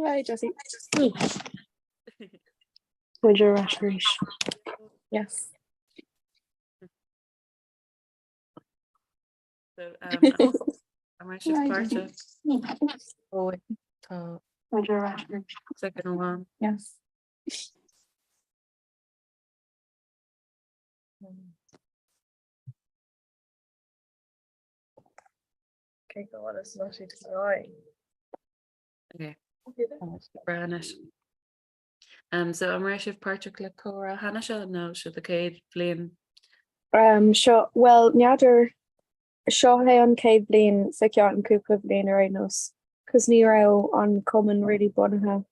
Hi Jessie. Muid ar ais arís. Yes. So, um, an raibh sibh páirteach? Ó, tá Muid ar ais arís. Second amháin. Yes. Okay, go on, it's not it right. Okay. Breá anois. Um, so an raibh sibh páirteach le comhrá cheana seo nó seo do chéad bhliain? Um, seo, well, n'fheadar, seo é an chéad bhliain sa cheann cúpla bliain ar aon nós, cos ní raibh an cumann really bunaithe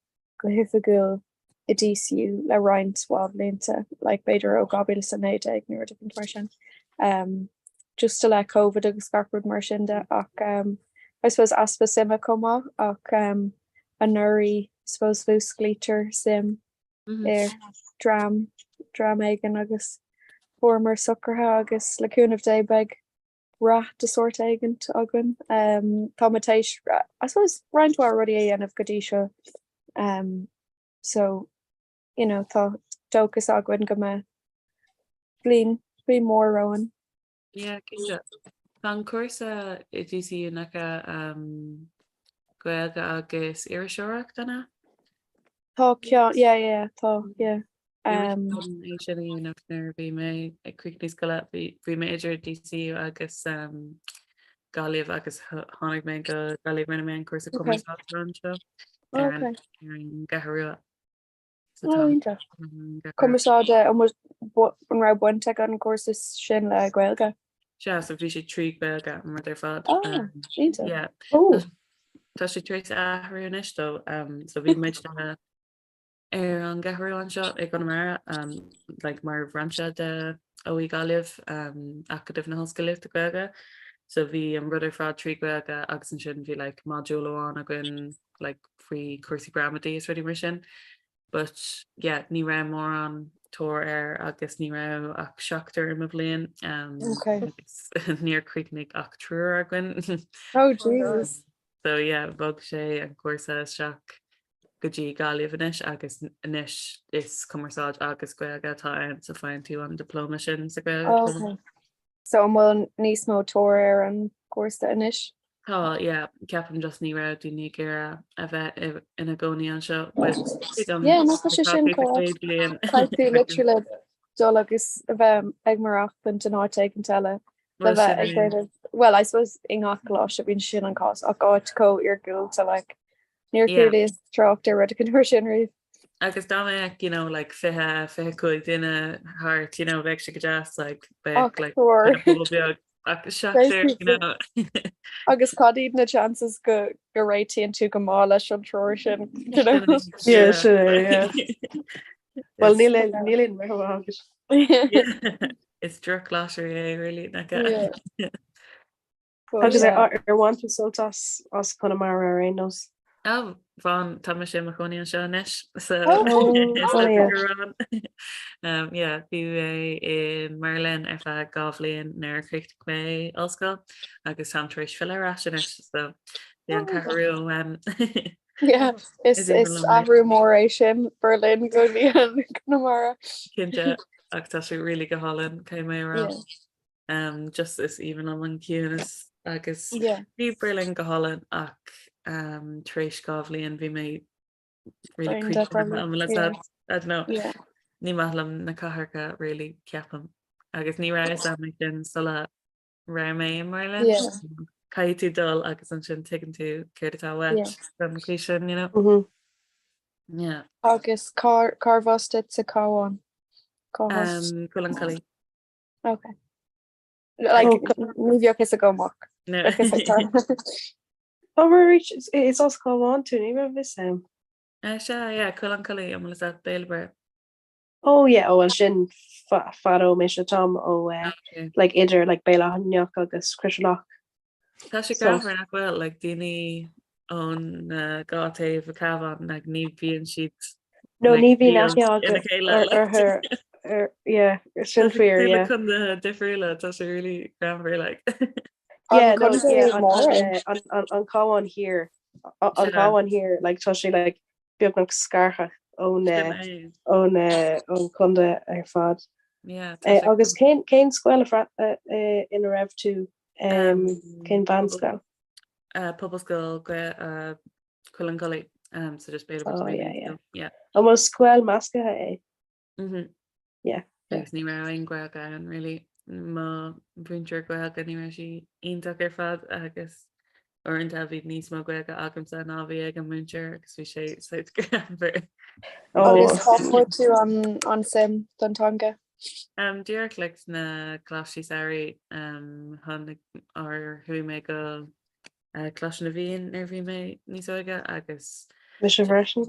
go hoifigiúil i DCU le roinnt mhaith blianta, like b'fhéidir ó 2019 nó rud éicint mar sin. Um, just le Covid agus gach rud mar sin de ach um, I suppose easpa suime chomh maith ach um, anuraidh I suppose mhúsclaítear suim mm -hmm. i dream dream éigin agus fuaireamar socraithe agus le cúnamh Dé beidh rath de sórt éigint againn. Tá muid tar éis, I suppose, roinnt mhaith rudaí a dhéanamh go dtí seo. So, you know, tá dóchas againn go mbeidh bliain, bliain mhór romhainn. Yeah, cinnte. Tá an cúrsa i DCU nach ea Gaeilge agus iriseoireacht, an ea? Tá ceann, yeah, yeah, tá, yeah. Um, é sin a dhéanamh nuair a bhí mé ag críochnú scoile, bhí mé idir DCU agus um, Gaillimh agus tháinig mé go Gaillimh rinne mé an cúrsa cumarsáide anseo ar an gCeathrú Rua. Cumarsáide an raibh baint ag an gcúrsa sin le Gaeilge? Sea, so bhí sé trí Ghaeilge an rud ar fad. Tá sé tar éis athrú anois though, so bhí muid ar an gCeathrú anseo i gConamara um, like mar bhrainse de OÉ Gaillimh um, Acadamh na hOllscolaíochta Gaeilge. So bhí an rud ar fad trí Ghaeilge agus ansin bhí like, modúl amháin againn like, faoi cúrsaí gramadaí is rudaí mar sin. But yeah, ní raibh mórán tóir air agus ní raibh ach seachtar i mo bhliain um, okay. agus níor chríochnaigh ach triúr againn. Oh Jesus. So yeah, bhog sé an cúrsa isteach go dtí Gaillimh anois agus anois is cumarsáid agus Gaeilge atá ann so faigheann tú an diplóma sin sa Ghaeilge. Oh, okay. So an bhfuil níos mó tóir ar an gcúrsa anois? Tá, yeah, ceapaim just ní raibh daoine ag iarraidh a bheith ina gcónaí anseo. But Yeah, nach bhfuil sé sin chomh Caithfidh tú literally dul agus a bheith ag maireachtaint in áit éigin eile le bheith ag déanamh well I suppose i ngach coláiste bíonn sin an cás ach áit chomh iargúlta like Níor chualaíos trácht ar rud éigin mar sin riamh. Agus dá mbeadh, you know, like 20, 25 duine thart, you know, bheadh sé go deas, like, bheadh, like, pobal beag, ach seachtar, you know. Agus cad iad na chances go go réitíonn tú go maith leis an triúr sin, you know? Yeah, sin é, yeah. Well, níl aon níl aon rith agat. Is droch lottery é, really, nach ea? Yeah. Agus ar bhain tú sult as as Conamara ar aon nós? Oh, bhain, tá mise i mo chónaí anseo anois so um, yeah, bhí mé i mBerlin ar feadh 2 bhliain nuair a chríochnaigh mé ollscoil agus táim tar éis filleadh ar ais anois so bhí an Cheathrú Rua uaim. Yeah, is is athrú mór é sin Berlin go dtí Conamara. Cinnte ach tá sé really go hálainn caithfidh mé a rá. Um, just is aoibhinn liom an ciúnas agus Yeah. bhí Berlin go hálainn ach um, tar éis 2 bhliain bhí mé really Burned up creepy on it, am le yeah. I don't know. Yeah. Ní maith liom na cathracha really ceapaim agus ní raibh a fhios agam é sin sula raibh mé i mBerlin. Yeah. Caithfidh tú dul agus ansin tuigeann tú céard atá uait Yeah. don chaoi sin, you know? Mhm. Yeah. Agus cá cárbh as duit sa Cabhán? Cá has? Um, Coill an Chollaigh. Okay. Like, ní bheadh fhios agam ach. No. Bheadh fhios ag Tara. Oh, right, is is as Cabhán tú, ní raibh fhios agam. Eh, sea, yeah, Coill an Chollaigh, an bhfuil fhios agat Béal Átha. Oh yeah, oh well sin fa- fada ó mise táim ó eh, Okay. like idir like Béal Átha na nEach agus Croisealach. Tá sé So- greannmhar nach bhfuil, like, daoine ón uh, dhá taobh an Chabhán, like, ní bhíonn siad No, like, ní bhíonn díol aithne agat ina chéile, ar- like. orthu ar yeah, sin fíor, Tá yeah. contaetha difriúla, tá sé really greannmhar, like. Yeah, An no, contae yeah, an, mór an, é? eh, an, an, an Cabhán thiar. An Cabhán thiar, like tá sé like beagnach scartha ón ón ón chontae ar fad. Yeah, Agus cén cén scoil ina raibh tú cén mheánscoil? Pobalscoil Choill an Chollaigh so just Béal Oh yeah, yeah. Yeah. An bhfuil scoil measctha é? Mhm. Yeah. Agus ní raibh aon Ghaeilge ann really. Mo mhúinteoir Gaeilge ní raibh sí iontach ar fad agus uaireanta bhí níos mó Gaeilge agamsa ná bhí ag an múinteoir agus bhí sé saghas greannmhar. Agus cá bhfuair tú an an suim don teanga? Um, díreach like sna coláistí samhraidh um, tháinig or chuaigh mé go Coláiste na bhFiann nuair a bhí mé níos óige agus. Mise freisin.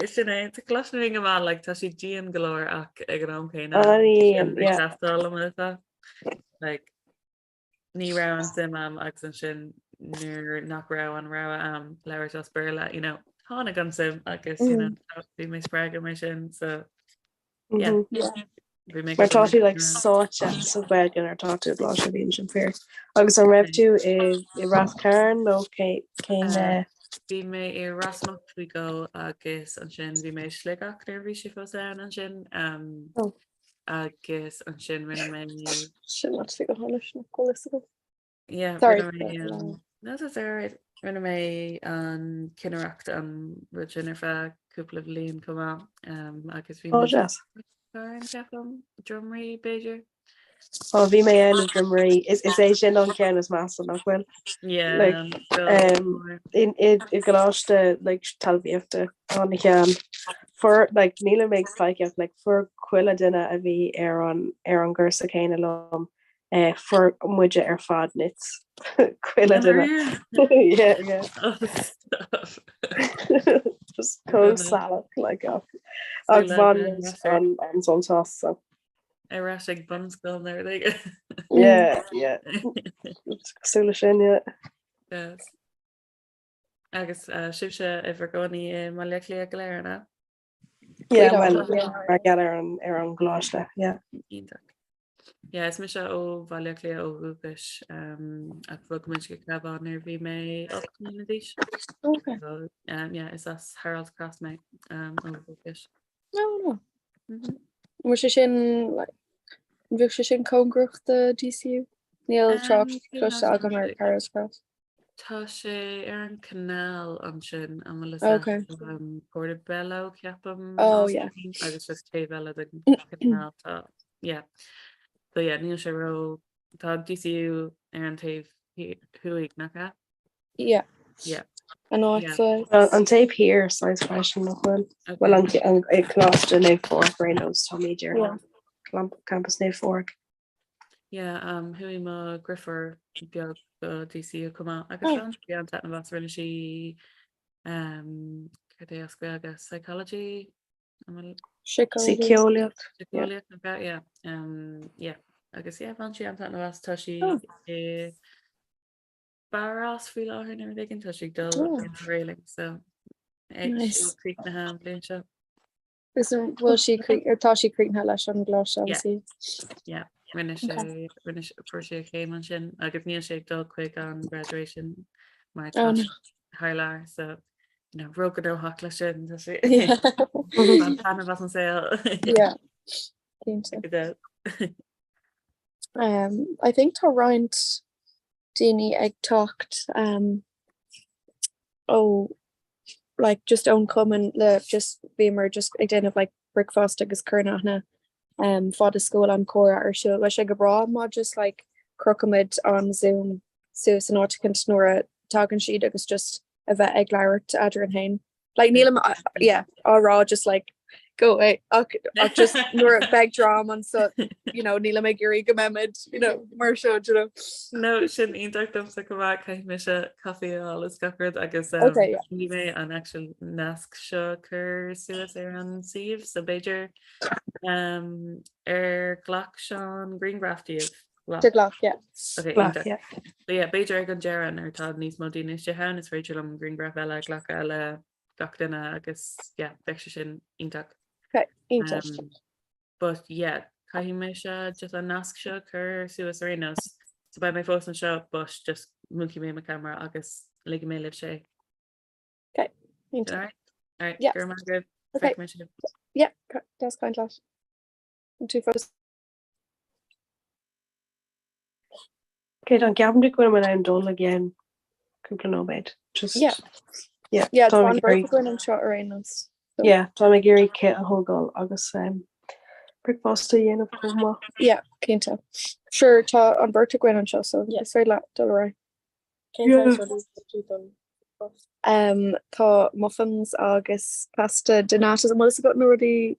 Sin é, tá Coláiste na bhFiann go maith, like, tá sé dian go leor ach ag an am céanna ag teastáil liom atá. Like, ní raibh an suim a'm agus ansin nuair nach raibh an rogha a'm labhairt as Béarla, you know, tháinig an suim agus you know, bhí mé spreagtha mar sin, so Yeah. Bhí mé Mar tá tú like sáite sa Ghaeilge nuair atá tú i gColáiste na bhFiann sin fíor. Agus an raibh tú i i Rath Cairn nó cé cén eh, Bhí mé i Ros Muc faoi dhó agus ansin bhí mé i Sligeach nuair a bhí sé fós ann ansin um, Oh. agus ansin rinne mé Sin actually go hálainn nach bhfuil fhios agam. Yeah, Sorry. rinne mé um, no, that's all right. Rinne mé an cinnireacht an rud sin ar feadh cúpla bhliain chomh maith um, agus bhí Oh, mé deas. Cairn ceapaim Droim Rí b'fhéidir. Ó bhí mé ann i Droim Rí. Is is é sin an ceann is measa nach bhfuil. Yeah, Like, go um, mór. in i i gcoláiste like talmhaíochta an cheann. Fuair like nílim ag pleidhcíocht like fuair chuile duine a bhí ar an ar an gcúrsa céanna liom Eh, fuair muide ar fad nits. Chuile duine. Yeah, yeah. Oh, stop. Just chomh salach like ach ach bhain muid an an sult as so. Ar ais ag bunscoil nó rud éigin. Yeah, yeah. Cosúil leis sin, yeah. Yes. Agus uh, sibhse i bhur gcónaí i mBaile Átha Cliath go léir, an ea? Yeah, well, mar gheall ar an ar an gcoláiste, yeah. Iontach. Yeah, is mise ó Bhaile Átha Cliath ó dhúchas um, ach bhog muid go Cabhán nuair a bhí mé 8 mbliana d'aois. Okay. So, um, yeah, is as Harold's Cross mé um, ó dhúchas. No, no. Mm -hmm. Bhfuil sé sin like, an bhfuil sé sin cóngarach do DCU? Níl Um, trácht cloiste agam ar Harold's Cross. Tá sé ar an canal ansin, an bhfuil fhios Okay. agat, um, Portobello ceapaim Oh, yeah. agus just taobh eile den canal tá yeah. So yeah, níl sé ró tá DCU ar an taobh thuaidh nach ea? Yeah. Yeah. An áit Yeah. sa Well, an taobh thiar saghas freisin nach bhfuil. Okay. Well an an ag Coláiste Naomh Phádraig ar aon nós táimid ar Yeah. an campus Naomh Phádraig. Yeah, um, chuaigh mo dheirfiúr beag go DCU chomh maith agus Oh. bhain sí an-taitneamh as rinne sí um, cad é as Gaeilge psychology an bhfuil Síceolaíocht. Síceolaíocht. Yeah. síceolaíocht nach ea? Yeah. Um, yeah. Agus yeah, bhain sí an-taitneamh as tá sí Oh. i bPáras faoi láthair nó rud éigin tá sí ag dul Oh. Interrailing so eh, Nice. críochnaithe an bhliain seo. Is an bhfuil sí tá sí críochnaithe leis an gcoláiste Yeah. obviously. Yeah, rinne sé rinne sé fuair sé a chéim ansin agus níl sé ag dul chuig an graduation mar tá Oh no. sé thar lear so you know, róghnóthach leis sin tá sé Yeah. an taitneamh as an saol. Yeah. Cinnte. Go deimhin. Um, I think tá roinnt daoine ag teacht um, ó like just ón chumann le just bhíomar just ag déanamh like bricfeasta agus cur in aithne um, fad is go bhfuil an comhrá ar siúl. Bheadh sé go breá má just like crochaimid an Zoom suas in áit eicínt nuair a tagann siad agus just a bheith ag labhairt eadrainn féin. Like nílim yeah, á rá just like go away ach ach just nuair a bheidh dream anseo you know nílim ag iarraidh go mbeimid you know mar seo you know. No sin iontach domsa go maith caithfidh mise caife a fháil is gach rud agus um, Okay, yeah. ní mé an actual nasc seo chur suas ar an suíomh so b'fhéidir um, ar ghlac Seán grianghraf díobh. De ghlac, yeah. Okay, Ghlac, iontach. yeah. So yeah, b'fhéidir ag an deireadh nuair atá níos mó daoine istigh ann is féidir liom grianghraf eile a ghlacadh le gach duine agus yeah, bheadh sé sin iontach. Okay, iontach. Um, but yeah, caithfidh mise just an nasc seo a chur suas ar aon nós. So beidh mé fós anseo but just múchfaidh mé mo camera agus ligfidh mé libhse é. Okay. All right. All right. Yeah. Go raibh maith agaibh. Okay. Feicfidh mé sibh. Yeah, deas caint leat. Tú fós. Okay, tá ceapaim go bhfuil mé in ann dul i gceann cúpla nóiméad. Just Yeah. Yeah, Yeah, tá tá mé an ag bheirt iarraidh againn anseo ar aon nós. So, yeah, tá mé ag iarraidh cith a thógáil agus um, bricfeasta a dhéanamh chomh maith. Yeah, cinnte. Sure, tá an bheirt againn anseo, so Yeah. is féidir leat dul ar aghaidh. Cén Yeah. saghas rudaí atá tú don bricfeasta? Um, tá muffins agus pasta de nata an bhfuil fhios agat na rudaí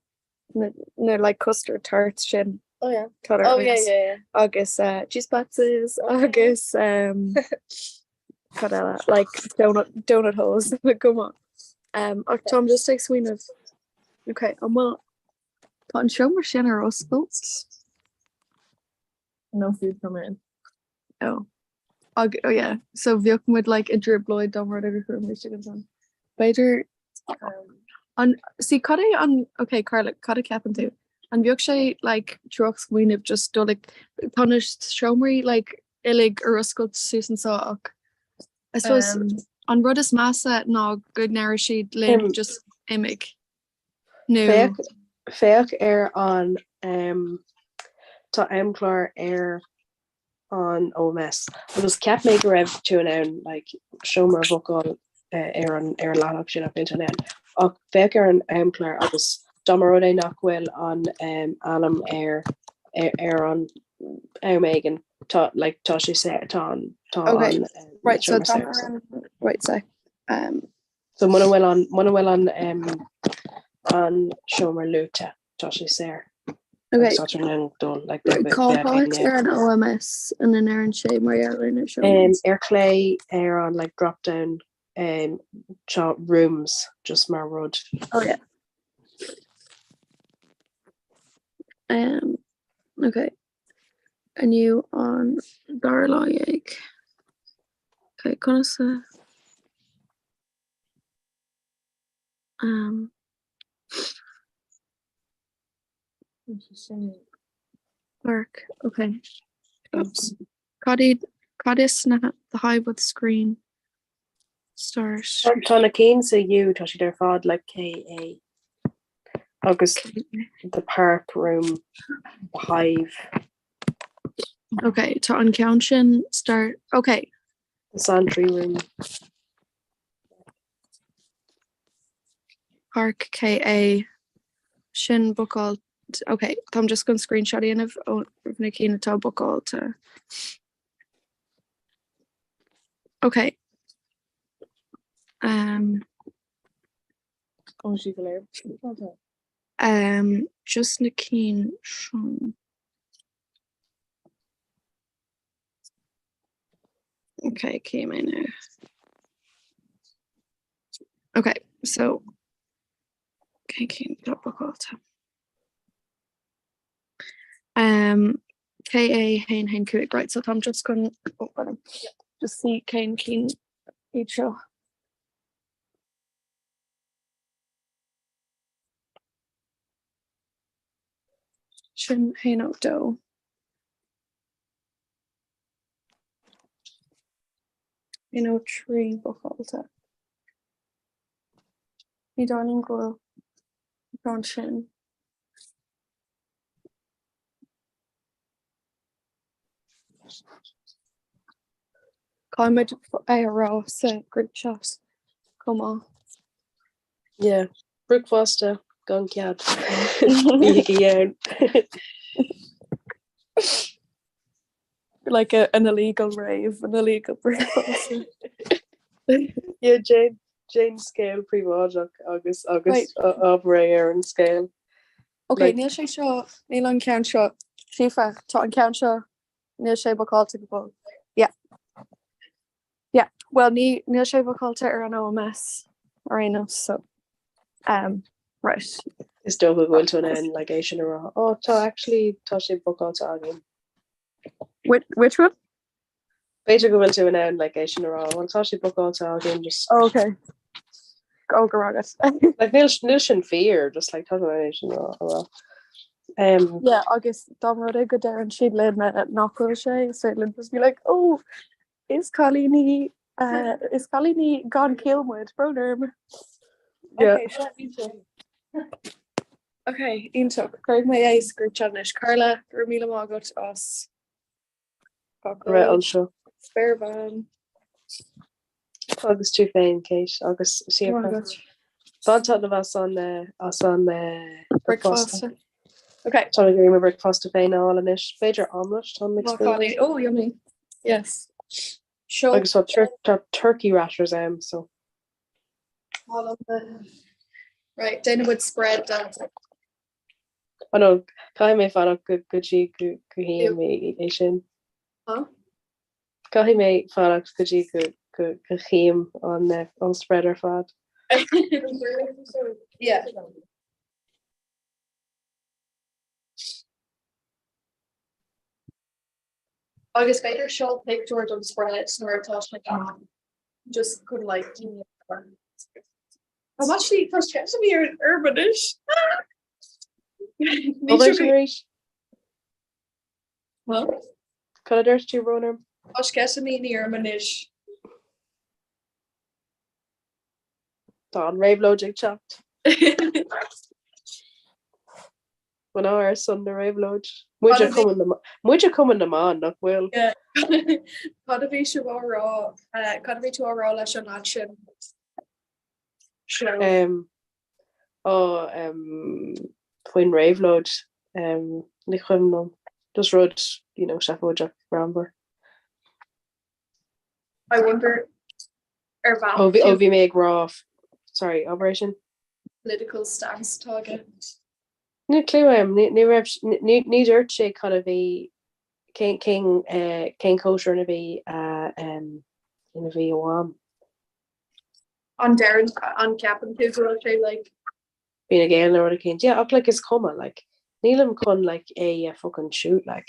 na, na like custard tarts sin Oh yeah. Tá Oh yeah, yeah, yeah. agus uh, cheese pizzas agus um, cad eile like donut, donut holes go maith. Um, ach táim just ag smaoineamh Okay, an bhfuil tá an seomra sin ar oscailt? No food coming in. Oh. Ag, oh yeah. So bheadh muid like i dtrioblóid dá mba rud é gur chuaigh muid isteach ansan. B'fhéidir Um, an see cad é an okay Carla cad a ceapann tú? An bheadh sé like drochsmaoineamh just dul ag tá na seomraí like uilig ar oscailt suas anseo ach I suppose um, an rud is measa ná go ndéarfaidh siad linn Im, just imigh nó féach féach ar an um, tá amchlár ar an OMS agus cheap mé go raibh tú in ann like, seomra a bhookáil eh, ar an ar an leathanach sin ach níl tú in ann. Ach féach ar an amchlár agus dá mba rud é nach bhfuil an um, ainm ar ar, ar an am éigin tá like, tá sé sa tá an tá Okay, an um, right so seomra tá saor. So. right sec um, So muna bhfuil an muna bhfuil an um, an seomra luaite tá sé saor. Okay. Agus tá tú in ann dul like Right, beidh cá beidh háit éigin ar an OMS ina ndeireann sé mar gheall ar na seomraí? Um, ar chlé ar an like drop down um, tá rooms just mar rud. Oh yeah. Um, okay. Inniu an dara lá dhéag. Okay, conas a um, Park, okay. Oops. Cad iad cad is na the hive with screen start. Tá na cinn sa U tá siad ar fad like KA agus the park room, the hive. Okay, tá an ceann sin start okay. The Santry room. Park KA sin bookáilte ok táim just chun screenshot a dhéanamh ó na cinn atá bookáilte. Ok. Um, Ó sí go léir bookáilte. um, just na cinn sin. Ok, cé mé now. Ok, so cén cinn atá bookáilte? Um, KA 1 1 5 right, so táim just chun oh, pardon, just see cén cinn iad seo. Sin 1 2. 1 3 bookáilte. Ní dóigh liom go bhfuil an ceann sin. Caithfimid é a rá sa group chat chomh maith. Yeah, bricfeasta gan cead. Bígí ann. Like a, an illegal rave, an illegal breakfast. Yeah, déan déan scéal príobháideach agus agus Right. abair é ar an scéal. Ok, Like- níl sé seo, níl an ceann seo. Síofra, tá an ceann seo, níl sé bookáilte go fóill. Yeah. Yeah, well ní níl sé bookáilte ar an OMS ar aon nós, so um, right. Is dócha go bhfuil tú in ann like é sin a rá. Oh, tá actually tá sé bookáilte againn. Which, which one? B'fhéidir go bhfuil tú in ann like é sin a rá. Well tá sé bookáilte againn just Oh, okay. Oh, go raibh agat. like níl níl sin fíor just like tá tú in ann é sin a rá. a rá. Um, Yeah, agus dá mba rud é go deireann siad linn nach bhfuil sé, is féidir linn just be like, oh, is cailíní. Is cailíní gan ciall muid, brón orm. Ok, seo iontach. Ok, iontach. Cuirfidh mé é sa group chat anois. Carla, go raibh míle maith agat as bheith anseo. Spéirbhean. Agus tú féin, Kate, agus Síofra. Bain taitneamh as an as an bricfeasta. Ok. Tá mé ag iarraidh mo bhricfeasta féin a fháil anois. B'fhéidir omelette, tá mé ag Oh, yummy. Yes. Seo. Agus tá tá turkey rashers ann, so. Right, déanfaidh muid spread de. Oh no, caithfidh mé fanacht go go dtí go go hím é sin. Huh? Caithfidh mé fanacht go dtí go go go chím an an spread ar fad. Yeah. Agus b'fhéidir seol pictiúr don spread nuair atá sé ann. Just chun like I'm actually tá sceitimíní ar orm anois. Ní sin arís? Cad a dúirt tú brón orm? Tá sceitimíní orm anois. Tá an réabhlóid ag teacht. Mná ar son na réabhlóid. Muide Cumann na Muide Cumann na mBan, nach bhfuil? Cad a bhí sibh á rá, cad a bhí tú á rá leis an leaid sin? Ó, faoin réabhlóid, ní cuimhin liom. Just rud, you know, seafóideach, greannmhar. I wonder ar mheas Ó, bhí, ó, bhí mé ag rá, sorry, abair é sin. political stance atá aige. Níl clue agam, ní, ní raibh, ní, ní dúirt sé cad a bhí, cén, cén, eh, cén cóisir ina bhí a, em, ina bhí a mham. An deireann, an ceapann tú go bhfuil sé like. Fine Gael nó rud eicínt. Yeah, ach like is cuma, like, nílim chun like é a fucking shoot, like.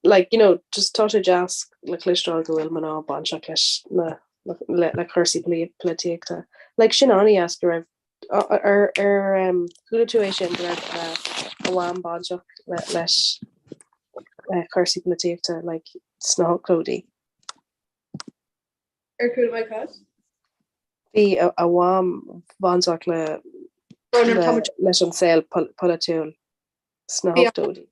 Like, you know, just tá sé deas le cloisteáil go bhfuil mná bainteach leis na le le cúrsaí polaitíochta. Like, sin an-deas go raibh ar ar um, chuala tú é sin go raibh uh, a mham bainteach le leis uh, cúrsaí polaitíochta like, sna hochtóidí. Ar chuala mé cad? Bhí a a mham bainteach le le leis an saol polaitiúil. sna hochtóidí.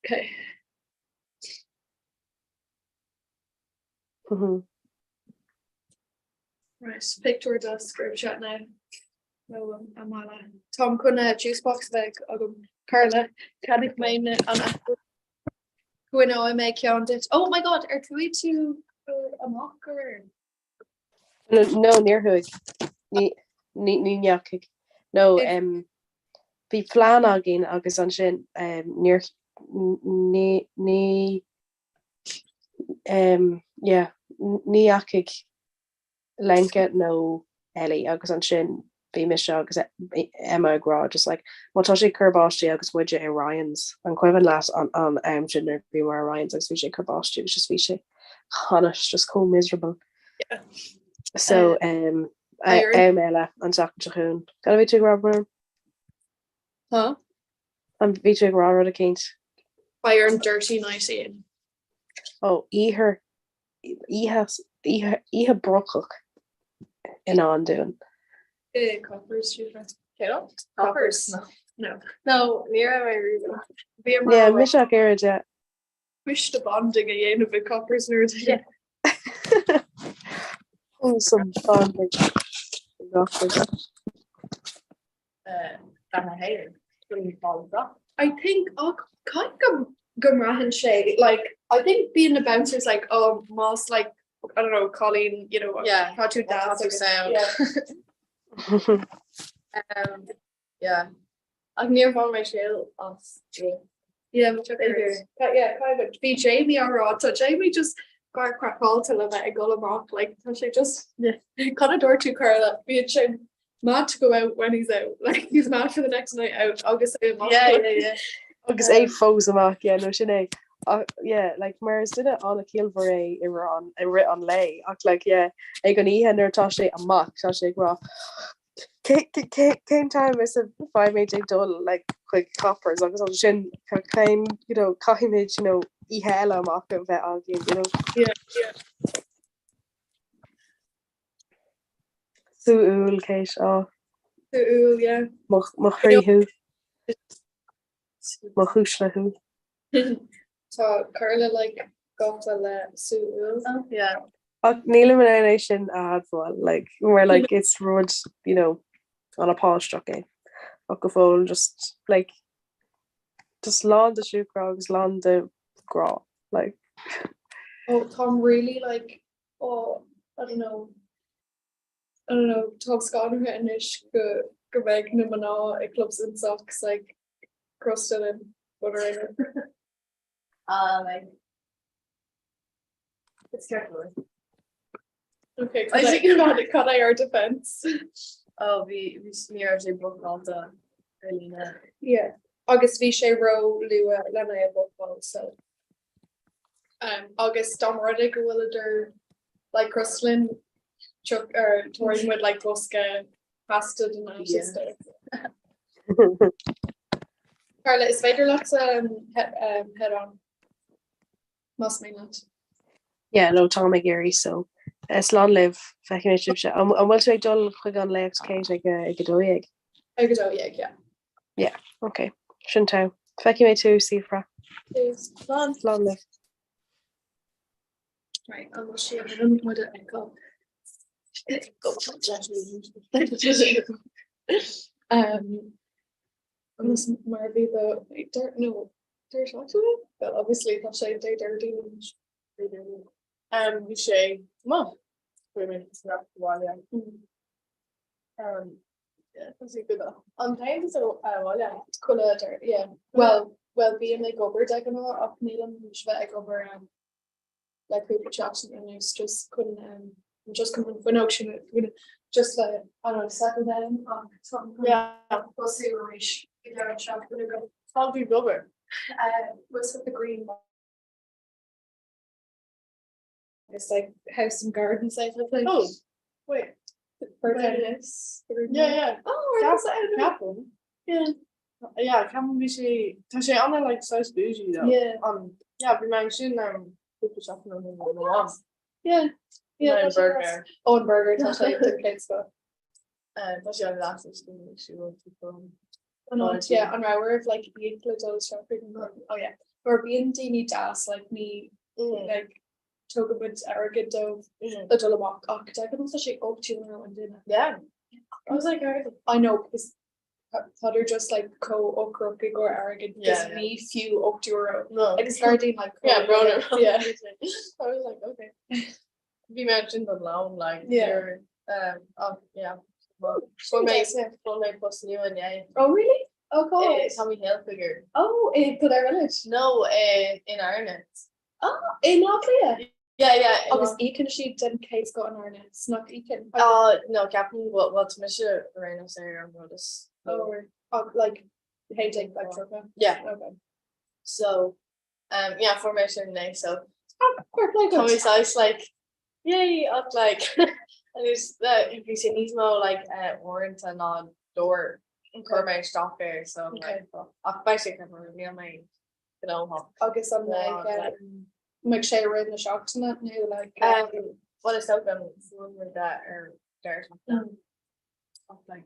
Okay. Right, pictiúr do group chat now. Nó an mala. Táim chun juice box a bheith agam. Carla, ceannaigh mé na an Coinneoidh mé ceann duit. Oh my god, ar chuaigh tú amach aréir? No, níor chuaigh. Ní, ní, ní ndeachaigh. No, em, bhí plean againn agus ansin, em, níor, ní, ní, em, yeah, ní dheachaigh Lenka nó Ellie agus ansin bhí mise agus Emma ag rá just like má tá sé ag cur báistí agus muide i Ryan's, an cuimhin leat an an am sin nuair a bhíomar i Ryan's agus bhí sé ag cur báistí agus just bhí sé Conas just chomh miserable. Yeah. So um, am eile an tseachtain seo chugainn. Cad a bhí tú ag rá Brian? Huh? An bhí tú ag rá rud eicínt? Beidh orm dirty night in. Ó, oíche oíche oíche oíche brocach i ndán dúinn. I Coppers Síofra. Coppers? No. No. No, ní raibh mé riamh. Bhíomar Yeah, mise ach oiread, yeah. Cuiste bonding a dhéanamh i Coppers nuair a Yeah. Oh, some bonding. i Coppers. I think ach caithfidh go go mbraitheann sé like I think bíonn na bouncers like oh más like I don't know cailín you know Yeah, tá tú má tá deas tú agus sound. yeah. Um, yeah. Ach níor bhain mé triail as riamh. Yeah, mo b'fhéidir. Yeah, kind of. Bhí Jamie á rá, tá Jamie just gar craiceáilte le bheith ag dul amach, like tá sé just cad a dúirt tú Carla, bíonn sé mad to go out when he's out, like he's mad for the next night out agus é amach. Yeah, yeah, yeah. Agus é fós amach, yeah, nó sin é. Ach, yeah, like mar is duine an-chiallmhar é i rith an, i rith an lae, ach like yeah, ag an oíche nuair atá sé amach, tá sé ag rá. Cén t-am is a bheimid ag dul like chuig Coppers agus ansin cén you know caithfimid you know oíche eile amach a bheith againn you know. Yeah, yeah. Sú úll, Kate, á. Sú úll, yeah. Mo mo chroí thú. Mo chuisle thú. Tá Carla like gafa le sú úll. Oh, yeah. Ach nílim in ann é sin a admháil, like, mar like it's rud, you know, an-pháisteach é. Ach go fóill just like just lán de siúcra agus lán de grá, like. Oh, táim really like, oh, I don't know, I don't know, táim scanraithe anois go go mbeidh na mná i Clubs and Socks like crosta linn, but ar aon nós. Ah, like, it's careful. Okay, cad é cad é our defence? Oh, bhí bhí ní raibh sé bookáilte ar líne. Yeah, agus bhí sé ró luath lena é a bhookáil, so. Um, agus dá mba rud é go bhfuileadar like crosta linn tabharfaidh muid like bosca pasta den áit is dóigh. Carla, is féidir leat um, um, head on más mian leat. Yeah, no, táim ag éirí so eh, slán libh feicfidh mé sibhse. An an bhfuil tú ag dul chuig an léacht Kate ag ag 12? Ag 12, yeah. Yeah, okay. Sin togha. Feicfidh mé tú, Síofra. Slán. Slán libh. Right, an bhfuil sé in am muid a fheiceáil? Um, Agus mar a bhí do no deir seachtaine? Well, obviously tá sé dé Déardaoin. Um, bhí sé maith. Chuaigh mé isteach abhaile. Um, yeah, tá sé go An t-aon tú abhaile? Chuile der, yeah. Well, well bím ag obair de ghnáth ach nílim tar éis bheith ag obair um, le cúpla seachtain anuas just chun um, just chun an fuinneog sin just le I don't know, settle down ach tá Yeah. tosú arís i gceann seachtaine go. Tá tú ag obair? Uh, was with the green It's like house and garden side of thing. Oh, wait. Birdhouse. Yeah, yeah. Oh, right, that's it. Ceapaim. Yeah. Yeah, ceapaim bhí sé tá sé ana like saghas bougie though. Yeah. Um, yeah, bhí mé ansin um, cúpla seachtain ó shin nó amháin. Yeah. Yeah, An tá sé burger. nice. Oh, an burger tá sé den chéad scoth. Uh, tá sé an-deas is go siúl An áit, yeah, an raibh oraibh like íoc le dul isteach chuig an gclub? Oh yeah. Mar bíonn daoine deas like ní like tugann muid airgead dóibh le dul amach ach de ghnáth tá sé €8 an duine. Yeah. I was like, I know because tá just like chomh ocrach i gcomhair airgid because Yeah, yeah. ní fiú €8. No. Like is gardín like Yeah, brón. Yeah. I was like, okay. Bhí mé ansin don lón like Yeah. nuair, um, oh, yeah. Well, Fuair mé fuair mé post nua inné. Oh really? Oh cool. Eh, Tommy Hilfiger. Oh, in Kildare Village. No, in in Arnotts. Oh, in Baile Átha Cliath. Yeah, yeah. in Agus íocann siad den chéad scoth in Arnotts, nach íocann? Uh, no, ceapaim go bhfuil tá mise ar aon nós ar an rud is. Oh, oh, like, hey, take like tróca. Yeah. Okay. So, um, yeah, fuair mé sin inné, so Oh, fair play tá mé duit. saghas like, yay, ach like, agus uh, bhí sé níos mó like uh, uaireanta ná dár chuir mé isteach air, so I'm Okay. like, well, ach beidh sé ceart níl mé gnóthach. Agus an Wow, like, like- um, mbeidh sé rith na seachtaine nó like, Um, well, is dócha an fuaim de ar deireadh seachtaine. mm, Ach, like,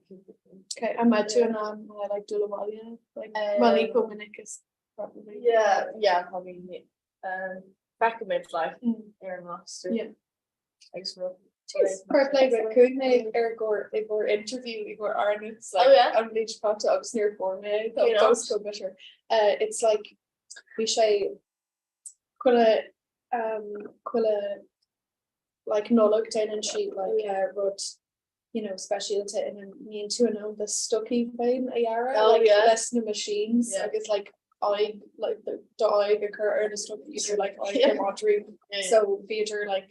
okay, an mbeidh tú in ann uh, like dul abhaile? Like, well, ní Um, chomh minic is probably. Yeah, yeah, probably. Um, feicfimid like Mm. ar an roster. Yeah. Agus rud. Jeez, Fair play duit chuaigh mé ar gcomhair i gcomhair interview i gcomhair Arnotts like, Oh, yeah? an bhliain seo caite agus níor fuair mé é. You know? That go bitter. Uh, it's like bhí sé chuile um, chuile like Nollag déanann siad like uh, rud you know speisialta ina mbíonn tú in ann do stocaí féin a dhearadh Oh, like yeah. leis na machines Yeah. agus like aghaidh like the do aghaidh a chur ar na stocaí idir like aghaidh Yeah. na madraí Yeah. So bhíodar like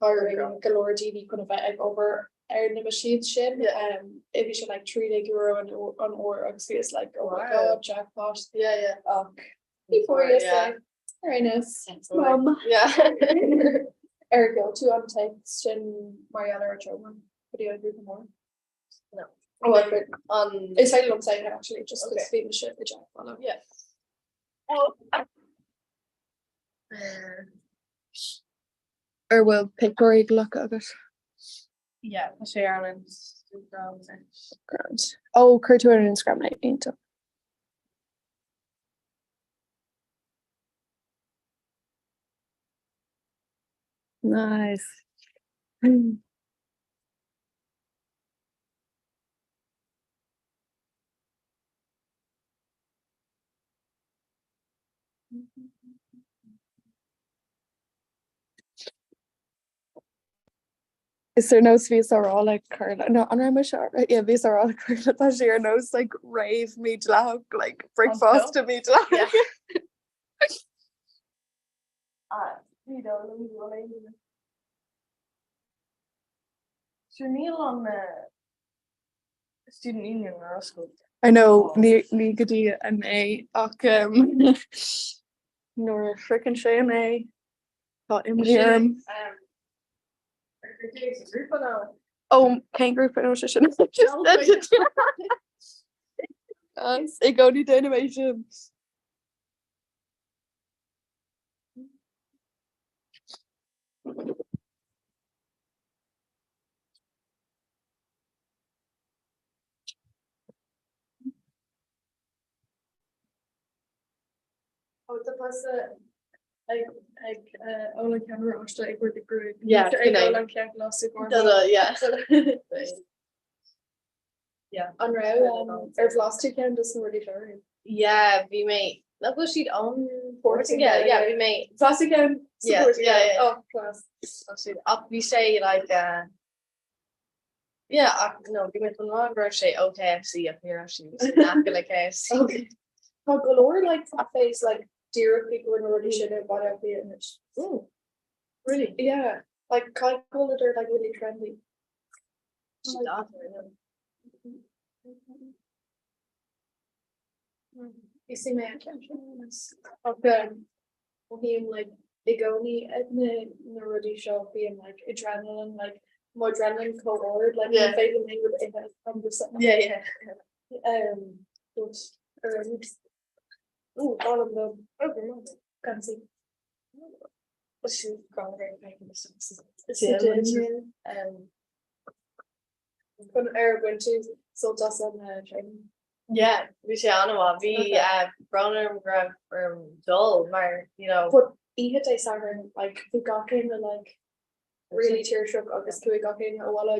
hiring go leor daoine chun a bheith ag obair ar na machines sin. Yeah. Um, bhí sé like €13 an an uair agus bhíos like oh my Wow. god jackpot Yeah, yeah. ach ní fuair Yeah. é. Ar aon nós, Sorry. Mum. Yeah. Ar gheall tú an téacs sin mar gheall ar an trauma go dtí an grúpa mór? No. Oh, an is féidir liom say actually just okay. bhí mise i dteagmháil. Yeah. Ar bhfuil pictiúirí glactha agat? Yeah, tá sé ar an Instagram anois. Grand. Ó, chuir tú ar an Instagram é, iontach. Nice. Is ar nós bhíos á rá le Carla no an raibh mise yeah bhíos á rá le Carla tá sé ar nós like rave mídhleathach like bricfeasta mídhleathach. Ah, ní dóigh liom go bhfuil aon Sure níl an Student Union ar oscailt. I know ní ní go dtí a 9 ach um, nuair a shroicheann sé a 9 tá imní orm. Ó cén grúpa nó sé sin? I gcónaí déanaim é sin. Ó tá tusa ag ag ól an ceann oráiste ag bord gruaig. Yeah, ag ól an ceann glas i gcomhair. Yeah. Yeah. An raibh ar bhlas tú ceann dos na rudaí seo? Yeah, bhí mé nach bhfuil siad ón Portaingéil, yeah, bhí mé Bhlas tú ceann sa Yeah, Portaingéil? yeah, yeah. Oh, class. ach bhí sé like uh, yeah, ach no, bhí mé chun rá go raibh sé ó KFC ach ní raibh sé in aice le KFC. Okay. Tá go leor like cafés like díreach ag cur na rudaí sin i Baile Átha Cliath anois. Mm. Really? Yeah, like caithfidh go bhfuil like really trendy. Siad á Is mé an ceann sin ach bím like i gcónaí ag na na rudaí seo bíonn like adrenaline like mo adrenaline chomh ard like Yeah. ní féidir liom aon rud a ithe am just like Yeah, yeah. but ar Ooh, all of them gan sí. Sin Chun ar bhain tú sult as an training? Yeah, bhí sé an-mhaith. Bhí brón orm go raibh orm dul mar, you know. But oíche Dé Sathairn, like, bhí gach éinne like really tuirseach agus chuaigh gach éinne abhaile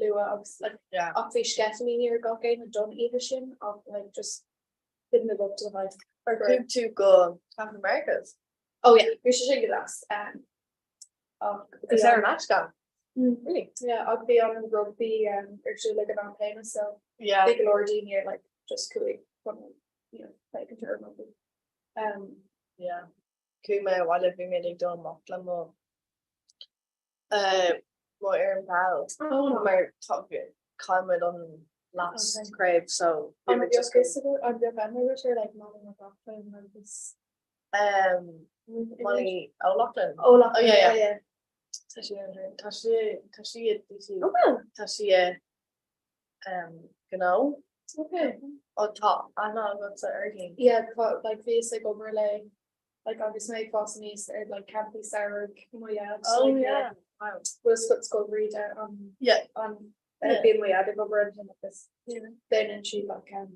luath agus like Yeah. ach bhí sceitimíní ar gach éinne don oíche sin ach like just didn't live up to the hype. Ar chuaigh tú go Cafe Americas? Oh yeah, bhí sé sin go deas. Um, ach bhí Is ar an- an ait Mm. Really? Yeah, ach bhí an rugby um, ar siúl ag an am céanna so Yeah. bhí go leor daoine like just chuaigh chun you know, like an rugby. Um, Yeah. Chuaigh mé abhaile bhí mé ag dul amach le mo uh, mo fhoireann peil oh, mar tá chaill muid an last Okay. craobh so bhí An muid bheadh just go- fhios agat an bheadh aithne agat ar like Molly McLaughlin agus um, Molly O'Loughlin. O'Loughlin, Oh, yeah, yeah. yeah. Tá sí an- tá sí tá sí i DC. Oh, Tá sí i um, gnó okay. ó tá aithne agatsa uirthi. Yeah, tá like bhíos ag obair le like agus mé ag fás aníos ar like campaí samhraidh mo dhaid. Oh like, yeah. Wow. Bhfuil Scoil Scoil Bhríde an Yeah. an Yeah. bhí mo dhaid ag obair ansin agus déanann sí like um,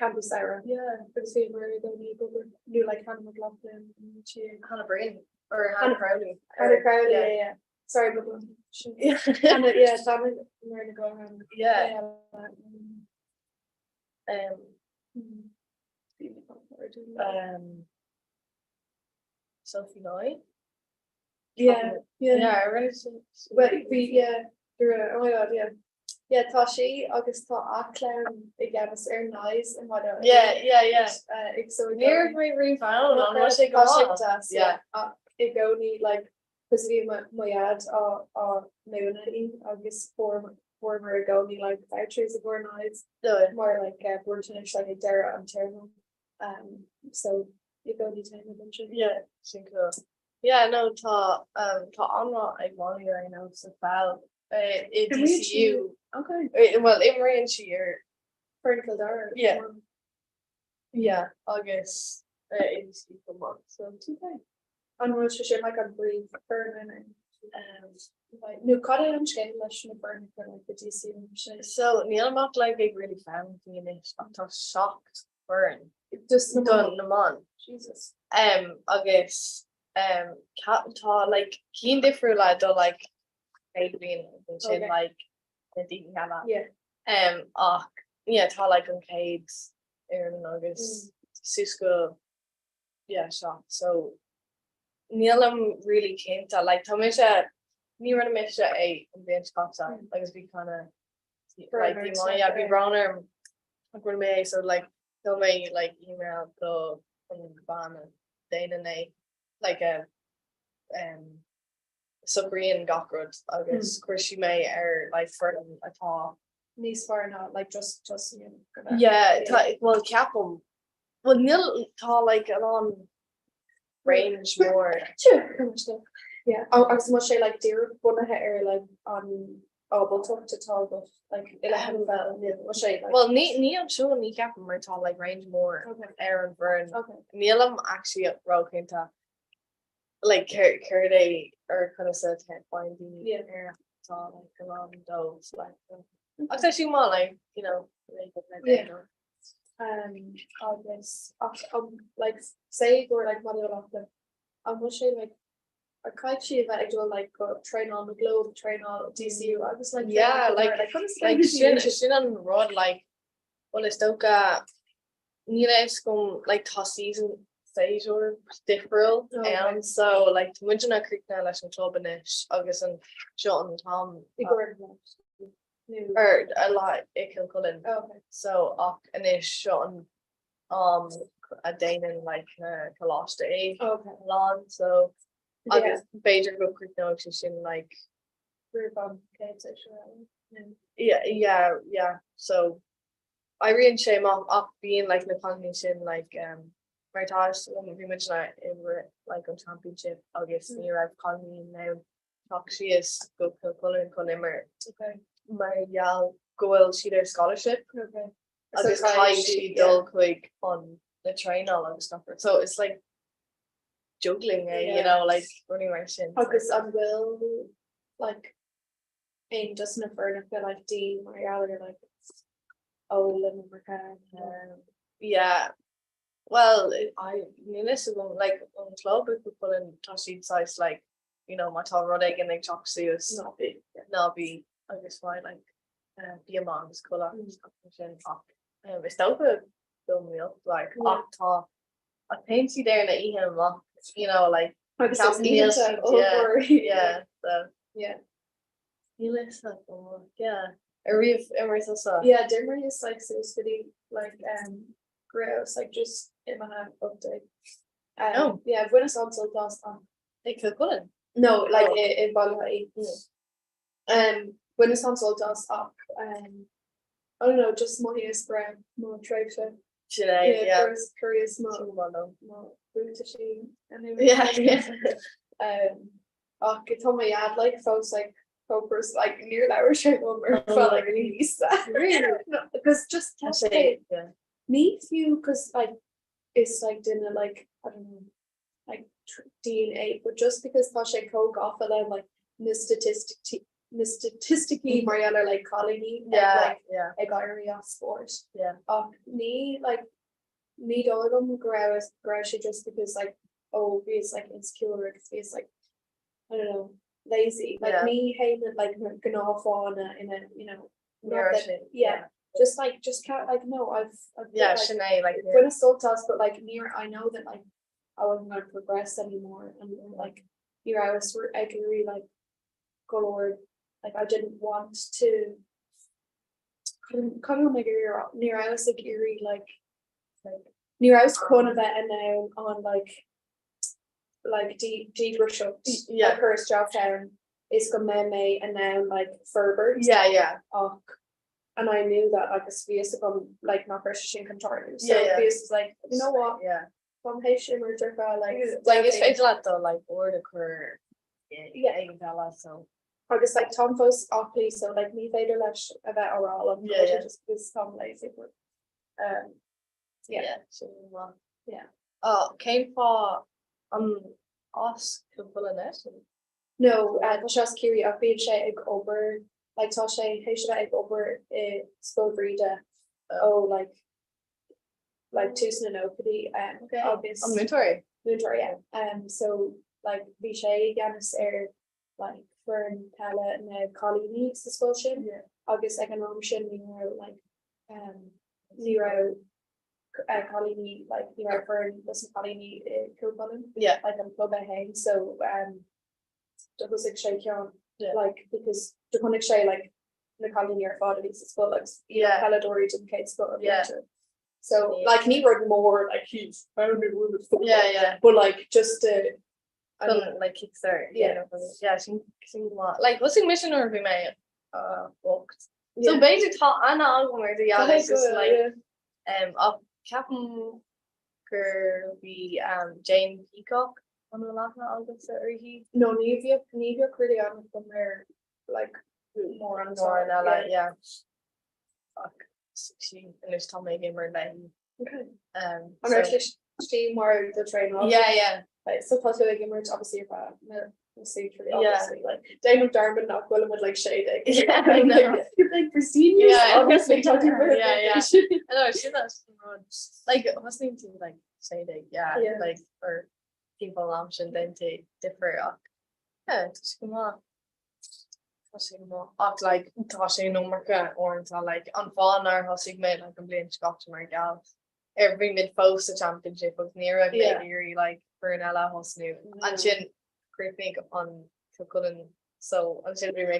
campaí samhraidh. Yeah. Agus bhí mar i gcónaí ag obair nó like Hannah McLaughlin sí Hannah Breen or Hannah Hannah- Crowley. Hannah Or- Crowley, yeah. yeah, yeah. Sorry, but Yeah. Hannah, yeah, Hannah mar na go Yeah. Um, um, Sophie Noy. Yeah, yeah. Yeah, I really Well, bhí yeah, there oh my god, yeah. Yeah, tá sí agus tá a clann i gceannas ar Nice i mBaile Átha Yeah, yeah, yeah. Cliath, ag so Níor mé rí fan an bhfuil sé go Tá sé maith. deas, Yeah. yeah. Ach i gcónaí like cos bhí mo mo dhaid á á múineadh í agus fuair fuaireamar i gcónaí like vouchers i gcomhair Nice No. mar like bronntanais like ag deireadh an téarma. Um, so i gcónaí téann ansin. Yeah, sin cool. Yeah, no, tá um, tá an-rath ag Molly ar aon nós sa pheil. i DCU. Okay. Well, imríonn sí ar Foireann Chill Dara. Yeah. Yeah, agus i DCU chomh maith. So okay. An bhfuil sé sin like an bpríomhfhoireann in Nó cad é an scéal leis na foirne like the DCU sin? So níl mé like ag really foghlaim faoi anois ach tá 7 foireann Just na don na mban. Jesus. Um, agus um, tá like cinn difriúla do like chéad bhliain ansin like na daoine eile. Yeah. Um, ach yeah, tá like an chéad fhoireann agus mm. suas go yeah, seo. So nílim really cinnte like tá mise ní rinne mise é an bhliain seo caite mm. agus bhí kind of like bhí má yeah, bhí brón orm ach rinne mé é so like thug mé like email do an bhean a déanann é like a um, socraíonn gach rud agus chuir sí mé ar like foireann atá níos fearr ná like just just you know, yeah tá well ceapaim well níl tá like a lán range mór yeah oh, agus má sé like díreach bunaithe ar like an ábaltacht atá agat like i leith an pheil nó sé like well ní ní anseo ní ceapaim mar tá like range mór ar an bhfoireann okay nílim actually róchinnte like céard é ar conas a faigheann daoine ar tá like a lán dóibh like ach tá sí maith like you know yeah um agus ach um like say gur like maidir le Loughlin an bhfuil sé like ar caithfidh sí a bheith ag dul like go traenáil na Globe traenáil DCU agus like yeah like like sin sin an rud like well is dócha Níl a fhios agam like tá season séasúr difriúil ann so like tá muidne críochnaithe leis an club anois agus an seo an t-am I gCor ar a lá i Cill Chulainn so ach anois seo an am a déanann like na coláiste é lán so agus b'fhéidir go críochnóidh sé sin like roimh an chéad séasúr eile. Yeah yeah yeah so Éiríonn sé amach ach bíonn like na cailíní sin like um mar tá a fhios agam bhí muidne i rith like an championship agus ní raibh cailíní in ann teacht síos go Cill Chulainn chun imirt Okay. mar gheall go bhfuil siad ar scholarship Okay. agus caithfidh siad dul chuig an na traenáil agus gach rud. So it's like juggling é, you know, like rudaí mar sin. Agus an bhfuil like aon dos na foirneacha like D mar gheall ar like ól an iomarca um, yeah well I níl a fhios agam like an club i Cill Chulainn tá siad saghas like you know má tá rud éigin ag teacht suas ná bí ná bí agus faigh like uh, bia maith agus codladh mm. sin ach um, is dócha go mbeadh like ach tá ach téann siad ar na oíche amach you know like agus oícheanta yeah so yeah Níl a fhios agam yeah Ar riamh imir tusa? Yeah d'imríos like suas go dtí like um go rabhas like just imithe up to um Oh. yeah bhaineas an-sult as ach I Cill Chulainn? No like Oh. i i Baile Átha Í. Um bhaineas an-sult as ach um I don't know just mothaíos go raibh mo tréimhse Sin é yeah. yeah fuaireas mo Sin maith liom. mo bhuataisí Yeah yeah. Um Ach tá mo dhaid like fós like chomh like níor labhair sé liom ar feadh like míosa. Really? No, because just Tá tá sé sé yeah. ní fiú because like is like duine like I don't know like dian é but just because tá sé chomh gafa le like na staitisticí na staitisticí mar gheall ar like cailíní ag Yeah, like yeah. ag éirí as spórt. Yeah. Ach ní like ní dóigh liom go raibh go raibh sé just because like oh bhíos like insecure agus bhíos like I don't know lazy like Yeah. ní hé na like na gnáthfháthanna ina you know Ní not raibh that sé, yeah just like just can't like no I've I've Yeah, like sin é like bhaineas sult as but like níor I know that like I wasn't going to progress anymore and like ní rabhas ag iarraidh like go leor like I didn't want to Cad ag iarraidh ní rabhas ag iarraidh like like ní rabhas chun a bheith in ann an like like díograiseacht a chur isteach ann is go mbeidh mé in ann like forbairt Yeah, yeah. ach and I knew that like is bhí a fhios agam like nach raibh sé sin chun tarlú so Yeah, yeah. bhíos like you know what Yeah. táim théis imirt ar feadh like Like is féidir leat do like ord a chur Yeah. ag an eile so. Agus like táim fós aclaí so like ní féidir leis a bheith á rá liom go bhfuil sé just because táim lazy but um yeah. Yeah, sin maith. Yeah. Oh, cén fáth an as Cill Chulainn é sin? No, uh, tá sé as Ciarraí ach bíonn sé ag obair like tá sé théis a bheith ag obair i Scoil Bhríde ó like like tús na nóchaidí um, Okay. agus An múinteoir é? múinteoir yeah. Um, so like bhí sé i gceannas ar like foireann peile na cailíní sa scoil sin Yeah. agus ag an am sin ní raibh like um, ní raibh uh, cailíní like ní raibh foireann dos na cailíní i Cill Chulainn Yeah. like an club é féin so um, do thosaigh sé ceann Yeah. like because do chonaic sé like na cailíní ar fad a bhí sa scoil agus Yeah. peileadóirí den chéad scoth a bhí Yeah. iontu. So Yeah. like ní rud mór like he's founded women's football Yeah, yeah. but like just to I mean, Chun like kickstart. Yeah. Yeah, sin sin go maith. Like thosaigh mise nuair a bhí mé uh, 8. So yeah. b'fhéidir tá aithne agam ar do Tá just go, like yeah. um, ach ceapaim gur bhí um, Jane Peacock an bhfuil aithne agatsa uirthi. No ní bhíodh ní bhíodh really aithne agam ar like mórán Mórán eile, yeah. yeah. Ach sí anois tá mé ag imirt léi. Okay. Um, An raibh sé sí mar do traenáil? Yeah, yeah. Like, so tá tú ag imirt obviously ar feadh na na saothraí Yeah. obviously like déanaim dearmad nach bhfuil muid like 16. Yeah, I know. You're playing for seniors Yeah. obviously tá tú mar Yeah, yeah. I know, sin an rud. Like thosnaíonn tú like 16, yeah, Yeah. like or timpeall an am sin déanann tú difear ach yeah, tá sé go maith. Tá sé go maith. Ach like tá sé an iomarca uaireanta like an fáth nár thosaigh mé like an bhliain seo caite mar gheall ar bhí muid fós sa championship agus ní raibh mé Yeah. ag iarraidh like foireann eile a thosnú. Ansin chríochnaigh an Cill Chulainn so ansin bhí mé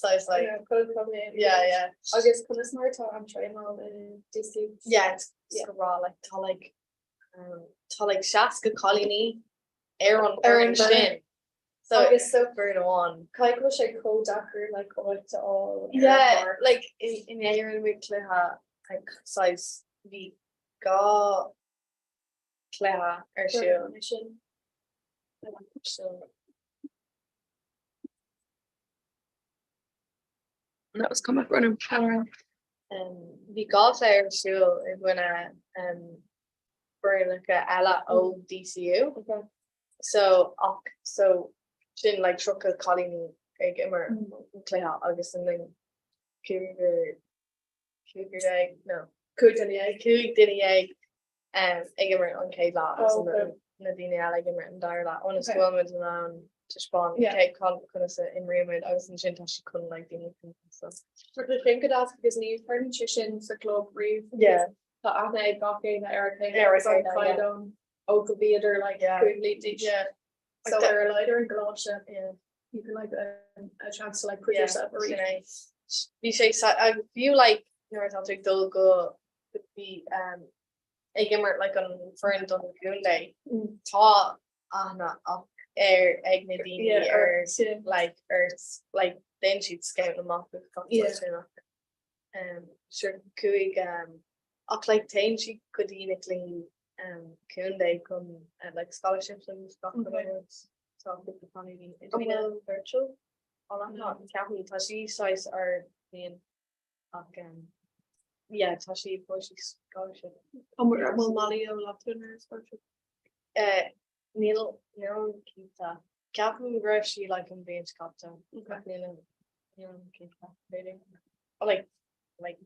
saghas like Yeah, conas tá mé yeah yeah. Agus conas mar atá an traenáil i DCU? Yeah, it's Yeah. go breá like tá like um, tá like 60 cailíní ar an Ar an fhoireann sin. So Agus so foireann amháin. Caithfidh go bhfuil sé chomh deacair like áit a fháil ar an Yeah, bpáirc. like inné rinne muid cluiche like saghas bhí dhá chluiche ar siúl. Foireann sin. So That was coming running power. Um, bhí dhá chluiche ar siúl i gcoinne um, foirneacha eile ó DCU. Okay. So ach so sin like 30 cailíní ag imirt an cluiche agus an cúigear cúigear déag no 15 duine. 15 duine um, ag imirt an chéad lá agus Oh, okay. na daoine eile ag imirt an dara lá. Ionas Okay. go bhfuil muid in ann taispeáint Yeah. cé conas a imríonn muid agus ansin tá siad chun like daoine chun so. But I think it has because ní tharlaíonn sé sin sa club riamh. Yeah. Tá aithne ag gach éinne ar a chéile Ar a agus an chéile, yeah. caighdeán ó go bhíodar like Yeah. 5 bliain d'aois. Yeah. So Like that- ar a laghad ar an gcoláiste Yeah. you can like a, a chance to like prove Yeah, yourself sin arís. é. Bhí sé sa- agus fiú like nuair atá tú ag dul go bhí um, ag imirt like an foireann don gcontae Mm. tá aithne ach ar ag na daoine Yeah, ar sin. like ort like déanann siad scout amach agus gach Yeah. rud sin ach um, sure chuaigh um, ach like téann siad go dtí na cluichí um, contae chun uh, like scholarships agus gach Okay. rud tá cúpla cailíní An Edwina bhfuil- Virtual ceapaim tá sí saghas ar bhliain ach um, yeah tá sí fuair sí scholarship. An bhfuil an bhfuil Molly Ó Loughlin ar scholarship? Uh, níl níl cinnte. Ceapaim go raibh sí like an bhliain seo caite. Okay. Ach níl níl cinnte b'fhéidir. Or like like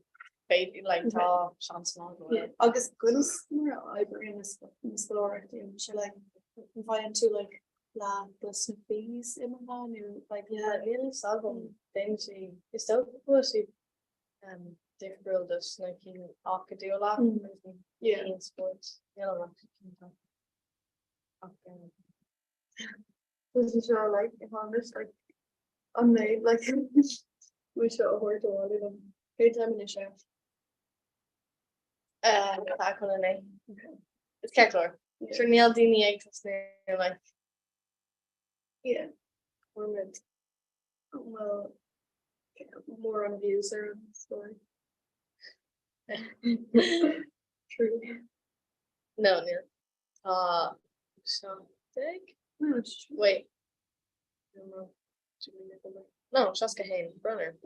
b'fhéidir like Okay. tá seans maith go Yeah. bhfuil. Agus conas mar a oibríonn na sco- na scoláireachtaí an sé like an bhfaigheann tú like leath dos na fees imithe nó like Yeah, níl a fhios agam déanann sí is dócha go bhfuil sí um, difriúil dos na cinn acadúla Mm. agus na Yeah. cinn spóirt. Níl an cinnte. Ach um, This is seo like if I'm just like an méid like we seo a thabhairt abhaile liom. Cén t-am anois é? Uh, tá chun a naoi. Okay. Is ceart go leor. Yeah. Sure níl daoine ag tosnú like Yeah. muid. Well, more on views ar an story. True. No, níl. Tá seo déag? No, it's true. Wait. No, no. No, 61, brón orm.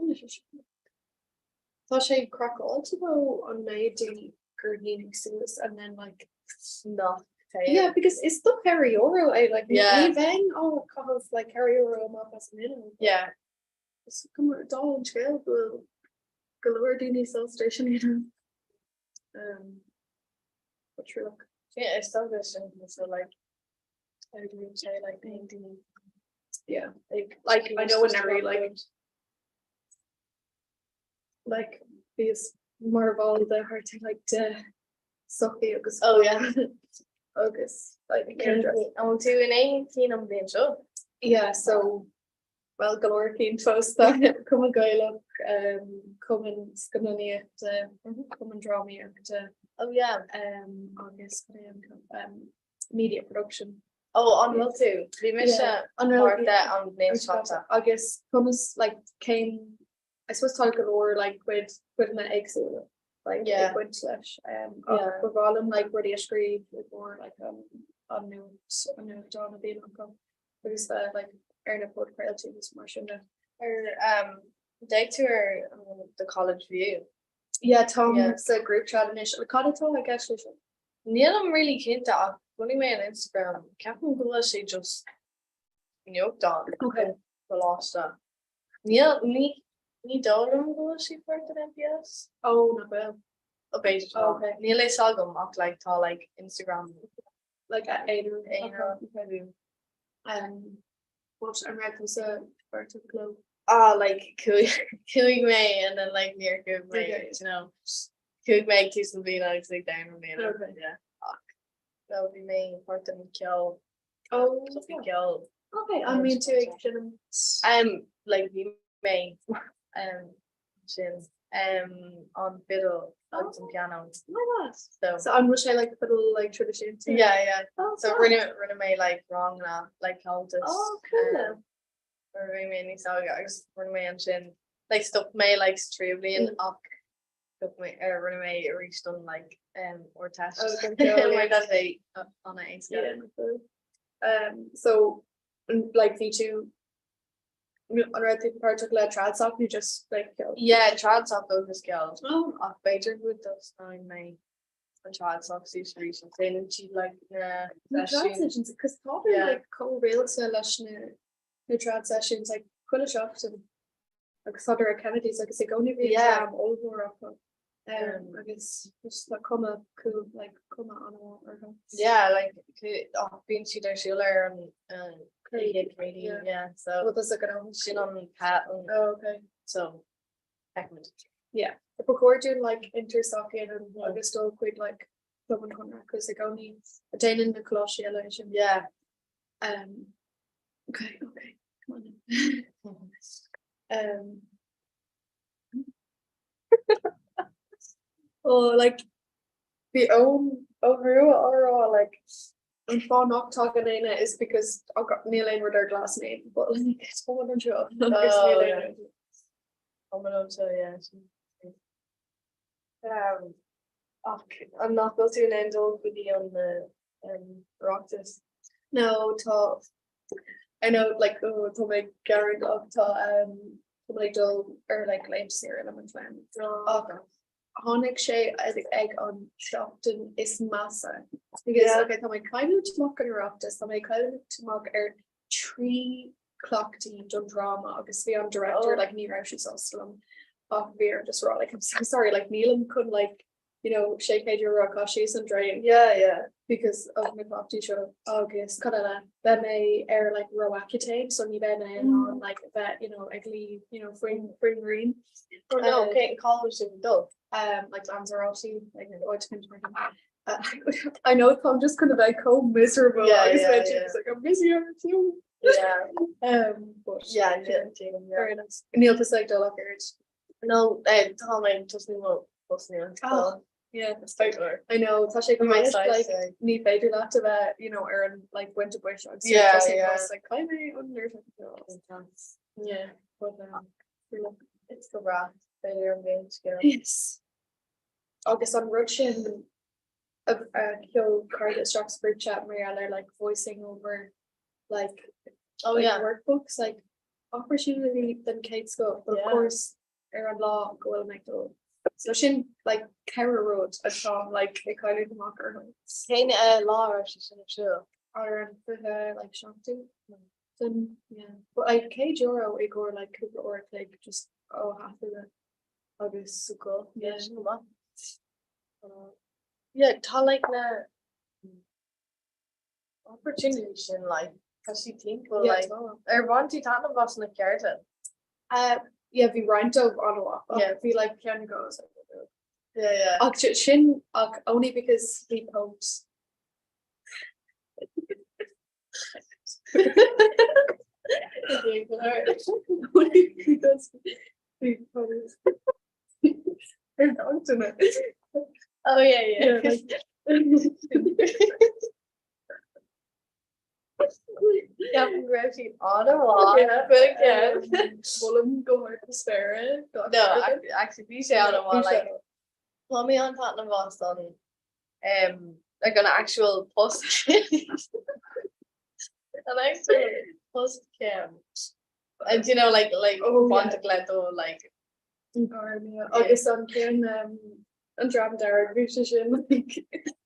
Tá sé craiceáilte though an méid daoine gur shínigh suas and then like nach téann. Yeah, because is do €4 é like ní bheinn á caitheamh like €4 amach as an fhuinneog. Yeah. Is cuma dála an scéil go bhfuil go leor daoine sásta é sin a dhéanamh. Um, but sure look. Yeah, is dócha sin so like I say like painting. Yeah, like, like I know in every like like bhíos mar bhall de thart ar like de sochaí agus Oh yeah. agus like hairdress. An tú in aon cinn an bhliain seo? Yeah, so well go leor cinn fosta Cumann Gaelach, um, Cumann Scannánaíochta, Cumann Drámaíochta, Oh yeah. um, agus um, media production. Oh an bhfuil tú? Bhí mise An raibh- páirteach an bhliain seo caite. Agus conas like cén I suppose tá go leor like cuid cuideanna éagsúla like Yeah. ag baint leis um ach Yeah. ba bhreá liom like rudaí a scríobh i gcomhair like an an nuacht an nuachtán a bhíonn acu agus bheith like ar na podchraoltaí agus mar sin de. Ar um d'fhéach tú ar um, the College View? Yeah táim Yeah. sa group chat anois. Cad atá i gceist leis sin? Nílim really cinnte ach chonaic mé an Instagram ceapaim go bhfuil sé just nuachtán Okay. coláiste. Níl ní ní dóigh liom go bhfuil sé páirt den MPS. Oh nach bhfuil. Oh b'fhéidir tá. Okay. Níl a fhios agam ach like tá like Instagram Like aonair aonair. Okay. Um, but an raibh tusa páirteach leo? Ah like chuaigh chuaigh mé and then like níor chuaigh mé Okay. you know. Chuaigh mé ag tús na bliana agus ag deireadh na bliana. Okay. Yeah. Ach no bhí mé páirt den ceol. Oh, Bhí ceol. Okay, an mbíonn tú ag seinm? Um, like bhí mé um, sin um, an fiddle agus an piano. Oh my God. So So an bhfuil sé like fiddle like traidisiúnta? yeah, yeah. Oh, So class. rinne rinne mé like ranganna like Comhaltas. Oh, cool. Um, nuair a bhí mé níos óige agus rinne mé ansin like stop mé like sa tríú bliain Mm. ach stop mé ar rinne mé arís don like um, Ardteist. Oh, don ceol, Mar yeah. tá sé an-éasca. Yeah, no clue. Um, so like bhí tú an raibh tú páirteach le Tradsoc nó just like ceol? Yeah, Tradsoc agus ceol. Oh, Ach b'fhéidir go dtosnóidh mé an Tradsoc suas arís an déanann siad like na na trad seisiúin. sessions, cos tá mé Yeah. like chomh rialta leis na na trad sessions like chuile seachtain agus tá ar Kennedy's agus i gcónaí bhí Yeah. dream ollmhór acu. Um, agus just le cuma cool like cuma an-mhaith orthu. Yeah, like ach bíonn siad ar siúl ar an Craig, Craig, yeah. yeah, so What does it go sin an pat an Oh, okay. so feicimid. Yeah. Ba chóir dúinn like Intersoc a dhéanamh agus dul chuig like Club an Chonradh cos i gcónaí a déanann na coláistí eile é sin. Yeah. Um, okay, okay, come on then. Um, oh, like bhí Eoin Ó Rua á rá like an fáth nach dtagann éinne is because níl aon rud ar glas in aon but like it's all anseo agus Oh, níl aon yeah. rud. Tá mé anseo, yeah. Um, ach an nach bhfuil tú in ann dul go dtí an um, Oireachtas? No, tá I know like oh, tá mé ag gearán ach tá um, tá mé ag dul ar like laethanta saoire le mo chlann. Ach tháinig sé ag ag an seachtain is measa. Because Yeah. okay, tá mé ag cailliúint amach an Oireachtas, tá mé ag cailliúint amach ar 3 cleachtaí don dráma agus bhí an director Oh. like ní raibh sé sásta liom ach bhí orm just rá like I'm so sorry like nílim chun like you know €600 a chaitheamh síos an drain Yeah, yeah. because of na cleachtaí seo agus cad eile beidh mé ar like Roaccutane so ní bheidh mé in ann like bheith you know ag luí you know faoin faoin ngrian Oh no, Uh, cén cá bhfuil sibh ag dul? um like Lanzarote like áit éicint mar sin. Uh, I know I'm just kind of like chomh miserable Yeah, agus yeah, bheidh yeah. just like I'm busy on too. Yeah, Um, but yeah, yeah, yeah. very nice. Níl tusa ag dul ach oiread. No, eh, tá mé tosnú mo tosnú. Oh, Yeah, It's or I know tá sé go My maith, size, like like. ní féidir leat a bheith you know ar an like buinte buis agus Yeah, tosnú yeah. bus, like caithfidh mé an nuair Yeah, but um, we're lucky. It's go breá b'fhéidir an bhliain seo. Yes. Agus an rud sin a a sheol cara isteach sa group chat mar gheall ar like voicing over like Oh like yeah. workbooks like opportunity den chéad scoth but of course ar an lá go bhfuil mé ag dul. So sin like ceithre rud atá like ag cailleadh amach orthu. Cén lá a raibh sé sin ar siúl? Ar an 27 like den yeah. But like €100 i gcomhair like cúpla uair a chloig just ó thaifeadadh agus So cool. Yeah, sin go maith. Yeah, tá like na opportunity sin like tá sí timpeall like ar bhain tú taitneamh as na ceardlann? Uh, yeah, bhí roinnt dóibh an-mhaith. Yeah. Bhí like ceann go Yeah, yeah. Ach sin ach only because bhí Pope Only because bhí Pope ar an Oh yeah, yeah. Yeah, like, Yeah, go raibh siad an-mhaith, but again. Molaim go hard na spéire. No, actually bhí sé an-mhaith, like, bhain mé an-taitneamh as an um, like an actual post an actual post cam. And you know, like like Oh, yeah. bainteach le do like An gairm, yeah. Agus an ceann um, an Dream Dearg bhí sé sin like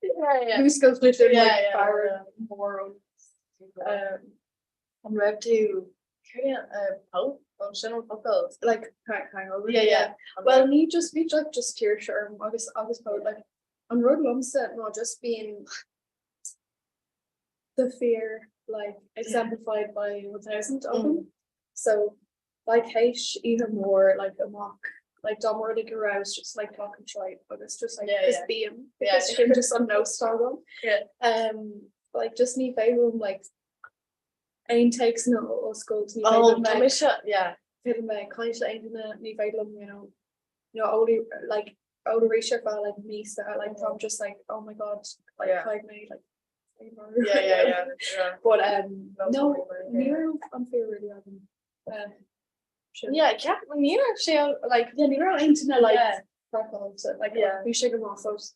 yeah, yeah. Múscailt le sin Yeah, like yeah, fear yeah. mór an um, An raibh tú céard é, uh, Pope an sin an focal? like hangover. Yeah, yeah. Well ní just bhí like just tuirse orm agus agus Pope like an rud liomsa ná just being the fear like exemplified by 1000 of them. So like théis oíche mhór like amach like dá mba rud é go rabhas just like talking shite agus just like Yeah, is yeah. bím Yeah. because sin just an nós atá agam. Yeah. Um like just ní féidir liom like aon téacsanna a oscailt ní féidir Oh, liom tá bheith mise, yeah. féidir liom bheith ag caint le aon duine ní féidir liom you know you know ól like ól arís ar feadh like míosa like táim just like oh my god like Yeah. caithfidh mé like Yeah, yeah, yeah, yeah. But um No, no sorry, ní yeah. raibh an fear really agam. Um, sin. Yeah, ceap ní raibh sé an like Yeah, ní raibh aon duine like Yeah. craiceáilte like Yeah. bhí sé go maith fós.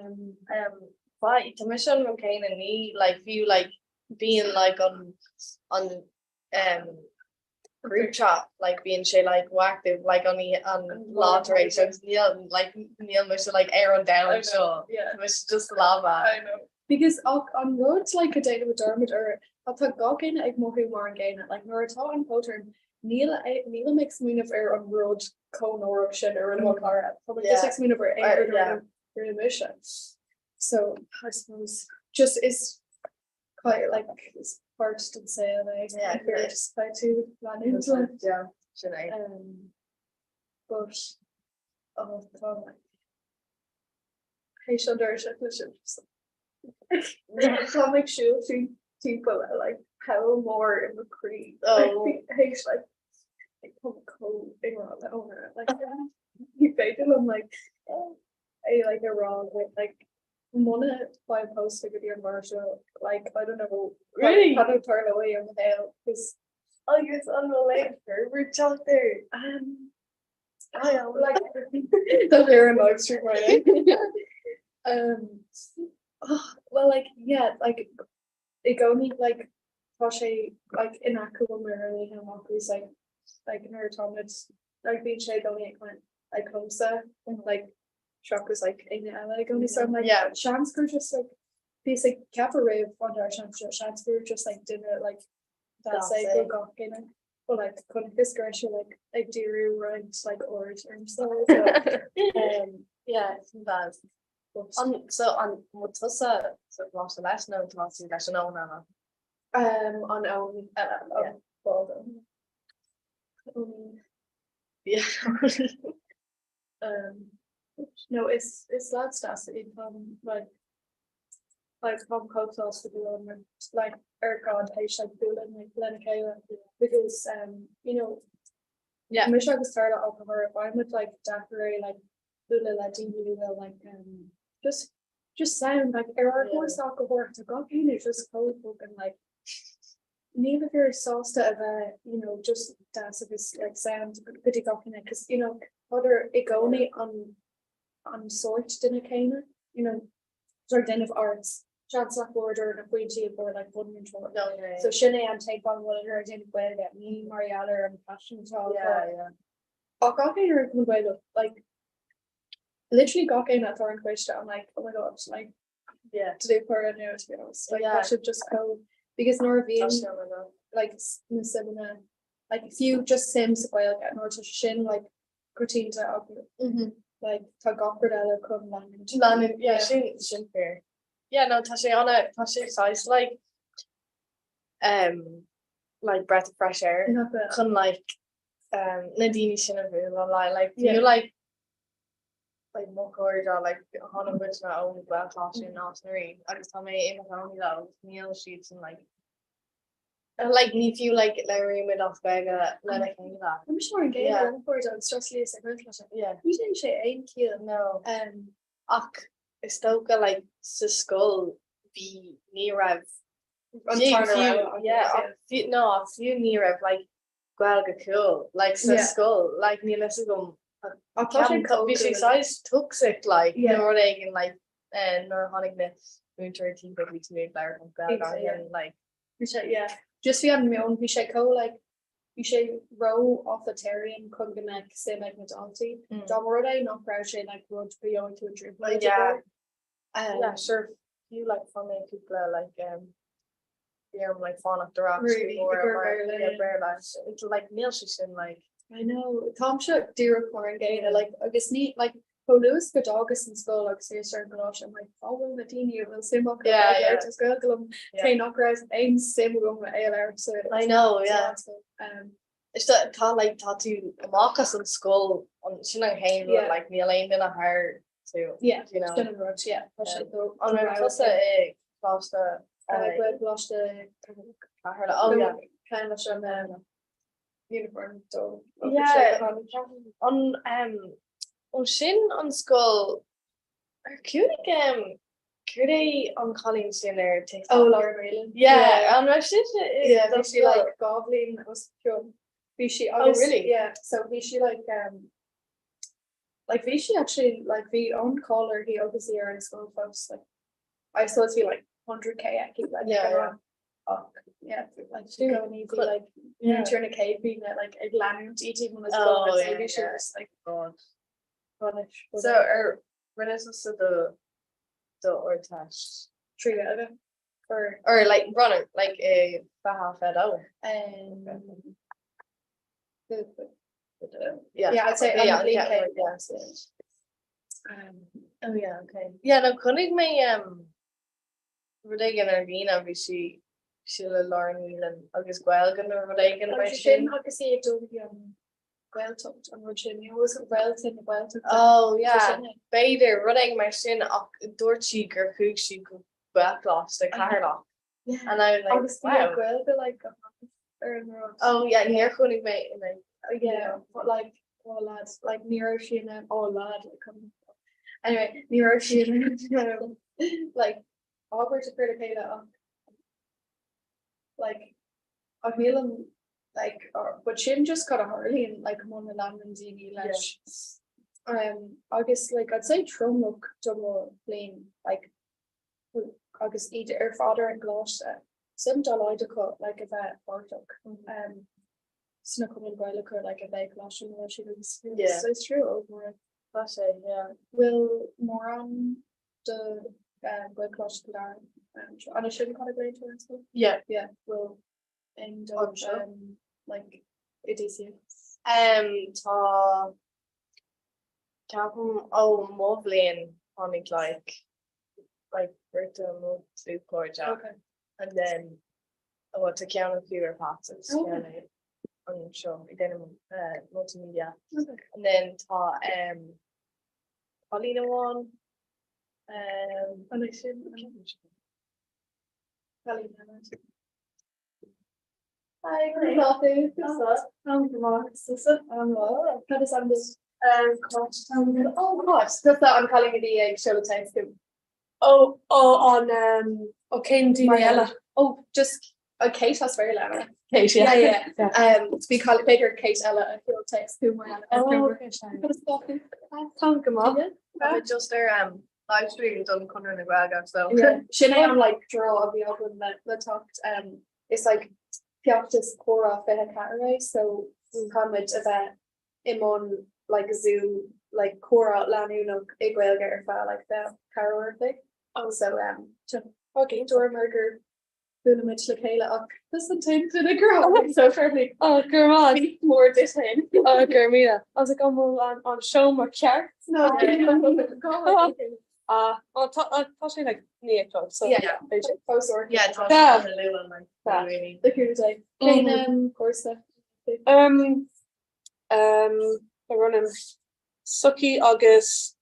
Um, um ba tá mise an rud céanna ní like fiú like bíonn like an an um group chat like bíonn sé like active like an an lá tar éis agus níl like níl mise like ar an domhan seo yeah. Tá mise just lámha. I know. Because ach an rud like a déanaim dearmad ar atá gach éinne ag mothú mar an gcéanna like nuair atá an póit orm níl nílim ag smaoineamh ar an rud chomh náireach sin a rinne mo chara Tá mé just ag smaoineamh ar aon rud a rinne rinne mise. So I suppose just is quite like is páirt den saol é Yeah. just caithfidh tú leanúint le. Yeah, sin é. Um, but oh, tá like Théis an deireadh seachtaine sin just like Tá mé ag siúl trí timpeall le like poll mór i mo chroí. Oh. Théis like like tá mé chomh i ngrá le Óna like ní féidir liom like é like a rá like like muna bhfaighim pósta go dtí an mhar seo like I don't know Really? cad a tharlóidh i mo shaol 'cause Agus an bhfuil aon forbairt teacht air? um I am like Tá sé ar an live stream right now. Um oh, well like yeah like i gcónaí like tá sé like in aice liom ar an oíche amach agus like like nuair atáimid like bíonn sé i gcónaí ag caint like liomsa like seachas like éinne eile i gcónaí so I'm like Yeah. seans gur just like bhíos ag ceapadh roimh an deireadh seachtaine seo seans gur just like duine like that's That's é go é. gach duine but like chonacthas go raibh sé like ag díriú roinnt like aird ormsa so um Yeah, sin bad. but An so an bhfuil tusa sa choláiste leis nó tá tú leis an Eoin eile? um an Eoin eile Yeah. an bald Eoin. Eoin Yeah. Um, no is is lads deas iad táim like like táim chomh sásta go bhfuil muid like ar God théis like bualadh lena chéile because um you know Yeah. mise agus Tarla ach go háirithe faigheann muid like deacair é like bualadh le daoine nua like um just just sound like ar ár Yeah. gcúrsa ach go háirithe tá gach éinne just chomh fucking like Ní bheifear sásta a bheith you know just deas agus like sound go dtí gach éinne 'cause you know tádar i gcónaí an an sórt duine céanna you know sort déanamh arts. Seans nach bhfuaireadar na pointí i gcomhair like bunmhúinteoir. No, yeah, yeah. So sin é an t-aon fáth go bhfuileadar ag déanamh Gaeilge, ní mar gheall ar an passion atá acu. Yeah, yeah. Ach gach éinne ar an Chumann Gaelach, like literally gach éinne atá ar an choiste, I'm like, oh my god, like yeah. to do cur now to be honest. Like, yeah. should just go because nuair a bhíonn like na suimeanna like fiú just suim sa Ghaeilge nuair atá sé sin like coitianta acu mm -hmm. like tá gach rud eile chun leanúint. Leanúint, yeah, sin sin fair. Yeah, no, tá sé ana tá sé saghas like um like breath of fresh air chun like um na daoine sin a bhualadh like like yeah. you like like mo chairde like tháinig muidne ón Ghaelcholáiste in Nás na Rí agus tá mé i mo chónaí leo agus níl siad sin like like ní fiú like labhraímid as Gaeilge lena chéile. Tá mise mar an gcéanna Yeah. le mo chairde agus just líos ag Gaelcholáiste. Yeah. Ní dhéanann sé aon chiall. No. Um, Ach is dócha like sa scoil bhí ní raibh An fiú tarna fiú rogha acu, yeah yeah. ach fiú no ach fiú ní raibh like Gaeilge cool like sa Yeah. scoil like níl fhios agam Ach tá sé Ceapaim bhí sé chomh saghas toxic like Yeah. nó rud éigin like eh, nuair a tháinig na múinteoirí timpeall bhí tú ag labhairt an Ghaeilge Exactly, yeah. and like Bhí sé yeah. Just bhí an meon bhí sé chomh like bhí sé ró-authoritarian chun go mbeadh suim ag na daltaí. Mm. Dá mba rud é nach raibh sé like rud go gheobhaidh tú i dtrioblóid Yeah. air. Um, yeah sure fiú like fuair mé cúpla like um bhí orm like fanacht ar ais Really, go i gcomhair mar Béarla, yeah yeah. Béarla it's like níl sé sin like I know táimse díreach mar an gcéanna like agus ní like chomh luath is go d'fhágas an scoil agus bhíos ar an gcoláiste I'm like cá bhfuil na daoine a bhfuil suim acu Yeah, ag yeah. labhairt as Gaeilge liom Yeah. cé nach raibh aon suim agam é a labhairt sa I know sa yeah mheánscoil. Um, Is tá tá like tá tú amach as an scoil an sin an chéad rud Yeah. like níl aon duine thar tú yeah, you know. sin an rud yeah tá sé do An raibh rogha tusa i gcoláiste Gaelcholáiste Cheatharlach oh yeah. Ceann leis an um, uniform dó Yeah an um ó sin an scoil ar chonaic um céard é an cailín sin ar TikTok? Oh Lauren Whelan. Yeah, an raibh sise i Yeah, do bhí sí scoil? like 2 bhliain os cionn. Bhí sí Oh agus really? yeah, so bhí sí like um like bhí sí actually like bhí an-cháil uirthi agus í ar an scoil fós like I suppose bhí like 100k aici like Yeah, ag an yeah. am. Ach yeah like Sin go ní bhí like yeah. múinteoir na céad bliana like ag leanúint í timpeall na scoile Oh so yeah, bhí sí yeah. just like God. Anois So ar rinne tusa do do Ardteist? 3 Gaeilge or Or like runner like i 2022? um the Yeah. yeah I'd say Yeah, an bhliain yeah, céanna. yeah. Um, Oh yeah, okay. Yeah, no chonaic mé um rud éigin ar líne bhí sí sí le Lauren Whelan agus Gaeilge nó rud éigin mar Tá sé sin sin. agus í ag dul go dtí an Gaeltacht an rud sin, you know, is Réalta na Gaeltachta. Oh Sé yeah, sin é. b'fhéidir rud éigin mar sin ach dúirt sí gur chuaigh sí go Gaelcholáiste Cheatharlach. Yeah. And I was like, Agus bhí wow. Gaeilge like go han ar an rud. Oh yeah, níor chonaic mé in a Yeah, but like oh lads, like ní raibh sí in ann oh lad like come Anyway, ní raibh sí in ann um, like abairt a chur le chéile ach like ach nílim like or but sin just cad a tharlaíonn like muna leanann daoine leis. Um, agus like I'd say tromlach de mo bhliain like agus iad ar fad ar an gcoláiste suim dá laghad acu like a bheith páirteach um, sna cumainn Ghaelacha like a bheith ag coláiste na raibh siad agus Yeah. so it's true ó Tá sé, yeah. bhfuil mórán de um, Gaelcholáiste Chill Dara um, an sin cad a glaonn tú ar an scoil? Yeah. Yeah, bhfuil aon do Anseo. um, like i DCU. Um, tá ceapaim ó mo bhliain tháinig like like beirt de mo dhlúthchairde Okay. and then oh, well, tá ceann acu ar Pats agus Okay. ceann é anseo ag déanamh uh, multimedia. Okay. And then tá um, cailín amháin um, An é sin cailín eile. Hi, Conas tá tú? An go maith tusa? An bhfuil? Cad is ainm duit? Um, Cáit. Oh, Cáit. Tusa an cailín a bhí ag seoladh téacs chugam. Ó, ó, an, um, ó cén daoine eile? Oh, just uh, Kate as Béarla. Anna. Kate, yeah. Yeah, yeah. Um, bhí cailín b'fhéidir Kate eile a sheol téacs chugam mar Oh, okay, sorry. Cad is tá tú? Tá go maith. Tá mé just ar um, Live stream don Conradh na Gaeilge so. Sin é an like draw a bhí agam le le teacht um, is like feachtas comhrá 24 é so táimid a bheith i mbun like Zoom like comhrá leanúnach i Gaeilge ar feadh like 24 uair a chloig. So um, okay, dúramar gur buailimid le chéile ach tusa an t-aon duine gur tháinig so fair play. Oh, go raibh maith. Ní mór duit féin. Oh, go raibh míle. I was like, an bhfuil an an seomra ceart? No. Ah, oh, tá tá sé like 9 a chlog, so Yeah. b'fhéidir. Fós or. Yeah, tá Yeah. sé luath like Yeah. really. The cúnamh Dé. Cén um, cúrsa? Um, um, a roinnim sochaí agus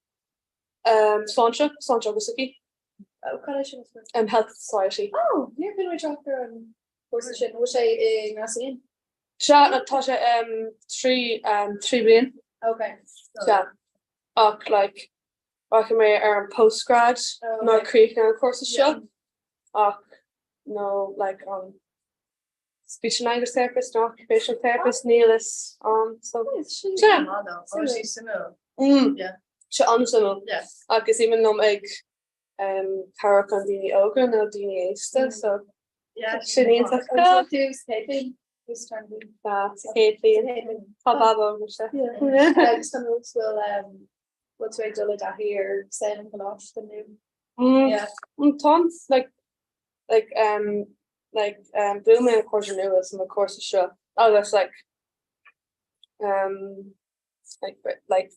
um, sláinte, sláinte agus sochaí. Oh, cad é sin is rud? Um, health society. Oh, níor bhí mé trácht ar an chúrsa sin. Bhfuil sé i nGrasaín? Sea, no, tá sé um, trí um, trí bliain. Okay. Sea. Ach like, rachaidh mé ar an postgrad Oh, nuair okay. críochnaíonn an cúrsa seo. Yeah. Ach no like an speech and language therapist nó occupational therapist níl fhios a'm so. Sin Sea. Oh, sí suimiúil. Mm. Yeah. Sé an-suimiúil. Yeah. Agus is aoibhinn liom ag um, cabhrú le daoine óga nó daoine aosta so Yeah, sin iontach. Tá tú sa chéad bhliain? Who's turn bhliain? Tá sa chéad bhliain. Tá baba mise. Agus tá nó bhfuil um, bhfuil tú ag dul i dtaithí ar saol an choláiste nó? Mm. Yeah. Mm, Tá like like um like um bhuail mé an cairde nua sa mo cúrsa seo agus like um like like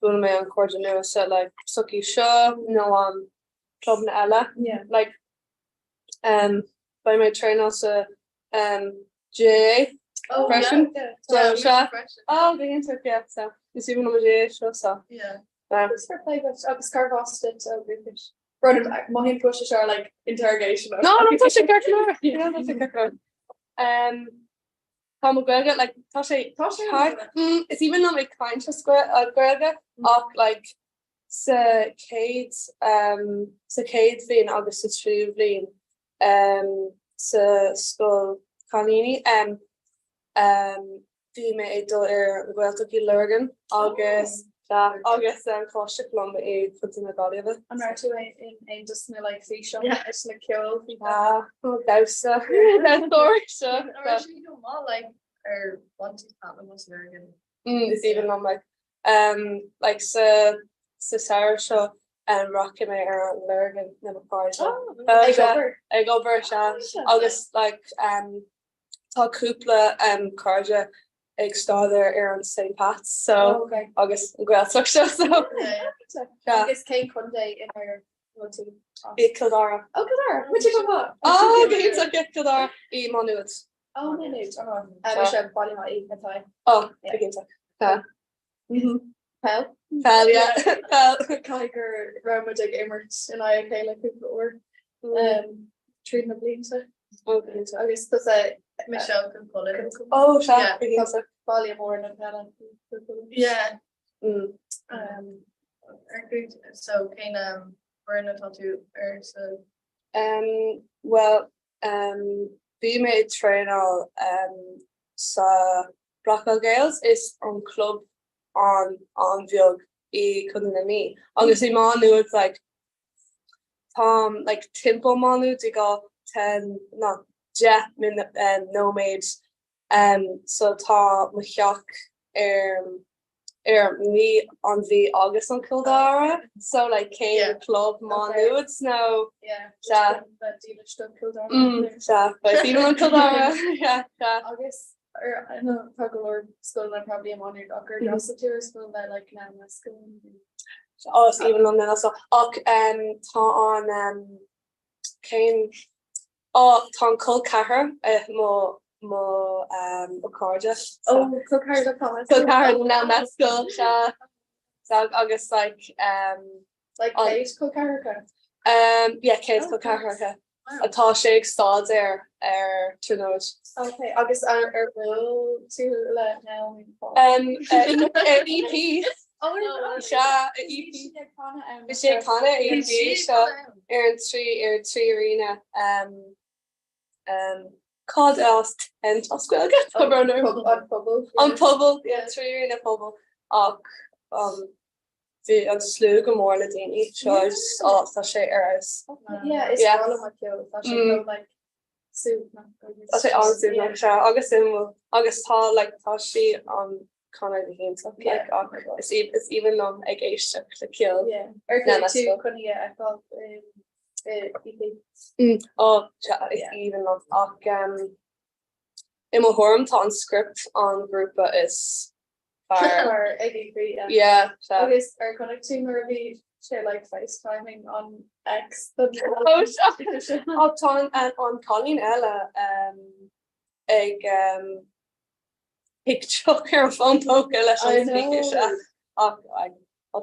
bhuail mé an cairde nua sa like sochaí seo nó an clubanna eile Yeah. like um beidh mé ag traenáil sa um GAA Oh, freisin Yeah. so Yeah, sea freisin. oh go hiontach yeah so is aoibhinn liom an GAA seo so Yeah. um, Agus fair play duit. Agus cárbh as duit ó dhúchas? Rud mothaím go bhfuil sé seo like interrogation. No, no, tá sé ceart go leor. Yeah, tá sé ceart go leor. Um, tá mo Gaeilge, like, tá sé Tá sé thar- Mm, is aoibhinn liom ag caint as Gae- uh, Gaeilge ach like sa chéad um, sa chéad bhliain agus sa tríú bhliain um, sa scoil cailíní um, um, Bhí mé ag dul ar an Ghaeltacht i Lurgan agus agus an Coláiste Columba i gContae na Gaillimhe. An raibh tú in aon dos na like físeáin is na ceol faoi Ah, damhsa damhsóir seo. An raibh sé go maith like ar bhain tú taitneamh as Lurgan? Mm, is aoibhinn liom like um like sa sa samhradh seo um rachaidh mé ar an Lurgan le mo chairde. Ag obair. Ag obair sea agus like um Tá cúpla cairde ag staidéar ar an St Pat's so agus an Ghaeltacht seo so. Agus cén contae inar bhfuil tú as? I Cill Dara. Oh Cill Dara! Muid ag gabháil! Oh go hiontach yeah Cill Dara i Má Nuad. Oh Má Nuad oh. Mise Baile Átha Í atá. Oh go hiontach. Tá. Peil? Peil yeah peil. Caithfidh gur raibh muid ag imirt in aghaidh a chéile cúpla uair tríd na blianta. Agus tusa Mise ó Chú Chulainn. Ó sea go hiontach. Baile mór na peile. Yeah. Um, Ar cúig so cén foireann atá tú ar sa Um, well um, bhí mé ag traenáil um, sa Blackwell Gaels is an club an an-bheag i Contae na Mí agus i Má Nuad like táim like timpeall Má Nuad i gá 10 ná 10 min nóiméad um so tá mo theach ar ar Mí an Mhí agus an Cill Dara so like cén Yeah. club Má Okay. Nuad nó yeah, Sea. bheith dílis don Cill Dara. mm sea beidh daoine an Cill Dara yeah sea. Agus ar no tá go leor scoileanna probably i Má Nuad ach ar d'fhreastail tú ar scoil le like na scoil. Ó is aoibhinn liom na so ach um tá an um cén Ó tá an col ceathrar ag mo mo um mo cairde Ó col ceathrar le Thomas. Col ceathrar na na scoil sea sea agus like um Like an- céad col ceathracha? um yeah céad Oh, col ceathracha Wow. atá sé ag staidéar ar Tríonóid. Okay, agus ar ar bhuail tú le Naomi Paul? Um ar EP Oh, ar sea EP Bhí sí ag canadh ann. Bhí sí ag canadh Bhí EP sí ag seo canadh ann. ar an trí ar an trí Arena um um cad as tent as Gaeilge? Tá brón orm. An pobal. An pobal yeah trí Arena pobal ach um. Bhí an slua go mór le daoine seo oh, tá sé ar fheabhas. Yeah, is breá liom an ceol tá sé chomh like suaimhneach agus Tá sé an-suaimhneach sea agus suimiúil agus tá like tá sí an canadh go hiontach like ach is is aoibhinn liom ag éisteacht le ceol. Yeah. Ar na chuaigh tú chun í a fheiceáil i EP? Ó sea is aoibhinn liom ach i mo thuairim tá an script an grúpa is fearr. Ag EP, yeah. Yeah, sea. Agus ar chonaic tú nuair a bhí sé like facetiming an ex don Ó sea. Ó tá an cailín eile ag TikTok ar an bhfón póca leis an speaker sea. Ach like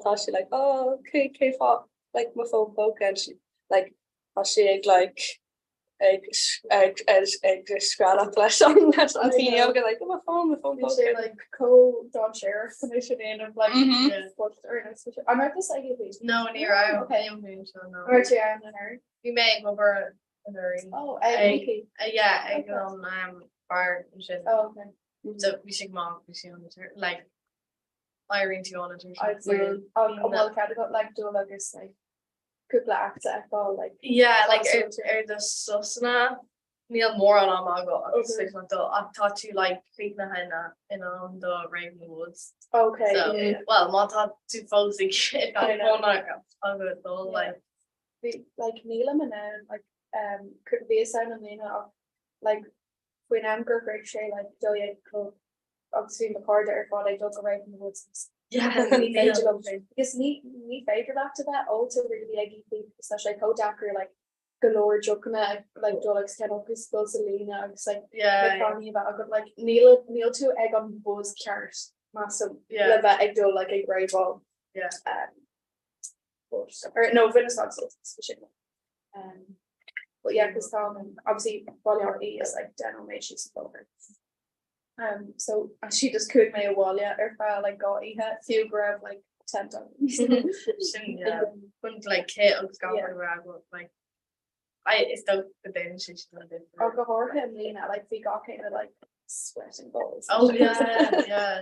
tá sí like oh cé cé fáth like mo fón póca and she like tá sí ag like ag ag ag ag screadach leis an leis an fhuinneog like mo fón mo fón Bhí sé póca. like chomh dainséarach chun é sin a dhéanamh like but ar nós an raibh tusa ag EP? No, ní raibh. Okay. Ní raibh seo, no. An raibh tú ann anuraidh? Bhí mé ag obair anuraidh. Oh, ag Ag- EP. Yeah, ag Okay. an bar ansin. Oh, okay. So bhí sé go maith, bhí sé an like éiríonn tú an I'd say an bhfuil cead agat like dul agus like cúpla act a fheiceáil like Yeah, like Tá ar ar do sosanna níl mórán ama agat agus Okay. féidir leat dul ach tá tú like críochnaithe in in am do Rave in the Woods. Okay, So, yeah. well, má tá tú fós ag I know. agat dul Yeah. like Bhí like nílim in ann like um bhíos ann i mbliana ach like faoin am gur shroich sé like 12 a chlog agus bhí mo chairde ar fad ag dul go Rave in the Woods yeah, ní féidir liom because ní ní féidir leat a bheith ólta really ag EP because tá sé chomh deacair like go leor deochanna like dul agus ceannach agus dul sa líne agus like yeah, na yeah. cannaí a bheith agat like níl níl tú ag an buzz ceart measaim Yeah. le bheith ag dul like ag raveáil. Yeah. Um, but or no bhaineas an-sult as sin. Um, but yeah, cos tá obviously Baile Átha Í is like 10 nóiméad síos an bóthar. Um, so actually just chuaigh mé abhaile ar feadh like dhá oíche fiú go raibh like tent agam. Sin yeah. Chun like cith agus gach Yeah. rud a bheith agat like I is dócha go ndéanann sé sin an difear. Ach go háirithe i mbliana like bhí gach éinne like sweating balls. Oh yeah, yeah.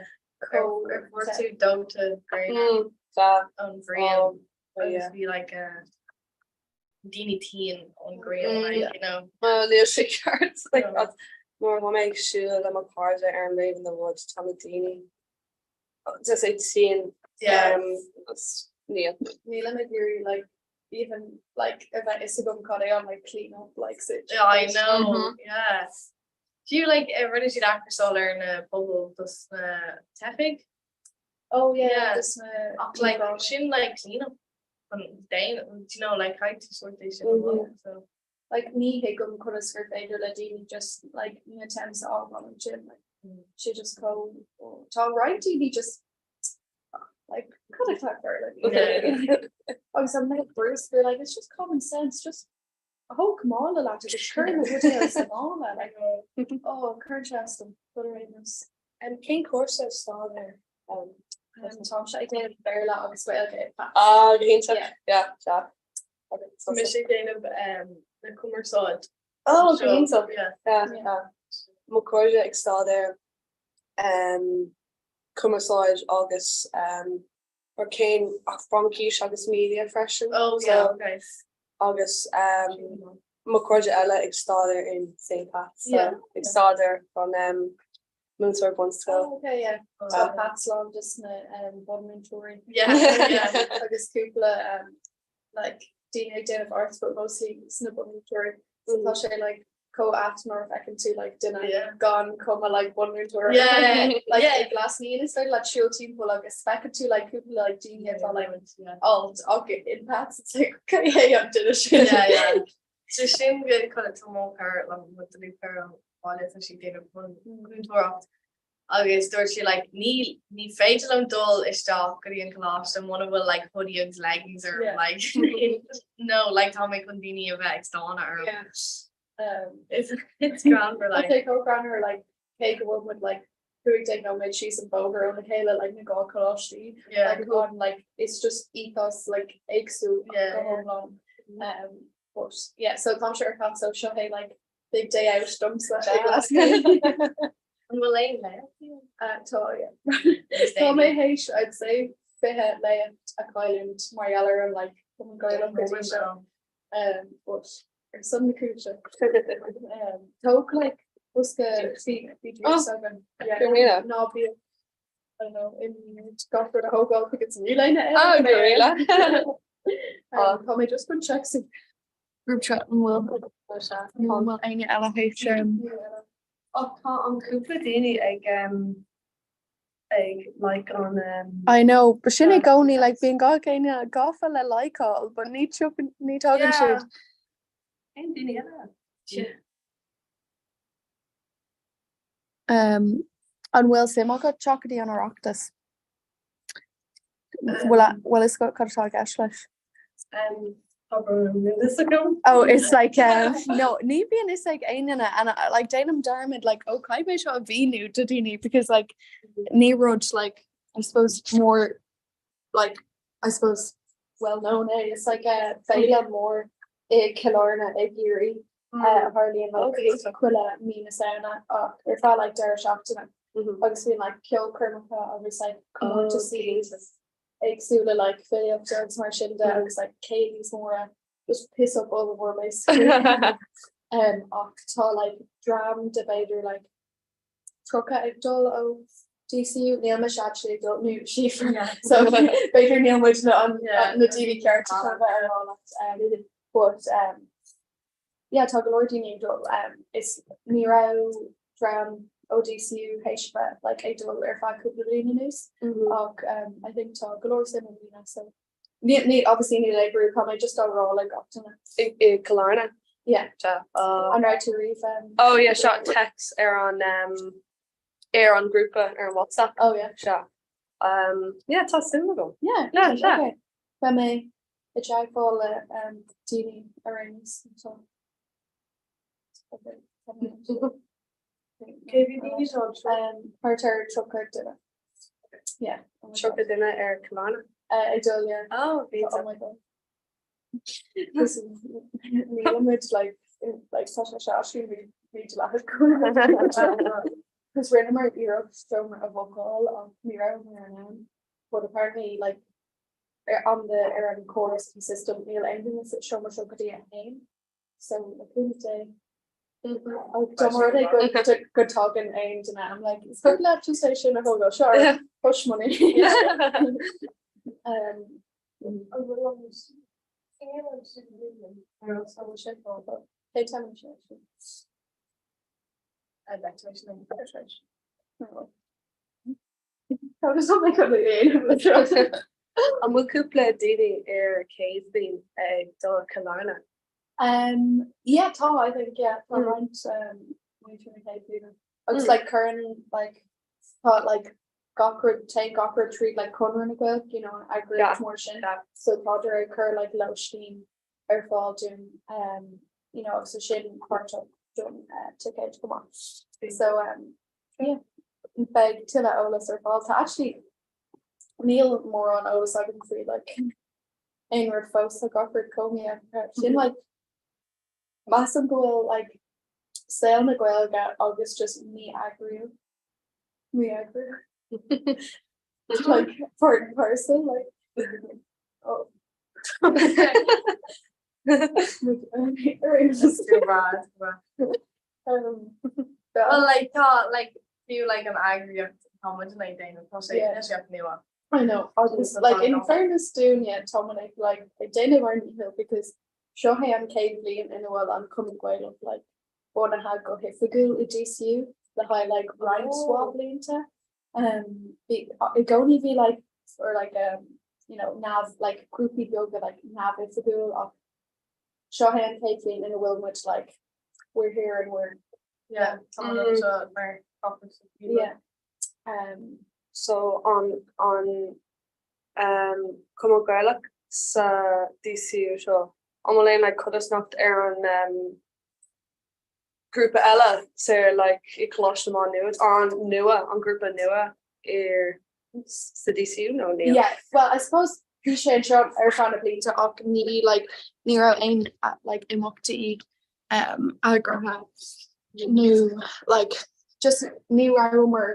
Chomh Ar fuair tú dóite gréine Sea. ón ghrian Oh, agus yeah. bhí like a daoine tinn ón ghrian Mm. like you know. Well, níl sé ceart like No. nuair atá mé ag siúl le mo chairde ar an Rave in the Woods tá na daoine just ag tinn Yeah. um, agus níl. Nílim ag iarraidh like even like a bheith fhios agam cad é an like clean up like situation. Yeah, I know, Mhm. yeah. Do you like eh, rinne siad aithriseáil ar na pubaill dos na teifigh? Oh yeah, Yeah. just na Ach like sin like clean up an daon do you know like caithfidh tú sort é sin Mhm. amach, so. Like ní thuigim conas gur féidir le daoine just like na tents a fhágáil ansin like Mm. sé just chomh tá roinnt daoine just like cad atá ag tarlú Yeah. Agus an mbeidh bruscar like it's just common sense just thóg mála leat agus cuir na rudaí sa mhála like oh cuireann sé as dom but ar aon nós. And cén cúrsa staidéir? Um, Táimse ag déanamh Béarla agus Gaeilge i bPATS. ah, go hiontach. Yeah. Yeah, sea. Okay, Tá mise ag déanamh um, na cumarsáid. Oh, go So, hiontach. yeah. Yeah, Yeah. yeah. Mo chairde ag staidéar um, cumarsáid agus um, or cén ach Fraincis agus media freisin. Oh yeah, So, okay. agus um, mo chairde eile ag staidéar in St. Pat's. So, Yeah. ag staidéar an um, múinteoir bunscoil. Oh, okay, yeah. Tá Pats lán dos na um, bunmúinteoirí. Yeah, yeah. Agus cúpla um, like daoine ag déanamh arts but mostly sna bunmúinteoirí. So tá sé like chomh ait nuair a fheiceann tú like duine Yeah. gan cuma like bunmúinteoir. Yeah, Like yeah. ag Glas Naíon is féidir leat siúl timpeall agus feiceann tú like cúpla like daoine atá like Yeah. alt ach in Pats it's like okay hey an duine sin. Yeah, yeah. So sin go chun tá mo chara liom mo dhlúthchara ón bhaile tá sí ag déanamh múinteoireacht agus dúirt sí like ní ní féidir liom dul isteach go dtí an coláiste muna bhfuil like hoodie agus leggings orm Yeah. like no like tá mé chun daoine a bheith ag stánadh orm. Yeah. Um, It's it's greannmhar like Tá chomh greannmhar like cé go bhfuil muid like 15 nóiméad síos an bóthar óna chéile like na dhá choláistí yeah. like an like it's just ethos like éagsúil Yeah, go yeah. hiomlán. Um, but yeah, so táimse ar Pats so seo é like big day out domsa ag Glasgow. An bhfuil aon léachtaí? Uh, tá yeah. Tá mé théis I'd say. 20 léacht a chailliúint mar gheall ar an like Cumann Gaelach go dtí seo. Um, but ar son na cúise. Um, tóg like bosca bhí bhí juice againn. Yeah. Go míle. Ná bí I don't know, in gach rud a thógáil because níl éinne eile. Oh, go míle. Um, Tá mé just chun check sa group chat an bhfuil an bhfuil éinne eile théis um, Ach tá an cúpla daoine ag um, ag like an um, I know, but sin i gcónaí like bíonn gach éinne gafa le likeáil, but ní tiocann ní tagann siad. Aon daoine eile? Um, an bhfuil suim agat teacht go dtí an Oireachtas? Bhfuil a- bhfuil fhios agat cad atá i gceist leis? Um, tá brón orm, níl fhios agam. Oh, it's like uh, no, ní bhíonn fhios ag aon duine and I, like déanaim dearmad like oh caithfidh mé seo a mhíniú do daoine because like ní rud like I suppose more like I suppose well known é. It's like a féile mór i Cill Airne i gCiarraí a tharlaíonn like chuile mí na Samhna ach ar feadh like deireadh seachtaine agus bíonn like ceolchoirmeacha agus like comórtaisí éagsúla like filíochta agus mar sin de agus like céilís móra just piss up ollmhór basically. Um, ach tá like dream de b'fhéidir like 30 ag dul ó DCU, níl mise actually ag dul, nó Síofra, so b'fhéidir níl muid na an na daoine cearta chun a bheith ar rá leat um, but um, yeah tá go leor daoine ag dul um, is ní raibh dream ó DCU théis bheith like ag dul ar feadh cúpla bliain anuas ach um, I think tá go leor suim i mbliana so ní ní obviously níl aon brú tá mé just á rá le gach duine. I i Cill Airne? Yeah. Sea. Oh. An raibh tú riamh um, Oh yeah, sea text ar an um, ar an grúpa ar an WhatsApp. Oh yeah. Sea. Um, yeah, tá suim agam. Yeah, Yeah, sea. okay. Beidh mé i dteagmháil le um, daoine ar aon nós so. Okay. Cé mhéad daoine atá anseo? Um, thart ar 30 duine. Yeah. Oh my God. 30 duine ar Cill Airne. Uh, ag dul, yeah. Oh, bhí Oh my God. Níl muid like like tá sé seo actually bhí bhí dleathach Cos rinneamar iarracht seomra a bhookáil ach ní rabhamar in ann. But apparently like ar an the ar an córas an system níl aon duine sa seomra seo go dtí a haon. So le cúnamh Dé Dá mba rud é go go dtagann aon duine I'm like is féidir leat just é sin a thógáil seo ar hush money. Um, An bhfuil an níl an sin Ar an samhail sin Cé tá an sin sin? I bet tar éis na tar éis. Tá just something go dhéanamh le seo. An bhfuil cúpla daoine ar chéad bhliain ag dul Cill Airne? Um, yeah, tá, I think, yeah, tá roinnt um, muintir na chéad bhliana. Agus like cuireann like tá like gach rud téann gach rud tríd like Conradh na Gaeilge, you know, an eagraíocht Yeah, mór sin. yeah. So tádar ag cur like lóistín ar fáil dúinn, um, you know, agus sin páirteach don uh, ticéid chomh maith. So um, yeah, beidh tuilleadh eolas ar fáil. Tá actually níl mórán eolas agam faoi like aon rud fós tá gach rud chomh sin like measaim go bhfuil like saol na Gaeilge agus just mí-eagrú mí-eagrú like part and parcel like oh um, Well, like tá like fiú like an eagraíocht tá muid in ag déanamh tá sé Yeah. anois ag nua. I know agus like in fairness dúinne tá muid ag like ag déanamh ár ndícheall because seo é an chéad bhliain ina bhfuil an Cumann Gaelach like bunaithe go hoifigiúil i DCU le haghaidh like roinnt Oh. mhaith blianta. Um, bhí i gcónaí bhí like or like um, you know neamh like grúpaí beaga like neamhoifigiúil ach seo é an chéad bhliain ina bhfuil muid like we're here and we're Yeah, tá muid anseo mar proper yeah. Um, So an an um, Cumann Gaelach sa DCU seo an bhfuil aon like codarsnacht ar an um, grúpa eile sa like i Coláiste Mhá Nuad an nua an grúpa nua ar sa DCU nó níl? Yeah, well I suppose bhí sé anseo ar feadh na blianta ach ní like ní raibh aon uh, like imeachtaí um, eagraithe nó like just ní rabhamar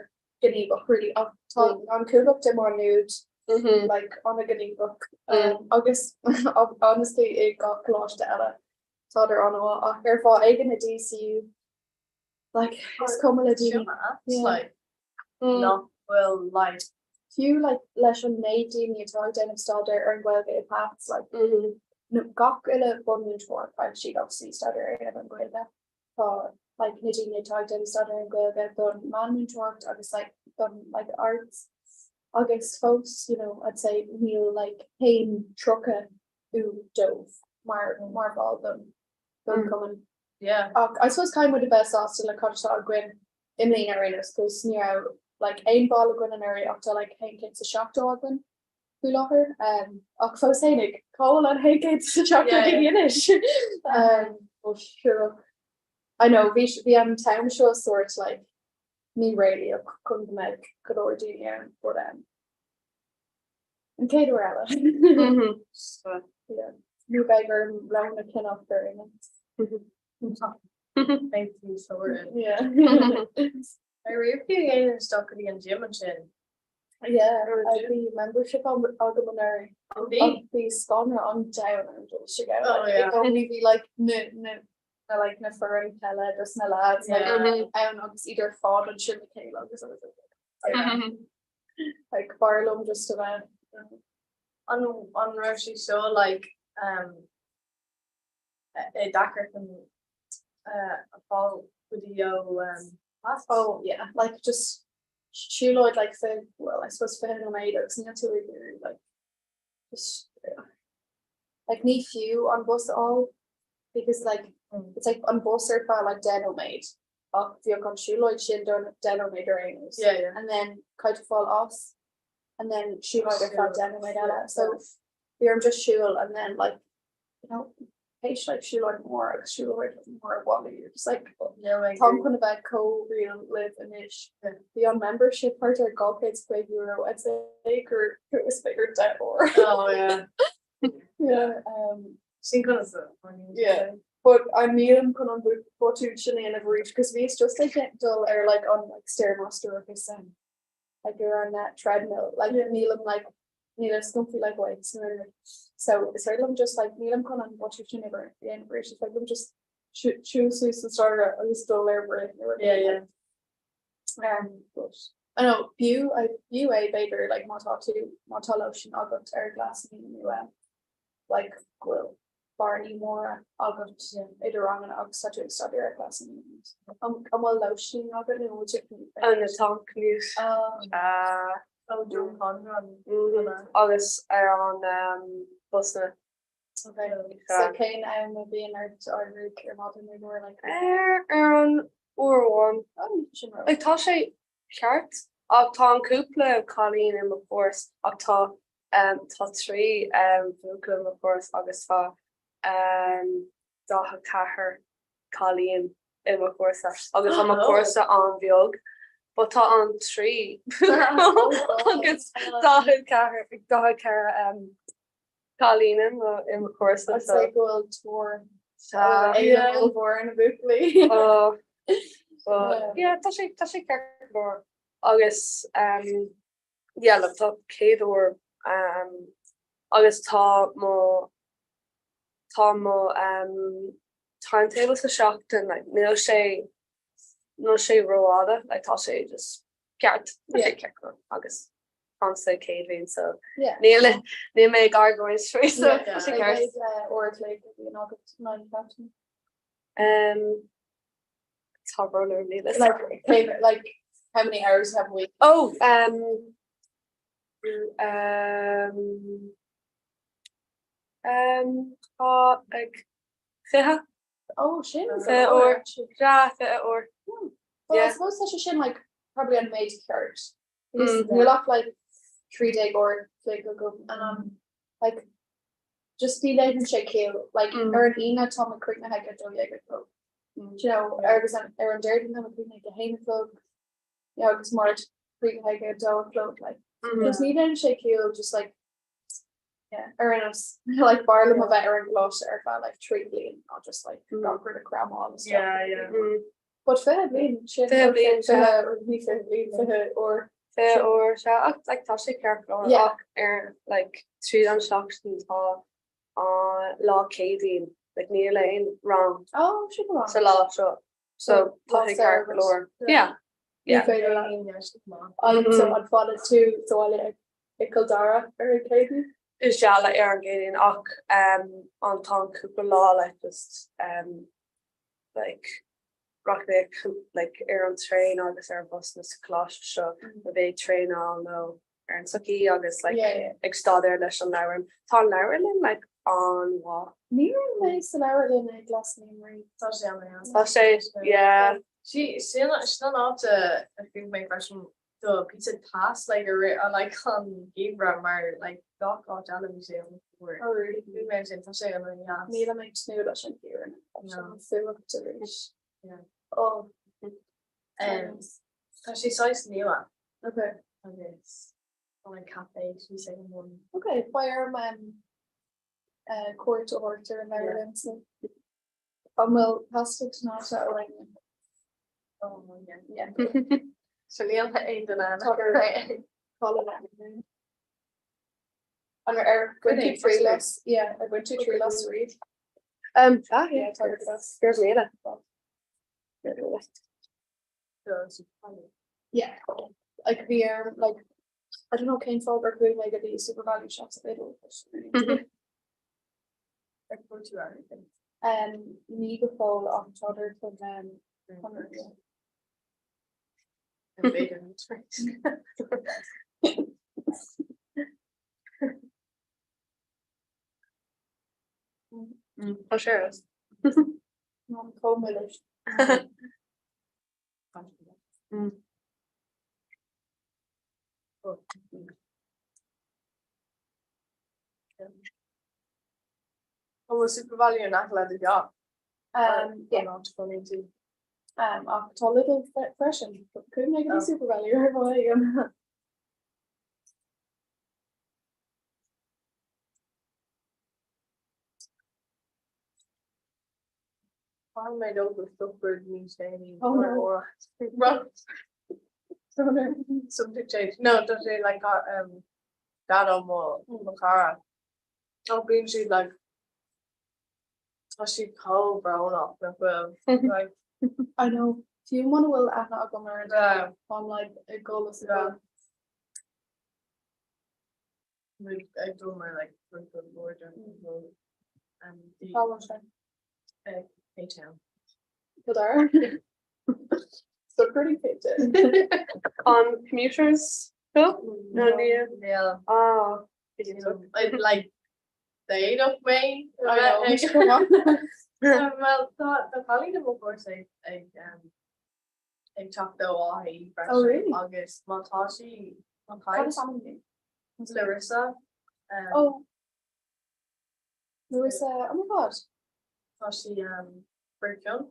gníomhach really ach tá an comhlacht i Má Nuad. like an-ghníomhach agus honestly i gach coláiste eile tádar an-mhaith ach ar fáth éigin i DCU like is cuma le daoine like nach bhfuil like fiú like leis an méid daoine atá ag déanamh staidéar ar an Ghaeilge i PATS like gach uile bunmhúinteoir caithfidh siad obviously staidéar a dhéanamh ar an Ghaeilge. Tá like na daoine atá ag déanamh staidéar ar an Ghaeilge don meánmhúinteoireacht agus like don like arts agus fós you know I'd say níl like haon 30 fiú dóibh mar mar bhall don don cumann. Yeah. Ach I suppose caithfidh muid a bheith sásta le cad atá againn i mbliana ar aon nós cos ní raibh like aon ball againn anuraidh ach tá like 170 againn faoi láthair. Um, ach fós fhéinig, cá bhfuil an 170 daoine anois? Um, well, sure. I know, bhí bhí an t-am seo sort like míréalaíoch chun go mbeadh go leor daoine ann, but um, an chéad uair eile. Yeah. Nó beidh orm lón a cheannach ar aon nós. Beidh tú sorted. Yeah. Ar raibh tú ag déanamh isteach go dtí an gym ansin? Yeah, bhí membership agam anuraidh. Bhí? Bhí scanradh an domhain orm dul isteach ann. Oh yeah. I gcónaí bhí like na na na like na foireann peile dos na lads like ann agus iad ar fad ansin le chéile agus I was like like b'fhearr liom just a bheith An an raibh sé seo like um é deacair chun uh a fáil go dtí ó um PATS? Oh yeah, like just siúlóid like fi well I suppose 20 nóiméad agus níl tú ag iarraidh like just like ní fiú an bus a fháil because like it's like an bus ar feadh like 10 nóiméad ach bheadh an siúlóid sin don 10 nóiméad ar aon nós Yeah, yeah. and then caithfidh tú fáil as and then siúlóid ar feadh 10 nóiméad eile so bhí orm just siúl and then like you know théis like siúlóid mór agus siúlóid mór abhaile you're just like táim chun a bheith chomh réidh libh anois. Bhí an membership thart ar €250 I'd say gur chuas b'fhéidir 10 uair. Oh yeah. Yeah um Sin conas a Yeah but I nílim chun an botún sin a dhéanamh arís cos bhíos just ag dul ar like an like stairmaster agus um like ar an uh, treadmill like nílim like níl a fhios agam faoi like weights nó aon rud. So is féidir liom just like nílim chun an botún sin a dhéanamh arís is féidir liom just siúl suas an staighre agus dul ar rith nó rud Yeah, yeah. Um, but I know b'fhiú I b'fhiú é b'fhéidir like má tá tú má tá lóistín agat ar Ghlas Naíon nó um, like go bhfuil bearnaí móra agat idir ranganna agus tá tú ag staidéar ar Ghlas Naíon. An an bhfuil lóistín agat nó bhfuil tú An tá commute. Ah. Oh, Joe Conran. Agus ar an bus na. Okay. So cén am a bhíonn ort éirí ar maidin nó nuair like? Ar ar an uair amháin. Oh, sin ró. Like tá sé ceart ach tá an cúpla cailín i mo chúrsa ach tá tá 3 bhuachaill i mo chúrsa agus tá 44 cailín i mo chúrsa agus tá mo chúrsa an-bheag but tá an 3 agus 44 44 cailín i mo i mo chúrsa I'd say go bhfuil tóir éileamh ollmhór ar na buachaillí. Oh but yeah tá sé tá sé ceart go leor agus um yeah look tá céad uair um agus tá mo tá mo um timetable sa seachtain like níl sé níl sé rófhada like tá sé just ceart tá sé ceart go leor agus tá sa chéad bhliain so níl níl mé ag argóint faoi so tá sé ceart. Uair a chloig a bhíonn agat in aghaidh na seachtaine? Um tá brón orm níl a fhios. Like like how many hours you have a week? Oh um um um tá like 20. Oh sin 20 uair. Yeah 20 uair. Well I suppose tá sé sin like probably an méid ceart. Because níl ach like 13 uair a chloig agam and um like just ní dhéanann sé ciall like ar an Aoine tá mé críochnaithe ag 12 a chlog. Do you know agus an ar an Déardaoin tá mé críochnaithe ag 1 a chlog you know agus Máirt críochnaithe ag 2 a chlog like just ní dhéanann sé ciall just like yeah ar aon nós like b'fhearr liom a bheith ar an gcoláiste ar feadh like 3 bliain ná just like gach rud a chramáil isteach. Yeah, yeah. But 20 bliain sin 20 bliain, 20 ní 20 bliain 20 uair. 20 uair sea ach like tá sé ceart go leor ach ar like tríd an seachtain tá an lá Céadaoin like níl aon rang Oh sin go maith. sa lá seo so tá sé ceart go leor. Yeah. Ní féidir leat. An so an fanann tú sa bhaile i gCill Dara ar an Céadaoin? Is ea like ar an gCéadaoin ach um an tá an cúpla lá like just um like rachaidh mé like ar an traein agus ar an bhus na sa choláiste seo a bheidh ag traenáil nó ar an tsochaí agus like ag staidéar leis an leabharlann. Tá an leabharlann like an-mhaith. Ní raibh mé sa leabharlann ag Glas Naíon riamh. Tá sé an-deas. Tá sé, yeah. Sí, sin an áit a chuaigh mé freisin do píosa tais like i rith like an gheimhreadh mar like gach áit eile bhí sé an-fhuar. Oh really? Chuaigh mé ansin, tá sé an-deas. Nílim ag tnúth leis an gheimhreadh tá sé an fuacht arís. Yeah. Oh. Um, tá sé saghas nua. Okay. Agus tá an café síos ag an mbun. Okay, beidh orm um, uh, cuairt a thabhairt ar an leabharlann so. An bhfuil pasta tonnata againn? Oh, yeah. Yeah. So níl aon duine Tá An ar bhain tú triail as yeah, ar bhain tú triail as riamh? Um, ah, Yeah, yeah, tá go deas. Go raibh míle. Yeah. Like bhí ar like I don't know cén fáth gur chuaigh mé go dtí SuperValu shops Lidl. Um, ní go fóill ach táthar chun um, chun Tá sé. Chomh milis. An bhfuil SuperValu in aice le do theach? Um, yeah. An áit a gcónaíonn tú? Um, ach tá Lidl freisin. Chuaigh mé go dtí SuperValu ar mhaith agam. Tháinig mé dó go sochraid níos déanaí. Oh no. Something changed. No, tá sé like um dad ó mo mo chara. Ó bíonn siad like tá siad chomh brónach nach bhfuil like I know. Fiú muna bhfuil aithne agam ar an duine, táim like ag gol is ag gol. Ag dul mar like grúpa mór um Cá bhfuil sé? K-Town. Cill Dara? So pretty K-Town. An commuters go? No níl. Níl. Ah. Like d'fhéadfadh mé I know, mise chomh maith. Well tá tá cailín i mo chúrsa ag um ag teacht ó Áth Í Oh really? freisin agus má tá sí má Cad is ainm di? Larissa. Um, Oh. Larissa, oh my god. Tá sí um, Brickhill.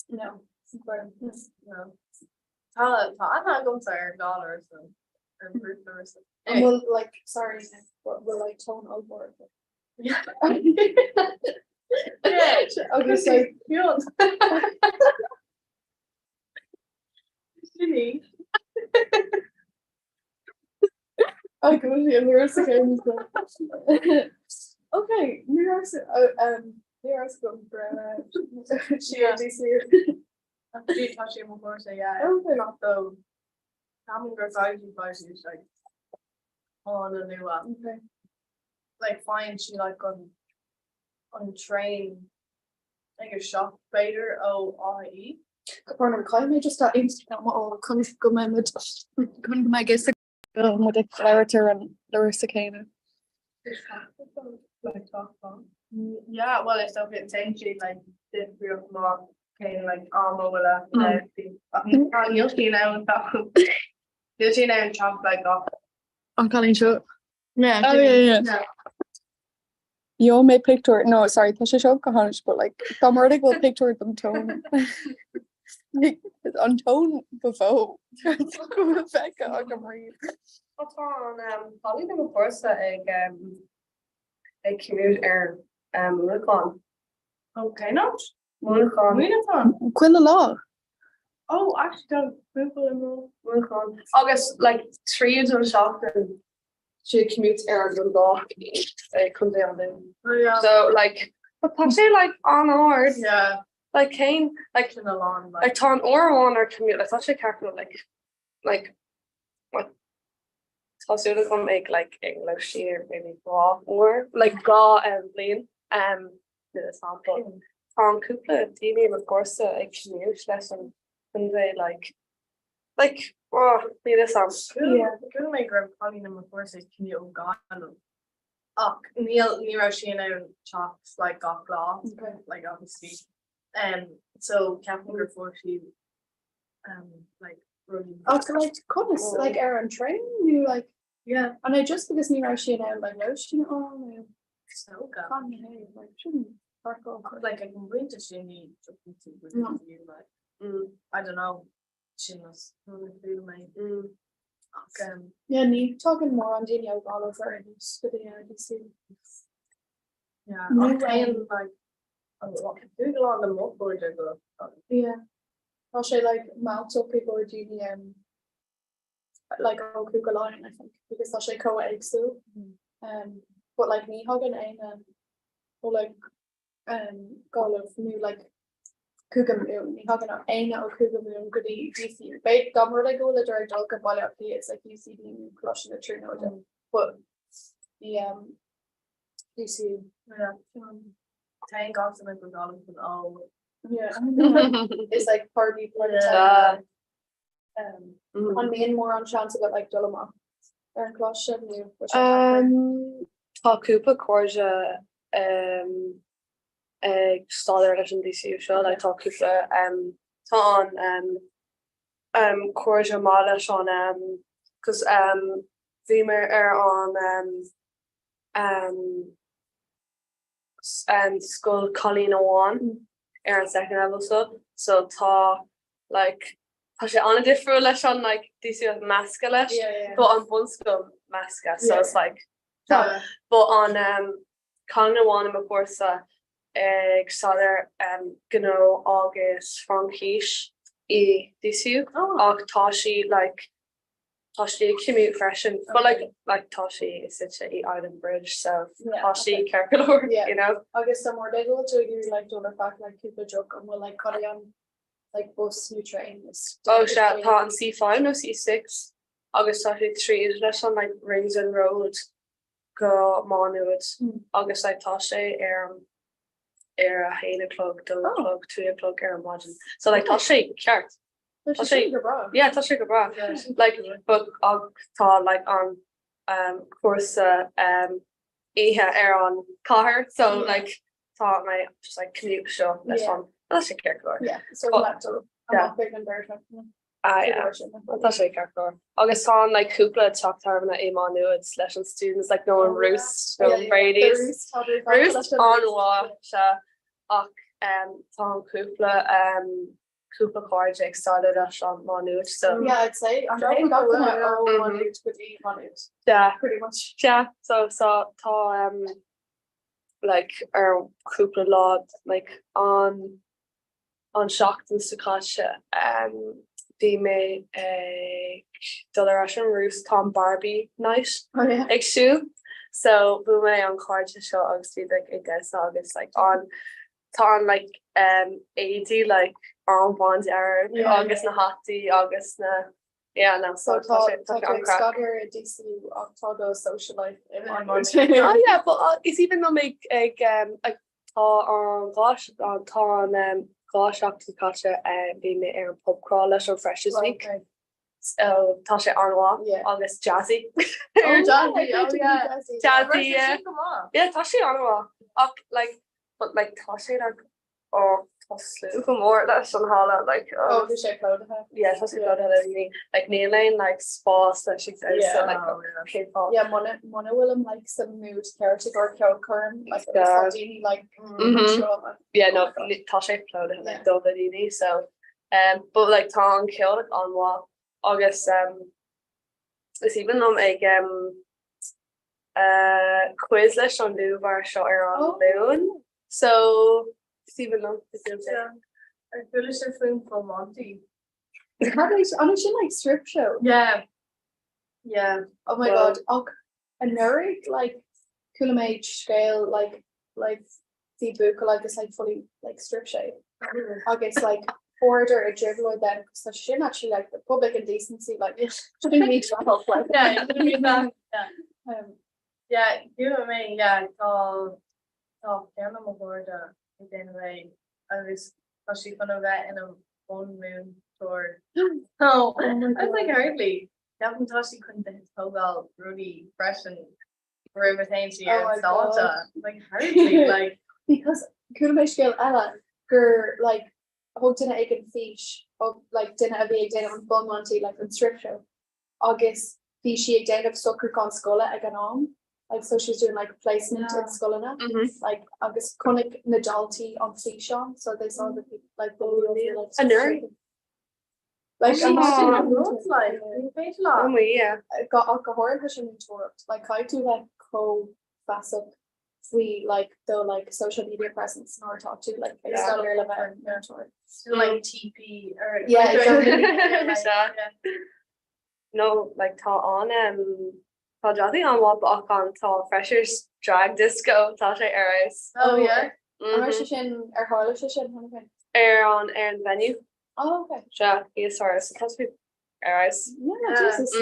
No. No. Tá tá aithne agamsa ar dhá Larissa. Ar bheirt Larissa. And we'll like sorry, but we'll like tone ollmhór. Yeah. Agus like Sin í. Oh, go bhfuil sí an Larissa céanna. Okay, ní raibh um, ní raibh agam go raibh sí ar DCU. Bhí tá sí mo chúrsa yeah. Okay. Tá Ceapaim gur fáidh fáidh like an-nua. Okay. Like faigheann sí like an an traein ag a shop b'fhéidir ó Áth Í. Bernard, caithfidh mé just a Instagram a fháil chun go mbeidh muid chun go mbeidh fhios go bhfuil muid ag labhairt ar an Larissa céanna. Yeah, well is dócha téann sí like difríocht má cén like am a bhfuil a níl sí in ann níl sí in ann teacht like gach An cailín seo. Yeah, Oh yeah, yeah. Gheobhaidh mé pictiúr, no sorry tá sé seo go hainnis but like dá mba rud é go bhfuil pictiúr den tóin an tóin ba mhó go bhfuil feicthe agam riamh. Tá an cailín i mo chúrsa ag ag commute ar Muineachán. Ok, not? Muineachán. Muineachán. Chuile lá. Oh, actually tá cúpla i Muineachán. Agus like tríd an seachtain siad commute ar an Dundalk i Contae an Dúin. Oh yeah. So like but tá sé like an-ard. Yeah. Like cén like Sin a lán like tá an uair amháin ar commute like tá sé ceart go like like like tá súil agam ag like ag lóistín ar maybe 2 uair like 2 um, bliain um Níl 'fhios a'm but tá an cúpla daoine i mo chúrsa ag commute leis an contae like like oh níl 'fhios a'm. Chuala mé go raibh cailín i mo chúrsa ag commute ó Gaillimh ach níl ní raibh sí in ann teacht like gach lá like obviously um so ceapaim gur fuair sí um like rudaí. Ach like conas like ar an train nó like Yeah. An é just because ní raibh sí in ann like lóistín a fháil nó Sóga. Fan é like sin parcáil. Like ag an bpointe sin ní dtiocfaidh tú go No. dtí like I don't know sin is rud a chuala mé. Ach um Yeah, ní tagann mórán daoine ó Ghaillimh ar aon nós go dtí an DCU. yeah Ní ach téann raibh- like an cúig lá na mo chairde go Yeah. Tá sé like mealltach i gcomhair daoine um like ó Chúige Laighean I think because tá sé chomh éagsúil um but like ní thagann éinne ó like um Gaillimh nó like Cúige Mumhan ní thagann éinne ó Chúige Mumhan go dtí DCU. B'fhéidir dá mba rud é go bhfuil ag dul go Baile Átha Cliath it's like UCD nó Coláiste na Tríonóide but ní um DCU. Yeah. Téann gach duine go Gaillimh chun ól. Yeah. It's like party party Yeah. time. An mbíonn mórán seans agat like dul amach ar an choláiste nó bhfuil sé deacair? Tá cúpla cairde ag staidéar leis an DCU seo, like tá cúpla tá an cairde maith leis an cos bhí mé ar an scoil cailín amháin ar an second level so so tá like tá sé an-difriúil leis an like DCU measctha leis Yeah, yeah. but an bunscoil measctha so Yeah. it's like yeah. But an um, cailín amháin i mo chúrsa ag staidéar um, gnó agus Fraincis i DCU Oh. ach tá sí like tá sí ag commute freisin but like like tá sí suite i Island Bridge so Yeah, tá sí okay. ceart go leor Yeah. you know. Agus dá mba rud é go bhfuil tú ag iarraidh like dul ar feadh like cúpla deoch an bhfuil like cad é an like bus nó train is Oh sea tá an C5 nó C6 agus tá sé tríd leis an like Ringsend Road go Má Nuad agus like tá sé ar an ar a haon a chlog, dó a Oh. chlog, trí a chlog ar an maidin. So like tá sé ceart. Tá Tá sé sé go breá. yeah tá sé go breá. Like but ach tá like an um cúrsa um oíche ar an chathair so Yeah. like tá mé just like commute seo leis Yeah. an tá sé ceart go leor. Yeah, so But- leat dul Yeah. amach ag an deireadh seachtaine. Ah, Go yeah. leor sin. Tá sé ceart go leor. Agus tá an like cúpla teach tábhairne i Má Nuad leis an students like nó an Oh, yeah. Roost nó Yeah, an yeah. The Brady's. Roost, tá mé fágtha Roost leis an Roost. an-mhaith sea ach um, tá an cúpla um, cúpla cairde ag staidéar leis an Má Nuad so Yeah, I'd say an Drop é go gach duine well, ó Mhm. Má Nuad go dtí Má Nuad, yeah. pretty much. Yeah, so so tá um, like ar cúpla lá like an an seachtain seo caite um, bhí mé ag dul ar ais an Roost tá an Barbie night Oh yeah. ag siúl so bhuail mé an cairde seo agus bhí like ag damhsa agus like an tá an like um, éadaí like an bándearg Yeah, agus na hataí agus na yeah no So so tá tá sé tá tá sé tú ag an-craic. staidéar i DCU ach tá do social life i Má Nuad. Oh yeah, but uh, is even though mé ag um, ag tá an dhá an tá an um, dhá seachtain caite uh, bhí mé ar an pub crawl leis an Freshers Right, Week. okay. So tá sé an-mhaith Yeah. agus jazzy. Oh, jazzy, yeah, oh, yeah. jazzy. Jazzy, yeah. Go maith. Yeah, tá sé an-mhaith. Ach like but like tá sé like oh tá slua go mór leis an halla like Oh, oh bhí sé plódaithe. yeah tá sé plódaithe le daoine. Like níl aon like spás leis ag damhsa Yeah. like Oh, yeah. cén fáth. Yeah, muna muna bhfuilim like sa mood ceart i gcomhair ceolchoirm, like Yeah. agus tá daoine like Mhm. seo, like, Yeah, oh no, my God. ní- tá sé plódaithe like Yeah. dubh le daoine so um but like tá an ceol like an-mhaith agus um is aoibhinn liom ag um uh quiz leis an lúbar seo ar an Oh. Luan so is aoibhinn liom is aoibhinn liom. Ar chuala sibh faoin Full Monty? Cad é an é sin like strip show? Yeah. Yeah. Oh my god ach anuraidh like chuala mé scéal like like bhí buachaill agus like fully like strip sé agus like fuaireadar i dtrioblóid then cos tá sin actually like the public indecency like shouldn't need to help like Yeah, yeah. um, Yeah, chuala mé yeah tá tá ceann de mo chairde ag déanamh é agus tá sí chun a bheith ina bunmhúinteoir. Oh I was like hardly. Ceapaim tá sí chun bheith ag tógáil rudaí freisin roimh a théann sí ar an stáitse. Like hardly like. Because chuala mé scéal eile gur like thug duine éigin fís of like duine a bhí ag déanamh an full monty like an strip show agus bhí sí ag déanamh socrúchán scoile ag an am like so she was doing like placement in scoileanna like agus chonaic na daltaí an físeán so they saw the people like the videos were, like Anuraidh? Like Oh go go háirithe sin múinteoireacht like caithfidh tú bheith chomh feasach faoi like do like social media presence nuair atá tú like ag staidéar le bheith múinteoir. Like TP or Yeah, exactly. No like tá an um, tá dradaí an-mhaith ach an tá freshers drag disco tá sé ar fheabhas. Oh yeah. An raibh sé sin ar tharla sé sin cheana féin? Ar an ar an venue. Oh okay. Sea, thíos ar so tá sé ar fheabhas. Yeah, Jesus.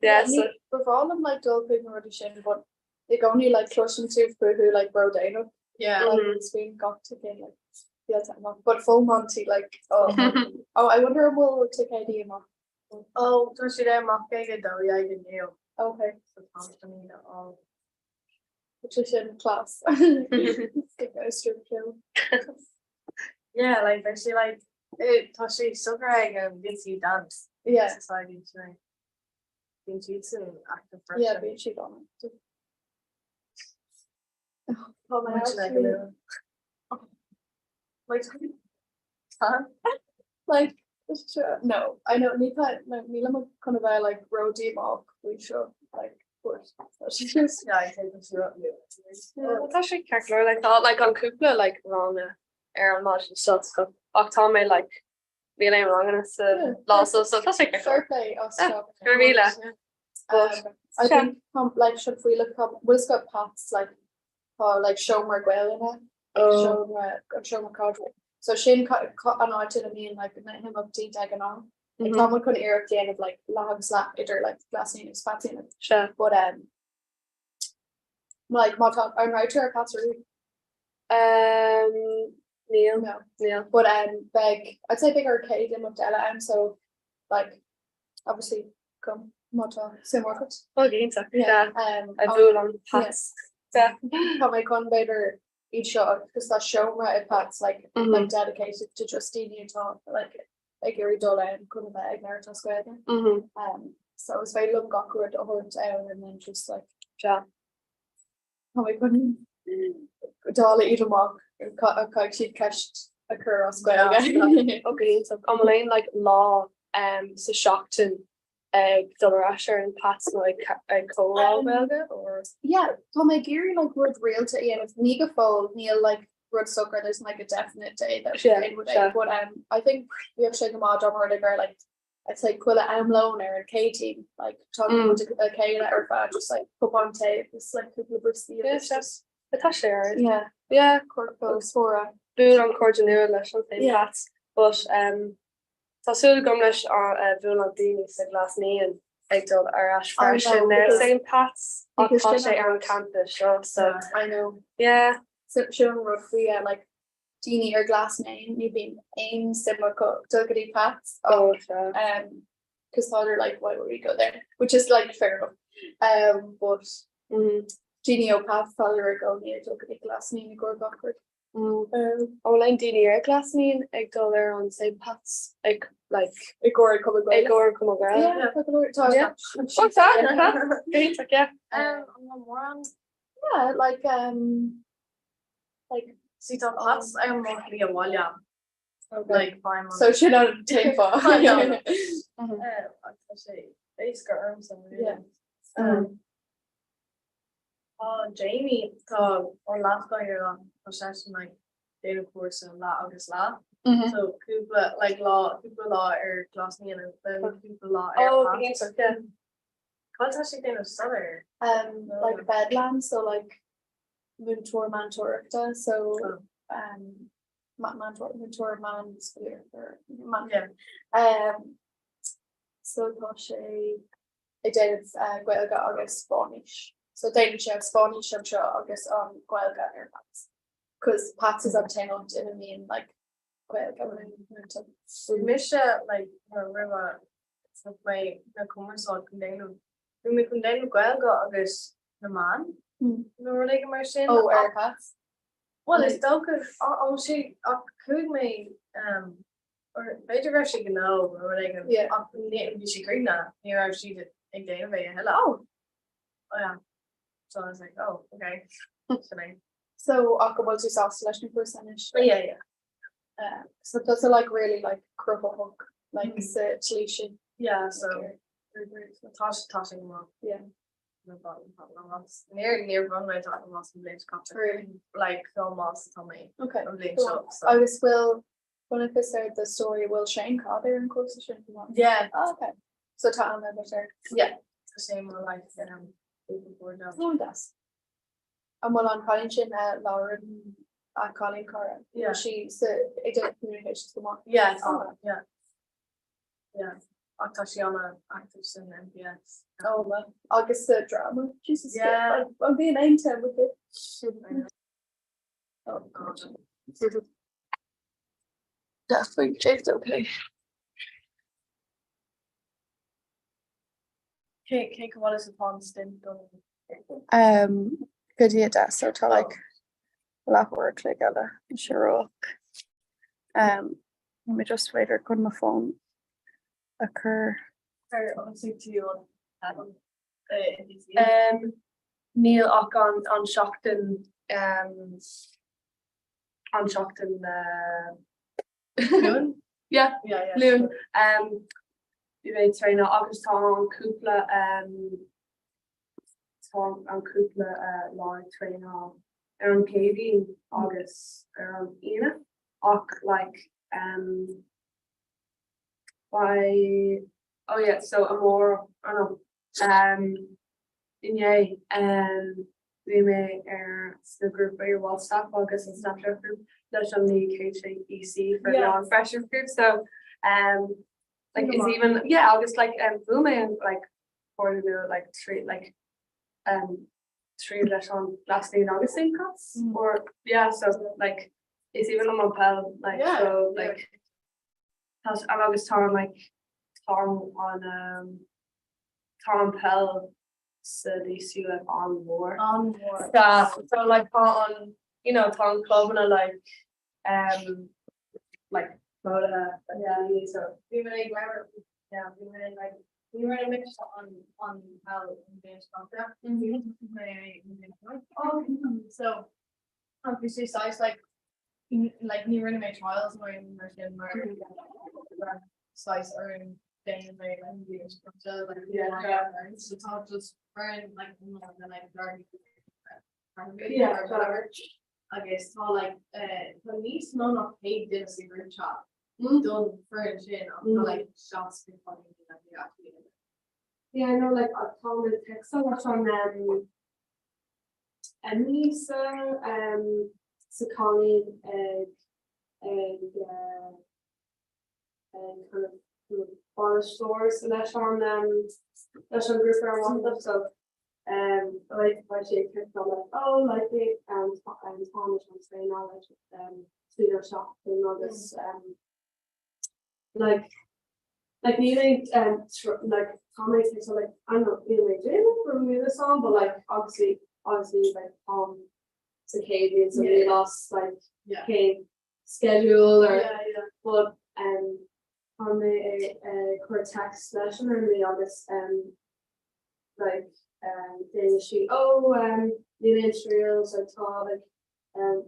Yeah, so. Ba bhreá liom like dul chuig na rudaí sin but i gcónaí like cloiseann tú fúthu like ródhéanach. Yeah. Like is bíonn gach ticéad like díolta amach. But full Monty like oh oh I wonder an bhfuil ticéidí amach. Oh, tá siad amach ag 12 inniu. Okay. So tá chun iad a fháil. Which is in class. Go strip show. Yeah, like beidh sé like eh, tá sé socraithe ag an VCU Dance Yeah. Society tonight. Bíonn siadsan active Yeah, freisin. bíonn siad on it. Tá mé Much like a actually- little. Wait, huh? Like, sure, no, I know ní no, nílim chun a bheith like ródhíomách faoi seo like but tá sé just Yeah, I take them up. Yeah, tá sé ceart go leor like tá like an cúpla like ranga ar an maidin seo so ach tá mé like níl aon ranganna sa Yeah. lá so so tá sé ceart go fair leor. play as Yeah, seo. go raibh míle. But I Sea. think um, like seo faoi le bhfuil got Pats like tá like seomra Gaelainne Oh. seomra an seomra caidrimh. So sin an áit ina mbíonn like na himeachtaí de ghnáth. Like, tá muid chun iarracht déanamh like leath agus leath idir like Glas Naíon agus Peaits a dhéanamh. Sea. But um, like má tá an raibh tú ar Pats ariamh? Um, níl No. níl. But um, beidh I'd say beidh ár chéad imeacht eile ann so like obviously come má tá suim agat. Ó go hiontach. Yeah. Sea. Um, A bhuail an Pats. Sea. Tá mé chun b'fhéidir iad seo agus tá seomra i Pats like Mhm. like dedicated to just daoine atá like ag iarraidh dul ann chun a bheith ag labhairt as Gaeilge. Mhm. Um, so is féidir liom gach rud a thabhairt ann and then just like Sea. tá mé chun dáileadh iad amach caithfidh siad ceist a chur as Gaeilge. Ó go hiontach. An bhfuil aon like lá um, sa seachtain ag dul ar ais ar an Pats nó ag ag comhrá Gaeilge or? Yeah, tá mé ag iarraidh like rud rialta a dhéanamh ní go fóill níl like rud socair there's like a definite day that Sea, we would sea. but um, I think bheadh sé go maith dá mba rud é gur like I'd say chuile am lóin ar an Céadaoin like tá muid le chéile ar feadh just like cupán tae agus like cúpla brioscaí Yeah, agus sea. just Tá sé ar yeah Yeah, corp spóra. Buail an cairde nua leis an St. Yeah. Pats but um, Tá súil agam leis an bhfuil an daoine sa Ghlas Naíon ag dul ar ais I know, freisin ar because- St Pats ach because tá sin sé an ar an rud. campus seo so I know. yeah. So sin an rud faoi yeah, like daoine ar Glas Naíon ní bhíonn aon suim acu dul go dtí Pats ach Oh, sea. um cos tá they're like why would we go there which is like fair enough um but Mhm. daoine ó Pats tá i gcónaí ag dul go dtí Glas Naíon i gcomhair gach rud. An bhfuil aon daoine ar Glas Naíon ag dul ar an St Pats ag like I gcomhair Cumann ag Gaelach? gcomhair Cumann Gaelach? Yeah, tá go leor tá Yeah. Oh, tá, tá. Go hiontach, yeah. Um, an bhfuil mórán Yeah, like um like See tá Pats ar mo shlí abhaile okay. like fine So sin an t-aon fáth. I know. Uh, tá sé éasca ormsa really. Yeah. Um, Tá Jamie tá an leathchathaoirleach tá seisean like déanamh cúrsa leath agus leath. So cúpla like lá cúpla lá ar Glas Naíon and then cúpla lá ar Oh, Pats. yeah. Cad tá sé ag déanamh staidéar? Um, like Bedlam, so like múinteoir meantóireachta, so Oh. um, ma- meantóir múinteoir meánscolaíochta or man- Yeah. Um, so tá sé ag déanamh uh, Gaeilge agus Spáinnis. So déanann sé an Spáinnis anseo agus an Ghaeilge ar Pats. Cos Pats is an t-aon áit ina mbíonn like Gaeilge múinte. Bhí mise like roimhe so mé na cumarsáid chun déanamh. Bhí mé chun déanamh Gaeilge agus na meáin nó rud éigin mar sin. Ó ar Pats? Well is dócha ó sé ach chuaigh mé um, or b'fhéidir go raibh sé gnó nó rud éigin Yeah. ach ní bhí sé críochnaithe ní raibh siad ag déanamh é a thuilleadh. Oh. Oh yeah. So I was like, oh, okay. Sin é. So ach go bhfuil tú sásta leis an chúrsa anois? Yeah, yeah. Uh, so that's a, like really like cruthaitheach like sa tslí sin. Yeah, so Like, tá sé tá sé go maith. Yeah. Níor níor bhain mé taitneamh as an bhliain seo caite. Really? Like chomh maith is atá mé Okay. an bhliain Go seo. on. So. Agus bhfuil Chonacthas ar do story bhfuil Shane Codd ar an cúrsa sin chomh maith? Yeah. Oh, okay. So tá an agat air. Yeah. Tá sé mar like um open board now. Oh, deas. An bhfuil an cailín sin uh, Lauren a cailín cara? Yeah. Bhfuil sí sa ag déanamh communications go maith? Yeah, Oh. yeah. Yeah. Ach tá sí an-active san MPS. Oh, well. Agus sa drama. Jesus. Yeah. An bhíonn aon time with it. I know. Oh, God. Definitely, Jake's okay. Cé cé go bhfuil is atá an stint don Um, go dtí a 10, so tá like leathuair a chloig eile sé romhach. Um, Tá mé just b'fhéidir chun mo phone a chur. Ar thosaigh tú an an NDC? Um, níl ach an an seachtain um, an seachtain uh, Luan? yeah, Yeah, yeah. Luan. Um, bhí mé ag traenáil agus tá an cúpla um, tá an cúpla uh, lá ag traenáil ar an Céadaoin agus ar an Aoine ach like um, by oh yeah so amárach oh no um, inné um, bhí mé ar sa grúpa ar WhatsApp agus an Snapchat group leis an League HEC for Yeah. non-freshers group so um, like is even yeah agus like um, bhuail mé an like cairde nua like trí like um, trí leis an Glas Naíon agus St. Pat's Mm. or yeah so like is even liom an peil like Yeah, so yeah. like tá an agus tá an like tá an um, tá an peil sa DCU like an-mhór. An-mhór. Yeah, so like tá an you know tá an clubanna like um like plódaithe Yeah. like so Bhí mé ag labhairt yeah, bhí mé like ní raibh mise an an peil an bhliain seo caite. Mé an bhliain seo. Oh. So ach bhí sé saghas like like ní rinne mé trials nó aon mar sin mar saghas orainn déanamh mé like an bhliain seo caite like Yeah. yeah so tá just foireann like iomlán like gardaí Yeah. or whatever. Agus tá like eh, tá níos mó ná 100 duine sa group chat don foireann sin ach tá like 60 cailíní like ag actually in it. Yeah, I know like tá mé ag textáil leis an um, Emily sa um, sa cailín ag ag uh, ag kind of kind of bainisteoir sa leis an um, leis an grúpa ar WhatsApp so um, like beidh sí ag textáil like oh like me um, tá um, tá leis an traenáil leis um, tríd an seachtain agus um, like like níl aon um, tr- like tá mé ag so like I'm not níl mé ag déanamh for mí an but like obviously obviously like um sa chéadaoin so Yeah. níl as like Yeah. cén schedule or Yeah, yeah. but um tá mé ag ag cur text leis an Emily agus um like um déanann sí oh um níl aon trials like tá like um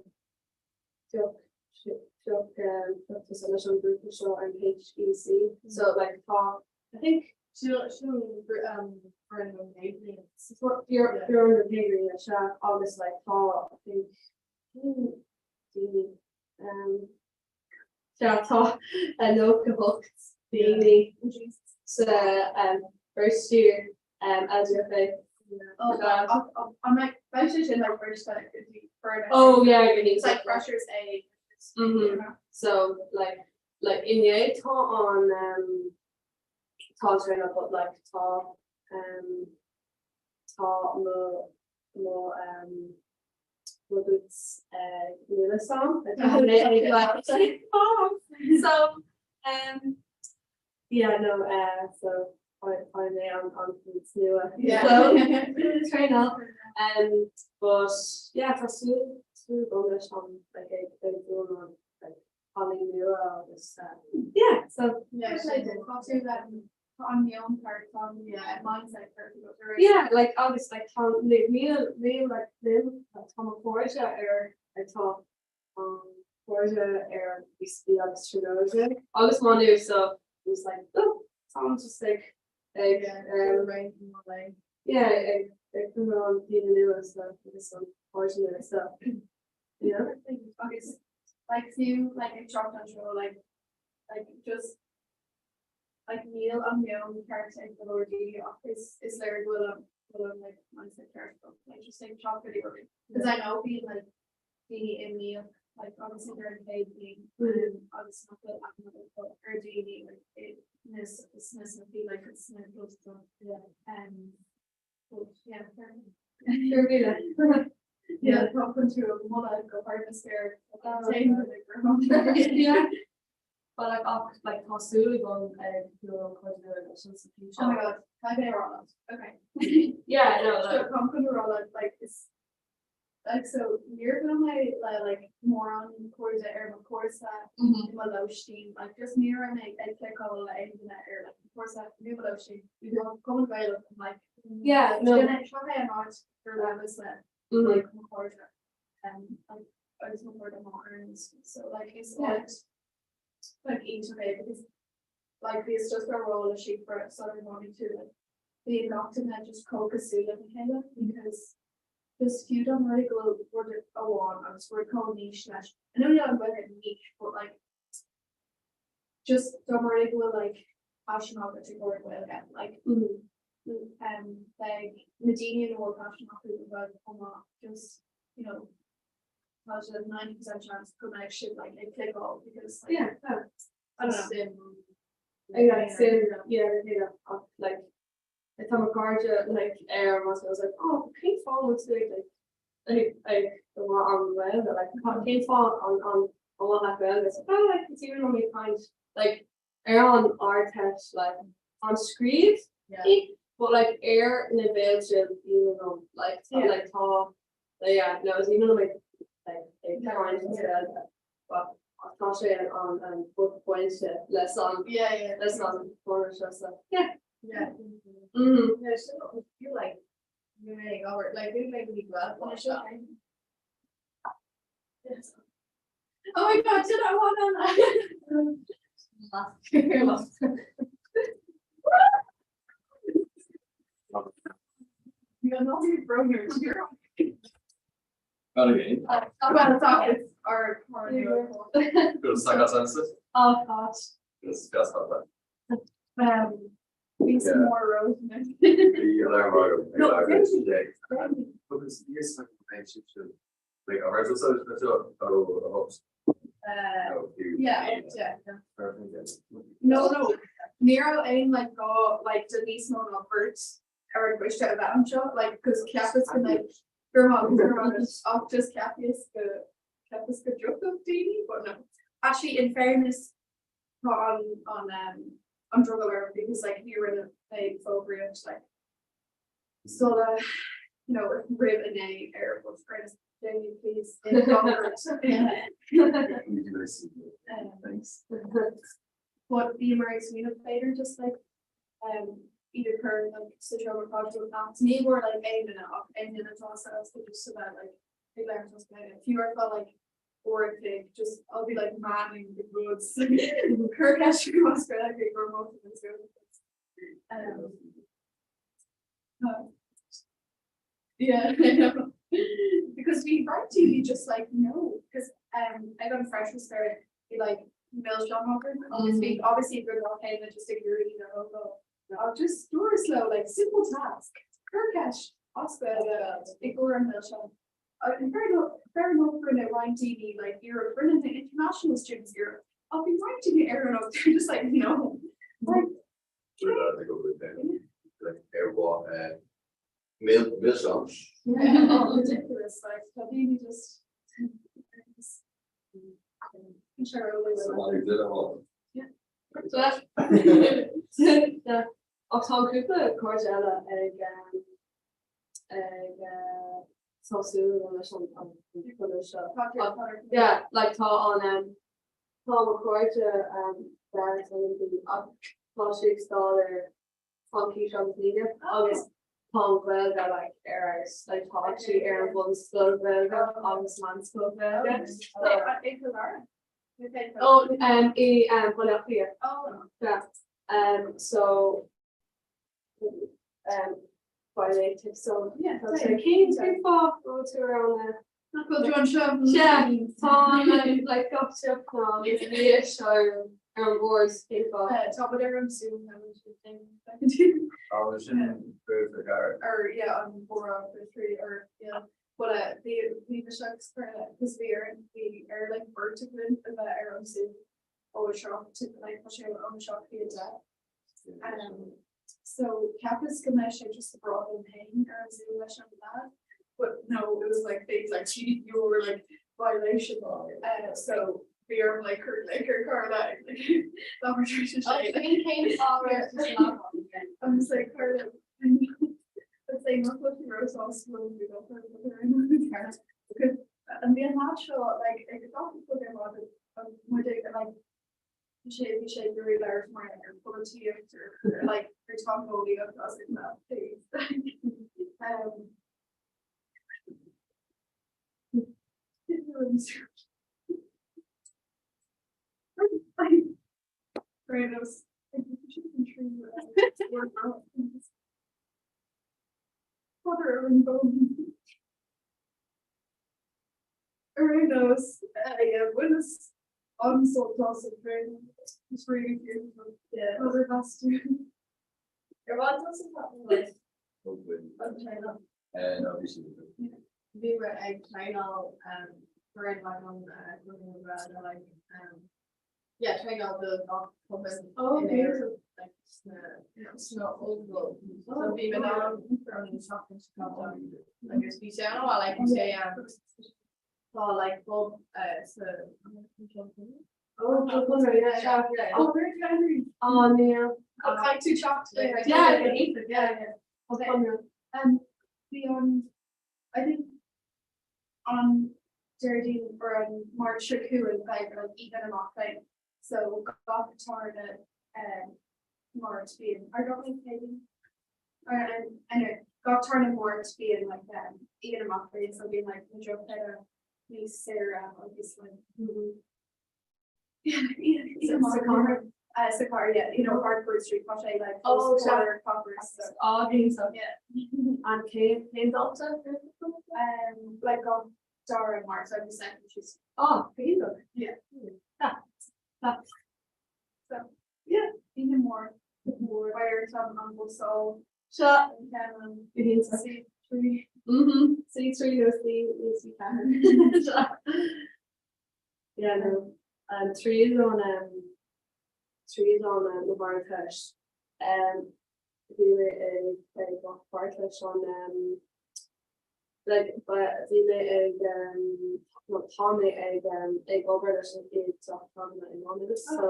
pioc pioc um pioc tusa leis an grúpa seo an HEC so like tá I think Sin sin um foireann an chéad bhliain. Fear fear an chéad sea agus like tá I think daoine um Sea, tá 98 daoine sa first year LGFA. Oh God, an mbeidh beidh sé sin like first like go dtí for Oh yeah, go dtí It's like freshers A. Mhm. So like like inné tá an um, tá traenáil but like tá um, tá mo mo um, mo boots níl a fhios agam. So um, yeah no uh, so fuair mé an an boots nua. So traenáil um, but yeah tá súil súil agam leis an like ag ag dul an like cailín nua agus uh, yeah so Yeah, tá tú tá an meon ceart tá an mindset ceart agat ar Yeah, like agus like tá níl níl like níl tá mo chairde ar like tá um cairde ar UCD agus Tríonóide agus Má Nuad so it was like oh táim just like ag um yeah ag ag cur an daoine nua so agus an cairde nua so yeah. Agus like fiú like ag teacht anseo like like just like níl an meon ceart ag go leor daoine ach is is léir go bhfuil an bhfuil an like mindset ceart agat like just ag teacht go dtí rudaí. Because I know bíonn like daoine imníoch like obviously ar an chéad bhliain um, agus nach bhfuil aithne acu ar daoine like i na sna sna like sna clubs yeah um but yeah fair enough. Yeah, tá chun tú a mholadh go hard na spéir Yeah. But like ach like tá súil agam ag dul chun nua leis an sa Oh my god, can I rá leat? Okay. Yeah, no, So like táim chun rá leat like is like so níor bhuail mé le like mórán cairde ar mo chúrsa i mo lóistín like just ní raibh mé ag cliceáil le aon duine ar like mo chúrsa nó mo lóistín. Bhí Cumann Gaelach and like Yeah, no. Sin é seo é an áit gur rabhas le like mo chairde um like agus mo chairde máthar so like is áit like iontach é because like bhíos just á rá le Síofra sular tháinig tú like bíonn gach duine just chomh cosúil lena chéile because just fiú dá mba rud é go bhfuil rud amháin agus rud chomh niche leis I know níl an Ghaeilge niche but like just dá mba rud é go bhfuil like paisean agat i gcomhair Gaeilge like um beidh na daoine ina bhfuil paisean acu don Ghaeilge chomh maith just you know tá sé 90% chance go mbeidh siad like ag cliceáil because like Yeah, no. I don't know. Yeah, sin, yeah, yeah, ach like tá mo chairde like ar an I was like, oh, cén fáth bhfuil tú ag like ag ag go maith an Ghaeilge like cén fáth an an an maith leat Gaeilge? It's like, oh, like it's even when we find like ar an Ardteist like an scríobh Yeah. but like ar na béilte even though like tá Yeah. like tá like yeah no it's even like like ag caint as Gaeilge but tá sé an an an buaicphointe leis an Yeah, yeah. leis an chóras seo so yeah Yeah. mm Yeah, so I feel like you're really over like you're making me glad. Yes. Oh my god, did I want that? You're not your brother. You're Again. well, it's it's our Go saga sense. Oh God. Just just that. Um, be some Yeah. more rose. The alarm No, today. Because yes, like like a resolution oh Uh, yeah, yeah. No, no. Ní raibh aon like gá like do níos mó ná beirt ar an gcoiste a bheith anseo, like cos cheapas go mbeidh gur maith gur maith ach just cheapas go cheapas go dtiocfadh daoine, but no. Actually, in fairness, tá an an um an drogall orm because like ní rinne mé fógraíocht like sula you know roimh inné ar but fairness, Jamie, please in comfort. Thanks. But bhíomar ag smaoineamh b'fhéidir just like um iad a chur like sa seomra caidrimh ach ní mór like aon duine ach aon duine atá sásta just a bheith like ag labhairt as Gaeilge. Fiú ar feadh like uair an chloig just I'll be like manning the goods. Cuir ceist agam as Gaeilge gur mó Um, yeah, I know. Because we right to you just like no, because um I got a freshers fair, be like. Milseáin againn agus bhí obviously go gach céim just ag iarraidh iad a thógáil. Ach just dúras leo like simple task, cuir ceist as Gaeilge i gcomhair an mhilseáin. And fair enough, fair enough rinne roinnt daoine like iarracht, rinne na international students iarracht ach bhí roinnt daoine Éireannach they're just like no. Like, Ar mhaith milseáin. Yeah, ridiculous like tá daoine just Ach tá cúpla cairde eile ag ag tosú leis an chonradh seo. Yeah, like tá an tá mo chairde ach tá sí ag staidéar Fraincis agus Línif agus tá an Ghaeilge like ar fheabhas like tá sí ar an bhunscoil Ghaeilge agus meánscoil Ghaeilge. Ó um, i um, Baile Átha Cliath. Yeah. Um, so um, beidh mé ag so yeah, tá sé cén cén fáth go bhfuil tú ar an Nach bhfuil tú anseo? Sea, tá like gach siopa agus bhí seo ar an bhord cén fáth. Tá muid ar an Zoom Agus sin b'fhéidir gar. Or yeah, an bhóra for or yeah. But uh, bhí bhí mise agus Carla because bhí ar bhí ar like beirt againn a bheith ar an Zoom ó 7 like tá sé ón 7 go 10. Um, so cheapas go mbeidh sé just a rá liom féin ar an Zoom leis an lad, but no, it was like things like GDPR like violation. Uh, so bhí orm like cur like ar Carla like labhair sé I'm just like Carla I'd say nach bhfuil tú róshásta because an bhí an lad seo like ag gach rud ar fad muid ag like Bhí sé bhí sé ag iarraidh labhairt mar ar pholaitíocht or like ar teangeolaíocht as in that phase. Um, Father Owen Bowman. Ar aon nós, bhaineas an-sult as an traenáil. It's really beautiful. Yeah. Mother has to. Ar bhain tusa taitneamh as an traenáil? No, bhí sí. Bhí mé ag traenáil for an like an uh, like um yeah traenáil do gach cumann Oh, in beautiful. Éirinn, like sna sna ollscoil. So bhí mé ann an seachtain seo caite agus bhí sé an like bhí sé um tá like pub uh, sa Oh, yeah. yeah. Oh, very Henry. Oh, yeah. Oh, caithfidh tú teacht there. Yeah, yeah, yeah. Okay. Um, the um, I think an Déardaoin or an Máirt seo chugainn beidh like oíche na mac léinn. So gach tarna um, Máirt bíonn ar gach Céadaoin? Or um, anyway, gach tarna Máirt bíonn like um, oíche na mac léinn so bíonn like na deochanna níos saoire agus like yeah, yeah, Sa- sa chathair? Uh, sa chathair, yeah, you know, Harcourt Street, tá sé like Oh, close sea. to Coppers, so Á, bhí so. yeah. An cén cén dáta? Um, like gach dara Máirt, so I'm just saying she's Á, bhí Yeah. Ah, ah. So yeah, even more more fire tam an bhsá Seo um Bhí so. C3 Mhm. C3 nó C nó C4. Sea. Yeah, no. Um, tríd an um, tríd an um, na hArdteist. Um, bhí mé ag ag glacadh páirt leis an um, like, ba- bhí mé ag um, no, tá mé ag um, ag obair leis an i dTeach Tábhairne i Má Nuad, so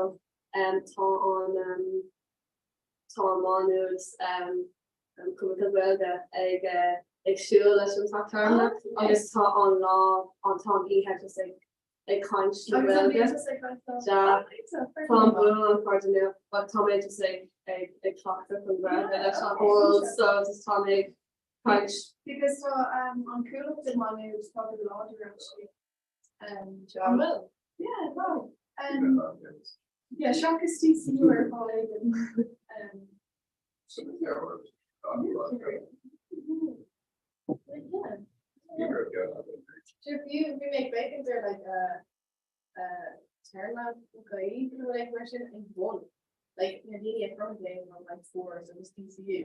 um, tá an um, tá Má Nuad um, um, Cumann Gaeilge ag uh, ag siúl leis an Teach Tábhairne agus tá an lá an tá an oíche just ag ag caint na Gaeilge. Sea. Tá an bualadh an cairde nua, but tá mé just ag ag ag cleachtadh an Ghaeilge leis an bhfuil so just tá mé ag caint. Because tá um, an Cuallacht i Má Nuad tá go láidir actually. Um, John Will. yeah, well, um, yeah, seachas DCU ar fáil éigin. Um, Yeah. Sure, bhí bhí mé ag féachaint ar like a téarma Gaeilge nó like mar sin ag bun. Like na daoine a chruthnaigh léinn an like Foras agus DCU.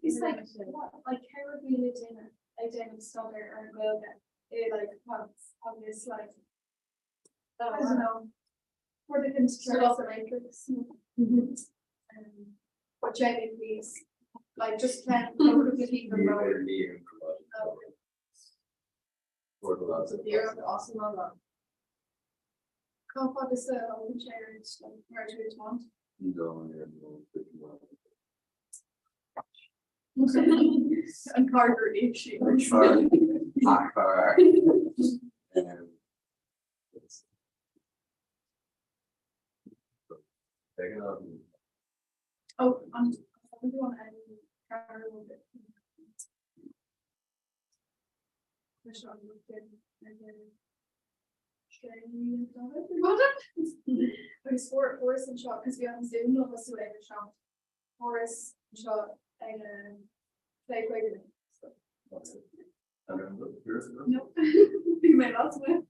It's like what like 4,000 duine ag déanamh staidéar ar an Ghaeilge i like months agus like I don't know for the construct the matrix. Um, but Jamie, please, like just plan Cá fad is a fhanann sé ar mar tú taunt? An cargur issue. Oh, an Agus fuaireas anseo cos bhí an Zoom le tosú ag a 7 fuaireas anseo ag a 8:45. No bhí mé lasmuigh.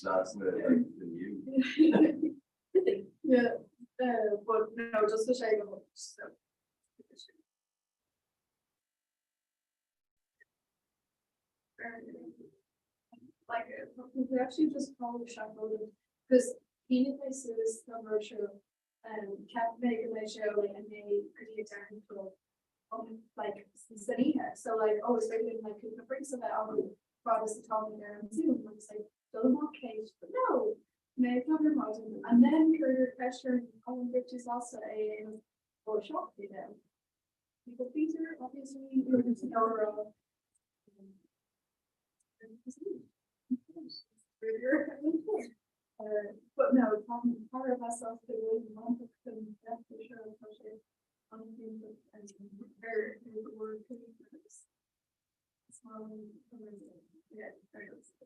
Lasmuigh like the new. Yeah, but no just a sé go so. Like we actually just call the shop because shínigh mé suas don rud seo cheap mé go mbeidh sé like a 9 go dtí a 10 a chlog like san oíche so like oh is féidir linn like cúpla drinks a bheith againn fad is atá mé ar an Zoom agus like dul amach Kate but no mé ag dul ar maidin and then cuireadh ceist orm oh an raibh tú sásta é a dhéanamh ó 7 you know. People pleaser, obviously, But no, tá thar a bheith sásta go bhfuil an tá sé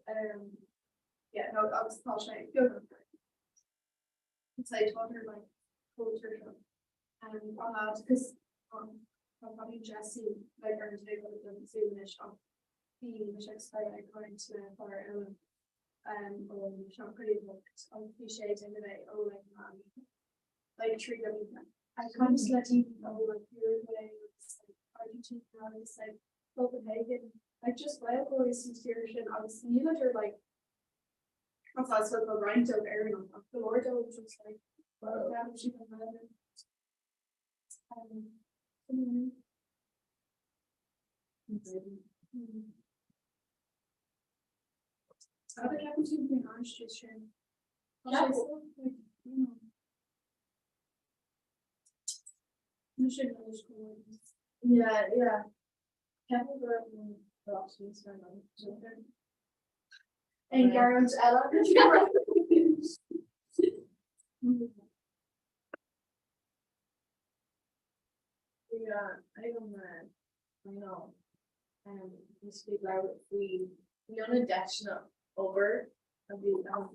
ar Yeah, no, agus tá sé It's like other like culture shock. Um, an lad because um, tá probably Jesse like ar an table den Zoom anois ach bhí mise ag spéir ag caint le fear eile um, ón seanchraobhacht agus bhí sé ag déanamh é ó like man like tríd an oíche. I kind of let him know like Uruguay agus like Argentina agus like Copenhagen like just Gaeilgeoirí sa tír sin agus níleadar like Tá so tá roinnt dóibh Éireannach ach go leor dóibh just like well siad an Ghaeilge. Tá ceapann tú faoin orange juice sin? Yeah, yeah. Ceapaim go raibh an rás níos fearr ná Aon ghearán eile? Yeah, I don't know. I know. Um, is bhí labhairt faoi na deiseanna obair a bhí ann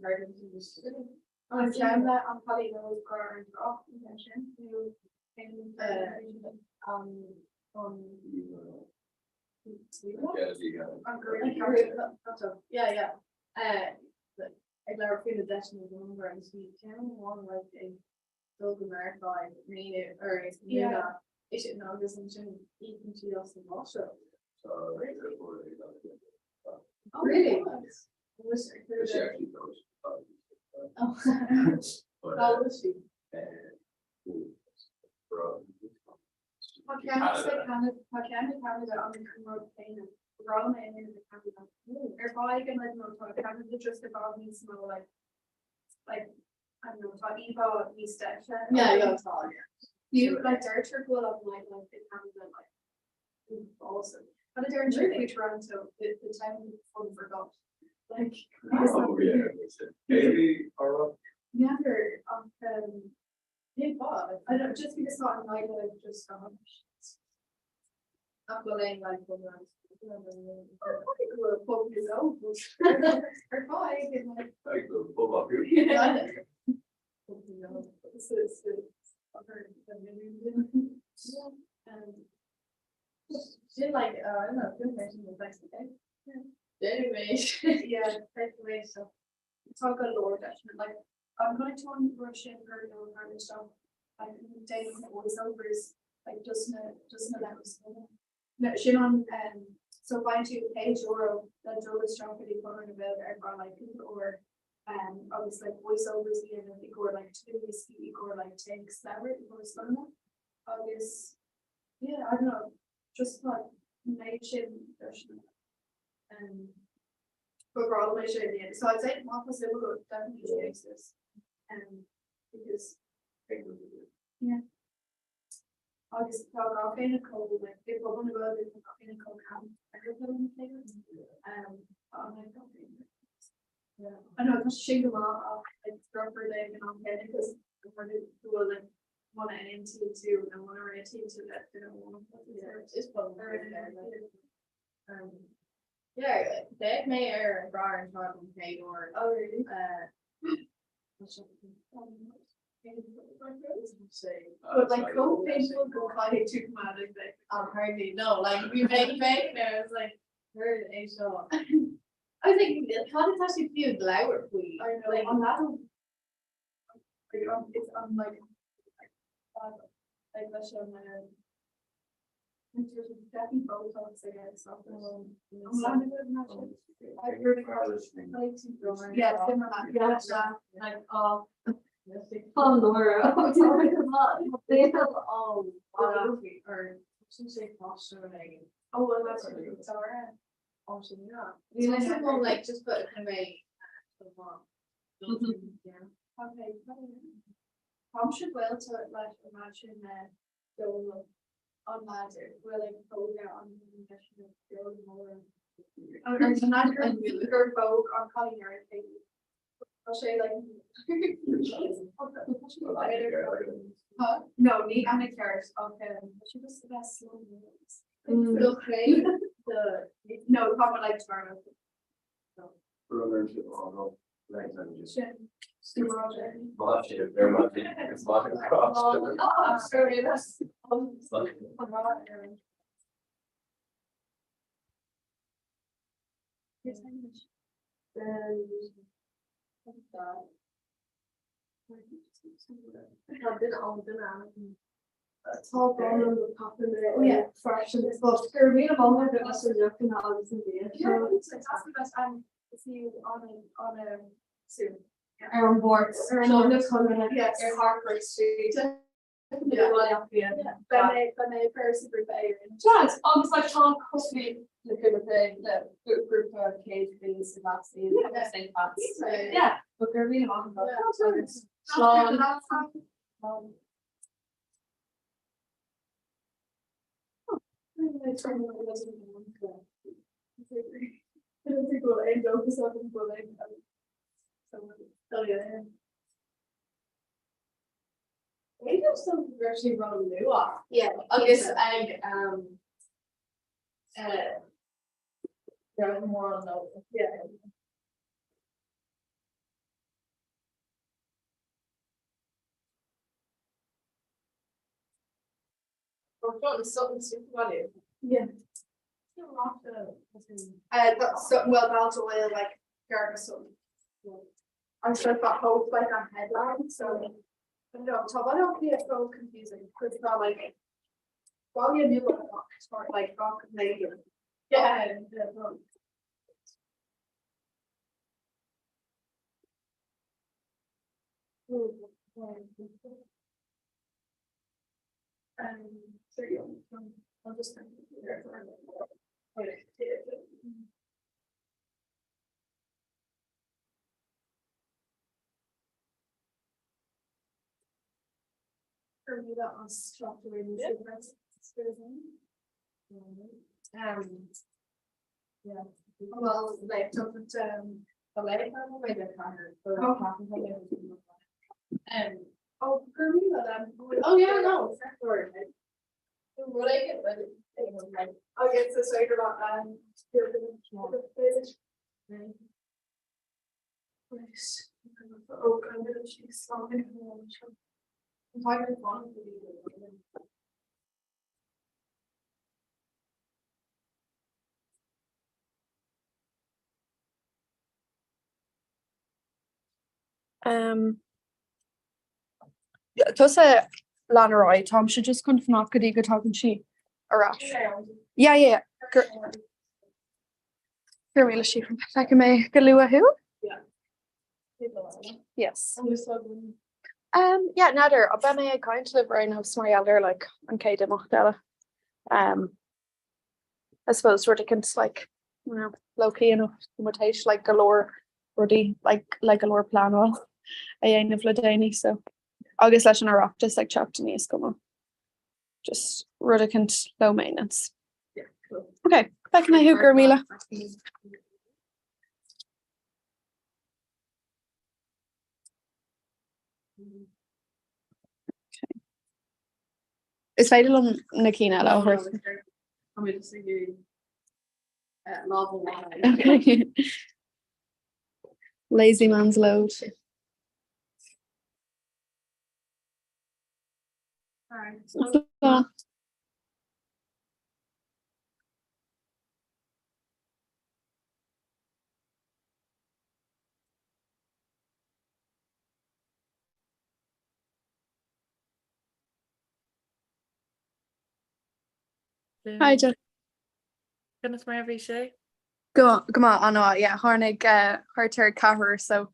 An ceann le an cailín óg gur ar an droch an sin nó an an Yeah, yeah. Ag labhairt faoi na deiseanna obair agus bhí ceann amháin like ag dul go Meiriceá ag múineadh or ag múineadh is sin agus ansin íocann siad as an máistreacht. Oh, really? Was Oh. How was she? Tá ceann tá ceann i Canada an rud céanna rá mé in Canada. Ar fáigh an like tá Canada just i bhfad níos mó like like I don't know tá íomhá níos deise. Yeah, yeah, tá, yeah. Fiú like deirtear go bhfuil an nightlife in Canada like awesome. But I deireann siad faoi Toronto the the town of forgot. Like Oh yeah, maybe or Never ach um Cén fáth? I don't just because tá an nightlife just gone. Nach bhfuil aon like Go bhfuil pub nó ar fáigh in like like the pub up here. Yeah. Sin like uh, I don't know, film mention the best okay. Anyway, Yeah, anyway, so. Tá go leor deiseanna like an chonaic tú an rud sin gur nó thar isteach like déanamh na voice overs like just na just na leabhair scoile. No sin an um so faigheann tú €100 le dul isteach go dtí Conradh na Gaeilge ar feadh like cúpla uair um agus like voice overs a dhéanamh i gcomhair like to-do i gcomhair like téacs leabhair i gcomhair scoileanna agus yeah I don't know just like méid sin deiseanna um Ba bhreá liom é sin a dhéanamh. So I'd say má tá suim agat definitely chase this um because yeah agus tá gach éinne chomh like i bpobal na Gaeilge tá gach éinne chomh calm ar phobal na Gaeilge um tá like gach éinne yeah I know tá sé sin go maith ach like drochar é ag an am céanna because go bhfuil like muna aontaíonn tú nó muna réitíonn tú le duine amháin is pobal Um, yeah, d'fhéach mé ar an gclár anseo don chéad uair. Oh really? But like chomh painful go caithfidh tú coimeád ag bheith. Apparently no, like bhí mé ag féachaint air, I was like, céard é seo? I was like, cad atá siad fiú ag labhairt faoi? I know, Like, an leath like it's on like like leis an Definitely Botox I guess. Yeah, similar. Yeah, like oh, oh Laura, they have all or Oh well that's really sorry. Oh, yeah. Someone like just put a kind of a Yeah. Okay. Táimse gaolta leis an lad sin Dónal an lad a bhfuil ag pógadh an leis na beola móra. An lad gur phóg an cailín ar a chéile. Tá sé like Huh? No, ní Anna ceart ach tá sé just the best slow No, tá mé like tomorrow. Tá brón orm go tapann mé freisin but go raibh míle maith agat as an deochanna agus an bia. See you on a on a soon. Ar an bport Club na Conradh ar Harcourt Street. Beidh mé sa grúpa Éireann. Chad agus like tá cosúil le grúpa le grúpa céad bliain sa Vaccine St. Pat's. Yeah, but go raibh míle maith agat agus slán. I don't think we'll end up with something but yeah. B'fhéidir some go raibh sé ró-luath. Yeah. Agus ag um, uh, raibh mórán nó. Yeah. Yeah. That's so well that's oil like Gargason. I said that whole like a headline so I don't know tá bhfuil é so confusing because it's not like Baile nua like gach léidir. Yeah. So yeah, I'll just Yeah. Well, like um, um, Oh, oh yeah, no, Rud éigin Oh, yes, so sorry about Oh, I'm gonna choose something. Um, tusa lean ar aghaidh, táimse just chun fanacht go dtí go dtagann sí ar ais. Yeah, yeah, yeah. Go raibh míle Síofra. Feicfidh mé go luath thú? Yes. Um, yeah, n'fheadar, beidh mé ag caint libh ar aon nós mar gheall ar like, an chéad imeacht eile. Um, I suppose rud éicint like, you know, low key enough tá muid théis like go leor rudaí like le go leor pleanáil a dhéanamh le déanaí so agus leis an Oireachtas ag teacht aníos go maith. Just rud éicint low maintenance. Yeah, cool. Ok, feicfidh mé thú go raibh míle. Is féidir liom na cinn eile a thabhairt. Tá mé just ag iarraidh lámh amháin. Lazy man's load. Slán. Hi Jen. Conas mar a bhí sé? Go go maith an-mhaith, yeah, tháinig thart ar ceathrar so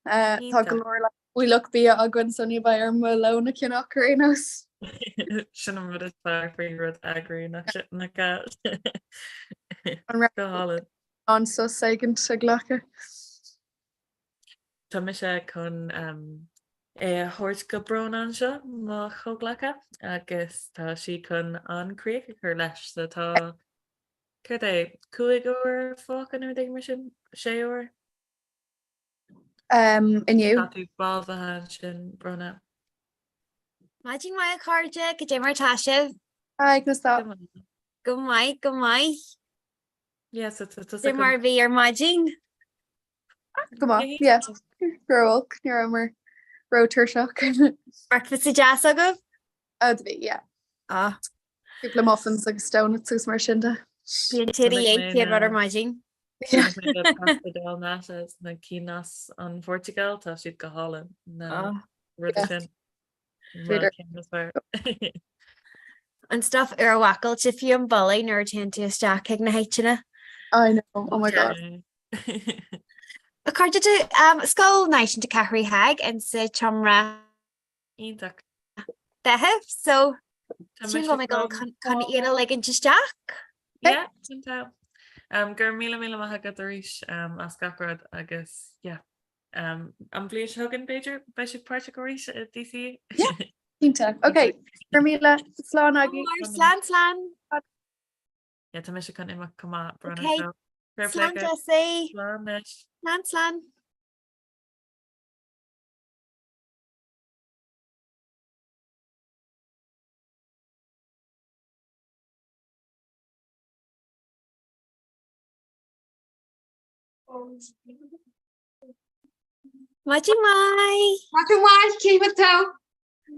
tá go leor like ualach bia againn so ní bheidh orm mo lón a cheannach ar aon nós. Sin an rud is fearr faoi rud a eagrú nach nach ea? An raibh Go hálainn. an sos éigin a ghlacadh? Tá mise chun é a thabhairt go Bróna anseo, mo chomhghleacaí, agus tá sí chun an críoch a chur leis. So tá, céard é, 5 uair fágtha nó rud éigin mar sin? 6 uair? Inniu. Tá tú balbhaithe ansin, Bróna. Maidin mhaith a chairde, cad é mar atá sibh? Hi, conas tá? Go maith, go maith. Yes, it's Cad é mar a bhí ar maidin? Go maith, yeah. Ró-olc, ní rabhamar ró-tuirseach. Breakfast deas agaibh? Oh, do bhí, yeah. Ah. Cúpla muffins agus donuts agus mar sin de. Bíonn tú ag chéad rud ar maidin. Pasta del nata na cinn as an Phortaingéil, tá siad go hálainn na rudaí sin. An stuff úrbhácáilte fiú an boladh nuair a téann tú isteach chuig na háiteanna. I know, oh my god. A chairde um, Scoil Náisiúnta Cheathrú Thaidhg in sa tseomra Iontach. feithimh, so sin go mbeidh dul chun iad a ligint isteach. Yeah, sin tá. Um, go raibh míle míle maith agat arís um, as gach rud agus yeah, Um, an bhliain seo chugainn b'fhéidir beidh sibh páirteach arís i DCU? Yeah, cinnte. Ok, go raibh míle, slán agaibh. Slán, slán. Yeah, tá mise chun imeacht chomh maith, Bróna. Ok, So, fair play slán agat. Jessie. Slán anois. Slán, slán. Maidin mhaith! Maidin mhaith, cén chaoi a bhfuil tú?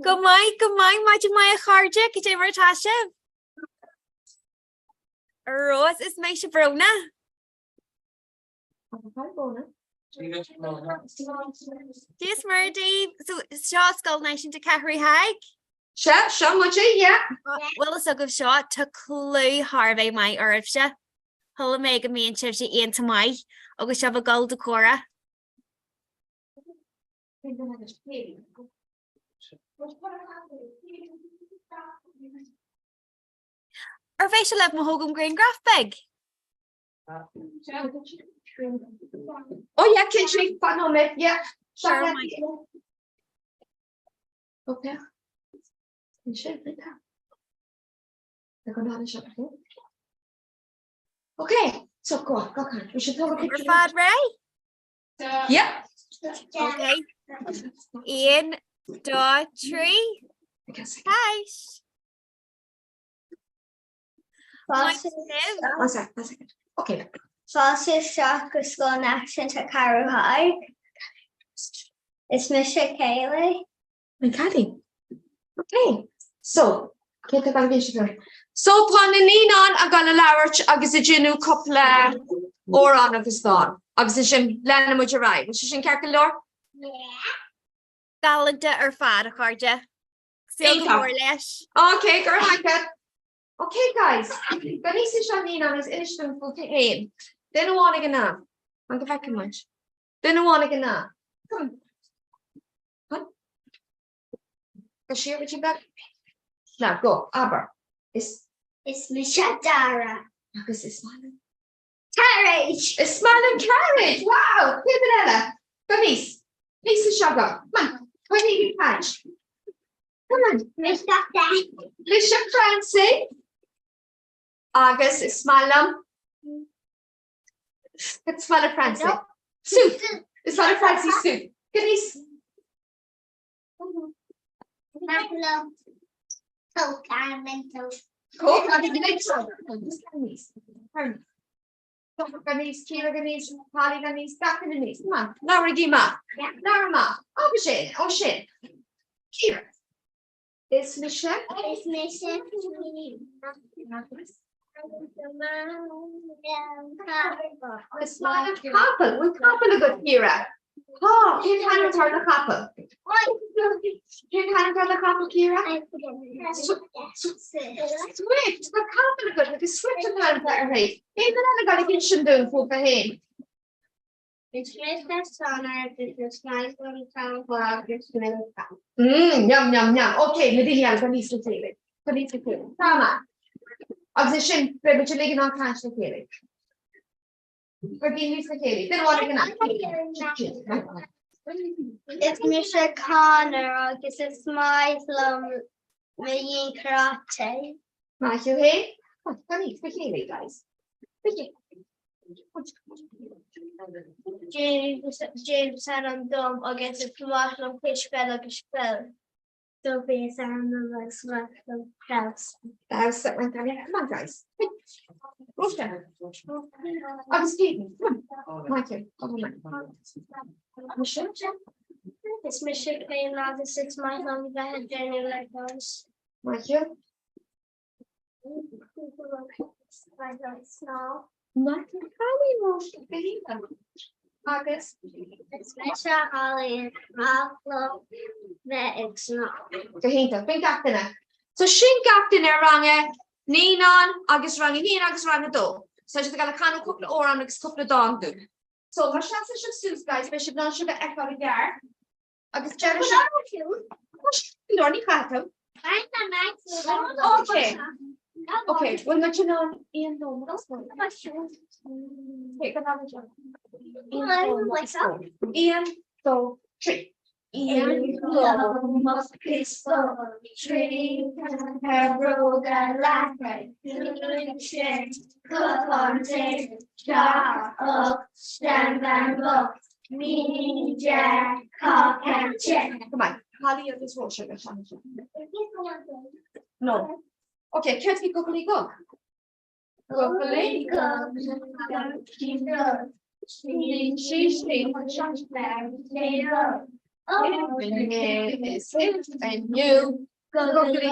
Go maith, go maith, maidin mhaith a chairde, cad é mar atá sibh? Rós, is mise Bróna. Dia is Muire daoibh, so seo Scoil Náisiúnta Cheathrú Thaidhg? Sea, seo muide, yeah. Bhfuil fhios agaibh seo, tá clú thar a bheith maith oraibhse. Chuala mé go mbíonn sibhse iontach maith agus sibh ag dul do comhrá. Ar mhiste libh má thógaim grianghraf beag? Oh yeah, cinnte, fan nóiméad, yeah. Sure, maith. Okay. Okay, so go on, go on. We should have a Ar picture. fad réidh? Yeah. Okay. 1, 2, 3. Thanks. Maith sibh. One sec, one second. Okay. Fáilte isteach go Scoil Náisiúnta Cheathrú Thaidhg. Is mise Kayleigh. An cailín. Ok. So, cé tá gan bhí So tá na naíonáin ag dul a labhairt agus ag déanamh cúpla amhrán agus dán agus ansin leanfaidh muid ar aghaidh. Bhfuil sé sin ceart go leor? Galánta ar fad, a chairde. Súil go mór leis. Ok, go raibh maith agat. Ok guys, gabh aníos anseo naíonáin agus inis dom fút féin. Duine amháin ag an am. An go bhfeicfidh muid. Duine amháin ag an am. Come. Come. Go siar with you back. Now go, abair. Is Is mise Dara. Agus is maith liom. Carriage! Is maith liom carriage! Wow! Cén duine eile? Gabh aníos. Aníos anseo go. Come on. Coinnigh ag caint. Come on. Mise Francie. Mise Francie. Agus is maith liom. Is maith le Francie. Soup. Is maith le Francie soup. Gabh aníos. Labhraigí amach. Labhair amach. Agus sin, ó sin. Ciara. Is mise. Is mise. Is maith liom capall. Bhfuil capall agat, Ciara? Tá. Cén t-ainm atá ar do chapall? Cén t-ainm atá ar do chapall, Ciara? Swift. Tá capall agat agus Swift an t-ainm atá uirthi. Cén duine eile ag insint dúinn fúthu féin? Is mise Sona agus is maith liom capall agus milseáin. Mmm, yum, yum, yum. Ok, na daoine eile, gabh aníos le chéile. Gabh aníos le chéile. Tá maith. Agus ansin, beidh muid uilig in ann caint le chéile. Gabhaigí aníos le chéile. Duine amháin ag an am. Is mise Conor agus is maith liom mo dhéan karate. Maith thú fhéin. Gabh aníos le chéile, guys. Le chéile. James James ainm dom agus is maith liom cispheil agus peil. Sophie is ainm dom agus is maith liom damhsa. Damhsa, right, come on guys. Róise. Agus Stephen, come on. Michael, come on. Mise? Is mise Céim agus is maith liom bheith ag déanamh Legos. Michael. Agus Is mise Holly is maith liom bheith ag snámh. Go hiontach, b'in gach duine. So sin gach duine ar rang a naíonán agus rang a haon agus rang a dó. So tá siad ag dul a chanadh cúpla amhrán agus cúpla dán dúinn. So má seasann sibh suas guys beidh sibh in ann sibh a fheiceáil i gceart. Agus deireadh sé. Leor ní chaithfidh tú. Ok. Ok, bhfuil muid in ann aon nóiméad? Ok, go Aon, dó, trí. Aon, dó, is dó, trí, ceathair, bróga, leathra, cúig, sé, cupán tae, seacht, ocht, seanbhean bhocht. Naoi, deich, cáca te. Go maith. Holly agus Róise le sean seo. No. Ok, céard faoi Gugalaí Gug? Gugalaí Gug. Gugalaí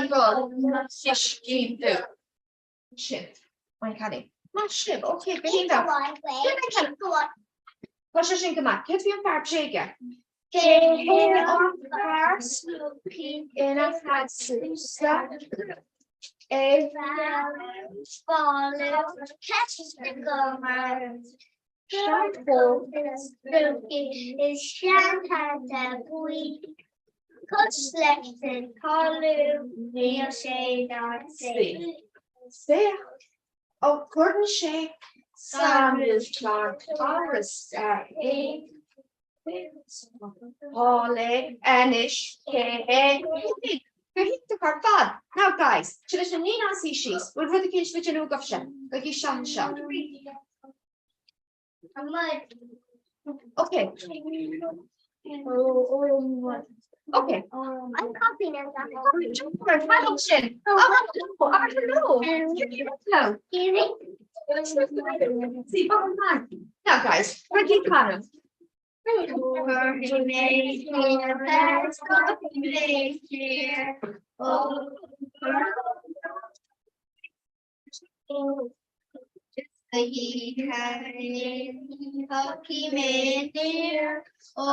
Gug. Siscín dubh. Sin. Maith cailín. Maith sibh, ok, go hiontach. Tá sé sin go maith. Céard faoi an fear bréige? Cé hé an fear snoopy ina sheasamh ag Is seanhata buí cos leis an talamh níl sé dár saol. Féach, ó cuireann sé samhail amhrasta é Thall é anois cé hé Go hiontach ar fad! Now guys, seo leis na naíonáin suí síos, bhfuil rud eicínt le déanamh agaibhse? Gabhaigí isteach anseo. Okay. Okay. I'm copying it. Sin. Hello. Hello. See, Now guys, Ricky Connor. Tiocfaidh mé aniar ó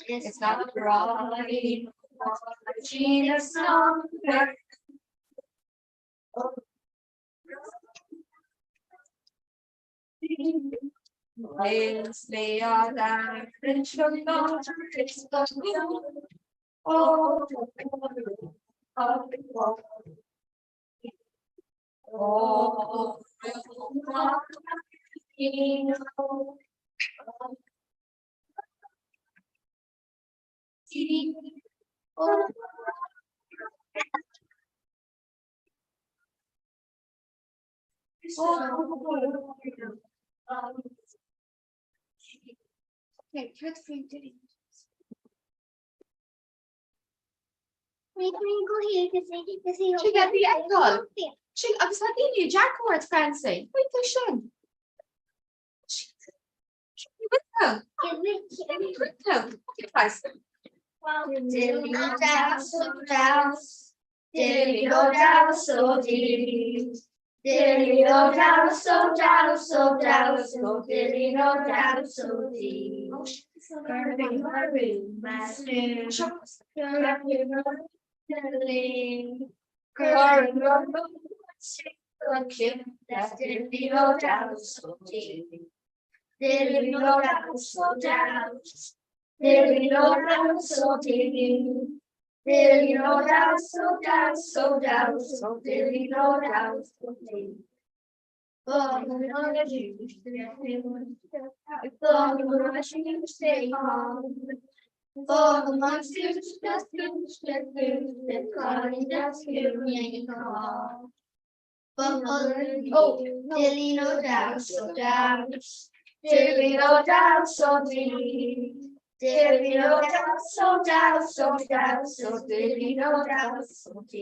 It's not right. Okay, céard faoin duine? Sin agus tá daoine ag dearcadh ort Francie. Faoi tú sin. Dilín ó deas ó dí. Dilín ó deas ó deas ó deas ó Dilín ó deas ó dí. Dilín ó deas ó dí. Dilín ó deas ó deas. Dilín ó deas ó dí. Dilín ó deas ó deas ó deas ó Dilín ó deas ó dí. Dilín ó deas ó deas, Dilín ó deas ó dí. Dilín ó deas ó deas ó deas ó Dilín ó deas ó dí.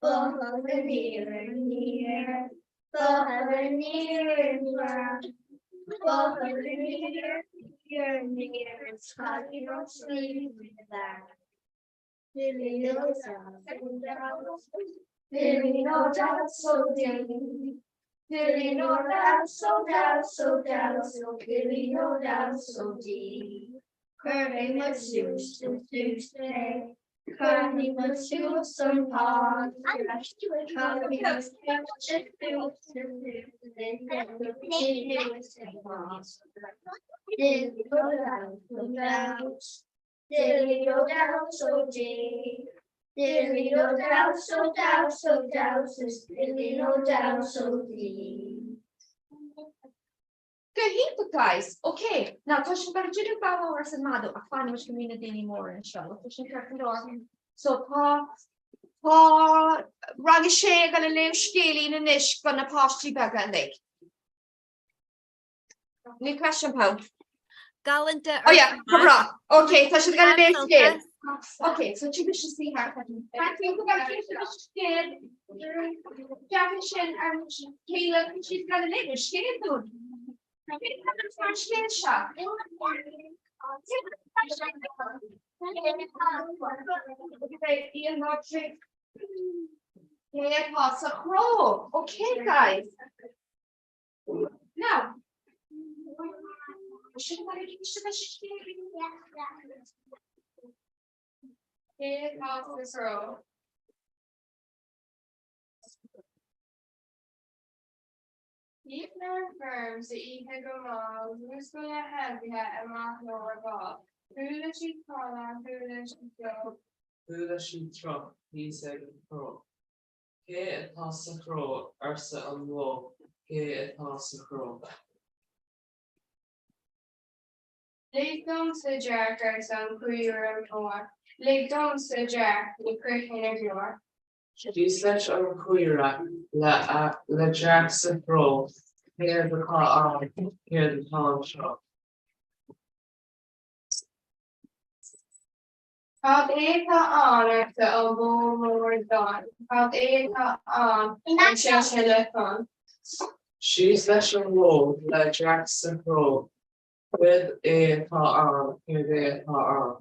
Bóthar aniar aniar, bóthar aniar aniar, bóthar aniar aniar aniar, is cailín ó sliabh na Dilín ó deas, Dilín ó deas ó dí. Dilín ó deas ó deas ó deas ó Dilín ó deas ó dí. Cuirfidh muid suas suas é, cuirfidh muid suas an t-ard, cuirfidh muid suas Dilín ó deas ó deas. Dilín ó deas ó dí. Dilín ó deas ó deas ó deas is Dilín ó deas ó dí. Go hiontach guys! Ok, now tá sibh ag dul a déanamh bow wow arsa an madadh ach fanfaidh muid go mbíonn na daoine móra anseo, tá sin ceart go leor. So tá tá rang a sé ag dul a léamh scéilín anois do na páistí beaga uilig. Ní question Paul. Galánta Oh yeah, tá breá. Ok, tá siad ag dul a léamh scéal. Ok, so tugann sí sí thar scéal. Ceapann sin ar chéile siad ag dul a léamh scéal dúinn. Mar scéal seo. Cé atá sa chró? Ok, guys. Now, sin mar a bhí sé leis Cé atá sa chró? Thíos ar an bhfeirm sa oíche go mall, mhúscail na hainmhithe amach leo ar ball. Chuala siad canadh, chuala siad ceol. Chuala siad trup thíos ag an chró. Cé atá sa chró, arsa an bhó, cé atá sa chró? Lig domsa dearc, arsa an caoire mór, lig domsa dearc ní shroichfinn a glór. Síos leis an chaoire le dearc sa chró, céard atá ann, céard atá anseo? Cad é atá ann arsa an bhó mhór donn. Cad é atá ann ar seisean le Conn. Síos leis an mbó le Jeaic sa chró, Céard é atá ann, céard é atá ann?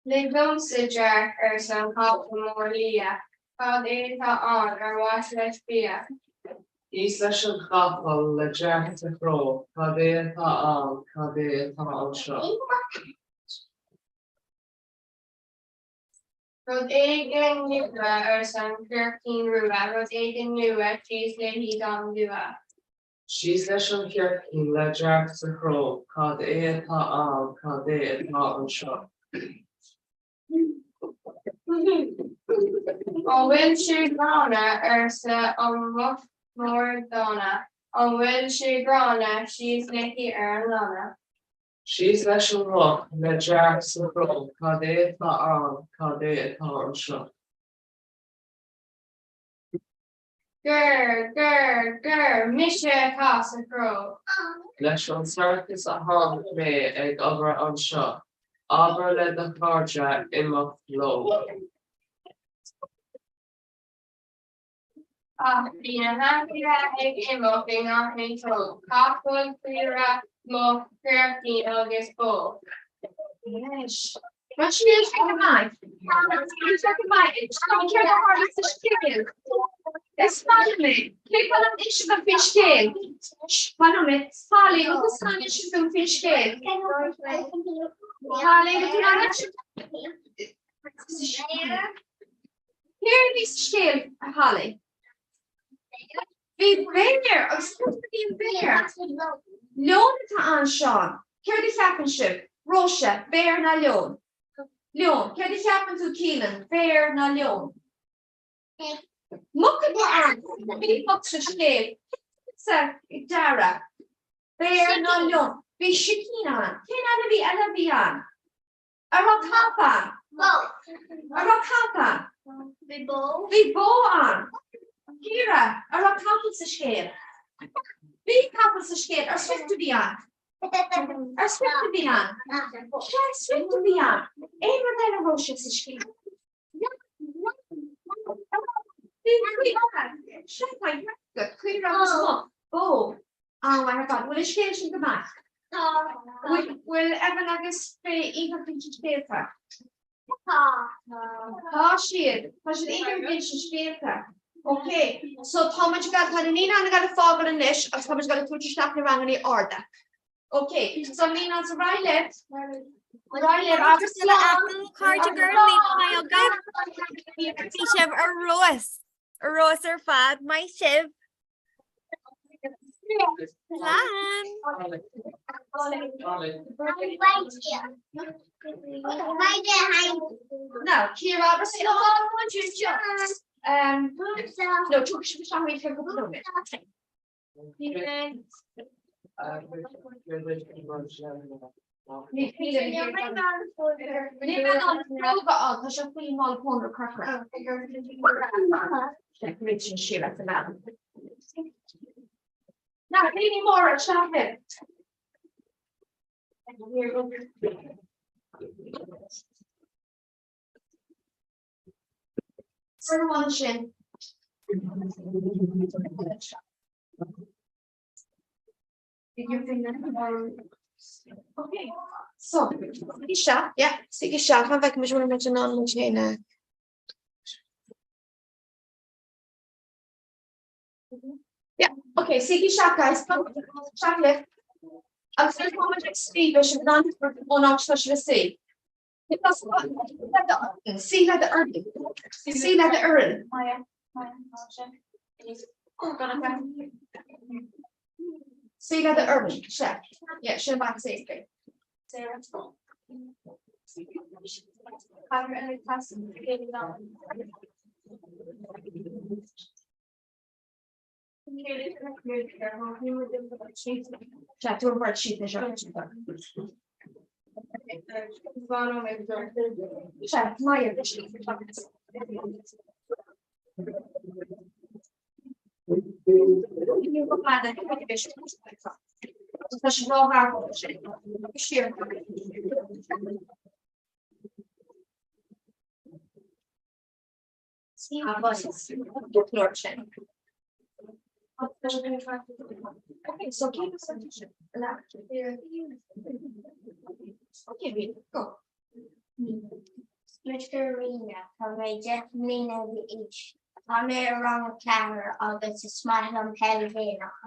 Lig domsa dearc, arsa an capall mór liath, cad é atá ann ar mhaith leat bia? Síos leis an chapall le Jeaic sa chró, cad é atá ann, cad é atá anseo? Rud éigin nua, arsa an chircín rua, rud éigin nua, síos léi gan dua. Síos leis an chircín le Jeaic sa chró, cad é atá ann, cad é atá anseo? An bhfuil sé gránna, arsa an muc mór dána, an bhfuil sé gránna, síos léi ar an lána. Síos leis an mhuc le Jeaic sa chró, cad é atá ann, cad é atá anseo? Gur, gur, gur, mise atá sa chró. Leis an sorcas a tháinig mé ag obair anseo, abair le do chairde imeacht leo. Ach bhí na hainmhithe ag imeacht i ngach aon treo, capall, caora, muc, circín agus bó. Tá scéal sé go maith. Tá sé go maith. Céard a tharla sa scéal? Is maith liom é. Cé go an inse dom faoin scéal? Maith liom é. Holly, bhfuil tú san inse dom faoin scéal? Holly, bhfuil tú an inse Céard a bhí sa scéal, a Holly? Bhí béar agus céard a bhí an béar? Leon atá ann, Seán. Céard a cheapann sibh? Róise, béar ná leon? Leon. Céard a cheapann tú, Keelan? Béar ná leon? Muc atá ann. Bhí muc sa scéal. Sa dara. Béar ná leon? Bhí sicín ann. Cén ainmhí eile a bhí ann? An raibh cat ann? Bó. An raibh cat ann? Bhí bó. Bhí bó ann. Ciara, an raibh capall sa scéal? Bhí capall sa scéal. Ar swift a bhí ann? Ar swift a bhí ann? Sea, swift a bhí ann. Aon rud eile a raibh sé sa scéal? Bhí caora. Sea, tá caora agus muc. Bó. An-mhaith ar fad. Bhfuil an scéal sin go maith? Tá. Bhfuil Evan agus Faye iontach ag insint scéalta? Tá. Tá siad. Tá siad iontach ag insint scéalta. Ok. So tá muid ag tá na naíonáin ag dul a fágáil anois agus tá muid ag dul a tabhairt isteach na ranganna arda. Ok. So naíonáin so ar aghaidh libh. Ar aghaidh libh agus slán. Cairde go raibh míle maith agaibh. Bhí sibh ar fheabhas. Ar fheabhas ar fad. Maith sibh. Slán. Now, Ciara, abair slán. Um, no, tóg sibh isteach í fé cúpla nóiméad. Ní bheidh an bróga ann, tá sé faoi mhála pónaire corcra. Sin siar as an meán. Now, daoine móra isteach libh. Sir sin. Okay, so, isteach, yeah, suigh isteach, an bhfeicfidh muid bhfuil muid in ann muid féin a. Yeah, okay, suigh isteach guys, isteach libh. Agus nuair atá muid ag suí, beidh sibh in ann ón áit atá sibh ag suí. Suigh le d'fhoireann. Suigh le d'fhoireann. Suigh le d'fhoireann. Sea. Yeah, sin an bealach is éasca. Sea, tabhair beirt síos anseo. Sea, Maia. Tá sé róghar sin. Siar. Sin. Okay, so cé Okay, go. Mise Ríona, tá mé 10 mbliana d'aois. Tá mé i rang a 4 agus is maith liom peil Ghaelach.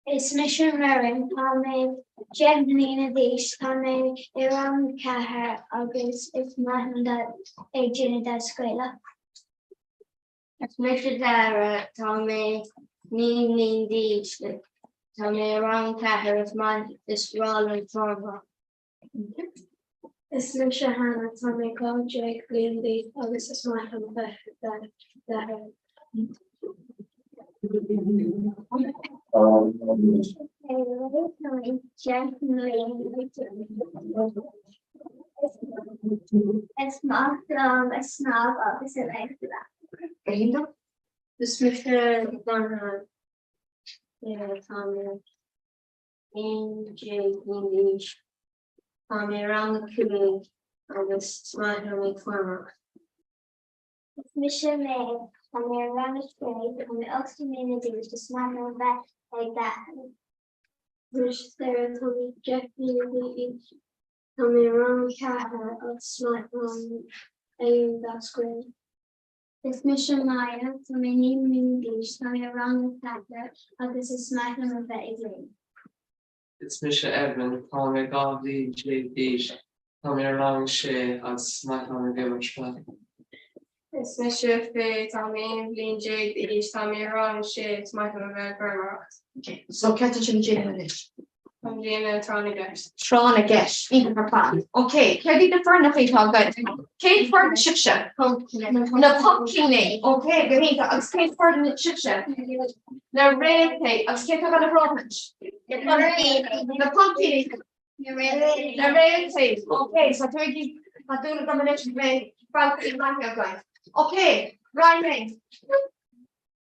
Is mise Muireann, tá mé 10 mbliana d'aois, tá mé i rang a 4 agus is maith liom ag déanamh damhsa Gaelach. Is mise Dara, tá mé 9 mbliana d'aois, tá mé i rang a 4 is maith is breá liom feirmeoireacht. Is mise Hannah, tá mé 12 bliain d'aois agus is maith liom bheith ag Is maith liom ag snámh agus a bheith ag Is mise Donna, tá mé 11 bliain d'aois. Tá mé i rang a 5 agus is maith liom ag fuirmeoireacht. Is mise Méabh, tá mé i rang a 6, tá mé 8 mbliana d'aois, is maith liom bheith ag beathnú. Is mise Sarah, tá mé 10 mbliana d'aois, tá mé i rang a 4 agus is maith liom ag damhsa Gaelach. Is mise Maya, tá mé 9 mbliana d'aois, tá mé i rang a 4 agus is maith liom a bheith ag léamh. Is mise Evan, tá mé 12 bhliain d'aois, tá mé i rang a 6 agus is maith liom ag imirt peile. Is mise Faye, tá mé 11 bliain d'aois, tá mé i rang a 6, is maith liom a bheith ag feirmeoireacht. So céard tá sibh ag déanamh anois? An bhliain tráth na gceist. Tráth na gceist. Iontach ar fad. Ok, céard iad na foirneacha atá agaibh? Cén foireann sibhse? Na pumpkíní. Ok, go hiontach. Agus cén foireann sibhse? Na réaltaí. Agus cé atá ag gnóthaint? Na pumpkíní. Na réaltaí. Ok, so tá tá dúil agam anois go mbeidh babhtaí maithe agaibh. Ok, Ryan.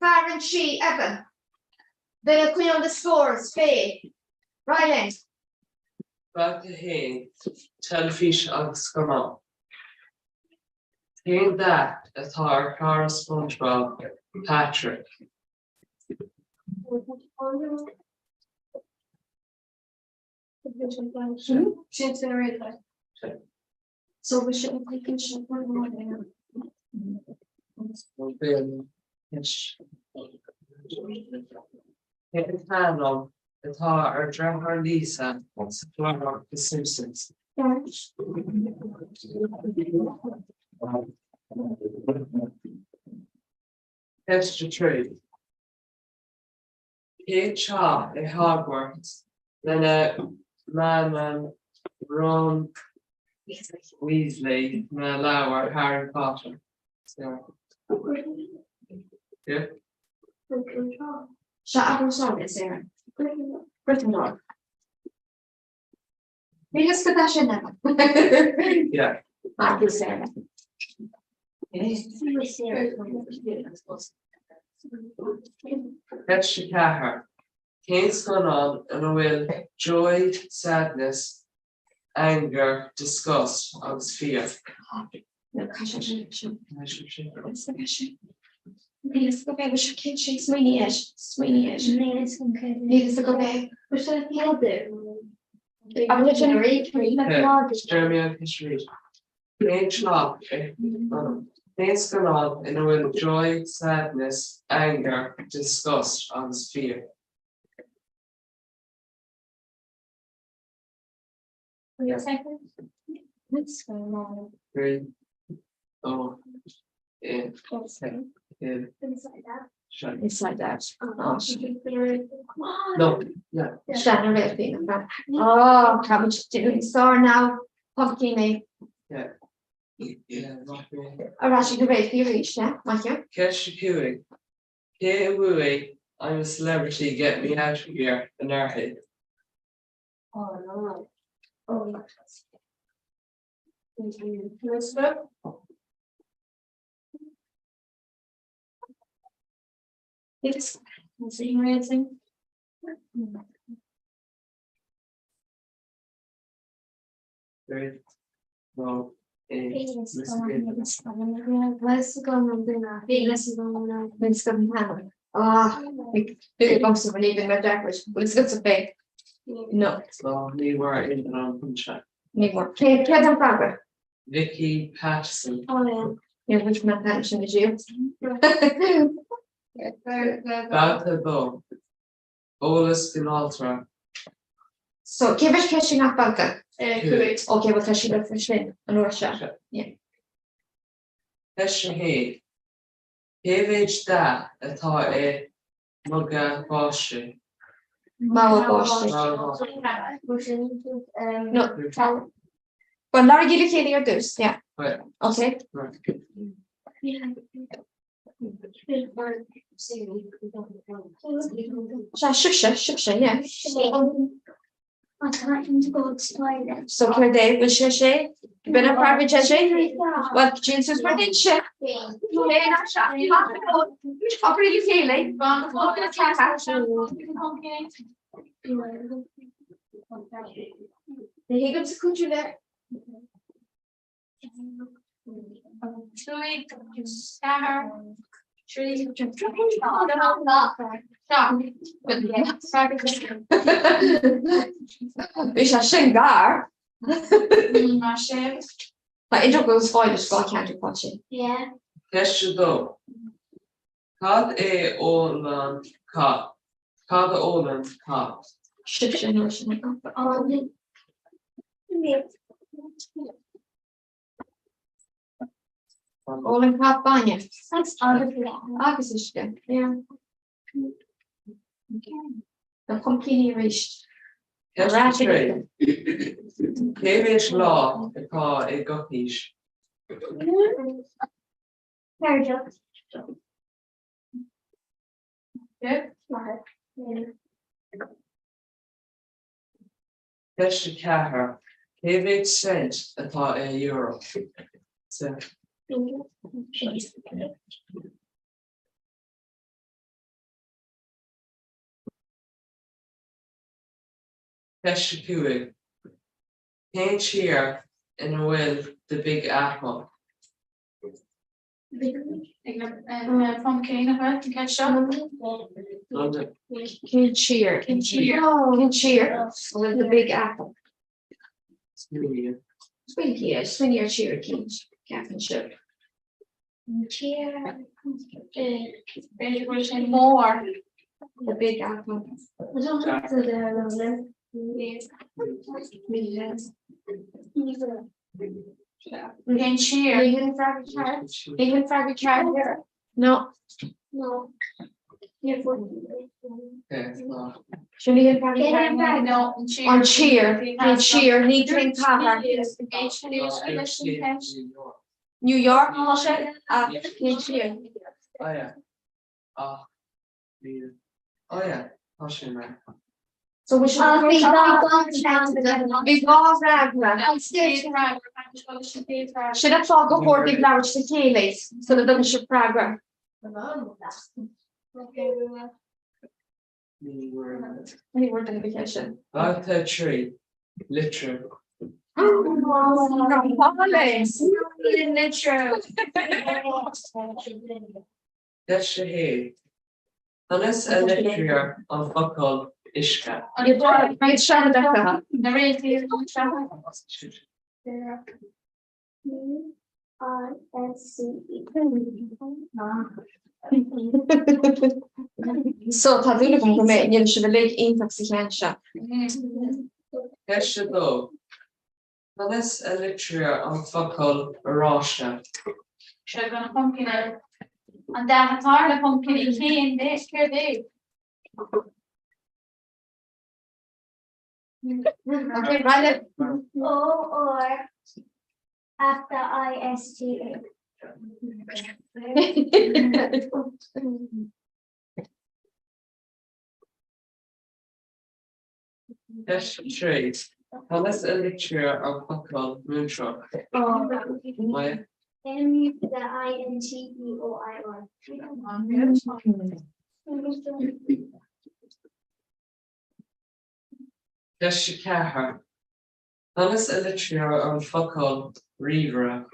Fear an tí, Evan. Duine ag coinneáil na scores, Faye. Ryland. Babhta 1, Teilifís agus scannán. Cén dath atá ar chara SpongeBob, Patrick? Sin sin a So bhí sé an chuid sin an Cén t-ainm atá ar dheartháir Lisa sa chlár The Simpsons? Ceist 3. Cén teach é Hogwarts lena mbaineann Ron Weasley na leabhair Harry Potter? Seo agam seo is Sarah. Gryffindor. Ní is go sin Yeah. Maith Sarah. Ceist 4. Cén scannán ina bhfuil Joy, Sadness, Anger, Disgust agus Fear? Cén teach é Cén scannán ina bhfuil Joy, Sadness, Anger, Disgust agus Fear? 3, 2, 1, 1, Inside Out. Oh, No, yeah. Sean réaltaí Oh, tá doing sár now pumpkin Yeah. Yeah, maith Ar ais ag na réaltaí arís, yeah, maith thú. Ceist 5. Cé a bhuaigh I'm a Celebrity Get Me Out of Here anuraidh? Oh no. Oh. It's amazing. No. Ní bhfuair. Céard an freagra? Vicky Pattison. Níor bhain mé taitneamh sin go dtí. Babhta 2. Eolas ginearálta. So, cé mhéad ceist i ngach babhta? Cúig. Ok, bhuel tá siad faoi sin an uair seo. Yeah. Ceist 1. Cé mhéad dath atá i muga báistí? Mogha báistí. No. Bhuel, labhraigí le chéile ar dtús, yeah. Ok. Sea, sibhse, sibhse, yeah. So céard é, bhfuil sé sé? B'in an freagra sé sé? Bhuel, sin suas mar din sé. Abair le chéile. Ní thuigim sa cuidiú le. 5, 4, 3, Bhí sé sin gar. Mar sin. Tá idir agus fáil is gá ceantar fá sin. Ceist 2. Cad é ólann cat? Cad a ólann cat? Sibhse an uair sin. Ólann cat bainne. Agus uisce. Yeah. Na pumpkíní arís. Ceist 3. Cé mhéad lá atá i gcoicís? Ceist 4. Cé mhéad cent atá i euro? Ceist 5. Cén tír ina bhfuil The Big Apple? London. Cén tír? Cén tír? Cén tír a bhfuil The Big Apple? Smaoiníodh. Smaoiníodh, smaoiníodh ar tír eicínt, ceapann sibh. Tír. B'fhéidir go bhfuil sé mór. The Big Apple. Cén tír? Ní hin freagra ceart. Ní hin freagra ceart. No. No. Sin ní hin freagra ceart. No, an tír. An tír, ní cén cathair. New York tá sé ach cén tír? Oh yeah. Ach níl. Oh yeah, tá sé mar. So we should Bhí dhá fhreagra. Sin an fáth gur chóir daoibh labhairt le chéile sula dtugann sibh freagra. Ní bhfuair duine bith sin. Babhta 3, Litriú. Ceist 1. Conas a litrítear an focal uisce? U I S C E. So tá dúil agam go mbeidh níl sibh uilig iontach sa cheann seo. Ceist 2. Conas a litrítear an focal oráiste? Seo go na pumpkin an dath atá ar na pumpkíní cén céard é? Okay, right. O R after I S T E. Ceist 3. Conas a litrítear an focal múinteoir? Maith. M U the I N T E O I R. Ceist 4. Conas a litrítear an focal ríomhaire?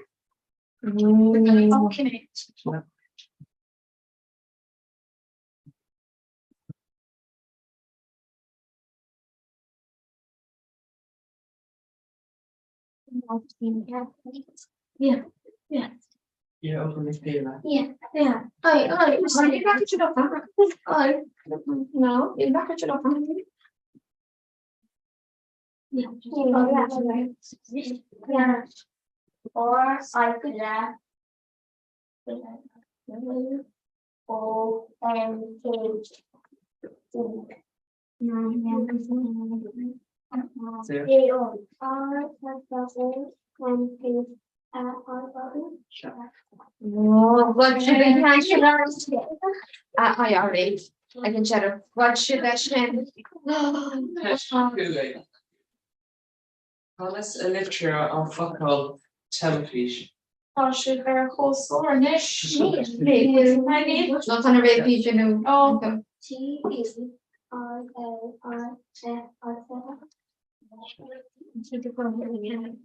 Yeah, yeah. Yeah, open the chéile. Yeah, yeah. Oi, oi, oi, No, Yeah. Yeah. Or I could have. O M K. A O R S O M K R O. Bhuel sibh an ceann sin I R E ag an deireadh. Bhuel sibh é sin. Ceist 5. Conas a litrítear an focal teilifís? Tá sibh ar comhscór anois. Nó tá na réaltaí sin nó. T E R L I F I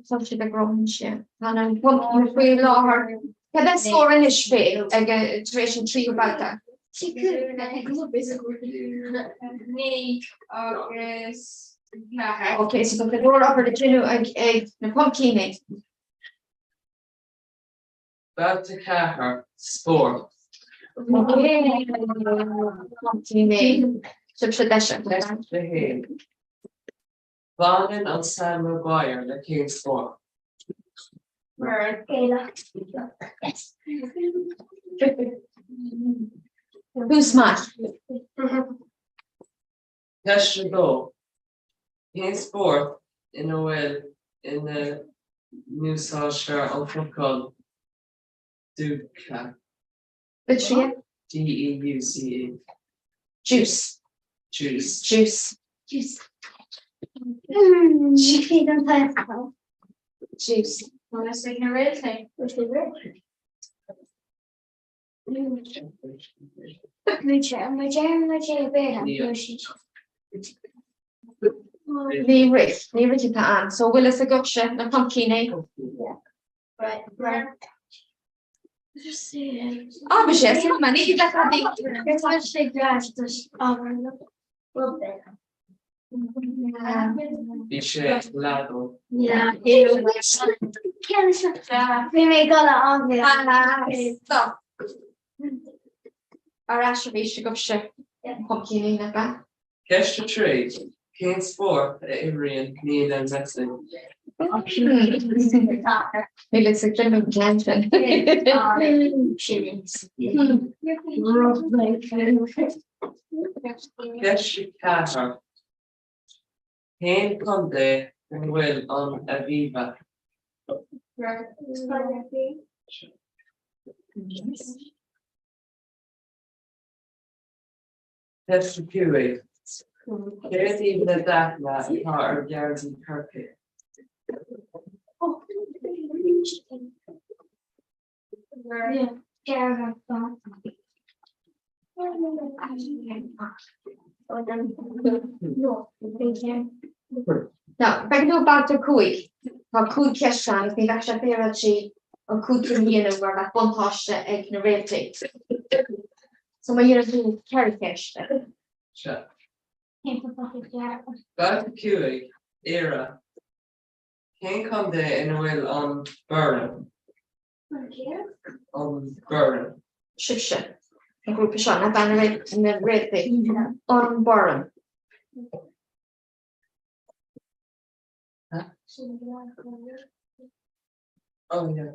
Tá sibh ag rá sin. Tá an faoi láthair. Cad é scór anois fé ag tar éis an tríú babhta? 9 agus 4. Ok, so tá go leor obair le déanamh ag na Pumpcíní. Babhta 4, Spórt. Ok, Pumpcíní. Sibhse leis an. Ceist 1. Baineann an Sam Maguire le cén spórt? Tús maith. Ceist 2. Cén spórt ina bhfuil ina n-úsáidtear an focal deuce? Litríonn. D-E-U-C-E. Deuce. Deuce. Deuce. Deuce. Deuce. Ní rith, ní rith atá ann. So bhfuil fhios agaibhse na Pumpcíní? Ah, bhí sé ma ní le Bhí sé leadóg. Bhí mé ag dul a Stop. Ar ais arís agaibhse Pumpcíní nach ea? Ceist 3, Cén spórt a imríonn Lionel Messi? Níl fhios ag duine an ceann sin. Ceist 4, Cén contae ina bhfuil an Aviva? Ceist 5, Céard iad na dathanna atá ar gheansaí Chorcaí? Now, beidh tú babhta 5. Tá 5 cheist ann agus ní bheadh sé féaráilte an 5 cinn a dhéanamh mar bheadh buntáiste ag na réaltaí. So má dhéanann tú 4 cheist. Sea. Babhta 5, Éire. Cén contae ina bhfuil an Boireann? An Boireann. Sibhse, an grúpa seo, na na réaltaí. An Boireann. Oh yeah.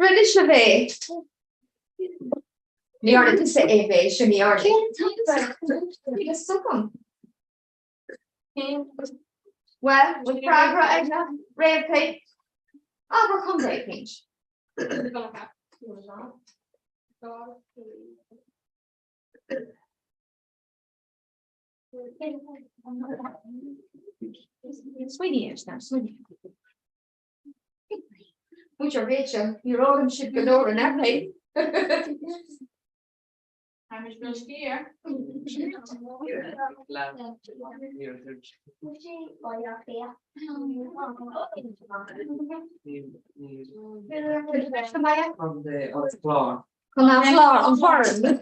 Rinne sibh é. Ní dhearna tusa é bhé sin ní dhearna. Well, bhfuil freagra ag na réaltaí? Abair contae éicint. Smaoinigh air, smaoinigh. Múinteoir Rachel, níor fhoghlaim sibh go leor an ea? Contae an Chláir, an Bhoireann,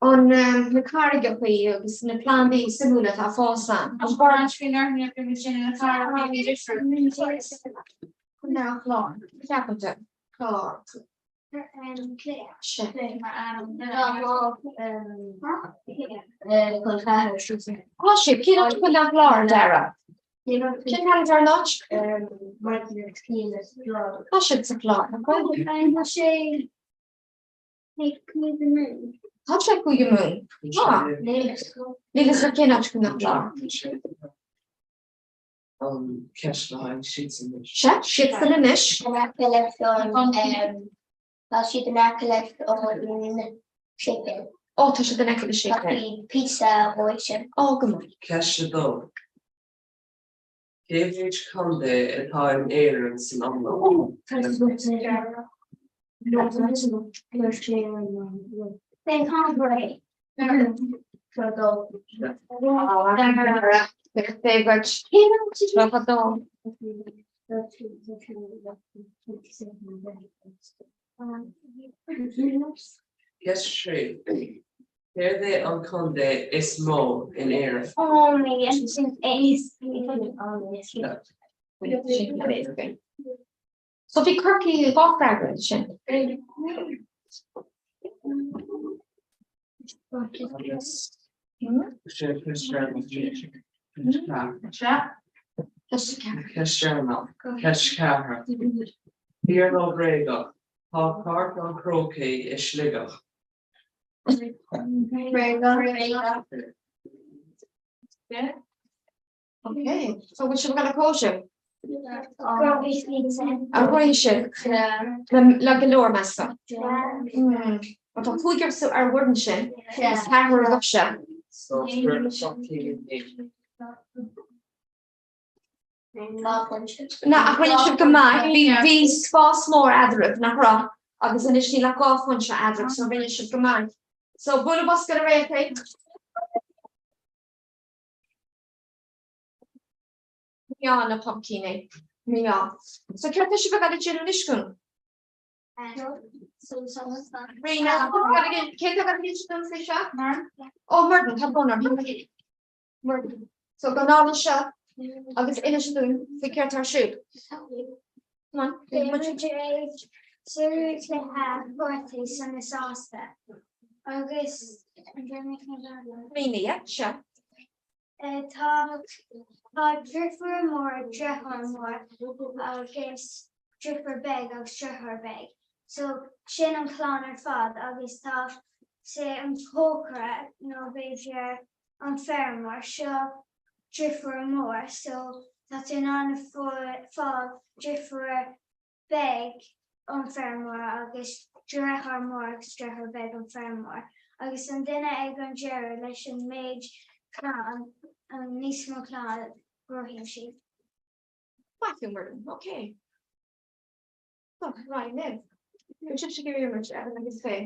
an na carraigeacha agus na plandaí suimiúla atá ag fás ann. An Bhoireann. Contae an Chláir, ceapaimse. Clár. Tá sibh, cén áit Contae an Chláir, a Dara? Cén ceann dar áit? Tá siad sa Chlár. Tá sé ag Cúige Mumhan. Tá sé Cúige Mumhan. Tá. Níl fhios agat cén áit Contae an Chláir. An ceist le haghaidh siadsan anois. Sea, siadsan anois. In aice leis an, tá siad in aice leis an séipéal. Ó, tá siad in aice le séipéal. Tá siad píosa uaidh sin. Ó, go maith. Ceist 2. Cé mhéid contae atá in Éirinn san iomlán? Ceist 3. Céard é an contae is mó in Éirinn? So bhí Corcaigh dhá freagra ansin. Ceist 4. Fíor nó bréagach, tá Páirc an Chrócaigh i Sligeach. Bréagach. Ok, so bhfuil sibh ag dul a cóisir? A bhfuil sibh? Le go leor measctha. Tá cúigear ar an bhfoireann sin, is ceathrar agaibhse. Na, ach rinne sibh go maith, bhí spás mór eadraibh, nach raibh? Agus anois níl ach dhá phointe eadraibh, so rinne sibh go maith. So bualadh bos do na réaltaí. Mí-ádh na pumpkíní. Mí-ádh. So céard tá sibh ag dul a dhéanamh anois dúinn? Ríona, cé tá ag dul a insint dúinn faoi seo? Ó, Murdan, tá brón orm. Murdan. So gabh anall anseo agus inis dúinn faoi céard tá ar siúl. Come on. Beidh muid ag cluiche cártaí sona sásta agus Ríona, yeah, seo. Tá tá deirfiúr mór, deartháir mór agus deirfiúr beag agus deartháir beag. So sin an clann ar fad agus tá sé an cócaire nó b'fhéidir an feirmeoir seo deirfiúr mór so tá tú in ann fáil deirfiúr beag ón feirmeoir agus deartháir mór agus deartháir beag ón feirmeoir agus an duine ag an deireadh leis an méid clann an níos mó clann gnóthaíonn siad. Maith thú Muireann, ok. So, Ryan libh. Bhí sibh ag iarraidh imirt Evan agus Faye.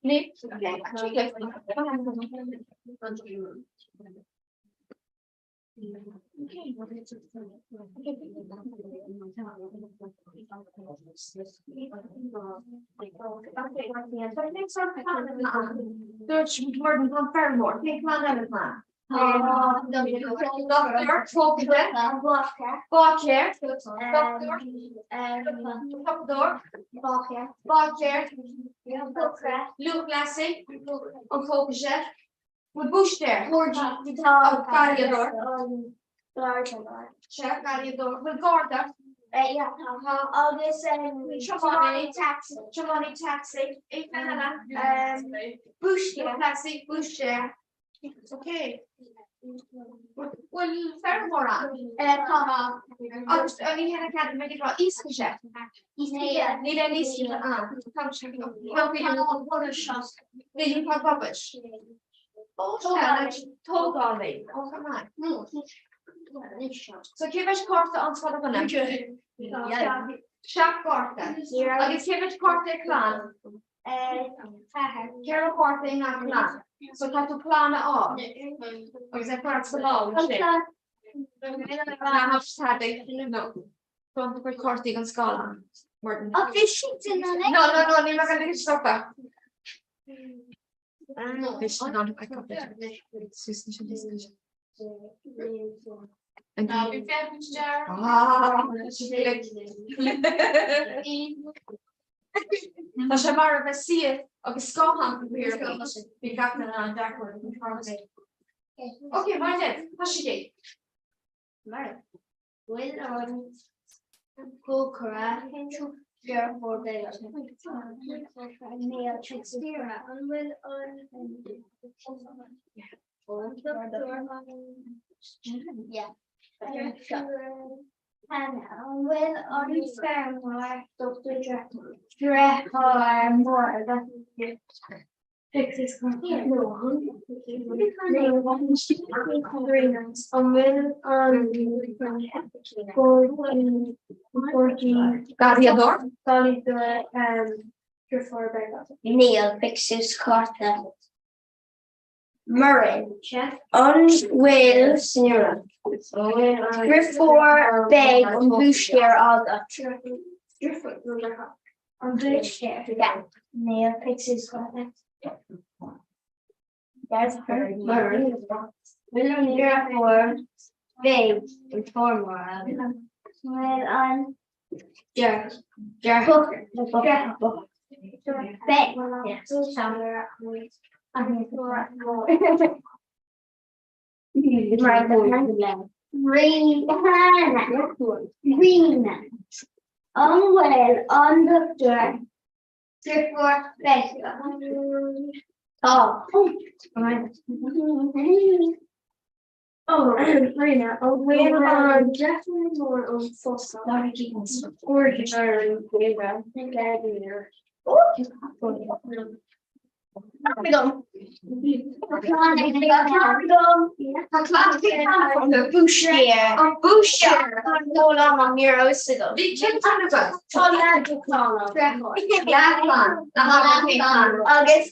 Ní? Ok, actually Dúirt Muireann tá feirmeoir, cén clann eile atá ann? Báicéir, Dochtúir, Báicéir, Lúthchleasaí, an cócaire, Bhfuil búistéir? Garraíodóir. Sea, garraíodóir. Bhfuil garda? Agus tiománaí tacsaí. Tiománaí tacsaí. Búistéir. Lúthchleasaí, búistéir. Ok. Bhfuil feirmeoir ann? Tá. Agus ní hé na cead mé ag rá iascaire. Níl aon iascaire ann. Tá Níl tá gabais. Ó, Tógálaí. Ó, come on. So cé mhéad cárta an scoil dhuine? Seacht gcárta. Agus cé mhéad cárta ag clann? Ceithre chárta i ngach clann. So tá tú clann a fháil. Agus é fear sa lá sin. Cuir cártaí gan scáileán. No, no, no, níl mé gan stopadh. Tá sé mar a bheith suíomh agus scáthán Bhí gach duine an-deacair. Ok, mar libh, tá sé gé. Bhfuil an cócaire deartháir beag An bhfuil an An bhfuil an feirmeoir deartháir mór agat? An bhfuil an Garraíodóir? Níl, pioc suas cárta. Muireann. An bhfuil deirfiúr bheag an búistéir agat? An búistéir? Níl, pioc suas cárta. Muireann. Bhfuil an deirfiúr bheag an feirmeoir agat? Bhfuil an deartháir beag Ríona. An bhfuil an dochtúir deirfiúr bheag Tá. Ríona, an bhfuil an deirfiúr mór an phósadh? An búistéir Bhí cén ceann agat? Agus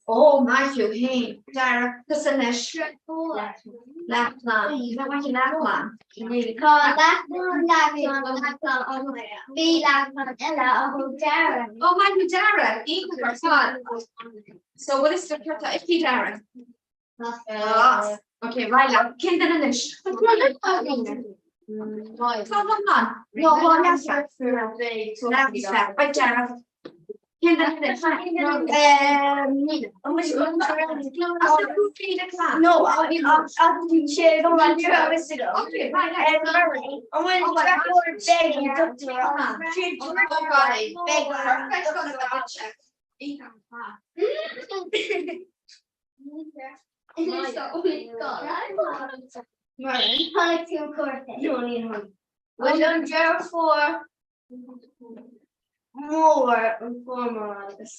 Ó, maith thú féin. Dara, tusa anois. Leathchlann. Maith leathchlann. Tá leathchlann, leathchlann, leathchlann, bhí leathchlann eile a thug Dara. Ó, maith thú Dara. Iontach ar fad. So what is the céard atá aici Dara? Ok, right leat. Cén duine anois? Clann iomlán. No, leath. Right Dara. Cén duine anois? No, Ok, right Bhfuil an deirfiúr mór an feirmeoir agus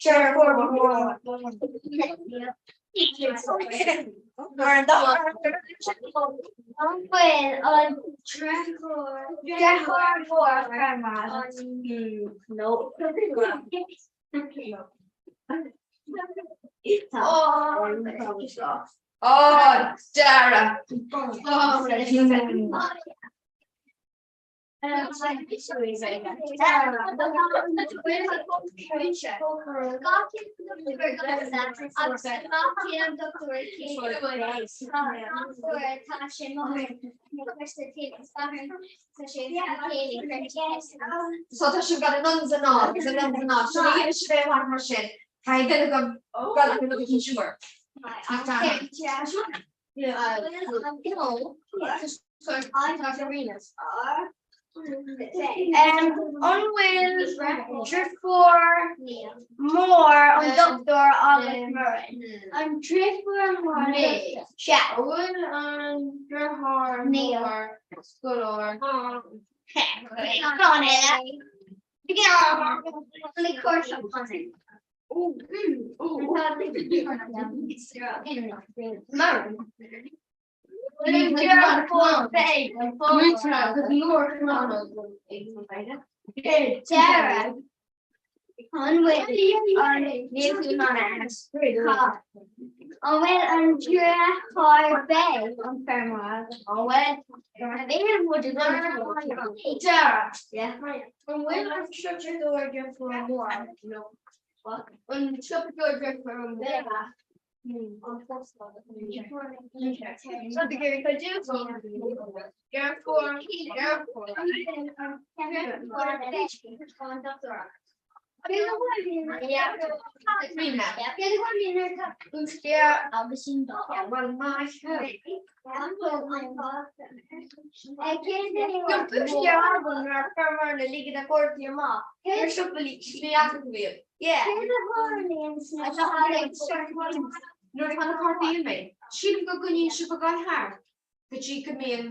deirfiúr mór. An bhfuil an deartháir mór feirmeoir agat? No. Ó, Dara. So tá sibh gan anonn is anall agus anonn is anall. So ní sibh é amach mar sin. Caithfidh duine go go go go siúr. An bhfuil deirfiúr mór an dochtúir agat Muireann? An deirfiúr mór an dochtúir? Sea. An bhfuil an deartháir mór scoláire? An bhfuil an deartháir beag an feirmeoir An bhfuil an siopadóir deirfiúr mór An siopadóir deirfiúr mór Nuair atá na cártaí mé, sílim go gcoinníonn sibh ag dul thart go dtí go mbíonn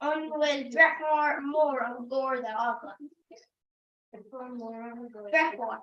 An bhfuil deartháir mór an Gharda agat? Deartháir.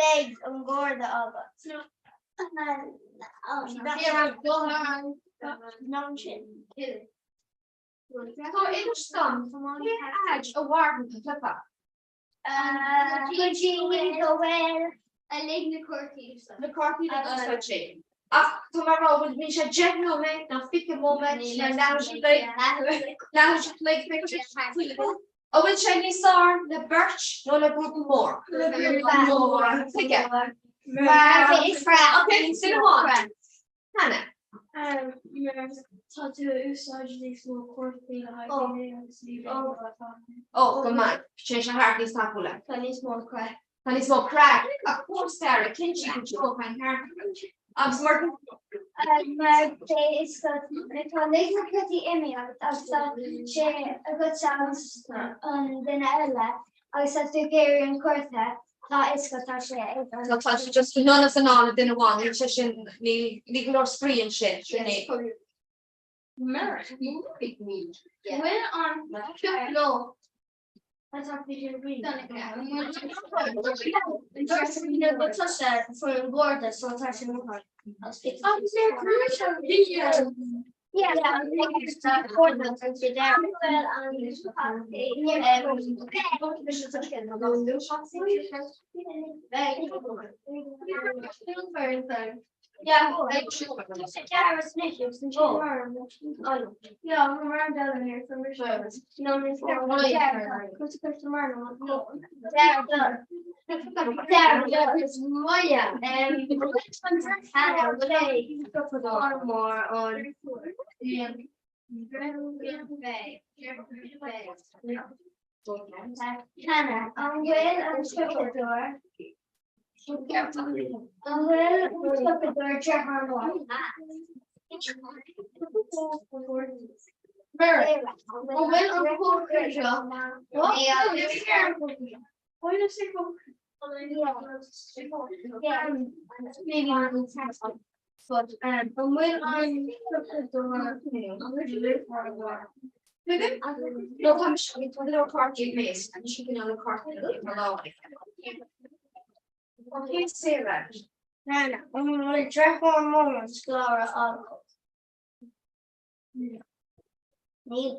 Beidh an Garda agat. So inis dom cén fhad a mhaireann an cluiche? Go dtí go bhfuil uilig na cártaí Na cártaí le úsáid sé. Ach tá mé ag rá bhfuil bíonn sé 10 nóiméad nó 20 móiméad nó leathuair an chloig, leathuair an chloig b'fhéidir. An bhfuil sé níos fearr le beirt nó le grúpa mór? Le grúpa mór. Tuige? Mar is Ok, sin amháin. Hannah. Mar tá tú ag úsáid níos mó cártaí le haghaidh daoine agus ní bheidh gá acu. Ó, go maith. Sé sé thart níos tapúla. Tá níos mó craic. Tá níos mó craic ach fós Sarah cinnte go deo an ceart. Agus mar Mar is tá uilig na cártaí imithe agat agus tá sé agat agus an duine eile agus tá tú ag iarraidh an cárta tá is go tá sé ag an. Tá tá sé just anonn is anall le duine amháin níl sé sin níl níl go leor spraoi ansin sin é. Mar bhfuil an nó Hannah, an bhfuil an siopadóir An bhfuil an siopadóir deartháir mór? An bhfuil an cócaire seo? An bhfuil an siopadóir No tá leor cártaí mé an si na cártaí mar Okay, Sarah. Hannah, an bhfuil deartháir mór an scoláire agat? Níl.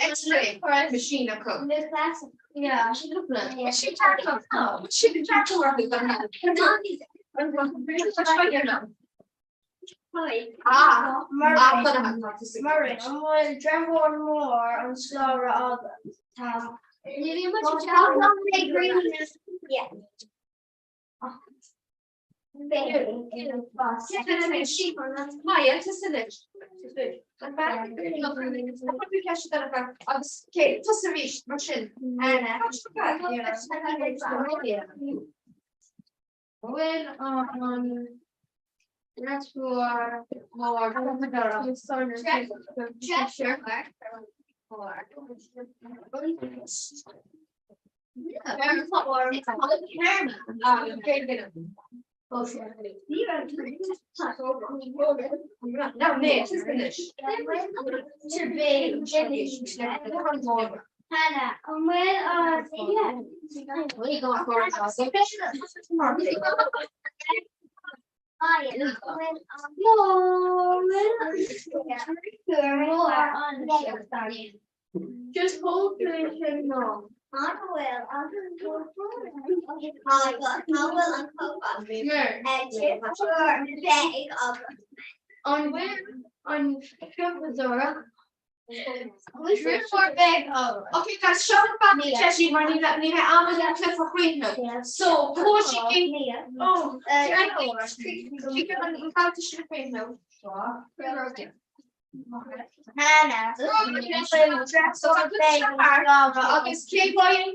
X-ray machine acu. An bhfuil deartháir mór an scoláire agat? Tá. Agus tusa arís mar sin. Bhfuil an deartháir mór Hannah, an bhfuil an Just hold the no. An bhfuil an An bhfuil an siopadóir Deartháir beag agat. Ok guys, seo an babhta deise mar ní bheidh am againn an cluiche a chríochnú. So, cúrsaí Oh, an babhta sin a chríochnú. Hannah, Agus cé bhfaigheann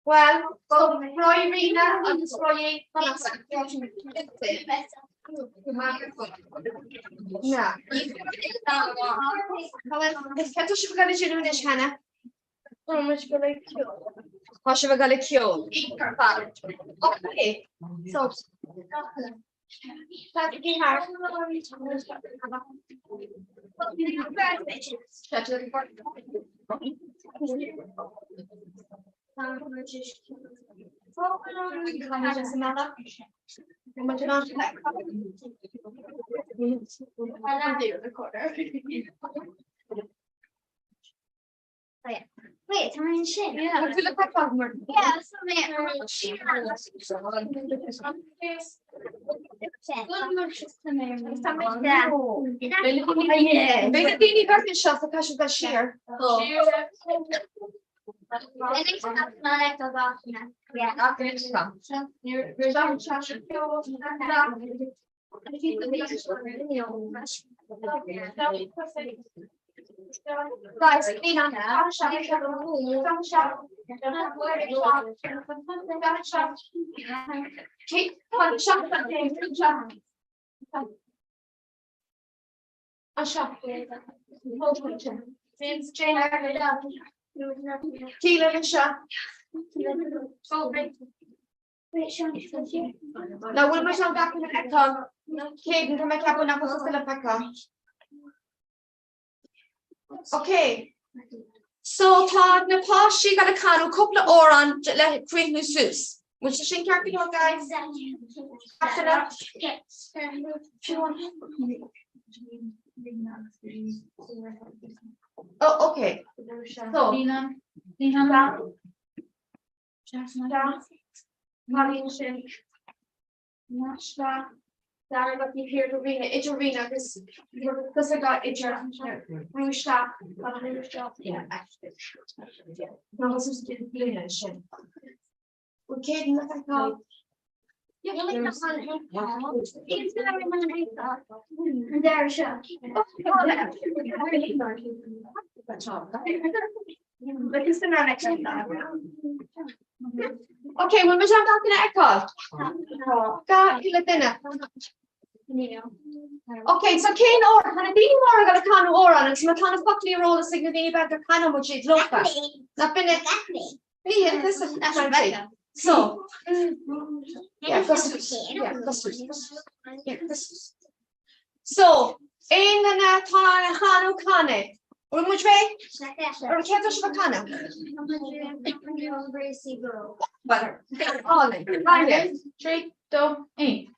Well, Roy Rena agus Roy Na. Cad tá sibh ag dul a dhéanamh anois Hannah? Tá sibh ag dul ag ceol. Okay. So Wait, tá mé ansin. Beidh na daoine beaga seo sa caiseal go siar. Guys, Now bhfuil muid in ann gach duine a fheiceáil? Céadan tá mé ag ceapadh nach bhfuil tusa le feiceáil. Ok. So tá na páistí ag dul a canadh cúpla amhrán le críochnú suas. Bhfuil sé sin ceart go leor guys? Oh, ok. So. Idir Rena agus idir Rúiste sin. Ok, bhfuil muid in ann gach duine a fheiceáil? Gach uile duine. Ok, so cén amhrán? Tá na daoine móra ag dul a canadh amhrán agus má tá na foclaí ar eolas ag na daoine beaga canfaidh muid iad leofa. Nach b'in é? Ní hin, this is So, yeah, yeah, yeah, So, aon duine atá in ann a chanadh can é. Bhfuil muid réidh? Ar an chéad sibh a canadh? Álainn. Álainn. 3, 2, 1.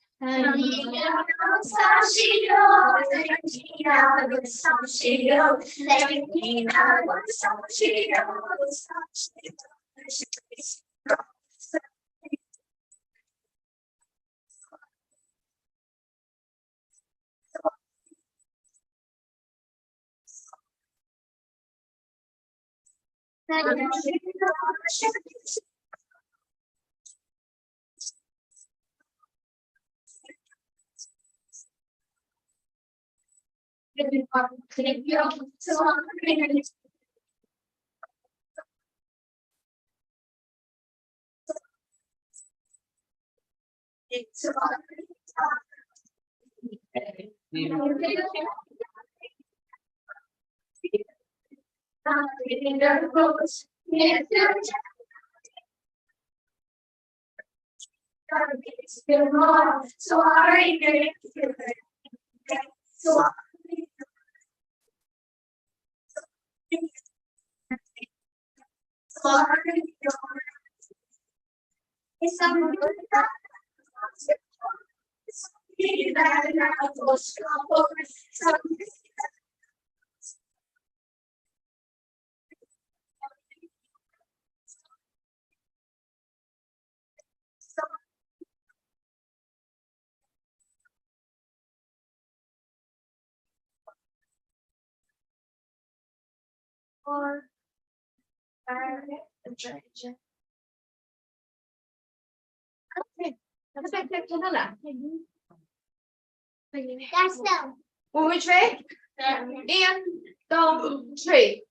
Bhfuil muid réidh? 1, 2, 3.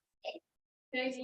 It's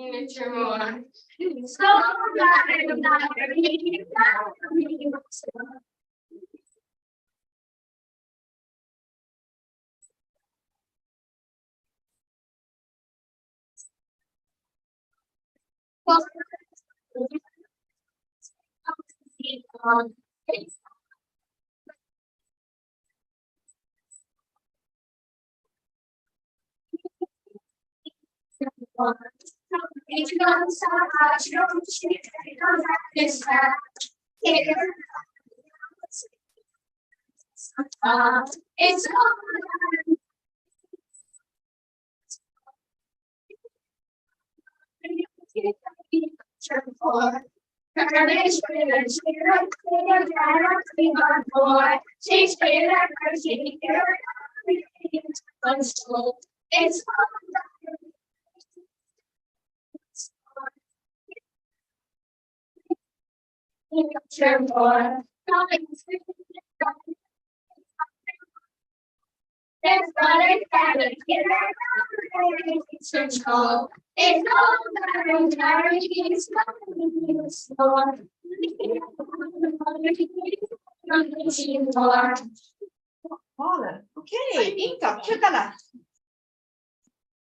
Ok, iontach, cad eile?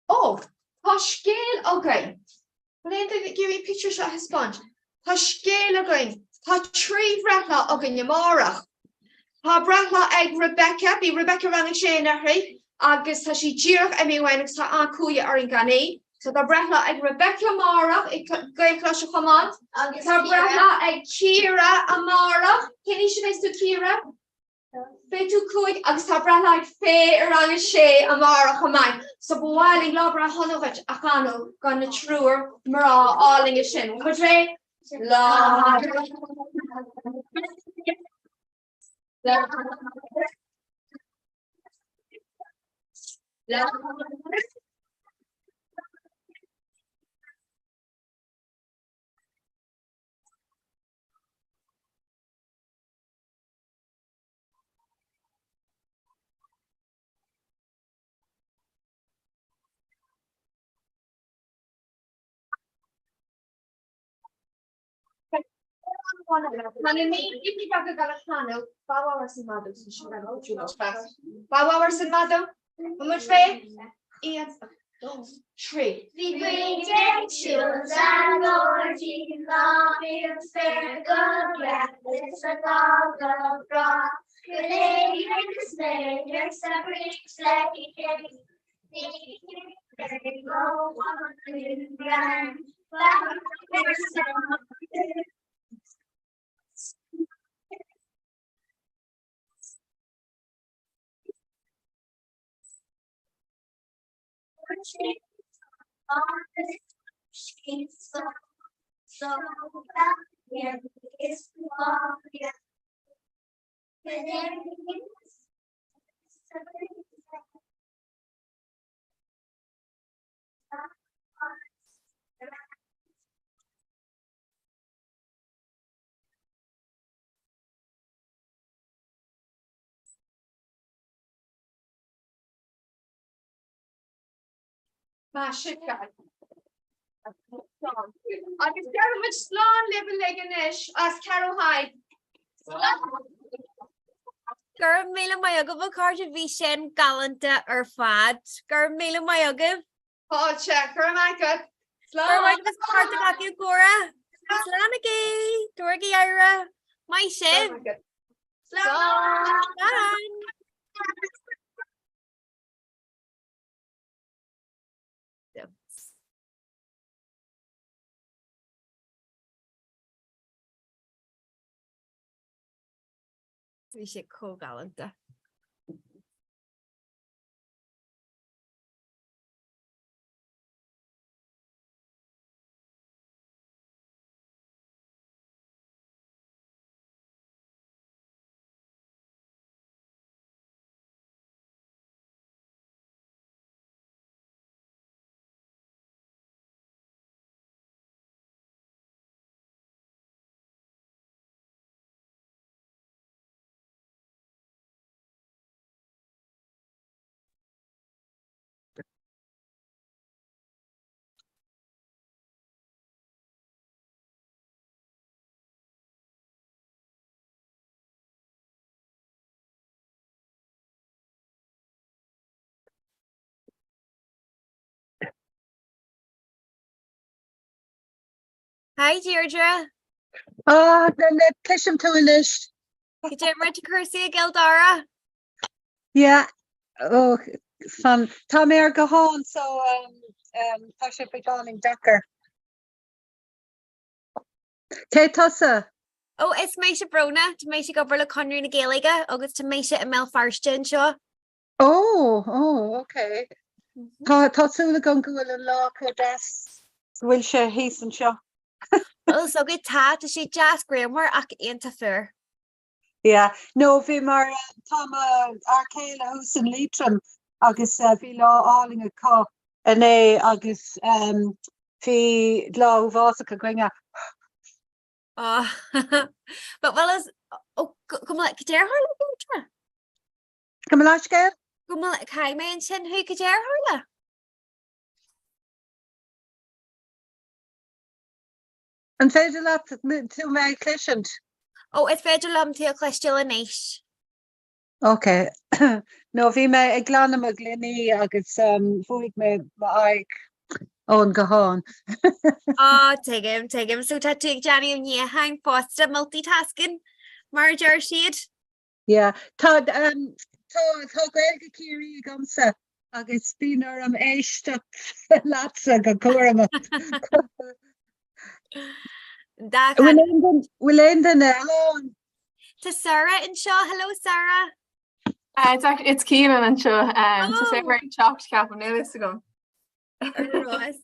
Ó, tá scéal againn. Bhfuil aon duine ag iarraidh an pictiúr seo a thaispeáint? Tá scéal againn. Tá 3 bhreithlá againn amárach. Tá breithlá ag Rebecca, bhí Rebecca rang a sé anuraidh agus tá sí díreach imithe uainn agus tá an-chumha orainn gan í. So tá breithlá ag Rebecca amárach i Gaelcholáiste Chomáin. Tá breithlá ag Ciara amárach. Cén aois a bheas tú Ciara? Beidh tú 5 agus tá breithlá ag Faye i rang a sé amárach chomh maith. So ba mhaith linn lá breithe shona dhuit a chanadh do na triúr mná álainne sin. Bhfuil muid réidh? Lá Lá Lá Bhfuil muid réidh? 1, 2, 3. Bhí Bríd ag siúl sa ngairdín lá bhí an spéir go geal is an lá go breá. Go léig is mé arsa Bríd léi féin. Ní go bhfágann Maith sibh guys. Agus deirimid slán libh uilig anois as Ceathrú Thaidhg. Go raibh míle maith agaibh a chairde, bhí sin galánta ar fad. Go raibh míle maith agaibh. Fáilte, go raibh maith agat. Slán. Go raibh maith agaibh as páirt a ghlacadh i gcomhrá. Slánaigí! Tabhairigí aire. Maith sibh. Slán. Slán. Bhí sé chomh galánta. Hi Deirdre. Ah, cloisim tú anois. Cad é mar tá cúrsaí i gCill Dara? Yeah, oh, fan. Tá mé ar guthán so um, um, tá sé beagáinín deacair. Cé tusa? Ó, is mise Bróna, tá mise ag obair le Conradh na Gaeilge agus tá mise i mBéal Feirste anseo. Ó, ó, ok. Tá, tá súil agam go bhfuil an lá chomh deas go bhfuil sé thíos anseo. Bhuel, so go tá, tá sé deas grianmhar ach iontach fuar. Yeah, no, bhí mar, tá mo fhear céile thuas in Liatroim agus bhí lá álainn acu inné agus bhí lá uafásach againne. Oh, but well as, oh, go mba, cad é a tharla Deirdre? Gabh mo leithscéal? Gabh mo, chaill mé ansin thú, cad é a tharla? An féidir leat tú mé a chloisint? Ó, is féidir liom tú a chloisteáil anois. Ok. No, bhí mé ag glanadh mo ghloiní agus bhuaigh mé m'aghaidh ón guthán. Á, tuigim, tuigim. So tá tú ag déanamh níocháin fosta, multitasking, mar a deir siad? Yeah. Tá, um, tá, tá Gaeilge Ciarraí agamsa agus bíonn orm éisteacht leatsa go cúramach. Bhfuil aon duine- bhfuil aon duine eile ann? Tá Sarah anseo. Hello Sarah. Uh, it's actually, it's Keelan anseo. Um, Tá sé mar teacht ceapaim níl a fhios agam. Rose.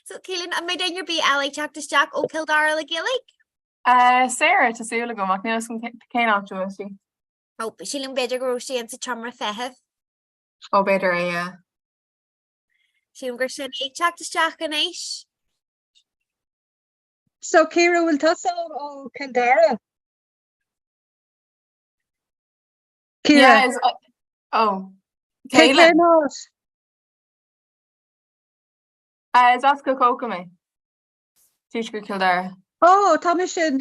So Keelan, an mbeidh duine ar bith eile ag teacht isteach ó Cill Dara le Gaeilge? Uh, Sarah tá súil agam ach níl a fhios agam cén áit a bhfuil sí. Ó, sílim b'fhéidir go raibh sí in sa tseomra feithimh. Ó b'fhéidir é, yeah. Sílim gur sin ag teacht isteach anois. So Ciara, bhfuil tusa ó Cill Dara? Ciara. Yeah, is, uh, oh. Cé Céilin. cén áit? Uh, is as Cill Chóca mé. Tuaisceart Chill Dara. Ó, tá mise in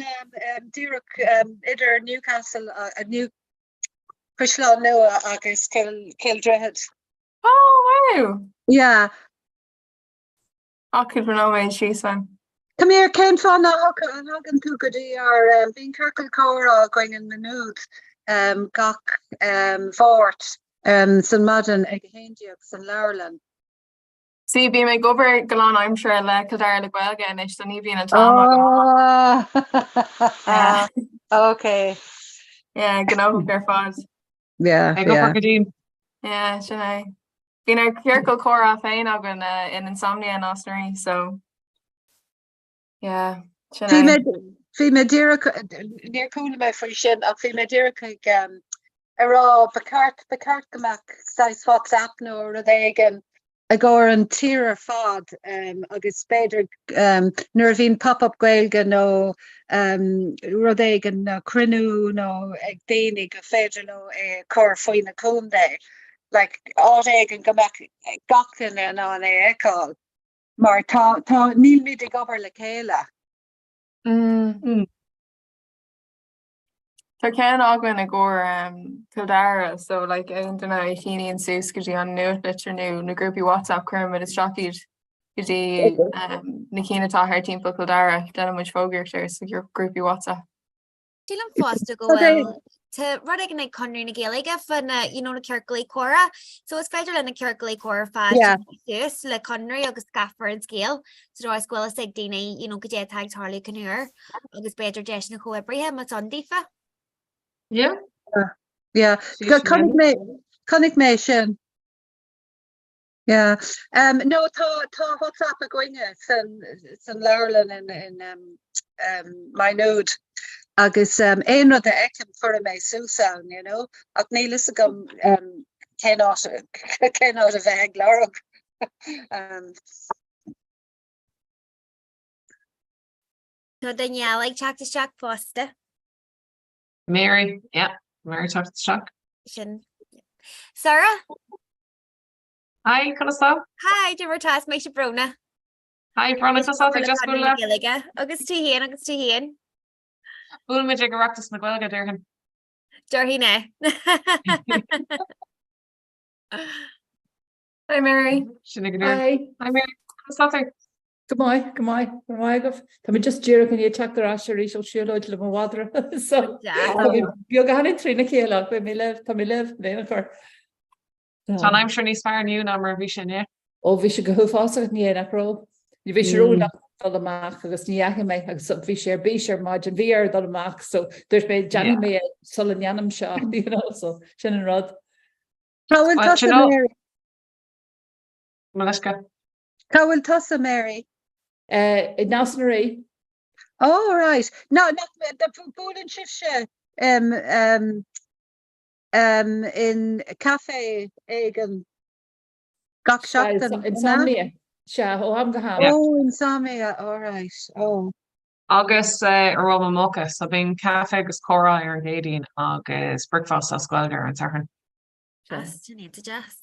díreach idir Newcastle, New Caisleán Nua agus Cill Cill Droichead. Oh, wow! Yeah. Ach cúpla nóiméad síos uaim. Come here, cén fáth nach thagann tú go dtí ár bíonn ciorcal comhrá againn in Maynooth gach Mháirt san maidin ag 11 san leabharlann. See, bím ag obair go lánaimseartha le Cill Dara le Gaeilge anois, so ní bhíonn an t-am agam. Ah, okay. Yeah, gnóthach ar fad. Yeah, Ag obair yeah. go dian. Yeah, sin é. Bíonn ár ciorcal comhrá féin againn uh, in Insomnia in Nás na Rí, so yeah, sin Bhí é. mé bhí mé díreach níor chuala mé faoi sin ach bhí mé díreach ag um, ag rá ba cheart ba cheart go mbeadh saghas WhatsApp nó rud éigin i gcomhair an tír ar fad agus b'fhéidir nuair a bhíonn pop-up Gaeilge nó rud éigin nó cruinniú nó ag daoine go féidir leo é a chur faoi na contae, like áit éigin go mbeadh gach duine in ann é a fheiceáil mar tá, tá, nílimid ag obair le chéile. Mm. Tá ceann againn i gcomhair Cill Dara so like aon duine a shíníonn suas go dtí an nuachtlitir nó na grúpaí WhatsApp cuirimid isteach iad go dtí na cinn atá thar timpeall Chill Dara, déanann muid fógraíocht air sa grúpaí WhatsApp. Sílim fosta go bhfuil tá rud éigin ag Conradh na Gaeilge fá na you know na ciorcail comhrá so is féidir le na ciorcail comhrá fáil suas le Conradh agus scaipfear an scéal sa dóigh is go bhfuil fhios ag daoine you know goidé atá ag tarlú cá huair agus b'fhéidir deiseanna comhoibrithe más ann daofa. Yeah. Yeah. Chonaic mé chonaic mé sin. Yeah. Um, no, tá tá WhatsApp againne san san leabharlann in in um, um, Maigh Nuad agus um, aon rud a fheicim cuirim é suas ann, you know, ach níl fhios agam um, cén áit cén áit a bheith ag lorg. um, Tá duine eile ag teacht isteach fosta. Mary, yeah, Mary teacht isteach. Sin. Sarah? Hi, conas tá? Hi, cad é mar atá, is mise Bróna. Hi, Bróna, tá tá just bualadh Gaeilge agus tú féin agus tú féin. Bhuail muid ag Oireachtas na Gaeilge déarfainn. Déarfainn é. Hi Mary. Sin ag Hi Mary, conas tá tú? Go maith, go maith, go raibh maith agaibh. Tá mé just díreach i ndiaidh teacht ar ais arís ó siúlóid le mo mhadra so tá mé beagáinín trína chéile ach beidh mé libh, tá mé libh in aon chor. Tá an aimsir níos fearr inniu ná mar a bhí sé inné. Ó bhí sé go huafásach inné nach raibh? Ní bhí sé róleath dul amach agus ní dheachaigh mé agus bhí sé ar bís ar maidin, bhí air dul amach so dúirt mé déanfaidh mé é sula ndéanaim seo, you know, so sin an rud. Cá bhfuil tusa, Mary? Mo leithscéal. Cá bhfuil tusa, Mary? I Nás na Rí. Oh, right. No, buaileann sibhse um, um, um, in café éigin gach seachtain. Insomnia. Sea, ó am go ham. Oh, Insomnia, all right. Oh. Agus ar Mháma Mocha, so bíonn caife agus comhrá ar an gCéadaoin agus bricfeasta as Gaeilge ar an Satharn. Sin iontach deas.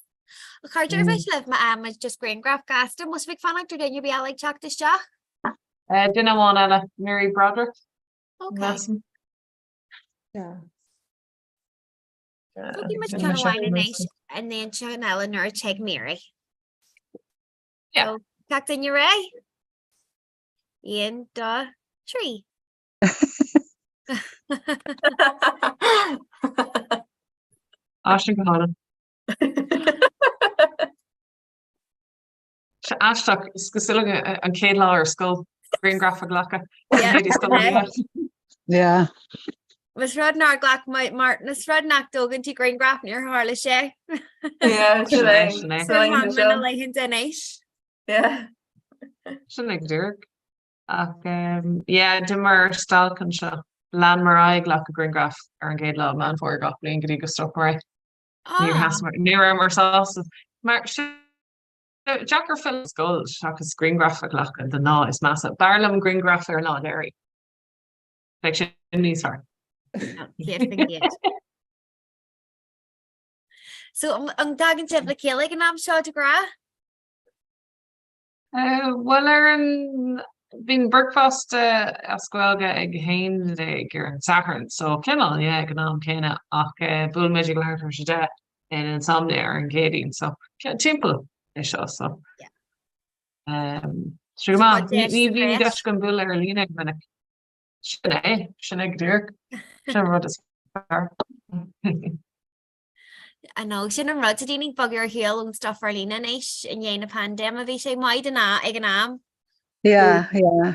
A chairde ar mhiste libh má fhaigheann muid just grianghraf gasta, an bhfuil sibh ag fanacht ar dhuine ar bith eile ag teacht isteach? Duine amháin eile, Mary Broderick. Ok. Measaim. Yeah. Tógfaidh muid ceann amháin anois an aon ceann eile nuair a tig Mary. Yeah. So, gach duine réidh? 1, 2, 3. Á sin go hálainn. Sé aisteach, is cosúil le an chéad lá ar scoil, grianghraf a ghlacadh. Yeah. Más rud nár ghlac mar más rud nach dtógann tú grianghraf níor tharla sé. Yeah, sin é. Sin é. Sin é. Na laethanta anois. Yeah. Sin é go díreach. Ach yeah, d'imir stailc anseo. Leanamar ar aghaidh ag glacadh grianghraf ar an gcéad lá de Mheán Fómhair gach bliain go dtí go stopamar é. Níor sheasamar, ní rabhamar sásta. Mar deacair filleadh ar scoil seachas grianghraf a ghlacadh den lá is measa. B'fhearr liom grianghraf ar an lá deiridh. Bheadh sin níos fearr. 100%. So an dtagann sibh le chéile ag an am seo de ghnáth? Bhuel ar an bíonn bricfeasta as Gaeilge ag 11 ar an Satharn so cineál yeah ag an am céanna ach buailimid ag leathuair tar éis 10 in Insomnia ar an gCéadaoin so timpeall é seo so Sé go maith ní bhíonn deis agam bualadh ar líne go minic. Sin é, sin é go díreach. Sin an rud is fearr. I know, sin an rud, tá daoine ag bogadh ar shiúl ón stuff ar líne anois i ndiaidh na paindéime, bhí sé maith den ag an am. Yeah, yeah.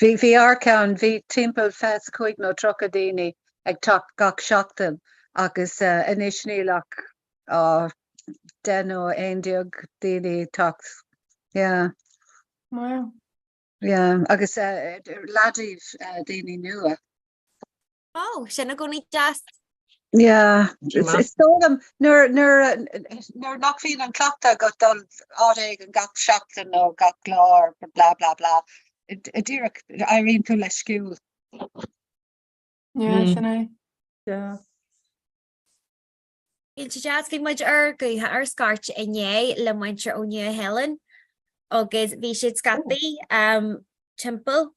Bhí, bhí ár gceann, bhí timpeall 25 nó 30 daoine ag teacht gach seachtain agus uh, anois níl ach uh, 10 nó 11 daoine ag teacht. Yeah. Wow. Yeah, agus uh, leath díobh uh, daoine nua. Oh, sin i gcónaí deas. Yeah, is dóigh liom nuair nuair nuair nach bhíonn an cleachtadh agat dul áit éigin gach seachtain nó gach lá or blah blah blah, díreach éiríonn tú leisciúil. Yeah, sin é. Yeah. Bíonn sé deas, bhí muid ar ghuth ar scairt inné le muintir ó Nua Shéalainn agus bhí siad scaipthe timpeall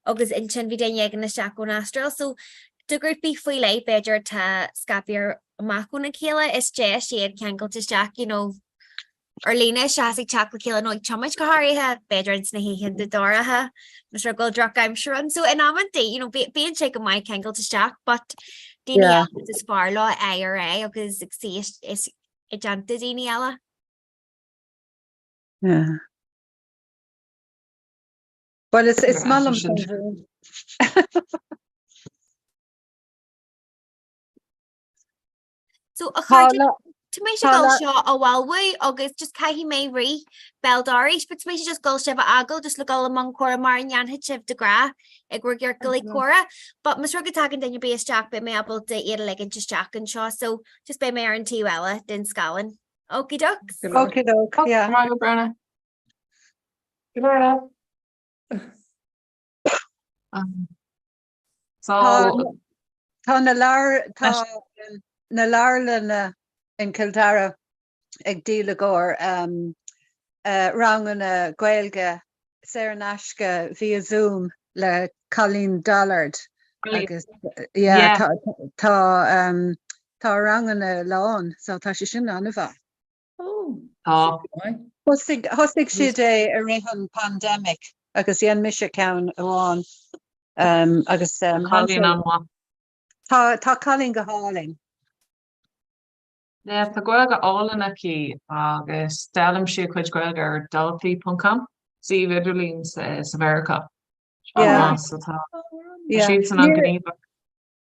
agus ansin bhí duine éigin isteach ón Astráil so do ghrúpaí faoi leith b'fhéidir atá scaipthe amach óna chéile is deis iad ceangailte isteach you know ar líne seachas ag teacht le chéile nó ag tiomáint go háirithe, b'fhéidir ins na hoícheanta dorcha, más rud go bhfuil drochaimsir ann. So in amantaí, you know, bíonn sé go maith ceangailt isteach, but daoine Yeah. eile is fearr leo aghaidh ar aghaidh agus ag suí is is i dteannta daoine eile. Yeah. Well, is is maith liom sin. So a chairde, tá mise ag dul seo a bhalbhú agus just caithfidh mé rith béal dorais, but tá mise just dul sibh a fhágáil just le dul i mbun comhrá mar a ndéanfaidh sibh de ghnáth ag bhur gciorcail comhrá. But más rud go dtagann duine ar bith isteach beidh mé ábalta iad a ligint isteach anseo, so just beidh mé ar an taobh eile den scáileán. Okie dokes. Okie doke, yeah. Maith go Brenna. Good night. So Tá na leabhar tá na leabharlanna in Cill Dara ag díol i gcomhair um, uh, ranganna Gaeilge saor in aisce via Zoom le Colleen Dollard agus yeah, Yeah. tá tá um, tá ranganna lán so tá sé sin an-mhaith. Oh, Tá. maith. Thosaigh thosaigh siad é i rith an pandemic agus dhein mise ceann amháin um, agus um, Cailín an-mhaith. Tá tá Colleen go hálainn. Yeah, tá Gaeilge álainn aici agus d'fhoghlaim sí a cuid Gaeilge ar daltaí.com, suíomh idirlín sa sa Mheiriceá. Yeah. So tá Yeah. siadsan an-ghníomhach.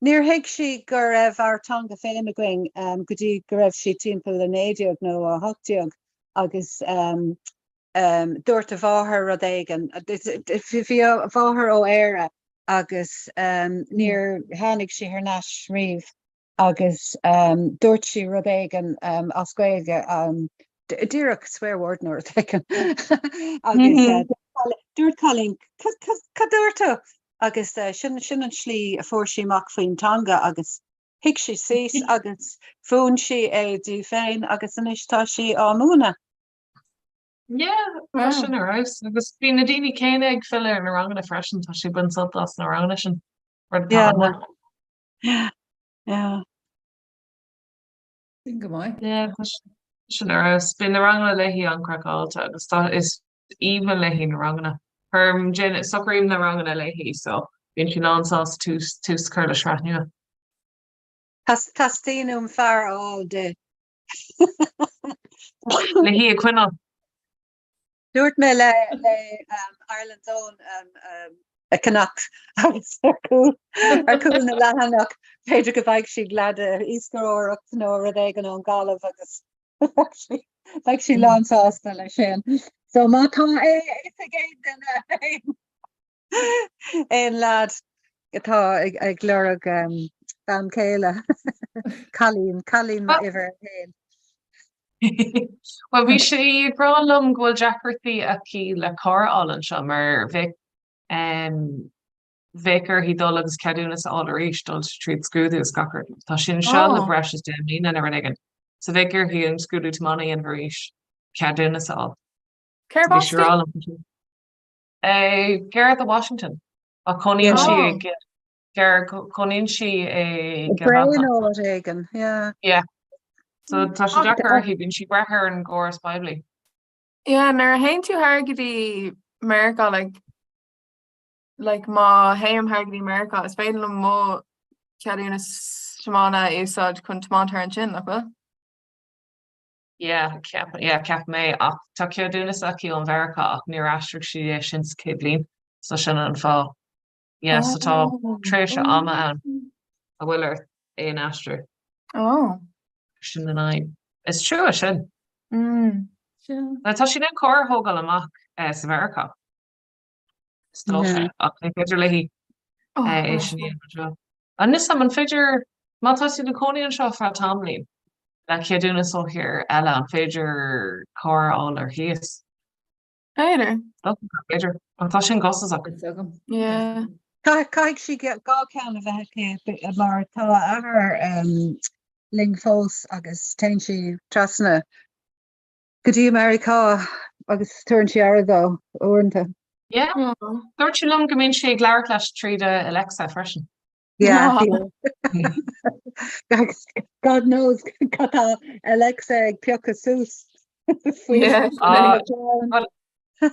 Níor thuig sí go raibh ár teanga féin againn go dtí go raibh sí timpeall 19 nó 18 agus dúirt a mháthair rud éigin. Bhí a mháthair ó Éire agus níor tháinig sí thar n-ais riamh agus dúirt sí rud éigin as Gaeilge, díreach swear word nó rud éigin agus dúirt Colleen, cad dúirt tú? Agus sin sin an slí a fuair sí amach faoin teanga agus shuigh sí síos agus mhúin sí é di féin agus anois tá sí á múineadh. Yeah, tá sin ar fheabhas. Agus bíonn na daoine céanna ag filleadh ar na ranganna freisin, tá sí ag baint sult as na ranganna sin. Rud atá an-mhaith. Yeah. Yeah. Sin go maith. Yeah, tá sin ar fheabhas. Bíonn na ranganna léi an-craiceáilte agus tá is aoibhinn léi na ranganna. Cuirim, déan, socraím na ranganna léi so bíonn sí lán sásta tús, tús a chur le sraith nua. Teastaíonn uaim fear a fháil di. Le hí a choinneáil. Dúirt mé le le Ireland's Own a Connacht agus ar chúl ar chúl na leathanach b'fhéidir go bhfaighidh siad leaid iascaireoireacht nó rud éigin ón Ghaillimh agus beidh sí lán sásta leis sin. So má tá a fhios ag aon duine aon leaid atá ag lorg bean chéile cailín, cailín mo uimhir a haon. Bhuel bhí sí ag rá liom go bhfuil deacrachtaí aici le carr a fháil anseo mar bheadh bheadh uirthi dul agus ceadúnas a fháil arís, dul tríd scrúdú is gach rud. Tá sí anseo le breis is 10 mbliana nó rud éigin. So bheadh uirthi an scrúdú tiomána a dhéanamh arís, ceadúnas a fháil. Cérbh Bhí as sí di? ag rá liom. Eh, gar do Washington. Ach cónaíonn sí Oh. ag gar cónaíonn sí i gCill Bray Mhantáin. nó áit éigin, yeah. Yeah. So tá sé Ach deacair uirthi, bíonn sí ag brath ar an gcóras poiblí. Yeah, nuair a théann tú thar go dtí Meiriceá like like má théim thar go dtí Meiriceá is féidir liom mo cheadúnas tiomána a úsáid chun tiomáint thar ansin, nach bhfuil? Yeah, ceap, yeah, ceapaim é, ach tá ceadúnas aici ón Mheiriceá ach níor aistrigh sí é sin sa chéad bhliain, so sin an fáth. Yeah, so tá Oh. tréimhse ama ann a bhfuil ort é a aistriú. Oh. Sin an fhadhb. Is trua sin. Mm. Sin. Tá sí in ann carr a thógáil amach eh, sa Mheiriceá. Is dócha, Yeah. ach ní féidir léi Oh, eh, é sin a dhéanamh anseo. Anois am, an féidir, má tá tú i do chónaí anseo ar feadh tamaillín, le ceadúnas ó thír eile, an féidir carr a fháil ar cíos? B'fhéidir. Dócha gur féidir. Ach tá sin costasach. Is agam. Yeah. Caithfidh sí dhá cheann a bheith aici mar tá a athair um, linn fós agus téann sí trasna go dtí Meiriceá agus tugann sí aire dó uaireanta. Yeah. Oh. Dúirt sí liom go mbíonn sí ag labhairt leis tríd Alexa freisin. Yeah. Oh. Agus God knows cad tá Alexa ag piocadh suas faoi Yeah. Ah, faoin well,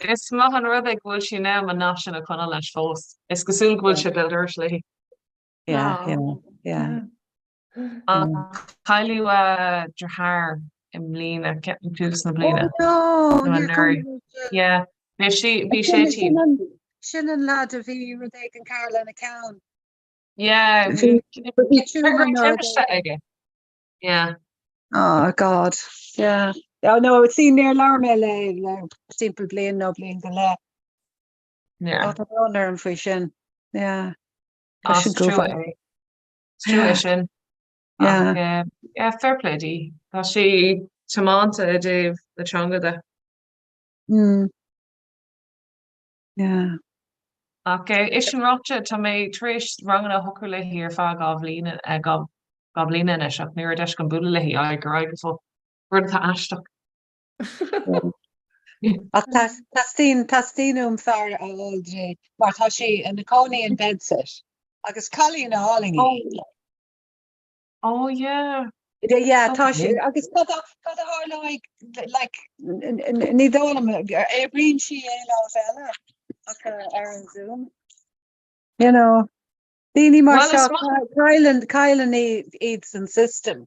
is maith an rud é go bhfuil sí in ann an nath sin a choinneáil leis fós. Is cosúil go bhfuil sé béal dorais léi. Yeah, Oh. yeah, yeah. Ach cailleadh a deartháir i mbliana, ceapaim tús na Oh bliana. no, Nó níor anuraidh. chuala mé sin. Yeah, bhí sí, bhí sé Sin tinn. sin an sin an lad a bhí rud éigin cearr lena cheann. Yeah, Bhí bhí bhí tuama nó rud timpiste éigin. aige. Yeah. Oh God, yeah. Oh no, see níor labhair mé le le timpeall bliain nó bliain go leith. Yeah. Oh, tá brón orm faoi sin. Yeah. Tá Ah, sin is trua go é. Is trua é sin. Yeah. Ach eh, yeah, fair play di. Tá sí tiomanta i dtaobh na teanga de. Mm. Yeah. Ach eh, é sin ráite, tá mé tar éis ranganna a shocrú léi ar feadh 2 bhliain eh, 2 2 bliana anois ach ní raibh deis agam bualadh léi aghaidh ar aghaidh go fóill. Rud atá aisteach. Ach teastaíonn teastaíonn uaim fear a fháil di mar tá sí ina cónaí in bedsit agus cailín álainn í. Oh yeah. Yeah, tá sé agus cad a cad a tharlóidh like ní dóigh liom oibríonn sí aon áit eile ach ar an Zoom. You know, daoine mar Well, seo is maith- cailleann cailleann iad san system.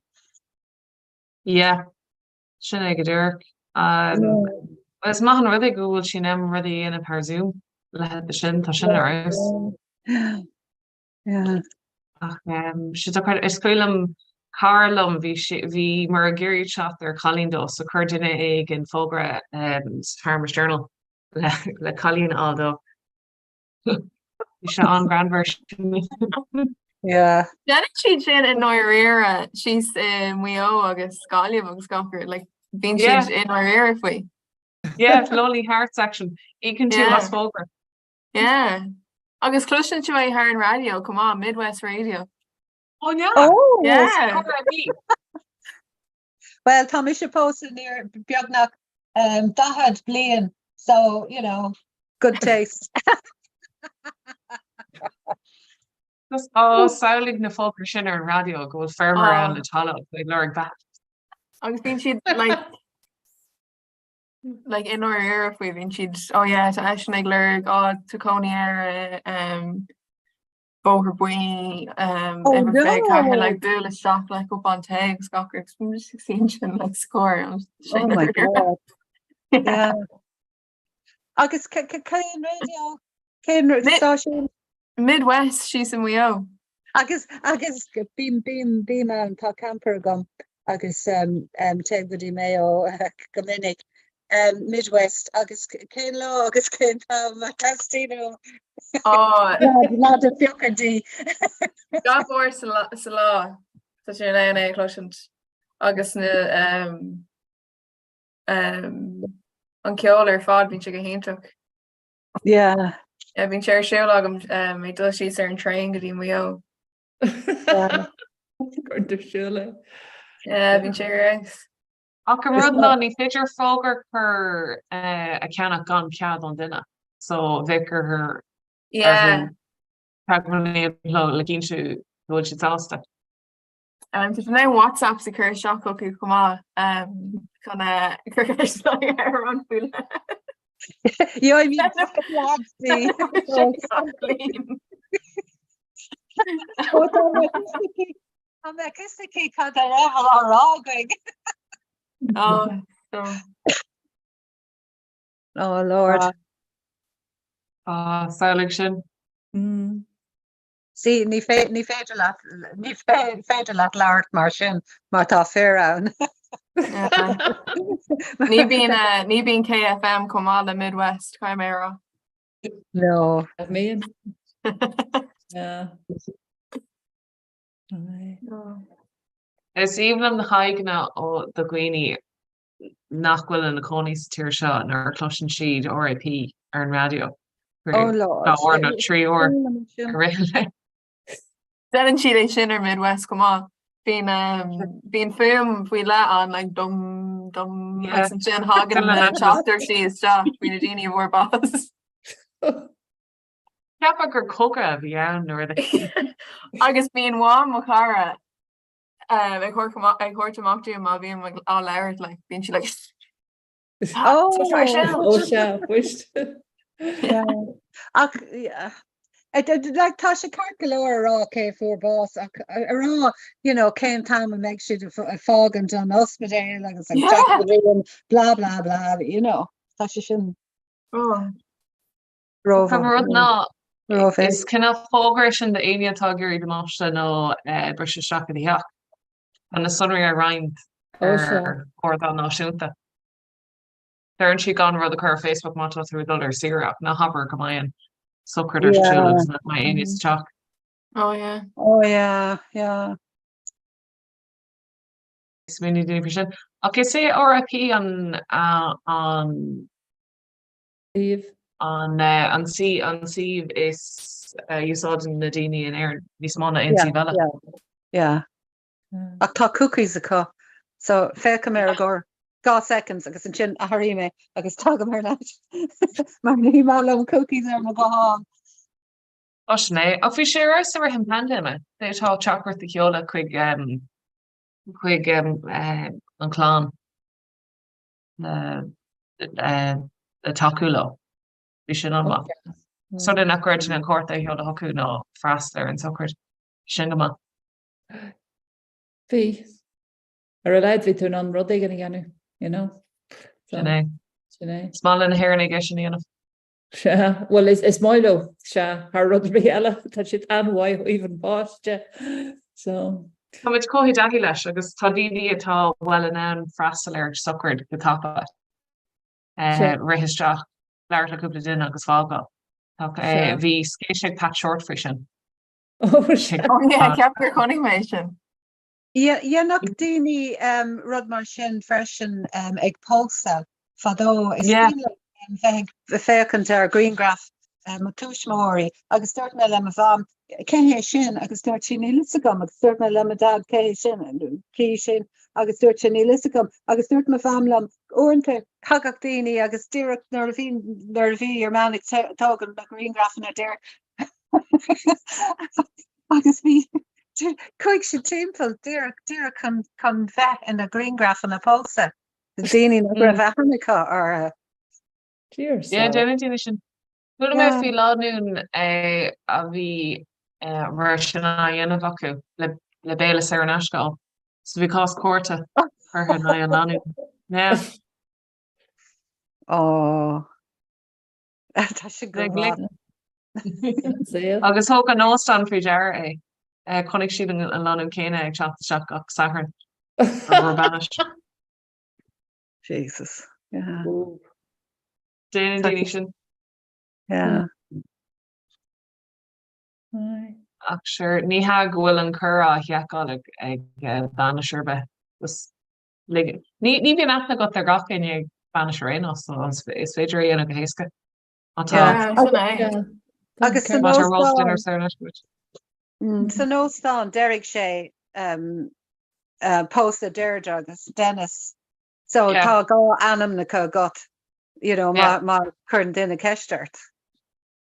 Yeah, sin é go díreach. Um, Is maith an rud é go bhfuil sí in ann rudaí a dhéanamh thar Zoom leithéid de sin, tá sin ar fheabhas. Yeah. Ach um, sé dochreidte- is cuimhin liom cara liom bhí sé bhí mar ag iarraidh teacht ar chailín dó so chuir duine éigin fógra um, sa Farmers Journal le, le cailín a fháil dó. Bhí sé an-ghreannmhar sin. Yeah. Déanann siad sin i ndáiríre síos i Maigh Eo agus Gaillimh agus gach rud, like, bíonn Yeah. siad i ndáiríre faoi. Yeah, Lonely Hearts section. Íocann tú Yeah. as fógra. Yeah. Agus cloiseann tú é thar an raidió, come on, Midwest Radio. Oh yeah. Oh! Yeah. Well, tá mise pósta níor beagnach um, 40 bliain, so, you know, good taste. Just á samhlaigh na fógraí sin ar an raidió go bhfuil feirmeoir ann le talamh ag lorg bean. Agus bíonn siad like like i ndáiríre faoi bíonn siad oh yeah tá eisean ag lorg á tá cónaí air um, Bóthar Buí um, Oh, uimhir 24 no! like buail isteach le cupán tae agus gach rud agus bíonn siad sin sin like scór an Oh my God. Yeah. Agus cén raidió? Cén stáisiún? Midwest síos i Maigh Eo. Agus agus bím bím bím ann tá camper agam agus um, um, téim go dtí Maigh Eo go minic. Um, Midwest agus cén lá agus cén t-am a teastaíonn Ó lá de fiochaidí. Gach uair sa lá sa lá tá sé in ann é a chloisint agus na um, um, an ceol ar fad bíonn sé go hiontach. Yeah. Yeah, bíonn sé ar siúl agam um, ag dul síos ar an traein go dtí Maigh Eo. Gur do siúl é. Yeah, bíonn sé ar fheabhas. Ach an rud ná ní féidir fógra cur eh, a cheannach gan cead ón duine. So bheadh orthu Yeah. teagmháil leo le cinntiú go bhfuil siad sásta. Um, tá tú in ann WhatsApps a chur isteach chucu chomh maith um, chun uh, cur ceist ar an faoi le. Yeah, I mean, lads, the- Ó, tá mé Tá mé cos aici cad a raibh á rá againn. Oh, so. Oh Lord. Ah, samhlaigh sin. Mm. Sí, ní fé- ní féidir leat ní fé- féidir leat labhairt mar sin mar tá fir ann. Ní bhíonn uh, ní bhíonn KFM chomh maith le Midwest caithfidh mé a rá. No. I mean. Yeah. Aye. Is aoibhinn liom na haghaidheanna ó do dhaoine nach bhfuil ina cónaí sa tír seo nuair a chloiseann siad RIP ar an raidió. Oh Lord. Dá uair nó trí uair i rith an lae. Déanann siad é sin ar Midwest chomh maith. Bíonn um, bíonn fuaim faoi leith ann like dum dum Yeah. agus ansin thagann na teachtaireachtaí isteach faoi na daoine a bhfuair bás. Cheapfá gur cogadh a bhí ann nó rud éigin. Agus bíonn mham mo chara um, ag thabhairt amach- ag thabhairt amach dúinn má bhím ag- á labhairt like, bíonn sí like Oh, Tá sé ar siúl. Ó sea, fuist. Yeah. Ach yeah. It- it- like, tá sé ceart go leor a rá cé fuair bás ach a a rá you know, cén t-am a mbeidh siad ag fá- ag fágaint an ospidéal agus ag Yeah. teacht go dtí an blah blah blah you know tá sé sin Oh. Rómhaith. Tá rud ná Rómhaith. is cineál fógra sin d'éinne atá ag iarraidh damáiste nó eh, briseadh isteach i do theach. Tá na sonraí á roinnt Ó, sea. ar ardán náisiúnta. Deireann siad gan rud a chur ar Facebook má tá tú ag dul ar saoire ach ná habair go mbeidh an sochraid ar siúl Yeah. agus nach mbeidh éinne sa teach. Oh yeah. Oh yeah, yeah. Smaoinigh daoine faoi sin. Ach is é RIP an an Suíomh. an an an suíomh is a úsáideann na daoine in Éirinn níos mó ná aon Yeah, suíomh eile. yeah, yeah. Ach tá cookies acu, so féachaim ar a gcur 2 seconds agus ansin athraím é agus tagaim thar n-ais mar ní maith liom cookies ar mo ghuthán. Ó sin é. Ach bhí sé ar fheabhas i rith an paindéime. D'fhéadfá teachtaireacht a sheoladh chuig. Chuig an chlann le le tacú leo. Bhí sin an-mhaith. So nach raibh an cárta a sheoladh chucu ná freastal ar an sochraid. Sin go maith. Bhí. Ar a laghad bhí tú in ann rud éigin a dhéanamh, you know. Sin é. Sin é. Is maith le na hÉireannaigh é sin a dhéanamh. Sea, bhuel is is maith leo, sea, thar rud ar bith eile, tá siad an-mhaith ó thaobh an bháis de. So. Tá muid chomh i dtaithí leis agus tá daoine atá bhuel in ann freastal ar sochraid go tapa. Rith isteach, labhairt le cúpla duine agus fágáil. Bhí skit ag Pat Shortt faoi sin. Oh yeah, ceap gur chonaic mé sin. Dhéanfadh daoine rud mar sin freisin ag pósadh fadó. Is cuimhin liom bheith ag féachaint ar ghrianghraf mo tuismitheoirí agus dúirt mé le mo mham, cé hé sin? Agus dúirt sí, níl fhios agam. Agus dúirt mé le mo dad, cé hé sin? Cé sin? Agus dúirt sé, níl fhios agam. Agus dúirt mo mham liom, uaireanta thagadh daoine agus díreach nuair a bhí nuair a bhí your man ag tógáil na grianghrafanna deir Agus bhí, chuaigh siad timpeall díreach, díreach chun, chun bheith ina grianghrafanna pósta, daoine nach raibh aithne acu orthu. Dear Yeah, déanann daoine sin. Chuala mé faoi lánúin a bhí raibh sin á dhéanamh acu le le béile saor in aisce a fháil. So bhí cás cúirte curtha in aghaidh an lánúin. Yeah. Ó. Tá sé go maith. Agus thug an óstán faoi deara é. Chonaic siad an lánúin céanna ag teacht isteach gach Satharn ar bainis. Jesus. Yeah. Déanann daoine sin. Yeah. Ach sure, ní hea go bhfuil an cur á sheiceáil ag bainis ar bith. Ní ní bhíonn aithne agat ar gach éinne ag bainis ar aon nós, so is féidir é a dhéanamh go héasca. Má tá Agus san má tá roast óstán dinner saor in aisce duit. san óstán déarfaidh sé pósadh Deirdre agus Dennis so Yeah. tá dhá ainmneacha agat you know Yeah. má má chuireann duine ceist ort.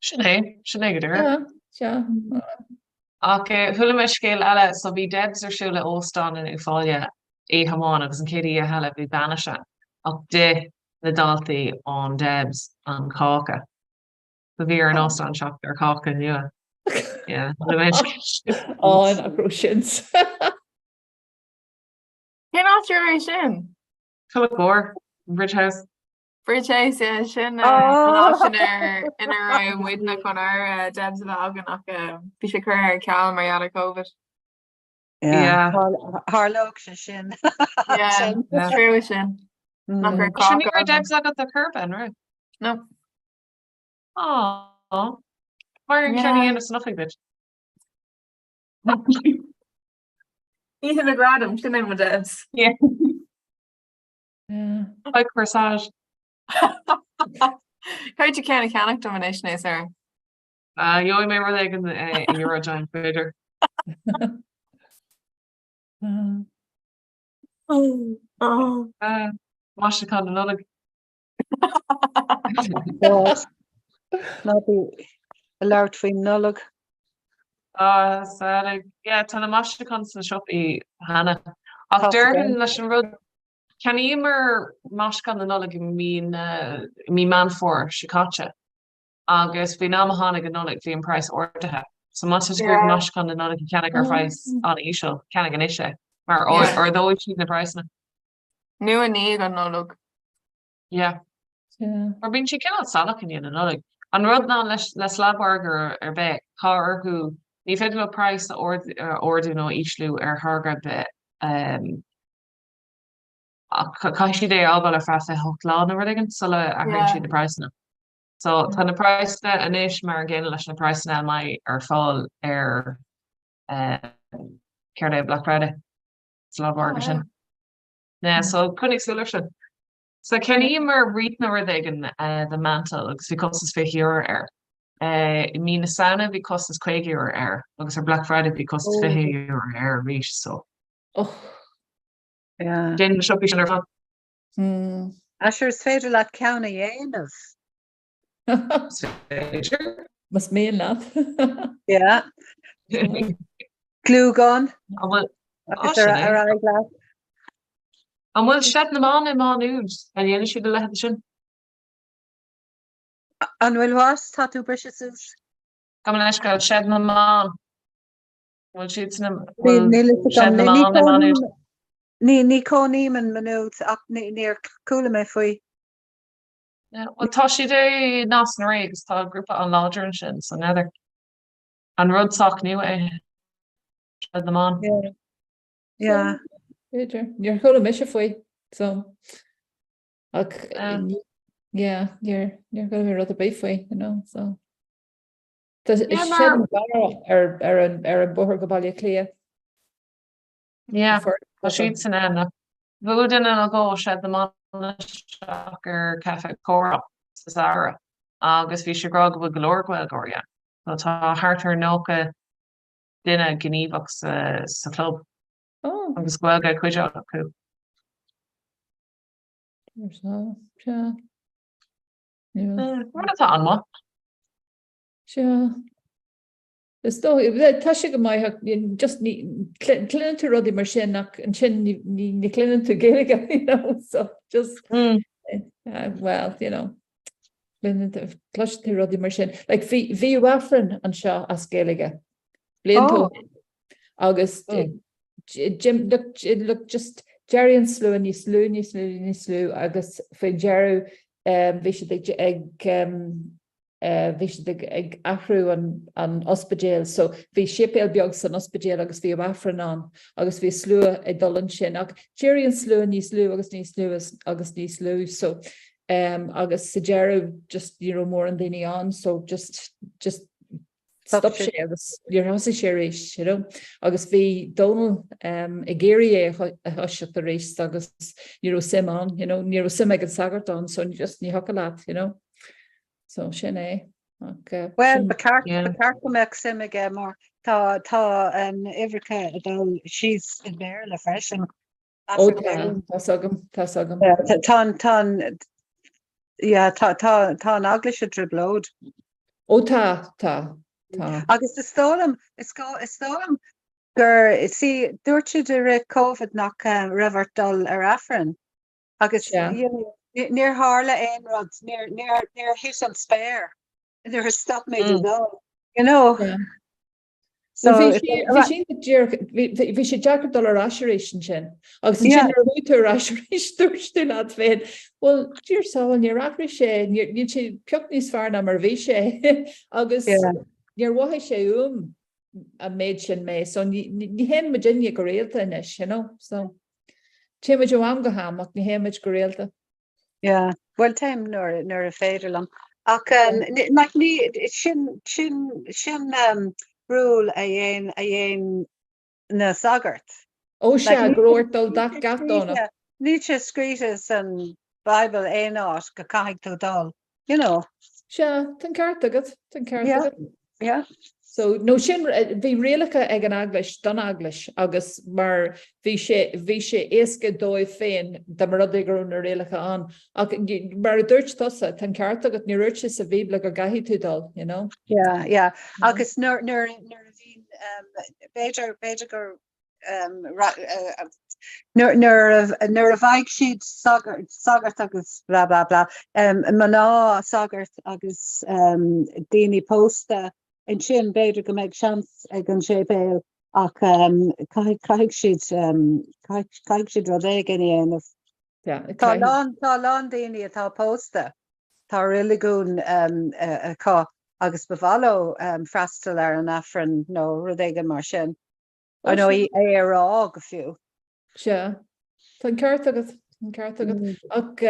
Sin é, sin é go díreach. Sea, sea. Ach chuala mé scéal eile, so bhí Debs ar siúl i óstán in Uíbh Fhailí oíche amháin agus an chéad oíche eile bhí bainis ann ach d'ith na daltaí ón Debs an cáca. So bhí ar an óstán teacht ar cháca nua. Yeah, chuala mé an scéal sin. Á, nach raibh sin. Cén áit a raibh é sin? Tulach Mhór, Bridge House. Bridge House, yeah, sin an áit inar ina raibh muidne chun ár Debs a bheith againn ach bhí sé curtha ar ceal mar gheall ar Covid. Yeah. Tharlódh sé sin. Yeah, trua sin. Nach raibh Sure ní cáca raibh againn. Debs agat ar chor ar bith, an raibh? No. Aww. Mar an ceann a Yeah. dhéanamh san oifig duit. Oíche na Gradam, sin é mo Debs. Yeah. Like corsage. Caithfidh tú ceann a cheannach dom anois nó Sarah. Gheobhaidh mé rud éigin in Eurogiant b'fhéidir. Maisiúchán na Nollag. Ná bí ag labhairt faoin Nollaig. Ah, yeah, tá na maisiúcháin sna siopaí cheana. Ach déarfainn leis an rud Cheannaíomar maisiúcháin na Nollag i mí na, i mí Meán Fómhair seo caite agus faoin am a tháinig an Nollaig bhí an praghas ardaithe. So má tá tú ag iarraidh maisiúcháin na Nollag a cheannach ar phraghas an-íseal, ceannaigh anois é mar ardóidh siad na praghsanna. Nó i ndiaidh an Nollaig. Yeah. Mar bíonn sé cineál salach i ndiaidh na Nollag. An rud ná leis le sladmhargadh ar bith, tá orthu, ní féidir leo praghas a ardú nó a ísliú ar tháirge ar bith. Ach caithfidh siad é a fhágáil ar feadh 28 lá nó rud éigin sula athraíonn siad na praghsanna. So tá na praghsanna anois mar an gcéanna leis na praghsanna a mbeidh ar fáil ar céard é Black Friday sa sladmhargadh sin. Yeah, so coinnigh súil air sin. So cheannaíomar wreath nó rud éigin don mantel agus bhí costas €20 air. I mí na Samhna bhí costas €50 air agus ar Black Friday bhí costas €20 air arís so. Déanann na siopaí sin ar fad. Ah sure is féidir leat ceann a dhéanamh. Is féidir. Más mian leat. Yeah. Glue gun. An bhfuil. Agus ar sin é. ar aghaidh leat. An bhfuil Seid na mBan i Má Nuad? An ndéanann siad a leithéid sin? An bhfuil what? Tá tú briseadh suas. Gabh mo leithscéal, Seid na mBan. Bhfuil siad san Níl bhfuil níl fhios Seid agam. na Ní mBan i Má Nuad? cónaím ní ní cónaím in Maigh Nuad ach ní níor chuala mé faoi. Yeah, Bhuel tá siad i Nás na Rí agus tá grúpa an-láidir ansin so n'fheadar. An rud sách nua é Seid na mBan? Yeah. Yeah. B'fhéidir. Níor chuala mise faoi so ach yeah, níor níor chuala mé rud ar bith faoi, you know, so. Tá Yeah, Seid mar na bhFear ar ar an ar an bóthar go Baile Átha Cliath. Yeah, tá siad san ann. Bhuail duine nó dhó Seid na mBan isteach ar Caife Comhrá sa samhradh agus bhí sé ag rá go bhfuil go leor Gaeilgeoirí ann. So tá thart ar 90 duine gníomhach sa sa chlub Oh. agus Gaeilge ag cuid acu. So, sea. Yeah. Rud atá an-mhaith. Sea. Is dóigh, tá sé go maith ach just ní, cluineann tú rudaí mar sin ach ansin ní, ní, ní chluineann tú Gaeilge, you know, so just, mm. uh, well, you know, cloiseann tú rudaí mar sin. Like, bhí, bhí Aifreann anseo as Gaeilge. Blianta oh. Agus mm. Jim, look, look, just d'éirigh an slua níos lú, níos lú, níos lú agus faoin deireadh um, bhí siad ag, ag um, bhí siad ag athrú an ospidéal so bhí séipéal beag san ospidéal agus bhí Aifreann ann agus bhí slua ag dul ansin ach d'éirigh an slua níos lú agus níos lú agus níos lú so um, agus sa deireadh just ní raibh mórán daoine ann so just just stop sé agus níor thosaigh sé arís you know agus bhí Dónal um, ag iarraidh é a thoiseacht arís agus ní raibh suim ann you know ní raibh suim ag an sagart ann so just ní thiocfadh leat you know. So sin é. Ach, uh, Well, ba cheart ba cheart go mbeadh suim aige mar tá tá an uimhreacha ag dul síos i mBéarla freisin. Ó tá tá's agam tá's agam. Tá tá yeah, tá tá tá an eaglais i dtrioblóid. Ó tá tá tá. Agus is dóigh liom is go is dóigh liom gur see dúirt siad i rith Covid nach eh, raibh ort dul ar Aifreann. Agus níor tharla aon rud, níor thit an spéir nuair a stop mé de dhul, you know. So bhí sé bhí sé deacair dul ar ais arís ansin. Agus ansin nuair a chuaigh tú ar ais arís dúirt tú leat féin, Well, Dia ár sábháil, níor athraigh sé, níl sé pioc níos fearr ná mar a bhí sé agus níor mhothaigh sé uaim an méid sin mé. So ní théann muidinne go rialta anois, you know, so. Téann muid ó am go ham ach ní théann muid go rialta. Yeah, bhuel téim nuair nuair a féidir liom. Ach um, like, ní, sin, sin, sin um, rule a dhéan, a dhéan na sagairt. Ó sea, like, go raibh ort dul gach Domhnach. Níl sé scríte san Bible aon áit go caithfidh tú dul, you know. Sea, tá an ceart agat, tá an ceart Yeah. agat. Yeah. So, nó sin, bhí rialacha ag an Eaglais don Eaglais agus mar bhí sé, bhí sé éasca dóibh féin dá mba rud é go raibh na rialacha ann. Ach mar a dúirt tusa, tá an ceart agat, níor dhúirt sé sa Bhíobla go gcaithfidh tú dul, you know. Yeah, yeah. Agus nuair, nuair, nuair a bhíonn, um, b'fhéidir, b'fhéidir gur Nuair a bheidh siad sagart agus blah blah blah, mná sagart agus daoine pósta ansin b'fhéidir go mbeidh seans ag an séipéal ach caithfidh siad caithfidh siad rud éigin a dhéanamh. Tá a lán daoine atá pósta, tá reiligiún acu agus ba mhaith leo freastal ar an Aifreann nó rud éigin mar sin. Nó é a rá go fiú. Sea. Tá an ceart agat, tá an ceart agat. Ach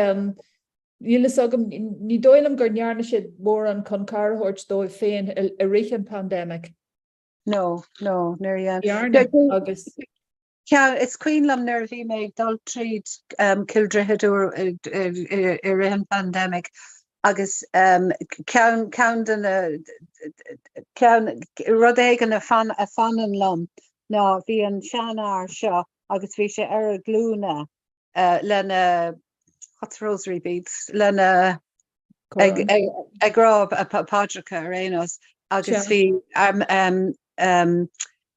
níl fhios agam, ní dóigh liom go ndearna siad mórán chun cabhair a thabhairt dóibh féin i rith an pandemic. No, no, níor dhein. Dhearna, agus. Is cuimhin liom nuair a bhí mé ag dul tríd Cill Droichid uair i rith an pandemic agus ceann ceann de na ceann rud éigin a fan a fanann liom ná bhí an seanfhear seo agus bhí sé ar a ghlúine lena what's rosary beads lena ag ag ag rá paidreacha ar aon nós agus bhí um, um, um,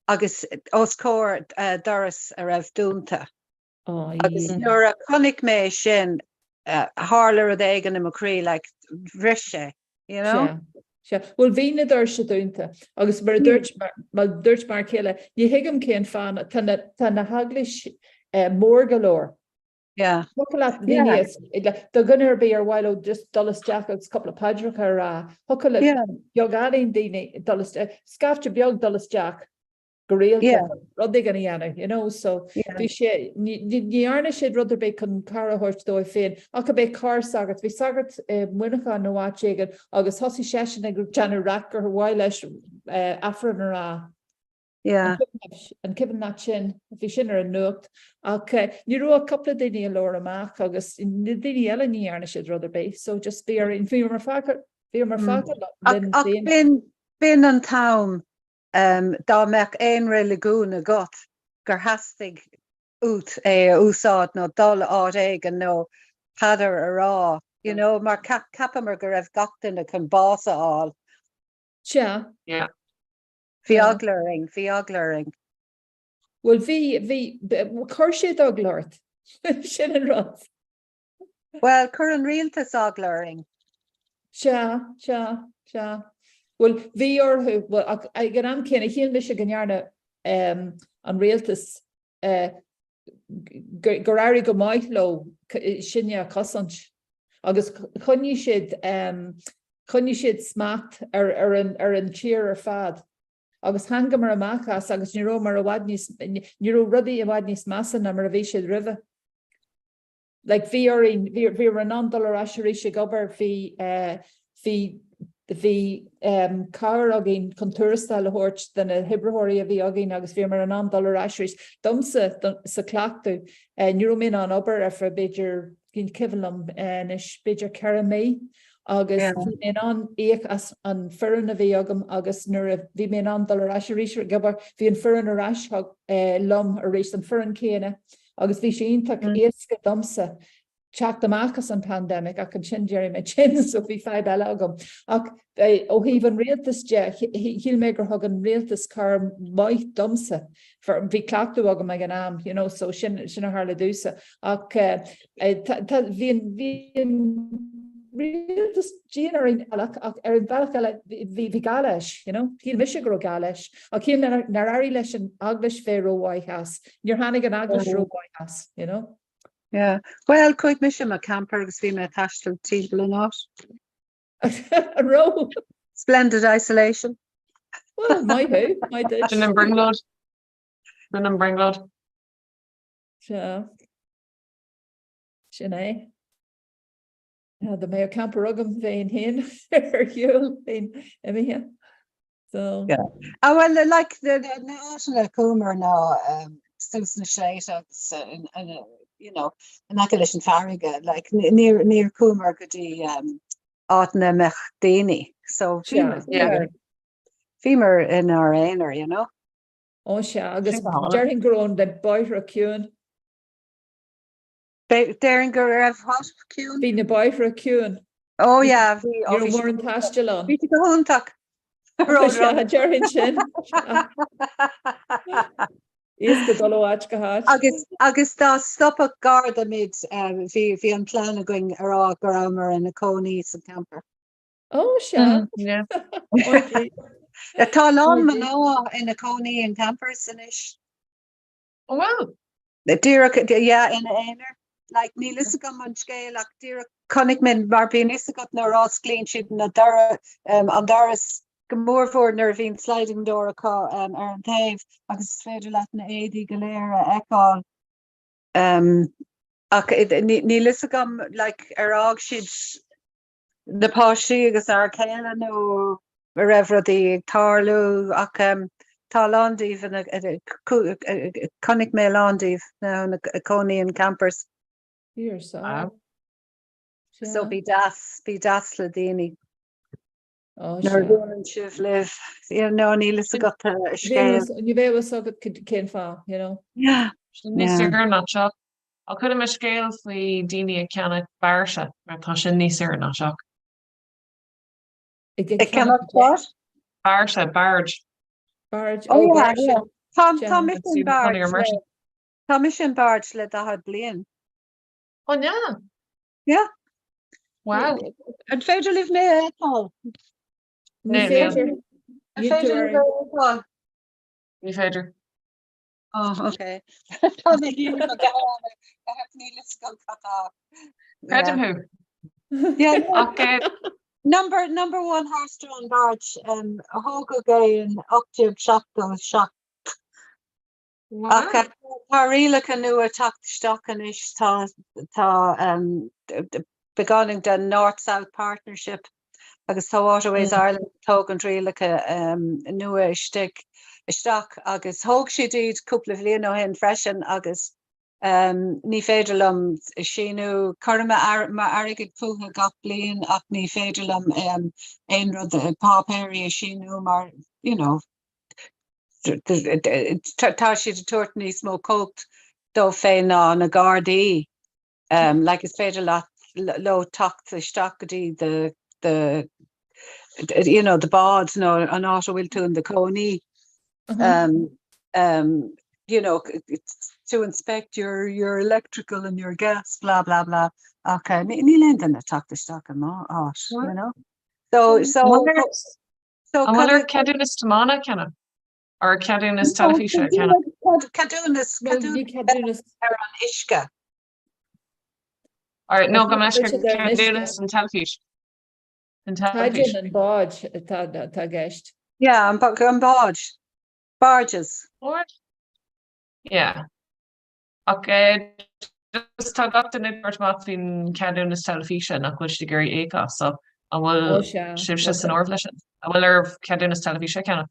agus os comhair doras a raibh dúnta. Agus nuair a chonaic mé sin, tharla rud éigin i mo chroí, like, bhris sé, you know? Sea. Bhuel, bhí na doirse dúnta agus mar a dúirt, mar a dúirt m'fhear céile, ní thuigim cén fáth, tá na, tá na heaglais mór go leor. Yeah. Thiocfadh leat daoine is, do dhuine ar bith ar mhaith leo just dul isteach agus cúpla paidreacha a rá, thiocfadh le beagáinín daoine dul isteach, scaifte beag dul isteach go rialta chun rud éigin a dhéanamh, you know, so bhí sé, ní dhearna siad rud ar bith chun cabhair a thabhairt dóibh féin ach ab é carr sagart, bhí sagart i Muineachán nó áit éigin agus thosaigh seisean ag déanamh raic gur mhaith leis Aifreann a rá. Yeah. An cuimhin leat sin? Bhí sin ar an nuacht. Ach ní raibh ach cúpla daoine a labhair amach agus na daoine eile ní dhearna siad rud ar bith. So just bhí orainn, bhíomar fágtha, bhíomar fágtha linn féin. Ach b'in an t-am dá mbeadh aon reiligiún agat gur theastaigh uait é a úsáid nó dul áit éigin nó paidir a rá, you know, mar cheapamar go raibh gach duine chun bás a fháil. Sea. Yeah. Bhí eagla orainn, bhí eagla orainn. Bhuel bhí, bhí, chuir siad eagla ort. Sin an rud. Bhuel, chuir an rialtas eagla orainn. Sea, sea, sea. Bhuel, bhí orthu, bhuel, ach ag an am céanna, shíl mise go ndearna an rialtas, gur éirigh go maith leo sinne a chosaint agus choinnigh siad, choinnigh siad smacht ar, ar an, ar an tír ar fad agus thángamar amach as agus ní rabhamar i bhfad níos, ní raibh rudaí i bhfad níos measa ná mar a bhí siad roimhe. Like bhí orainn, bhí, bhíomar in ann dul ar ais arís ag obair, bhí eh, bhí, bhí em cabhair againn chun tuarastail a thabhairt do na hoibritheoirí a bhí againn agus bhíomar in ann dul ar ais arís. Domsa, sa cleachtadh, eh, ní raibh mé in ann obair ar feadh b'fhéidir, ní cuimhin liom eh, anois, b'fhéidir 4 mí agus bhí mé in ann íoc as an foireann a bhí agam agus nuair a bhí mé in ann dul ar ais arís ag obair, bhí an foireann ar ais eh, liom arís, an foireann céanna. Agus bhí sé iontach éasca domsa teacht amach as an pandemic ach ansin d'éirigh mé tinn so bhí fadhb eile agam. Ach ó thaobh an rialtais de, shíl mé gur thug an rialtas cabhair maith domsa. Bhí cleachtadh agam ag an am, you know, so sin sin a tharla domhsa. Ach tá bhí an bhí an rialtas dian orainn ach ar an bhealach eile bhí bhí gá leis, you know. Shíl mise go raibh gá leis. Ach shíl mé nár éirigh leis an eaglais bheith rómhaith as. Níor tháinig an eaglais rómhaith as, you know. Yeah. Well, chuaigh mise i mo camper agus bhí mé ag taisteal timpeall an áit. An raibh? Splendid isolation. Well, maith thú, maith duit. Sin an brionglóid. Sin an brionglóid. Sea. Sin é. Dá mbeadh camper agam bheinn féin ar shiúl, bheinn imithe. So. Yeah. Ah, well, like, the, the, na áiteanna a chuamar ná um, suas na sléibhte agus, uh, in, in, uh, you know, in aice leis an farraige, like, níor, níor chuamar go dtí um, áiteanna a mbeadh daoine. So, Sea, bhíomar, bhíomar inár aonar, you know. Ó sea, agus déarfainn go raibh na bóithre ciúin. Déarfainn go raibh what ciúin? Bhí na bóithre ciúin. Oh yeah, bhí. Ní raibh mórán taistil ann. Bhí sé go hiontach. Sea, déarfainn sin. Éasca dul ó áit go háit. Agus agus dá stopfadh garda muid, bhí bhí an plean againn a rá go rabhamar ina cónaí sa camper. Ó sea. Tá a lán mná ina cónaí in campers anois. Oh well. Díreach, yeah, ina aonar. Like, níl fhios agam an scéal ach díreach chonaic mé mar bíonn fhios agat nuair a osclaíonn siad na doras, an doras go mórmhór nuair a bhíonn sliding door acu um, ar an taobh agus is féidir leat na éadaí go léir a fheiceáil. Um, ach níl fhios agam like, ar fhág siad na páistí agus a gcéile nó a raibh rudaí ag tarlú ach tá a lán díobh ina, chonaic mé a lán díobh ina cónaí in campers. Fíor Wow. So bí deas, bí deas le daoine. Ó, Nuair a sea. bhuaileann sibh libh, you know, níl fhios agat a scéal. Ní bheadh fhios agat cén fáth, you know. Yeah. Sin níos Yeah. saoire ná seo. Ach chuala mé scéal faoi daoine ag ceannach báirse, mar tá sin níos saoire ná seo. Ag Ag ceannach what? Báirse, barge. Barge, Oh oh yeah, báirse. yeah. Tá tá mise in barge le tá mise in barge le 40 bliain. Ó yeah. Yeah. Wow. An féidir libh mé a fheiceáil? Ní féidir. An féidir libh mé a fheiceáil? Ní féidir. Oh, okay. Tá mé ag iarraidh mo ghearán a theacht níl fhios agam cad tá. Creidim thú. Yeah. Ach eh, Number number one horse drawn barge um, thógadh é in 1877. Ach wow. tá rialacha nua teacht isteach anois tá tá um, beagáinín den North-South Partnership agus tá Waterways Mm. Ireland ag tógaint rialacha um, nua istigh isteach agus thóg siad iad cúpla bhliain ó shin freisin agus um, ní féidir liom síniú cuirim m'airgead fúthu gach bliain ach ní féidir liom um, aon rud páipéirí a síniú mar you know, tá siad ag tabhairt níos mó cumhacht dóibh féin ná na Gardaí. Um, like is féidir leat leo teacht isteach go dtí the the you know, the bád nó an áit a bhfuil tú in do chónaí. Um, um, you know, to inspect your, your electrical and your gas, blah, blah, blah. Ach uh, níl aon duine teacht isteach i m'áit, you know? So, so, so An bhfuil ceadúnas tiomána cheana? Or ceadúnas teilifíse cheana? Ceadúnas ceadúnas ar an uisce. Or no go meis ceadúnas an teilifís. An teilifís. An bád atá i gceist. Yeah, an bád. Barges. Yeah. Ach eh, just tá gach duine ag tabhairt amach faoin ceadúnas teilifíse nach bhfuil siad ag iarraidh íoc as, so an bhfuil Ó sea, sibhse san áireamh leis sin? An bhfuil oraibh ceadúnas teilifíse a cheannach?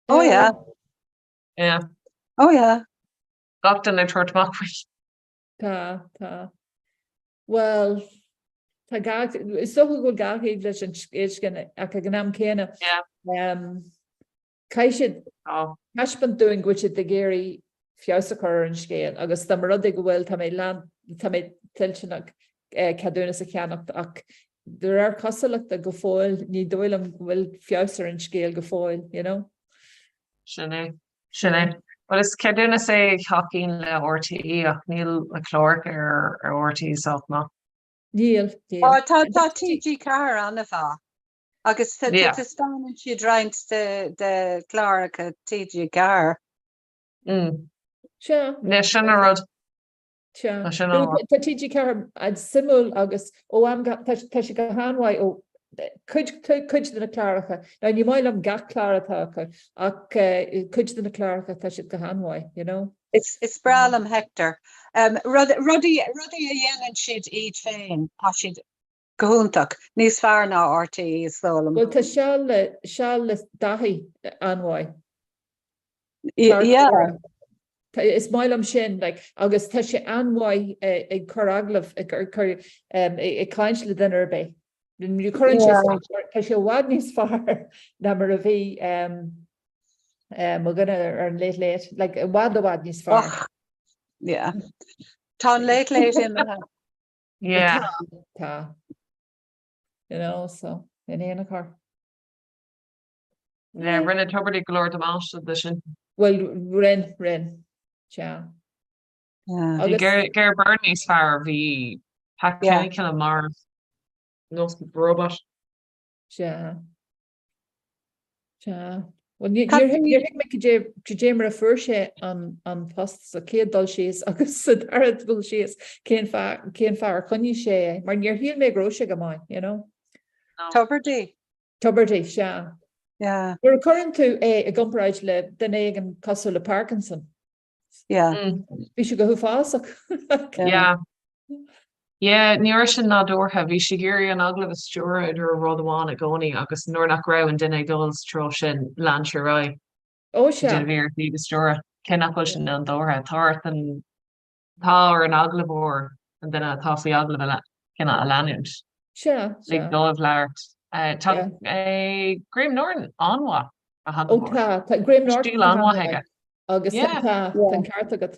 Oh yeah. Yeah. Oh yeah. Gach duine ag tabhairt amach faoi. Tá, tá. Bhuel, tá gá, is dócha go bhfuil gá taobh leis an scéal sin ach ag an am céanna. Yeah. Um, Caithfidh siad taispeáint dúinn go bhfuil siad ag iarraidh feabhas a chur ar an scéal agus dá mba rud é go bhfuil, tá mé lán, tá mé toilteanach ceadúnas a cheannacht ach de réir cosúlachta go fóill ní dóigh liom go bhfuil feabhas ar an scéal go fóill, you know. Sin é. Sin é. Bhuel is ceadúnas é a thacaíonn le RTÉ ach níl na cláracha ar RTÉ sách maith. Níl, níl. Tá, tá TG4 an-mhaith. Agus taispeánann siad roinnt de chláracha TG4. Sea. Sin an rud. Sea. Tá TG4 suimiúil agus ó am go tá sé go han-mhaith ó cuid cuid de na cláracha. Now ní maith liom gach clár atá acu ach cuid de na cláracha tá siad go han-mhaith, you know. Is breá liom Hector. Rudaí a dhéanann siad iad féin, tá siad Go hiontach. Níos fearr ná RTÉ, is dóigh liom. Bhuel, tá Seal le, Seal le Daithí an-mhaith. Yeah. Is maith liom sin, like, agus tá sé an-mhaith ag cur agallamh, ag cur, ag caint le duine ar bith. Cuireann sé, tá sé i bhfad níos fearr ná mar a bhí mo dhuine ar an Late Late, like, i bhfad i bhfad níos fearr. Yeah. Tá an Late Late imithe. Yeah. Tá. You know, so, in aon chor. Yeah, rinne Tubridy go leor damáiste de sin. Well, rinne, rinne. Sea. Bhí Ger Ger Byrne níos fearr, bhí Pat Kenny cineál marbh nós robot. Sea. Sea. Bhuel, níor thuig mé cad é mar a fuair sé an post sa chéad dul síos agus sa dara dul síos cén fáth cén fáth ar choinnigh sé é, mar níor shíl mé go raibh sé go maith, you know. Tubridy. Tubridy, sea. Yeah. Nuair a chuireann tú é i gcomparáid le duine éigin cosúil le Parkinson. Yeah. Bhí sé go huafásach. Yeah. Yeah, ní raibh sé nádúrtha. Bhí sé ag iarraidh an agallamh a stiúradh i dtreo rud amháin i gcónaí agus nuair nach raibh an duine ag dul sa treo sin, lean sé ar aghaidh. Ó sea. Duine a bhí ar iad a stiúradh. Cé nach bhfuil sé nádúrtha. Tá ort an, tá ar an agallamhóir, an duine atá faoi agallamh a cineál a leanúint. Sea, sea. Lig dóibh labhairt. Tá Graham Norton an-mhaith mar Ó agallamhóir. tá, tá Graham Norton Stíl an-mhaith aige. Agus Yeah. tá, tá an ceart agat.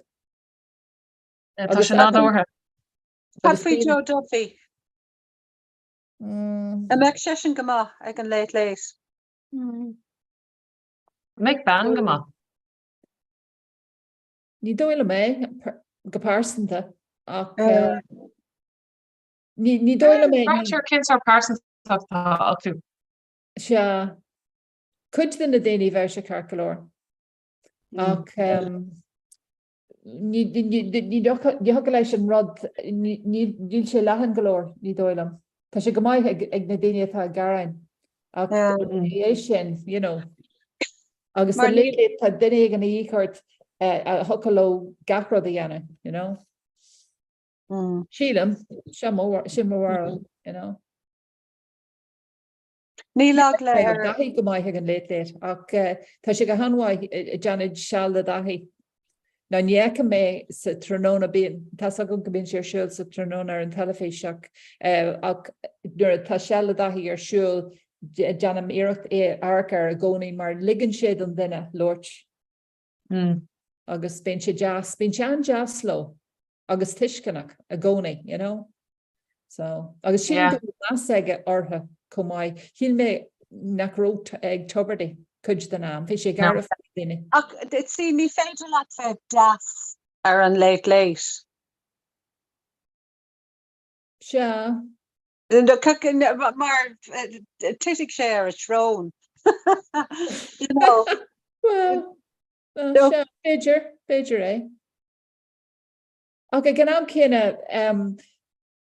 Tá sé nádúrtha. Cad faoi Joe Duffy? An mbeadh seisean go maith ag an Late Late? An mbeadh bean go maith? Ní dóigh liom é, go pearsanta, ach ní dóigh liom é. Braitear cén sórt pearsantacht atá acu. Sea, cuid de na daoine bheadh sé ceart go leor. Ach ní thiocfadh leis an rud, níl sé leathan go leor, ní dóigh liom. Tá sé go maith ag na daoine atá ag gearán ach ní é sin, you know. Agus sa Late Late tá duine éigin a dhíth ort a thiocfadh leo gach rud a dhéanamh, you know. Sílim, sin mo bharúil, you know. Níl eagla ar. Daithí go maith ag an Late Late ach tá sé go han-mhaith ag déanamh seal le Daithí. Now ní fheicim é sa tráthnóna, bíonn, tá's agam go mbíonn sé ar siúl sa tráthnóna ar an teilifís ach ach nuair atá seal le Daithí ar siúl déanaim iarracht é amharc air i gcónaí mar ligeann sé don duine labhairt agus bíonn sé deas, bíonn sé an-deas leo agus tuisceanach i gcónaí, you know. So, agus sílim go bhfuil meas aige orthu chomh maith. Shíl mé nach raibh ag Tubridy cuid den am. Bhí sé garbh faoi daoine. Ach see, ní féidir leat bheith deas ar an Late Late. Sea. Mar titfidh sé ar a shrón. You know. Well, sea, b'fhéidir, b'fhéidir é. Ach ag an am céanna,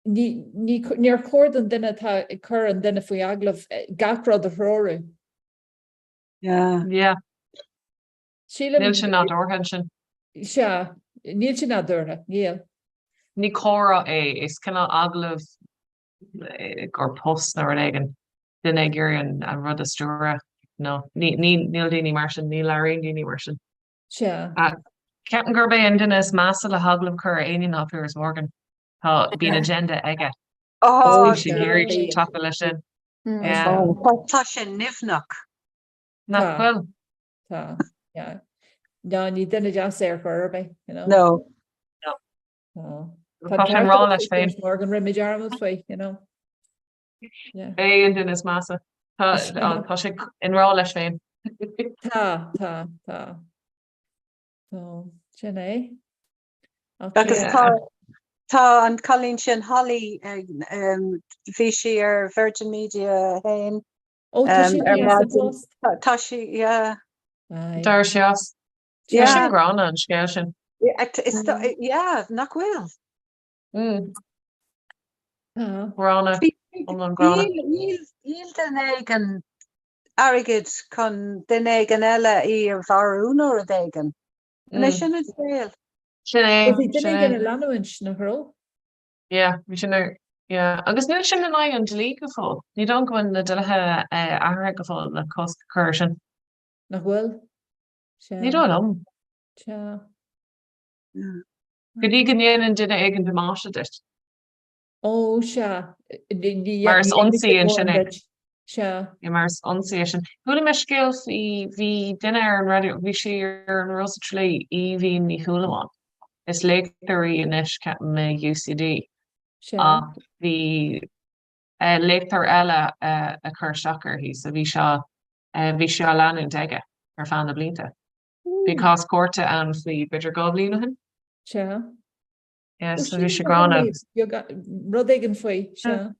níor chóir don duine atá ag cur an duine faoi agallamh gach rud a threorú. Yeah. Sílim. Níl sé nádúrtha ansin. Sea, níl sé nádúrtha, níl. Ní comhrá é, is cineál agallamh gur post nó rud éigin, duine ag iarraidh an rud a stiúradh. No, níl daoine mar sin, ní labhraíonn daoine mar sin. Sea. Ceapaim gurb é an duine is measa le hagallamh a chur ar éinne ná Piaras Morgan. Tá, bíonn agenda aige. Oh, Bíonn sé ag iarraidh tacú leis sin. Yeah. Tá sé nimhneach. Nach bhfuil? Tá, yeah. No, ní duine deas é ar chor ar bith, you know. No. No. Tá sé i ngrá leis féin. Morgan rinne mé dearmad faoi, you know. Yeah. É an duine is measa. Tá tá sé i ngrá leis féin. Tá, tá, tá. So, sin é. Agus tá tá an cailín sin Holly bhí sí ar Virgin Media 1 Ó tá sí ar maidin. Tá sí, yeah. D'éirigh sí as. Yeah. Sin gránna an scéal sin. Yeah, nach bhfuil. Mm. Gránna, iomlán gránna. Níl duine éigin airgead chun duine éigin eile í a mharú nó rud éigin. An é sin an scéal? Sin é. Bhí duine éigin á leanúint, nach raibh? Yeah, bhí sin ar, yeah. Agus níl sin in aghaidh an dlí go fóill. Ní dóigh go bhfuil na dlíthe athraithe go fóill le cosc a chur air sin. Nach bhfuil? Sea. Ní dóigh liom. Sea. Go dtí go ndéanann duine éigin damáiste duit. Ó, sea. Mar is ionsaí ansin é. Sea. Mar is ionsaí é sin. Chuala mé scéal faoi, bhí duine ar an raidió, bhí sí ar an Rós sa Tralee, Aoibhín Ní Shúilleabháin. Is léachtóir í anois, ceapaim, i UCD. Sea. Ach bhí léachtóir eile ag cur isteach uirthi, so bhí sé, bhí sí á leanúint aige ar feadh na blianta. Bhí cás cúirte ann faoi b'fhéidir 2 bhliain ó shin. Sea. Yeah, so bhí sé gránna. Rud éigin faoi, sea.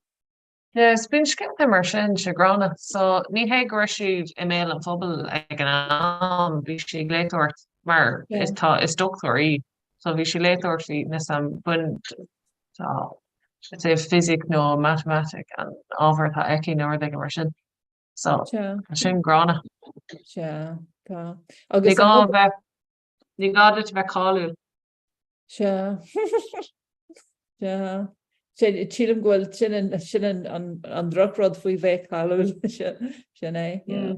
Yeah, so bíonn scéalta mar sin, sé gránna. So ní hé go raibh sí i mbéal an phobail ag an am, bhí sí ag léachtóireacht mar is tá, is dochtúir í. So bhí sí ag léachtóireacht faoi níl a fhios agam bain tá is é fisic nó matamaitic an ábhar atá aici nó rud éigin mar sin. So, tá sin gránna. Sea, tá. Ní gá bheith, ní gá duit bheith cáiliúil. Sea. Sea. Sílim go bhfuil sin an, sin an, an, an drochrud faoi bheith cáiliúil. Sin é. Yeah.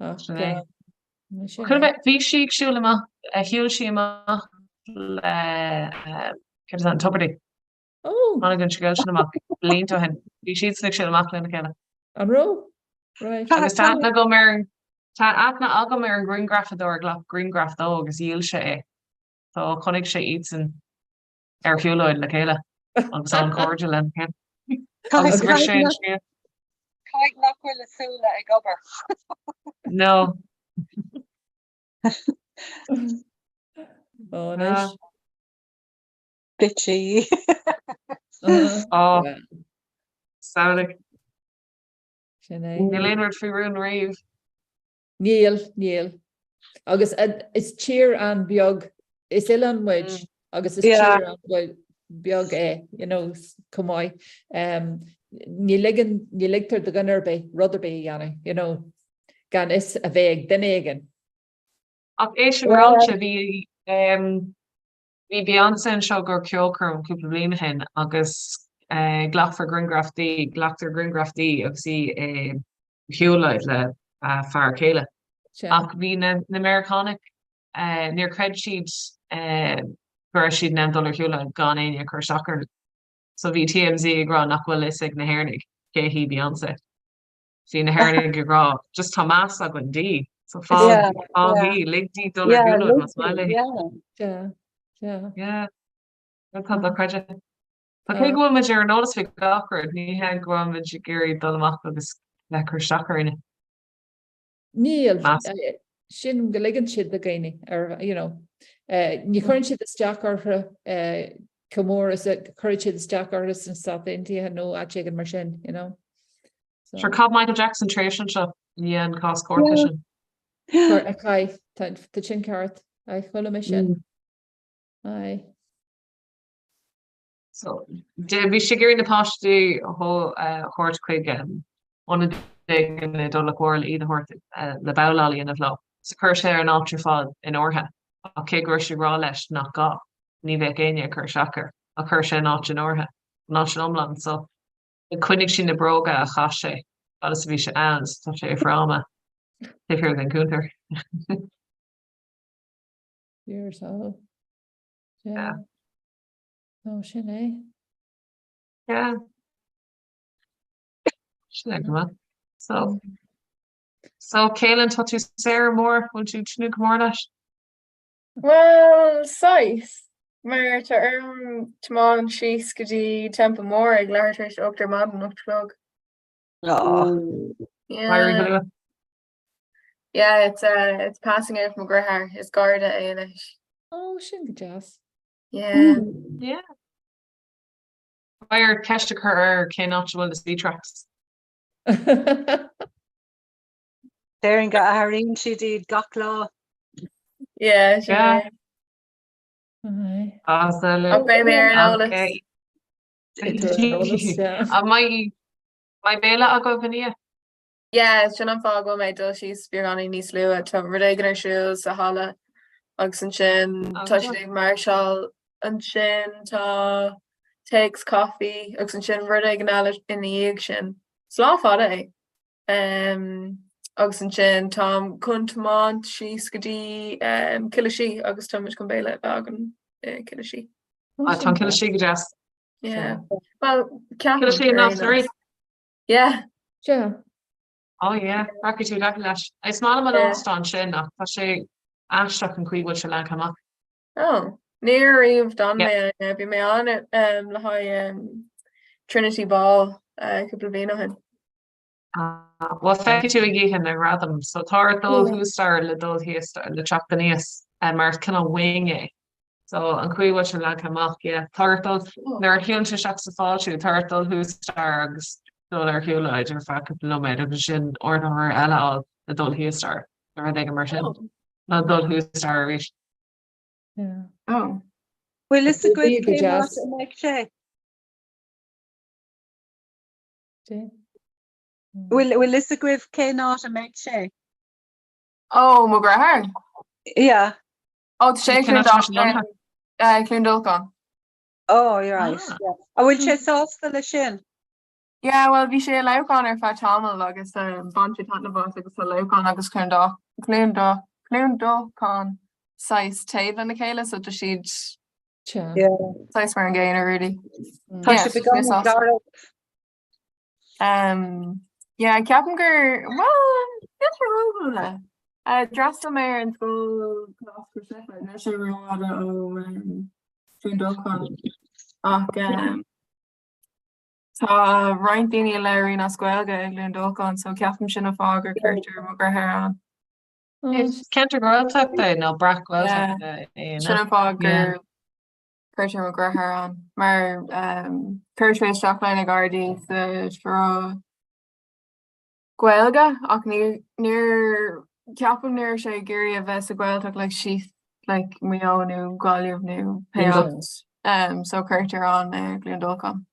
Ach, Sin é. uh, sin Chuir é. mé, bhí sí ag siúl amach, shiúil sí amach le, céard is ainm, Tubridy. Oh! Tháinig an scéal sin amach blianta ó shin. Bhí siadsan ag siúl amach lena chéile. An raibh? Right. Agus tá aithne agam ar an, tá aithne agam ar an ghrianghrafadóir a ghlac grianghraf dó agus dhíol sé é. So chonaic sé iadsan ar shiúlóid le chéile agus an-chairdiúil lena chéile. Agus bhris sé an scéal. Caithfidh nach bhfuil a súile ag obair. No. Ó, anois. Bitchy. Ó, samhlaigh. Sin é. Níl aon rud faoi rún riamh. Níl, níl. Agus is tír an-bheag, is oileán muid agus is tír an-bheag é, you know, chomh maith. Ní ligeann, ní ligtear do dhuine ar bith rud ar bith a dhéanamh, you know, gan fhios a bheith ag duine éigin. Ach é sin ráite, bhí, bhí Beyonce anseo i gcomhair ceolchoirm cúpla bliain ó shin agus glacfar grianghraf di, glactar grianghraf di agus í i shiúlóid le fear a céile. Ach bhí na Meiriceánaigh, níor chreid siad go raibh siad in ann dul ar shiúlóid gan éinne ag cur isteach orthu. So bhí TMZ ag rá nach bhfuil fhios ag na hÉireannaigh cé hí Beyonce. Bhí na hÉireannaigh ag rá just tá meas againn di. So fág fág í, lig di dul ar shiúlóid más maith léi. Yeah. Tá dochreidte. Tá cé go bhfuil muid ar an eolas faoi gach rud, ní hé go bhfuil muid ag iarraidh dul amach agus bheith ag cur isteach ar éinne. Níl. Sin go ligeann siad do dhaoine ar, you know, ní chuireann siad isteach orthu chomh mór is a chuireann siad isteach orthu sna Stáit Aontaithe nó áit éigin mar sin, you know. Sure, chaith Michael Jackson tréimhse anseo i ndiaidh an cás cúirte sin. Aye, tá sin ceart. Aye, chuala mé sin. Aye. So, bhí sé ag iarraidh na páistí a thabhairt chuig ionad éigin i dTulach Mhór le iad a thabhairt le babhláil a dhéanamh leo. So chuir sé an áit ar fad in áirithe, ach cé go raibh sé ag rá leis nach gá, ní bheadh éinne ag cur isteach air, ach chuir sé an áit in áirithe, an áit in iomlán. So, choinnigh sí na bróga a chaith sé fad is a bhí sé ann, so tá sé i bhfráma taobh thiar den cuntar. Fíor so. Yeah. Nó sin é. Yeah. Sin é go maith. So, so Keelin, tá tú saor amárach, bhfuil tú tnúth go mór leis? Well, saghas, mar tá orm tiomáint síos go dtí Teampall Mór ag leathuair tar éis a 8 ar maidin, 8 a chlog. Éirí go Yeah. luath. Yeah, it's uh, it's passing out mo dheartháir, is garda é anois. Ó, sin go deas. Yeah. Yeah. Beidh ort ceist a chur air cén áit a bhfuil na speed traps. Déarfainn go athraíonn siad iad gach lá. Yeah, sin Yeah. é. Aye. As eile. Ach beidh mé ar an eolas. Okay. Beidh tú ar an eolas, yeah. An mbeidh mbeidh béile agaibh inniu? Yeah, sin an fáth go bhfuil mé ag dul síos beagáinín níos luaithe. Tá rud éigin ar siúl sa halla agus ansin tá siad ag máirseáil ansin tá tae 's coffee agus ansin rud éigin eile ina dhiaidh sin. Is lá fada é. Um, agus ansin táim chun tiomáint síos go dtí um, Cill Sí agus táimid chun béile a bheith againn i Cill Sí. Ah, tá Cill Sí go deas. Yeah. Well, ceapaim Cill Sí ar ná aon Surrey. nós. Yeah. Sea. Oh yeah, rachaidh tú leath leis. Is maith liom an Yeah. óstán sin ach tá sé aisteach an chaoi bhfuil sé leagtha amach. Oh, níor riamh d'fhan Yeah. mé ann. Bhí mé ann um, le haghaidh um, Trinity Ball uh, cúpla bliain ó shin. Ah, Well feicfidh tú ag oíche na ngradam, so tá ort dul Yeah. thuas staighre le dul thíos staighre le teacht aníos eh, mar is cineál wing é. So an chaoi bhfuil sé leagtha amach, yeah. Tá ort dul, Oh. nuair a shiúlann tú isteach sa fáiltiú, tá ort dul thuas staighre agus dul ar shiúlóid ar feadh cúpla nóiméad agus ansin ardaitheoir eile a fháil le dul thíos staighre, nó rud éigin mar sin. Oh. Nó dul thuas staighre arís. Yeah. Oh. Bhfuil fhios Bhí agaibh go cén deas. áit a mbeidh sé? Dé. Bhfuil bhfuil fhios agaibh cén áit a mbeidh sé? Oh, mo dheartháir? Yeah. Oh, tá sé Cén áit a mbeidh sé lonnaithe? Uh, Cluain Dolcáin. Oh, you're right. Ah. Yeah. An bhfuil sé sásta leis sin? Yeah, well, bhí sé i Leamhcán ar feadh tamaill agus um, bhain sé taitneamh as agus tá Leamhcán agus Cluain Dó- Cluain Dó- Cluain Dolcáin saghas taobh lena chéile, so tá siad Sea. Yeah. saghas mar an gcéanna, really. Tá Yeah, sé so beagán tá sé sásta. garbh. Um, yeah, ceapaim gur, well, níl sé ródhúla. Uh, d'fhreastail mé ar an scoil Coláiste Chrois Life, níl sé rófhada ó um, Cluain Dolcáin. Ach um, tá roinnt daoine a labhraíonn as Gaeilge i gCluain Dolcáin, so ceapaim sin an fáth gur cuirtear mo dheartháir ann. Is ceantar Gaeltachta é nó breac-Ghaeltachta é. Sin an fáth gur cuirtear mo dheartháir ann mar chuir sé isteach leis na Gardaí sa sraith Gaeilge ach níor ceapaim ní raibh sé ag iarraidh a bheith sa Ghaeltacht like síos like Maigh Eo nó Gaillimh nó pé áit so cuirtear ann i gCluain Dolcáin.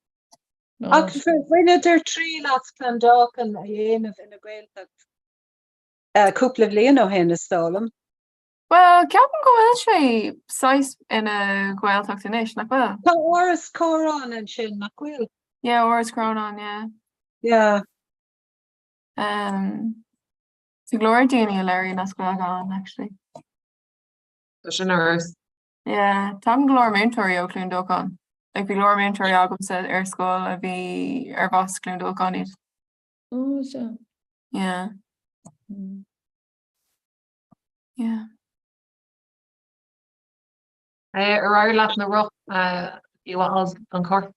Ach bhaineadar triail as Clondalkin a dhéanamh ina Ghaeltacht cúpla bhliain ó shin, is dóigh liom. Bhuel, ceapaim go bhfuil sé saghas ina Ghaeltacht anois, nach bhfuil? Tá Áras Chrónáin ansin, nach bhfuil? Yeah, Áras Chrónáin, yeah. Yeah. Um, tá go leor daoine a labhraíonn as Gaeilge ann, actually. Tá sin ar fheabhas. Yeah, tá go leor múinteoirí ó Chluain Dolcáin. Like, bhí go leor múinteoirí agamsa ar scoil a bhí arbh as Cluain Dolcáin iad. Oh, sea. Yeah. Yeah. Ar éirigh leat na roth a fháil don charr?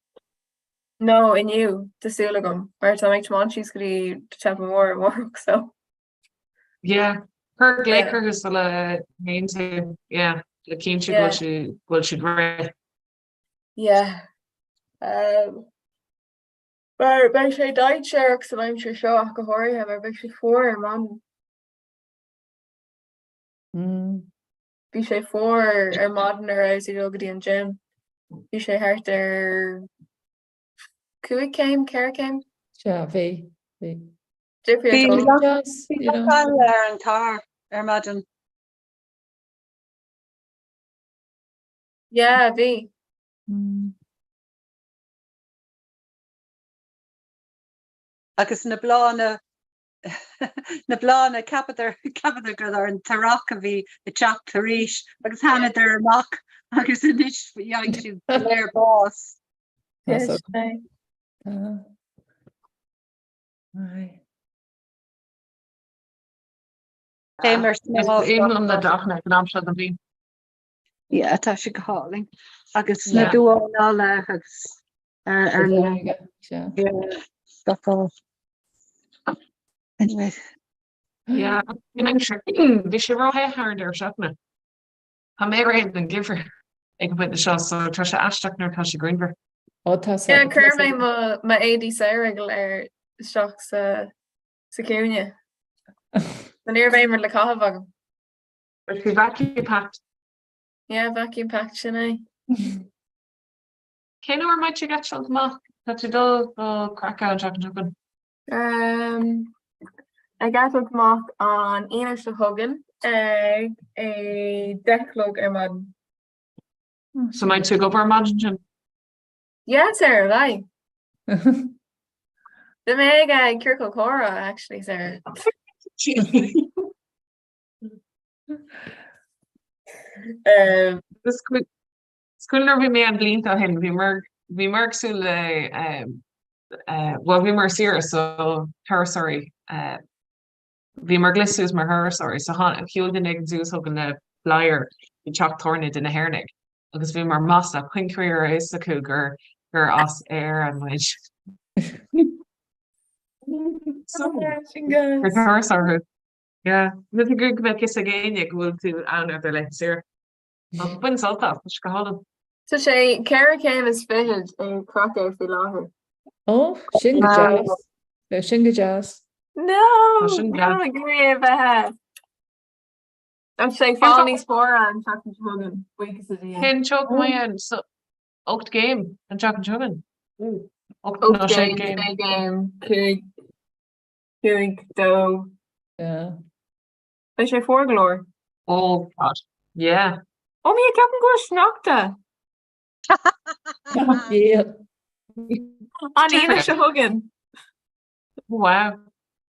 No, inniu, tá súil agam, mar tá mé ag tiomáint síos go dtí Teampall Mór amárach, so. Yeah, cuir glaoch orthu sula dtéann tú, yeah, le cinntiú go bhfuil siad, go bhfuil siad réidh. Yeah. Um, mar beidh sé dainséarach san aimsir seo ach go háirithe mar beidh sé fuar ar maidin. Bhí sé fuar ar maidin nuair a rabhas ag dul go dtí an gym. Bhí sé thart ar 5 céim, 4 céim. Sea, bhí, bhí. Difríocht Bhí ollmhór. Deas, Bhí you know. leac ola ar an carr ar maidin. Yeah, bhí. Agus na bláthanna na bláthanna cheapadar cheapadar gur an t-earrach a bhí ag teacht arís agus thánadar amach agus anois gheobhaidh siad go léir bás. Yes, Téim ar Is aoibhinn liom na dathanna ag an am seo den bhliain. Yeah, tá sé go hálainn. Agus na duáin eile agus ar ar na gach Anyway. Yeah, bhí sé róthe thar an deireadh seachtaine. Tá mé réidh don gheimhreadh ag an bpointe seo, so tá sé aisteach nuair atá sé grianmhar. Ó tá sé. Yeah, chuir mé mo m'éadaí samhraidh go léir isteach sa sa chúinne. So ní raibh aon rud le caitheamh agam. Beidh sí vacuum packed. Yeah, vacuum packed sin é. Cén uair a mbeidh tú ag eitilt amach? Tá tú ag dul go Krakow an tseachtain seo chugainn. Ag eitilt amach an Aoine seo chugainn ag a 10 a chlog ar maidin. So mbeidh tú ag obair an maidin sin? Yeah, Sarah, beidh. Beidh mé ag ciorcal comhrá actually, Sarah. Is cuimhin nuair a bhí mé ann blianta ó shin, bhíomar ag súil le, bhuel bhíomar ar saoire so turasóirí, bhíomar ag gléasadh suas mar thurasóirí so shiúil duine éigin suas chugainn le flyer faoi teach tábhairne de na hÉireannaigh agus bhíomar masla, cén chaoi a raibh a fhios acu gur gur as Éire muid. So, gur turasóir thú. Yeah, níl tú go mbeadh fhios ag éinne go bhfuil tú ann ar do laethanta saoire. Ach bain sult as, tá sé go hálainn. Tá sé 4 chéim is fichead i Krakow faoi láthair. Ó, sin go deas. Bheadh sin go deas. No! Tá sin deas. Níl ag iarraidh a bheith. Tá sé fáil níos fuaire an tseachtain seo chugainn, buíochas le Dia. Cén teocht maith ann? So, 8 gcéim an tseachtain seo chugainn. 8 nó 8 6 gcéim, gcéim. 6 gcéim, 5, 5, 2. Yeah. Beidh sé fuar go leor. Oh God. Yeah. Ó mé ceapaim go bhfuil sneachta. Yeah. An Aoine seo chugainn. Wow.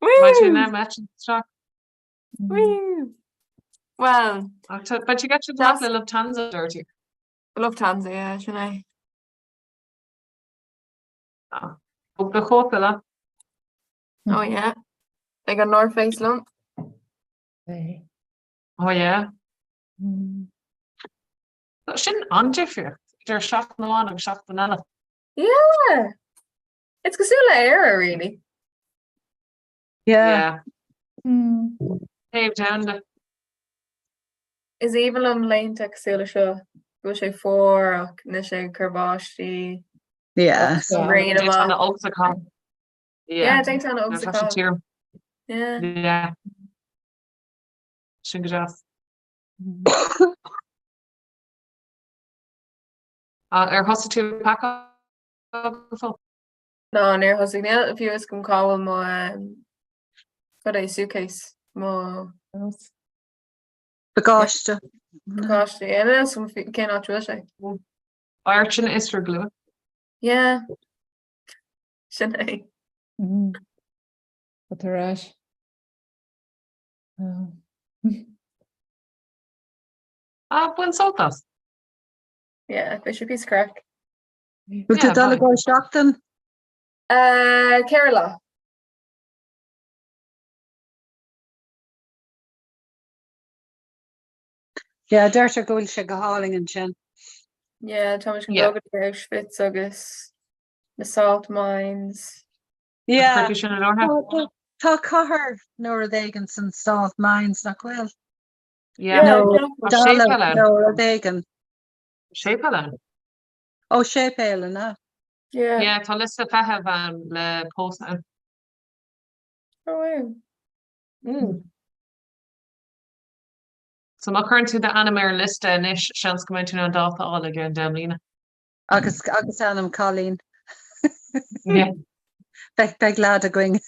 Woo! Beidh tú in am eitilt. Woo! Well, Ach tá- Beidh tú ag eitilt amach le Lufthansa, dúirt tú. Lufthansa, yeah, sin é. Ah. Tóg do chóta leat. Oh yeah. Beidh an North Face liom. Hey. Oh yeah. Sin an-difríocht idir seachtain amháin agus seachtain eile. Yeah! It's cosúil le Éire, really. Yeah. Yeah. Taobh domhanda. Is aoibhinn liom laethanta cosúil le seo, go bhfuil sé fuar ach níl sé ag cur báistí. Yeah. An ghrian Déanann amach. na ulsacán. Yeah, déanann na Tá sé ulsacán. tirim. Yeah. Yeah. Sin go deas. Ar thosaigh tú ag pacáil go fóill? Ná, níor thosaigh. Níl fiú fhios agam cá bhfuil mo cad é suitcase mo Bagáiste. Bagáiste, yeah, níl fhios agam cén áit a bhfuil sé. Airtin is for glue. Yeah. Sin é. Tá tar éis. Ah, bain sult as. Yeah, beidh sé píosa craic. Bhfuil tú dul i gcomhair seachtain? Ceithre lá. Yeah, deirtear go bhfuil sé go hálainn ansin. Yeah, tá muid chun dul go dtí Auschwitz agus na salt mines. Yeah. Chuir tú sin in áirithe? Tá cathair nó rud éigin san salt mines nach bhfuil? Yeah. Nó Tá séipéal Dála ann. nó rud éigin. Séipéal ann. Ó séipéal an ea? Yeah. Yeah, tá liosta feithimh ann le pósadh ann. Oh wow. Mm. So má chuireann tú d'ainm ar an liosta anois, seans go mbeidh tú in ann dáta a fháil i gceann 10 mbliana. Agus agus ainm cailín. Yeah. Beidh beidh leaid againn.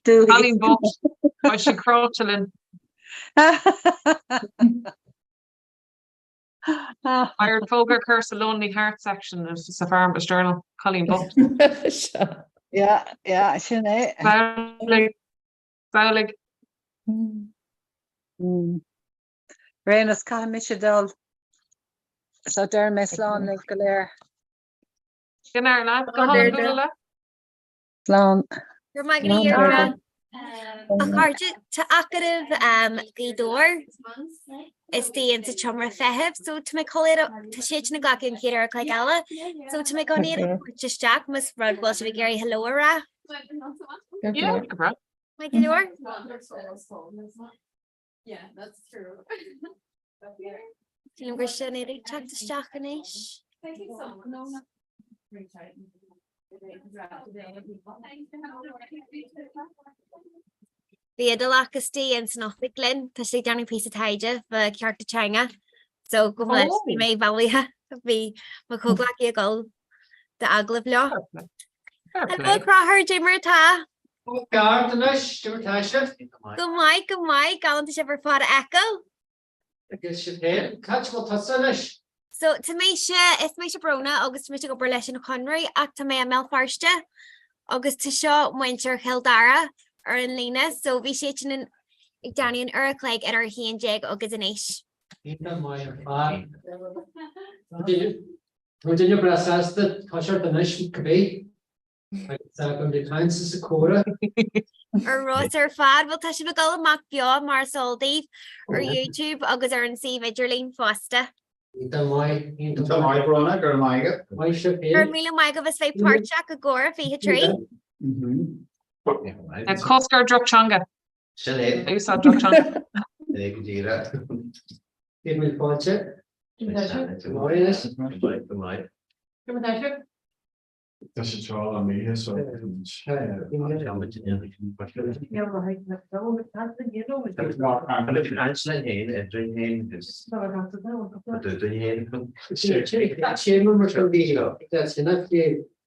Dúthaí. Cailín bocht. Beidh sí cráite linn. Beidh ort fógra a chur sa Lonely Heart section of sa Farmers Journal. Cailín bocht. Yeah, yeah, sin é. Samhlaigh. Samhlaigh. Mm. Réanas, caithfidh mise dul. So deir mé slán libh go léir. Go n-éirí leat, go hálainn bualadh leat. Slán. Go raibh maith agat, Deirdre. A chairde, tá Acadamh Ghaoth Dobhair istigh insa tseomra feithimh, so tá mé chun iad, tá siad sin ag glacadh an chéad uair a chloig eile, so tá mé chun iad a thabhairt isteach más rud go bhfuil sibh ag iarraidh hello a rá. Yeah, go breá. Maith go leor. Sílim gur sin iad ag teacht isteach anois. Bhí Iodálach istigh ins an oifig linn, tá sé ag déanamh píosa taighde fá chearta teanga, so go bhfuil bhí mé bailithe, bhí mo chomhghleacaí ag dul d'agallamh leo. Hello a Chonchúir, cad é mar atá? Ceart anois, cad é mar atá sibh. Go maith, go maith, galánta sibh ar fad a fheiceáil. Agus sibh féin, cá bhfuil tusa anois? So, tá mise, is mise Bróna agus tá mise ag obair leis an Chonradh ach tá mé i mBéal Feirste agus tá seo muintir Chill Dara ar an líne so bhí siad sin ag déanamh an uair a chloig idir 11 agus anois. Iontach maith ar fad. Tá duine breá sásta toiseacht anois cibé. Agus go mbeidh caint sa comhrá. Ar fheabhas ar fad. Bhuel tá sibh ag dul amach beo mar is eol daoibh ar YouTube agus ar an suíomh idirlín fosta. Iontach maith, iontach maith Bróna, go raibh maith agat. Maith sibh féin. Go raibh míle maith agaibh as bheith páirteach i gComhrá 23. Cosc ar droch-teanga. Sin é. Úsáid droch-teanga. É go díreach. Céad míle fáilte. Go maith. Go maith. Tá sé tráth an oíche so.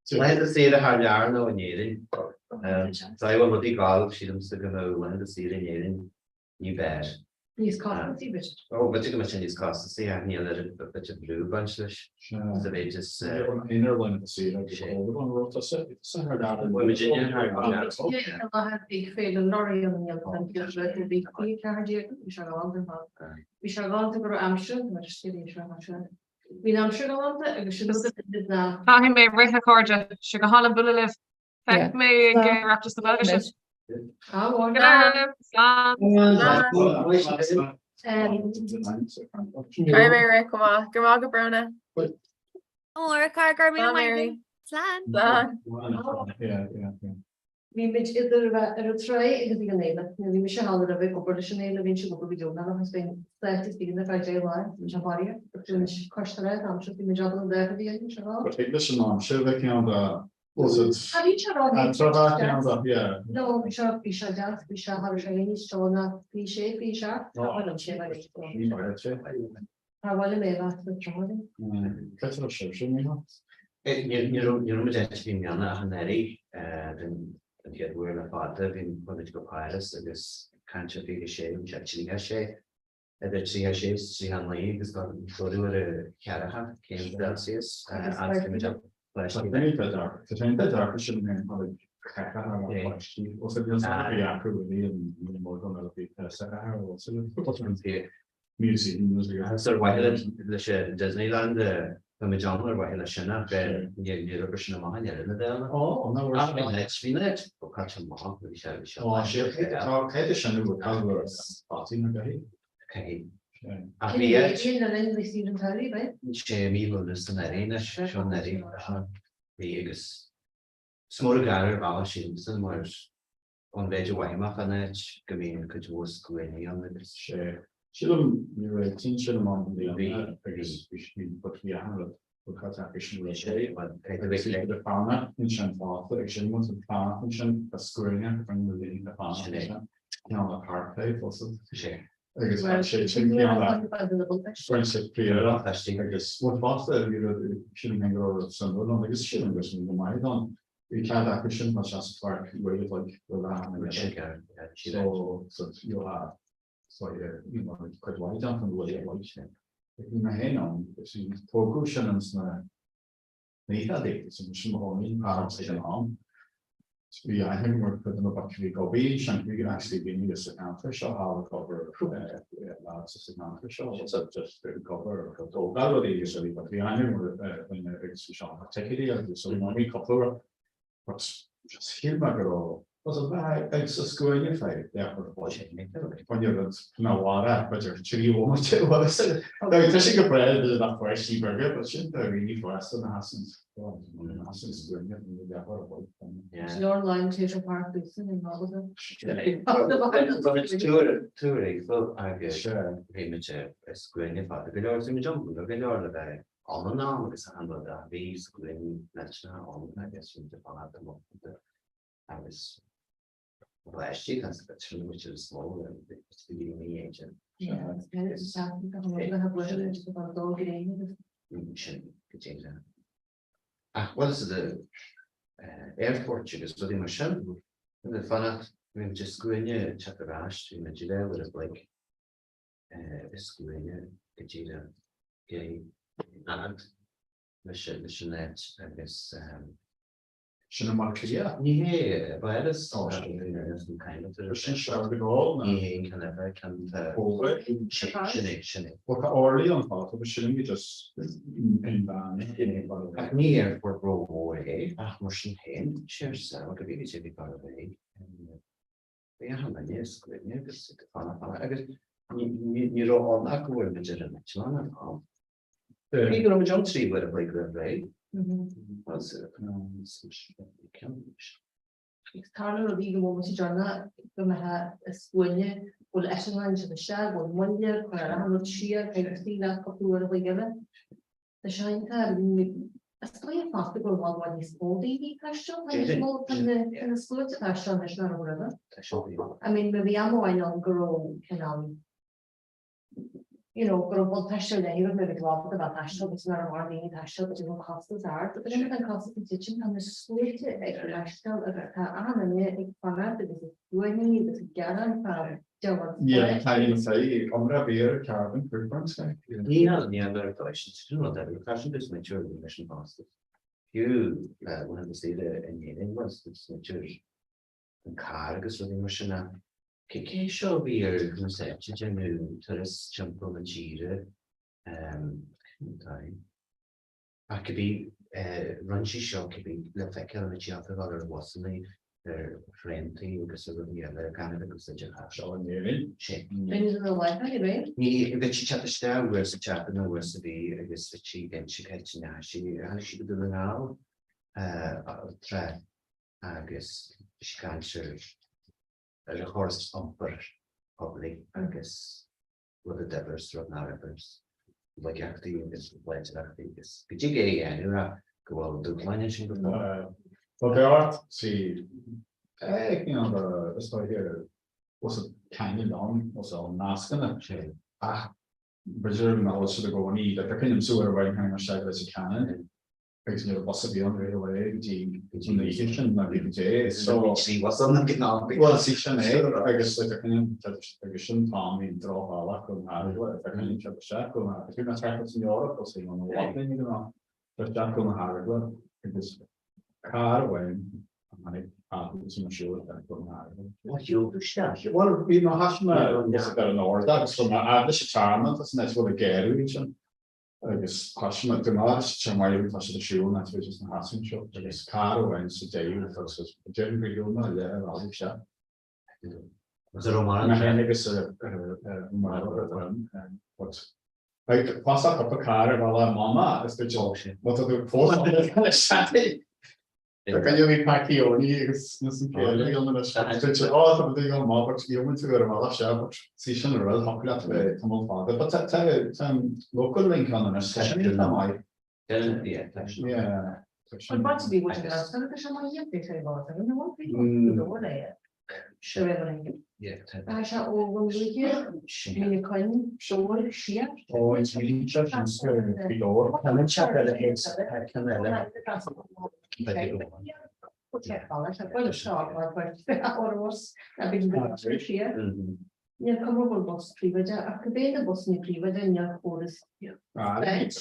Laethanta saoire thar lear nó in Éirinn. Dá bhfuil rudaí gall sílimse go mbeadh laethanta saoire in Éirinn ní b'fhearr. Níos costasaí b'fhéidir. Ó, b'fhéidir go mbeadh sé níos costasaí ach níl oiread b'fhéidir brú ag baint leis sa mhéid is. Aon ar laethanta saoire agus ól an raibh tusa thar lear. Bhfuil muid inne thar lear. Ag Féile Lorient bhí 14 bhí sé galánta ar fad. Bhí sé galánta go raibh aimsir, mar is bhí sé aimsir. Bhí an aimsir galánta agus sin rud a bhí na. Caithfidh mé rith a chairde, sé go hálainn bualadh libh. Feicfidh mé ag Oireachtas na Gaeilge sibh. Go léir, slán. Beidh mé rith chomh maith. Go raibh maith agat Bróna. Ó, ar car gur mé Slán. Slán. Yeah, yeah, yeah. Bhí muid idir a bheith ar an tráigh agus ag an fhéile. Nuair a bhí mise thall roimhe ag obair leis an fhéile, bhínnse ag obair go deonach agus bheinn sáite istigh ann ar feadh 10 lá, bhí sé maraithe. Ach bhí muid cois trá an t-am seo, bhí muid ábalta an dá rud a dhéanamh, sé rá. But thig leis an aimsir a bheith ceann de, was it? Ah, bhí sé rá, bhí An tráth bheith ceann de, yeah. No, bhí sé, bhí sé deas, bhí sé, tharla sé níos teo ná 26, 27, tá bhfuil an sé mar Ní mar sé. Tá bhfuil mé leat le tráth. Cad é sibhse, Mícheál? Ní raibh muid actually i mbliana ach anuraidh den chéad uair le fada. Bhí muid go Páras agus caint ar 26, bhí sé 36, idir 36 is 39 agus dúradh ar a cheathracha céim Celsius agus bhí muid ann. Tá sé deacair sin an ceathair páistí. Os a bhíonn bhí acu bhí an mór go bhí Agus ar mhaithe leis an Disneyland, tá muid ann ar mhaithe leis sin ach níor oibrigh sin amach i ndeireadh na dála. Ach bhí an áit, bhí an áit caite amach, bhí sé, bhí sé. Caithfidh. Ach bhí áit. Sé mí Lúnasa anuraidh anois, seo anuraidh, bhí agus is mór an gar ar bhealach sílimse mar ón mhéid a mhothaigh mé fán áit, go mbíonn cuid mhór scuainí ann agus. Sé. Sílim, ní raibh tinn sin amach i mbliana agus bhí bhí but bhí achan rud but cad é sin rud é agus bhí siad ag fanacht ansin fosta ag sin muid ag fanacht ansin tá scuaine rinne na daoine ag fanacht ansin ceann le park fosta. Sé. Agus tá sé sin ceann le baint sé príorach agus bhuel fosta bhí rud sílim féin go raibh rud suimiúil ann agus sílim go raibh sé go maith ann. Bhí cead acu sin tá sé sa pháirc uaidh like le leath na So so you have so yeah you know cuid mhaith déanta an bhfuil like sin. Bhí mé féin ann is bhí tógadh sin ins na naochadaí is bhí sin mo chónaí ag an am. Bhí aithne agam ar chuid de na boic a bhí ag obair ansin bhí actually daoine sa cheantar seo thall ag obair lads sa cheantar seo so just ag obair ag tógáil rudaí agus rudaí but bhí aithne agam ar dhuine agus bhí sé ag ticéidí agus so bhí cúpla uair but just shíl mé go raibh was a bheith ag sa scuaine fé leathuair Bhain rud na mhara b'fhéidir 3 bhomaite Tá sé go breá b'fhéidir nach páistí beaga but sin do dhaoine fásta na hasan hasan scuaine leathuair a chloig. Leor line Taser Park Dúsan in Málaga. Tuairisc agus bhí muid i scuaine fada go leor, bhí muid ann go leor le bheith ann in am agus achan rud a bhí scuaine millteanach ann agus bhí muid ag fanacht amuigh agus páistí agus sin muid is mó sin go díreach. Ach bhuel is the airport agus rudaí mar sin, bhí muid ag fanacht, bhí muid i scuaine teacht ar ais, bhí muid leathuair a chloig i scuaine go díreach go fhad leis an áit agus Sin i mBaile Átha Cliath? Ní hé, Páras. Sin Charles de Gaulle? Ní hé an ceann eile, ceann Beauvais? Sin é, sin é. Bhuel tá Orly ann fosta, but sin go just inmheánach. Ach ní aerfort rómhór é, ach mar sin féin, sé ar saol go bhí sé bhí gar a bheidh. Bhí achan duine i scuaine agus ag fanacht agus ní raibh ann ach go bhfuil muid ar an eitleán an t-am. Bhí go raibh muid ann 3 uair a chloig roimh ré. Agus tarlaíonn rudaí go bhfuil muid ag déanamh go mbeadh i scuaine, go bhfuil eitleán siad isteach, go bhfuil moille, cuir achan rud siar, beidh ar saol leat cúpla uair a chloig eile. Tá sé iontach, is dóigh fosta go bhfuil bhfuil níos mó daoine ag taisteal, tá níos mó, tá na tá na sluaite ag taisteal anois ná raibh roimhe. I mean, má bhí am amháin ann go raibh cineál you know, go raibh buntáiste ar leith agat nuair a bhí tú ábalta a bheith ag taisteal agus nach raibh mórán daoine ag taisteal go dtí an costas ard. But anois an costas ag titim, tá na sluaite ag taisteal agus tá achan duine ag fanacht agus ag scuainí agus ag gearán fá deabhal Yeah, tá an saoi iomra bhíar carbon footprint. Ní hea, ní hea, nuair atá sin sin rud eile, tá sin just muintir leis an gcostas. Fiú le laethanta saoire in Éirinn, bhuel, is muintir an carr agus rudaí mar sin ach cé cé seo a bhí ar thuas áite ag déanamh turas timpeall na tíre ach cibé rinne sí seo cibé le feiceáil na tíolta a dhul ar bhusanna ar thraentaí agus ar rudaí eile gan a bheith ag úsáid a charr. Seo in Éirinn. Sé. Rinne na láithreáin, ab ea? Ní, bhí sí teacht isteach uair sa tseachtain nó uair sa mhí agus bhí sí ag inse cá háit a ndeachaigh sí, tháinig sí go Dún na nGall tráth. Agus bhí sí ag caint ar ar an chóras iompair poiblí agus rud a d'oibir is rud nár oibir is laigeachtaí agus láidreachtaí agus go dtig é a dhéanamh ach go bhfuil dúshláin ansin go fóill. Tá beart sí ag ní an is dóiche os a ceangal ann os a nascanna ach b'fhéidir nach bhfuil siad i gcónaí like tá coinne súil ar bhain tháinig mar seo leis an ceann. agus ní raibh bus ar bith ann ar aghaidh go dtí go dtí an oíche sin ná go dtí so Bhí bus ann ag an am. Bhuel sí sin é agus like a chinneadh agus sin t-am bhí drochbhealach go na hEaragaile a chinneadh sé isteach go na bhí mé thart san Eoraip os cionn an Bhreatain ag an am isteach go na hEaragaile agus carr amháin a tháinig agus an siúl isteach go na hEaragaile. Ó shiúl tú isteach? Bhuel bhí mé thaistil mé ar an ard agus bhí mé fhad leis an tearmann tá san áit a bhfuil ag géarú ansin. Agus thoisigh mé, go maith sa maith tá siad ag siúl na tríd sna heasáin seo agus carr amháin sa deireadh agus déarfainn gur shiúil mé leath an bhealaigh isteach. Was it Oman? Mé féin agus an but like phasach cúpla carr ar bhealach mama is dúirt má tá tú fós ann Tá go leor pacaí óiní agus na san céile ag an anois. Dúirt sé, Ó, tá muid ag dul amach, but gheobhaidh tú ar an bhealach seo, but sí sin an rud, thiocfadh leat bheith tamall fada. But tá, tá, tá an local link ann anois, tá sin iontach maith. Yeah, tá sin. Yeah, tá sin. An baint a bhí bhaint an ascaill agus sé mar dhíol bhí sé bá ar an bhfuil bhí go leor é. Sé ré an aige. Yeah, tá. Tá sé ó bhun luaithe, Míle Coinn, Seoil, Siar. Ó, is míle sin go leor. Tá an teach eile thíos, tá ceann eile. Níl cuma bhfuil bus príobháideach ach cibé na busanna príobháideacha níl córas iompair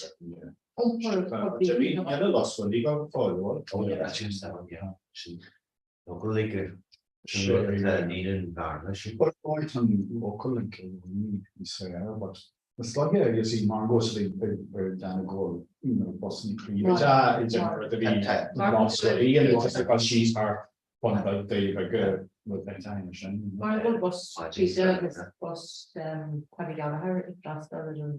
poiblí. Is laige agus í mango sa bhí ar déanamh go bhfuil you know busanna príobháideacha ag déanamh rud a bhí lá scoile nó tá ag síos thar bun beag daoibh ag rud ag déanamh sin. Mar go bhfuil bus príobháideach agus bus Paddy Gallagher ag freastal ar an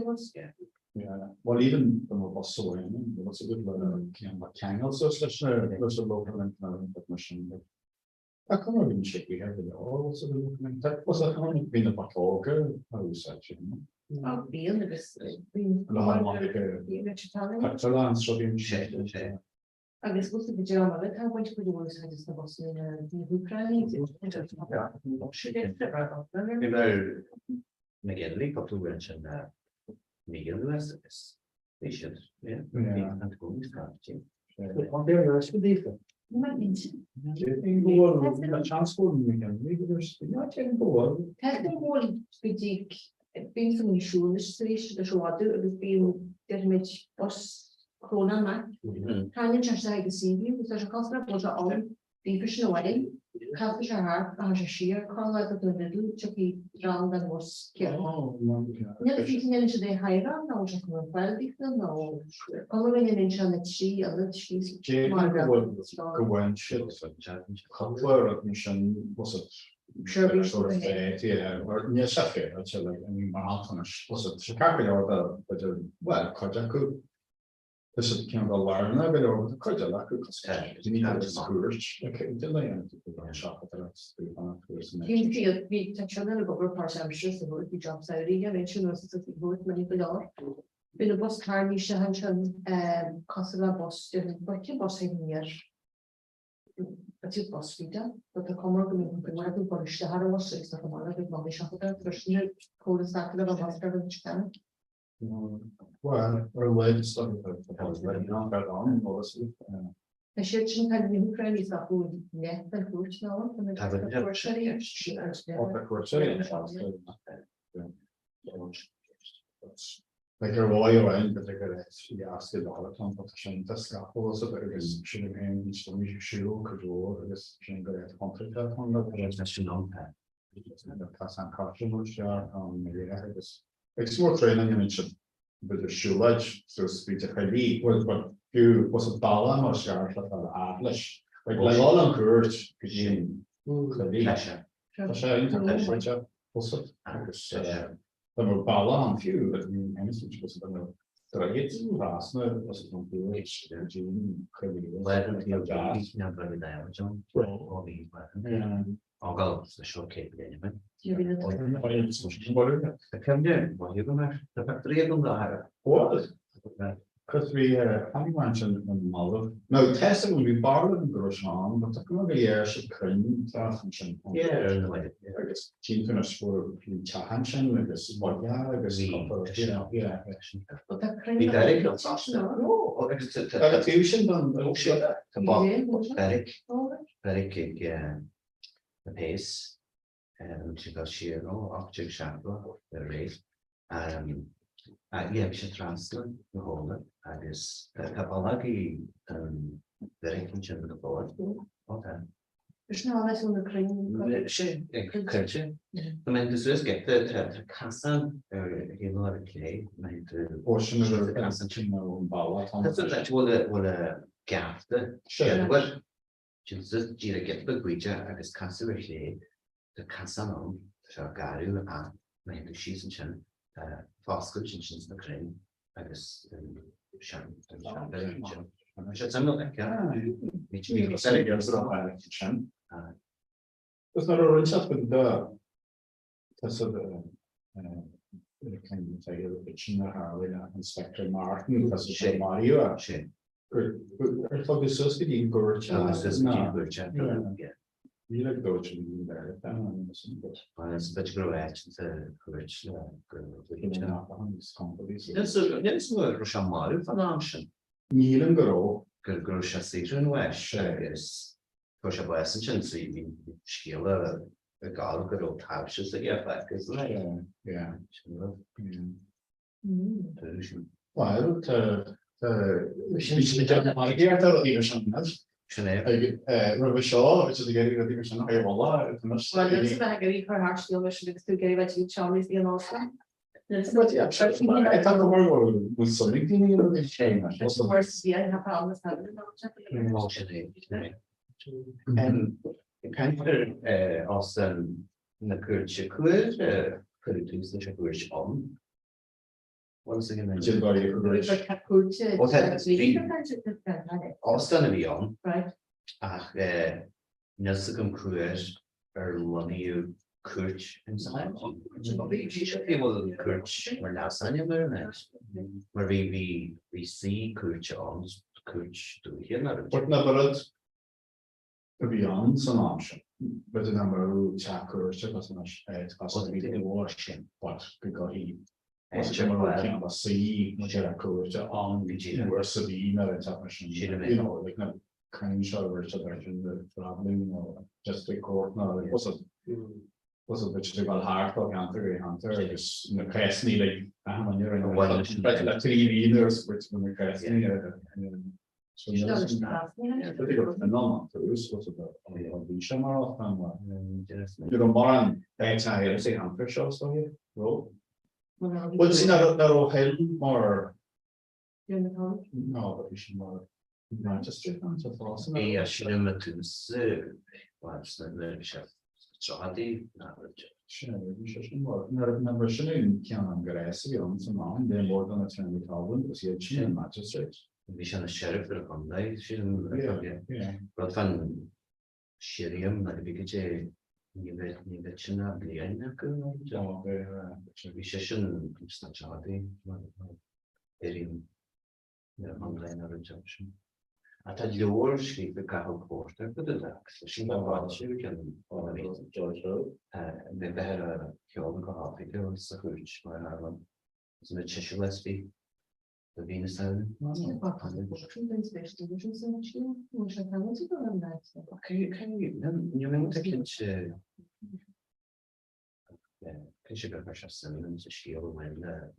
bus. Yeah, well even the more bus amháin, what's a good le ceangal suas leis na leis an local link na mar sin. Tá cuma bhíonn sé gaoithe go leor what's a good local link. Tá what's a chuma bhí na bacóga a úsáid sin. Á bíonn agus bíonn Le haghaidh so bíonn sé. Agus bhfuil go deo eile tá baint cuid mhór úsáid as na busanna na hÚcráine. Bhí mé ar na Gimli cúpla uair ansin mí anuas agus bhí siad bhí an cónaí scaipthe. An bhfuil ar ais go daofa? Déarfainn go bhfuil an seans go bhfuil na Gimli go déarfainn go bhfuil. Tá go bhfuil go dtí bíonn san siúl anois arís leis an mhadadh agus bíonn déarfaimid bus Chrónáin Mac. Taitníonn sé isteach ag an Seaview agus tá sé cosúil le go bhfuil sé ann daofa sin amháin, casfaidh sé thart, rachaidh sé siar, corrlach go Lidl, tiocfaidh dream den bhus céanna. Níl a fhios an ndéanann siad é thairbhe nó bhfuil sé chun an fáil daofa nó cuma go ndéanann sé na trí ionad síos Déarfainn go bhfuil go bhfuil siad cúpla rud mar sin was it Seirbhís sort of fair, yeah, or níl sé féaráilte like I mean mar shampla anois was it sé ceart go leor de b'fhéidir bhuel cuid acu tá siad cineál lárnach go leor but tá cuid eile acu cosúil le ní agus cuairt like duine a dhéanamh tú go seachadadh ar tú agus an Bhí siad bhí tá siad ag obair páirtaimseartha sa bhuail bhí job samhraidh aige sin nó sa bhuail minic go leor. Bhí na bus carníse ansin cosúil le bus bus bus ag an Tá bus fríde, but tá cuma go mbíonn go leor ag dul isteach ar an bhus agus tá chomh maith le bheith ag seachadadh freisin ar córas taca le bheith ar an scan. Well, ar a laghad is dócha tá tá ann Tá siad sin tá na hÚcráin níos ach bhfuil leith den chuairt ná Tá cuairteoirí Tá cuairteoirí Like ar mhaith amháin b'fhéidir go raibh dheas go leor atá ann, tá sin iontach scaipthe agus agus sin an féin níos mó ag siúl cuid mhór agus sin go raibh contúirteach atá ann le Tá sin ann tá. Tá san coitianta seo ann na léithe agus agus mór traenáil a dhéanann siad b'fhéidir siúlóid suas fríd a choillí bhuel but fiú was it bealach mar seo le fáil fhad leis like le dhul an cuairt go dtí an choillí. Tá sé iontach contúirteach agus Tá mo bhealach ann fiú, like, I mean, anything was about. Droichead trasna os an Cos bhí tháinig mé ansin an mallaibh. Now tá 'fhios agam bhí barúil agam go raibh sé ann but tá cuma go léir siad cruinn trasna ansin. Agus tchíonn tú anois go bhfuil teach ansin agus bhaile agus Bhí beairic Agus taobh sin don Beairic beairic ag na péas sé dul siar ó 1870 ar aghaidh. Yeah, bhí sé trasna na habhna agus tá ballagaí an bheairic ansin go fóill. Ó tá. Sin an áit na crainn. Sin, cinnte. Dá mbeadh tú suas giota, tá casán ar thaobh an láimhe clé, mbeidh tú. Ó sin ar an casán sin nó an balla atá ann. Tá an áit a bhfuil geafta, geafta. Sin suas díreach giota beag gaoite agus casadh ar chlé, tá casán ann, tá sé garbh ach má théann tú síos ansin, tá foscailt ansin sna crainn agus sean seanbheairic ansin. Tá sé suimiúil a fheiceáil. Sin. Is nuair a rinne siad go de tá siad kind of sin a tharla le Inspector Martin tá sé maraithe. Sin. Ar tugadh suas go dtí an gcúirt Suas go dtí an gcúirt. Ní le go dóite an Béarla Agus b'fhéidir go raibh áit sa chúirt le go raibh sé marbh an am sin. Nílim go raibh. Go raibh sé saothar an bháis agus fuair sé bás ansin so bhí scéala ag gabháil go raibh taibhse s'aige fágtha san áit. Sin rud. Bhuel, tá margaíocht ar rudaí mar sin anois. Sin é. Roimhe seo, bhí siad ag iarraidh rudaí mar sin a chur i bhfolach. Bhuel, níl a bheith ag iarraidh cur thart scéal mar sin agus tú ag iarraidh bheith díot seomraí san óslann. Tá go mór bhfuil suim ag daoine i rudaí sin. Sin é. Ag caint ar óstán na cúirte cuair, cuireadh tús leis an gcúirt ann. Óstán a bhí ann ach níl fhios agam cá huair ar lonnaíodh cúirt ins an áit. Bhí sé bhí bhfuil cúirt mar leasainm ar an áit mar bhí bhí bhí suí cúirte ann, cúirt dúiche ná raibh. But na rud a bhí ann san am sin. B'fhéidir nach mbeadh teach cúirte agus anois tá a bhí go leor sin but go gcaithfidh go mbeadh ceann a suí nó teach cúirte ann uair sa mhí nó an teach mar sin you know like na crainn seo a bhfuil siad ar sin the travelling nó district court nó like what's it what's it which is ag dul thart ó cheantar go ceantar agus na cásanna like achan duine ar an le trí mhí nuair a scoirt na cásanna Bhí sé ina sheriff ar an chontae, sílim, rud fán sirriam nó bhí go dté ní bheadh ní bheadh sin ach bliain acu nó bhí sé sin sna tríochaidí mar shirriam ar an chontae nó rud de sin. Ach tá leabhar scríofa ag Cathal Porter go dtí agus sin an foilsiú ceann mé bheith ar a sheoladh go hoifigiúil sa chúirt mar a tharla. Is ina tuiseal SB. Do bhí na samhna. Níl mé cinnte cinnte gur chuir sé suim sa scéal a bhain le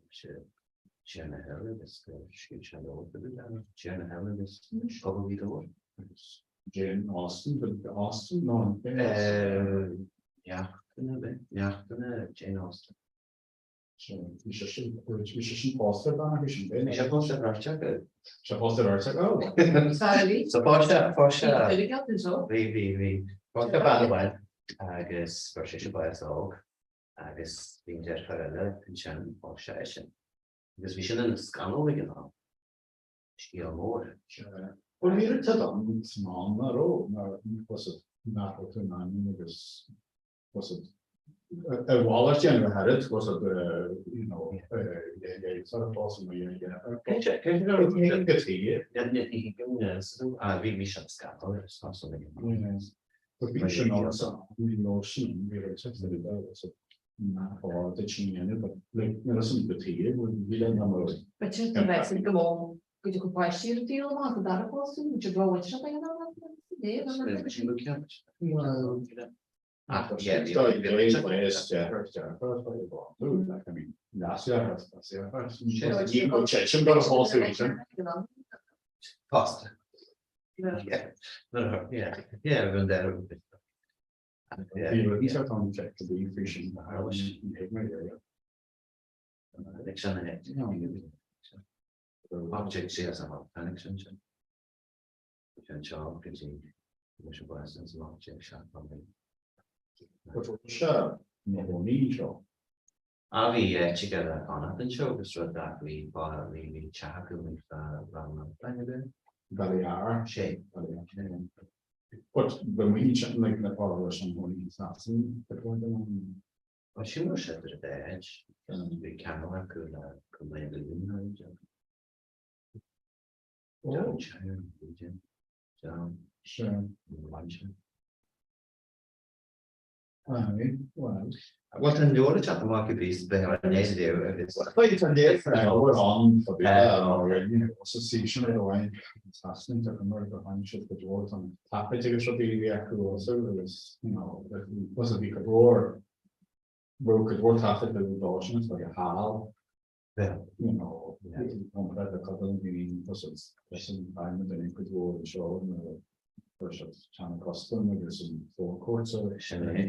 Tiarna Hill agus gur scríobh sé leabhar faoi Tiarna Hill agus Pobal Ghaoth Dobhair agus. Jane Austen, Austen nó an Neachtanna, neachtanna Jane Austen. Bhí sé sin bhí sé sin pósta ar bhean acu sin b'é. Bhí sé pósta ar bheirt acu. Sé pósta ar bheirt acu? So fuair sé fuair sé bhí bhí bhí fuair sé bean amháin agus fuair sé bás óg agus bhí an deirfiúr eile ansin phós sé eisean. Agus bhí sin ina scannal ag an am. Scéal mór. Bhuel bhí rud ann san am nach raibh, mar was it nach raibh tú in ainm agus was it a mhalairt déanamh a oiread was it you know sort of fás nó Bhí sin scannal ar an But bhí sin ann san am, bhí nó sin bhí rud sa was it nach bhfág duit sin a dhéanamh but like nuair is an go taobh bhí le na mo B'fhéidir go mbeidh siad go mó go dtiocfadh páistí ar an tsaol amach sa dara pósadh, nó go raibh sé Pasta. Á bhí áit aige le fanacht anseo agus rud ach bhí bhí bhí teach acu bhí fá Rann na Baile. Baile Sé. But the muin sin like na fá leis an muin Sasan the point an. Tá sin ó sé ar bed bhí ceangal acu le go mbeidh Sure. Aye, well. Bhuel tá an leabhar ag teacht amach i bpíosa beidh ar an léiriú agus. Tá an leabhar ann tá bí sa sí sin ar amháin sasna tá go mar go tháinig siad go leor tá taifid agus rudaí a bhí acu also agus you know was a bhí go leor bhfuil go leor taifid le dá sin like a hall you know compared le couple daoine was it leis an time a duine cuid mhór anseo nuair a fuair siad teanna custom agus an forecourt sa Sin é,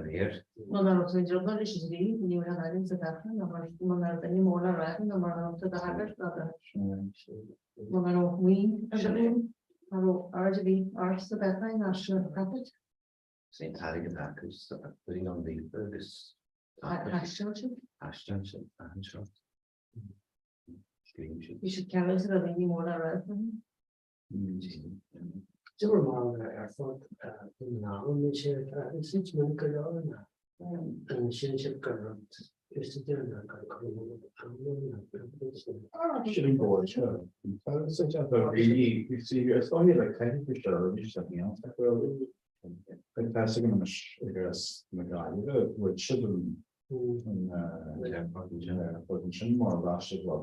aréir. Muna raibh tú i dtrioblóid leis an dlí, ní raibh aon ainm sa bhearna ná mar muna raibh duine mór le rá ná mar raibh tú do shagart ná do muna raibh maoin ar do rún, ná raibh aird a bhí ort sa bhearna ná sna taifid. Is é an t-airgead acu bhí an líofa agus Thaisteal siad. Thaisteal siad, achan seo. Scríobh siad. Bhí siad ceanúil sa daoine mór le rá fúthu. Dúirt mar ar aerfort Dhún na nGall an sé úsáid minic go leor ná an sin sibh gur rud úsáideach ná gur cuireadh Sin an dóigh seo. Really, you see, is dóigh le caithfidh seirbhís a dhéanamh Ag teastaigh anois agus na Gaillimhe bhfuil siad an aerfort ansin mar bheadh siad bhuel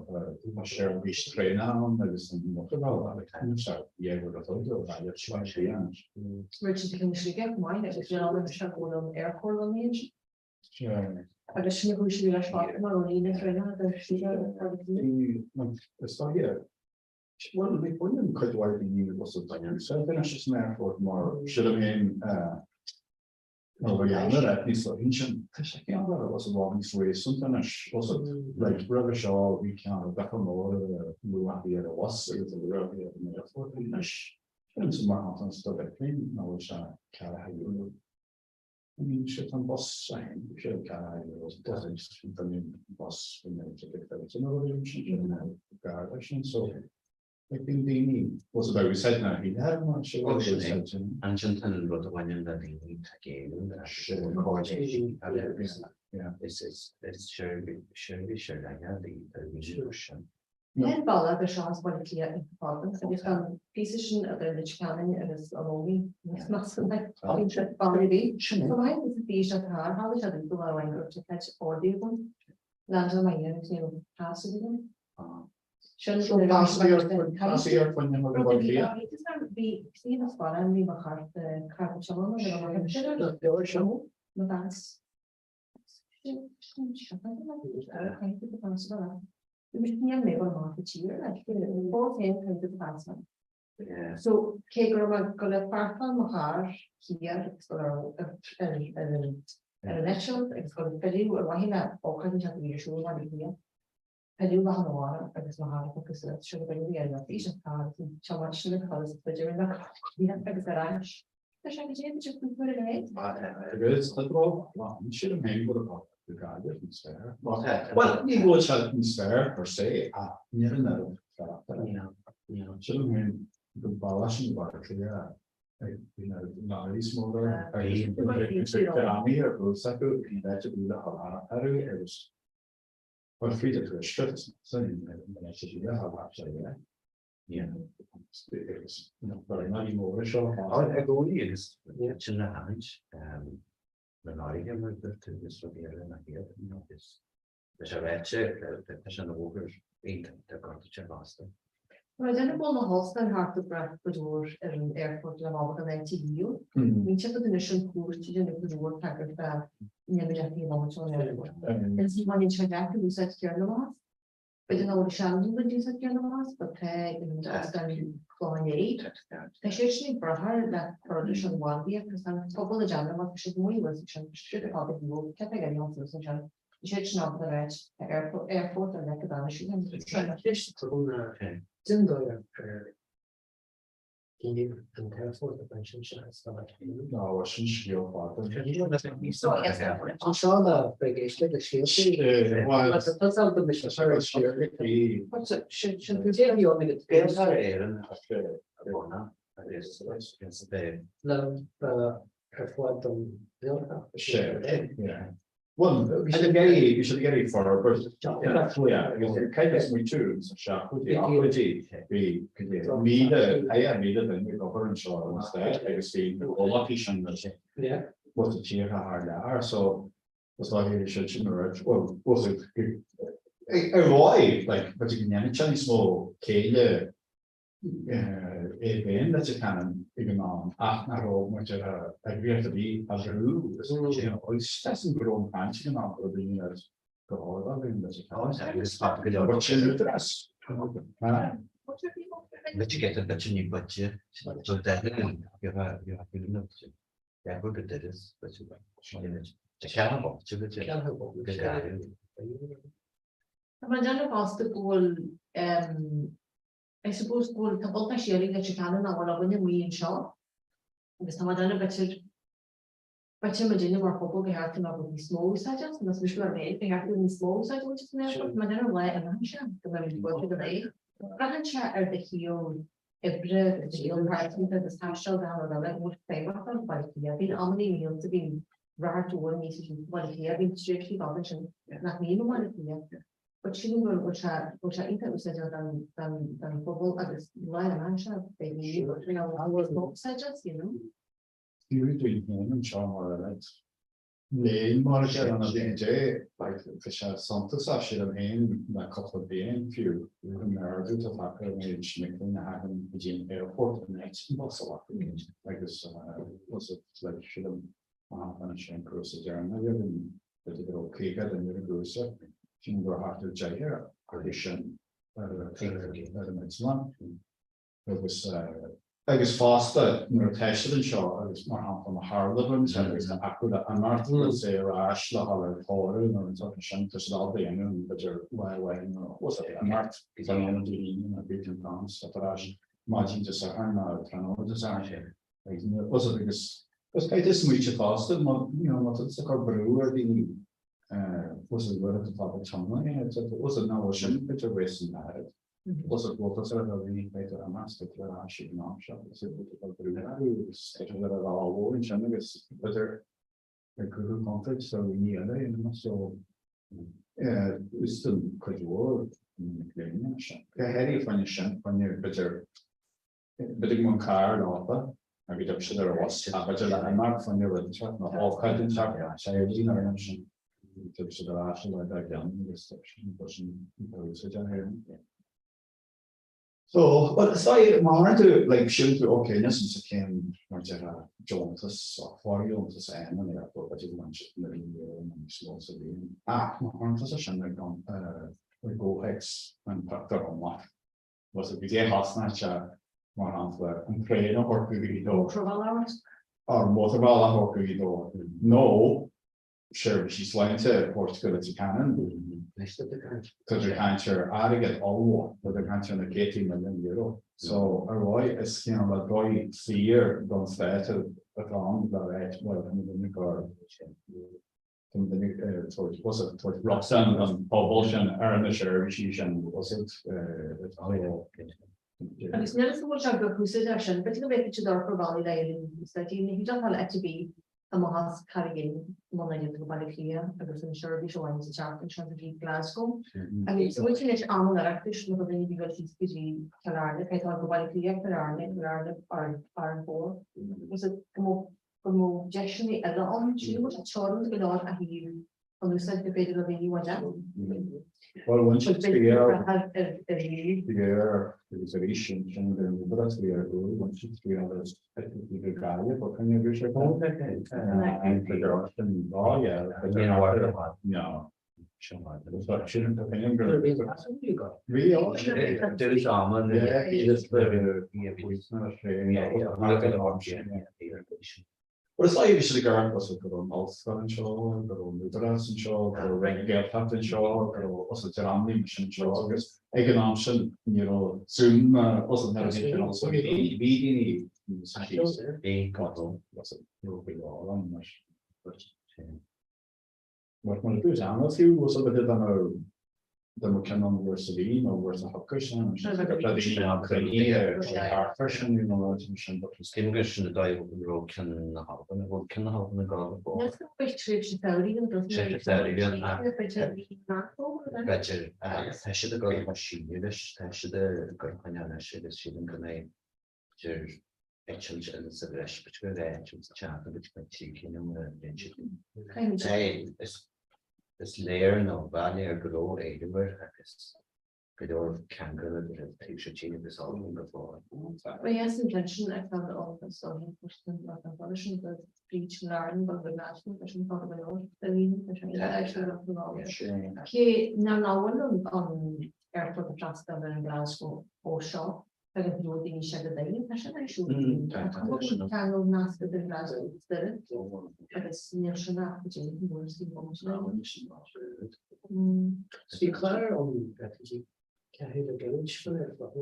tá seirbhís traenach ann agus an mótarbhealach dhéag a thug ó Ghaillimh seo anois. Rinne siad cinn Sligeach chomh maith agus bhí an seo go bhfuil an aerchór lonnaithe ansin. Agus sin a chuaigh siad leis mar ó líne traenach agus Sligeach agus. Is dóigh Bhuel, bhí baineann cuid mhaith daoine agus a baineann úsáid anois as an aerfort mar sílim féin nó bhí an rud níos luaithe ansin. Tá sé ceann de was i bhfad níos réasúnta anois was it like roimhe seo bhí ceann difear mór ar a luath ar a bhus agus a luath ar an aerfort anois. Sílim sa mar shampla an stad airplane ná bhfuil sé €4. I mean sé an bus a haon sé €4 bus an bus nó rudaí sin gar leis sin so like bíonn daoine was about úsáid na híle mar sin Oh sin é. Ansin tá an rud a bhaineann le daoine tá géilleadh agus is is is seirbhís ar leith é do dhaoine sin. Cén bealach ar seo as Baile Átha Cliath ag fágann agus tá an píosa sin idir Leitir Ceanainn agus an Ómaigh níos measa ná baile ar bith. Chomh maith is a bhí sé thar tharla sé domh go raibh go raibh ticéid ordaithe agam leaid ó Maigh agus ní raibh pas ar bith agam. Sin So pas a bhí ar pas a bhí ar choinne mo Bhaile Átha Cliath? Bhí sí na scoile bhí mo chárta cárta tiomána nó mo phas. So cé go raibh mé ag dul ag páirceáil mo charr thiar agus go raibh ar an eitilt agus go raibh filleadh ar mhaithe le ócáid inteacht a bhí ar siúl i mBaile Átha Cliath, filleadh maidin amárach agus mo charr a phiocadh suas, sure go raibh ar bhí sé carr agus an tiomáint sin ag cur as b'fhéidir in Átha Cliath agus ar ais. Tá sé go dtí go dtí go dtí Agus tá dró, sílim féin go raibh. go Gaillimh níos fearr. Bhuel, ní bhfuil sé níos fearr per se ach níl an oiread tráchta. Sílim féin go bealach sin go Baile Átha Cliath ag ná níos mó agus drámaí ar bhfuil acu bhí an áit a bhí le orthu agus bhuel fríd an tuaisceart is measa an áit a bhí le thar Agus na feirmeoirí móra seo. I gcónaí agus sin le haithint na náire mar a dúirt tú agus rudaí eile nach iad agus tá sé ráite tá sé ina bhóthar iontach tá gortaithe fosta. Mar a déanamh bhfuil na hóstáin thart ag brath go leor ar an aerfort le bheith an áit a dhíol. Bíonn siad anois an cuairt a dhéanamh go leor tagairt dá ndéanamh leat taobh amuigh ón aerfort. Is baineann sé leat an úsáid chéanna as. B'fhéidir nach bhfuil seandaoine ag úsáid céanna as, but tá an óstán Clochán Léith. Tá siad sin ag brath air le cur leis an mhargaíocht agus tá an pobal ag déanamh amach, tá siad amuigh thuas ansin, tá siad ar fad ag gabháil, cé atá ag imeacht suas ansin, tá siad sin ábalta a ráit, tá airport airport ar leith go dtáinig siad ann. Tá ceist agam ná, cén dóigh ar Gníomh an t-aerfort a bhaint sin as Baile Átha Cliath. Ná sin scéal fada. An seo le bheith ag éisteacht le scéalta. Tá tá go mise Sin sin Gaeltarra Éireann a bhunadh agus is é. Le ar fáil don Ghaeltacht. Sea. Bhuel, bhí siad ag iarraidh, bhí siad ag iarraidh forbairt agus cad is muid sa seachtóidí, ochtóidí, bhí 1,000, 1,000 duine ag obair anseo ar an stát agus bhí na comhlachtaí sin le bhfuil sa tíortha thar lear so is dóigh bhí siad sin ag rá, bhuel, bhfuil ar dhóigh, like, b'fhéidir go ndéanfadh sé níos mó céille é féin Leitir Ceanainn ag an am ach nach raibh muid ar eagraíocht ar bith á bhrú agus seasann go raibh an chaint ag an am go raibh daoine ar go hard á bhí Leitir Ceanainn agus tá go leor sin údarás. Bit get a bit new budget so that you have you have you know yeah go good it is but you Tá mé ag déanamh fosta go bhfuil I suppose go bhfuil, tá buntáistí eile ag Leitir Ceanainn nach bhfuil againne amuigh anseo agus tá mé ag déanamh b'fhéidir, b'fhéidir muidinne mar phobal ba cheart go mbeadh níos mó úsáid as, más mise mar mhéad, ba cheart go mbeadh níos mó úsáid a bhaint as an aerfort, tá mé ag déanamh lá imithe anseo go mbeidh muid buailte go léir. Braitheann sé ar do shaol oibre agus do shaol pearsanta agus taisteal gach rud eile, go bhfuil feidhmeach ann, Baile Átha Cliath. Bíonn amanna i mo shaolsa, bíonn radharc mhór aníos is Baile Átha Cliath, bíonn tréimhsí fada ansin nach mbím i mBaile Átha Cliath. But sílim go bhfuil sé go bhfuil sé iontach úsáideach don don don phobal agus lá amach anseo beidh níos mó úsáid as, you know. Fiú dúinn féin anseo mar ionad léinn mar a deir an DNJ, like tá sé suntasach sílim féin le cúpla bliain fiú an méadú atá tagtha ar an méid mic léinn a thagann go dtí an airport in áit an bus a ghlacadh agus was it like sílim mar shampla an sin cúrsa deireanach againn B'fhéidir go raibh 50 duine ar an gcúrsa, sílim go raibh thart ar deichniúr acu sin ar an eitleán. Agus agus fosta nuair atá siad anseo agus mar shampla má tharla rud inteacht agus tá acu le imeacht agus é ar ais le dhul ar tórramh nó rud inteacht mar sin, tá siad ábalta a dhéanamh b'fhéidir lá amháin nó imeacht tráthnóna Dé hAoine nó bíonn an t-am stop ar ais maidin Dé Sathairn nó tráthnóna Dé Sathairn. Agus agus caithfidh tú smaoitiú fosta má you know má tá tú ag cur brú ar dhaoine fós an rud atá ag teanga fós an ná sin b'fhéidir wasting airgead. Fós an bhfuil ar dhaoine b'fhéidir imeacht b'fhéidir ar ais ag an am seo agus b'fhéidir ag cur brú orthu agus b'fhéidir ar a mhór ansin agus b'fhéidir ag cruthú contúirt do dhaoine eile you know so úsáideann cuid mhór na mic léinn sin. Go háirithe fá choinne sin fá choinne b'fhéidir B'fhéidir go mbeadh carr leofa agus go dtiocfaidh siad ar an bhus ach b'fhéidir le imeacht fá choinne rud inteacht nó ócáid inteacht teaghlaigh nó rud sin tiocfaidh siad ar ais an lá dár gcionn agus bus sin úsáideach ar So, well, is dóigh, má tharlaíonn tú, like, síleann tú, ok, níl sa chéim mar déarfá deontas, fóirdheontas a fhaigheann an airport, b'fhéidir go mbainfidh siad €1 milliún nó níos mó sa bhliain. Ach má chuireann tusa sin i gcomhthéacs an pictiúr iomlán, Was it goidé a chosnaíonn sé, mar shampla, an traein a thabhairt go Gaoth Dobhair? Mótarbhealach? Ar mótarbhealach a thabhairt go Gaoth Dobhair. Nó seirbhísí sláinte a thabhairt go Leitir Ceanainn. Anois tá tú ag caint. Tá tú ag caint ar airgead ollmhór. Tá tú ag caint ar na céadtaí milliún euro. So, ar ndóigh, is cineál de dóigh saor don stát atá ann le ráit, bhuel, tá muid ag cur. Tabhairt rochtain don phobal sin ar na seirbhísí sin. Agus níl 'fhios agam an bhfuil sé go húsáideach sin, b'fhéidir go bhféadfadh siad amharc ar bhealaí le é a úsáid. Ní hé tá le ETB amach as Carraig Fhinn muna dtéann tú go Baile Átha Cliath agus an seirbhís amháin sa tseachtain seo go dtí Glasgow. Agus muid anois am an Oireachtais nó do dhaoine a bhí síos go dtí Cill Airne, cé tá go Baile Átha Cliath, Cill Airne, Cill Airne, Árainn Mhór. Agus go mbeadh go mbeadh deiseanna eile ann, sílim go bhfuil sé teoranta go leor a thaobh an úsáid gur féidir le daoine a bhaint as. Bhuel, bhain siad triail agus arís sin an údarás a bhí ar gcúl, bhain siad triail as eitiltí go Gaillimh ó choinne bhí sé Bhuel, is dóigh bhí siad ag amharc go raibh an ollscoil anseo, go raibh an Údarás anseo, go raibh Roinn na Gaeltachta anseo, go raibh os a dreamanna mar sin anseo agus ag an am sin ní raibh Zoom ná os a bhí bhí daoine sin. Mar mar a dúirt Anna fiú, was a bit dá mbeadh dá mbeadh ceann ann uair sa mhí nó uair sa choicís ann, sin go raibh daoine ann cruinní ar thart air sin nó rud mar sin but was. Cím gur sin an dóigh a raibh ceann na hAlban, an bhfuil ceann na hAlban ag gabháil go fóill? Tréimhse samhraidh an Tréimhse samhraidh an B'fhéidir tá siad ag dul a síneadh leis, tá siad ag cur choinne anois agus sílim go mbeidh b'fhéidir eitilt eile sa bhreis, b'fhéidir go raibh eitilt sa tseachtain, b'fhéidir go mbeidh 3 cinn ann an bhliain seo. Is léir nó ba léir go raibh éileamh air agus go leor ceangal idir an taobh seo tíre agus Albain go fóill. Ba dheas an tension ar fad a fháil as an bhfoireann mar tá fada sin go fríd Larne go go Glasgow leis an fada go leor de dhaoine leis an Cé nach bhfuil an aerfort ag freastal ar an Glasgow ó seo agus go leor daoine sé go deimhin, tá sin ar siúl. Tá cuma go bhfuil ceangal nasc idir Glasgow agus Doire agus níl sin ach go dtí an uair is bhí Bhí clár ann go dtí ceathrú le giniúint fan ar fad.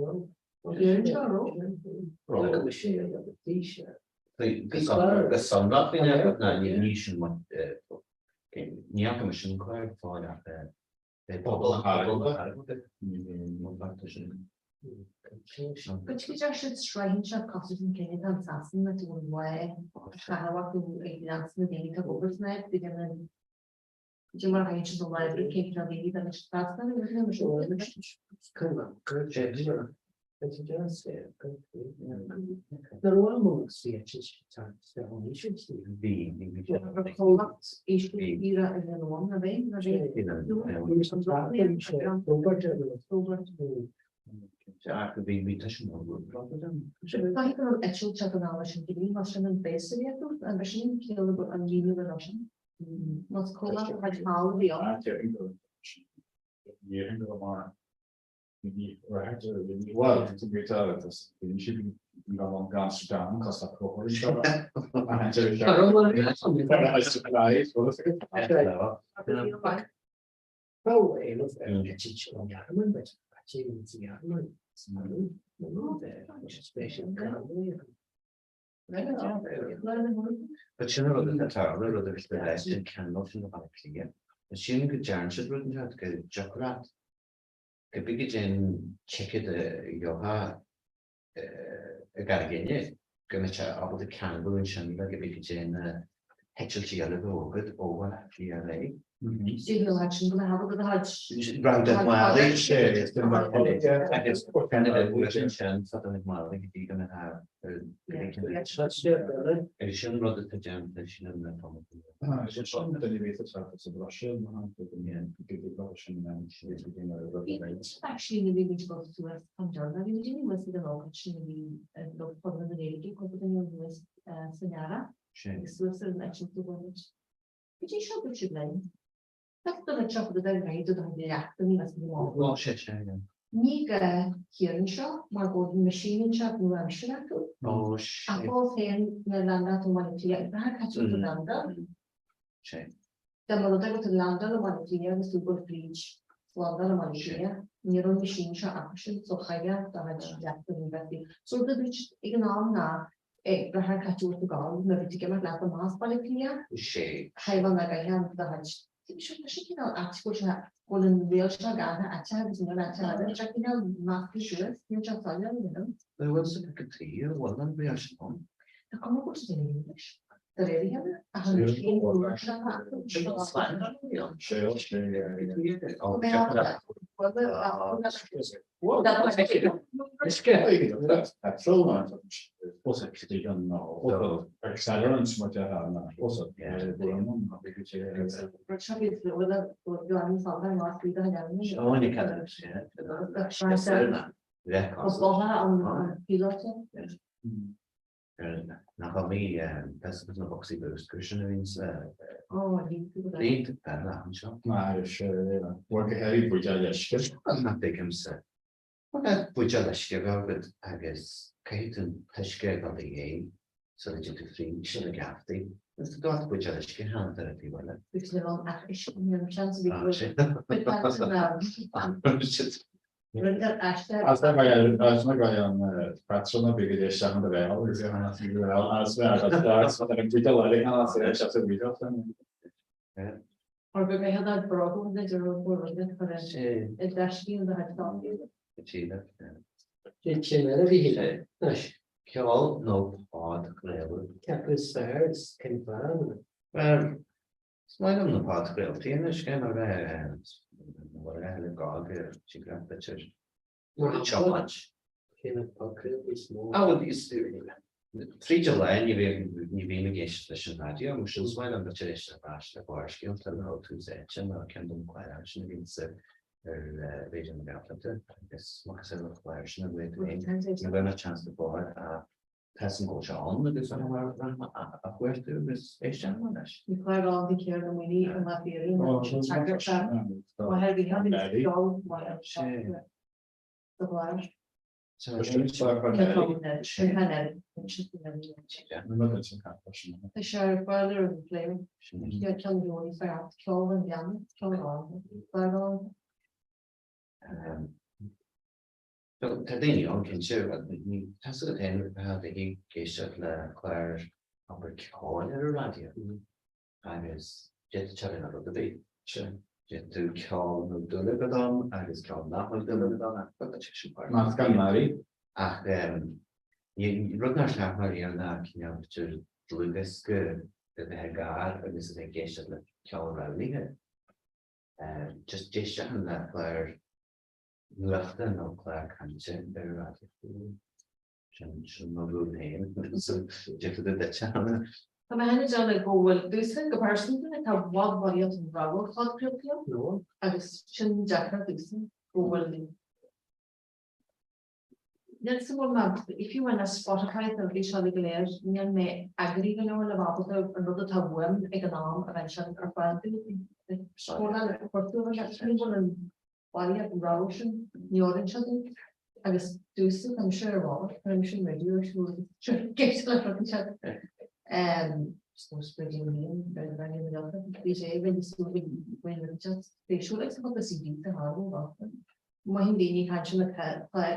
Go sonrach faoin aerfort ná ní sin ní fhaca mise an clár go fóill ach Pobal na B'fhéidir go deir siad sraith anseo cosúil leis an cinn atá in Sasana le go bhfuil lá a chaitheamh acu ag leanstan na daoine atá ag obair san áit go ndéanann Cad é mar a thagann siad ó lá oibre cén cineál daoine atá anois i Sasana nó But sin an rud atá ag tarlú, rud agus go leis an ceangal sin le Baile Átha Cliath. Sílim go dtearn siad rud inteacht go dtiocfadh leat cibé goidé an ticéad a gheofá i gCarraig Fhinne, go mbeadh sé ábalta ceangal ansin le cibé goidé na heitiltí eile a bheadh agat ó Bhaile Átha Cliath ar aghaidh. Round of Mali, agus kind of ansin fad an Mali go dtí go mbeadh agus sin rud atá déanta sin le tamall. Sin duine bhí sa sa Bhruiséil mar shampla go mbíonn go dtí go sin Actually na bhí muid ag dul suas an deireadh bhí muid anuas ag an ócáid sin a bhí ag dul Conradh na Gaeilge cúpla duine anuas san earrach agus suas ar an eitilt a bhain muid. Go dtí seo dúirt siad linn. Tá do na 30 duine réidh do do leachtanna as na Lá sé sé yeah. Ní gá thiar anseo mar go bhfuil meaisín anseo nua-aimseartha acu. Ó sé. Ach fós féin na landáil i mBaile Átha Cliath ag brath cá tú landáil. Sé. Dá mba rud é go bhfuil tú ag landáil i mBaile Átha Cliath agus tú ag dul fríd landáil i Mbaile Átha Cliath, ní raibh an meaisín seo acusan so chaithfeá do chuid leachtanna a bheith faoi. So rud a dúirt ag an am ná Ag brath ar cá dtabharfá ag gabháil, nuair a bhí tú ag imeacht leat amach as Baile Átha Cliath, chaithfeá na gcaithfeá do chuid, seo tá sé cineál ait go bhfuil sé, go bhfuil an riail seo ag achan áit agus níl áit eile, tá sé cineál measctha suas, níl sé soiléir, you know. Bhuel, bhfuil sa pic a trí, an bhfuil an riail sin ann? Tá cuma go bhfuil sé déanamh anois, de réir a chéile, ach an chéad uair seo atá acu. Nach iomaí festival na bocsaí bruscair sin a bhíonn sa Bhíonn fear anseo. Nach dtuigimse. Buidéal uisce a bheith agat agus caithfidh tú an t-uisce a dhul i ngéim sula dtig tú fríd sna geaftaí. Agus tá gach buidéal uisce cheana ar an taobh eile. Or go mbeidh an bróg de de rud mór rud chun i dtaiscí an do chuid Sin eile bhí anois. Ceol nó podchraoladh? Ceapadh is fearr is cén fáth? Bhuel, is maith liom na podchraoltaí anois, cé mar a bheith le gá go tigh leat b'fhéidir. Mar tiomáint. Cé na podchraoltaí is mó? Ah, bhuel, tríd an lá ní bhím ag éisteacht leis an raidió, mar sin is maith liom b'fhéidir éisteacht ar ais le Barrscéalta nó Tús Áite nó ceann de na cláir sin a bhíonn ar Raidió na Gaeltachta agus macasamhail na cláir sin a luaigh tú féin. Ní bheidh mé seans go fóill ach tá san go bhfuil sé ann agus an a chuartú agus éisteacht leis. Ní clár ann de chéir na maoine an lá féile do bharr. Tá sé ar fáil ar an bplé ceann dóí fear ceol an bhean ceol an Tá daoine ann cinnte, tá a fhios agat féin a bheith ag éisteacht le clár abair ceoil ar an raidió agus d'fhéadfadh sé a bheith ina rud ar bith. D'fhéadfadh tú ceol a bhfuil dúil agat ann agus ceol nach bhfuil dúil agat ann ach tá sé sin páirteach. Meascán mearaí. Ach rud nár cheart mar aon ná cineál b'fhéidir dlúthdhiosca a bheith i gcarr agus a bheith ag éisteacht le ceol roghnaithe. Just éisteacht le clár nuachta nó clár cainte ar an raidió. Sin sin mo rún féin. Difear do duit, Anna. Tá mé féin ag déanamh go bhfuil domhsa go pearsanta tá i bhfad bhfad an rogha podchraoltaí ann agus sin deacair domhsa go bhfuil Níl sa bhfuil mé fiú amháin ar Spotify nó bhí seo go léir níl mé eagraithe go leor le bheith ábalta an rud atá uaim ag an am a bheith ansin ar fáil dom. Scrolláil ar chuartú ní bhfuil an baile an rogha sin, ní oireann sé dom agus domhsa tá mise ar bhord, tá mise an raidió ar siúl agus le rudaí seo. Suppose Radio 1, Radio na Gaeltachta, bhí sé bhí súil bhí rudaí seo spéisiúil agus tá cúpla CD sa halla fosta. Mothaíonn daoine caint na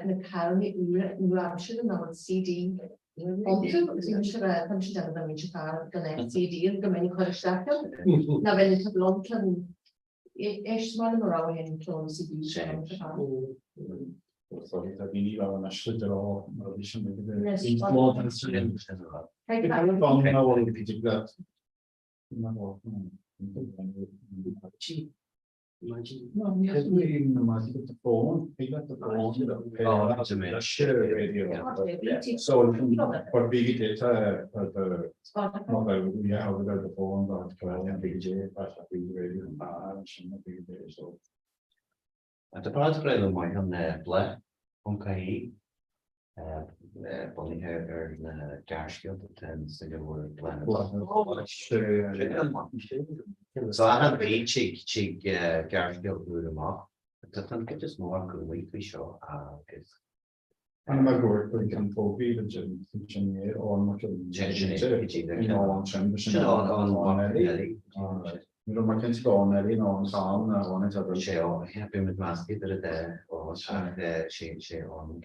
na carranna úra nua-aimseartha nach bhfuil CD iontu agus bhí mise rá tá mise déanamh dá mbeinnse fear gan aon CD go mbeinn ag cur isteach ann ná bheinn ag tabhairt Éist mar mo rogha féin ceol CD seo an Sorry, tá daoine le anois le drá mar bhí sin ag Tá podchraoladh maith ann Bláth ponc ie bunaithe ar na gearrscéalta atá sa leabhar Bláth na So achan mhí tig gearrscéal úr amach. Tá an chuid is mó acu amuigh faoi seo agus An mbeadh gur chuig an fógraí le Jim sin é ón Sin an eile. Ní raibh mé cinnte go an eile nó an cam nó an é Sé ó bhí muid measctha idir a dá ó ach sé sé an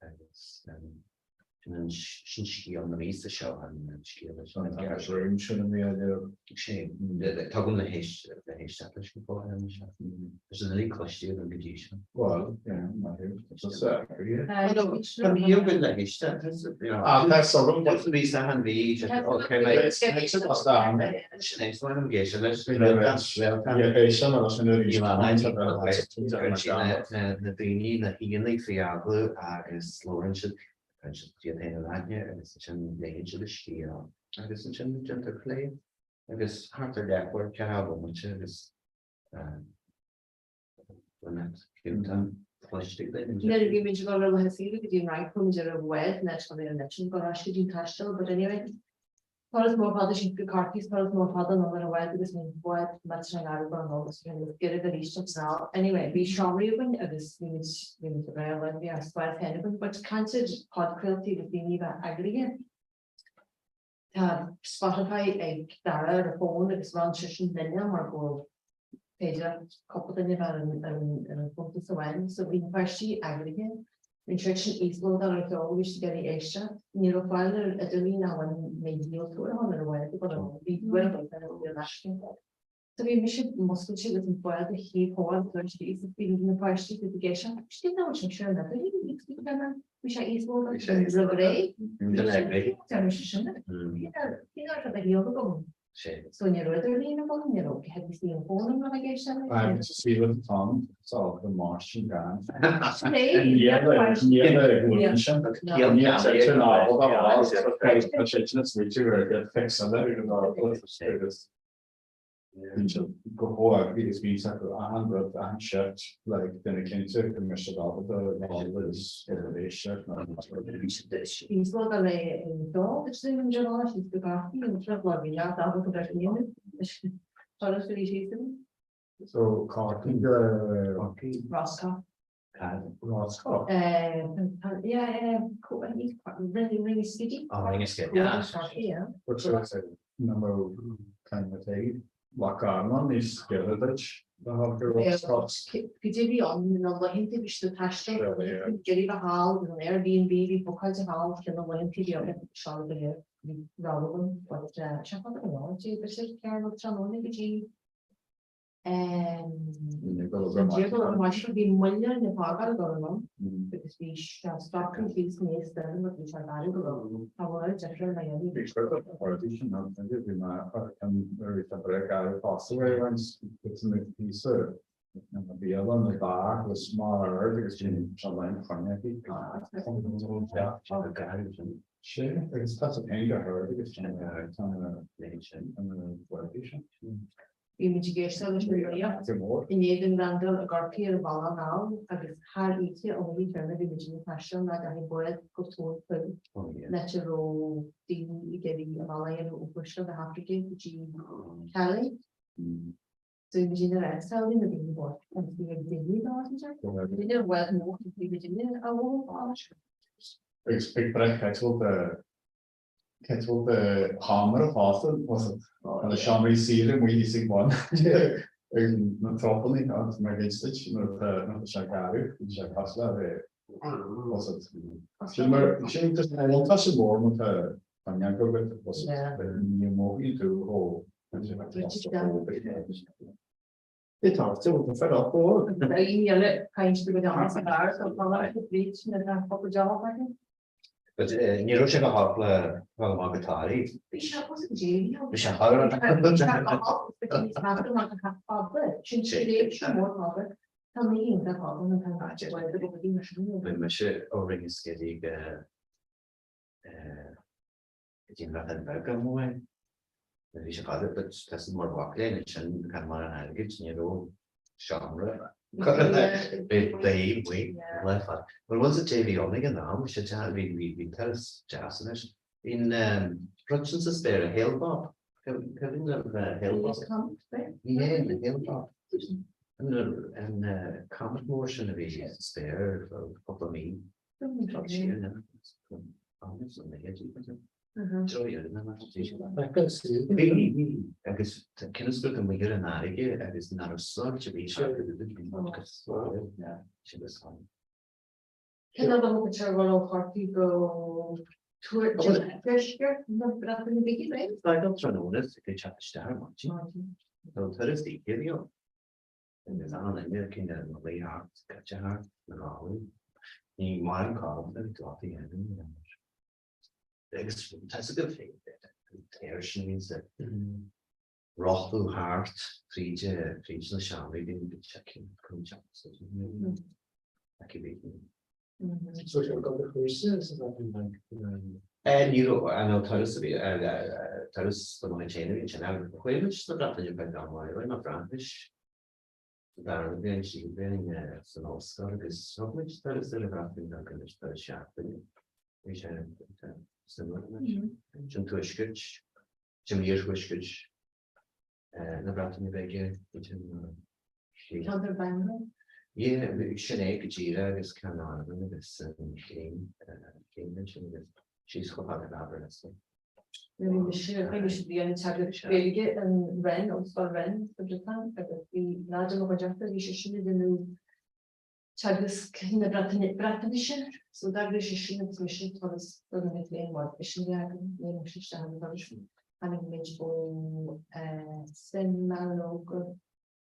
agus Sin an sin scéal na míosa seo an scéal is an rún sin a mí Sé tugaim le héisteacht leis go fóill an seo. Tá sé uilig cloiste agam go dtí seo. Well, yeah, Tá mí agam le héisteacht. Ah, tá so bhí sa an bhí Sin é an géise leis na daoine na haíonna faoi agallamh agus labhrann siad Cuireann siad iad féin in aithne agus ansin léann siad a scéal agus ansin déantar plé agus thart ar leathuair, ceathracha bomaite agus baineadh fiúntán cloiste ag daoine. Nuair a bhí muid ag dul ar laetha saoire go dtí an Fhrainc chuaigh muid ar an bhád nó tá mé ar an eitleán ag dul ar ais go dtí an taisteal but anyway Turas mór fada síos go Corcaigh is turas mór fada anonn ar an bhád agus bhí an bád millteanach garbh go anonn agus bhí an gairbh arís an anall. Anyway, bhí seomraí againn agus bhí muid bhí muid breá linn, bhí ár spás féin againn but caint ar podchraoltaí agus daoine a bheith eagraithe. Tá Spotify ag Dara ar a fón agus run seisean linne mar go bhfuil féidir cúpla duine a bheith ar an chuntas amháin. So bhí na páistí eagraithe, bhí an siad sin íoslódáil ar cheol, bhí siad ag iarraidh éisteacht. Ní raibh fáil ar idirlíon ach bhain mé díoltóir ann ar an bhád go raibh bhí uair a chloig ar an aisce. So bhí mise muscailte agus an bád a thaobh thoir agus bhí na páistí ag éisteacht. Cé nach bhfuil sé ar an idirlíon? Bhí sé íoslódáilte roimh ré. Déanann sé sin. Cén áit a bheidh iad agam? So ní raibh idirlíon agam, ní raibh heavy steel phone agam ag éisteacht leis. Agus is í rud atá ann, tá go maith sin gan. Sin é. Ní sin. Ní sin ábalta a rá, tá sé sin smaoitiú ar get fix on it, agus Bíonn siad go hóg agus bíonn siad acu achan rud, achan shift, like duine cinnte go mbeidh siad ábalta dul agus éisteacht nó Íoslódáil é in dó, is sin an deartháir, is go gcaithfí an seo lá bhí leat ábalta bheith in Turas a bhí síos ann. So Corcaigh go Roscoff. Roscoff? Yeah, Ringaskiddy. Oh, Ringaskiddy, yeah. Which is na mo kind of thing. Loch Garman níos giorra duit ná go Roscoff. Go dtí bhí ann na laethanta bhí siad ag taisteal ag iarraidh bheith thall agus an Airbnb bhí bookáilte thall ceann na laethanta bhí ann seo go léir bhí rogha agam but sé fada go leor dé b'fhéidir ceathrú tráthnóna go dtí Bhí moill ar na fágáil dul anonn agus bhí sé stoptha síos níos doimhne mar bhí sé garbh go leor. Tá lá difriúil le dhéanamh. Bhí cuid de na rudaí sin ann, bhí mé ar an bhreith garbh fosta uair amháin, thit mé píosa na bialann na ba agus mar ard agus bhí sé lán coinne aici. Sé agus tá sé féin go hard agus tá na rudaí sin. Bhí muid ag éisteacht leis an nuacht i ndiaidh dúinn landáil i gCorcaigh ar an bhealach anall agus thar oíche an oíche chéanna bhí muid ag taisteal ná deachaigh bád go tóin poill áit a raibh daoine ag iarraidh a mbealach a dhéanamh ó Thuaisceart na hAfraice go dtí Calais. So bhí muid ina raibh samhlaigh na daoine bocht agus bhí ag daoine dá Duine bhfuil nó bhí duine a bhfuil Agus ag breith de Cé de sheomra fosta na seomraí saoire amuigh thíos ag bun ag na tropanna agus mar gheall duit nuair atá sé garbh bíonn sé cosúil le bheith Sin mar sin just an buntáiste mór má tá coinneal agat ní mhothaíonn tú chomh Tá tú fed up go. Daoine eile caint go deas sa bheár so tá le bríd na cúpla dealbh acu. But ní raibh sé go holc le dul amach go Toraigh. Bhí sé fós go dtí. Bhí sé thar an. Bhí sé go holc but bhí níos measa ná go fada. Sin tréimhse mór fada. Tá mé iontach fada na tá go dtí mar sin. Bhí mise ó Ringaskiddy go go dtí an Bhreatain Bheag am amháin. Bhí sé fada but tá san mar mhac léinn ansin gan mórán airgid ní raibh seomra bhí daoibh amuigh lá fada. Mar bhfuil sa té bhí ann ag an am bhí sé deas bhí bhí bhí turas deas anois. Bhí an rud sin sa spéir a Hale-Bopp cuimhin libh Hale-Bopp? Ní hé an Hale-Bopp. An an comet mór sin a bhí sa spéir cúpla mí. Agus cionn is gur amuigh ar an fharraige agus nach raibh soilse bhí sé agus sin. Cén fhad a thógann sé a dhul ó Chorcaigh go Tuaisceart na Breataine Bige, right? Tá ag dul tráthnóna is ag teacht isteach ar maidin. Tá an turas oíche a bhí ann. Agus an-duine cineál na luí thart, caite thart, na gálaí. Ní maith an codladh a bhí dul a dhéanamh. Agus tá a fhios agaibh féin, an t-aer sin a bhíonn sa rothlú thart fríd fríd na seomraí bíonn bíonn sé cinn aici bhí. So sin go chúrsa sa Bhreatain Bheag Ní raibh an turas a bhí turas do mo chuid féin a bhí ansin. Chuaigh muid sna Breataine ar feadh am áirithe, rinne mé Fraincis sa darna bliain, tríú bliain san ollscoil agus thug muid turas ar an Bhreatain Bheag anois turas seachtaine. Bhí sé suimiúil anois. Sin tuaisceart Sin iarthuaisceart na Breataine Bige, Ceantar Bangor? Yeah, sin é go díreach agus Caernarfon agus an Llyn, Llyn ansin agus síos chomh fada le Aberystwyth. Bhí mise, bhí mise ag déanamh teagasc Gaeilge in Rennes, Ollscoil Rennes sa Bhriotáin agus bhí leaid i mo chuideachta, bhí sé sin ag déanamh teagasc na Breatnaise, so d'eagraigh sé sin agus mise turas do na mic léinn mar bhí sin againn, léim mise isteach an turas. Tháinig muid ó Saint-Malo go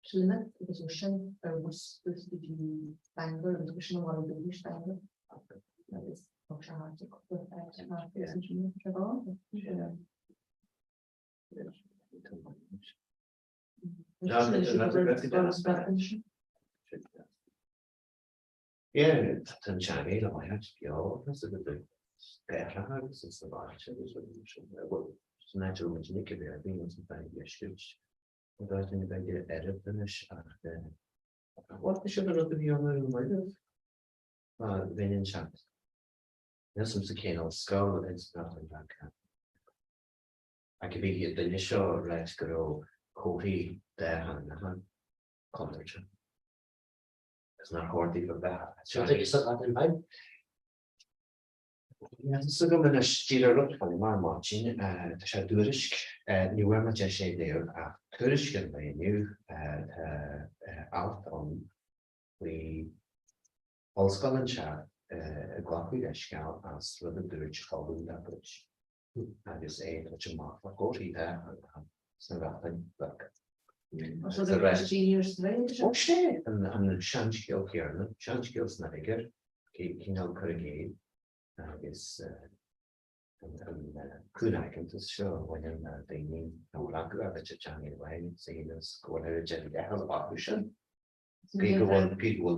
Plymouth agus ó sin ar bhus suas go dtí Bangor agus b'shin a bhaile dúchais Bangor agus thug sé thart ar cúpla áit thart agus ansin sé bá. Yeah, tá an teanga le maith beo agus a bheith beatha agus is na bailte agus rudaí mar sin. Bhuel, san áit a raibh muid ag a bheith bhí an fein dheiscirt an Bhreatain Bheag oiread anois ach bhuel, tá siad an rud a bhí ann ar an mbaile. Bheinn an teacht. Níl 's a'msa cén ollscoil ins an Bhreatain Bheag. Ach bhí an duine seo ag ráit go raibh comharthaí dátheangacha contúirteach agus nár chóir daofa bheith Seo tuige sa Bhreatain Bheag. Níl fhios agam anois, díreach rud a chonaic mé ar maidin, tá sé i dTuairisc, ní bhfuair mé deis é a léamh ach Tuairisc an lae inniu, tá alt ann faoi ollscoil anseo ag glacadh leithscéal as rud a dúirt ollamh dá gcuid. agus é ag tabhairt amach fá chomharthaí dátheangacha sna Bhreatain Bheag. Ó sé an seanscéal céanna, seanscéal san oighear, cineál cur i gcéill agus an cúngaigeantas seo a bhaineann le daoine nach bhfuil acu ach idir teanga amháin sa shíleas go bhfuil ar a deireadh leath acu sin. Gí go bhfuil gí go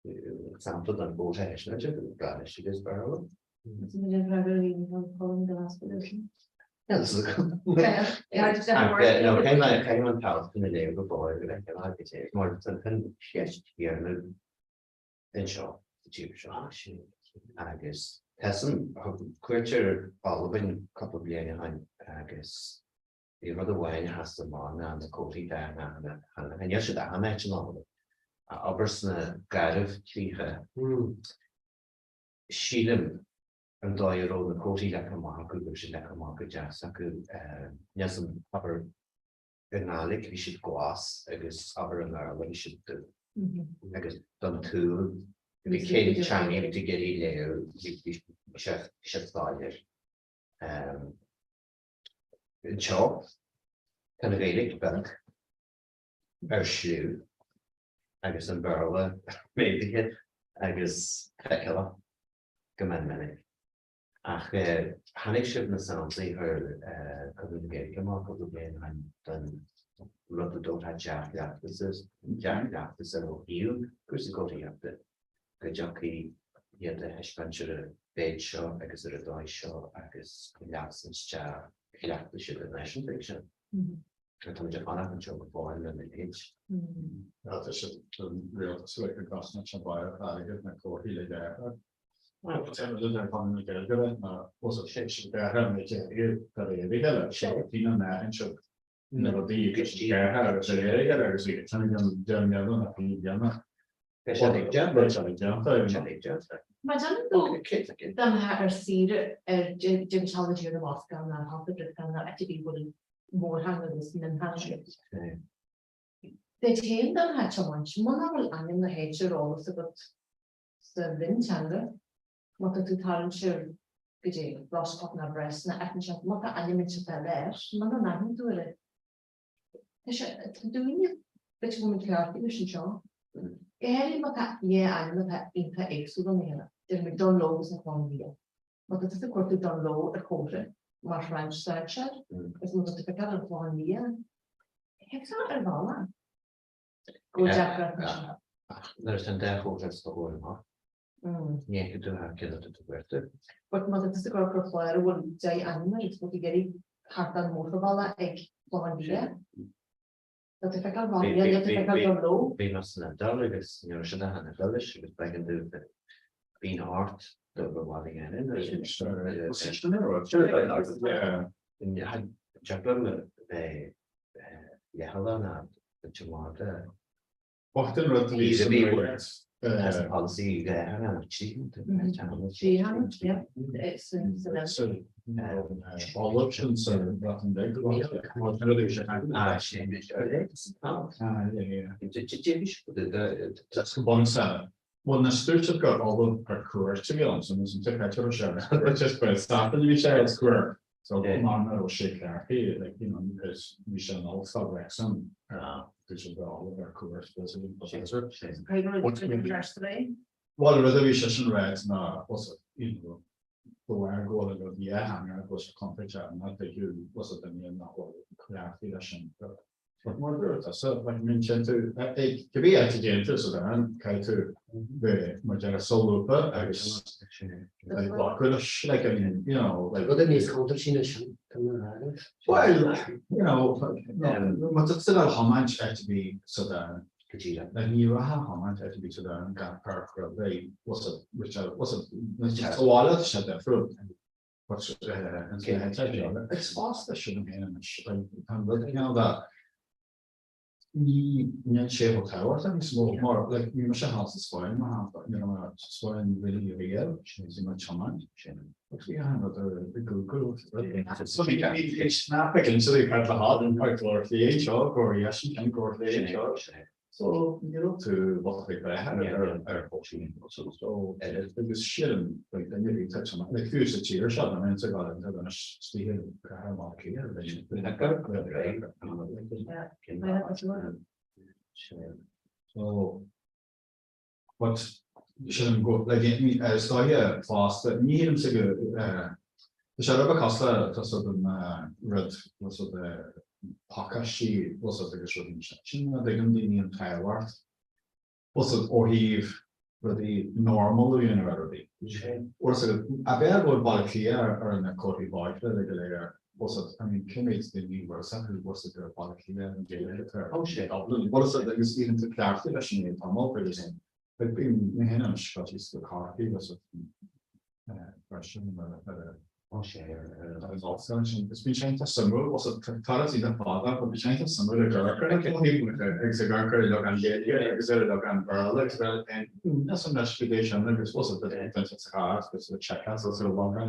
bhfuil sampla den vóta eisneoide go Breatnais agus Béarla. Caithfidh an t-alt sin a léamh go fóill go bhfeicfeá go dté mar an cheist chéanna anseo sa tír seo agus tá san thug cuairt ar Albain cúpla bliain ó shin agus Bhí rud amháin a sheas amach ná na comharthaí dátheangacha. Níl siad achan áit in Albain. Ach abair sna Garbhchríocha, sílim, an dóigh a raibh na comharthaí leagtha amach acu, go raibh siad leagtha amach go deas acu. Níl 's a'm, abair i nGàidhlig bhí siad glas agus abair i mBéarla bhí siad dubh. Agus don tsúil, bhí cén teanga a bhí tú ag iarraidh léamh, bhí sé soiléir. Anseo, tá an Ghaeilge beag ar sliú agus an Béarla méadaithe agus feiceálach go mion minic. Ach chonaic sibh na samplaí a chuir Conradh na Gaeilge amach cúpla bliain ó shin den rud a dtabharfá dea-chleachtas, dea-chleachtas ar ó thaobh cúrsaí comharthaíochta. go dtiocfaidh iad a thaispeáint ar an mhéid seo agus ar an dóigh seo agus go leagfaidh dea-chleachtais idirnáisiúnta ag sin. Tá muid ag fanacht anseo go fóill lena leithéid. Tá sé don rialtas a bheith ag cosaint an bhaile airgead na comharthaí le gearrtha. Tá rud ar bhonn na Gaeilge de ná os a sé sin gearrtha an méid airgid go léir eile. Bhí na meáin seo na rudaí agus gearrtha agus ar airgead agus bhí an déanamh na déanamh. Beidh sé ag déanamh. Beidh sé ag déanamh. Beidh sé ag déanamh. Má déanann tú dá mbeifeá ar saoire ar déanann tú na Moscow ná Hota Britain ná áit ar bith bhfuil mórtheanga agus miontheanga. Duit féin dá mbeifeá ag tiomáint, muna bhfuil ainm na háite ar eolas agat sa mhionteanga. Má tá tú tarraingt siar go dtí Roscoff ná Brest ná áit inteacht, má tá ainm inteacht leis, muna n-aithníonn tú ar Tá sé, tá dúinne, b'fhéidir go bhfuil muid ceart leis anseo. Go háirithe má tá dhá ainm atá iontach éagsúil óna chéile. Déarfaidh muid Dungloe agus an Clochán Liath. Má tá tusa ag cuartú Dungloe ar chófra mar shráid strainséir agus má tá tú ag feiceáil an Clochán Liath, thuigfeá ar bhealach go bhfuil deacracht ansin. Ach nuair atá an dá chófra os do chomhair amach, ní fheicfidh tú thar céard atá tú ag cuartú. But má tá tusa ag amharc ar chlár a bhfuil 10 ainm air agus bhfuil tú ag iarraidh thart ar an mótarbhealach ag Clochán Liath, tá tú ag feiceáil Clochán Liath, níl tú ag feiceáil Dungloe. Bhí mé san Iodáil agus ní raibh siad ach ina mhilis agus b'éigean domh bíonn ort do go bhfad a dhéanamh. Deacair liom bheith leithchealach ná duit i bhfad. Bocht an rud a bhí san rud. As polasaí dhátheangach Trítheangach, yeah. San Ollamh sin sa Bhreatain Bheag go raibh an rud a bhí sé Ah, sin. That's go bunúsach. Bhuel, na dúirt gur ollamh ar cuairt a bhí ann, so an t-áit a raibh sé, just go Sasana a bhí sé ar cuairt. So mar a raibh sé cearthaí, like, you know, is bhí sé in ollscoil Wrexham ar bhí sé go ollamh ar cuairt visiting professor. Bhuel, an rud a bhí sé sin ráit ná, was it, you know, go bhfuil go bhfuil an rud dhátheangach go bhfuil sé contúirteach nach dtuigeadh was it duine nach bhfuil cleachtaithe leis sin. But mar a dúirt tusa, like, I mean, sin tú, ag cibé áit a dtéann tú sa domhan, caithfidh tú bheith mar deir solúbtha agus like, glacadh leis, like, I mean, you know, like. Rud níos contúirtí ná sin, tá mé a rá. Well, you know, má tá tú ag tiomáint áit ar bith sa domhan, Go díreach. Like, ní rachfá a thiomáint áit ar bith sa domhan gan páirc rud é, what's it, Richard, what's it, sa bhaile tá sé difriúil. But is fosta sin féin anois tá an rud cineál de ní níl sé chomh tábhachtach níos mó mar like bhí mise thall sa Spáinn mar shampla ní raibh mé sa Spáinn really riamh bhí mé ag tiomáint agus bhí achan rud ar ar Google so bhí bhí snap ag inse cad le had an cad glór chlé seo glór dheis an ceann glór chlé seo. So ní raibh tú lucht ag breith ar ar so agus sílim like duine a bhí tite amach like fiú sa tír seo na mé sa ghail tá anois stíl cathair Bhaile Átha Cliath So but sílim go like is dóiche fosta ní shílimse go tá sé rud beag cosúil le tá siad an rud tá siad pacáistí bhfuil siad agus rudaí mar sin. Sin a dtuigeann daoine an tábhacht bhfuil siad ó thaobh rudaí normalú a dhéanamh ar rudaí. Bhfuil siad a bheith go bhfuil Baile Átha Cliath ar na comharthaí bóithre le go léir bhfuil siad I mean cé mhéad daoine bhfuil siad acu bhfuil siad ar Baile Átha Cliath an Ghaeilge atá ar Dublin bhfuil siad agus iad an cleachtadh leis an tamall agus like bím mé féin anois faitíos go Corcaigh bhfuil siad freisin ar ar Tá sé ar an ollscoil sin. Is bíonn sé iontach suimiúil, bhfuil siad turas iontach fada, but bíonn sé iontach suimiúil ag amharc ar na agus ag amharc ar an leagán Gaeilge agus ar an leagán Béarla agus ar an ionas an leis go dté sin agus bhfuil siad duine sa charr agus sa check so sa logáin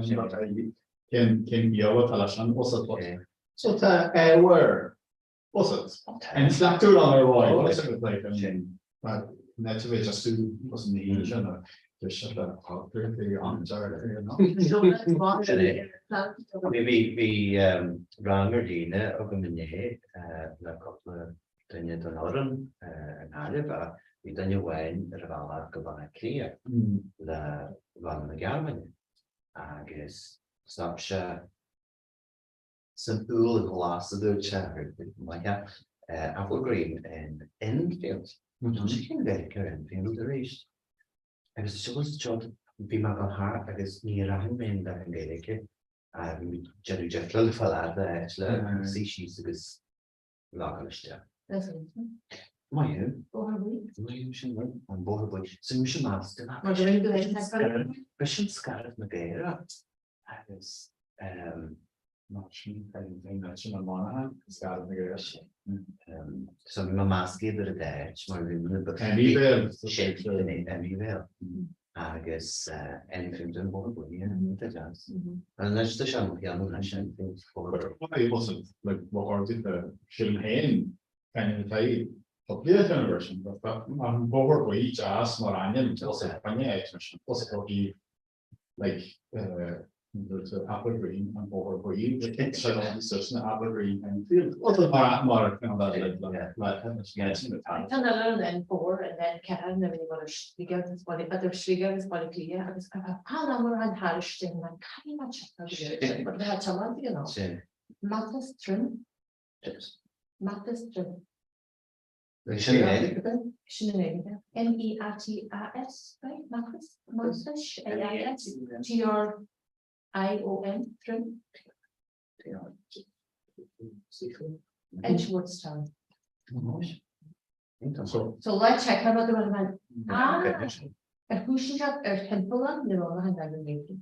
cén cén ciall atá leis sin bhfuil siad so tá ábhar Intleachtúil ann ar mhaith like I mean net a bheith just tú was an oíche sin a deis le cultúr an-dearfach you know. Bhí bhí rang ar líne agam inné le cúpla duine den fhoireann i nGaillimh ach bhí duine amháin ar a bhealach go Baile Átha Cliath le rang na Gearmáine agus stop sé san úll ghlas a dúirt sé, maith apple green in Enfield. Tá sé cén Mheiriceá ar Enfield arís. Agus seo bhí mé ag dul thart agus níor aithin mé an leagan Gaeilge. Bhí mé ag déanamh difriúil le fáil fhad le áit le suí síos agus logáil isteach. Maith thú. Bóthar Buí. Maith thú sin rud, an Bóthar Buí. So bhí mise measctha. Mar go raibh tú ag B'shin Scairbh na gCaorach agus Sin sin an Monaghan Scairbh na gCaorach. So bhí mé measctha idir an dá áit mar bhí Emyvale. Sin Emyvale agus Enfield an Bóthar Buí tá deas. Anois tá sé mo cheann anois Enfield Bóthar Buí. Why like mo ordaithe sin féin ainm atá poiblí a cheann sin an Bóthar Buí deas mar ainm coinne áit mar sin ó thaobh. Like Applegreen an Bóthar Buí na Applegreen Enfield. Mar mar Tá an N4 an N4 na bhí mar Sligeach agus Baile idir Sligeach agus Baile Átha Cliath agus an mar an thairistin an caithfidh Meatas Trim Meatas Trim. Sin an Ghaeilge? Sin an Ghaeilge. M-E-A-T-A-S, right? Meatas? Meatas? A-I-S? T-R-I-O-N, Trim? Edgeworthstown. So le check ar rud a bhfuil mé ah ar chúiseanna seo ar thimpeallán na Róimhe an Ghaeilge.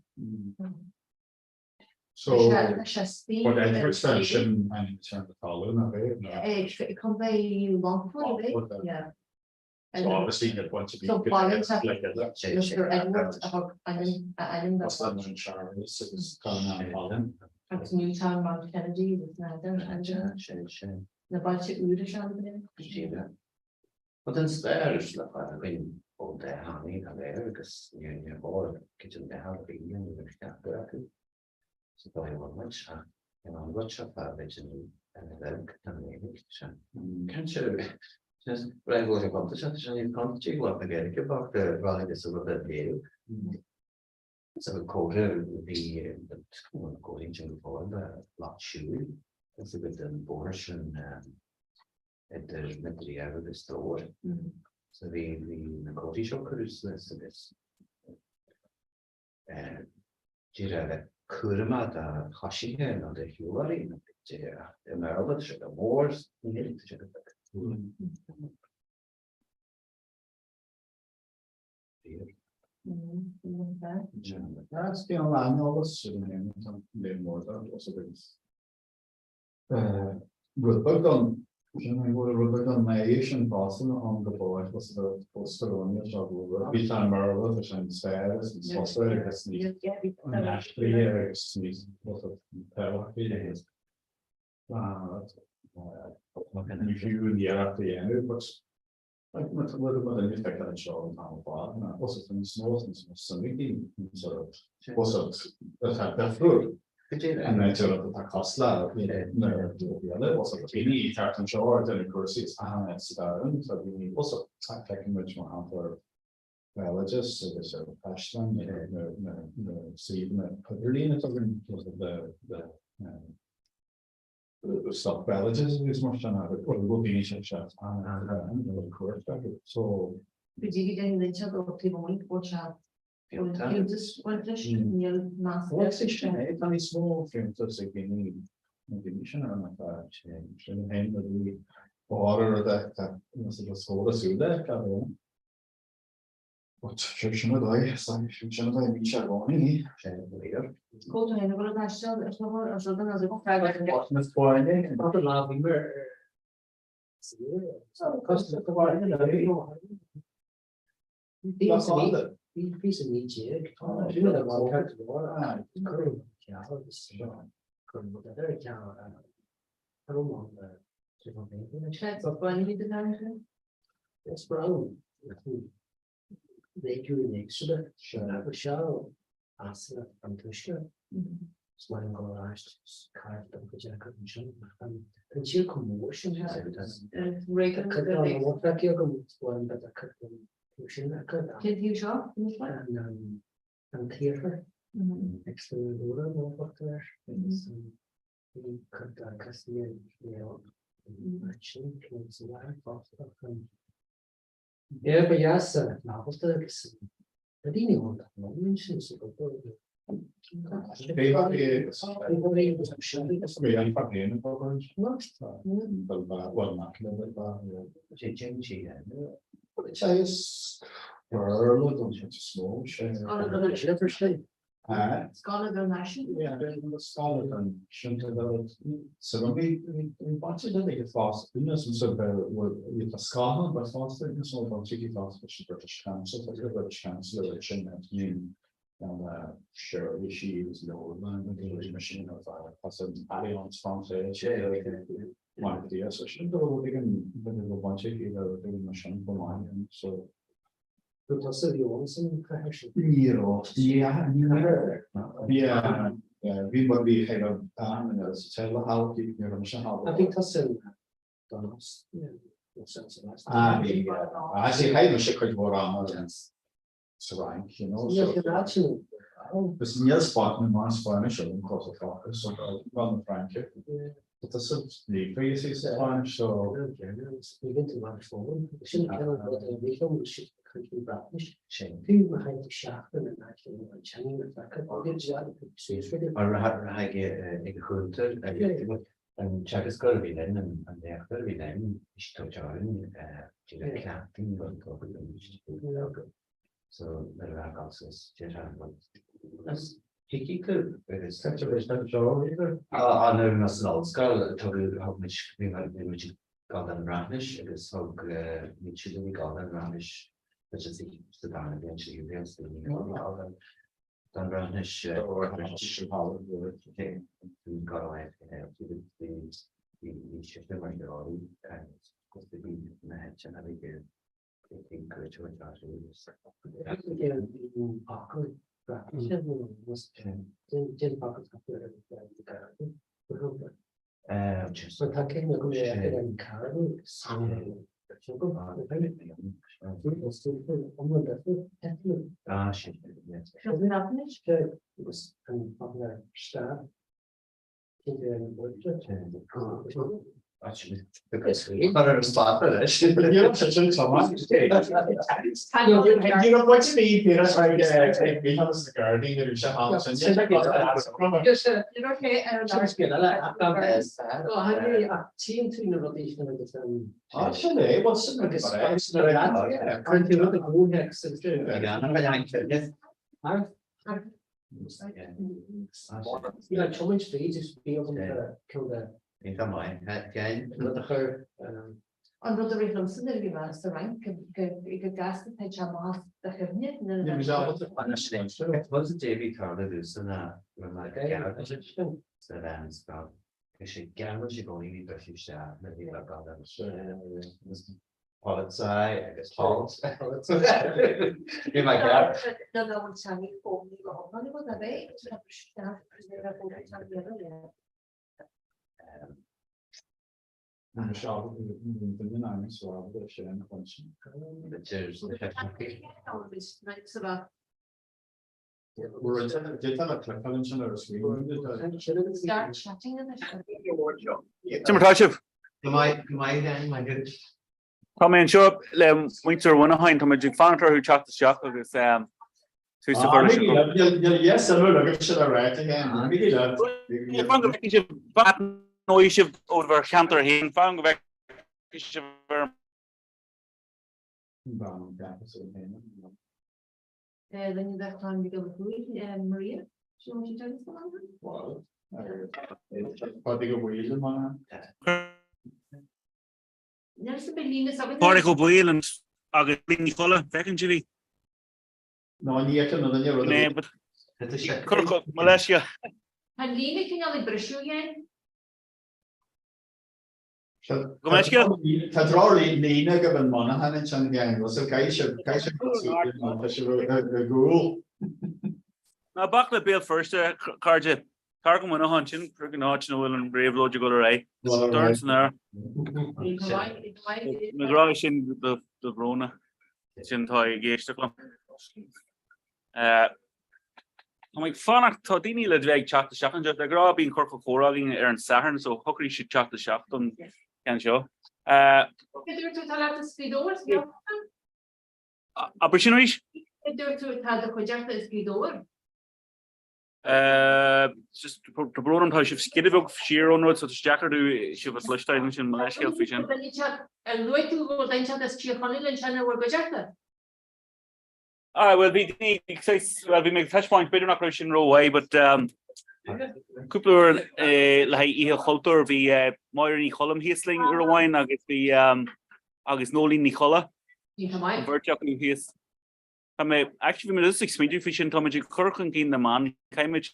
So, but Edgeworthstown sin an term talún nach é? É Contae Longfoirt é? Yeah. So obviously you're going to be So baile Mr Edward a thug ainm a ainm do. An Charles agus Conán Agus Newtown Mount Kennedy agus na na bailte úra seo na bliana. But an stair is le fada againn ó de tháinig a léir agus níor níor mhór cuid den mheitheal a bhí ann a bheith ceaptha acu sa dóigh a bhfuil muid ach in an rud seo fá bhféidir ina bheag don Ghaeilge sin. Cinnte raibh go leor cuntas seo sin iad cuntaisí bhfuil na Gaeilge bocht a rá agus a rud a léiriú. Sa comhartha bhí an cóilín sin go fóill le lucht siúil agus a gcuid den bóthar sin idir Midriar agus Dobhar. So bhí bhí na comharthaí seo curtha suas agus díreach a bheith cúramach do choisithe nó do shiúlóirí nó i mBéarla tá sé go mór, i nGaeilge tá sé go beag. That's the an eolas sin léim mór agus Rud beag don sin an bhfuil rud beag don mbeidh sin fosta ann go bhfóill was a post-colonial seo go bhfuil bhí sé an Béarla tá sé an stair is an sosa agus ní an aistrithe agus ní tábhachtaí agus ní fiú an iarracht a dhéanamh but Like má tá rud rud duine feicthe anseo an t-am ar fad ná os a níos mó níos mó suim ag daoine sort of os atá difriúil an áit rud atá cosúil le na rudaí eile os a daoine ag teacht anseo ar déanamh cúrsaí is achan áit sa domhan tá daoine os a feiceann muid mar shampla ar bhéaloideas agus ar chaisleáin na na na suíomhanna idirlín atá againn le le Stop béaloideas agus mar sin agus bhuel bhfuil daoine sin seo an cuairt acu so. Go dtí go dtéann duine ó taobh amuigh bhfuil sé fiúntas baint leis níl meas Bhuel is sin é tá níos mó fiúntas ag daoine na daoine sin ar an atá sin féin a bhí b'áthar rud é tá scór súile cad é. But sin sin a dóigh, sin sin a dóigh, bhí sé i gcónaí. Sin léir. Cóta féin a bhfuil ag taisteal ar shlí ar shlí an freagra. Na Spáinne, an lá bhí mé Bhí sa 19 Is breá réigiúin éagsúla agus seo as an tuaisceart. Is maith liom dul ar ais cairde dom go deacair ansin. Tá an tír chomh mór sin. Tá cuid dá leabhar feicthe agam is maith liom bheith cuid den taobh sin acu. Cén taobh seo? An t-iarthar ag Extremadura nó thugtar air agus bhí cuid dá Castilla y León ansin cén sa láthair fosta. Yeah, ba dheas ábalta agus na daoine óga ansin sa obair. Scála don náisiún. Yeah, scála don So bhí baint ag fás so bhí scáthán ba fásta agus ó baint ag fás leis an British Council tá an British Council ar sin ní seirbhísí agus leabharlann agus mar sin ar fad as an Alliance Française mar so sin go ag an baint ag le mar sin go maith so. Raibh tusa a bhí ann san chathair sin? Ní raibh. Ní raibh. Bhí bhí bhí bhí chéile an sa teaghlach thall bhí ní raibh mise thall. Bhí tusa in Donos Ah bhí ah sí chaith mise cuid mhór ama sa Fhrainc, you know. Níl Agus níl spot na mar Spáinnis agam cos a so run na Fraince. Tá tusa líofa you see sa Spáinnis so. Ní bhíonn tú mar foghlaim. Sin an rud a bhí liom siad ag caint faoi Bhreatnais. Fiú má théann tú seachtain in áit le an teanga le feiceáil suas rudaí. Ar ag ag a chúntar an teagascóir a bhí linn an léachtóir a bhí linn is tú teorainn cleachtaí an So nuair a bheadh gach is deir an rud is thuigfidh tú agus nuair a bhí mé san ollscoil tugadh thug muid bhí mé bhí muid ag gabháil don Bhreatnais agus thug muid siúd a bhí ag gabháil don Bhreatnais muid sa sa darna bliain tríú bliain sa daoine a bhí ag gabháil don don Bhreatnais bhí bhí sise mar threoraí agus bhí na heiteanna a bhí Tiomáint fríd is bhí agam ceann de rud a chur An rud a rith liomsa nuair a bhí mé sa Fhrainc go gasta tá sé amach do chuimhne nuair a bheadh Rud a d'fhéadfaí tarlú domhsa ná raibh mé sa mheánscoil. Bhí sé gearr i gcónaí bhí briseadh isteach nuair a bhí mé ag dul Polizei agus halt. Bhí mé gearr. Ná ná an teanga fógraí go hiomlán agat a bheith Start chatting anois. Cad é mar tá sibh? Go maith, go maith then, my good. Tá mé anseo le muintir Mhuineacháin, tá muid ag fanacht orthu teacht isteach agus tús a chur leis an Fan go bhfeicfidh sibh, aithneoidh sibh ó bhur cheantar féin, fan go bhfeicfidh sibh ar an. Duine de chlann Mhic Giolla Thuathail, Maria, sin an teagasc go Pádraig Ó Baoill agus Lí Ní Cholla, bhfeiceann sibh í? Ná ní fheicim na duine rud a Cuir mo leithscéal. Tá an líne cineál ag briseadh again. Go mbeidh Tá droch-líne agaibh in Monaghan ansin again, so caithfidh sibh caithfidh sibh tá sibh i gcúl. Ná bac le Béal Feirste, cairde. Tar go Muineachán, sin an áit ina bhfuil an réabhlóid ag dul ar aghaidh. Dorn san aer. Mo ghrá é sin do Bhróna, sin atá ag éisteacht liom. Tá mé ag fanacht, tá daoine le bheith ag teacht isteach anseo. De ghnáth bíonn ciorcal comhrá againn ar an Satharn so shocraigh siad teacht isteach don cheann seo. Cé dúirt tú atá leat as Gaoth Dobhair sa Ghaeltacht? Abair sin arís? Cé dúirt tú atá do chuideachta as Gaoth Dobhair? Just tá brón orm tá sibh sciorta beag siar ón rud so tá sé deacair domh sibh a chloisteáil ansin, mo leithscéal faoi sin. Ar luaigh tú go bhfuil duine inteacht as Tír Chonaill ansin ar bhur gcuideachta? Ah, well, bhí well, bhí mé ag taispeáint, b'fhéidir nach raibh sin rómhaith, but um, cúpla uair eh, le haghaidh Oíche Chultúir bhí eh, Máire Ní Choilm thíos linn uair amháin agus bhí um, agus Nóilín Ní Cholla. An bheirt acu thíos. Tá mé, actually bhí mé just ag smaointiú faoi sin, tá muid ag cur chun cinn na mban, caithfimid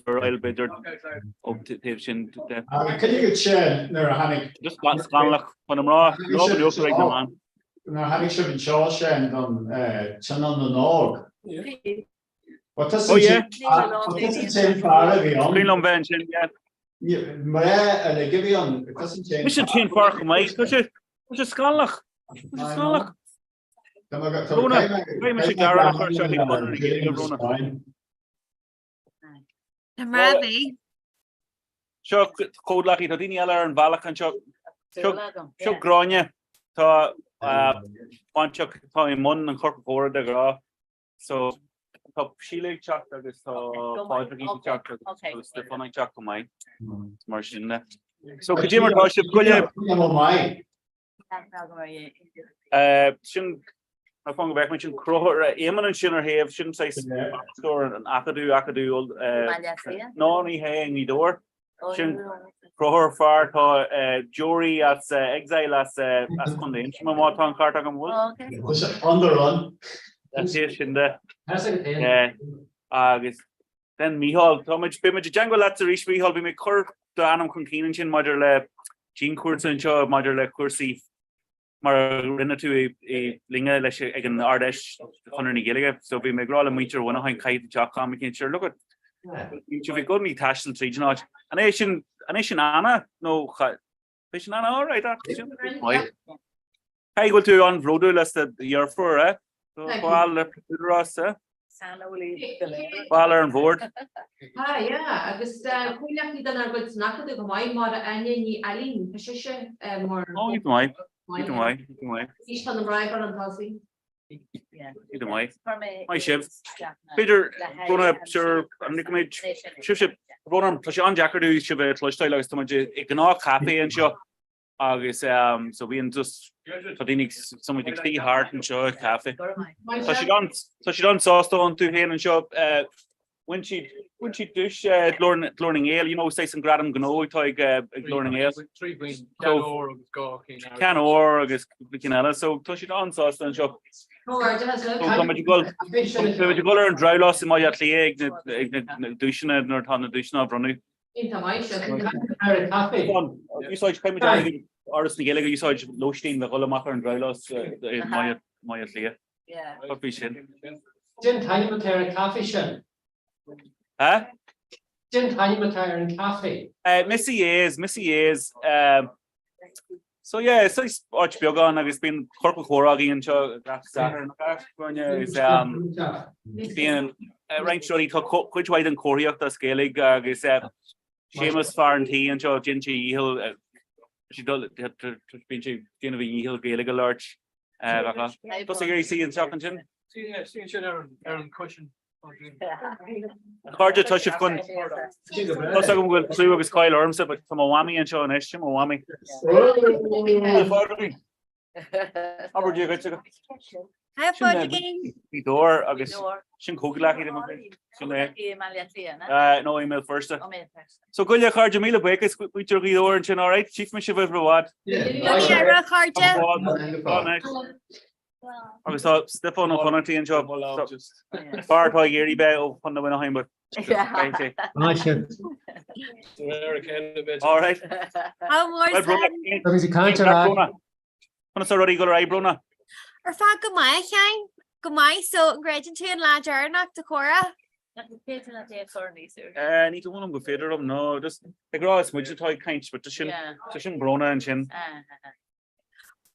foráil b'fhéidir ó taobh sin de. Cuireadh sin nuair a tháinig. Just scannalach chun na mná, lámh in uachtar ag na mban. Nuair a tháinig sibh anseo sin don Tionól na nÓg. Ba tusa Oh yeah. Ba tusa an t-aon fear a bhí ann. Cuimhin liom bheith ansin, yeah. Mná uilig a bhí ann. Tusa an t-aon Mise an t-aon fear chomh maith. Tá sé tá sé scannalach. Tá sé scannalach. Bróna, beidh mise gearán a chur isteach ag Conradh na Gaeilge, Bróna. Na mná bhí. Seo comhghleacaí, tá daoine eile ar an bhealach anseo. Seo seo Gráinne, tá bainteach, tá i mbun an Chiorcal Comhrá de ghnáth. So tá Síle ag teacht agus tá Pádraig ag teacht agus Stiofán ag teacht chomh maith. Mar sin de. So cad é mar tá sibh go léir. Sin Tá fán go bhfeicfidh muid sin Conchúr Éamonn ansin ar thaobh sin saghas bainisteoir an Acadamh Acadamh Ná ní hé i nGaoth Dobhair. Sin Conchúr fear tá deoraí as exile as as Contae Aontroma má tá an ceart agam bhfuil? On the run. That's it sin de. Agus then Mícheál, tá muid, beidh muid i dteangmháil leat arís Mícheál, bhí mé ag cur d'ainm chun cinn ansin maidir le dianchúrsa anseo maidir le cúrsaí mar a rinne tú i linne leis ag an Ard-Fheis Chonradh na Gaeilge. So bhí mé ag rá le muintir Mhuineacháin caithfidh tú teacht am éicint sure look at bhí sibh i gcónaí taisteal tríd an áit. An é sin an é sin Anna nó bhí sin Anna all right sin maith. Caithfidh go bhfuil tú an-bhródúil as do dheirfiúr eh? Ball le údarás eh? Saineolaí go léir. Ball ar an bhord. Tá, yeah, agus comhghleacaí dár gcuid san Acadamh chomh maith, Máire Áine Ní Ailín, tá sise mar. Ó, iad maith, iad maith, iad maith. Anois tá na mná ag dul chun tosaigh. Iad maith. Maith sibh. B'fhéidir, Bróna, sure, an ndéanfaimid, sibhse, Bróna, tá sé an-deacair dúinn sibh a chloisteáil agus tá muid i ngnáth caife anseo. agus so bíonn just tá daoine tá muid ag suí thart anseo ag caife. Tá siad an tá siad an-sásta iontu féin anseo bhain siad bhain siad duais Glór Glór na nGael, you know, saghas an gradam gnó atá ag ag Glór na nGael. Ceann óir agus dhá cheann airgid. Ceann óir agus cinn eile, so tá siad an-sásta anseo. Tá muid ag dul tá muid ag dul ar an drabhlás i mBaile Átha Cliath ag na ag na duaiseanna nuair atá na duaiseanna á bhronnadh. Úsáid caithfidh muid airgead Fhoras na Gaeilge a úsáid lóistín le dhul amach ar an drabhlás i mBaile Átha Cliath. Cad faoi sin? Cén t-ainm atá ar an caife sin? Ha? Cén t-ainm atá ar an caife? Missy A's, Missy A's. So yeah, is saghas áit beag ann agus bíonn ciorcal comhrá againn anseo gach Satharn agus bíonn roinnt rudaí, tá cuid mhaith den chomharthaíocht as Gaeilge agus Séamus fear an tí anseo, déanann sé a dhícheall, bíonn sé ag déanamh a dhícheall Gaeilge a labhairt. Tusa ag iarraidh suí isteach ansin? Suí ansin ar an cushion. A chairde, tá sibh chun Tá's agam go bhfuil clú agus cáil ormsa, but tá mo mhamaí anseo anois, sin mo mhamaí. Abair Dia dhuit agat. Hi Phádraigín. Gaoth Dobhair agus sin comhghleacaí de mo chuid. Sin é. No, i mBéal Feirste. So go leor chairde míle buíochas muintir Ghaoth Dobhair ansin, alright? Tchífidh mé sibh roimh i bhfad. Go chairde. Agus tá Stiofán Ó Conachtaigh anseo. Fear atá ag iarraidh bheith ó Chontae Mhuineacháin but beidh sé. All right. How mór Agus ag caint ar aghaidh. Conas tá rudaí ag dul ar aghaidh, Bróna? Ar feadh go maith, a Sheáin. Go maith, so an gcreideann tú an lá deireanach de chomhrá? Ní dóigh liom go féidir liom, no, just ag rá is muid atá ag caint, but tá sin, tá sin Bróna ansin.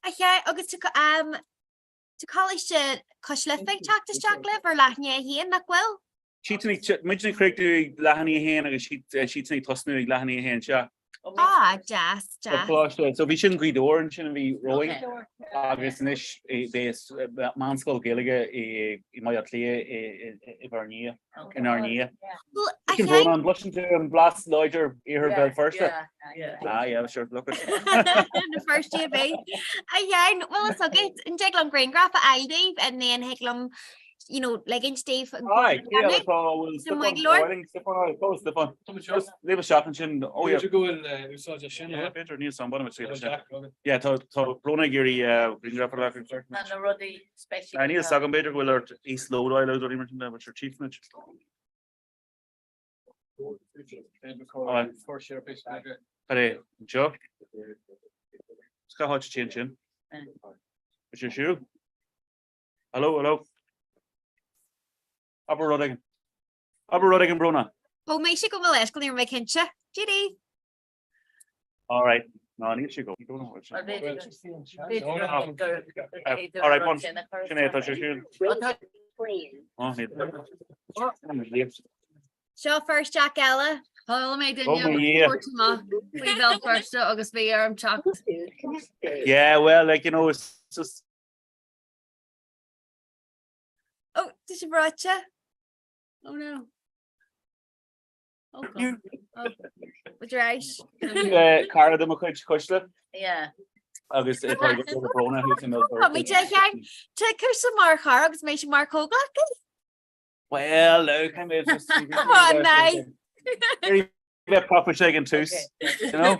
A Sheáin, agus tá um, tá Coláiste Cois Life ag teacht isteach libh ar leath i ndiaidh a haon, nach bhfuil? Siadsan ag, muid ag críochnú ag leath i ndiaidh a haon agus siadsan ag tosnú ag leath i ndiaidh a haon, sea. Ah, deas, deas. Coláiste, so bhí sin Gaoth Dobhair ansin a bhí romhainn agus anois beidh meánscoil Gaeilge i mBaile Átha Cliath i bhur ndiaidh, inár ndiaidh. Well, a Sin Sheáin, Bróna, an gcloiseann tú an blas láidir iarthar Bhéal Feirste? Ah, yeah, sure, look at. Na Feirste a bheith. A Sheáin, bhfuil fhios agat, an dtig liom grianghraf a fháil daoibh and then thig liom you know, ligint daoibh an Aye, cóip a cé eile dhéanamh atá bhfuil sa Stiofán mhuigleoir. Áiling, Stiofán Áiling, cá bhfuil Stiofán? Tá muid seo. Just léim isteach ansin, oh yeah. B'fhéidir go bhfuil úsáid as sin, Yeah, yeah. b'fhéidir, níl san bun Tá deacair agat. Yeah, tá tá Bróna ag iarraidh eh, grianghraf a ghlacadh. Tá na rudaí Ah, níl fhios agam, b'fhéidir go bhfuil ort íoslódáil nó rudaí mar sin de, but sure, tchífimid. Cad é, anseo? Cá háit a téann sin? Is sé siúl? Hello, hello. Abair rud éigin. Abair rud éigin Bróna. Ó mise gabh mo leithscéal ní raibh mé cinnte. Judy. All right. Ná níl sé go. All right, bon. Sin é tá sé siúl. Ó, níl. Seo fear isteach eile. Chuala mé Oh, duine my Dhia. cuairt amach faoi Bhéal Feirste agus bhí orm teacht. Yeah, well, like, you know, it's just Ó, tá sé breoite. Oh no. Oh God. Oh. Would you rise? Cara de mo chuid Cuisle Yeah. agus é tá go Bróna thuas i mBéal Tá mé Feirste. de Tá cúrsa mar chara agus mé mar chomhghleacaí. Well, no, kind of just Oh, nice. bheith proper ag an tús, you know?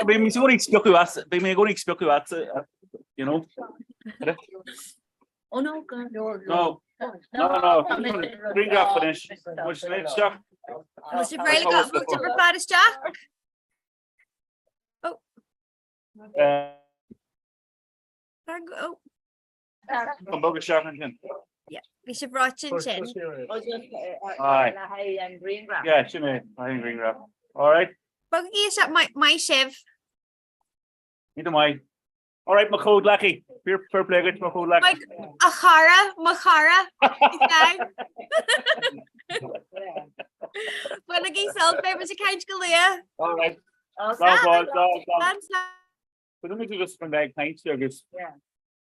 Bhí mé ag spiocadh as, bhí mé ag spiocadh as, you know? Oh no, God. No, no, no, Grianghraf anois, Muid isteach. Bhfuil sibh réidh go bhfuil sibh ar fad isteach? Oh. Oh. An bog isteach ansin. Bhí sibh breoite ansin. Aye. Le haghaidh an grianghraf. Yeah, sin é, le haghaidh an grianghraf. All right. Bogaigí isteach maith sibh. Ní do maith. All right, mo chomhghleacaí. Fair fair play duit, mo chomhghleacaí. A chara, mo chara. Bainigí sult, beidh muid ag caint go luath. All right. Slán, slán, slán. Slán. Bhfuil muid just chun bheith ag caint agus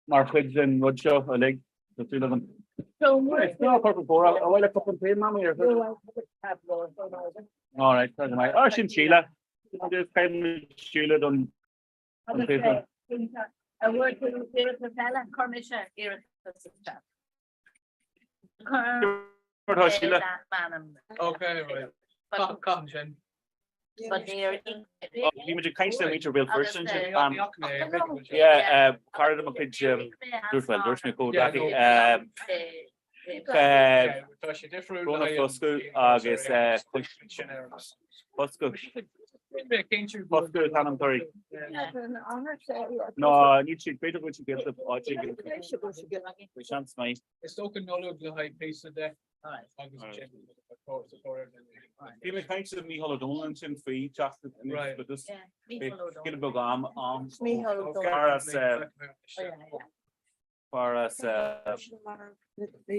mar chuid den rud seo uilig, tá súil agam. Right, no, perfect for a bhfuil cupán tae mamaí ar All right, tá go maith. Ah, sin Síle. Agus caithfidh Síle don don phaper. A bhfuil tú iarratas eile chuir mise iarratas isteach. Mar tá Síle. Okay, right. Caitheann sin. Bhí muid ag caint le muintir Bhéal Feirste ansin. Yeah, cara de mo chuid dúirt well, dúirt mé comhghleacaí. Bróna Foscadh agus Foscadh. Foscadh an t-ainm toraidh. Ná níl siad b'fhéidir go bhfuil siad gaelta áit éigin. Bhí seans maith. Is dócha Nollaig le haghaidh píosa de. Bhí mé ag caint le Mícheál Ó Domhnaill ansin faoi teacht aníos but just giota beag am am fear as fear as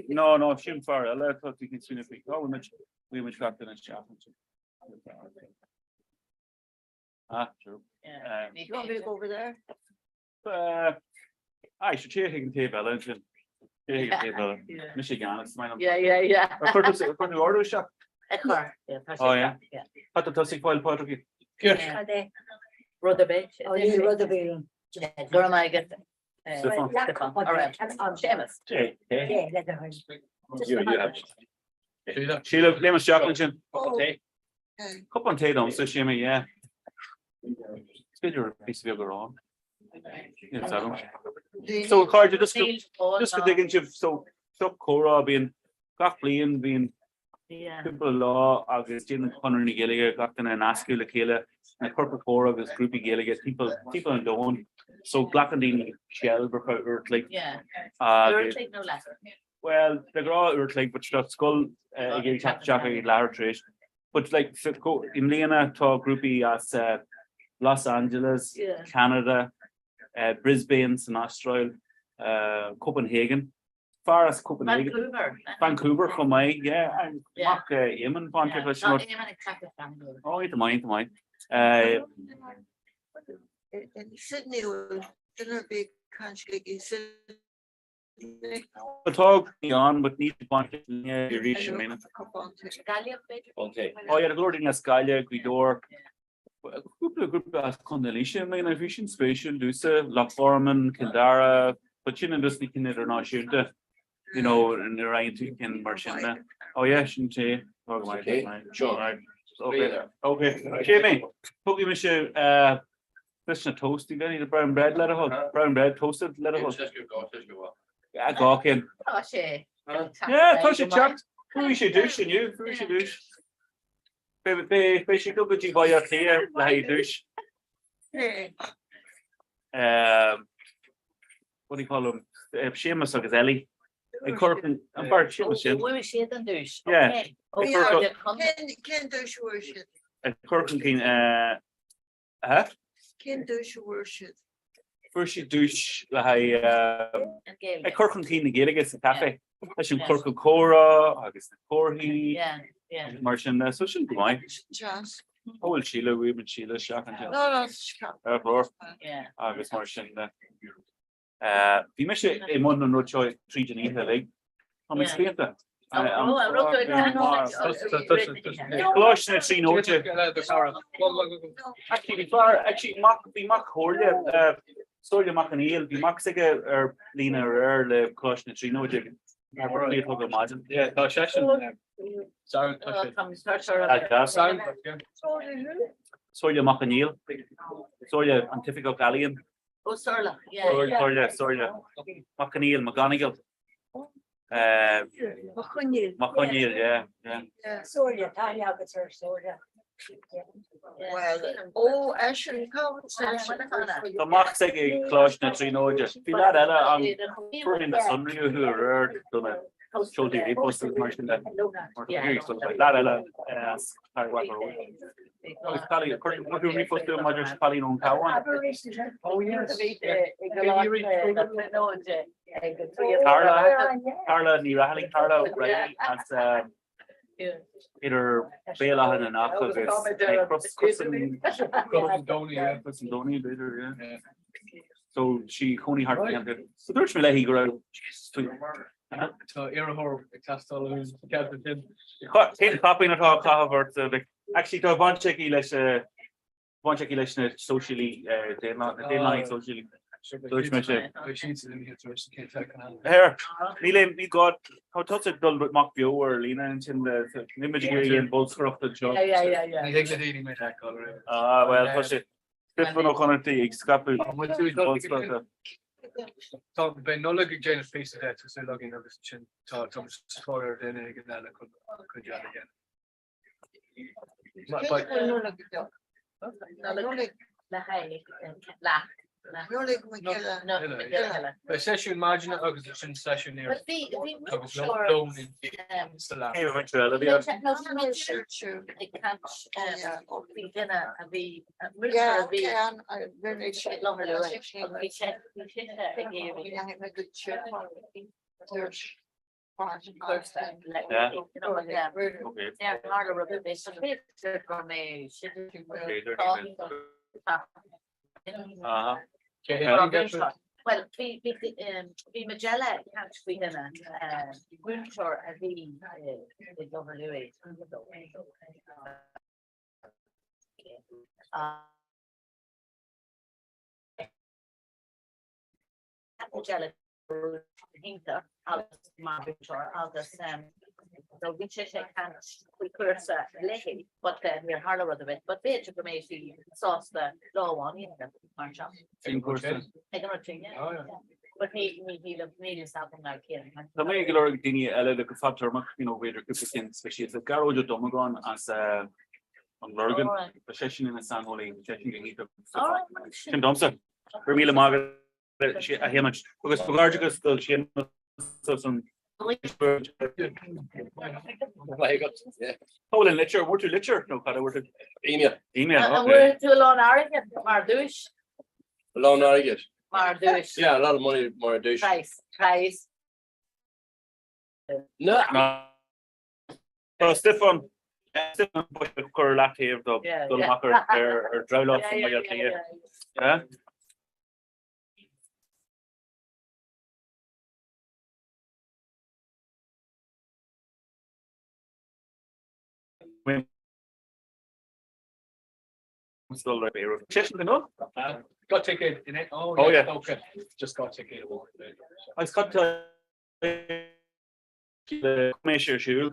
No no sin fear eile tá tú cinn sine faoi Tá muid bhí muid gach duine isteach ansin. Ah, true. You want me to go over there? Aye, sure téigh chuig an taobh eile ansin. Téigh chuig an taobh eile. Mise i gceannas, maith liom. Yeah, yeah, yeah. Ar chuir tú chuir tú ordú isteach? Ag cur. Yeah, tá sé Oh, yeah. yeah. Cad tá tusa ag fáil Pádraig? Cad é? Rud ar bith. Oh, ní rud ar bith. Yeah, Go raibh maith agat. eh, Stiofán. Stiofán. All right. An Séamus. Hey, hey. Yeah, le do thoil. You, you have. Síle, léim isteach ansin. Cupán tae domsa, Séimí, yeah. Is féidir píosa beag arán. Níl fhios agam. So cairde, just go just go dtuigeann sibh, so seo comhrá bíonn gach bliain bíonn cúpla lá agus déanann Conradh na Gaeilge gach duine a nascadh le chéile na ciorcail chomhrá agus grúpaí Gaeilge timpeall timpeall an domhain. So glacann daoine seilbh ar feadh uair a chloig. Uair a chloig nó leathuair. Well, de ghnáth uair a chloig, but tá scoil ag iarraidh teacht isteach ag leathuair tar éis. But like, i mbliana tá grúpaí as Los Angeles, Canada, Brisbane san Astráil, Copenhagen, fear as Copenhagen. Vancouver. Vancouver chomh maith, yeah. Mac Éamonn bainteach leis an rud. Tá Éamonn ag teacht as Vancouver. Oh, iontach maith, iontach maith. In Sydney, duine ar bith ag caint i Sydney. Tá ann, but níl baint arís i mbliana. Gaillimh, b'fhéidir? Oh yeah, go leor daoine as Gaillimh, Gaoth Dobhair, cúpla grúpa as Contae Laoise i mbliana, bhí sin spéisiúil domhsa, Loch Garman, Cill Dara, but sin just na cinn idirnáisiúnta, you know, nuair a fhaigheann tú cinn mar sin de. Oh yeah, sin té. Tá go maith, tá go maith. Sure. Right. Okay, okay. Séimí, tógfaidh mise uh, Leis na toasty then, the brown bread le do thoil, brown bread toasted le do thoil. Yeah, gá cinn. Tá sé. Yeah, tá sé teacht. Fuaigh sé duais inniu, fuaigh sé duais. Beidh sé go dtí Baile Átha Cliath le haghaidh duais. What do you call them? Séamus agus Ellie. Ag cur an bheirt Séamus sin. Bhuaigh siad an duais. Yeah. Cén duais a bhfuair siad? Ag cur chun cinn eh? Cén duais a bhfuair siad? Fuair siad duais le haghaidh ag cur chun cinn na Gaeilge sa caife. Leis an ciorcal comhrá agus na comharthaí mar sin so sin go maith. Deas. Ó bhfuil Síle, bhfuil Síle isteach an Ar chlár agus mar sin de. Bhí mise i mbun an rud seo tríd an oíche uilig. Tá mé spíonta. Coláiste na Tríonóide. Actually, bhí fear, actually, mac, bhí mac Shomhairle, Somhairle Mac Conghail, bhí mac s'aige ar líne aréir le Coláiste na Tríonóide. Bhí thug maidin. Yeah, tá seisean. Somhairle Mac Conghail. Somhairle an tOifigeach Ealaíon. Ó Somhairle, yeah. Somhairle, Somhairle. Mac Conghail, McGonigal. Mac Conghail. Mac Conghail, yeah, yeah. Somhairle, tá aithne agat ar Somhairle. Well, ó eisean cá Tá mac s'aige ag Coláiste na Tríonóide. Bhí leaid eile ann, fuair mé na sonraí uathu aréir do na seoltaí ríomhphost agus mar sin de. Leaid eile as Carraig Mhachaire Rois. Agus cailín, chuir tú ríomhphost uaim maidir leis cailín ón Chabhán. Carla, Carla Ní Raghallaigh, Carla Reilly as idir Béal Átha na nEach agus Crois an Domhnaigh, b'fhéidir, yeah. So sí cónaí thart faoin gceantar. So dúirt mé léi go raibh Tá iarrthóir ag teastáil uainn sa cheantar sin. Cén caipín atá á chaitheamh ort, Vic? Actually tá baint aici leis baint aici leis na sóisialaigh, na daonlathaigh sóisialaigh. Dúirt mé sin. Here, níl aon, ní gá, tá tusa ag dul amach beo ar líne ansin le, níl muid ag iarraidh aon bholscaireacht anseo. Ní thig le daoine mé a fheiceáil roimhe. Ah, bhuel, tá sé, Stiofán Ó Conartaigh ag scaipeadh bolscaireachta. Tá, beidh Nollaig ag déanamh píosa de, tá súil againn agus ansin tá, tá muid sa tóir ar dhuine éigin eile chun cuid eile a dhéanamh. Beidh seisiún maidine agus ansin seisiún iarnóin agus lón sa leaba. Well, bhí bhí Majella ag caint faoi duine múinteoir a bhí i gClochar Lughaidh. Majella iontach agus mar mhúinteoir agus so bhí sé ag caint faoi chúrsa léi but níor tharla rud ar bith but b'fhéidir go mbeidh sí sásta lá amháin a dhéanamh mar seo. Cén cúrsa? Ag an rud sin, yeah. But ní ní ní níl fhios agam ná cén. Tá mé ag lorg daoine eile le go fadtéarmach, you know, b'fhéidir cúpla cinn speisialta. Gearóid Ó Domagáin as an Lorgain, tá seisean ina saineolaí, seisean go hiontach. Sin domsa. Go raibh míle maith agat. a Shéamais agus comhghairdeachas do Shéamas as an Bhfuil an litir, bhfuair tú litir nó cad a bhfuair tú? Email. Email, An okay. bhfuair tú a lán airgid mar duais? A lán airgid. Mar duais. Yeah, a lot of money mar duais. Prize, prize. No. Tá Stiofán Stiofán Bush ag cur leataobh do dul amach ar ar drabhlás i mBaile Átha Cliath. Yeah? Got ticket in it. Oh, Oh, yeah. Okay. Just got ticket. Agus cad tá le mé ar siúl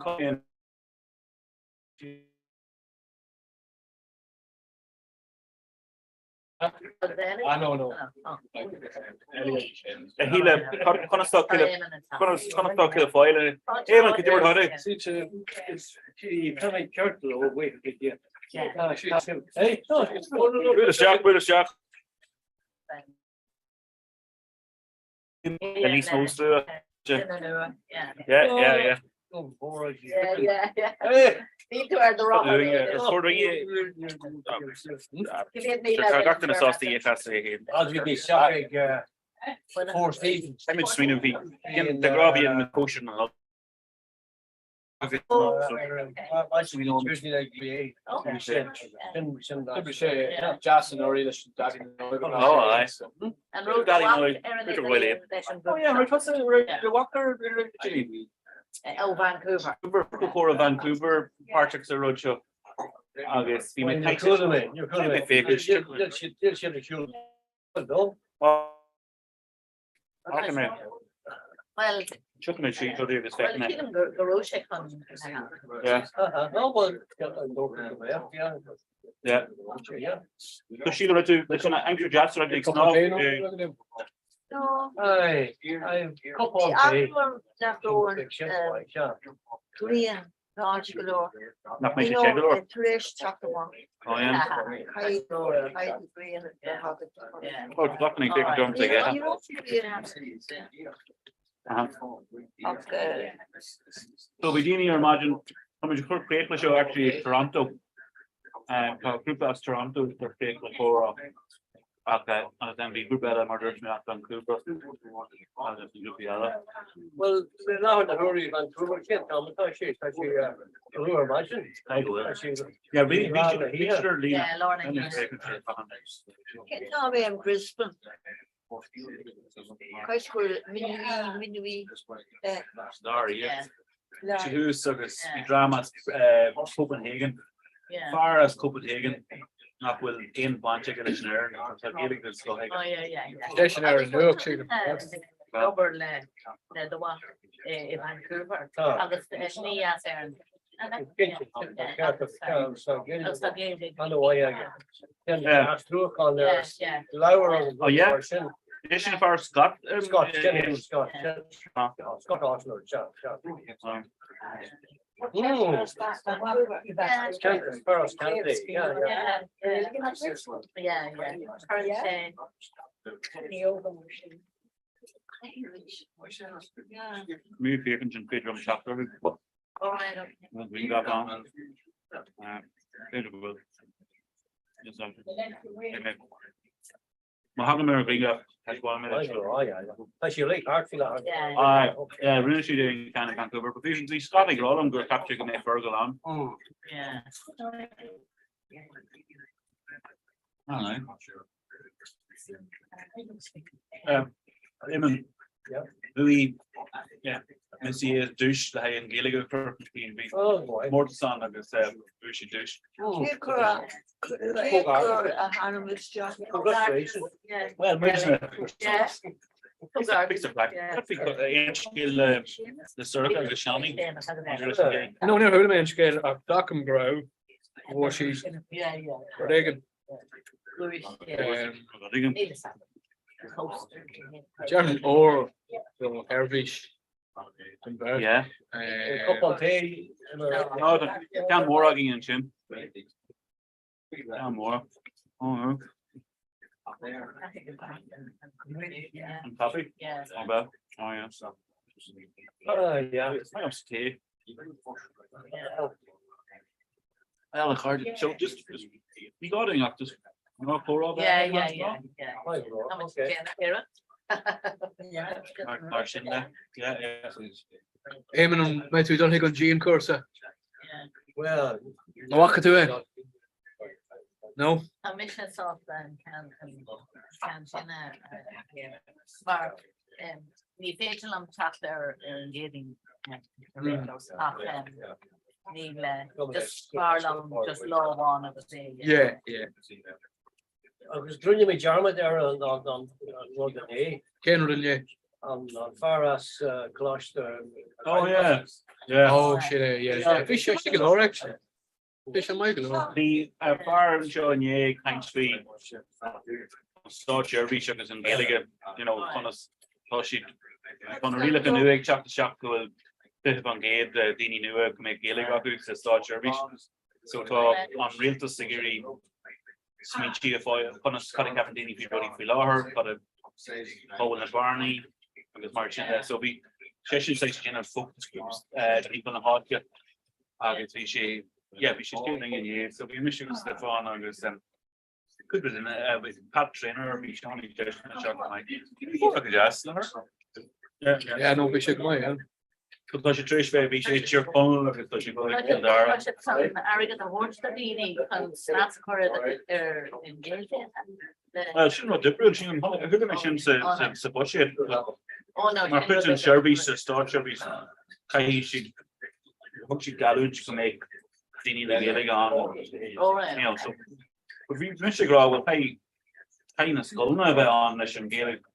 Ah, no, no. A Shíle, conas tá conas tá Cill Fáil? Éamonn, cad é mar atá Buail isteach, buail isteach. níos mó slua. Yeah, yeah, yeah. Tá gach duine sásta é feasta é féin. Táimid smaoineamh bhí de ghnáth bíonn na cóisir na Nollag. Ó Vancouver páirteach sa rud seo agus bhí mé Well, Tiocfaidh mé tríd rudaí agus feicfidh mé. Sílim go raibh sé chun. Yeah. Yeah. So Síle raibh tú leis an aimsir deas raibh tú ag snámh. Grian Láidir go leor. Nach mbeidh sé te go leor? Tar éis teacht amach. Ó yeah. Caithfidh grian a bheith agat. Ó tá gach duine ag féachaint ormsa aige. Ní raibh grian Ach So bhí daoine ar maidin, tá muid ag cur críoch leis seo actually i Toronto. Tá grúpa as Toronto ag cur críoch le comhrá. Ach agus then bhí grúpa eile mar dúirt mé as Vancouver agus bhí grúpaí eile. Bhuel, mé láthair na huaire i Vancouver, cén t-am atá sé? Tá sé luath ar maidin. Tá sé Yeah, bhí bhí siad bhí siad ar líne. Yeah, lár na hoíche. Cén t-am é in Brisbane? Cás go bhfuil minuit minuit Sorry, yeah. Sé thuas agus bhí dream as Copenhagen, fear as Copenhagen nach bhfuil aon bhaint aige leis an Éirinn, tá Gaeilge den scoth aige. Sé sin ar an nuacht, sílim. Obair le le do mhac i Vancouver agus ní as Éirinn. Oh yeah? É sin fear Scott? Scott, Scott, Scott Arsenal, Mí féachaint an féidir liom teacht orthu. Bhí gach ann. B'fhéidir go bhfuil. Má thagann mé ar ghrianghraf, taispeánfaidh mé leis. Tá sí uilig thart faoi láthair. Aye, rinne siad é in ceann in Vancouver, but bhí bhí Scott ag rá liom gur cheap sé go mbeadh Fergal ann. I don't know. Éamonn, bhuaigh Missy duais le haghaidh an Ghaeilge a chur chun cinn. Bhí comórtas ann agus bhuaigh sí duais. Cé cur a hainm isteach? Well, muidne. Aon scéal le Sorcha agus Seánie? No, níor chuala mé an scéal ach glacaim go raibh, bhuaigh sí rud éigin. Déarfainn ór don sheirbhís don bheirt. Yeah. Cupán tae. No, ceann mór againn ansin. Ceann mór. Oh, An coffee? Oh, well. Oh, yeah. Ah, yeah. I am tea. Well, a chairde, so just, just, ní gá dúinn ach just ná comhrá bheith Yeah, ag yeah, an yeah, am. yeah. Right, How much okay. Jenna Kira? Mar mar sin de. Yeah, yeah. Éamonn, an mbeidh tú ag dul chuig an dianchúrsa? Well, An bhfaca tú é? No? Tá mise sásta an ceann an ceann sin a mar ní féidir liom teacht ar ar an gCéadaoin ach níl just b'fhearr liom just lá amháin agus é. Yeah, yeah. Agus rinne mé dearmad ar an an rud inné. Cén rud inné? An fear as Coláiste. Oh yeah. Yeah. Oh sin é, yeah. Bhí sé go leor actually. Bhí sé maith go leor. Bhí fear anseo inné ag caint faoi státseirbhís agus an Ghaeilge, you know, conas tá siad tá na rialacha nua ag teacht isteach go bhfuil 20% de daoine nua go mbeidh Gaeilge acu sa státseirbhís. So tá an rialtas ag iarraidh smaointí a fáil conas cad a cheapann daoine faoi rudaí faoi láthair, cad a cá bhfuil na bearnaí. agus mar sin de. So bhí seisean saghas ag déanamh focus groups timpeall na háite agus bhí sé yeah bhí sé istigh linn inné so bhí mise agus Stiofán agus cúpla duine bhí Pat Traynor bhí Seán Uí Deisne anseo go maith. Bhí go deas le her. Yeah, no, bhí sé go maith, yeah. So tá sé tar éis bheith, bhí sé i dTír Chonaill agus tá sé ag dul ag Cill Dara. Tá sé chun airgead a thabhairt do dhaoine chun snas a chur ar an Ghaeilge. Bhuel, sin rud difriúil, sin, chuala mé sin sa bhuiséad. Mar chuid den seirbhís, sa státseirbhís, caithfidh siad, thug siad geallúint go mbeadh daoine le Gaeilge ann. You know, so, but bhí mise ag rá, well, caithfidh, caithfidh na scoileanna a bheith ann leis an Ghaeilge,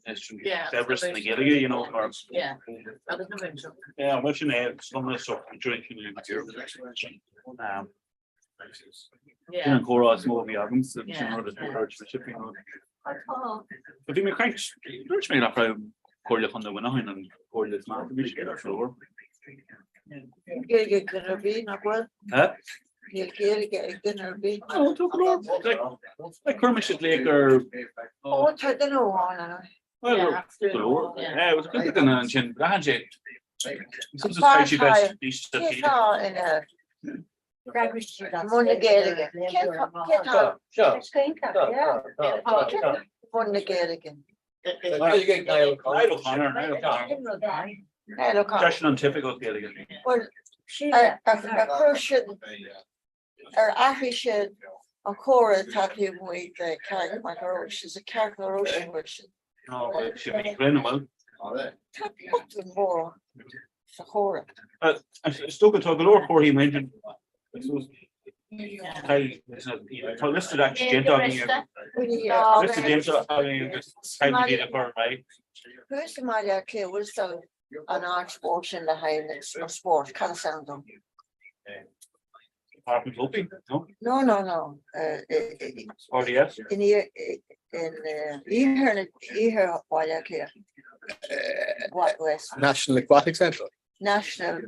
leis an saibhreas na Gaeilge, you know, mar. Yeah, agus na múinteoirí. Yeah, well, sin é, scoileanna so, um, Sin an comhrá is mó a bhí agam sa sin rud is mó dúirt mise faoin rud. But bhí mé ag caint, dúirt mé nach raibh Comhairle Chontae Mhuineacháin an comhairle is measa bhí sé ar threoir. Gaeilge ag duine ar bith nach bhfuil? Huh? Níl Gaeilge ag duine ar bith. Ó, tá go leor. Like, chuir mise glaoch ar Ó, tá duine amháin ann. Well, go leor. Eh, was cúpla duine ansin, braitheann sé. Sometimes caithfidh siad bheith níos Cé tá ina mbun na Gaeilge? Cé tá mbun na Gaeilge? Niall O'Connor, Niall O'Connor. Niall O'Connor. Seisean an t-oifigeach Gaeilge. Well, ar chuir siad, ar athraigh siad an comhartha atá taobh amuigh de Carraig Mac Is é Carraig na Roise an bhfuil siad? No, sé bhí Glen an bhfuil? Tá botún mór sa chomhartha. Is dócha tá go leor comharthaí mar Tá liosta déanta againn. Liosta déanta againn agus caithfidh iad a chur ar aghaidh. Thuas i mBaile Átha Cliath bhfuil fhios an áit mhór sin le haghaidh an spórt, cad is ainm dó? Páirc an Chrócaigh? No? No, no, no. RDS? In iarthar iarthar Bhaile Átha Cliath. What West? National Aquatic Centre? National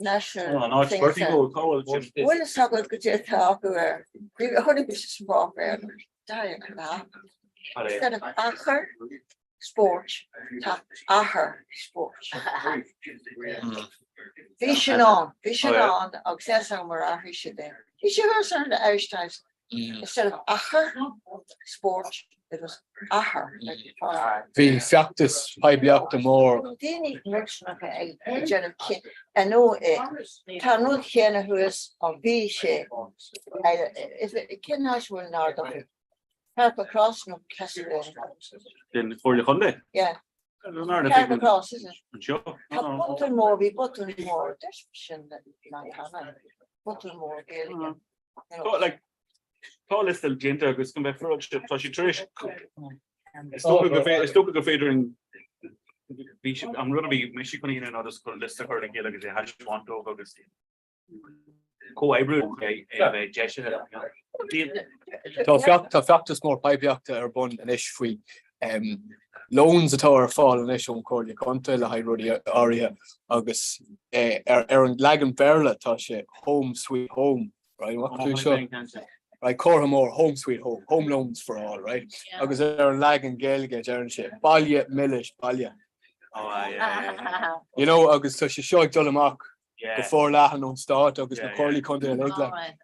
National Oh, an áit spóirt go cá bhfuil sin? Bhfuil fhios agat goidé atá acu air. Chonaic mise sa bpáipéar. Dar Instead of achar spóirt tá athair spóirt. Bhí sin ann, bhí sin ann agus is am mar athraigh siad é. Bhí sé thuas ar the Irish Times. Instead of achar spóirt, it was athair. Bhí feachtas poiblíochta mór. Daoine millteanacha ag déanamh cin nó tá an rud chéanna thuas ó bhí sé cén áit a bhfuil an Ard-Oifig? Carrickmacross nó Castlereagh? Den Chomhairle Chontae? Yeah. Carrickmacross, isn't it? Anseo. Tá botún mór, bhí botún mór, deis sin na botún mór Gaeilge. Tá like tá liosta déanta agus go mbeidh fuair tá sé tar éis is dócha go fé- is dócha go féidir an bhí sé- an rud a bhí mise chun a dhéanamh ná just chun liosta a chur le chéile agus é a thaispeáint dóibh agus comhoibriú é a bheith deisithe. Tá feacht- tá feachtas mór poiblíochta ar bun anois faoi em, loans atá ar fáil anois ón Chomhairle Contae le haghaidh rudaí áirithe agus eh, ar ar an leagan Béarla tá sé home sweet home. Right, what do seo? Right, comhartha mór home sweet home, home loans for all, right? Agus ar an leagan Gaeilge deireann sé baile milis baile. You know, agus tá sé seo ag dul amach go forleathan ón stát agus na comhairlí contae uilig like.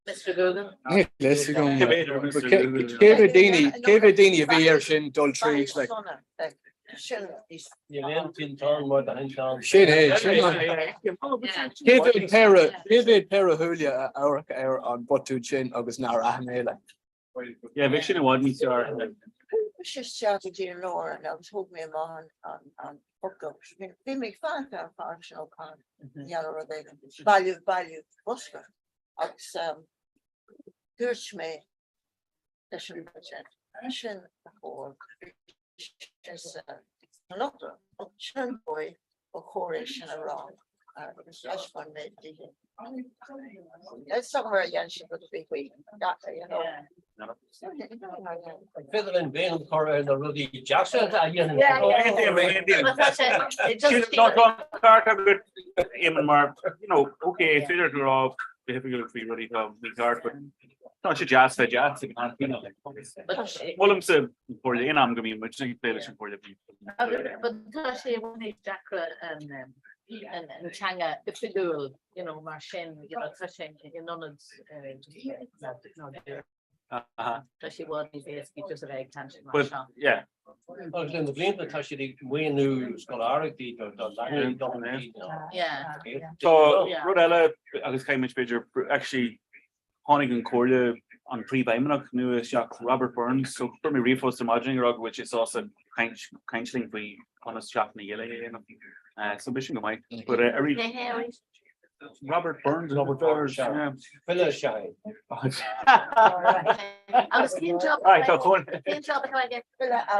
Mr Google. Níl fhios agam. Cé mhéad daoine, cé mhéad daoine a bhí air sin dul tríd like? Níl aon tinteán mar do thinteán. Sin é, sin é. Cé mhéad péire, cé mhéad péire shúile a amharc ar an botún sin agus nár aithin é like? Yeah, bheadh sin i bhfad níos fearr. Chuaigh isteach go dtí an leabharlann agus thóg mé amach an focal. Bhí mé ag fanacht ar an fear sin O'Connor, dhealbh rud éigin, bailiú, bailiú bosca. Agus dúirt mé leis an bhfear sin a chóir sin an dóigh ba chóir é sin a rá agus thaispeáin mé di. It's somewhere a dhein siad rud ar bith faoi you know. An féidir linn béim a chur ar na rudaí deasa a dhéanann Éamonn mar, you know, okay, is féidir go raibh le hoifigeach faoi rudaí atá mícheart, but. Tá sé deas bheith deas ag an am. Molaimse an Chomhairle aon am go mbíonn muid ag plé leis an Chomhairle. But tá sé i bhfad níos deacra an an teanga oifigiúil, you know, mar sin, you know, tá sé in ionad Tá sé i bhfad níos éasca just a bheith ag caint mar seo. Yeah. Agus le na blianta tá siad ag maoiniú scoláireachtaí do leanaí dom. Yeah. Tá rud eile agus caithfidh muid b'fhéidir actually tháinig an Comhairle an príomhfheidhmeannach nua isteach Robert Burns so chuir mé ríomhphost ar maidin ag rá go bhfuil sé sásta caint caint linn faoi conas Seachtain na Gaeilge a dhéanamh. So b'in sin go maith. But arís Robert Burns Robert Burns yeah. File sé. Agus cén job Aye, tá cónaí cén job atá aige?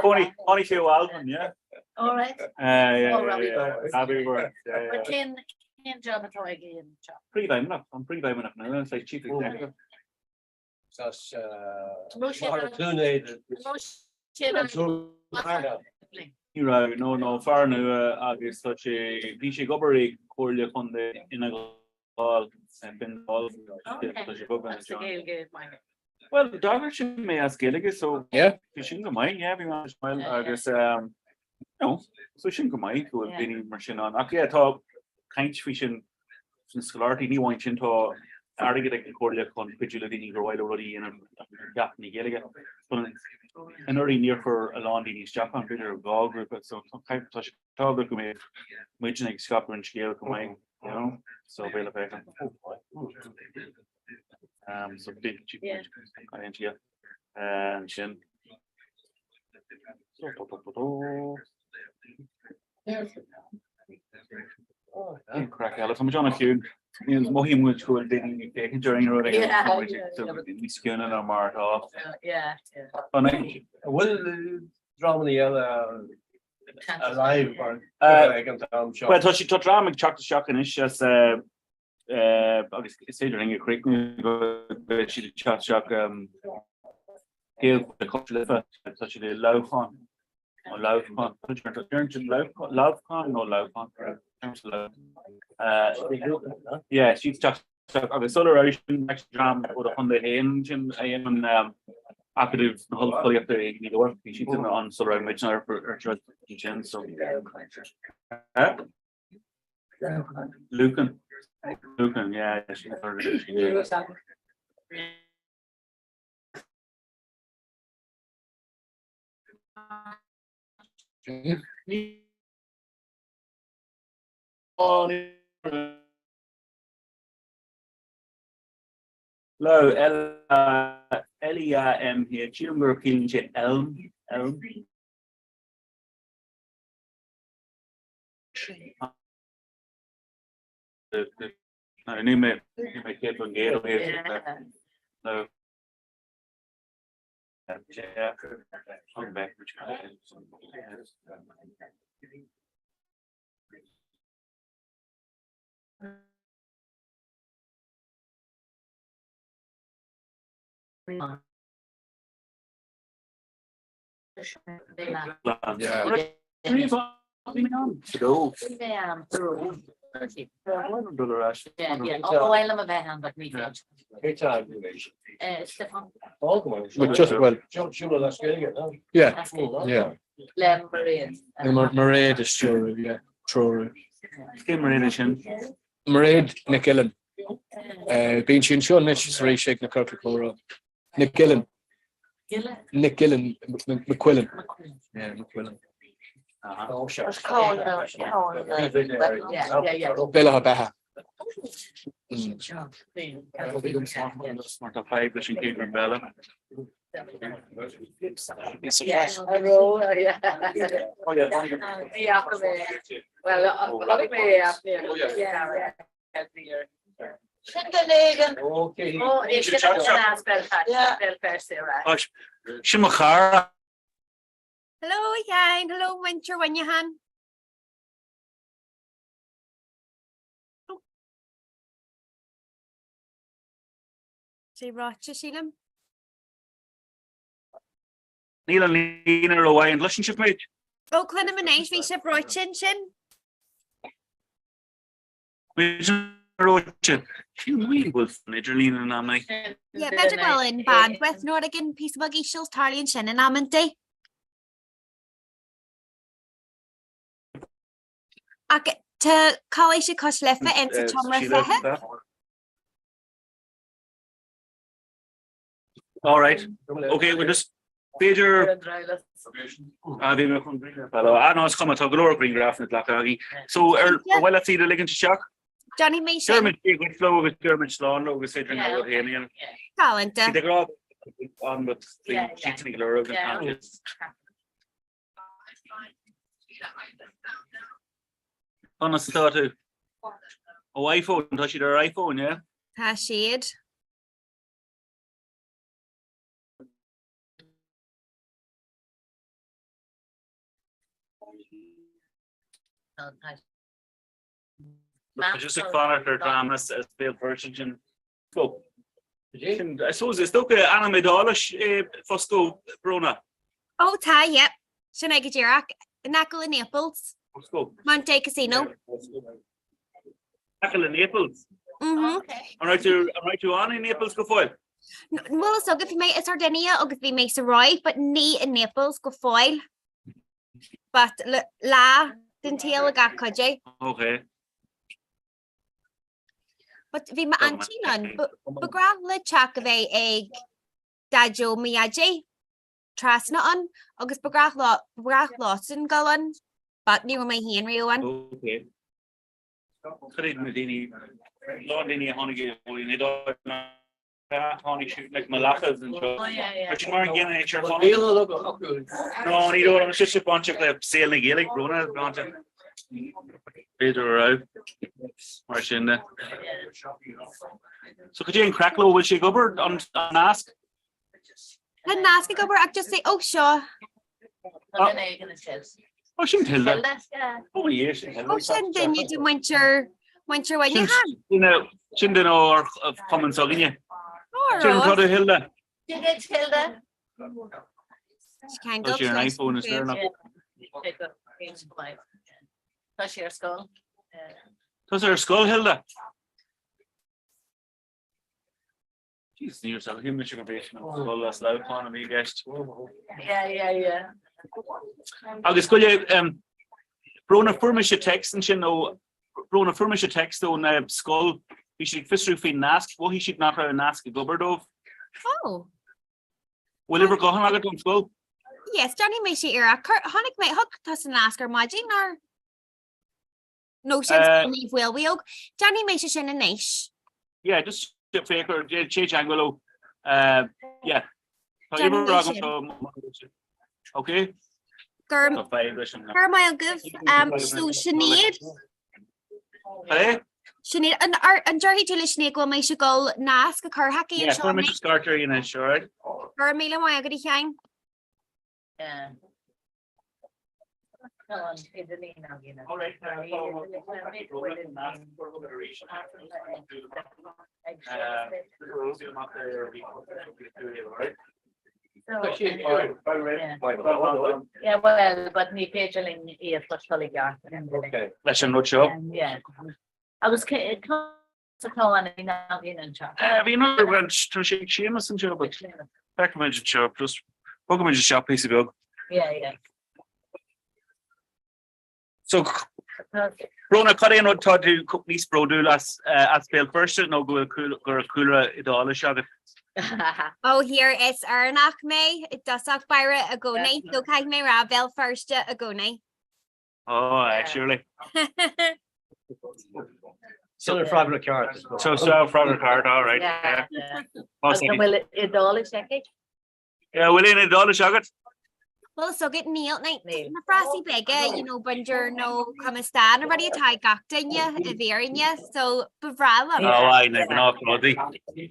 Tháinig sé ó Albain, yeah. All right. Uh, yeah, Oh, Robbie yeah, Burns. Robbie Burns, yeah, yeah. But cén cén job atá aige in job? Príomhfheidhmeannach, an príomhfheidhmeannach nua, it's like chief executive. Sas Mo sé Mar túnéid. Mo sé Ní raibh, no, no, fear nua agus tá sé, bhí sé ag obair i Comhairle Chontae Fhine Gall, Fine Gall, tá sé bogtha Agus anseo. Gaeilge maith. Well, d'fhreagair sé mé as Gaeilge, so Yeah. bhí sin go maith, yeah, bhí mé well, agus um, no, so sin go maith go bhfuil Yeah. daoine mar sin ann. Ach yeah, tá caint faoi sin sna scoláireachtaí, ní amháin sin tá airgead ag an Chomhairle chun cuidiú le daoine gur mhaith leo rudaí a dhéanamh Sheachtain na Gaeilge. Anuraidh níor chuir a lán daoine isteach ann, b'fhéidir 2 ghrúpa, so tá tá sé tábhachtach go mbeadh muidne ag scaipeadh an scéil chomh maith, you know, so beidh le féachaint. Um, so big Yeah. ansin. Craic eile, tá muid an-chiúin. Mothaím muid go bhfuil daoine ag féachaint orainn rud éigin, tá muid níos ciúine ná mar atá. Yeah, yeah. An bhfuil drámaí eile alive mar ag an am seo? Well, tá sí tá dráma ag teacht isteach anois as agus is féidir linn a chríochnú go beidh siad ag teacht isteach Gaeilge Cois Life, tá siad i Leamhcán nó Leamhcán, Leamhcán nó Leamhcán? Yeah, siad ag teacht isteach agus sula raibh sin dream ó do chontae féin sin a dhéanann Acadamh na hOllscolaíochta i nGaoth Dobhair, bhí siad ann sula raibh muid ar sin so. Lucan. Lucan, yeah. Lo, L-E-A-M-H, sílim gur ciallaíonn sé elm, elm. Níl mé 100% ó thaobh Yeah, yeah. Mairéad a stiúradh, yeah, treorú. Cé Mairéad é sin? Mairéad Nic Uilinn. Bíonn sí anseo anois is arís ag na Ciorcail Chomhrá. Nic Uilinn. Nic Uilinn, McQuillan. Yeah, McQuillan. Béal Átha Beatha. Mar tá fadhb leis an gcéad rud eile. Sin den éigean. Sin mo chara. Hello a Sheáin, hello muintir Mhuineacháin. Sé ráite sílim. Níl an líne rómhaith, an gcloiseann sibh muid? Ó cluinim anois, bhí sibh reoite ansin. Reoite. Cén bhfuil bhfuil san idirlíon in amannaí? Yeah, b'fhéidir go bhfuil an bandwidth nó rud éigin píosa beag íseal, tarlaíonn sin in amantaí. Ach tá Coláiste Cois Life in sa tseomra feithimh. All right. Okay, we'll just b'fhéidir Ah, bhí mé chun grianghraf Ah, no, is cuma, tá go leor grianghrafanna glactha againn. So ar ar mhaith leat iad a ligint isteach? Déanfaidh mé sin. Déarfaimid Dia dhuit leo agus déarfaimid slán leo agus féidir linn rud féin a dhéanamh. Galánta. Bhí de ghrá an but bhí siadsan ag lorg an t-am sin. Conas atá tú? Ó iPhone, tá siad ar iPhone, yeah? Tá siad. Tá just ag fanacht ar dream as Béal Feirste sin. Go. Sin, I suppose is dócha ainm Iodáilis é Fosco Bróna. Ó tá, yep. Sin é go díreach. In aice le Naples. Fosco. Monte Cassino. Aice le Naples. Mhm. An raibh tú an raibh tú ann i Naples go fóill? Bhfuil a fhios agat bhí mé i Sardinia agus bhí mé sa Róimh, but ní i Naples go fóill. But lá den tsaol i gach cuid é. Okay. But bhí m'aintín ann. Ba ghnách le teach a bheith ag Daideo mo Dhaidí trasna ann agus ba ghnách leo ba ghnách leosan dul ann but ní raibh mé féin riamh ann. Okay. Cad iad na daoine, lán daoine a tháinig ón Iodáil tháinig siad like mo leachas anseo. Tá siad mar an gcéanna é seo. No, ní raibh an sise bainteach le saol na Gaeilge, Bróna bainteach. B'fhéidir a raibh mar sin de. So cad é an craic leo bhfuil sé ag obair an nasc? Tá nasc ag obair ach just say ó seo. Ó sin Hilda. Ó yeah, sin Hilda. Ó sin duine de muintir muintir Mhuineacháin. Sin duine ó chumann s'againne. Sin rud a Hilda. Did it Hilda? Tá sí ar an iPhone is léir nach. Tá sí ar scoil. Tá sí ar scoil Hilda. Jeez, ní raibh shíl mise gurb é sin an scoil as Leamhcán a bhí i gceist. Yeah, yeah, yeah. Agus go le Bróna fuair mise text ansin ó Bróna fuair mise text ón scoil bhí siad ag fiosrú faoin nasc, mhothaigh siad nach raibh an nasc ag obair dóibh. Oh. Bhfuil uimhir gutháin agat ón scoil? Yes, déanfaidh mise iarracht. Chonaic mé, thug tusa an nasc ar maidin ar? Nó sin Naomh Mhaolmhaodhóg. Déanfaidh mise sin anois. Yeah, just féach ar téigh i dteagmháil leo. Yeah. Tá uimhir agam Okay. Go raibh maith agaibh. So Sinéad. Hey? Sinéad, an an déarfaidh tú le Sinéad go bhfuil mise ag dul nasc a chur chuici Yeah, cuirfidh mise scairt uirthi anois, all right? Go raibh míle maith agat a Sheáin. Yeah. Yeah, well, but ní féidir linn í a chloisteáil i gceart. Leis an rud seo? Yeah. Agus atá an bhíonn anseo. Bhí an rud tá sé ag Séamus anseo, but feicfimid anseo, just bogfaimid isteach píosa beag. Yeah, yeah. So, Bróna, cad é an rud tá tú níos bródúil as as Béal Feirste nó go bhfuil gur cúlra Iodáilis agat? Ó here is Éireannach mé i dtosach báire i gcónaí, so caithfidh mé rá Béal Feirste i gcónaí. Oh, actually. So freagra ceart. So so freagra ceart, all right. Yeah. Bhfuil Iodáilis aici? Yeah, bhfuil aon Iodáilis agat? Well, so get níl na frásaí beaga, you know, buongiorno, come sta, na rudaí atá ag gach duine i bhfírinne, so ba bhreá liom. Oh, aye, na gnáthrudaí.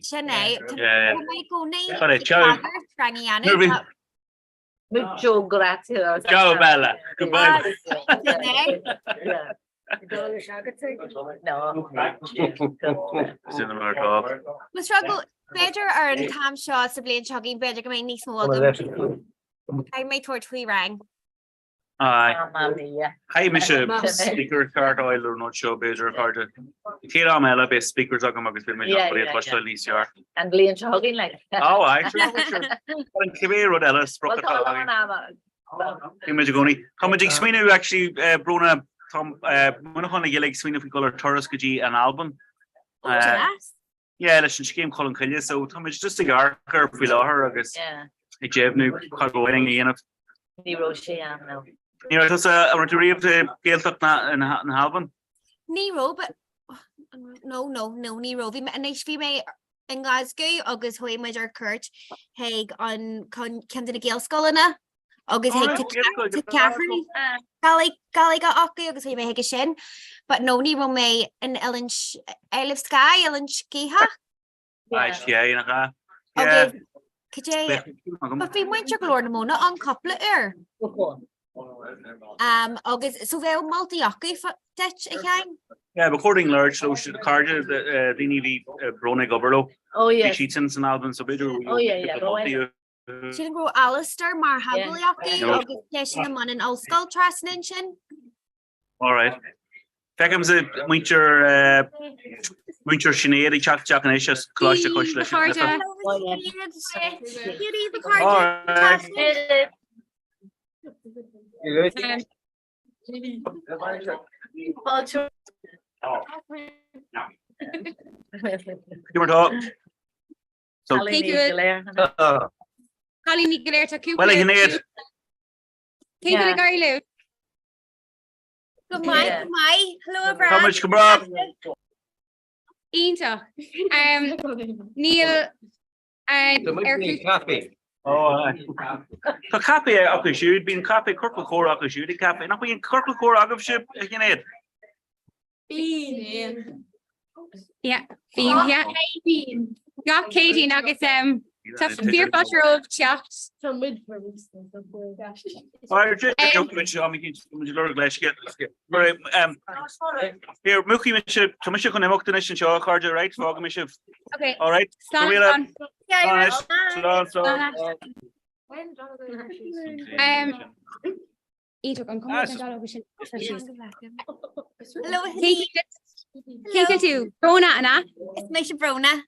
Sin é. Yeah. Tá mé i gcónaí Got it, ciao. ag rang a dhéanamh. Mucho grazie. Ciao bella. Goodbye. No. Sin mar atá. Mo struggle, b'fhéidir ar an t-am seo sa bhliain seo chugainn, b'fhéidir go mbeidh níos mó agam. Caithfidh mé tabhairt faoi rang. Aye. Mamma mia. Caithfidh mise speaker ceart a fháil ar an rud seo b'fhéidir a chairde. An chéad am eile beidh speakers agam agus beidh mé Yeah, ag yeah, cloisteáil níos fearr. An bhliain seo chugainn like. Oh aye, sure, sure. An cibé rud eile sprioc Well, tá atá a againn. lán ama. Bíonn muid i gcónaí. Tá muid ag smaoineamh actually eh, Bróna tá eh, Muineachán le Gaeilge ag smaoineamh faoi dhul ar turas go dtí an Albain. Oh, Eh, deas. Yeah, leis an scéim Cholm Cille, so tá muid just ag amharc air faoi láthair agus ag deimhniú cad ba mhaith linn a dhéanamh. Ní raibh sé ann, no. Ní raibh tusa, an raibh tú riamh i Gaeltacht na na hAlban? Ní raibh, but no, no, no, ní raibh. Bhí mé, anois bhí mé i nGlasgow agus chuaigh muid ar cuairt chuig an ceann de na Gaelscoileanna agus chuig ceathrú Gaeilge acu agus chuaigh mé chuige sin. But no, ní raibh mé in Oileán Isle of Skye, Oileán Sgitheach. Aye, nach ea? Agus cad é, but bhí muintir Ghlór na Móna ann cúpla uair. Um, agus so bheadh moltaí acu duit, a Sheáin? Yeah, ba chóir dúinn labhairt leo siúd, cairde, eh, daoine a bhí eh, Bróna ag obair leo. Oh, Bhí yes. siadsan san Albain, so b'fhéidir Oh, yeah, yeah, but when- Sílim go raibh Alistair mar theagmhálaí acu agus seisean i mbun an ollscoil trasna ansin. All right. Feicimse muintir muintir Sinéad ag teacht isteach anois as Coláiste Cois Life. All right. Cailíní go léir tá cúpla. Bhuel, a Shinéad. Cén ag éirí libh? Go maith, go maith. Hello, a Tá muid go breá. Iontach. Níl ar caife. Tá caife acu siúd, bíonn caife ciorcal comhrá acu siúd ag caife. Nach bíonn ciorcal comhrá agaibhse, a Shinéad? Bíonn. Yeah, bíonn, yeah. Bíonn. Gach Céadaoin agus um, tá fíorfháilte romhaibh teacht. Tá muid Here, múchfaidh mise, tá mise chun imeacht anois anseo, a chairde, right? Fágfaidh mé sibh. Okay. All right. Slán, Go raibh slán. Slán, slán, slán. Um, Iontach an cuma an dul sin. Hello, Cén tú? Bróna an ea? Is mise Bróna.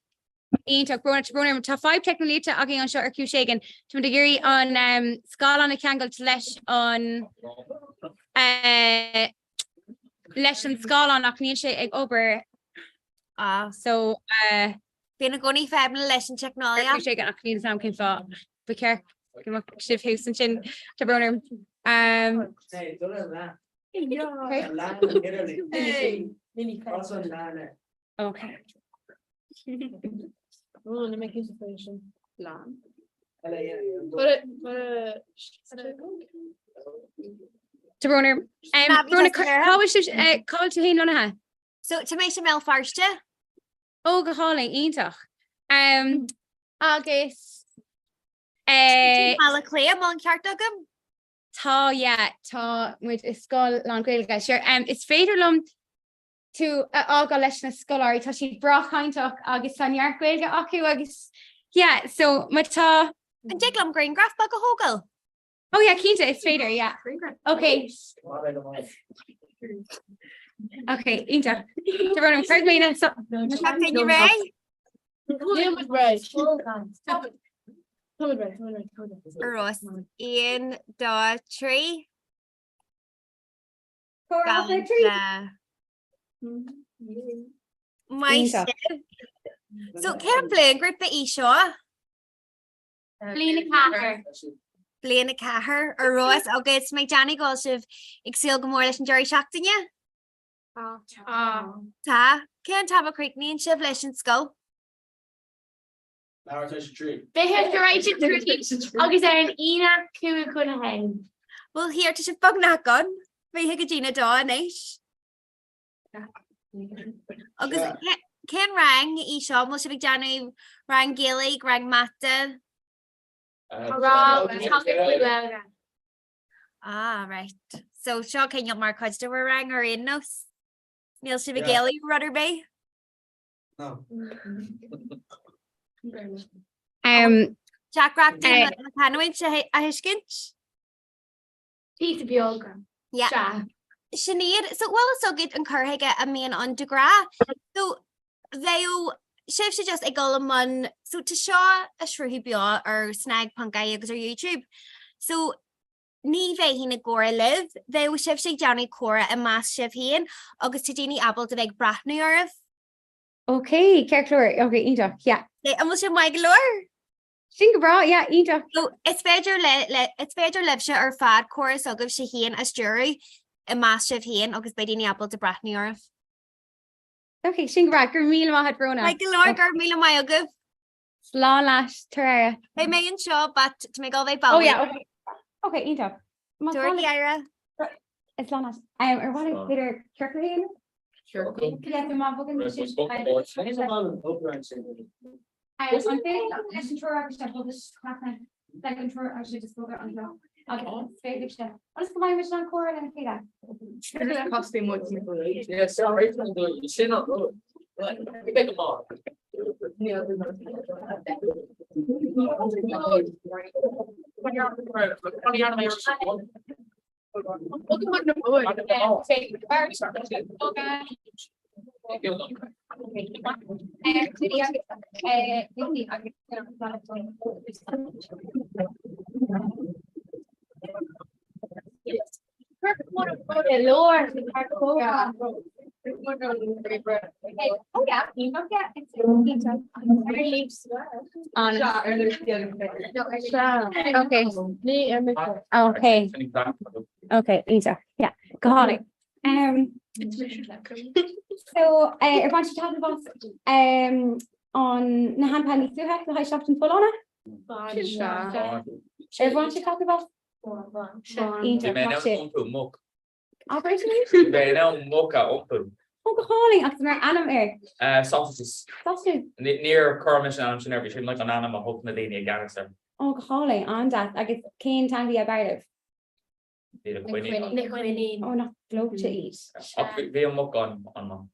Iontach Bróna tá Bróna tá fadhb teicneolaíochta againn anseo ar Cúis Éigin. Tá muid ag iarraidh an um, scáileán a cheangailt leis an uh, leis an scáileán ach níl sé ag obair. Ah. So uh, Bíonn i gcónaí fadhbanna leis an teicneolaíocht. Cúis éigin ach níl a fhios agam cén fáth. Ba cheart go mbeadh sibh thuas ansin tá brón orm. Um, Okay. Tá brón orm. Um, Bróna, cá bhfuil sibh- eh, cá bhfuil tú féin lonnaithe? So tá mise i mBéal Feirste? Ó go hálainn, iontach. Um, agus eh, Baile Átha Cliath, an bhfuil an ceart agam? Tá, yeah, tá muid i scoil lán-Ghaeilge. Sure, um, is féidir liom tú a fhágáil leis na scoláirí, tá siad breá cainteach agus tá neart Gaeilge acu agus yeah, so má tá. An dtig liom grianghraf beag a thógáil? Oh yeah, cinnte, is féidir, yeah. Okay. Okay, iontach. Tá brón orm, cuirfidh mé na so- Tá duine réidh? Ros. 1, 2, 3. Galánta. Maith Iontach. sibh. So cén bliainghrúpa í seo? Bliain 4. Bliain 4 ar fheabhas agus mé ag déanamh go bhfuil sibh ag súil go mór leis an deireadh seachtaine? Tá. Tá. Cén t-am a chríochnaíonn sibh leis an scoil? Leathuair tar éis a trí. 2:40 agus ar an Aoine 12:55. Bhuel here tá sibh beagnach ann. Fiche go dtína dó anois. Agus cén rang í seo? An bhfuil sibh ag déanamh rang Gaeilge, rang Mata? Rang teanga Gaeilge. Ah, right. So seo cineál mar chuid de bhur rang ar aon nós? Níl sibh ag éileamh rud ar bith? No. Um, Deacrachtaí na canúint a thuiscint? Píosa beag. Yeah. Sea. Sin iad. So bhfuil fhios agat an cur chuige a mbíonn ann de ghnáth. So bheadh sibhse just ag dul i mbun, so tá seo á shruthú beo ar snag ponc ie agus ar YouTube. So ní bheinn ag comhrá libh, bheadh sibhse ag déanamh comhrá i measc sibh féin agus tá daoine ábalta bheith ag breathnú oraibh. Ok, ceart go leor, ok, iontach, yeah. An bhfuil sé maith go leor? Sin go breá, yeah, iontach. So is féidir le, le, is féidir libhse ar fad comhrá s'agaibhse féin a stiúradh i measc sibh féin agus beidh daoine ábalta breathnú oraibh. Ok, sin go breá, go raibh míle maith agat Bróna. Maith go leor, go raibh míle maith agaibh. Slán leat, tabhair aire. Beidh mé anseo, but tá mé ag dul bheith Oh bailí. yeah, ok. Ok, iontach. Má Tabhair slán aire. Is slán leat. Um, ar mhaith libh b'fhéidir ciorcal a dhéanamh? Ciorcal? Yeah, so má bhogann sibh- An féidir leis an triúr agaibhse bogadh trasna like an triúr agaibhse just bogadh anseo agus is féidir libhse ionas go mbeidh muid in ann comhrá lena chéile. Cosfaidh muid. Yeah, sorry, sin an rud. Big amount. Okay. Okay. Okay, iontach. Yeah, go hálainn. Um, so uh, ar bhain sibh taitneamh as um, an na hainmhithe níos luaithe le haghaidh Seachtain Folláine? Ar bhain sibh taitneamh as? Bhí mé in ann iompú muc. Abair Bhí mé in ann muc a iompú. Ó go hálainn agus an raibh ainm air? Sausages. Sausages. Níor chuir mise an ainm sin air, bhí sin like an ainm a thug na daoine i gceannas air. Ó go hálainn, an-deas. Agus cén t-ainmhí ab fhearr libh? Bhí na coiníní. Na coiníní. Ó nach gleoite iad. Ach bhí an muc an-mhaith.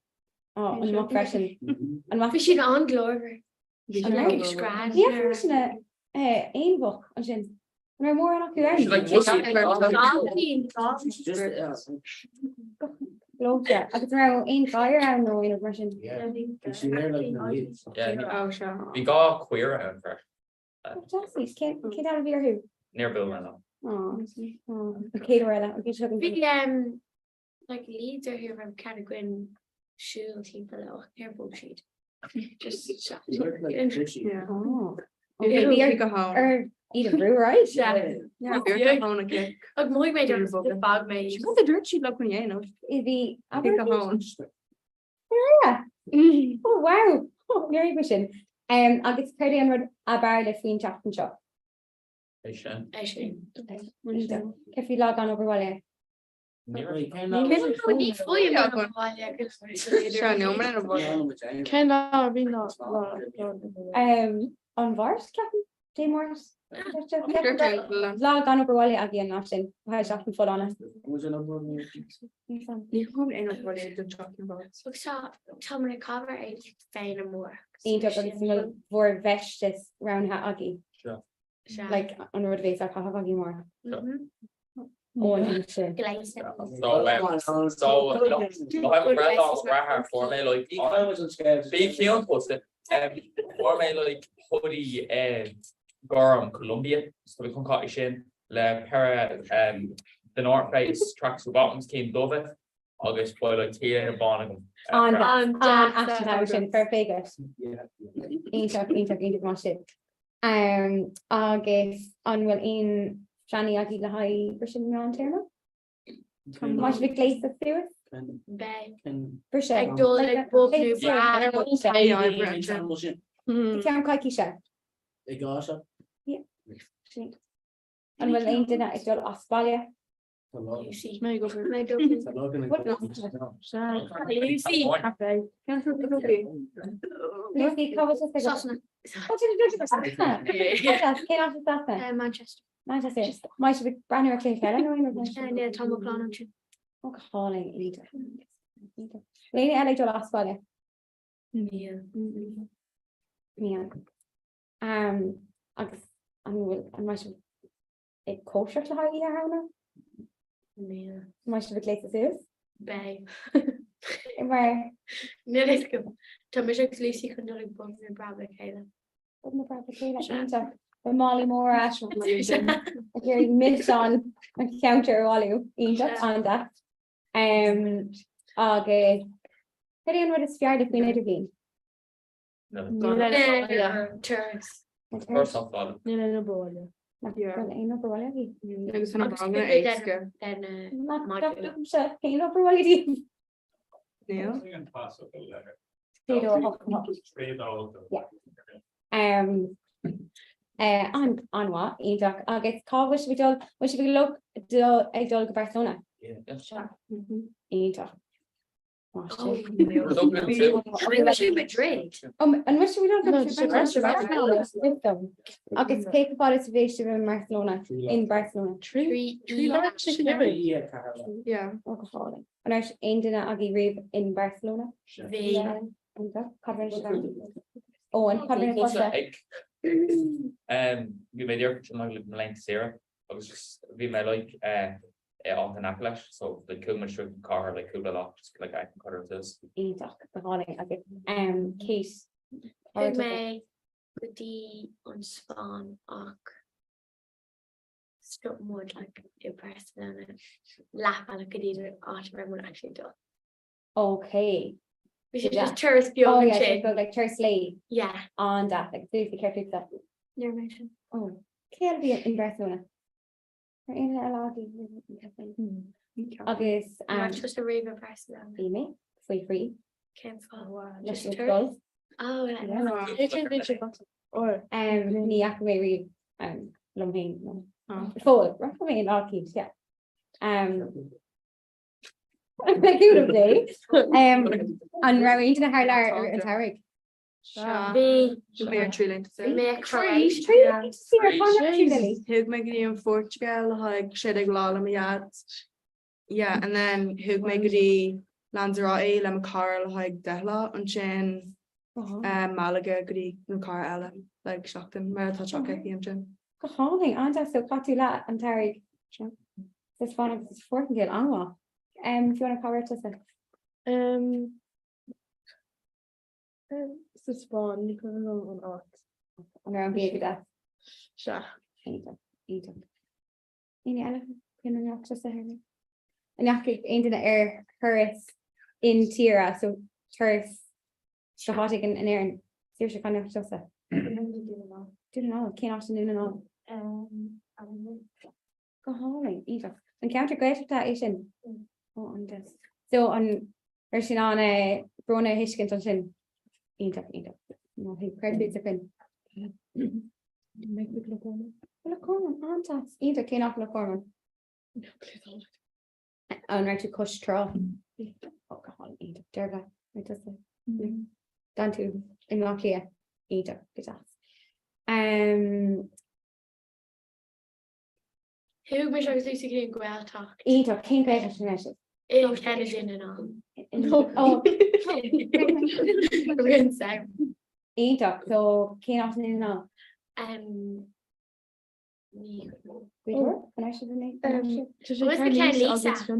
Ó an muc freisin. An Bhí siad an-ghlórmhar. Bhí sin aon mhuc ansin. An raibh mórán acu ann? Gleoite. Agus an raibh aon ghadhar ann nó aon rud mar sin? Bhí dhá chaora ann freisin. Cén ainm a bhí orthu? Níor bhuail mé leo. An chéad uair eile, an chéad seo Bhí like leads orthu raibh cead againn siúl timpeall leo ach níor bhog siad. Just Ar iad a bhrú right? Ag mhothaigh mé bhog mé. Cad a dúirt siad le chun dhéanamh? Bhí Oh wow! Níor thuig mé sin. Agus céard é an rud ab fhearr libh faoin tseachtain seo? É sin. É sin. Cé faoi lá gan obair bhaile? Ní fáim Cén lá a bhí lá An Mháirt ceapaim? Dé Máirt? Lá gan obair bhaile againn an lá sin, tá seachtain folláine. Ní thug aon obair bhaile don tseachtain Mháirt. Tá mé ag cabhair é féin amárach. Iontach agus an bhfuil bhur bhfeisteas roghnaithe agaibh? Like an rud a bhéas á chaitheamh agaibh amárach? Ó an oíche. So so reatha fuair mé like Bí ciúin tosta fuair mé like hoodie gorm Columbia so bhí chun caitheamh sin le péire The North Face tracksuit bottoms cinn dubha agus beidh like T-léine bán agam. An-deas sin fair play duit. Iontach iontach iontach maith sibh. Agus an bhfuil aon phleananna agaibh le haghaidh briseadh na meántéarma? Má sibh ag gléasadh suas? Beidh. Briseadh. Ag dul ag bob nó Ceann coicíse. Ag Áise? An bhfuil aon duine ag dul as baile? Lucy. Lucy. Lucy, cá bhfuil sé Sasana. Cén áit i Sasana? Manchester. Manchester. Maith sibh ag breathnú ar cluiche eile nó aon rud? Ní tá mo chlann ansin. Ó go hálainn iontach. Iontach. Éinne eile ag dul as baile? Níl. Níl. Agus an bhfuil an mbeidh sibh ag cóisireacht le haghaidh Oíche Shamhna? Níl. Mbeidh sibh ag gléasadh suas? Beidh. Mar? Níl a fhios agam. Tá mise agus Lucy chun dul ag bun na Breab le chéile. Bun na Breab le chéile, iontach. Na málaí móra ag iarraidh milseáin an cheantair a bhailiú. Iontach, an-deas. Agus cad é an rud is fearr libh faoin idirbhliain? Turas. Níl aon obair bhaile. Níl aon obair bhaile agaibh. Agus tá na ranganna éasca. Aon obair bhaile daoibh? Níl. An-mhaith, iontach. Agus cá bhfuil sibh ag dul? Bhfuil sibh ag dul go Barcelona? Iontach. An bhfuil sibh ag dul go Agus cé chomh fada is a bheidh sibh i mBarcelona? In Barcelona? Trí lá. Ó go hálainn. An raibh aon duine agaibh riamh in Barcelona? Bhí. Cad rinne sibh ann? Eoin, cad rinne tusa? Bhí mé díreach le mo laethanta saoire agus just bhí mé like i áit in aice leis so like chuaigh muid tríd an cathair like cúpla lá just like an cathair suas. Iontach, go hálainn agus Kate? Chuaigh mé go dtí an Spáinn ach stop muid like i Barcelona leathbhealach go dtí an áit a raibh muid actually ag dul. Okay. Bhí sé just turas beag Oh yeah, ansin. turas beag, like turas lae. Yeah. An-deas, like Lucy, céard fútsa? Ní raibh mé sin. Oh, cé eile a bhí in Barcelona? Ar aon duine eile agaibh? Agus An raibh tusa riamh i Barcelona? Bhí mé, faoi thrí. Cén fáth? Leis Just an turas? scoil. Oh, yeah. Ní fhaca mé riamh liom féin. Fóill, rachaidh mé lá eicínt, yeah. Le cúnamh Dé. An raibh aon duine thar lear an tsamhraidh? Bhí. Bhí ar trí laethanta saoire. Mé Trí trí laethanta saoire, cá raibh tú, Lily? Chuaigh mé go dtí an Phortaingéil le haghaidh 16 lá le mo dhaid. Yeah, and then chuaigh mé go dtí Lanzarote le mo cara le haghaidh 10 lá, ansin Malaga go dtí mo cara eile le haghaidh seachtain mar atá teach aici ansin. Go hálainn, an-deas, so chaith tú leath an tsamhraidh sa Spáinn agus sa Phortaingéil, an-mhaith. Fiona, cá raibh tusa? Sa Spáinn, ní cuimhin liom an áit. An raibh an bia go deas? Sea. Iontach, iontach. Éinne eile? Cén an ndeachaigh tusa thar lear? An ndeachaigh aon duine ar thuras intíre, so turas go háit éigin in Éirinn? Saoirse, cá ndeachaigh tusa? Dún na nGall, cén áit i nDún na nGall? Go hálainn, iontach. An ceantar Gaeltachta é sin? Ó, an-deas. So an raibh sibh in ann brúnna a thuiscint ansin? Iontach, iontach. Ná hí, céard fútsa, Finn? Loch Garman, an-deas. Iontach, cén áit i Loch Garman? An raibh tú cois trá? Ó, go hálainn, iontach. Dearbhla, raibh tusa? D'fhan tú i mBleá Cliath. Iontach, go deas. Um, Chuaigh mise agus Lucy go dtí an Ghaeltacht. Iontach, cén Ghaeltacht a raibh sibh? I Kennedy na nGall. Iontach, so cén áit i nDún na nGall? Ní Gaoth Dobhair? An raibh sibh in Lisa.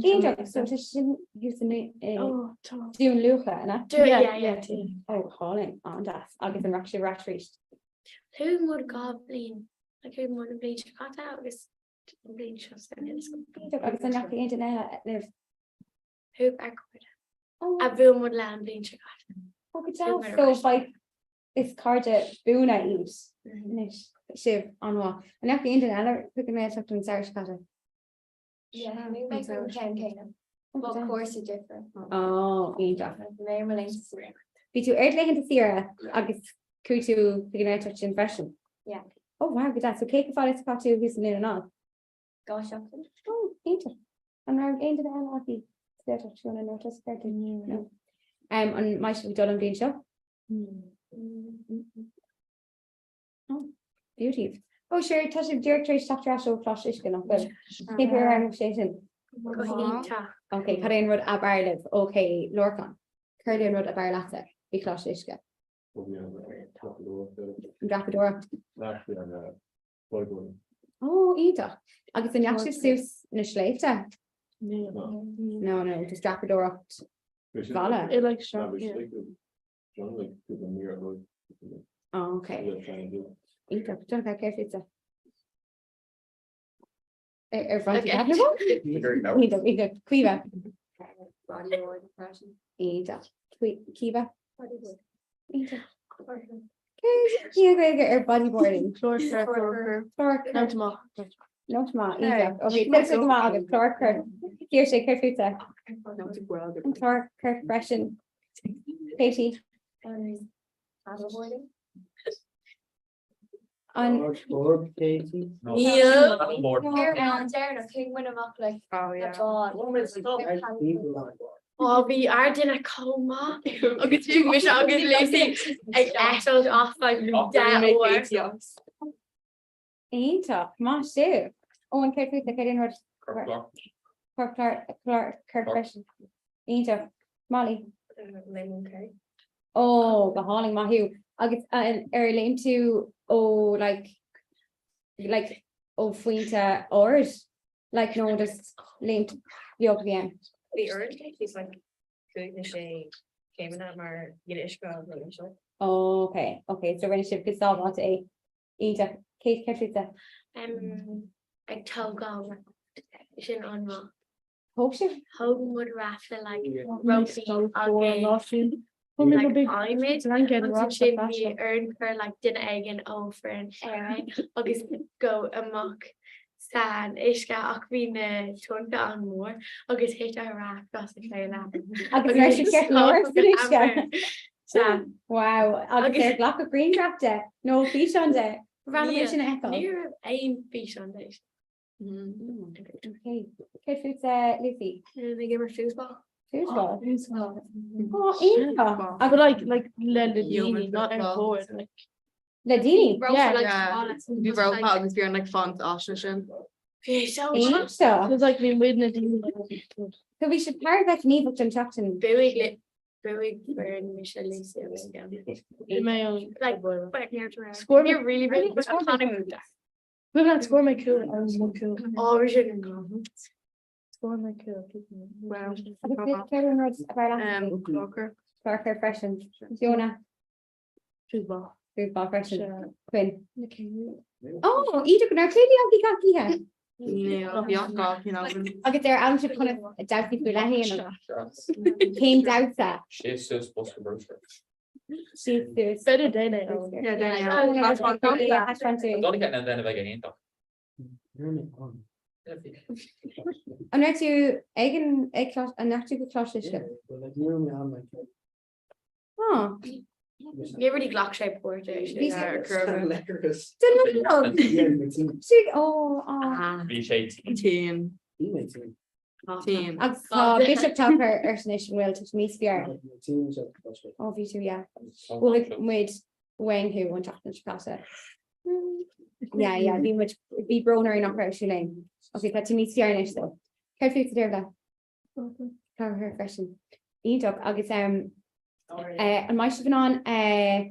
Iontach, so tá sin thuas in Dún Lúiche, an ea? Yeah, yeah. Ó, hálainn, an-deas. Agus an rachaidh sibh ar ais arís? Chuaigh muid 2 bhliain, like chuaigh muid an bhliain seo caite agus an bhliain seo sa Iontach, agus an ndeachaigh aon duine eile libh? Chuaigh ár gcairde a bhuail muid le an bhliain seo caite. Ó, go deas, so beidh is cairde buana iad anois sibh an-mhaith. An ndeachaigh aon duine eile chuig an nGaeltacht an samhradh seo caite? Yeah, bhí mé an ceann céanna. But cúrsa difriúil. Ó, iontach. Bhí mé ar mo laethanta saoire. Bhí tú ar do laethanta saoire agus chuaigh tú chuig an nGaeltacht sin freisin? Yeah. Oh wow, go deas. So cé chomh fada is a chaith tú thuas i nDún na nGall? 2 seachtain. Oh, iontach. An raibh aon duine eile agaibh sa Ghaeltacht seo nó tusa Bertie? No. Um, an mbeidh sibh ag dul an bhliain seo? Oh, beauties. Oh sure, tá sibh díreach tar éis teacht ar ais ó Choláiste Uisce, nach bhfuil? Cén chaoi a raibh sé sin? Go hiontach. Ok, cad é an rud ab fhearr libh? Ok, Lorcán, céard é an rud ab fhearr leatsa faoi Choláiste Uisce? An dreapadóireacht. Ó, iontach. Agus an ndeachaigh sibh suas na sléibhte? No, no, just dreapadóireacht bhalla. I like shop, yeah. Oh, okay. Iontach, Donncha, céard fútsa? Ar bhain tú taitneamh ann? Iontach, iontach. Caoimhe? Bodyboard freisin. Iontach. Caoimhe? Bodyboard. Iontach. Cén Ghaeilge ar bodyboarding? Clár Clár Nóta maith. Nóta maith, iontach. Ok, tá go maith agat, clár coirp. Saoirse, céard fútsa? An clár coirp freisin. Katie? Paddleboarding. An Board, Katie? Níl. Ar an deireanach chuaigh muid amach le bád. Ó bhí ár duine chomh maith agus bhí mise agus Lucy ag eitilt off like 10 uair. Iontach, maith sibh. Ó an céard fútsa, céard é an rud? Corp clár coirp freisin. Iontach. Molly? Léim cé. Ó, go hálainn, maith thú. Agus ar léim tú ó like like ó phointe ard? Like nó just léim beag a bhí ann? Bhí ard like like 5 nó 6 céimeanna mar bhí an uisce an-íseal. Ok, ok, so rinne sibh go sábháilte é. Iontach. Kate, céard fútsa? Ag tógáil sin an-mhaith. Thóg sibh? Thóg muid rafta like rópaí agus like adhmaid agus ansin bhí orainn cur like duine éigin ó foireann Éire agus go amach san uisce ach bhí na tonnta an-mhór agus thit ár raft as a chéile. Agus raibh sibh ceart go leor san uisce? Sea. Wow. Agus ar glacadh grianghraf de nó físeán de? Ba bhreá liom é sin a fheiceáil. Ní raibh aon físeán de. Okay. Céard fútsa, Lucy? Ag imirt foosball. Foosball? Foosball. Oh, iontach. But like, like, le le daoine, not ar bord, like. Le daoine? Yeah. Yeah. Bhí ropa agus bhí an like font áise sin. Bhí so Iontach. It was like bhí muid na daoine. So bhí sibh thar a bheith gníomhach don tseachtain. Bhuaigh le bhuaigh foireann mise Lucy agus Gabby. Like, but Score You're really really good. Bhuel leat scór mé cúl agus mo cúl. Ábhar sin an gá. Scór mé cúl. Wow. Céard an rud ab fhearr leat? Clár Clár freisin. Fiona. Foosball. Foosball freisin. Quinn. Ó, iontach go raibh céilí agaibh gach oíche. Agus ar fhoghlaim sibh conas damhsaí faoi leith a dhéanamh. Cén damhsa? Síos suas bosca bruscair. Síos suas. B'fhéidir déan é. Yeah, déan é. Donncha an duine a bheidh go hiontach. An raibh tú ag an ag clós an raibh tú go Coláiste Uisce? Oh. Ní really ghlac sé páirt é sin. Bhí sé Ó Bhí sé Tinn. Agus tá Bishop Tucker ar sin anois an bhfuil tú níos fearr. Ó bhí tú yeah. Bhuaigh muid uainn thú an tseachtain seo caite. Yeah, yeah, bhí muid bhí brón orainn nach raibh tú linn. Ok, tá tú níos fearr anois though. Céard fút a Deirbhile? Clár freisin. Iontach agus um, eh, an mbeidh sibh in ann eh,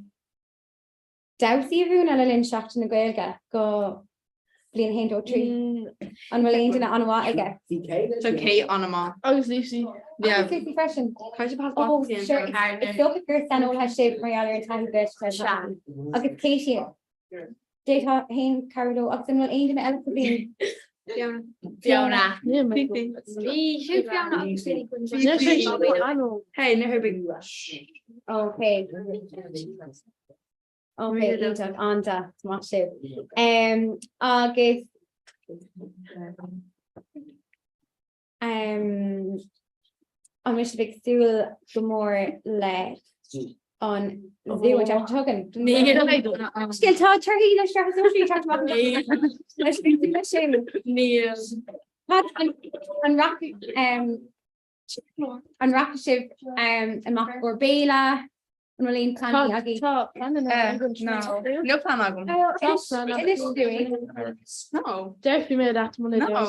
damhsaí a mhúineadh le linn Seachtain na Gaeilge do Bhliain 1, 2, 3. An bhfuil aon duine an-mhaith aige? Tá Kate an-mhaith. Agus Lucy. Yeah. Agus Lucy freisin. Caithfidh sé Oh, sure, is dócha gur saineolaithe sibh mar gheall ar an taithí bheith Agus Katie, d'fhéadfá féin cabhrú leo agus an bhfuil aon duine eile sa bhliain? Fiona. Fiona. Bhí sí Fiona agus Hey, na herbig. Okay. Ok, iontach, an-deas, maith sibh. Um, agus um, an bhfuil sibh ag súil go mór le an zú an tseachtain seo chugainn? Scéal tá torthaí na sraithe sóisearaí ag teacht amach leis leis sin. Níl. Cad an an rachaidh um, an rachaidh sibh um, amach ar béile? An bhfuil aon pleananna agaibh? Tá pleananna agam. No. Níl plean agam. Inis dúinn. No. Deirfidh mé leat muna No.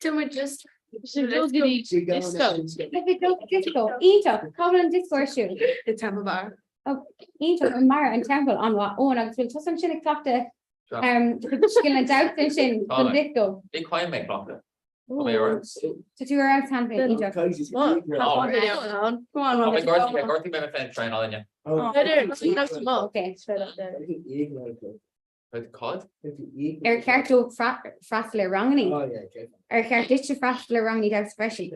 Tá muid just Dul go dtí disco. Disco. Iontach. Cá bhfuil an disco ar siúl? I Temple Bar. Iontach an mar an Temple an-mhaith. Eoin agus bhfuil tusa ansin ag cleachtadh scileanna damhsa ansin don disco. Ní caithfidh mé cleachtadh. Tá tú ar fheabhas cheana féin, iontach. Gortaigh mé mé féin traenáil inniu. Cad? Ar cheart dó freastal ar ranganna? Ar cheart duitse freastal ar ranganna damhsa freisin?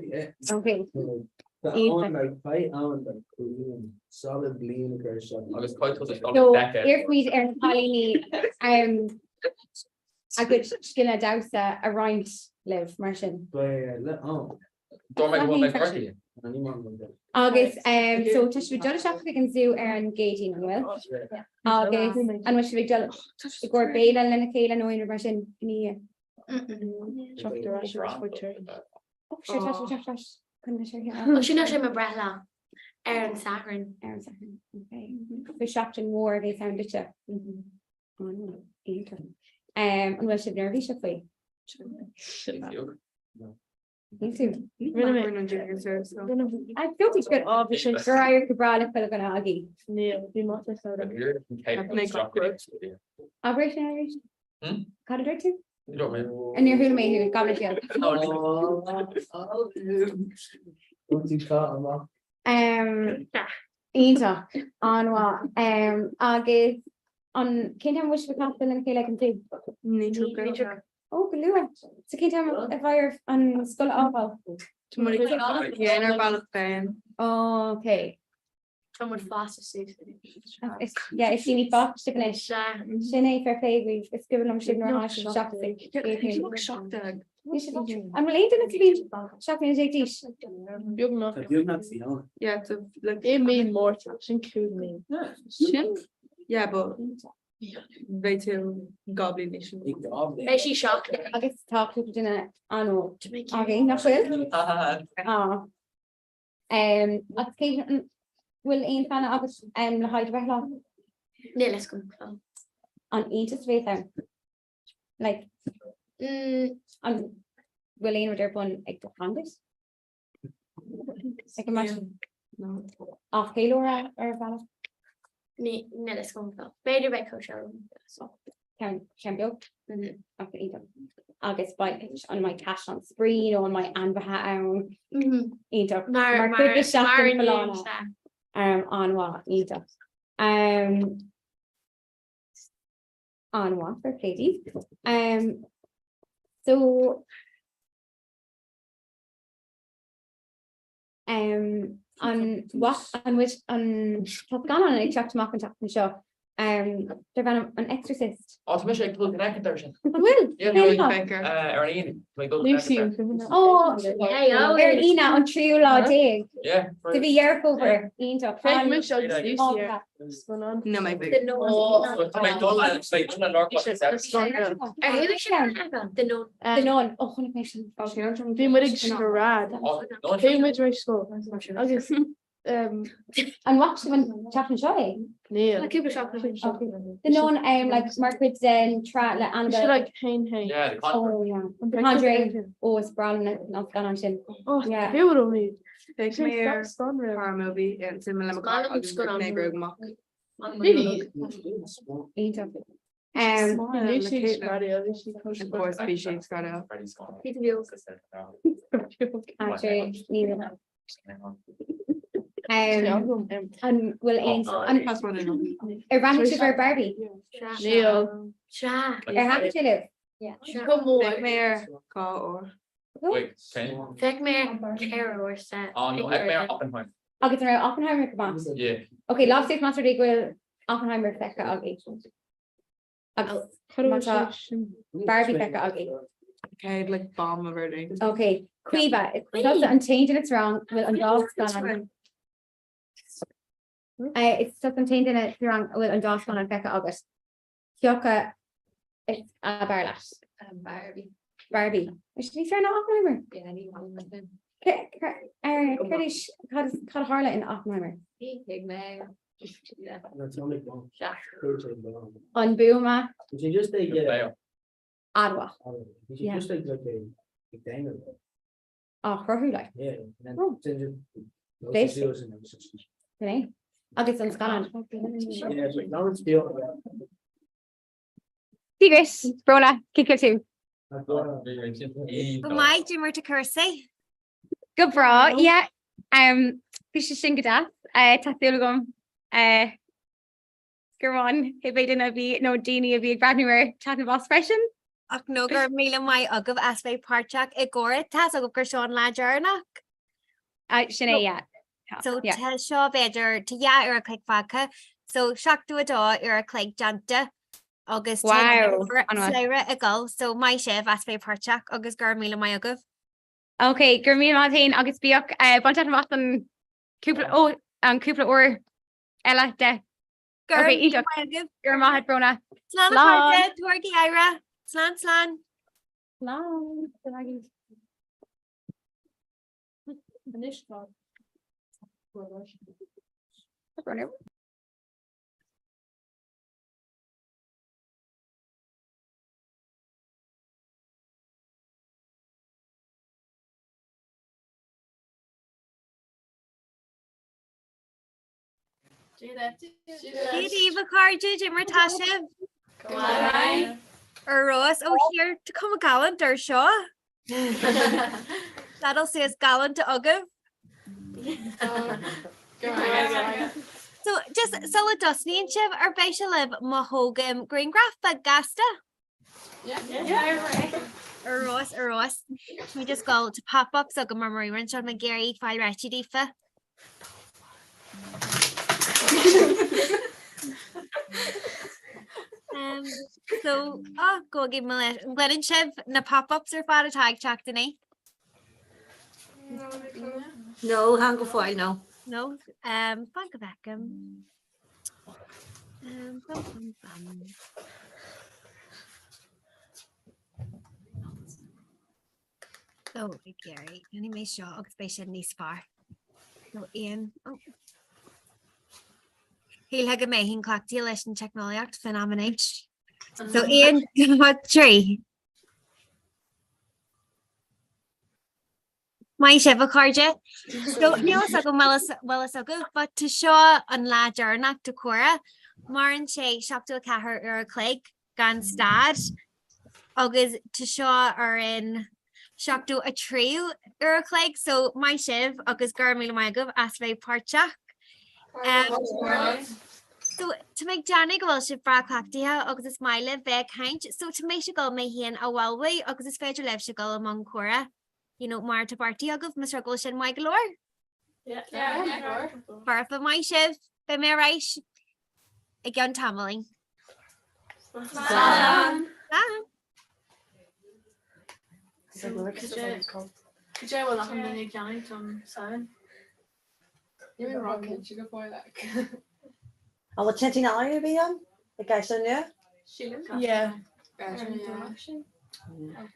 Ok. So, iarrfaimid ar na cailíní a gcuid scileanna damhsa a roinnt libh, mar sin. Agus so tá sibh ag dul isteach chuig an zú ar an gCéadaoin, an bhfuil? Agus an bhfuil sibh ag dul i gcomhair béile lena chéile nó aon rud mar sin ina dhiaidh? Ó, sure, tá sibh ag teacht ar ais chun na sirthe. Ó, sin sé mo breithlá ar an Satharn. Ar an Satharn, okay. So seachtain mhór a bheas ann duitse. Iontach. An bhfuil sibh neirbhíseach faoi? Níl tú. Rinne mé an junior service. I feel like gur gur éirigh go breá le chuile dhuine agaibh. Níl, bhí maith le soda. Abair sin arís. Cad a dúirt tú? Níor chuala mé thú, gabh mo leithscéal. Iontach, an-mhaith. Agus an cén t-am a bhfuil sibh ag castáil lena chéile ag an zú? Ó, go luath. So cén t-am a bheidh oraibh an scoil a fhágáil? Tá muid ag déanamh ar bealach féin. Ok. Tá muid fásta suas anois. Yeah, is daoine fásta sibh anois. Sin é fair play daoibh. Is cuimhin liom sibh nuair a tháinig sibh isteach sa chéad bhliain. An bhfuil aon duine sa bhliain 17 bliana d'aois? Beagnach. Beagnach fiú. Yeah, it's a like É mí Márta, sin cúig mí. Sin? Yeah, but beidh tú 12 bliain d'aois. Beidh sí 17. Agus tá cúpla duine an-óg againn, nach bhfuil? Ah. Agus cé bhfuil aon phlean agat le haghaidh do bhreithlá? Níl a fhios agam. An iontas a bheas ann? Like, an bhfuil aon rud ar bun ag do chlann duit? Ag an mar Ach ceiliúradh ar bhealach? Níl a fhios agam. B'fhéidir beidh cóisir Ceann ceann beag? Ach iontach. Agus beidh an mbeidh caisleán spraoi nó an mbeidh ainmhithe ann? Iontach. Mar Mar mar chuid de mar seachtain inniu folláine. sea. An-mhaith, iontach. An-mhaith, fair play daoibh. So an an bhfuil an tá scannán ag teacht amach an tseachtain seo darb ainm An Exorcist. Á tá mise ag dul go feiceáil air sin. An bhfuil? Yeah, Cén lá? Ar an Aoine. Tá mé ag dul go feiceáil air. Ó ar an Aoine an tríú lá déag Yeah. de mhí Dheireadh Fómhair. Iontach. Beidh mise agus Lucy ar. No mé The Nun. Tá mé ag dul le beidh dul le North Ar thaobh sin The Nun. The Nun. Ó chonaic mé sin. Bhí muid ag scread. Bhí muid tar éis scoil. Agus An bhfaca sibh an tseachtain seo é? Níl. Cúpla seachtain. The Nun um, like, mar chuid den tsraith le Bhí sé Annabelle. like hain hain. Yeah, the Conjuring. Oh, yeah. The Conjuring. Ó, is breá liom an scannán sin. Oh, Yeah. bhí mé. Beidh mé ar horror movie in le Scannán. mé groog amach. Really? Iontach. Um, Lucy ag screadaíl, bhí sí Of course bhí sí ag screadaíl. Actually, níl. Um, an bhfuil aon an Pass one in. ar bhreathnaigh sibh ar Barbie? Níl. Sea. Ar thaitin sé libh? Go mór. Beidh mé ar dhá uair. Wait, cén? Bheadh mé ceithre uair sa. Oh no, ag mé ar Oppenheimer. Agus an raibh Oppenheimer go maith? Yeah. Ok, lámh suas más rud é go bhfuil Oppenheimer feicthe agaibh. Agus má tá Barbie feicthe agaibh. Okay, like bomb of already. Ok, Caoimhe, tusa an t-aon duine sa rang a bhfuil an dá scannán. Is tusa an t-aon duine sa rang a bhfuil an dá scannán feicthe agat. Cé acu is ab fhearr leat? Barbie. Barbie. Is níos fearr ná Oppenheimer? Yeah, ní maith. Cad is cad a tharla in Oppenheimer? Thuig mé. An buama Bhí sé just ag adamhach. Bhí sé just ag like ag déanamh. Á chruthú like. Yeah, and then Oh. then just Basic. loads of zeros and it was just- Sin é. Agus an scannán. Yeah, it's like Lawrence Field. Dia duit, Bróna, cén chaoi a bhfuil tú? Go maith, cad é mar tá cúrsaí. Go breá, yeah. Um, bhí sé sin go deas. Uh, tá súil agam uh, gur bhain cibé duine a bhí nó daoine a bhí ag breathnú air taitneamh as freisin. Ach nó go raibh míle maith agaibh as bheith páirteach i gComhrá. Tá's agaibh gur seo an lá deireanach. Uh, sin é, yeah. Tá, So yeah. tá seo b'fhéidir tá 2 uair a chloig fágtha. So 72 uair a chloig déanta agus tá Wow, an-mhaith. slabhra ag dul. So maith sibh as bheith páirteach agus go raibh míle maith agaibh. Ok, go raibh míle maith féin agus bíodh uh, bain taitneamh as an cúpla ó an cúpla uair eile de. Go raibh Ok, míle iontach. maith agaibh. Go raibh maith agat, Bróna. Slán a Slán. chairde, tabhairigí aire. Slán slán. Slán. Slán. Anois tá. Bróna. Dia daoibh a chairde, cad é mar tá sibh. Ar fheabhas ó thiar tá cuma galánta ar seo. Saddle suas galánta agaibh. So just sula dtosnaíonn sibh ar mhaith libh má thógaim grianghraf beag gasta? Ar fheabhas, ar fheabhas. Tá mé just goil tá pop-ups agam mar mar rinne mé ag iarraidh fáil réitithe daofa. Um, so, oh, go give me leis. An gcluineann sibh na pop-ups ar fad atá ag teacht inné? No, chan go fóill, no. No, um, fan go bhfeicim. Um, bum, bum, bum. So, ag iarraidh, déanfaidh mé seo agus beidh sin níos fearr. So, aon, oh. Shílfeá go mbeinn cleachtaithe leis an teicneolaíocht faoin am anois. So, 1, 2, 3. Maith sibh a chairde. So níl fhios agam bhfuil fhios agaibh, but tá seo an lá deireanach de Comhrá. Maireann sé 74 uair a chloig gan stad agus tá seo ar an 73ú uair a chloig, so maith sibh agus go raibh míle maith agaibh as bheith páirteach. Um, so tá mé ag déanamh go bhfuil sibh breá cleachtaithe agus is maith libh bheith ag caint, so tá mise ag dul mé féin a ullmhú agus is féidir libhse dul i mbun comhrá. you know, mar tá beartaithe agaibh, más rud go bhfuil sin maith go leor? Foirfe, maith sibh, beidh mé ar ais i gceann tamaillín. Slán! Slán! Cad é bhfuil achan duine ag déanamh don Samhain? Níl mé ró-chinnte go fóill like. An bhfuil tointín ealaíon ar bith ann i gCaisleán Nua? Sílim. Yeah. B'fhéidir, yeah.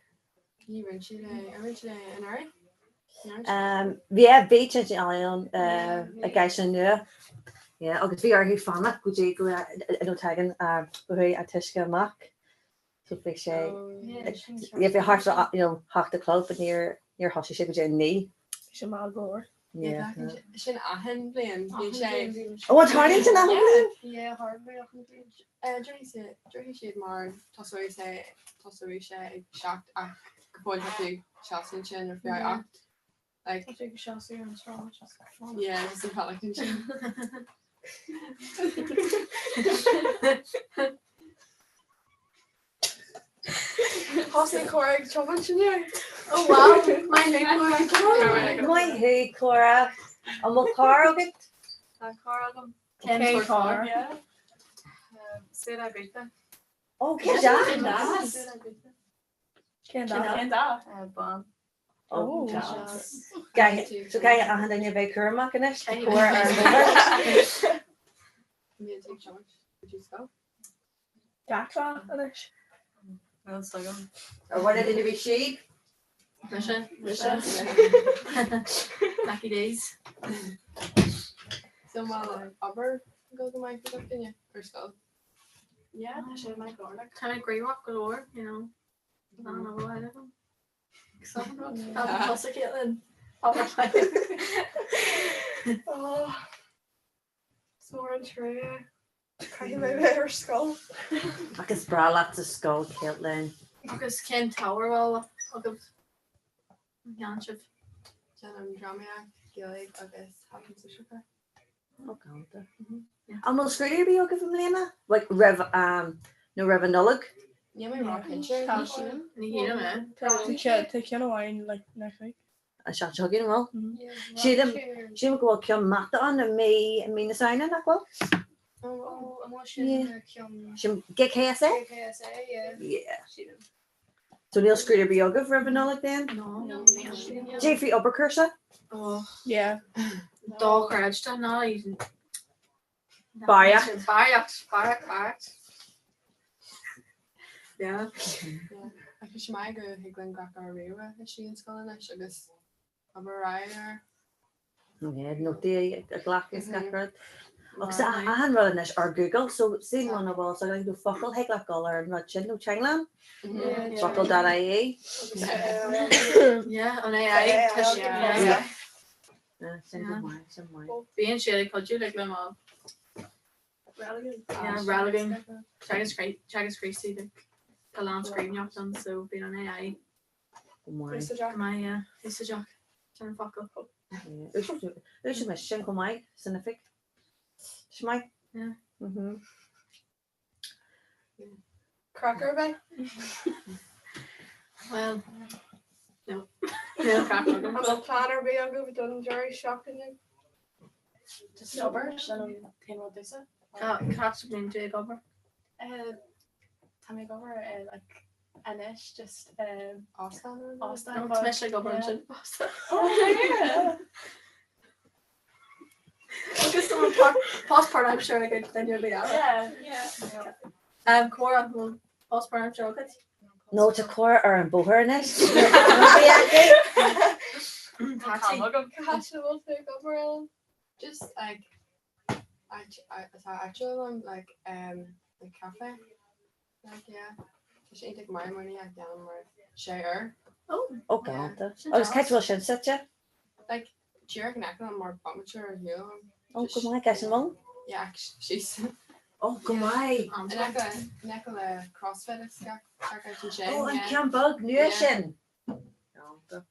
Ní rinne siad é, ar rinne siad é anuraidh? Bhí bhí tointín ealaíon ann i gCaisleán Nua. Yeah, agus bhí orthu fanacht go dtí go raibh nó tagann go raibh an t-uisce amach. So bhí sé yeah, bhí thart ar you know, hocht a chlog, but níor níor thosaigh sé go dtí a naoi. Bhí sé mall go leor. Yeah. Sin achan bhliain. Bhí sé. Ó, an tarlaíonn sin achan bhliain? Yeah, tharlaíonn achan bhliain. Déarfaidh siad mar tosóidh sé tosóidh sé ag 7 ach go fóill tá tú seasamh ansin ar feadh 8. Like, Tá tú ag seasamh ar an tsráid. Yeah, just an bealach ansin. Thosaigh Cora ag tiomáint inniu. Oh wow, maith thú Cora. Maith thú Cora. An bhfuil carr agat? Tá carr agam. Cén sórt carr? Seat Ibiza. Ó, cén dath? Cén dath? Cén dath? Bán. Ó, deas. So caithfidh achan duine bheith cúramach anois, tá Cora ar an bhóthar. Gach lá anois. Níl fhios agam. Ar bhain duine ar bith síob? Mise. Mise. Lucky days. So má obair go go maith go duine ar scoil. Yeah, tá sé maith go leor. Tá mé gníomhach go leor, you know. Ná na bhfuil agam. Tá tusa Caitlin. Oh, Is mór an trua. Caithfidh mé bheith ar scoil. Ach is breá leat sa scoil, Caitlin. Agus cén t-ábhar a bhfuil agaibh? An gceann sibh? Déanaim drámaíocht, Gaeilge agus Health and Social Care. Ó galánta. An bhfuil scrúdú ar bith agaibh i mbliana? Like roimh am nó roimh an Nollaig? Níl mé ró-chinnte. Ní shílim é. Tá ceann amháin like next week. An seachtain seo chugainn, an bhfuil? Sílim sílim go bhfuil ceann mata ann i mí i mí na Samhna, nach bhfuil? Ó an bhfuil sin ceann Sin GKSA? GKSA, yeah. Yeah. Sílim. So níl scrúdú ar bith agaibh roimh an Nollaig then? No. Cad é faoi obair cúrsa? Oh. Yeah. Dochreidte ná even. Barraíocht. Barraíocht, barraíocht, barraíocht. Yeah. Ach is maith go thig linn gach ár ríomhaire istigh an scoil anois agus obair ar aghaidh ar. Yeah, nótaí a ghlacadh is gach rud. Agus achan rud anois ar Google, so sí muna bhfuil so do focal thig leat dul ar an rud sin nó teanglann? Focal.ie. Yeah, an AI. Tá sé- Yeah. Sin go maith, sin maith. Bíonn sé ag cuidiú le le mo Reiligiún Teagasc Críostaí like tá a lán scríbhneoireacht ann so bíonn an AI Go maith. Go maith, yeah. Úsáideach. Sin an focal. Úsáid mé sin chomh maith san oifig. Sin maith. Yeah. Mhm. Craic ar bith? Well, no. Níl craic agam. An bhfuil plean ar bith agaibh don deireadh seachtaine? Just obair, sin an t-aon rud domhsa. Tá cá mbíonn tú ag obair? Tá mé ag obair i like anois just Óstán? Óstán. Tá mise ag obair ansin fosta. Oh Agus an post páirtaimseartha ag duine ar bith eile. Yeah. Um, Córa, an bhfuil post páirtaimseartha agat? No, tá Córa ar an bóthar anois. Taxi. Cá háit a bhfuil tú ag obair Ellen? Just like atá áitiúil liom like um like cafe like yeah tá sé iontach maith mar ní ach déanaim mar sé uair. Oh. Ó galánta. Agus cá bhfuil sin suite? Like díreach in aice liom mar bomaite ar shiúl. Ó go maith, Gas an Mhóin? Yeah she's Ó go maith. In aice in aice le CrossFit is gach gach áit ansin. Ó an ceann beag nua sin. Galánta.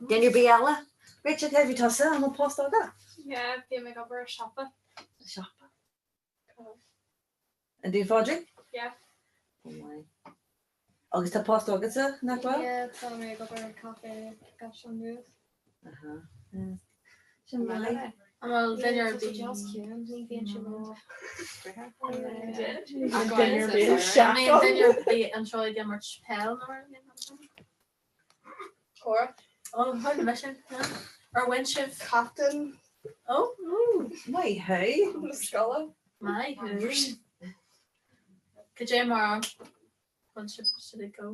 Duine ar bith eile? Rachel, cé bhí tusa an bhfuil post agat? Yeah, bím ag obair i siopa. I siopa. An Dún Phádraig? Yeah. Oh my. Agus tá post agatsa, nach bhfuil? Yeah, tá mé ag obair i café i gCaisleán Nua. Aha. Sin maith. An bhfuil duine ar bith? Ní bhíonn sé ró. Duine ar bith anseo ag imirt peil nó ar Córa. Ó, tharla mise. Ar bhain sibh? Captain. Ó, Maith thú. Na scoile. Maith thú. Cad é mar bhain sibh sibh ag go?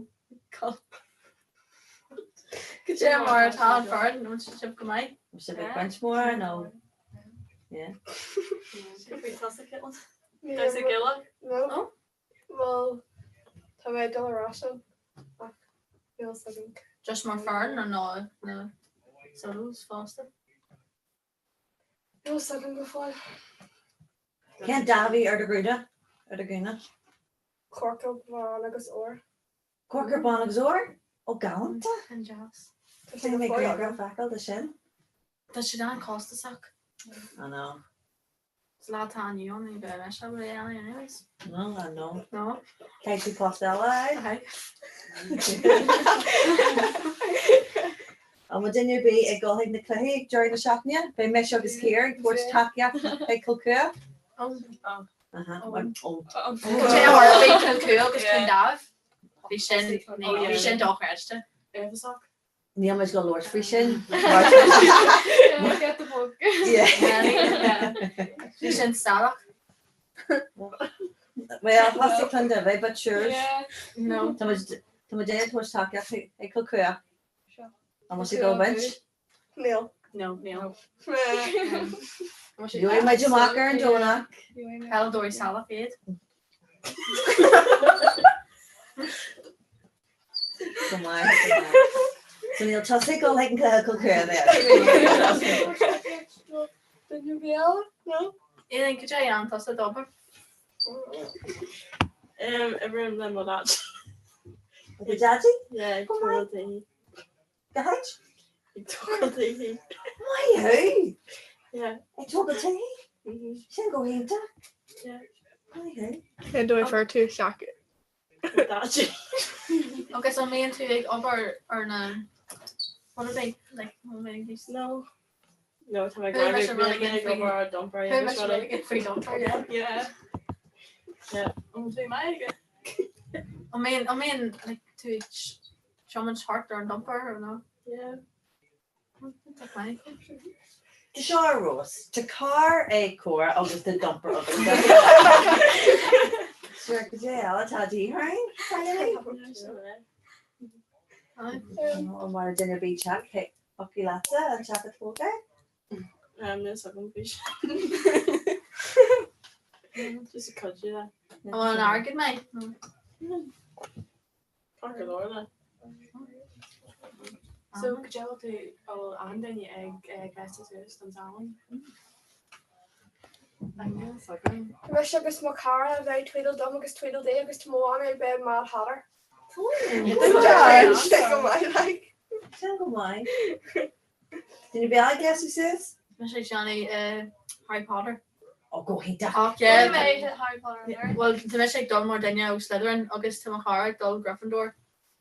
Cad é mar atá an foireann bhain sibh go maith? Sibh ag baint mór nó? Yeah. Bhí tusa Caitlin? Tusa Gilla? No. Bhuel, tá mé ag dul ar ais ann ach níl fhios agam. Just mar foireann nó na solos fosta? Níl fhios agam go fóill. Cén dath a bhí ar do ghúna? Ar do ghúna? Corca, bán agus ór. Corcra, bán agus ór? Ó galánta! An deas. Tá sé Tá go mé fóill grianghraf agam. a fheiceáil de sin. Tá siad an-chostasach. I know. Sa lá atá inniu ann ní bheidh mise ábalta é a dhéanamh anyways. No, I know. No. Caithfidh tú post eile a fháil. An bhfuil duine ar bith ag dul chuig na cluichí ag deireadh na seachtaine? Beidh mise agus Ciara ag tabhairt tacaíocht chuig Cill Chua. Aha, ó. Cad é a tharla bhí Cill Chua agus Cluain Daimh? Bhí sin bhí sin dochreidte. Uafásach. Níl muid ag labhairt faoi sin. Get the book. Bhí sin salach. Well, thosaigh Cluain Daimh, but sure. No. Tá muid tá muid ag tabhairt tacaíocht ag Cill Chua. An bhfuil siad ag baint? Níl. No, níl. Gheobhaidh muid amach ar an Domhnach. Peileadóirí salach iad. Go maith, go maith. So níl tusa ag dul chuig an cluiche Cill Chua then. Duine ar bith eile? No? Aon cad é an tusa d'obair? Um, oibrím le mo dhaid. Do Dhaidí? Yeah, Go maith. Go háit? Ag tógáil tithe. Maith thú! Yeah. Ag tógáil tithe? Sin go hiontach. Yeah. Maith thú. Cén dóigh fuair tú isteach Daidí. Agus an mbíonn tú ag obair ar na rud ar bith, like, an mbíonn tú- No. No, tá mé Chuaigh mise ag rud éigin faoi- obair ar dumper Chuaigh mise rud éigin faoi dumper, yeah. Yeah. Yeah. An bhfuil tú maith aige? An mbíonn, an mbíonn, like, tú ag tiomáint thart ar an dumper or no? Yeah. Tá maith. Tá seo ar fheabhas. Tá carr ag Córa agus tá dumper agat. Sure, cad é eile atá de dhíth orainn? An mar duine ar bith teach thiocfadh leatsa an teach a thógáil? Níl fhios agam faoi sin. Just a cuid de. An bhfuil an airgead maith? Tá go leor le. So go deo tú bhfuil achan duine ag gléasadh suas don Samhain? Mise agus mo chara a bheidh Tweedledum agus Tweedledee agus tá mo mhamaí ag beidh Mad Hatter. Sin go maith like. Sin go maith. Duine ar bith ag gléasadh suas? Mise ag déanamh Harry Potter. Ó go hiontach. Ach yeah. Harry Potter. Well tá mise ag dul mar duine ó Slytherin agus tá mo chara ag dul Gryffindor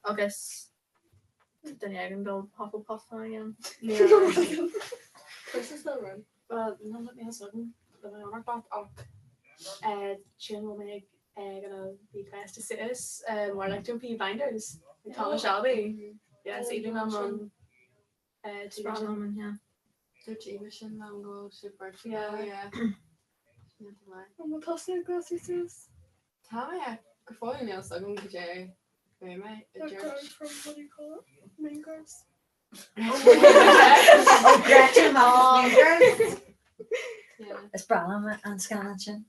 agus duine éigin dul Hufflepuff ná again. Christmas no run. Well, níl mé fhios agam le bheith ionraic leat ach sin bhfuil mé ag gonna be gléasta suas mar like Peaky Blinders like Thomas Shelby. Yeah, is aoibhinn liom an Dúirt Aoibhe sin liom go bhfuil sé beirt Yeah. An bhfuil tusa ag gléasadh suas? Tá mé go fóill níl fhios agam cad é beidh mé i That girl from what do you call it? Mean Girls. Oh Gretchen Mean Girls. Is breá liom an scannán sin.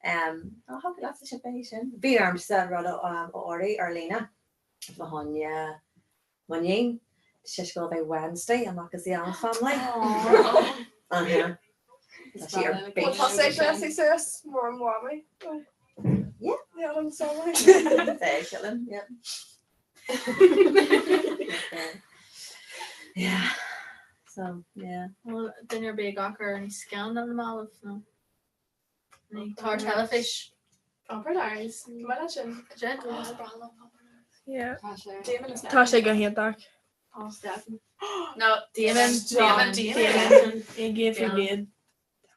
Ó thug leat sé b'é sin. Bhí ormsa rud a ordú ar líne fá choinne M'iníon, tá sé ag gabháil a bheith Wednesday amach as the Addams Family. Uh-huh. Tá sí ar Bhfuil bís. tusa ag gléasadh suas mar an mhamaí? Yeah. The Addams Family. Bheadh, sílim, yeah. Yeah. So, yeah. Bhfuil duine ar bith ag amharc ar an scannán ar na mallaibh nó? Ní tá teilifís. Vampire Diaries. Go maith leat sin. Yeah. Tá sé. Tá sé go hiontach. Tá Stefan. No, Damon, Damon, Damon. É gcéad faoi gcéad.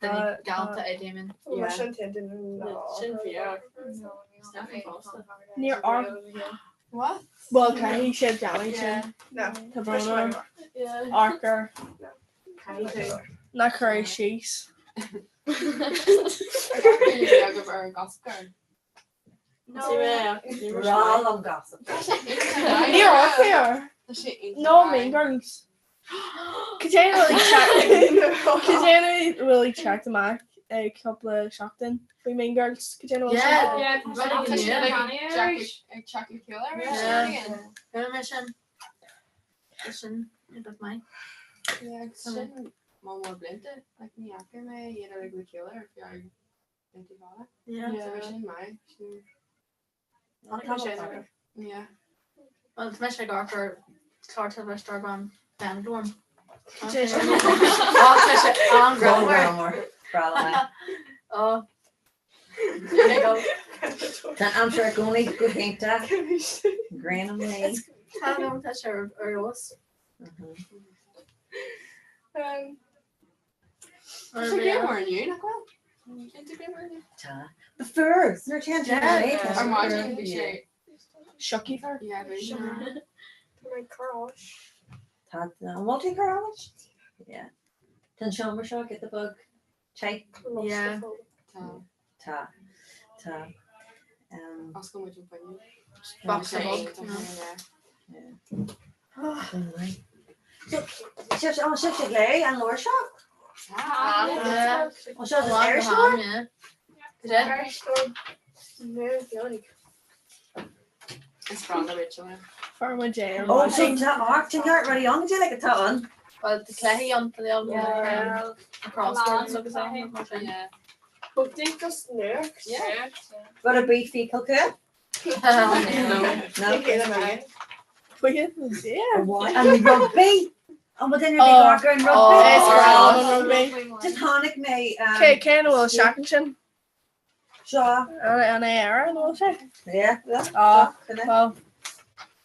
Duine galánta é Damon. Mar sin té duine Sin fíor. Stefan fosta. Níor amharc. What? Well, caithfidh siad déanamh sin. No. Tá brón orm. Amharc air. Ná cuir síos. Agaibh ar Gossip Girl. Breá liom Gossip Níor amharc mé air. No Mean Girls. Cad é a bhfuil ag cad é a bhfuil ag teacht amach ag cúpla seachtain faoi Mean Girls? Cad é a bhfuil Yeah, sin? Ag teacht le chéile Rinne mé sin. Sin rud maith. Sin má mór blianta, like ní fhaca mé iad uilig le chéile ar feadh blianta fada. Yeah. So bhí sin maith. Sin Tá Yeah. Well, tá mise ag amharc ar chlár teilifíse darb ainm Benidorm. Tá sé Tá sé an-ghreannmhar. Breá liom é. Ó. Tá an aimsir i gcónaí go hiontach. Grian an lae. Tá nó tá sé ar fheabhas. Tá sé grianmhar inniu, nach bhfuil? Tá grianmhar inniu. Tá. Ba fuar, nuair téann sé ar aghaidh, tá Ar sé maidin fuar. bhí sé. Siocaí fear. Yeah, bhí sé. Tá mé ag cur allais. Tá an bhfuil tú ag cur allais? Yeah. Tá an seomra seo giota beag Te. Yeah. Tá. Tá. Tá. Oscail muid an fuinneog. Box Tá bog. Sibh sibh ag léamh an leabhar seo? Ó seo is iriseoir? Is breá le Rachel é. Fuair muid é ar Ó so maidin. tá ach tá neart rudaí ann like atá ann. Well, tá cluichí ann tá na crosswords agus ann mar sin. Bookdink agus nuacht. Rud ar bith faoi Kilcua? An rugbaí? An bhfuil duine ar bith ag amharc ar an rugbaí? Is breá liom an rugbaí. Just tháinig mé. Cé cén a bhfuil seachtain sin? Seo. An é Éire an bhfuil sé? Yeah, yeah. Ah, well.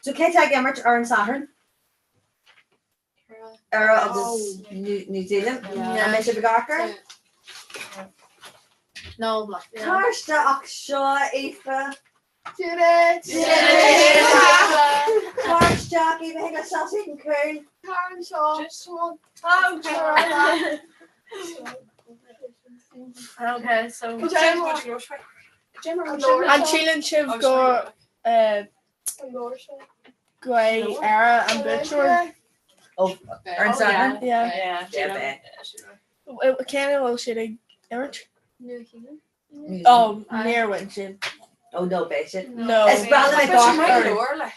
So cé tá ag imirt ar an Satharn? Éire agus New Zealand. An mbeidh sibh ag amharc air? No. Tar isteach seo Aoife. Did it! Tar isteach Aoife thig leat seasamh ag an cúl. Tar anseo. Just one. Okay, so. An síleann sibh go go é Éire an buaiteoir? Oh, ar an Satharn? Yeah. Yeah, Cén a bhfuil siad ag imirt? Nua-Shéalainn. Oh, níor bhain siad. Oh no, beidh siad. No. Is breá liom ag amharc air.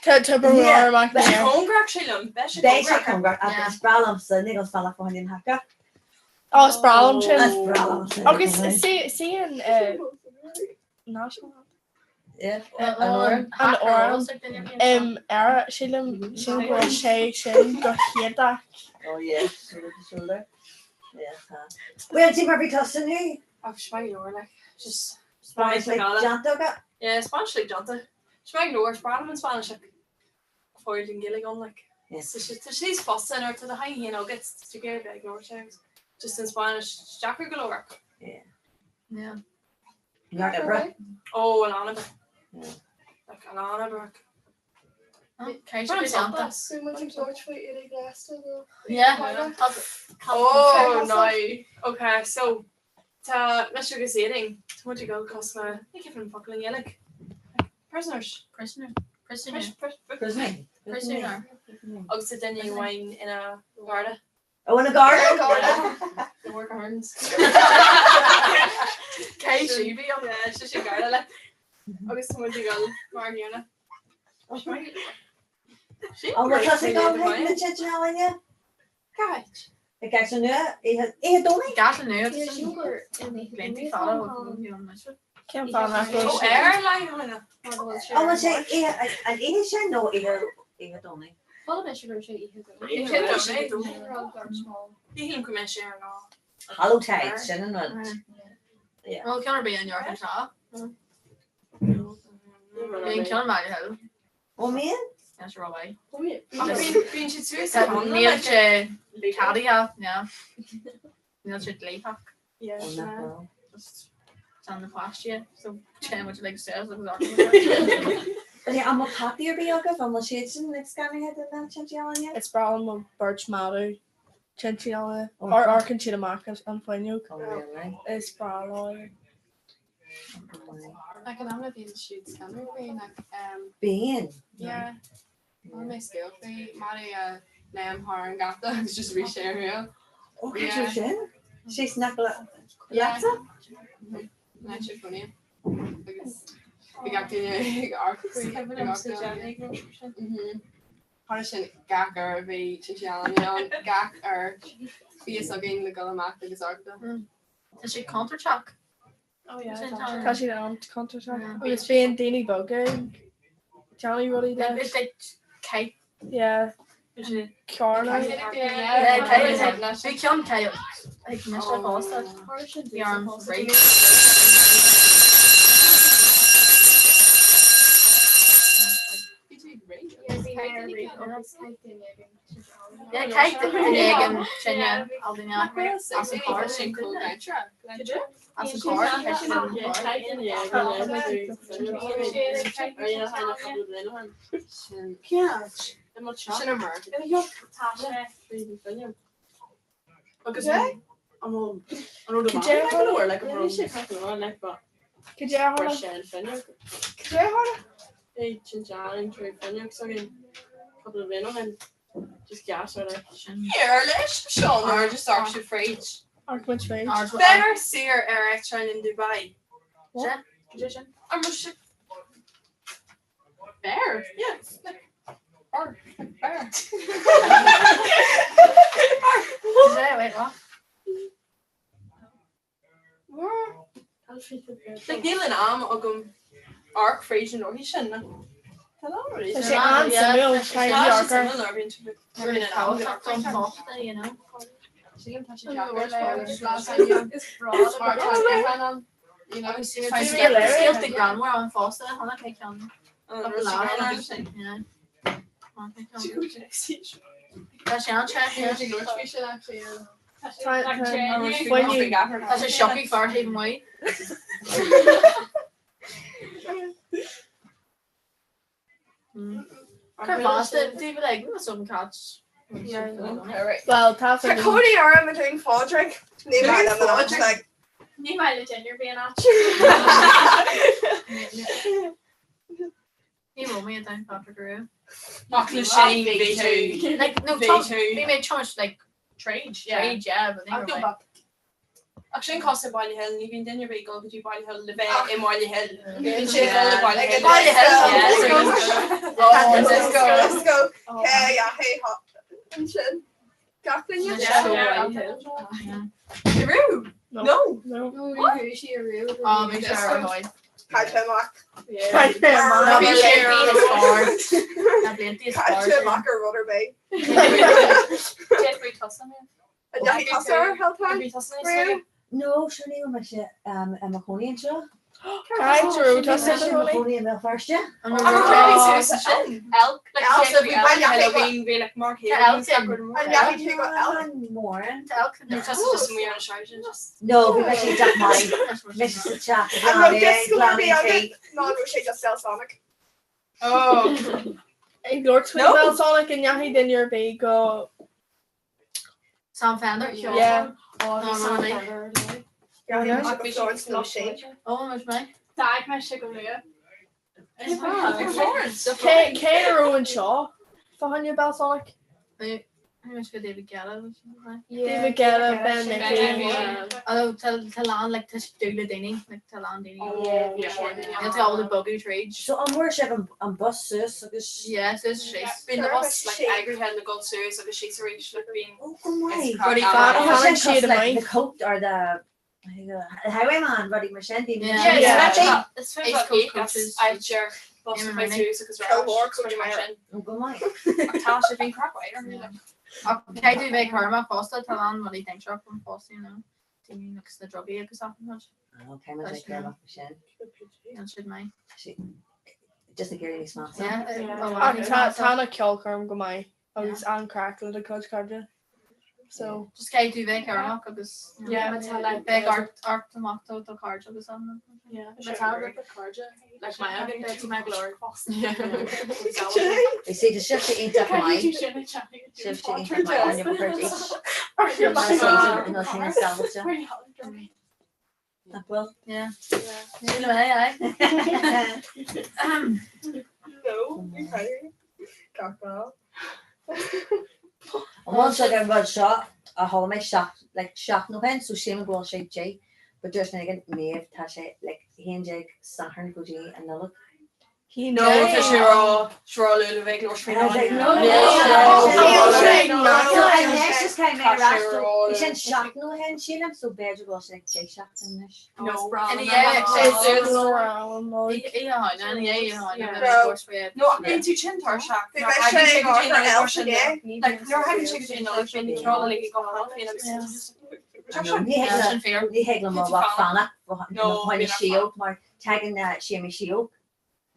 Tá tá brón orm ach níor. Cóngarach sé liom, beidh sé Beidh sé cóngarach ach is breá liomsa ní an bealach fá an haca. Oh, is breá liom sin. Is breá liom sin. Agus sí an national Yeah. An amhrán um Éire sílim sílim go bhfuil sé sin go hiontach. Oh yeah, shoulder to shoulder. Yeah, tá. Well, tí mar bhí tusa inniu? Ach is maith go leor, like, just Spáinnis like déanta agat? Yeah, Spáinnis like déanta. Is maith go leor, is breá liom an Spáinnis like fáil an Ghaeilge ann like. Yeah. Tá sé tá sé níos fusa nuair atá do theanga féin agat, tá tú ag iarraidh bheith ag labhairt agus just an Spáinnis is deacair go leor. Yeah. Yeah. Neart oibre? Oh, a lán oibre. Yeah. Like a lán oibre. Bhí muid ag labhairt faoi éadaí gléasta nó Yeah. Oh, no. Okay, so tá mise agus Aideen, tá muid ag dul cosúil le, ní ceapaim an focal i nGaeilge. Prisoners. Prisoner. Prisoner. Prisoner. Prisoner. Agus tá duine amháin ina gharda. Oh, ina garda? The work horns. Cé sí bí an sé sé garda le. Agus tá muid ag dul mar gcéanna. An bhfuil tusa ag dul chuig na tithe ealaíne? Cáit. I gCaiseal Nua, oíche Domhnaigh? Gcaiseal Nua. Cén fáth nach bhfuil Ó sé? ar le An bhfuil sé an oíche sin nó oíche Domhnaigh? Ní shílim go mbeidh sé ar an lá. Hallowtide, sin an rud. Bhfuil ceann ar bith in York anseo? Bíonn ceann Mario Hill. Ó mbíonn? Tá sé rómhaith. Bíonn siad suas sa Níl sé ceadaithe, níl sé dleathach. Tá na páistí so téann muid uilig suas agus An bhfuil peataí ar bith agaibh? An bhfuil siad sin ag scanraithe de na tinte ealaíne? Is breá liom mo bheirt madadh tinte ealaíne. Amharcann siad amach as an bhfuinneog. Is breá leo. Like an am a bhíonn siad scanrúil bíonn like um Bíonn. yeah Bhí mé scéal faoi madadh a léim thar an geata agus just rith sé ar shiúl. Ó cé seo sin? Sé snack leatsa? Ná sé funny agus bhí gach duine ag amharc faoi ag amharc ann. Mhm. Tharla sin gach uair a bhí tinte ealaíne ann, gach uair bhí fhios againn le dul amach agus amharc dó. Tá sé contúirteach. Tá siad an-chontúirteach. Agus bíonn daoine beaga ag déanamh rudaí leis. It's like kite. Yeah. Cearna. Bhí ceann kite ag mise fosta. Bhí orm rith. Here leis seo nuair just amharc siad fríd. Amharc muid fríd. Beir saor ar eitleán in Dubai. An raibh sé Bear? Yeah. Bear. Bear. Wait, what? Like níl an am agam Amharc fríd an rudaí sin. Tá sé an-suimiúil, caithfidh tú amharc air. Sílim tá sé deacair is mar tá an Scéalta greannmhar ann fosta, chonaic mé ceann cúpla lá ó shin. Tá sé an-tréith. Tá sé siocaí fear taobh amuigh. Cur básta daoibh like some cats. Well, tá Tá cónaí orm i nDún Phádraig. Ní maith liom an áit, like. Ní maith le duine ar bith an áit. Ní raibh mé i nDún Phádraig ariamh. Ach le Shane bhí tú. Like no Bhí Tom tú. bhí mé trom like Tríd, tríd yeah but ní Ach raibh no, mé. but Ach sin cosúil le Baile Hill, ní bhíonn duine ar bith ag dul go dtí Baile Hill le bheith i mBaile Hill. Bíonn sé ag dul le Baile Hill. Baile Hill. Yeah, Let's go, let's go. Hey, yeah, hey, hop. Ansin. Gach duine? Arú? No. No. Oh, bhí sé ar ndóigh. Caith sé amach. Caith sé amach. Na blianta is fearr. Na blianta is Caith fearr. sé amach ar rud ar bith. Jeffrey tusa mé. An ndeachaigh tusa ar Hilltown? Riamh? No, sure ní raibh mise i mo chónaí anseo. Caith raibh tusa i do Bhí mo chónaí? chónaí i mBéal Feirste. Elk? An ndeachaigh tú go Elk? Mórán. No, No, bhí mise i dteach maith. Mise sa teach An raibh disco ar bith glanadh agat? Nó an raibh sé just Belsonic? Ag labhairt faoi Belsonic an ndeachaigh duine ar bith go Sam Fender? Yeah. Oh, bhí Sam Fender. Oh, muid mé. D'fhág mise go luath. Cé cé a raibh anseo? Fá choinne Belsonic? Bhí go David Guetta. David Guetta, Ben Nicky. Although tá lán like tá dúla daoine like tá lán daoine. Níl tú ábalta bogadh tríd. So an bhfuair sibh an an bus suas agus. Yeah, suas síos. Bíonn na bus like eagraithe le dul suas agus síos arís like bíonn Oh, go maith. rudaí Tá fan. sin cosúil like the coat or the the highwayman rudaí mar sin daoine Yeah. sin. Yeah, Yeah. Is féidir leat coaches áit ar bus a bheith suas agus ar ais rudaí mar sin. Oh, go maith. Ach tá sé bíonn crap air like. Ach caithfidh tú bheith cúramach fosta tá lán rudaí dainséarach ann fosta you know. Daoine agus na drugaí agus achan rud. Okay, má tá cúramach faoi sin. Níl siad maith. Just ag éirí níos measa. Ach tá tá na ceolchoirm go maith agus an-craic le do chuid cairde. So. Just caithfidh tú bheith cúramach agus Yeah, má tá like bheith ag amharc amach do do chairde agus an. Yeah, má tá rud le cairde like maith agat beidh tú maith go leor. You see, tá sibhse iontach maith. Sibhse iontach maith rinne mo chuid Níl sin sábháilte. Nach bhfuil? Yeah. Níl mé, aye. No, okay. Gach lá. An bhfuil sé an rud seo a chuala mé seacht like seachtain ó shin so sílim go bhfuil sé deich but dúirt mé ag Méabh tá sé like 11 Satharn go dtí an Nollaig. No, tá sé rá sé rá le bheith ag labhairt faoi No, anois is caithfidh mé ar ais so bhí sin seachtain ó shin sílim so b'fhéidir go bhfuil sé like 10 seachtain anois. No, Ina dhiaidh No, ach bíonn tú tinn tuirseach. Bhí mé sé ag amharc ar Elf inné. Like, nuair a thagann sé go dtí an Nollaig, bíonn na ceol uilig ag dul cheana féin agus Ní thig ní thig liom mo mhac fanacht tháinig síóg mar tagann Séimí Síóg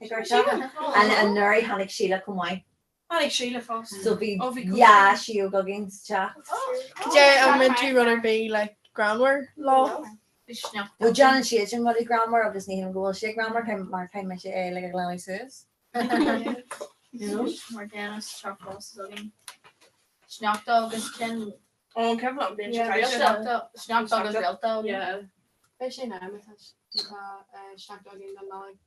ag ar seo and anuraidh tháinig Síle chomh maith. Tháinig Síle fosta. So bhí Ó, bhí dhá síóg againn sa teach. Cad é an mbíonn tú rud ar bith like greannmhar lá? No déanann siad sin rudaí greannmhar agus ní shílim go bhfuil sé greannmhar mar caithfidh mise é like a ghlanadh suas. Mar déanamh sa teach fós againn. Sneachta agus cinn Ó, an cuimhin liom, bíonn sé caite. Sneachta agus réalta againn. Beidh sé in am atá sneachta againn don Nollaig.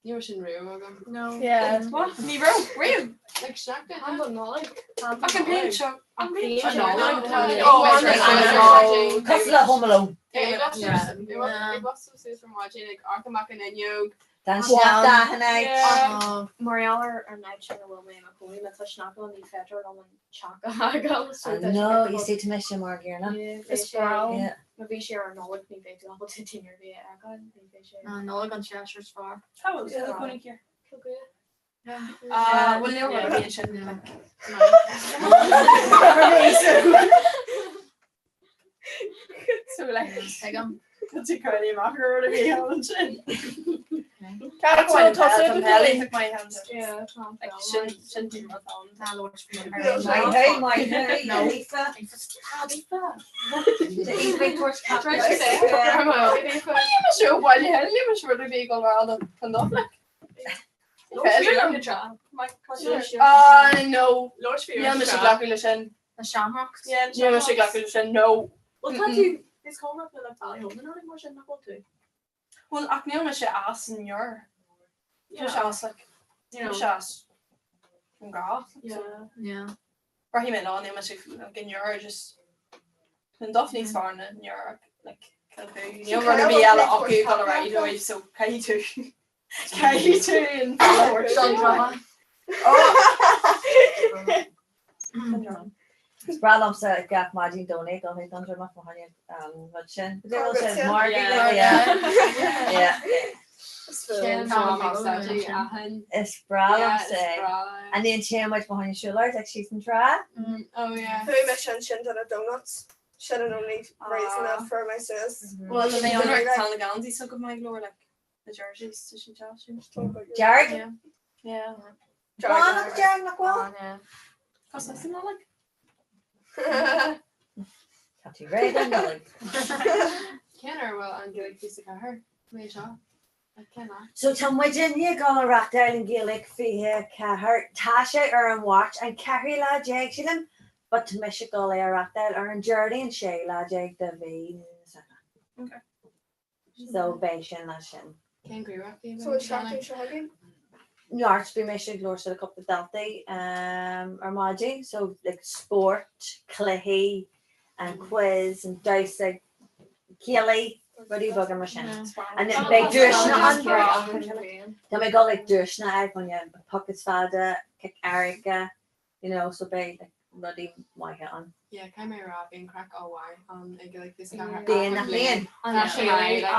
Ní raibh sin riamh agam. No. Yeah. What? Ní raibh riamh. Like sneachta an don Nollaig. Ach an bliain seo. An bliain seo. Ó, Cosúil le Home Alone. Bhí suas ar maidin ag amharc amach an fhuinneog. Tá an sneachta achan áit. Mar gheall ar an áit sin a bhfuil mé i mo chónaí, má tá sneachta ann ní féidir liom an teach a fhágáil. I know, you see tá mise mar an gcéanna. Is breá. Yeah. Má bhí sé ar an Nollaig ní bheidh tú ábalta duine ar bith a fheiceáil, ní bheidh sé. An Nollaig an séasúr is fearr. Tá bhfuil sé cónaí céir. Ah, bhfuil leor a bhíonn sin So like Agam. Tá tú cuirí amach ar a bhí ansin. Sin sin Na Shamrocks. No. Well tá tú is cóngarach le Ballyholman nó mar sin nach bhfuil tú? Well ach níl mise as an Iúr. Tá sé as like tá sé as an gá. Yeah. Braithfidh mé lá níl mise like an Iúr just an Duff níos fearr ná an Iúr like Níl rud ar bith eile acu dul ar aghaidh dóibh so caithfidh tú caithfidh tú an Don drama. Is breá liomsa gach maidin Domhnaigh dul chuig Dundrum fá choinne an rud sin. Is breá liomsa é. An aon téann muid fá choinne siúlóid ag síos an trá? Chuaigh mise ansin do na donuts. Sin an only reason a fuair mé suas. Well, na tá na geansaí so go maith leor like the jerseys tá siad deas sin. Dearg? Yeah. Bán agus dearg nach bhfuil? Cos san Nollaig? Tá tú réidh don Nollaig. Cén uair a bhfuil an Gaelic 24? Mé seo. Cén lá? So tá muid i ndiaidh dul a reachtáil an Gaelic 24. Tá sé ar an Mháirt an ceathrú lá déag sílim, but tá mise ag dul é a reachtáil ar an Déardaoin séú lá déag de mhí na Samhna. So beidh sin lá sin. Cén ghníomhaíochtaí a So an seachtain seo chugainn? Neart, bhí mise ag labhairt le cúpla daltaí ar maidin, so like spórt, cluichí, an quiz, an damhsa, céilí, rudaí beaga mar sin. And then beidh duaiseanna ann. Tá mé ag dul like duaiseanna a fháil fá choinne poc is fada, cic éirice, you know, so beidh like rudaí maithe ann. Yeah, caithfidh mé a rá, bíonn craic an-mhaith ann ag Gaelic 24 Bíonn, nach mbíonn? Tá sé maith, like.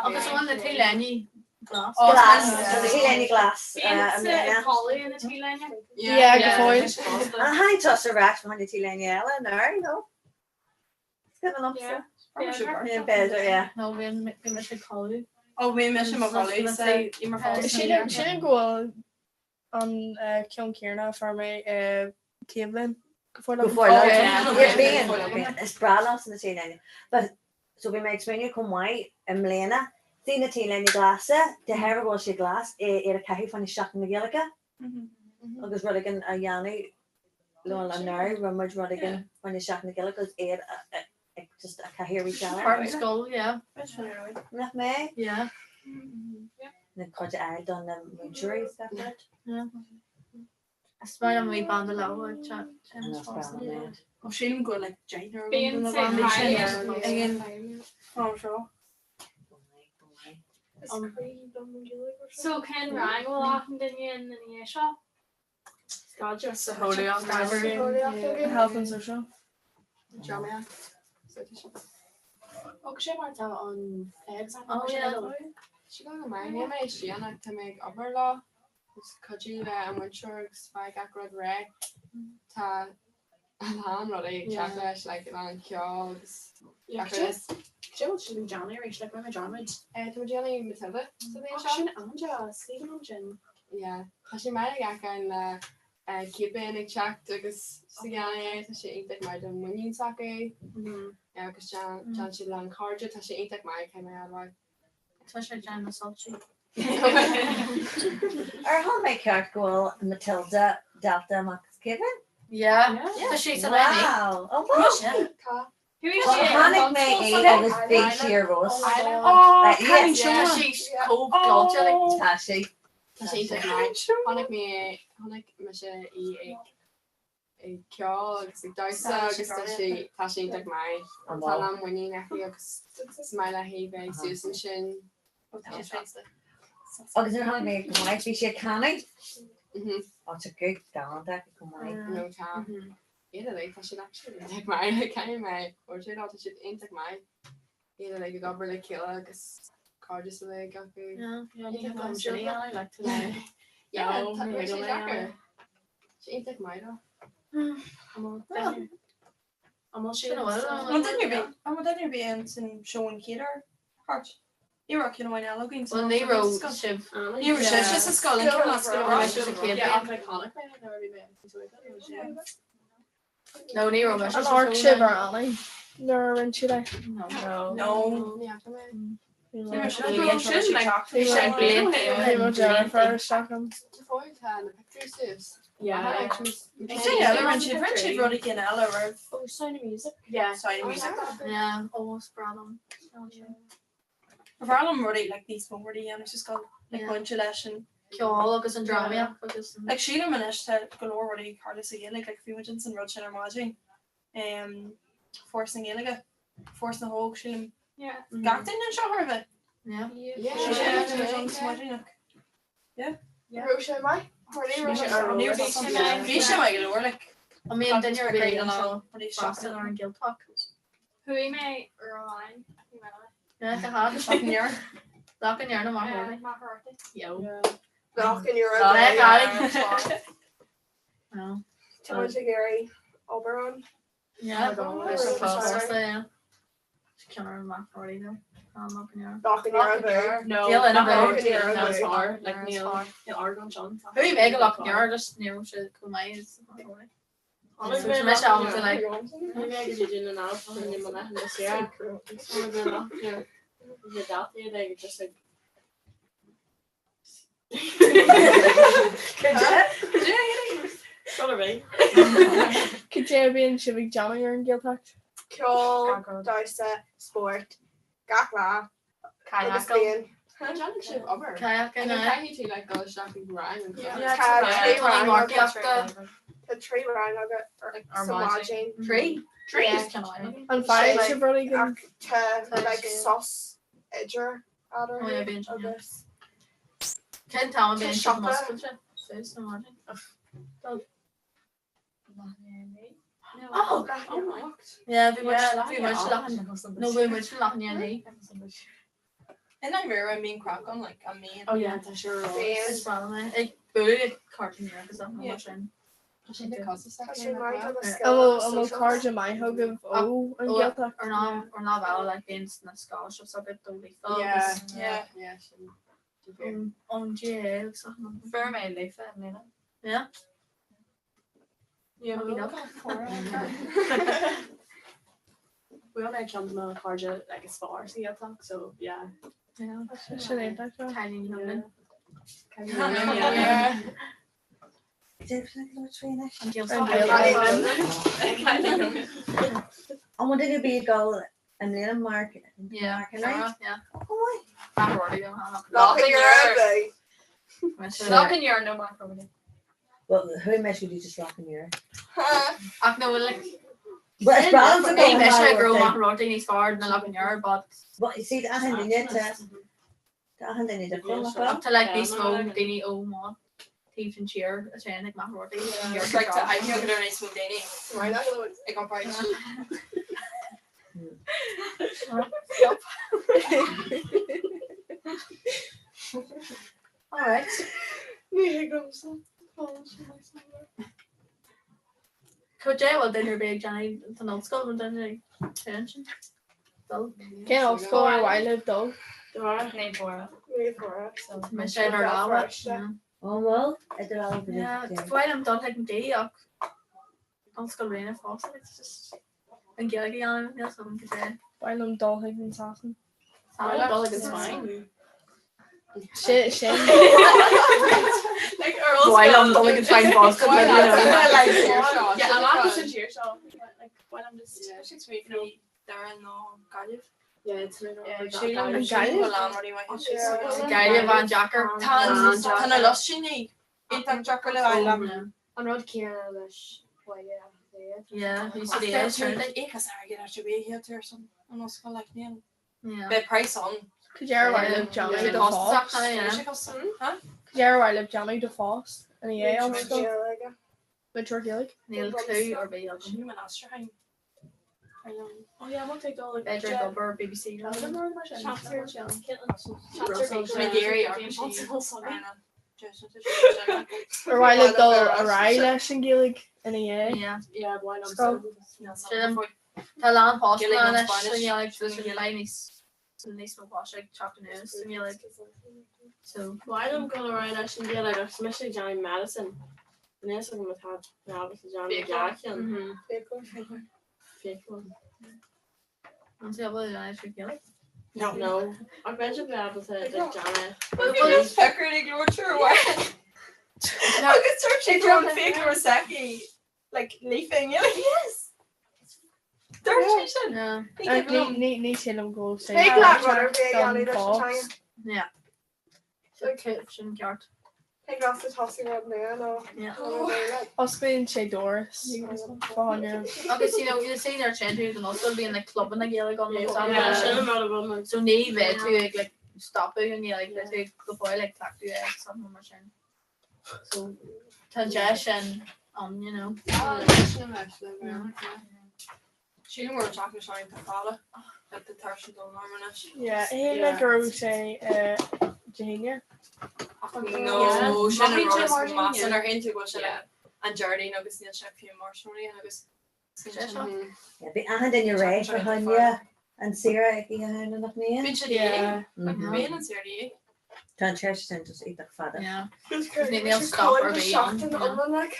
Agus an bhfuil na T-léiní glas? Glas, tá na T-léiní glas i mbliana. Codladh na T-léine? Yeah, go fóill. An tháinig tusa ar ais fá choinne T-léine eile anuraidh, no? Is cuimhin liomsa. Yeah, b'fhéidir, yeah. No, bhí bhí mise ag codladh. Ó, bhí mise mo chodladh sa Sílim sílim go bhfuil an ceann céanna a fuair mé i chéad bhliain. Go fóill Go fóill. Yeah, bíonn, bíonn. Is breá liomsa na T-léine. But, so bhí mé ag smaoineamh chomh maith i mbliana, see na T-léine glasa, de thairbhe go bhfuil siad glas, iad a chaitheamh fá choinne Seachtain na Gaeilge agus rud éigin a dhéanamh leo anuraidh, rinne muid rud éigin fá choinne Seachtain na Gaeilge agus iad ag just a chaitheamh arís eile. Part of school, yeah. Nach mbeidh? Yeah. Na cuid a fháil do na múinteoirí is gach rud. Yeah. Is maith liom bhí banda leabhar Is breá liom iad. Ó sílim go bhfuil like deichniúr Bíonn na sé bandaí sin high. ag an am seo. Is croí liom an Ghaeilge mar seo. So cén rang a bhfuil achan duine in ina dhiaidh seo? Staidéar. Socheolaíocht. Health and social. Drámaíocht. Ó sé mar tá an exam Oh, yeah. Sí go maith, níl mé istigh ann ach tá mé ag obair lá agus cuidiú le an múinteoir agus faigh gach rud réidh. Tá a lán rudaí ag teacht leis, like a lán ceol agus gach rud. Cé bhfuil siad ag déanamh arís, like rinne mé dearmad. Eh, tá muid ag déanamh Matilda sa bhliain Oh, seo. sin an-deas, ní an sin. Yeah, tá sé maith ag feiceáil le céad bliain ag teacht agus sa gheannaí tá sé iontach maith don muinín s'acu agus déanann siad lán cairde, tá sé iontach maith cé mé admháil. Tá sé déanamh na soltaí. Ar thuig mé ceart go bhfuil Matilda Delta amach as Kevin? Yeah, tá sé san Wow! Oh, wow! Tá. Chonaic mé í agus bhí sí ar fheabhas. Oh, cailín Tá sí chomh gleoite like. Tá sí. Tá sé iontach maith. Chonaic mé chonaic mise í ag ag ceol agus ag damhsa agus tá sí tá sí iontach maith. Tá lán muinín aici agus is maith léi bheith suas ansin. Tá sí sásta. Agus nuair a chonaic mé go maith, bhí sí ag canadh. Ó, tá guth galánta aici chomh maith. No tá. Iad uilig, tá siad actually iontach maith, like caithfidh mé a rá, tá siad iontach maith. Iad uilig ag obair le chéile agus cairdeas uilig acu. Yeah, tá sé deacair. Sé iontach maith though. An bhfuil siad An duine ar bith, an bhfuil duine ar bith ann san seó an chéad uair thart? Ní raibh ceann amháin eile againn Well ní raibh sibh. Ní raibh sibh sa scoil an chéad lá scoile Raibh sibh sa chéad bhliain. Chonaic mé nuair a bhí mé níos óige. No ní raibh mise An sa amharc seó sibh then. ar Annie nuair a rinne siad é? No. No. Ní fhaca mé. Ní Ní raibh. raibh sin like Bhí sé blianta Ní raibh deirfiúr isteach ann. Tá fáil tá na pictiúir suas. Yeah. Sin eile rinne siad rinne siad rudaí cinn eile roimh. Oh, Sound of Music. Yeah. Sound of Music. Yeah, ó is breá liom. Ba bhreá liom rudaí like níos mó rudaí a dhéanamh sa scoil like bainte leis an Ceol agus an drámaíocht agus an. Like sílim anois tá go leor rudaí ag tarlú sa Ghaeilge like bhí muid ins an rud sin ar maidin um Foras na Gaeilge Foras na hÓg sílim Yeah. gach duine anseo thar a bheith. Yeah. Yeah. Yeah. Raibh sé maith? Bhí sé maith go leor like. An mbíonn duine ar bith anseo freastal ar an Ghaeltacht? Chuaigh mé uair amháin. Bhí mé eile. Yeah, go hard. Loch an Iúir. Loch an Iúir nó Machaire Rabhartaigh. Machaire Rabhartaigh. Yo. Loch an Iúir. No. Tá muid ag iarraidh obair ann. Yeah. Fosta, yeah. Ceann ar an Machaire Rabhartaigh though. Tá Loch an Iúir. Loch an Iúir bhú. No. Níl ina Loch bhú. an Iúir Níl is fearr. Like Níl is níl fearr. níl argóint ann. Chuaigh mé go Loch an Iúir just ní raibh sé chomh maith is Machaire Rabhartaigh. So tá mise ábalta like Chuaigh mé go dtí Dún na nGall fá choinne mo laethanta saoire. Tháinig mé amach ar na daltaí a bheidh just ag Cad é a bhíonn sibh ag déanamh ar an Ghaeltacht? Ceol, damhsa, spórt, gach lá. Agus bíonn. Déanann sibh obair. Kayak An caithfidh tú like dul isteach ag rang and stuff. Tá trí rang agat. Marcaíochta. Tá trí rang agat Ar sa maidin. maidin. Trí? Trí? An bhfaigheann sibh rudaí gan Ach tá like sos idir Oh yeah, bíonn sin, yeah. agus Cén t-am a bhíonn sibh siopa. muscailte? Suas ar maidin? Oh, Yeah, bhí muid Yeah, bhí muid leath nó bhí muid leath i ndiaidh a naoi. In I rare I mean crack on like I mean. Oh yeah, tá sé rá. Is breá liom é. Ag bualadh ag cártaí nua agus that Yeah. mar sin. Tá sé na costasach Tá sé maith do na An scileanna bhfuil an bhfuil sóisialta. cairde maith agaibh ó an Ghaeltacht? Ar ná ar ná bhealach like bíonn na scholarships agat do Líofa Yeah. agus Yeah. Yeah, sin. ón ón GAA agus achan rud. Fuair mé Líofa i mbliana. Yeah. Yeah, Lucky but duck. Bhuail mé ceann de mo chairde like is fearr sa Ghaeltacht, so yeah. Yeah. Sin iontach. Cailín Noonan. Yeah. An An Ghaeltacht. An bhfuil duine ar bith ag dul i mbliana Mark Yeah. Mark Henry? Yeah. Oh, why? Machaire Rabhartaigh though. Loch an Iúir bhú. Loch an Iúir nó Machaire Rabhartaigh. Well, chuaigh mise go dtí just Loch an Iúir. Ach no, like Well, is breá liomsa Bhí go mise Machaire go raibh Rabhartaigh. Machaire Rabhartaigh níos fearr ná Loch an Iúir, but Well, you see, achan duine tá tá achan duine difriúil nach bhfuil? Ach tá like níos mó daoine ó mo taobh den tír a théann ag Machaire Rabhartaigh. It's like tá aithne agat ar níos mó daoine ag an bpáirt. All right. Ní thuigimse. Cad é bhfuil duine ar bith ag déanamh san ollscoil bhfuil duine ag déanamh sin? Dul. Cén ollscoil ar mhaith libh dul? Naomh Mhuire. Naomh Mhuire. Mise ar lámha. Ó bhfuil idir lámha Yeah, ba mhaith liom dul chuig an D ach Ollscoil Ríona fosta, it's just an Ghaeilge a dhéanamh níl 's agam cad é. Ba mhaith liom dul chuig an Sasain. Ba mhaith liom dul chuig an Spáinn. Sin sin. Like ar Ba mhaith liom dul chuig an Spáinn fosta, but you know. Yeah, amach as an tír seo. Like, ba mhaith liom just, you know, Doire nó Gaillimh. yeah, it's an Sílim An Gaillimh? Gaillimh? Gaillimh an-deacair. Tá tá na lóistíní iontach deacair le fháil. An rud céanna leis Baile Átha Cliath. Yeah, bhí Ach siad bheadh é tú sure. like íoc as airgead ar bith a tú ar son an ollscoil like níl Yeah. beidh price ann. Cad é ar mhaith libh déanamh do fás? Yeah. Cad é ar mhaith libh déanamh do phost ina dhiaidh ollscoil? Múinteoir Gaeilge? Níl clue ar bith agam. Sin an aistriúchán. Oh yeah, I want to go like B'fhéidir ag obair BBC Ar mhaith libh dul ar aghaidh leis an Ghaeilge ina dhiaidh? Scoil? Tá a lán postanna anois sa Ghaeilge so sin beidh níos níos mó poist ag teacht anuas sa Ghaeilge. So. Mhaith liom dul ar aghaidh leis an Ghaeilge agus mise ag déanamh medicine. Níl a fhios agam atá mé ábalta déanamh dhá cheann. Fiaclóir. An tú ábalta déanamh trí Ghaeilge? No. No. Ach bheinn mé ábalta like déanamh. Feicir ag labhairt ar amháin. Agus dúirt sé go raibh an fiaclóir s'aici like líofa i nGaeilge. Yes! Dúirt sé sin. Ní ní sílim go bhfuil sé Thig leat rud ar bith a dhéanamh leis an teanga. Yeah. So sin ceart. Thig leat tosú rud nua nó Osclaíonn sé doras fáinne. Agus you know, you see ar téann tú don ollscoil bíonn like clubanna Gaeilge ann agus Yeah. yeah. Sin an rud a bhfuil mé. So ní bheidh tú ag like stopadh an Ghaeilge, beidh tú go fóill ag cleachtadh é agus something mar sin. So tá deis sin ann, you know. Sílim go raibh teach na sean tá fada le tá tar sin dul mar anois. Yeah, shíl mé go raibh sé Dé hAoine. No, sin an rud is measa ar aon tú go bhfuil sé like an Déardaoin agus níl sé fiú mar sin agus Bhí achan duine réidh fá choinne an saoire ag Oíche Shamhna nach mbíonn? Bíonn sé yeah. Bíonn an saoire yeah. Tá an tséasúr sin just iontach fada. Níl stop ar bith ann. Seachtain iomlán like.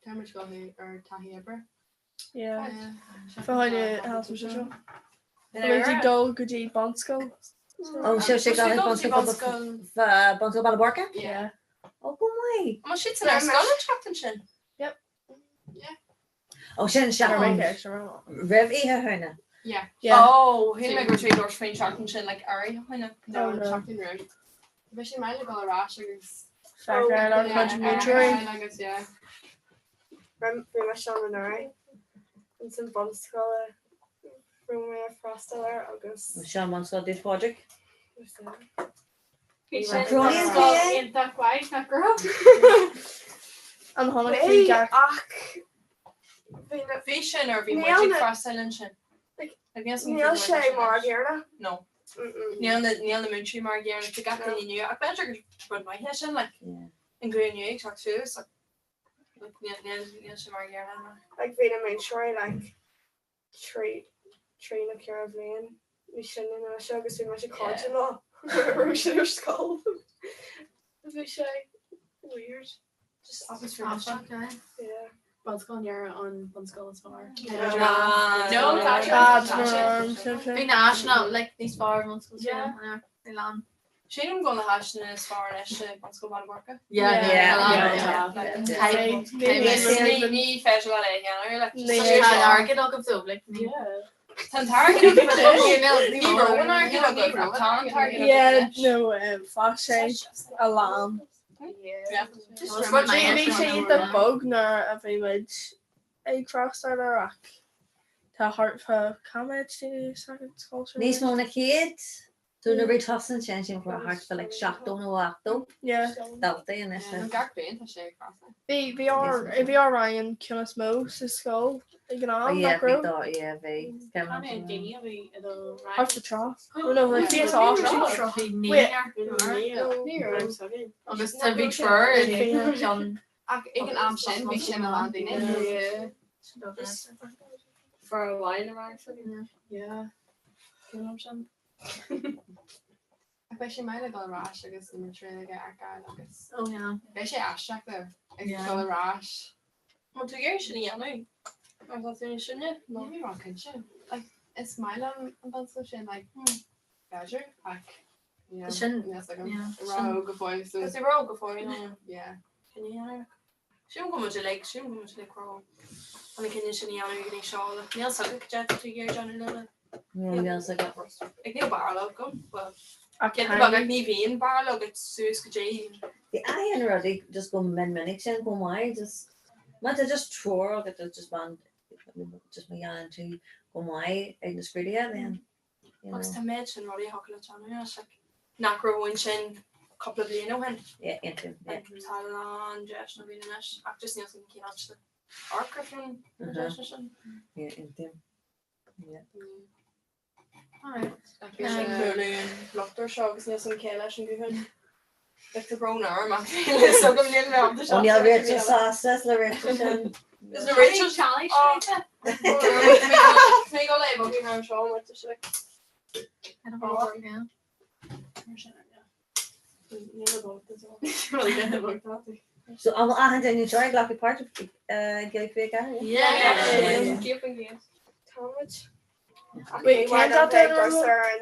Tá muid go ar taithí oibre. Yeah. Fá choinne health and social. Tá muid ag dul go dtí bunscoil. Ó seo sé gan bunscoil bunscoil Baile Bhuirce? Yeah. Ó go maith. Má siad san ar scoil an tseachtain sin? Yep. Yeah. Ó sin seachtain roimh Oíche Shamhna. Yeah. Yeah. Oh, shíl mé go raibh sé ag labhairt faoin seachtain sin like ar Oíche Shamhna. Oh, No, no. seachtain roimh. Bheadh sé maith le dul ar ais agus Feiceáil ár gcuid múinteoirí. agus yeah. Bhí mé ann anuraidh ins an bunscoil a raibh mé ag freastal air agus. Seo an bunscoil Dúiche Phádraig. Bhí An Cróinín Clé? Iontach mhaith nach raibh? An tháinig Bhí tú gach ach bhí na Bhí sin ar bhí Níl muid ag na- freastal ansin. Like, Like, níl san níl sé mar a gcéanna. No. Níl na níl na múinteoirí mar a gcéanna tá gach duine nua ach b'fhéidir gur rud maith é sin like an glúin nua ag teacht suas ach Níl sé mar a gcéanna. Like bhí na múinteoirí like trí trí nó 4 bhliain níos sine ná mise agus bhí mise cairde leo nuair a raibh siad ar scoil. Bhí sé weird. Just atmosphere mise. Yeah. Bunscoil Nera an bunscoil is fearr. No, tá sé. Bhí na háiseanna like níos fearr bunscoil yeah. Níl ann. Sílim go bhfuil na háiseanna is fearr anois i Bunscoil Bhaile Bhuirce. Ní féidir leat é a dhéanamh like Tá an airgead agaibh dó like ní. Tá an t-airgead agaibh ní raibh an airgead agaibh ach tá an t-airgead Yeah, agaibh anois. no, bheadh sé a lán. Bhí sé iontach bog nuair a bhí muid ag freastal air ach tá thart fá cá mhéad daoine sa scoil sin? Níos mó na 100 So nuair a bhí tusa ansin sin go raibh thart fá like 70 nó 80 daltaí anois. Yeah, gach bliain tá sé ag fás. Bhí bhí ár bhí ár rang an ceann is mó sa scoil ag an Oh am, yeah nach bhí raibh? dá yeah bhí. Tá mé daoine a bhí i do rang. Thart fá tráth. Oh no like bhí ocht. Bhí Wait. naonúr. Ní raibh. Agus tá bhí triúr i gceann. Ach ag an am sin bhí sin a lán daoine. For a while a rang s'againn. Yeah. Cén am sin? Ach beidh sé maith le dul ar ais agus na múinteoirí a fheiceáil agus Oh yeah. beidh sé aisteach though ag Yeah. dul ar ais. Má tú ag iarraidh sin a dhéanamh mar tá tú sinne nó ní raibh cinnte. Like is maith liom an bunscoil sin like b'fhéidir ach you know, Sin- níl a fhios agam. yeah, Ró go fóill so. Is ró go fóill, no. Yeah. Can you hear? Sílim go bhfuil muid uilig, sílim go bhfuil muid uilig ró an na cinneadh sin a dhéanamh ag an aois seo, like níl 's agat cad é atá tú ag iarraidh déanamh le Níl 's agat. Like níl barúil agam, well Ach cinnte beag ach ní bhíonn barúil agat suas go dtí. Bhí achan rudaí just go min minic sin chomh maith just má tá just treoir agat just man just má dhéanann tú go maith ag na scrúduithe then you Agus know. tá méid sin rudaí a thiocfadh leat déanamh anois, like nach raibh ansin. cúpla bliain ó shin. Yeah, aontaím, yeah. Tá a lán deiseanna againn anois ach just níl 's agam cén áit le amharc ar na deiseanna sin. Yeah, aontaím. Yeah. Alright. Bhí sé ag bualadh an lucht air seo agus níl 's agam cé leis an guthán. Like tá brón orm ach níl 'fhios agam níl mé ábalta Ó níl Rachel sásta le Rachel sin. Is le Rachel Challenge Mé go le bhí an seo mar tá sé like So an bhfuil achan duine anseo ag glacadh páirt i Gaeilge 24? Táimid. Wait, cén dáta ar an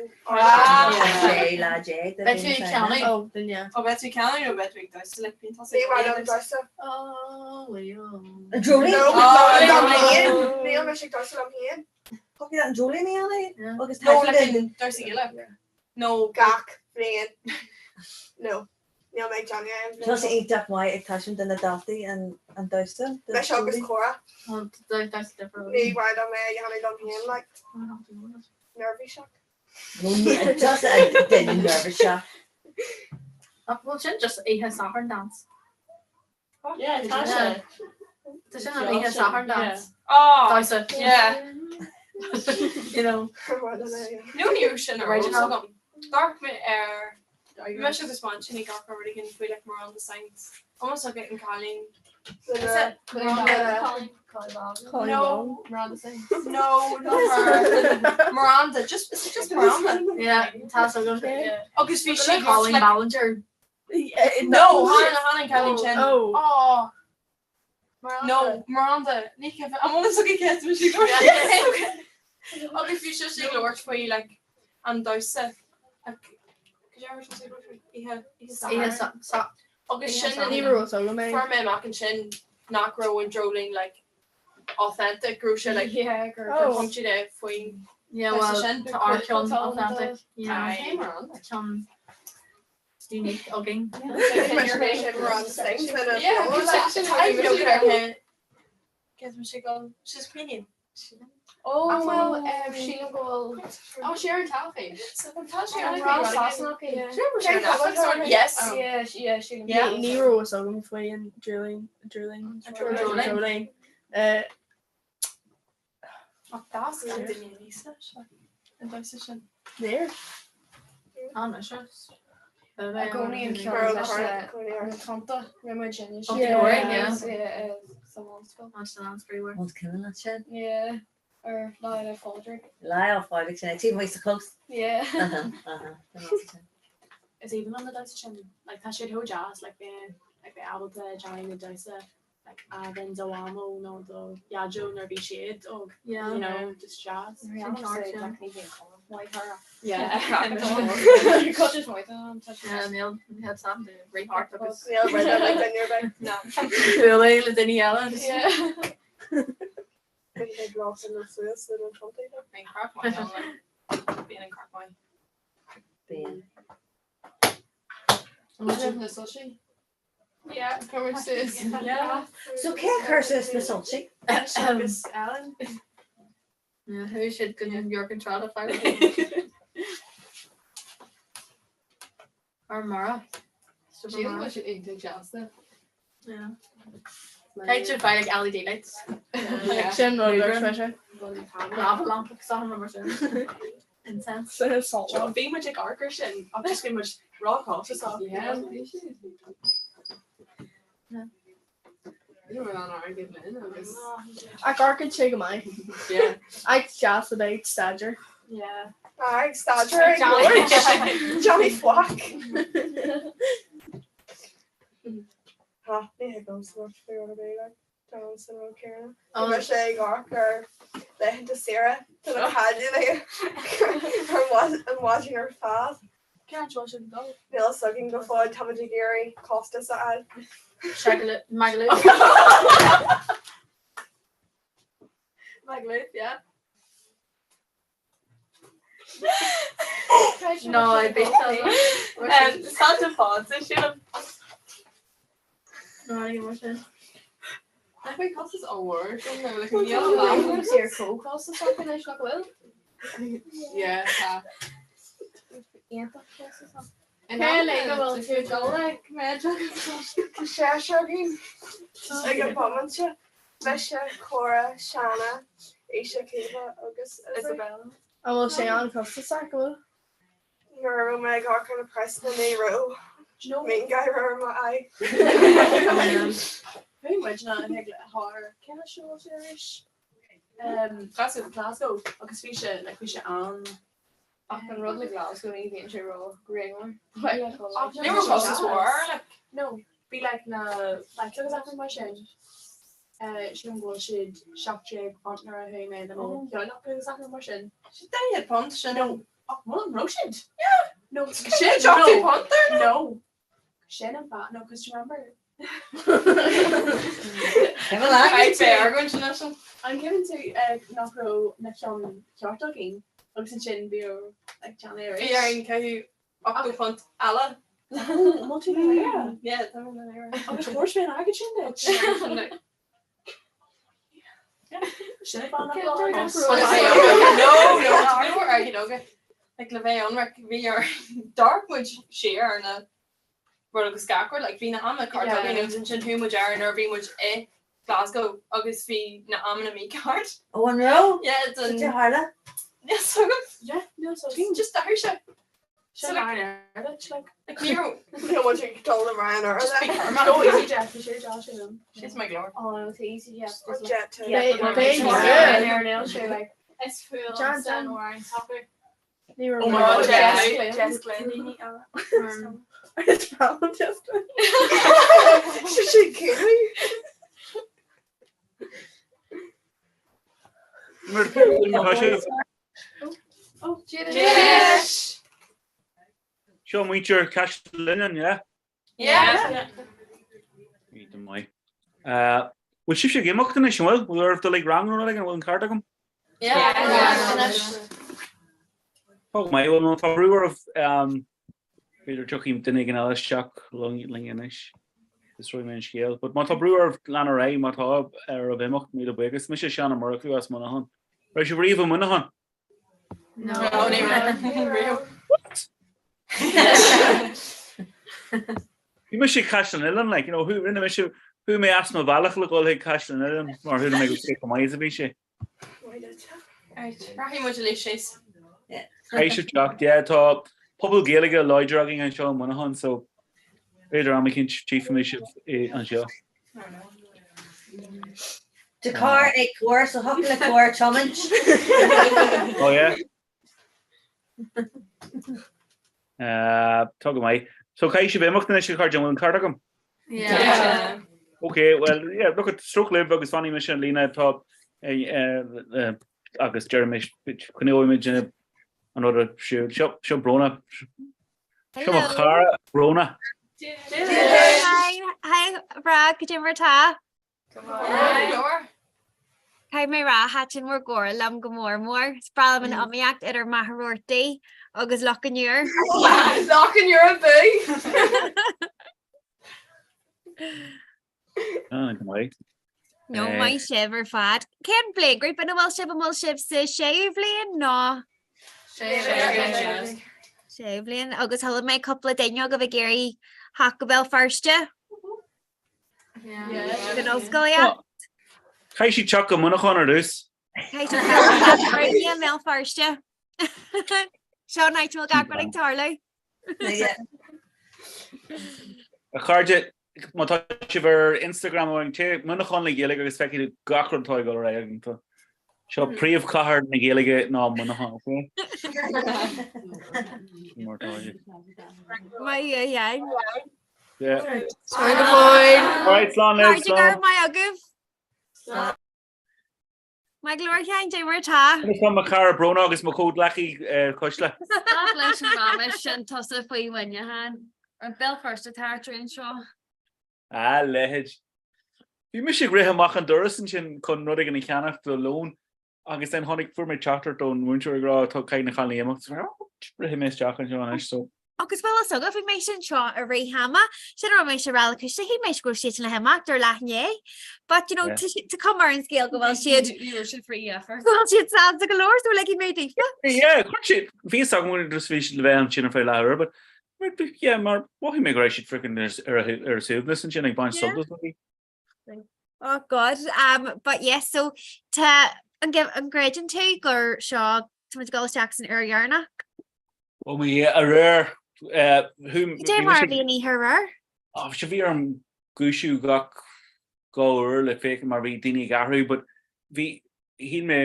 Sé lá déag de Beidh tú ag ceannaigh. Oh, then yeah. Ó beidh tú ag ceannaigh nó beidh tú ag damhsa like bíonn tusa Ní mhaith liom damhsa. An dreoilín? Níl mise ag damhsa liom féin. Thug an dreoilín a dhéanamh agus No, like an damhsa Gaelach. No gach bliain. No. Níl mé ag déanamh aon bhliain. Tá sé iontach maith ag taispeáint do na daltaí an damhsa. Mise agus Cora. Ní mhaith liom é a dhéanamh liom féin like. Neirbhíseach. Just a duine neirbhíseach. Ach bhfuil sin just oíche Sathairn dance? Yeah, tá sé. Tá sin an oíche Sathairn dance. Oh, Damhsa. yeah. You know. No ní raibh sin ar eolas agam. D'amharc mé ar Bhí mise agus m'aintín ag amharc ar rud éigin faoi like Miranda Sings. Almost like an cailín. Is it Miranda? No, Miranda Sings. No, not her. Miranda, just is it just Miranda? Yeah, tá so agam. Yeah. Agus bhí sí Colleen like, Ballinger. No, chan an cailín sin. Oh. Oh. No, Miranda, ní cef I'm only so cé sí Agus bhí sé ag labhairt faoi like an damhsa agus sin Ní raibh agam é. Fuair mé amach ansin nach raibh an dreoilín like authentic, go raibh sé like Yeah, gur gur chum siad é faoin Yeah, damhsa well, sin. tá ár ceann authentic. Yeah. Aye, Miranda. Ceann unique againn. Oh well, sílim go bhfuil Oh, sé ar an teilifís. Tá sé ar an teilifís. Yes. Yeah, yeah, sílim. Yeah. Ní raibh fhios agam faoi an dreoilín, dreoilín, Dreoilín. dreoilín. Eh, Ach that's an duine níos leis an damhsa sin. Níor. Tá mise. I gcónaí an ceann leis na tonnta, rinne muid sin. Oh, yeah. Sa mheánscoil. An san an An cuimhin leat sin? Yeah, ar Lá Fhéile Pádraig. Lá Fhéile Pádraig sin é, taobh amuigh sa chlós. Yeah. Aha, aha. Is aoibhinn liom na damhsa sin. Like, tá siad chomh deas, like, bheith like, bheith ábalta déanamh na damhsa like, a bhí do mhamó nó do dhaideo nuair a bhí siad óg. Yeah. You know, just deas. Yeah. Yeah, níl níl sam de réthart agus Níl rud eile ag duine ar bith. No. Bualadh le duine eile. Yeah. Bhí ag rá sin na suas le an tonnta. Bíonn craic maith ann, like. Bíonn an craic maith. Bíonn. An bhfuil na soilsí? Yeah, chuir muid suas. Yeah. So cé a chuir suas na soilsí? Agus Ellen. Yeah, who should go in your control if I Or Mara. Sílim go bhfuil siad iontach deas. Yeah. Kate should buy like LED lights. Yeah. Sin rud ar treasure. Lava lamp agus achan rud mar sin. Incense. Sin salt lamp. Bhí muid ag amharc air sin ach just bhí muid róchaiteach. Yeah, bhí siad. Ní raibh an airgead linn agus. Ach amharcann sé go maith. Yeah. Ach deas a bheith ag staidéar. Yeah. Ag staidéar ag labhairt. Johnny Flack. Ha, ní thig liom smaoineamh faoi rud ar bith, like, tá an san rud céanna. Bhí mise ag amharc ar laethanta saoire do na cailíní ar an mhaidin ar fad. Cén áit a bhfuil siad ag dul? Níl a fhios againn go fóill, táimid ag iarraidh costas a fháil. Magaluf. Magaluf, yeah. No, I bet Santa Fáilte sílim. No, I mar sin. Nach bhfuil costas ollmhór sin nó like an yellow lamp. Sé ar chomhchostas acu anois nach bhfuil? Yeah, tá. Iontach costasach. Cé le go bhfuil tú ag dul ag Tá seisear againn ag an bomaite, mise, Córa, Seána, Aoise, Caoimhe agus Isabella. An bhfuil sé an-chostasach, an bhfuil? Nuair a raibh mé ag amharc ar na praghsanna ní raibh miongháire ar m'aghaidh. Chuaigh muidne chuig thar cé siúl sé arís? Glasgow Glasgow agus bhí sé like bhí sé an Ach an rud le Glasgow ní bhíonn sé ró-ghrianmhar. Ní raibh costas mhór like. No, bhí like na flights agus achan mar sin. Sílim go bhfuil siad £17 nuair a chuaigh mé le mo cheann acu agus achan mar sin. Sé £40 sin. No, ach bhfuil an raibh siad? Yeah. No, sin no. £70 there no? No. Sin an fáth, no, cos do you remember? An cuimhin tú nach raibh na ceann ceart againn agus ansin bhí like déanamh arís? Bhí orainn caitheamh £80 eile. Mo tú na léire? Yeah, tá mé na léire. Agus fuair mé an airgead sin duit. Sin an fáth nach raibh No, no, ní raibh airgead agat. Like le bheith ionraic, bhí orainn d'amharc muid siar ar na rud agus gach rud, like bhí na hamanna ceart againn agus ansin chuaigh muid air nuair a bhí muid i Glasgow agus bhí na hamanna mícheart. Ó an raibh? Yeah, don. Cad é tharla? Níl 's agam. Yeah, níl 's agam. Just d'athraigh sé. So like, like, like ní raibh. Níl muid ag dul le Ryanair. Just be karma. Go EasyJet, bhí sé deas sin. She's my glory. Oh, no, it's EasyJet. Or Jet. Ryanair níl sé like. Is fuath liomsa an amhrán s'acu. Ní raibh Oh my God, Jess. Jess Jess Glynne. Is problem Jess Glynne. Is she kidding? Oh, Jess! Seo muintir Caiseal Uidhilin, yeah? Yeah. Go maith. Bhfuil sibhse ag imeacht anois, an bhfuil? Bhfuil oraibh dul ag rang nó rud éigin, an bhfuil an ceart agam? Yeah. Tá go maith, bhuel má tá brú oraibh, b'fhéidir tiocfaidh duine éigin eile isteach linn anois. Fiosróidh mé an scéal. But má tá brú oraibh lean ar aghaidh, má tá oraibh imeacht, míle buíochas. Mise Seán Ó Murchú as Muineachán. Raibh sibh riamh i Muineachán? No, ní raibh. What? Bhí mise ag Caiseal an Oileáin, like, you know, who, rinne mise, chuaigh mé as mo bhealach le dhul chuig Caiseal an Oileáin mar chuala mé go cé chomh maith is a bhí sé. Rachaidh muid uilig síos. Caithfidh sibh teacht, yeah, tá pobal Gaeilge láidir againn anseo i Muineachán, so b'fhéidir am eicínt tchífidh mé sibh anseo. Tá carr ag Cór so thiocfadh le Cór tiomáint. Oh yeah. Tá go maith. So caithfidh sibh imeacht anois a chairde, an bhfuil an ceart agam? Yeah. Ok, well, yeah, look at stróc libh agus fanfaidh mise ar líne tá agus déarfaidh mé coinneoidh muid an rud ar siúl. Seo seo Bróna. Seo mo chara Bróna. Hi, hi, bhreá, cad é mar atá? Caithfidh mé rá, thaitin bhur gcomhrá liom go mór mór. Is breá liom an iomaíocht idir Machaire Rabhartaigh agus Loch an Iúir. Loch an Iúir abú! Ah, go maith. No, maith sibh ar fad. Cén bliain ina bhfuil sibh an bhfuil sibh sa séú bhliain nó? Séú bhliain agus chuala mé cúpla duine agaibh ag iarraidh theacht go Béal Feirste. Don ollscolaíocht. Caithfidh siad teacht go Muineachán ar dtús. Caithfidh siad teacht go Béal Feirste. Seo an áit a bhfuil gach rud ag tarlú. A chairde, má tá sibh ar Instagram nó téigh Muineachán le Gaeilge agus feicfidh tú gach rud atá ag dul ar aghaidh againn. Seo príomhchathair na Gaeilge ná Muineachán, ok? Mar tá sé. Maith a Sheáin. Yeah. Slán go fóill. Alright, slán libh, Cairde go raibh slán. maith agaibh. Maith go leor a Sheáin, cad é mar atá. Conas tá mo chara Bróna agus mo chomhghleacaí Cuisle? Stop leis an raiméis sin tusa faoi Mhuineachán. Ar Béal Feirste atá thart anseo. A leithéid. Bhí mise ag rith amach an doras ansin chun rud éigin a cheannach do lón Agus then tháinig, fuair mé teachtaireacht ón mhúinteoir ag rá tá caithfidh na cailíní imeacht. So, rithfidh mé isteach anseo anois so. Agus bhfuil fhios agat, bhí mise anseo i rith ama, sin a raibh mise a rá le Cuisle, shíl mise go raibh siad le himeacht ar leath i ndiaidh. But you know, Yeah. tá cuma ar an scéal go bhfuil siad, Ní raibh siad free effort. go bhfuil siad sásta go leor, so ligfidh mé daofa. Yeah, chuir siad, bhí fhios agam just bhí siad le bheith ansin ar feadh leathuair, but. Yeah, mar mhothaigh mé go raibh siad freaking ar a suaimhneas ansin ag baint sult as rudaí. Oh God, um, but yes, so tá an an gcreideann tú gur seo tá muid ag dul isteach san uair dheireanach? Ó mé aréir who Cad é mar a bhí an oíche aréir? Oh, sé bhí orm dúiseacht gach dhá uair le féachaint mar bhí daoine ag athrú, but bhí shíl mé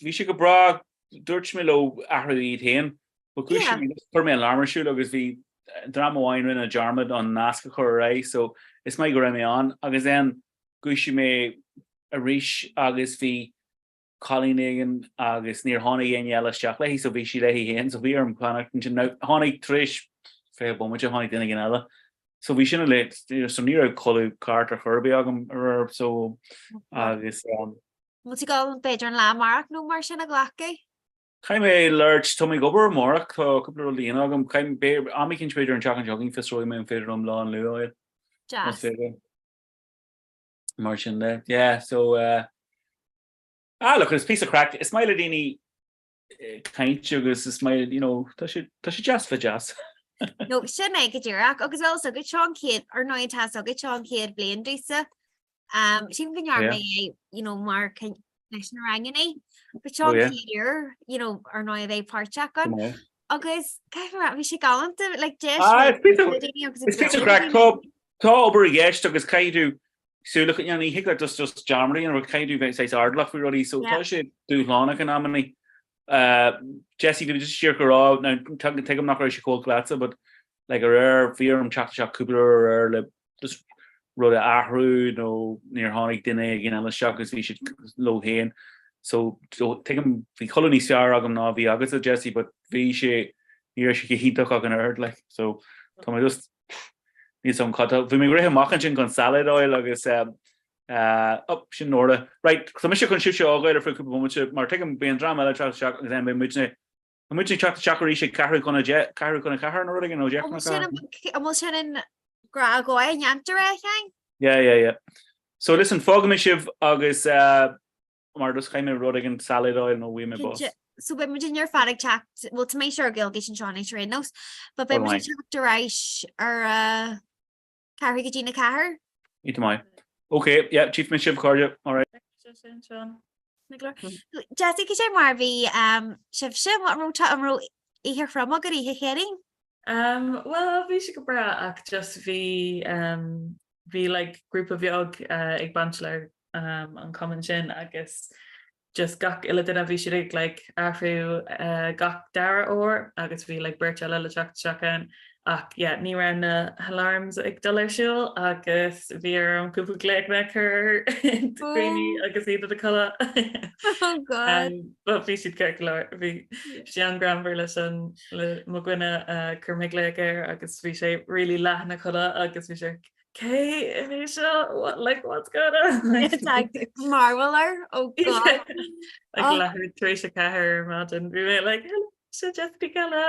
bhí sé go breá dúirt mé leo athrú iad féin, but dhúisigh mé chuir mé alarm ar siúl agus bhí dream amháin rinne dearmad an nasc a chur ar aghaidh so is maith go raibh mé ann agus then dhúisigh mé arís agus bhí cailín éigin agus níor tháinig éinne eile isteach léi so bhí sí léi féin so bhí orm fanacht ansin. Now tháinig tar éis 20 bomaite tháinig duine éigin eile so bhí sin uilig so ní raibh codladh ceart ar chor ar bith agam aréir so agus um, Bhfuil tú ag dul b'fhéidir an lá amárach nó mar sin a ghlacadh? Caithfidh mé labhairt, tá mé ag obair amárach, tá cúpla rud le déanamh agam, caithfidh, am eicínt b'fhéidir an tseachtain seo chugainn fiosróidh mé an féidir liom lá an Luain a fháil. Deas. Más féidir. Mar sin de, yeah, so uh, ah look, it's piece of craic, is maith le daoine eh, caint agus is maith, you know, tá sé, tá sé deas bheith deas. No, sin é go díreach, agus bhfuil fhios agat seo an chéad, ar ndóigh tá fhios agat seo an chéad bhliain domhsa. Um, sílim go ndearna mé é, you know, mar leis na ranganna, but seo an chéad uair, you know, ar ndóigh a bheith páirteach ann. Agus caithfidh mé a rá, bhí sé galánta, like, deis Ah, it's piece of, it's piece of craic. Tá, tá obair i gceist agus caithfidh tú súil a choinneáil, ní thig leat just, just dearmad a dhéanamh, caithfidh tú bheith saghas airdeallach faoi rudaí, so tá sé dúshlánach in amannaí. Uh, Jessie, bhí mé just díreach ag rá, now, tuigim nach raibh sé chomh holc leatsa, but like aréir, bhí orm teacht isteach cúpla uair aréir le just rud a athrú nó níor tháinig duine éigin eile isteach agus bhí siad leo féin. So tuigim bhí codladh níos fearr agam ná a bhí agatsa Jessie but bhí sé ní raibh sé go hiontach ach an oiread like so tá mé just níl 's agam cad tá bhí mé ag rith amach ansin chun salad a fháil agus um, uh, oh, sin Nóra. Right, tá mise chun sibhse a fhágáil ar feadh cúpla bomaite mar tuigim beidh an dream eile ag teacht isteach agus then beidh muidne Tá muid ag teacht isteach arís ag ceathrú chun a deich, ceathrú chun a ceathair nó rud éigin, nó deich chun a ceathair. An bhfuil sin an gnáthdhóigh a ndéantar é, a Sheáin? Yeah, yeah, yeah. So listen, fágfaidh mé sibh agus uh, mar just caithfidh mé rud éigin salad a fháil nó bhfuaigh mé bás. Cinnte. So beidh muid ar fad ag teacht, bhuel tá mé sure go bhfuil anseo anois ar aon nós, but beidh muid ag teacht ar ais ar uh, ceathrú go dtí na ceathair. Iontach maith. Ok, yeah, tchífidh mé sibh, a chairde. All right. Sin, Seán. Jessie, cad é mar a bhí sibhse, an raibh an raibh oíche throm agat oíche Chéadaoin? Um, well, bhí sé go breá ach just bhí um, bhí like, grúpa beag uh, ag baint le um, an cumann sin agus just gach uile duine bhí siad ag like, athrú uh, gach dara uair agus bhí like, beirt eile le teacht isteach ann ach yeah, ní raibh na halarms ag dul ar siúl agus bhí orm cúpla glaoch a chur daoine agus iad ina codladh. Oh God. Um, but bhí siad ceart go leor bhí sé an-ghreannmhar leis an le mo dhuine uh, chuir mé glaoch air agus bhí sé really leath ina chodladh agus bhí sé Cé hé seo? What, like, what's going on? Mearbhall air? Oh God. Like oh. leathuair tar éis a ceathair ar maidin. Bhí mé like, hello, seo Jessica Keller.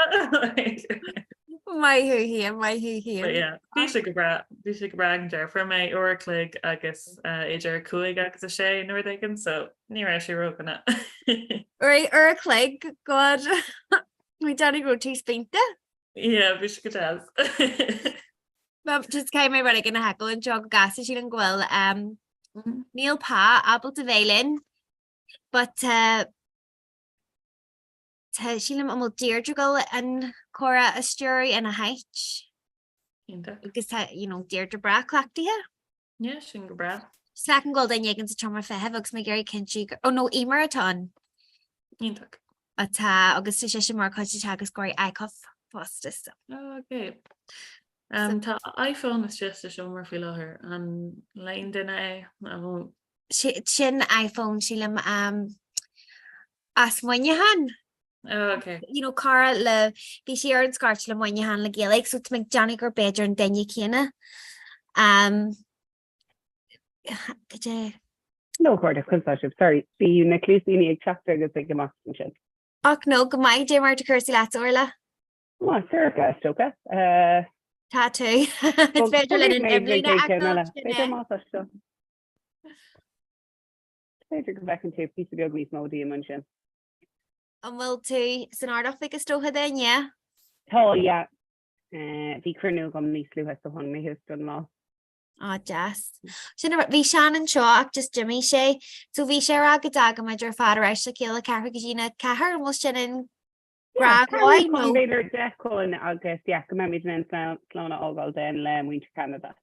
Maith thú féin, maith thú féin. But yeah, bhí sé go breá, bhí sé go breá ag an deireadh. Fuair mé uair a chloig agus uh, idir a cúig agus a sé nó rud éigin, so ní raibh sé ródhona. Uair a chloig, God. Bhí Danny go raibh tú spíonta. Yeah, bhí sé go deas. Just caithfidh mé rud éigin a fheiceáil anseo go gasta sílim go bhfuil um, níl Pa ábalta bheith linn, but uh, tá sílim an bhfuil Deirdre ag dul an comhrá a stiúradh ina háit. Agus tá you know, Deirdre breá cleachtaithe. Yeah, sin go breá. Feicim go bhfuil duine éigin sa tseomra feithimh agus mé ag iarraidh cinntiú gur, oh no, Emer atá ann. Iontach. Atá, agus tá sise mar chuid de teagascóirí ICUF fosta so. Oh, okay. Um, tá iPhone istigh sa seomra faoi láthair. An le aon duine é? Nó... Sin iPhone, sílim, um, as Muineachán. Oh, okay. You know, cara le, bhí sí ar an scairt le Muineachán le Gaeilge, so tá mé ag déanamh gur b'fhéidir an duine céanna. Um, cad é? No, chairde, conas tá sibh? Sorry, bhí na cluaisíní ag teacht agus ag imeacht ansin. Ach no, go maith, cad é mar tá cúrsaí leat, Orla. Maith, sorcha, is dócha. Uh, Tá tú. Is féidir linn an imlíne a fheiceáil, sin é. B'fhéidir má tá seo. B'fhéidir go bhfeiceann tú píosa beag níos mó díom ansin. An bhfuil tú san Ard-Oifig is dócha then, yeah? Tá, yeah. Bhí cruinniú agam níos luaithe so tháinig mé thuas don lá. Á deas. Sin a bhí Seán anseo ach just d'imigh sé. So bhí sé ag rá go dtagaimid ar fad ar ais le chéile ceathrú go dtí na ceathair an bhfuil sin an gnáthdhóigh nó? B'fhéidir 10 chun agus yeah go mbeimid in ann slán a fhágáil then le muintir Cheanada.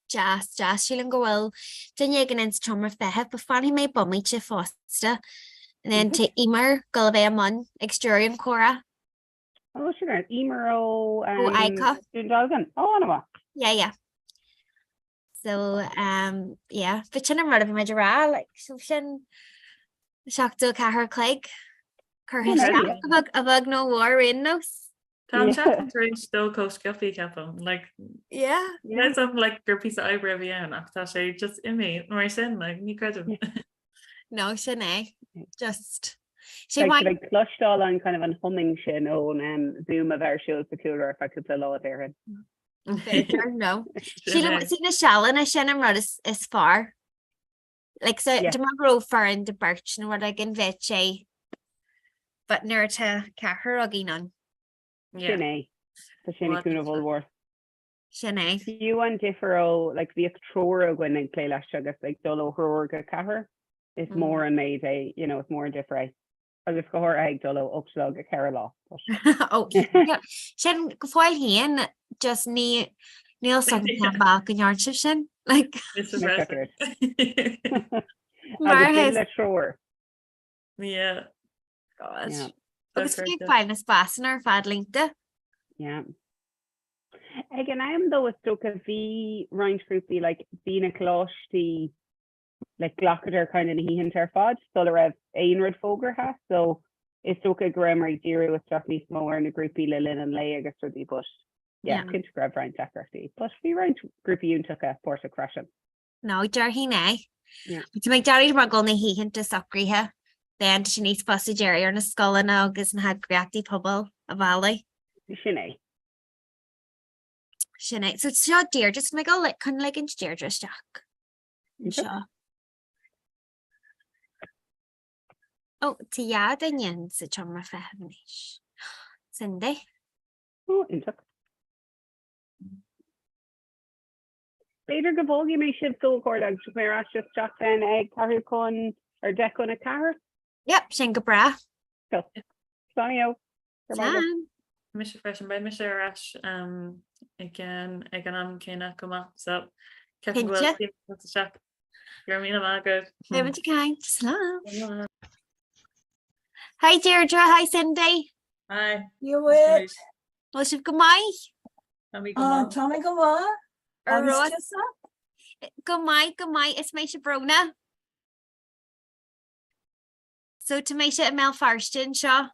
Deas, deas. Sílim go bhfuil duine éigin in sa tseomra feithimh, but fanfaidh mé bomaite fosta. And then tá Emer ag gabháil a bheith i mbun ag stiúradh an chomhrá. Ó sin ar Emer ó Ó ICO. Dún Dealgan. Ó an-mhaith. Yeah, yeah. So, um, yeah, but sin an rud a bhí muid a rá, like, so sin 74 a chloig curtha isteach a bheag a bheag nó a mhór ar aon nós. Tá an seachtain tar éis dul chomh sciobtha ceapaim, like, Yeah. Níl am like gur píosa oibre a bhí ann ach tá sé just imithe mar sin like, ní creidim. No, sin é. Just sé Beidh sibh ag cloisteáil an kind of an humming sin ón um, Zoom a bheith ar siúl sa chúlra ar feadh cúpla lá déarfainn. B'fhéidir, no. Sílim sí na sealanna sin an rud is, is fearr. Like, so, Yeah. dá mba go raibh foireann de beirt nó rud éigin bheadh sé but nuair atá ceathrar againn ann. Sin é. Tá sin ag cúnamh ollmhór. Sin é. Fiú an difear ó, like, bhíodh triúr againn ag plé leis agus ag dul ó thriúr go ceathrar, is mór an méid é, you know, is mór an difear é. Agus go háirithe ag dul ó 8 lá go 4 lá. Ó, yeah, sin go fóill féin, just ní, níl 's agam cén bealach go ndearna sibh sin, like. Mar Agus le triúr. Yeah. God. Yeah. Agus fiú ag fáil na spásanna ar fad líonta. Yeah. Ag an am though is dócha bhí roinnt grúpaí like bhí na coláistí like ghlacadar kind of na hoícheanta ar fad sula raibh aon rud fógartha so is dócha go rabhamar ag díriú isteach níos mó ar na grúpaí le linn an lae agus rudaí but yeah, Yeah. cinnte go raibh roinnt deacrachtaí but bhí roinnt grúpaí iontacha páirteach freisin. No, déarfainn é. Tá mé ag déanamh mar go bhfuil na hoícheanta socraithe, then tá sé níos fusa díriú ar na scoileanna agus na heagraíochtaí pobail a mhealladh. Sin é. Sin é. So seo Deirdre, so mé ag dul chun ligint Deirdre isteach. Seo. Ó, tá dhá duine sa tseomra feithimh anois. Cindy. Ó, iontach. B'fhéidir go bhfágfaidh mé sibh so a chairde agus tiocfaidh mé ar ais isteach then ag ceathrú chun ar 10 chun 4. Yep, sin go breá. Cool. Slán leo. Slán. Mise freisin, beidh mise ar ais ag an ag an am céanna chomh maith so ceapaim go bhfuil Cinnte. isteach. Go raibh míle maith agat. Beidh muid ag caint. Slán. Hi Deirdre, hi Cindy. Hi. You with? Bhfuil sibh go maith? Tá mé go maith. Tá mé go maith. Ar Agus raibh- tusa? Go maith, go maith, is mise Bróna. So tá mise i mBéal Feirste anseo.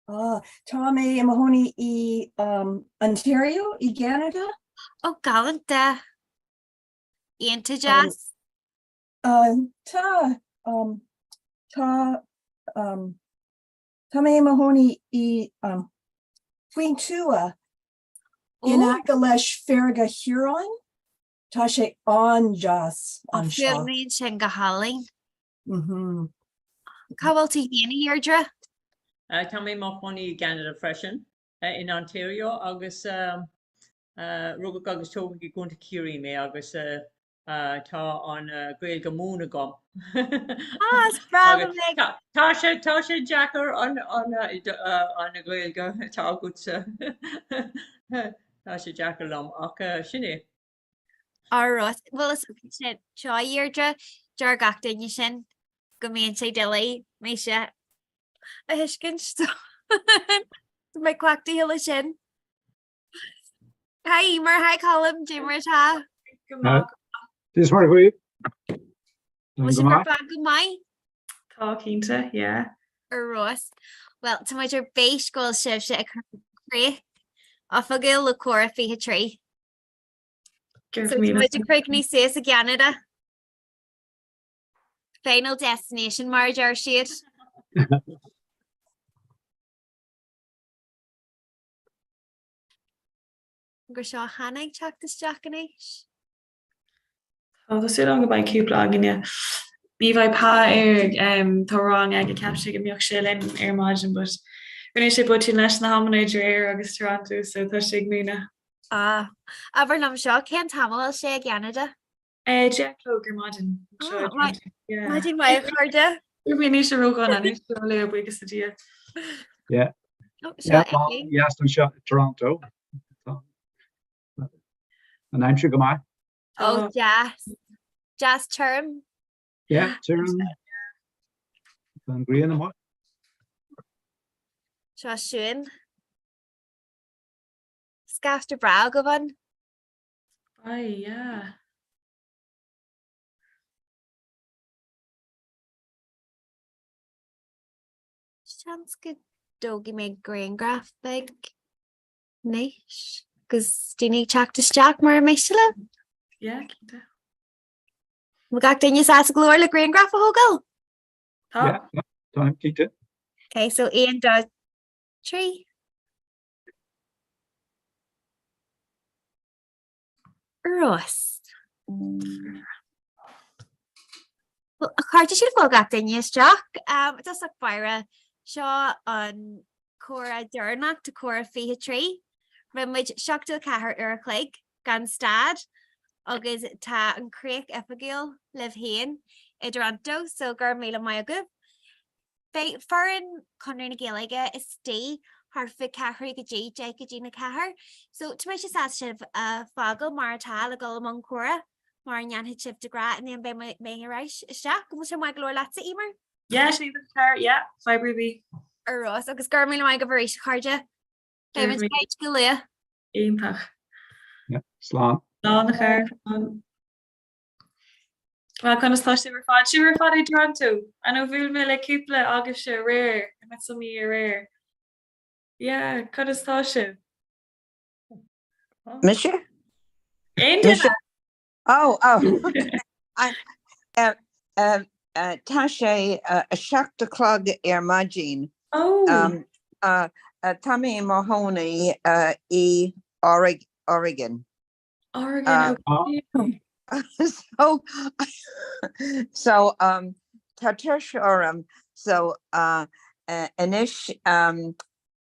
Ah, tá mé i mo chónaí i um, Ontario i gCeanada. Ó galánta. Iontach deas. Um, tá um, tá um, Tá mé i mo chónaí i um, faoin tuath in aice leis Farraige Huron. Tá sé an-deas anseo. Fuaimníonn sin go hálainn. Mhm. Cá bhfuil tú féin, a Dheirdre? Tá mé i mo chónaí i gCeanada freisin, in Ontario, agus rugadh agus tógadh i gContae Chiarraí mé agus Tá an Ghaeilge á múineadh agam. Ah, is breá liom é. Tá sé tá sé deacair an an Ghaeilge atá agatsa. Tá sé deacair liom ach sin é. Alright, bhuel is sin seo a Dheirdre, deir gach duine sin go mbíonn sé doiligh mise a thuiscint so tá mé cleachtaithe leis sin. Hi Emer, hi Colm, cad é mar atá. Go maith. Is mar chuí. Bhfuil sibh ar fad go maith? Tá cinnte, yeah. Ar fheabhas. Well, tá muid ar bís go bhfuil sibhse ag cur críoch oifigiúil le Comhrá 23. So tá muid ag críochnú suas i gCeanada. Final destination mar a deir siad. Gur seo Hannah ag teacht isteach anois. Tá tá súil agam go mbeidh cúpla againne. Ní bheidh Pa ar tá rang aige, cheap sé go mbeadh sé linn ar maidin but Rinne sé botún leis na hamanna idir Éire agus Toronto so tá sé ag múineadh. Ah, abair liom seo, cén t-am a bhfuil sé i gCeanada? 10 a chlog ar maidin. Ah, maidin mhaith a chairde. Bhí níos sé ródhona níos le buíochas le Dia. Yeah. Oh, seo Yes, anseo i Toronto. An aimsir go maith. Oh, deas. Deas tirim. Yeah, tirim. Tá an ghrian amuigh. Seo Siún. Scaifte breá agaibh ann. Aye, yeah. Seans go dtógfaidh mé grianghraf beag anois agus daoine ag teacht isteach mura miste libh. Yeah, cinnte. Bhfuil gach duine sásta go leor le grianghraf a thógáil? Tá. Yeah, táim cinnte. Okay, so 1, 2, 3. Ros. Well, a chairde sílim go bhfuil gach duine isteach. Um, i dtosach báire, seo an comhrá deireanach de Comhrá 23. Rinne muid 74 uair a chloig gan stad agus tá an chríoch oifigiúil libh féin i dToronto, so go raibh míle maith agaibh. Beidh foireann Chonradh na Gaeilge istigh thart fá ceathrú go dtí 10 go dtí na ceathair. So tá mise sásta sibh a fágáil mar atá le dul i mbun comhrá mar a ndéanfaidh sibh de ghnáth and then beidh mé ar ais isteach. Go bhfuil sé maith go leor leatsa, Emer? Yeah, sin iad an ceart, yeah, fadhb ar bith. Ar fheabhas agus go raibh míle maith agaibh arís, a chairde. Beidh muid ag caint go luath. Iontach. Yeah, slán. Slán a chara, slán. Bhuel, conas tá sibh ar fad? Sibh ar fad i dToronto? I know bhuail mé le cúpla agaibhse aréir. I met some of you aréir. Yeah, conas tá sibh? Mise? Aon duine? Oh, oh. I, uh, uh, uh, tá sé uh, a seacht a chlog ar maidin. Oh. Um, uh, uh, tá mé i mo chónaí uh, i Oregon. Oregon, okay. So, so um, tá tuirse orm, so uh, uh, anois um,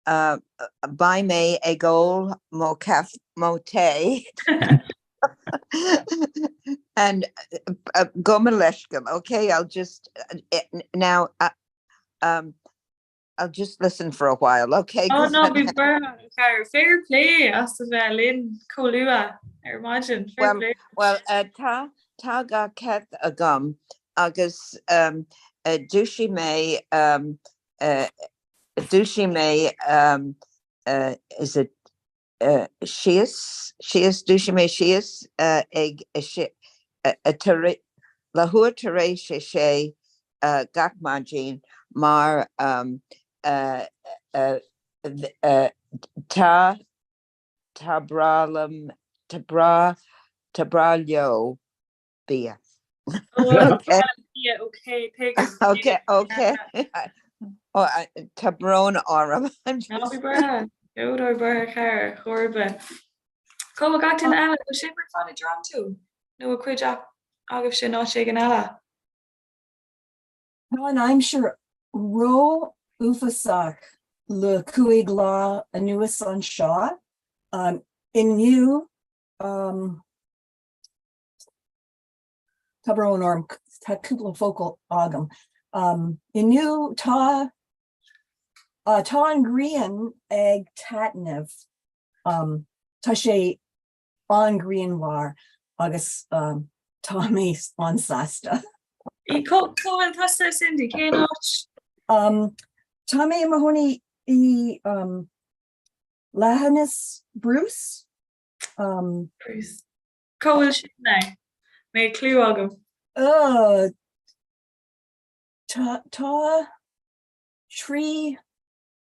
uh, beidh mé ag ól mo caife, mo tae. And uh, gabh mo leithscéal, okay? I'll just uh, now uh, um, I'll just listen for a while, okay? Oh no, bí buartha, a chara. Fair play as a bheith linn chomh luath ar maidin. Fair Well, play. well, uh, tá tá dhá cat agam agus um, uh, dúisigh mé um, uh, dúisigh mé um, uh, is it uh, síos síos dúisigh mé síos uh, ag a sé a, a tar, leathuair tar éis a sé uh, gach maidin mar um, uh, uh, uh, tá tá breá liom tá breá tá breá leo bia. Oh, okay. Bia, okay, tuigim. Okay, okay. Oh, tá brón orm. Ná bí buartha. Ná bí buartha a chara, chor ar bith. Cá bhfuil gach duine eile? Bhfuil sibh ar fad i dToronto? Nó bhfuil cuid agaibhse in áit éigin eile? Tá an aimsir ró-uafásach le cúig lá anuas anseo. Inniu, Tá brón orm, tá cúpla focal agam. Inniu tá tá an ghrian ag taitneamh. Tá sé an-ghrianmhar agus tá mé an-sásta. Cá bhfuil tusa, Cindy? Cén áit? Tá mé i mo chónaí i Leithinis Bruce. Bruce. Cá bhfuil sin now? Níl clue agam. Uh, tá tá 3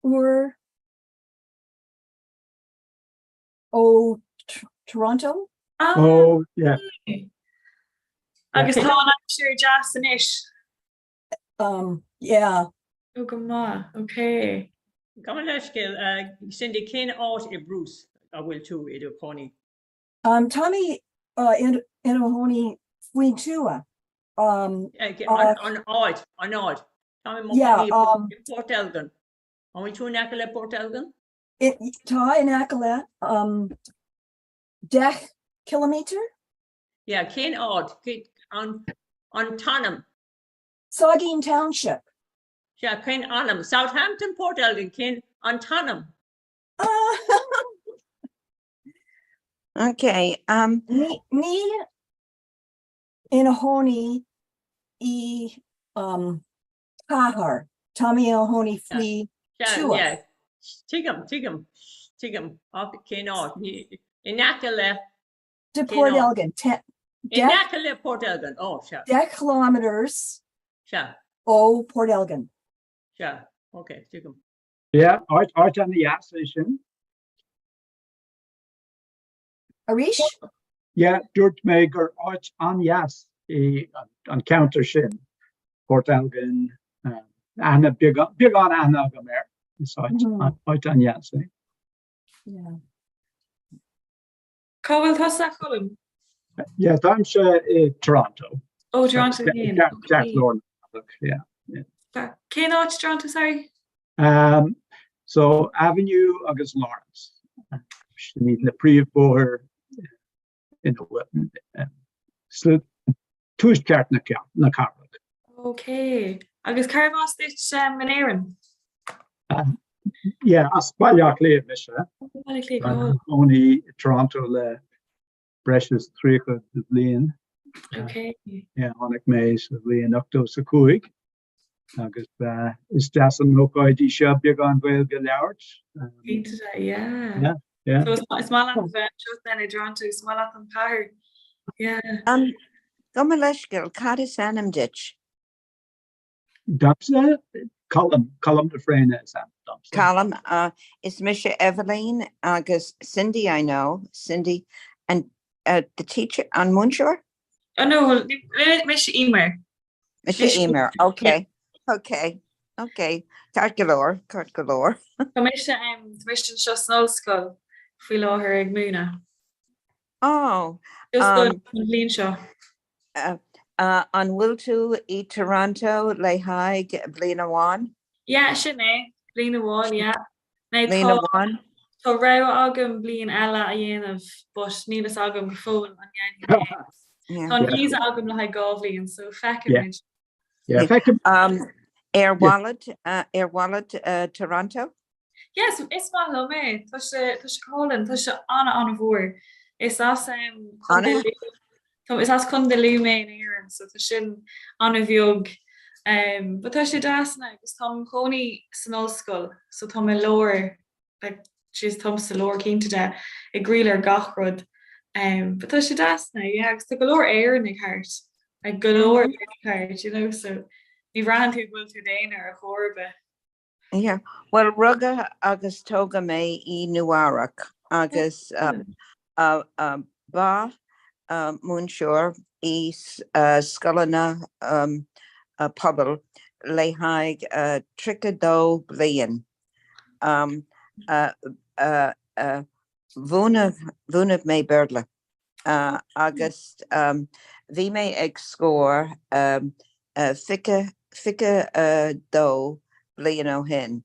uair ó Toronto. Ah, Oh, yeah. Agus tá an aimsir deas anois. Um, yeah. Oh, go maith, okay. Gabh mo leithscéal, Cindy, cén áit i Bruce a bhfuil tú i do chónaí? Um, tá mé uh, in, in mo chónaí faoin tuath. Um, An áit, an áit. Tá mé i mo Yeah, chónaí um, i Port Elgin. An bhfuil tú in aice le Port Elgin? Tá in aice le 10 ciliméadar. Yeah, cén áit? An an t-ainm? Saugeen Township. Sea, cén ainm? Southampton, Port Elgin, cén an t-ainm? Okay, um. Ní ní ina chónaí i um, cathair. Tá mé i mo chónaí faoi tuath. Tuigim, tuigim, tuigim. Ach cén áit? In aice le De Port Elgin. In aice le Port Elgin, ó, sea. 10 kilometres Sea. ó Port Elgin. Sea, ok, tuigim. Yeah, áit áit an-dheas é sin. Arís? Yeah, dúirt mé gur áit an-dheas é an ceantar sin, Port Elgin, aithne beagán aithne agam air, is áit áit an-dheas é. Yeah. Cá bhfuil tusa, Colm? Yeah, táimse i Toronto. Oh, Toronto féin. Ceartlár na cathrach, yeah. yeah. Cén áit Toronto, sorry? Um, so Avenue agus Lawrence. Sin iad na príomhbhóithre in tuaisceart na na cathrach. Ok. Agus cérbh as duit um, in Éirinn? Yeah, as Baile Átha Cliath mise. Baile Átha Cliath, oh. Cónaí i Toronto le breis is 30 de bhliain. Ok. Yeah, tháinig mé sa bhliain 85 agus uh, is deas an ócáid í seo beagán Gaeilge a labhairt. Cinnte, yeah. Yeah, yeah. So is is maith leat bheith anseo then i Toronto, is maith leat an chathair. Yeah. Um, Gabh mo leithscéal, cad is ainm duit? Domsa, Colm, Colm de Fréine is ainm domsa. Colm, uh, is mise Eveline agus Cindy I know, Cindy, and uh, the teacher, an múinteoir? Oh no, mise Emer. Mise Emer, okay, okay, okay. Ceart go leor, ceart go leor. Tá mise um, tá mise anseo san ollscoil faoi láthair ag múineadh. Oh, Just um, don bhliain seo. Uh, uh, an bhfuil tú i Toronto le haghaidh bliain amháin? Yeah, sin é, bliain amháin, yeah. Now, Bliain tá amháin? tá rogha agam bliain eile a dhéanamh, but níl fhios agam go fóill an ndéanfaidh mé é. Yeah. Tá an visa agam le haghaidh 2 bhliain, so feicfimid. Yeah, feicim. Um, ar mhaith leat, uh, ar mhaith leat uh, Toronto? Yes, is maith liom é. Tá sé tá sé go hálainn, tá sé an-an-mhór. Is as um, Contae Ana? Lú tá is as Contae Lú mé in Éirinn, so tá sin an-bheag. Um, but tá sé deas now agus táim im chónaí san ollscoil, so tá mé lár like, jeez, táim sa lár cinnte de, i gcroílár gach rud. Um, but tá sé deas now, yeah, agus tá go leor Éireannaigh thart, like, go leor Éireannaigh thart, you know, so ní bhraitheann tú go bhfuil tú i d'aonar ar chor ar bith. Yeah. Bhuel, rugadh agus tógadh mé i Nua-Eabhrac agus ba múinteoir i scoileanna pobail le haghaidh 32 bliain. Mhúineadh mé Béarla agus bhí mé ag scor 22 bliain ó shin.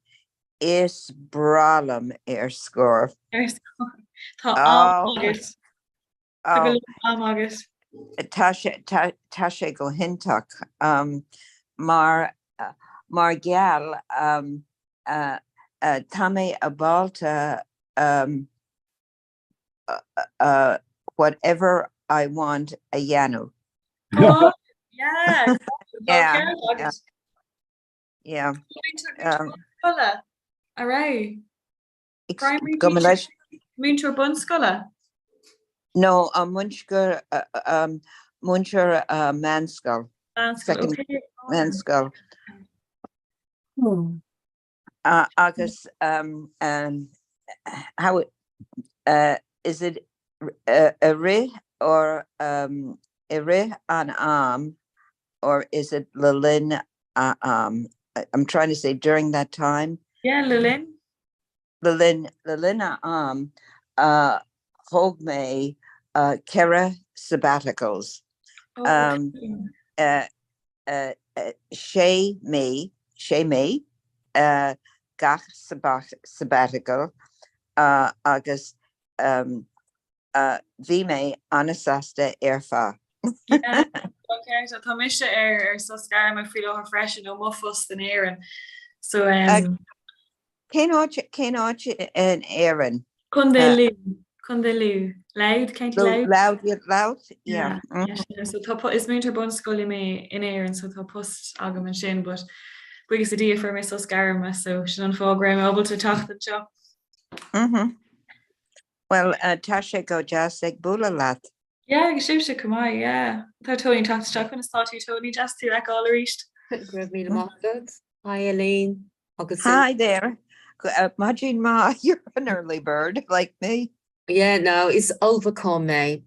Is breá liom ar scor. Ar scor. Tá am agat. Tá go leor am agat. Tá sé, tá sé go hiontach mar, mar gheall tá mé ábalta whatever I want a dhéanamh. Oh, yeah. Yeah, yeah. Yeah. Um, All right. Primary Go teacher? leis. Múinteoir bunscoile? No, an múinteoir um, múinteoir uh, meánscoil. Meánscoil, Second okay. meánscoil. Hmm. Uh, agus um, um, how uh, is it uh, i rith or um, i rith an am or is it le linn a am? I'm trying to say during that time. Yeah, le linn. Le linn le linn a am uh, thóg mé uh, ceithre sabbaticals. Oh, Um, okay. uh, uh, uh, sé mí sé mí uh, gach sabbatical agus bhí mé an-sásta ar fad. Yeah, ceart. Tá mise ar ar sos gairme faoi láthair freisin ó mo phost in Éirinn. So um, Cén áit cén áit in Éirinn? Contae Lú, Contae Lú, Louth, County Louth. Louth, yeah, Louth, yeah. Yeah, yeah, sin é. So tá po- is múinteoir bunscoile mé in Éirinn, so tá post agam ansin, but buíochas le Dia fuair mé sos gairme, so sin an fáth go raibh mé ábalta teacht anseo. Mhm. Well, tá sé go deas ag bualadh leat. Yeah, agus sibhse chomh maith, yeah. Tá Tony ag teacht isteach, conas tá tú Tony, deas tú a fheiceáil arís. Go raibh míle maith agat. Hi Elaine agus Hi there. Maidin mhaith, you're an early bird like me. Yeah, no, is ullmhúchán mé.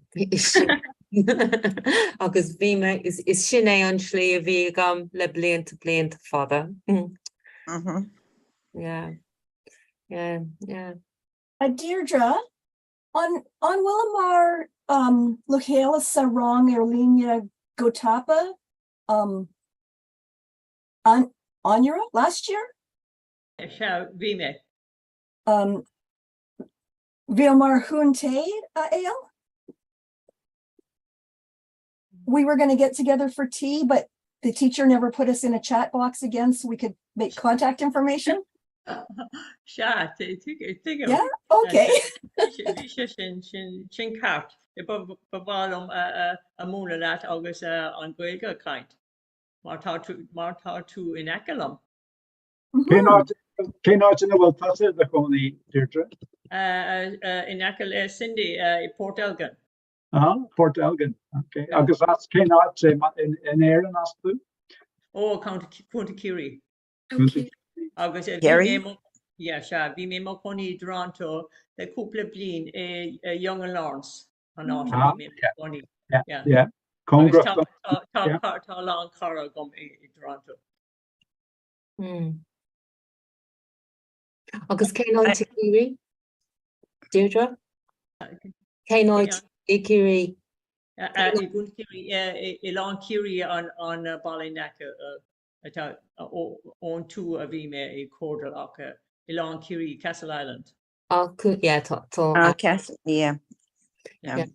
Agus bhí mé, is sin é an slí a bhí agam le blianta blianta fada. Mhm. Yeah. Yeah, yeah. A Deirdre, an an bhfuileamar um, le chéile sa rang ar líne go tapa um, an anuraidh, last year? Sea, bhí mé. Um, bhíomar chun tae a ól? We were going to get together for tea, but the teacher never put us in a chat box again so we could make contact information. Sea, tuigim. Yeah, okay. Bhí sé sin sin sin ceart. Ba mhaith liom a múineadh leat agus an Ghaeilge a chaint mar tá tú mar tá tú in aice liom. Cén áit cén áit ina bhfuil tusa i do chónaí, Deirdre? In aice le Cindy i Port Elgin. Ah, Port Elgin. Okay. Agus as cén áit in Éirinn as tú? Ó, Contae Ciarraí. Agus bhí mé yeah, sea, bhí mé i mo chónaí i dToronto le cúpla bliain i Yonge and Lawrence an áit a bhí mé i mo chónaí. Yeah. Yeah. Cóngarach Tá tá a lán cara agam i dToronto. Agus cén áit i Ciarraí? Deirdre? Cén áit i Ciarraí? I gContae Chiarraí, Oileán Ciarraí an baile in aice atá ón tú a bhí mé ag Cordal ach Oileán Ciarraí, Castleisland. Ah, yeah, tá, tá. Ah, Castle, yeah. Yeah.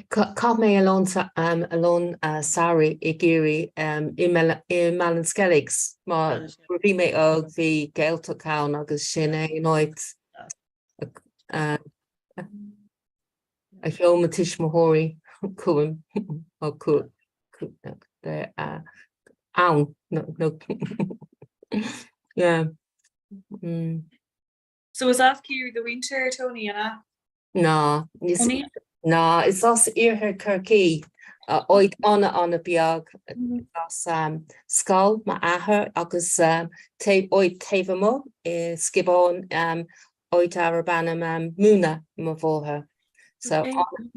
Chaith mé a lán a lán samhraidh i gCiarraí i mBallinskelligs mar nuair a bhí mé óg bhí Gaeltacht ann agus sin é an áit a sheol mo tuismitheoirí chugam ann nó yeah. So is as Ciarraí do mhuintir, Tony, an ea? Ná, ná, is as iarthar Chorcaí, áit an-an-bheag, as Scoil m'athair agus áit taobh amuigh i Sciobóin, áit arb ainm Múna mo mháthair. So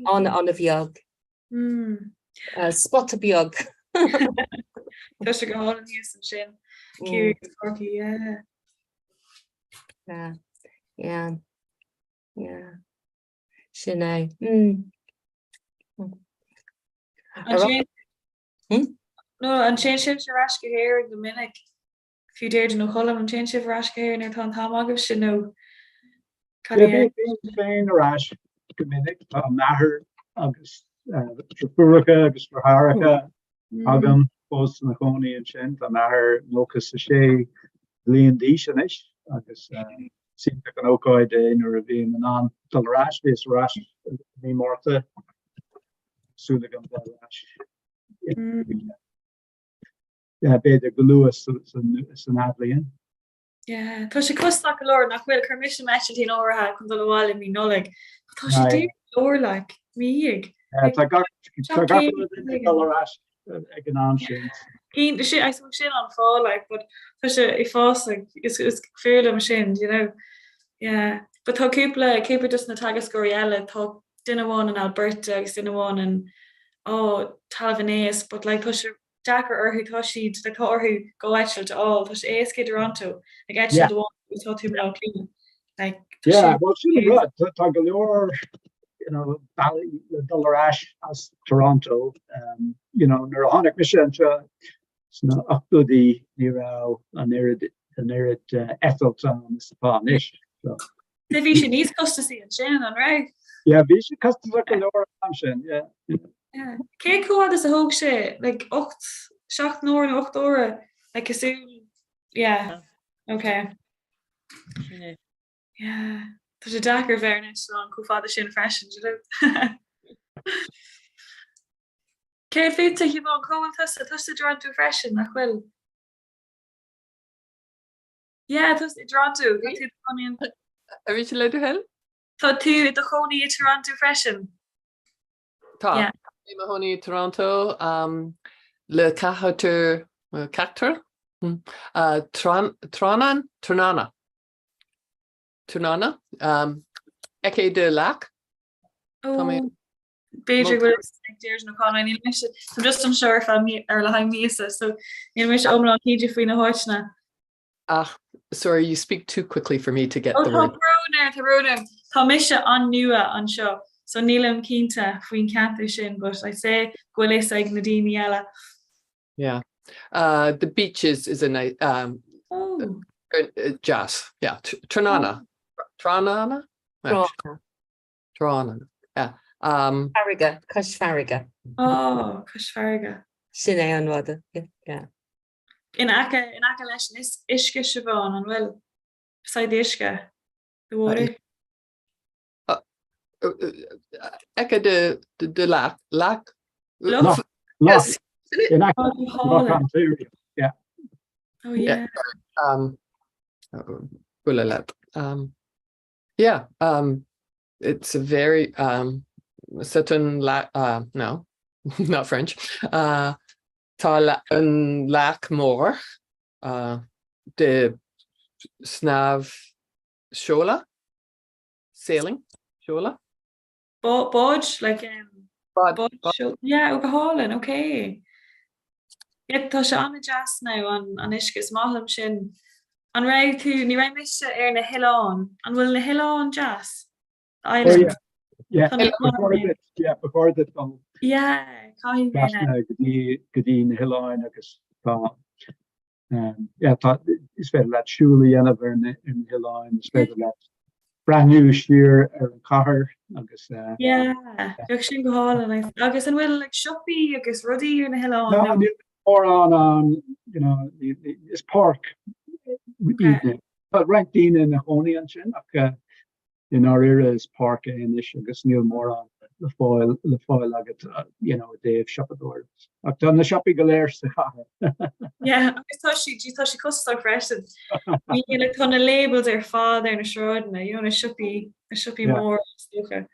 an-an-bheag. Spota beag. Tá sé go hálainn thíos ansin. Ciarraí agus Corcaigh, yeah. Yeah, yeah, yeah. Sin é. Mm. An No, an dtéann sibh ar ais go hÉirinn go minic? Fiú Deirdre nó Colm, an dtéann sibh ar ais go hÉirinn nuair atá an t-am agaibhse nó cad é? Bím féin ar ais go minic. Tá m'athair agus deirfiúracha agus deartháireacha agam fós ina chónaí ansin. Tá m'athair 96 bliain d'aois anois agus is iontach an ócáid é nuair a bhím in ann dul ar ais. Bhíos ar ais i mí Márta, súil agam dul ar ais. B'fhéidir go luath san athbhliain. Yeah, tá sé costasach go leor nach bhfuil, chuir mise m'eitilt in áirithe chun dul abhaile i mí Nollag. Tá sé daor go leor like, mí dhiaidh. Tá gach rud ag dul ar ais ag an am sin. Cén, sin, I suppose sin an fáth like, but tá sé uafásach, is is fíor liom sin, you know. Yeah, but tá cúpla, cúpla dos na teagascóirí eile, tá duine amháin in Alberta agus duine amháin in, oh, Talamh an Éisc, but like tá sé deacair orthu, tá siad, like tá orthu dhá eitilt a fháil, tá sé éasca i dToronto, like eitilt amháin agus tá tú i mBaile Átha Cliath, like tá sé. Yeah, well sin an rud, tá go leor you know bealaí le dul ar ais as Toronto, um, you know nuair a tháinig mise anseo sna ochtóidí ní raibh an oiread an oiread eitilt ann is atá anois. So. So bhí sé níos costasaí ansin, an raibh? Yeah, bhí sé costasach go leor an am sin, yeah. Yeah. Cé chomh fada is a thóg sé? Like 8, 7 n-uaire nó 8 uaire? Like cosúil, yeah. Okay. Sin é. Yeah. Tá sé deacair bheith ar an eitleán chomh fada sin freisin, do you know? Céard fút, a Shiobhán, cá bhfuil tusa? Tusa i dToronto freisin, nach bhfuil? Yeah, tusa i dToronto. Tá tú i do chónaí in... Arís le do thoil? Tá tú i do chónaí i Toronto freisin? Tá. Yeah. I mo chónaí i Toronto um, le ceathrar, ceachtar? Hmm. Uh, Tránán? Tráthnóna. Tráthnóna? Um, aice de leac? Tá mé... B'fhéidir go bhfuil ag Deirdre O'Connor, níl mise, tá just anseo ar feadh mí, ar le haghaidh míosa, so níl mise iomlán cinnte faoi na háiteanna. Ach, sorry, you speak too quickly for me to get Oh, the tá word. brón air, tá brón air. Tá mise an-nua anseo, so nílim cinnte faoin ceantar sin, but I'd say go bhfuil fhios ag na daoine eile. Yeah. Uh, the beaches is a nice, um, Oh. uh, deas, yeah, Tráthnóna. Tráthnóna? Tráthnóna. Tráthnóna. Yeah. Um, Farraige, cois farraige. Oh, cois farraige. Sin é an rud. Yeah. In aice, in aice leis an uisce Siobhán, an bhfuil? Beside the uisce. The water. Uh, uh, uh, aice de, de, de leac, leac. Loch. Yes. In aice Loch Ontario. Yeah. Oh yeah. Um, bualadh leat. Um, yeah, um, it's a very um, c'est un lac, uh, no, not French. Uh, tá an leac mór uh, de snámh seoladh, sailing, seoladh. Bád, like um, Bád, bád, yeah, ó go hálainn, okay. Yeah, tá sé an-deas now an, an uisce, is maith liom sin. An raibh tú, ní raibh mise ar na hoileáin, an bhfuil na hoileáin deas? The Oh, islands. yeah. Tá na Yeah, before hoileáin. it, yeah, before it dul Yeah, caithfidh mé na. trasna go dtí go dtí na hoileáin agus tá Yeah, tá, is féidir leat siúl a dhéanamh ar na hoileáin, is féidir leat breathnú siar ar an chathair agus. Yeah, bheadh sin go hálainn. Agus an bhfuil like siopaí agus rudaí ar na hoileáin? No, níl mórán ann, you know, is páirc iad. Tá roinnt daoine ina chónaí ansin ach I ndáiríre is páirc é anois agus níl mórán le fáil le fáil agat you know i dtaobh siopadóireacht. Ach tá na siopaí go léir sa chathair. Yeah, agus tá sí tá sí costasach freisin. Ní like tá na labels ar fad ar na sráideanna, you know na siopaí na siopaí Yeah. móra is dócha.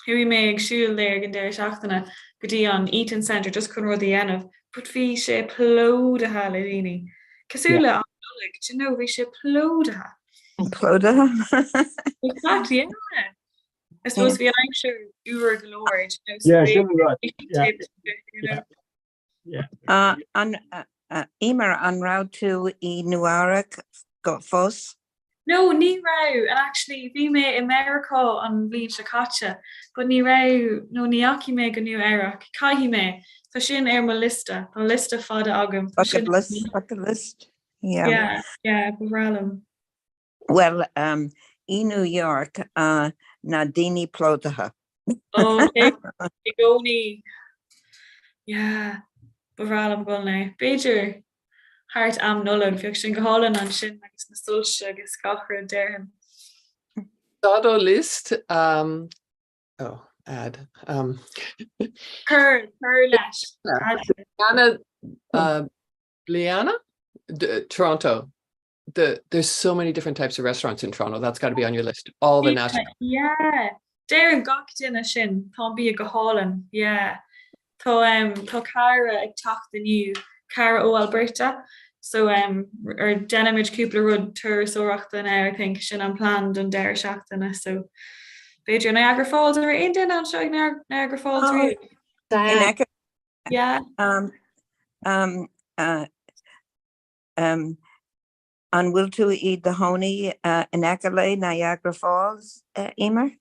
Chuaigh mé ag siúl there ag an deireadh seachtaine go dtí an Eaton Centre just chun rud a dhéanamh but bhí sé plódaithe le daoine. Cosúil le am Nollaig, do you know, bhí sé plódaithe. Plódaithe? Exactly, yeah. I suppose bhí an aimsir fhuar go leor, do you know, so Yeah, bhí sin an rud. bhí Yeah. sé you know. Yeah. Uh, an, uh, uh, Emer, an raibh tú i Nua-Eabhrac go fós? No, ní raibh, and actually bhí mé i Meiriceá an bhliain seo caite, but ní raibh, no ní dheachaigh mé go Nua Eabhrac. Caithfidh mé. Tá sin ar mo liosta. Tá liosta fada agam. Tá Bucket sin list, bucket list. Yeah. Yeah, yeah, ba bhreá liom. Well, um, i New York, uh, na daoine plódaithe. Oh, i i gcónaí. Yeah, ba bhreá liom dul ann. B'fhéidir thart am Nollag, bheadh sin go hálainn ansin agus na soilse agus gach rud déarfainn. Tá do list, um, oh, add, um. Cuir, cuir leis. Add. Bliana, uh, Bliana? D Toronto. The, there's so many different types of restaurants in Toronto. That's got to be on your list. All the national. Yeah. Deireann gach duine sin, tá an bia go hálainn. Yeah. Tá um, tá cara ag teacht inniu, cara ó Alberta. So um, ar déanfaimid cúpla rud turasóireachta now, I think, sin an plan don deireadh seachtaine. So b'fhéidir Niagara Falls, an raibh aon duine anseo ag Niagara Falls Oh, riamh? in aice Yeah. Um, um, uh, um, an bhfuil tú i do chónaí uh, in aice le Niagara Falls, uh, Emer?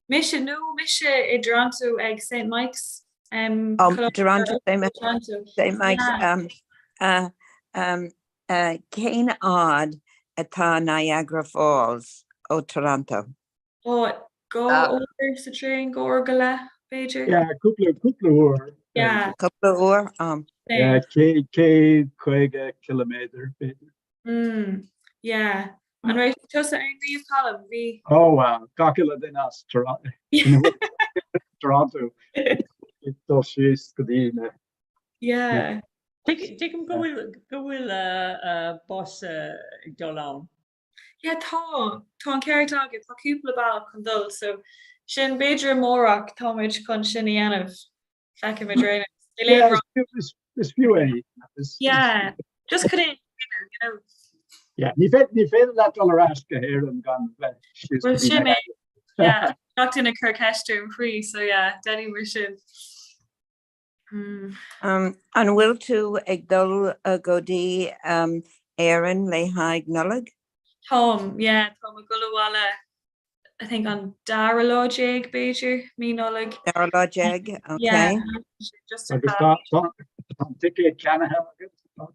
Mise no, mise i dToronto ag St Mike's. Um, Oh, Coláiste Toronto, St. Toronto. St. Mike's. Yeah. Um, uh, um, Cén fhad atá Niagara Falls ó Toronto? Ó, 2 uair sa traein, 2 uair go leith, b'fhéidir. Yeah, cúpla, cúpla uair. Yeah. Cúpla uair, um. Yeah, 150 ciliméadar, b'fhéidir. Mm, yeah. An raibh tusa ann riamh, Colm? Bhí. Oh, wow, gach uile duine as Toronto. Toronto. Dul síos go dtí na. Yeah. Tuigim go bhfuil go bhfuil bus ag dul ann. Yeah, tá. Tá an ceart agat. Tá cúpla bealach chun dul, so sin b'fhéidir amárach táimid chun sin a dhéanamh. Feicfimid ar aon nós. Níl aon Yeah, is is fiú é. Yeah, just chun é a dhéanamh, you know. Yeah, ní féidir ní féidir leat dul ar ais go hÉirinn gan bheith síos Well, sin é. Yeah, gach duine ag cur ceist orm faoi, so yeah, déanfaidh mar sin. An bhfuil tú ag dul go dtí Éirinn le haghaidh Nollag? Táim, yeah, táim ag dul abhaile I think an dara lá déag b'fhéidir, mí Nollag. Dara lá déag, ok. Yeah, just ar Agus tá tá an ticéad ceannaithe agat?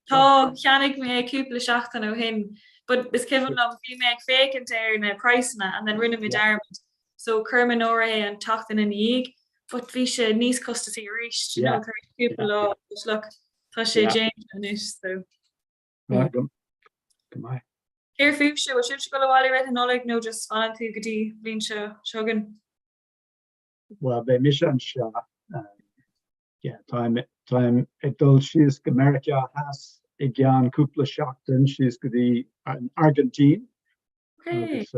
Tá, cheannaigh mé cúpla seachtain ó shin, but is cuimhin liom bhí mé ag féachaint ar na praghsanna and then rinne mé dearmad. So chuir mé in áirithe an tseachtain ina dhiaidh, but bhí sé níos costasaí arís, you know, tar éis cúpla lá, but look, tá sé déanta anois, so. Go go maith. Céard fúibhse, bhfuil sibhse ag dul abhaile i rith na Nollag nó just fanann tú go dtí bliain seo chugainn? Bhuel, beidh mise anseo. Yeah, táim táim ag dul síos go Meiriceá Theas i gceann cúpla seachtain, síos go dtí an Airgintín. Agus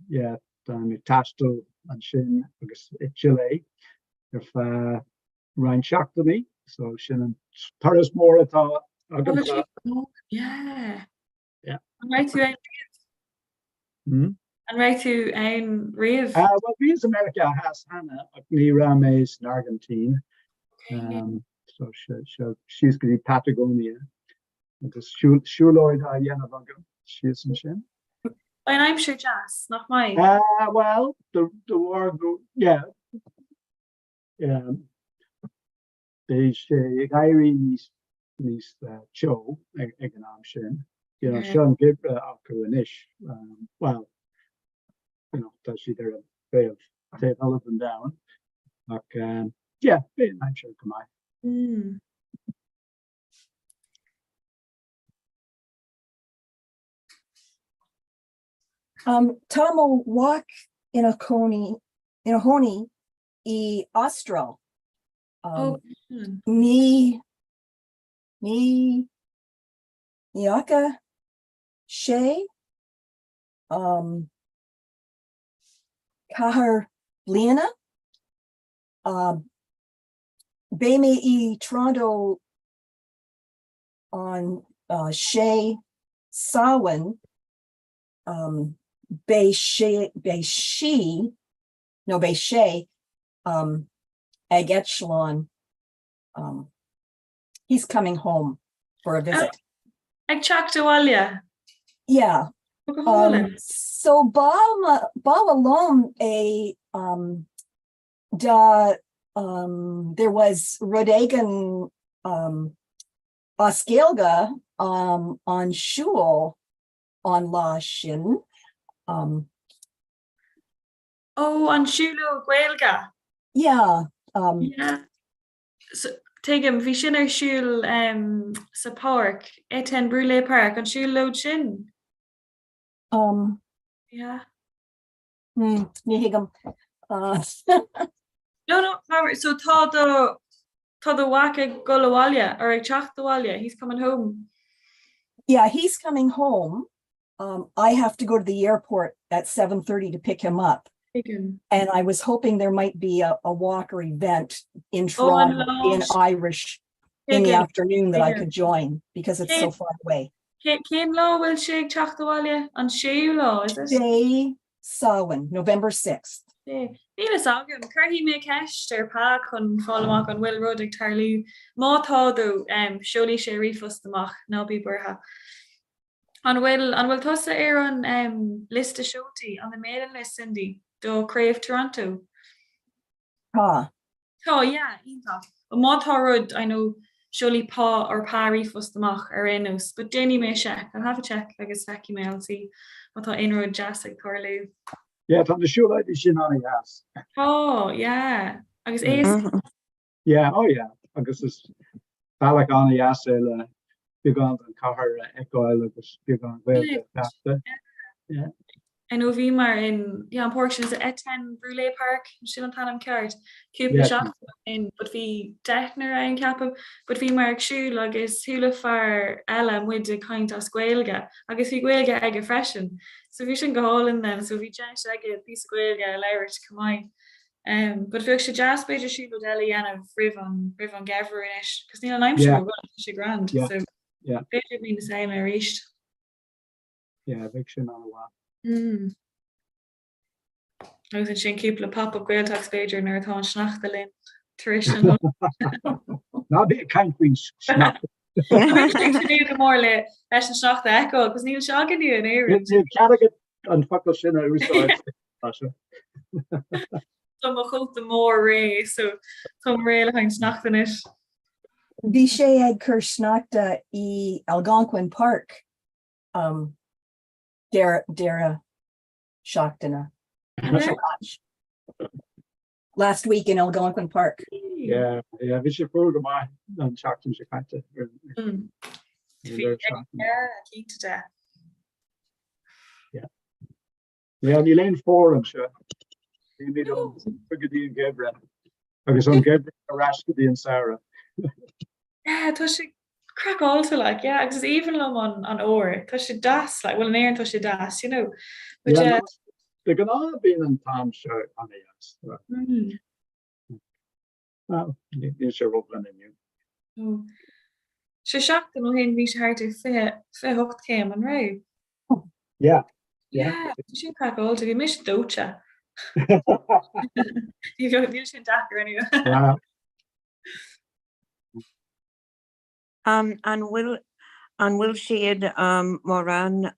yeah, táim ag taisteal ansin agus i Chile ar feadh roinnt seachtainí, so sin an turas mór atá agam. Yeah. Yeah. An raibh tú ann riamh? Hmm? An raibh tú ann riamh? Uh, well, bhíos i Meiriceá Theas cheana ach ní raibh mé san Airgintín. Um, so síos go dtí Patagonia. Agus siúlóid á dhéanamh agam síos ansin. Beidh an aimsir deas, nach mbeidh? Ah, bhuel, de bharr go, yeah, beidh sé ag éirí níos, níos teo ag an am sin. You know, seo an geimhreadh acu anois. Bhuel, you know, tá siad ar an taobh, taobh eile den domhan. Ach, yeah, beidh an aimsir go maith. Um, tá mo mhac ina chónaí ina chónaí i Astráil. Um, ní ní ní fhaca sé um, 4 bliana. Um, Beidh mé i Toronto an 6 Samhain, beidh sé, beidh sí, nó beidh sé ag eitleán, he's coming home for a visit. Ag teacht abhaile? Yeah. So ba mhaith liom é dá um, there was rud éigin um, as Gaeilge um, ar siúl an lá sin. Um, Ó, an siúlóid Gaeilge? Yeah. Um, yeah. So, tuigim, bhí sin ar siúl um, sa páirc, Étienne Brûlé Park, an siúlóid sin? Um, yeah. Ní thuigim. No, no, Robert, so tá do tá do mhac ag dul abhaile or ag teacht abhaile, he's coming home. Yeah, he's coming home. Um, I have to go to the airport at 7:30 to pick him up. Tuigim. And I was hoping there might be a, a walk or event in Oh, an Toronto lá in Irish in the Tuigim. afternoon that I Tuigim. could join because it's so Cén far away. cén lá bhfuil sé ag teacht abhaile? An séú lá, is it? Sé Samhain, November 6th. Níl fhios agam. Cuirfidh mé ceist ar Pa chun fáil amach an bhfuil rud ag tarlú. Má tá dó, seolfaidh sé ríomhphost amach, ná bí buartha. An bhfuil an bhfuil tusa ar an liosta seoltaí, on the mailing list, Cindy, do Craobh Toronto? Tá. Tá, yeah, iontach. Má tá rud, I know. Seolfaidh Pa or Pa ríomhphost amach ar aon nós, but déanfaidh mé seic, I'll have a check agus feicfidh mé, I'll see má tá aon rud deas ag tarlú. Yeah, tá na siúlóidí sin an-deas. Tá, yeah. Agus éasca. Yeah, oh yeah. Agus is bealach an-deas é le beagán den chathair a fheiceáil agus beagán Gaeilge a chleachtadh. Yeah. I know bhíomar in, yeah, an páirc sin, is it Etienne Brûlé Park, sin an t-ainm ceart, cúpla seachtain ó shin, but bhí deichniúr ann ceapaim, but bhíomar ag siúl agus chuala fear eile muid ag caint as Gaeilge agus bhí Gaeilge aige freisin, so bhí sin go hálainn then, so bhí deis aige píosa Gaeilge a labhairt chomh maith. Um, but bheadh sé deas b'fhéidir siúlóid eile a dhéanamh roimh an roimh an gheimhreadh anois, cos níl an aimsir Yeah. go bhfuil tá sé grand, Yeah. so Yeah. b'fhéidir mí na Samhna arís. Yeah, bheadh sin an-mhaith. Mm. Agus ansin cúpla pop-up Gaeltalks b'fhéidir nuair atá an sneachta linn tar éis an Ná bí ag caint faoin sneachta. Tá go mór le leis an sneachta a fheiceáil, cos níl sé againne in Éirinn. Níl cead agat an focal sin a úsáid. Tá mo chóta mór réidh, so táim réidh le haghaidh an sneachta anois. Bhí sé ag cur sneachta i Algonquin Park um, deireadh seachtaine. Last week in Algonquin Park. Yeah, yeah, bhí sé fuar go maith an tseachtain seo caite. Mm. Yeah, cinnte de. Yeah. Yeah, níl aon fómhar anseo. Níl go dtí an geimhreadh. Agus an geimhreadh ar ais go dtí an samhradh. Yeah, tá sé craiceáilte like, yeah, agus is aoibhinn liom an an fhómhar. Tá sé deas, like, well in Éirinn tá sé deas, you know. But Yeah, yeah. no, de ghnáth bíonn an t-am seo an-deas. Mm. Well, níl sé ródhian inniu. Oh. Sé seachtain ó shin bhí sé thart ar 20, 28 céim, an raibh? Yeah, yeah. Yeah, bhí sin craiceáilte, bhí mise dóite. Níl sin deacair inniu. Yeah. An bhfuil an bhfuil siad mórán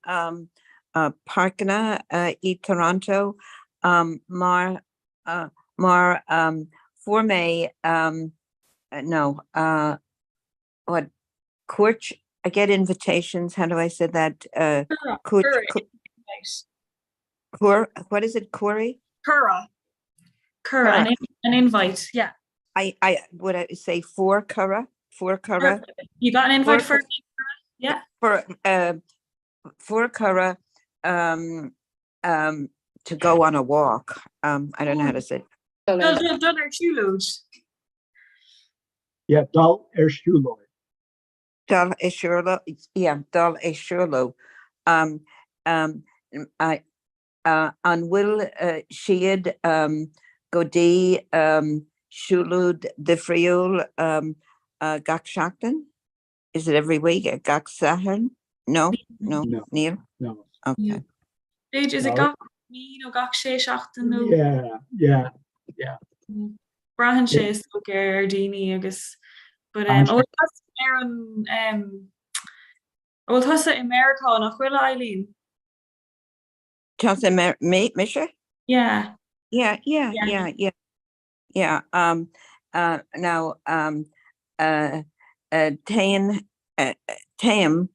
páirceanna i Toronto mar mar fuair mé no what cuairt I get invitations how do I say that cuairt what is it cuirí? Cuireadh. Cuireadh an invite yeah. I I would I say fuair cuireadh fuair cuireadh. You got an invite for yeah for uh, fuair cuireadh um, um, to go on a walk. Um, I don't know how to say. Dul dul ar siúlóid. Yeah, dul ar siúlóid. Dul ar siúlóid, yeah, dul ar siúlóid. Um, um, I, uh, an bhfuil uh, siad um, go dtí um, siúlóid difriúil um, uh, gach seachtain? Is it every week? Gach Satharn? No, no, No. Níl? No. Okay. B'fhéidir is it No. gach mí nó gach sé seachtain nó Yeah, yeah, yeah. Braitheann sé is dócha ar daoine agus but um, Braitheann ó ar an um, bhfuil tusa i Meiriceá nach bhfuil Eileen? Tá mé mise? Yeah. Yeah, yeah, yeah, yeah. yeah. Yeah, um, uh, now, um, uh, uh, téann, uh, téim,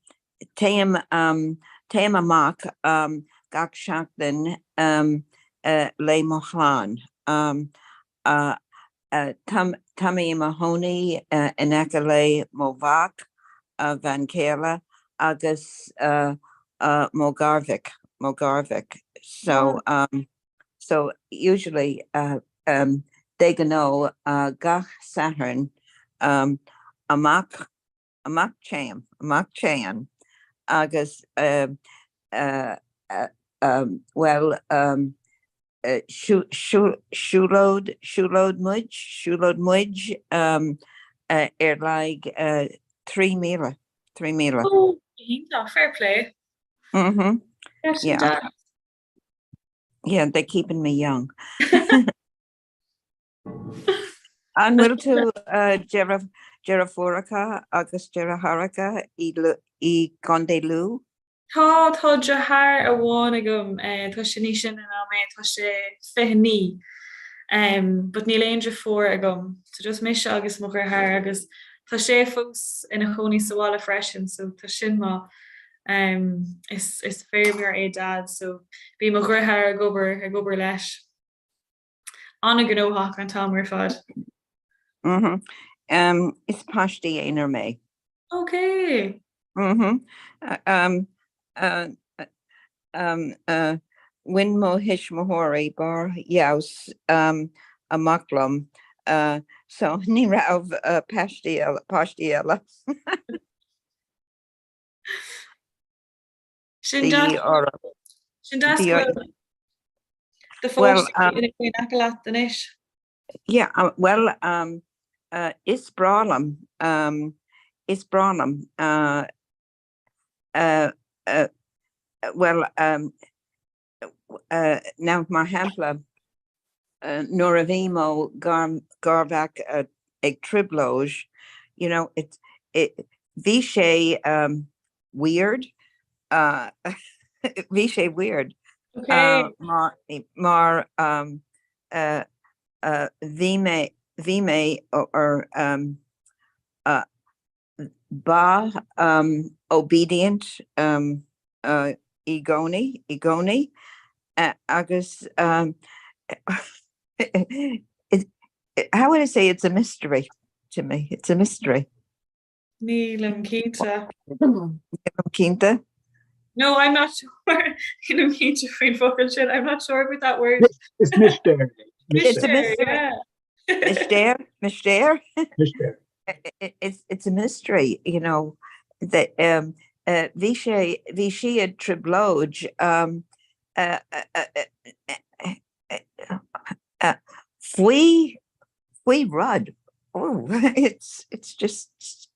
téim, um, téim amach, um, gach seachtain, um, uh, le mo chlann. Um, uh, uh, tá, tá mé i mo chónaí, uh, in aice le mo mhac, uh, bhean chéile agus, uh, uh, mo gharmhac, mo gharmhac. So, um, So usually uh, um, de ghnáth uh, gach Satharn um, amach amach téim amach téann agus uh, uh, uh, um, well um, uh, siúlóid siúlóid muid siúlóid muid um, uh, ar like uh, 3,000 3,000. Oh, iontach, fair play. Mm-hmm. Yeah. Yeah, they're keeping me young. An bhfuil tú uh, deirfiúracha agus deartháireacha i i gContae Lú? Tá, tá deartháir amháin agam, eh, tá sé níos sine ná mé, tá sé 29. Um, but níl aon deirfiúr agam. So just mise agus mo dheartháir agus Tá sé fós ina chónaí sa bhaile freisin so tá sin maith. Is is feirmeoir é Dad so bíonn mo dheartháir ag obair ag obair leis. An-ghnóthach an t-am ar fad. Mhm. Um, is páistí aonair mé. Ok. Mhm. Um, uh, um, uh, bhain mo thuismitheoirí barr feabhas um, amach liom, uh, so ní raibh uh, páistí eile, páistí eile. Sin deas orm. Sin deas Bhí go bhfuil do Well, pháistí um, ina in aice leat anois. Yeah, uh, well, um, uh, is breá liom, um, is breá liom, uh, uh, uh, well, um, uh, now mar shampla, uh, nuair a bhí mo gar, garmhac uh, ag trioblóid, you know, it, it, bhí sé um, weird, uh, bhí sé weird, Okay. uh, mar, mar um, uh, uh, bhí mé, bhí mé or um, uh, ba um, obedient um, uh, i gcónaí, i gcónaí, uh, agus um, it, it, how would I say it's a mystery to me? It's a mystery. Nílim cinnte. Nílim cinnte. No, I'm not sure. Nílim cinnte faoin focal sin. I'm not sure about that word. Is mistéir. It's a mystery. Yeah. Mistéir, mistéir. Mistéir. It's, it's a mystery, you know, that um, uh, bhí sé bhí sí ag trioblóid um, uh, uh, uh, uh, uh, uh, faoi faoi rud. Oh, it's it's just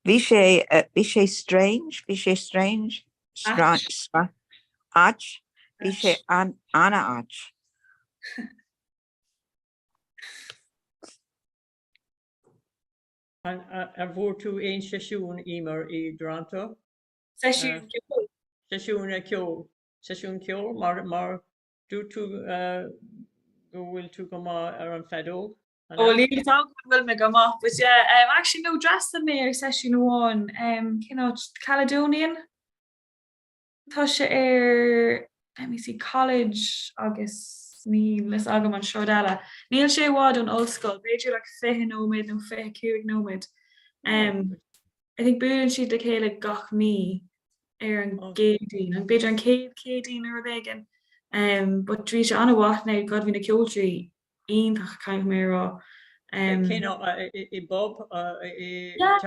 bhí sé uh, bhí sé strange, bhí sé strange, strange, ait, bhí sé an an-ait. An bhfuair tú aon seisiún Emer i dToronto? Seisiún ceoil. Seisiún ceoil. Seisiún ceoil mar mar dúirt tú go bhfuil tú go maith ar an feadóg. Ó níl a fhios agam an bhfuil mé go maith, but yeah, um, actually no, d'fhreastail mé ar seisiún amháin, um, cén áit, Caledonian? Tá sé ar, let me see, College agus níl fhios agam an sráid eile. Níl sé i bhfad ón ollscoil, b'fhéidir like 20 nóiméad nó 25 nóiméad. Um, I think buaileann siad le chéile gach mí ar an gCéadaoin, an b'fhéidir an chéad Chéadaoin nó rud éigin. Um, but bhí sé an-mhaith now, God bhí na ceoltóirí iontach caithfidh mé a rá. Um, Cén i bpub i teach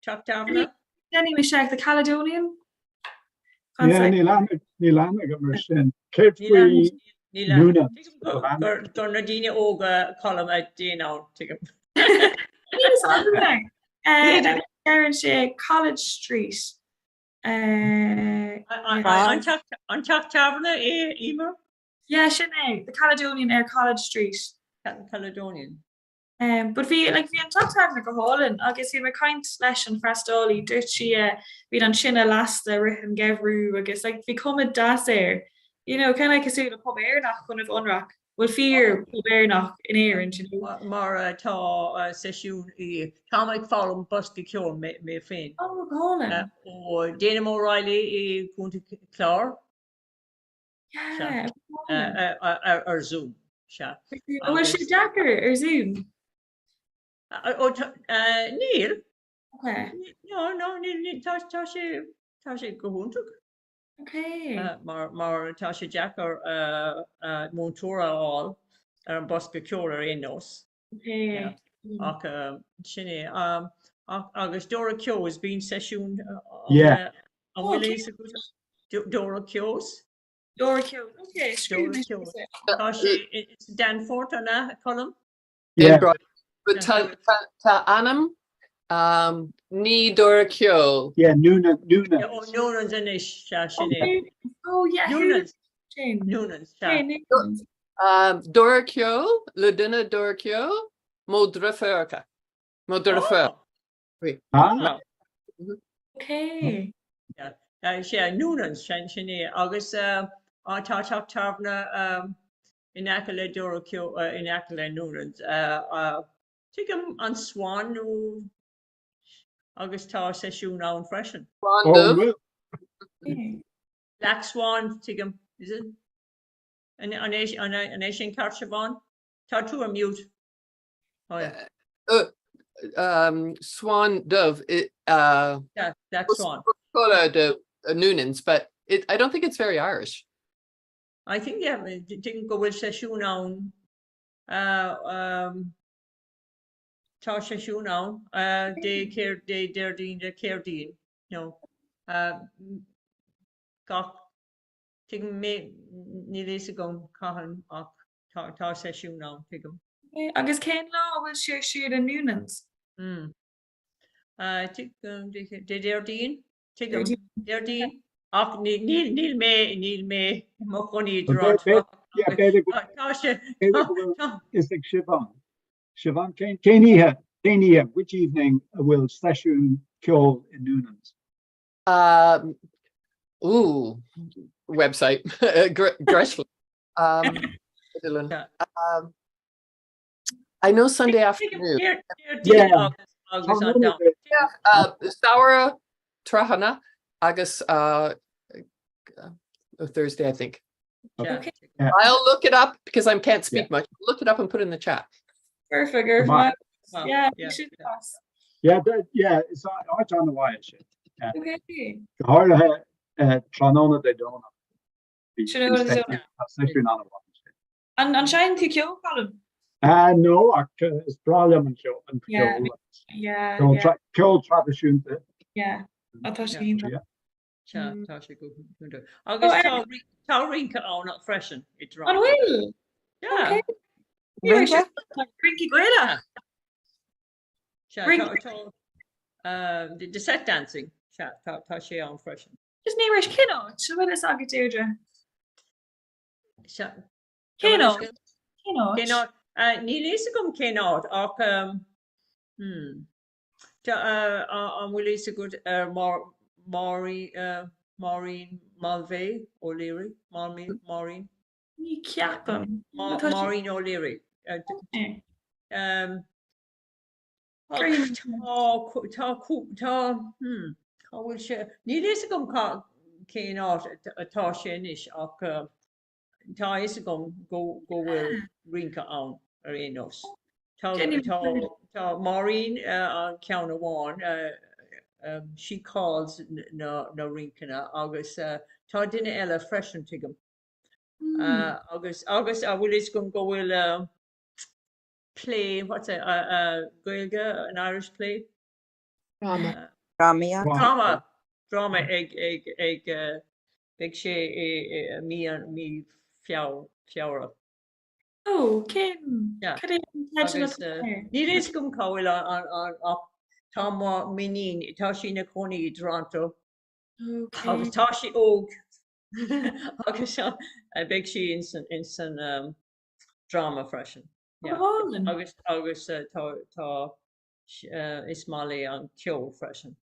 tábhairne? Déanfaidh mé seic The Caledonian. Yeah, níl aithne níl aithne agam ar sin. Céard faoi Noonans? Gur na daoine óga Colm a dtéann ann, tuigim. Deireann sé College Street. An teach tábhairne é Emer? Yeah, sin é, The Caledonian ar College Street. Caledonian. Um, but bhí like, bhí an teach tábhairne go hálainn agus bhí mé ag caint leis an freastalaí, dúirt sí uh, bhí an tine lasta rith an geimhreadh agus like, bhí cuma deas air. You know, kind of cosúil le pub Éireannach chun a bheith ionraic. Bhuel fíor pub Éireannach in Éirinn, you know. Mar tá uh, seisiún i Táim ag foghlaim bosca ceoil mé, mé féin. Oh, go hálainn. Uh, ó Dana O'Reilly i gContae Chláir. Yeah. Ar Zoom, sea. An bhfuil sé deacair ar Zoom? Níl. Okay. No, no, níl, tá sé, tá sé go hiontach. Okay. Mar, mar tá sé deacair múinteoir a fháil ar an bosca ceoil ar aon nós. Okay. Ach sin é. Ach agus Dora Keogh's, bíonn seisiún Yeah. an bhfuil a fhios agat? Dora Keogh's? Dora Keogh's, okay. Dora Keogh's. Tá sé it's Danforth an ea, Colm? Yeah. But tá tá ainm um, ní Dora Keogh. Yeah, Noonan, Noonan. Yeah, oh, Noonan's anois, sea, sin é. Oh yeah, Noonan's. Jane. Noonan's, sea. Noonan's. Um, Dora Keogh, le duine Dora Keogh, mo dheirfiúracha. Mo deirfiúr. Oh. Ah. Okay. Yeah. Uh, sea, Noonan's, sin sin é. Agus uh, tá teach tábhairne um, in aice le Dora Keogh, uh, in aice le Noonan's. Uh, uh, tuigim an Swan nó. agus tá seisiún ann freisin. Swan Dubh? Black Swan, tuigim, is it? An é sin ceart Siobhán? Tá tú ar mute. Oh yeah. Uh, um, Swan Dubh. It, uh, yeah, Black Swan. The Noonans, but it, I don't think it's very Irish. I think yeah, tuigim go bhfuil seisiún ann. Uh, um, tá seisiún ann uh, Dé céir Dé Déardaoin Dé Céadaoin no uh, gach tuigim mé níl fhios agam cathain ach tá tá seisiún ann tuigim. Agus cén lá a bhfuil sé ar siúl i Noonans? Mm. Uh, tuigim Dé Déardaoin tuigim Déardaoin ach níl níl níl mé níl mé i mo chónaí i dToronto. Yeah, b'fhéidir go Tá sé b'fhéidir go bhfuil fhios ag Siobhán. Siobhán, cén cén oíche cén oíche which evening a bhfuil seisiún ceoil i Noonans? Um, ooh, website. Greshle. Um, Dylan. Um, I know Sunday afternoon. Yeah. Agus an dá. Yeah, uh, Samhradh tráthnóna agus uh, uh, Thursday, I think. Okay. Yeah. I'll look it up because I can't speak much. Look it up and put it in the chat. Perfect. Come on. Yeah, Yeah, should pass. Yeah, that, yeah, it's áit an-mhaith sin. Yeah. Okay. Go háirithe uh, tráthnóna Dé Domhnaigh. Bhí- Tráthnóna bhí Dé Domhnaigh. tá seisiún an-mhaith ansin. An an seinneann tú ceol, Colm? Ah, no, ach uh, is breá liom an ceol an Yeah, ceol. Yeah, Ceol yeah, tra- ceol traidisiúnta. yeah. Á tá sé iontach. Yeah. Sea, tá sé go hiontach. Agus Oh, tá ri- tá rince ann freisin i An dToronto. bhfuil? Yeah. Okay. Rince? Rince Gaelach. Sea, Rince. tá, tá, uh, the, the set dancing, sea, tá, tá sé ann freisin. Just ní raibh cén áit, an bhfuil fhios agat Deirdre? Sea, Cén Tá áit? Cén áit? Cén áit? Uh, níl fhios agam cén áit ach um, hmm. Tá, uh, an bhfuil fhios agat ar Mar- Maureen, uh, Maureen Mulvey O'Leary? Maureen, Maureen? Ní ceapaim. Ma Tá sé- Maureen O'Leary. Uh, d- Okay. um, Ach, Green. tá, tá, tá, hmm, cá bhfuil sé, níl fhios agam cá, cén áit atá sé anois ach uh, tá fhios agam go, go bhfuil rince ann ar aon nós. Tá, Déanfaidh tá, mé. tá Maureen uh, an ceann amháin, uh, um, she calls na, na rinceanna agus uh, tá duine eile freisin tuigim. Hmm. Uh, agus, agus a bhfuil fhios agam go bhfuil uh, play, what's it, uh, uh, Gaeilge, an Irish play? Drama. Uh, Drámaíocht. Drama, drama ag, ag, ag, uh, beidh sé i, i, mí, an- mí Feabhra. Feabhra. Ó, cén, Yeah. cad é an teideal Agus atá uh, air? níl fhios agam cá bhfuil an, an, an, ach tá mo m'iníon, tá sí ina cónaí i dToronto Okay. agus tá sí óg agus uh, beidh sí in san, in san um, drama freisin. Yeah. Go hálainn. Agus agus uh, tá tá uh, is maith léi an ceol freisin.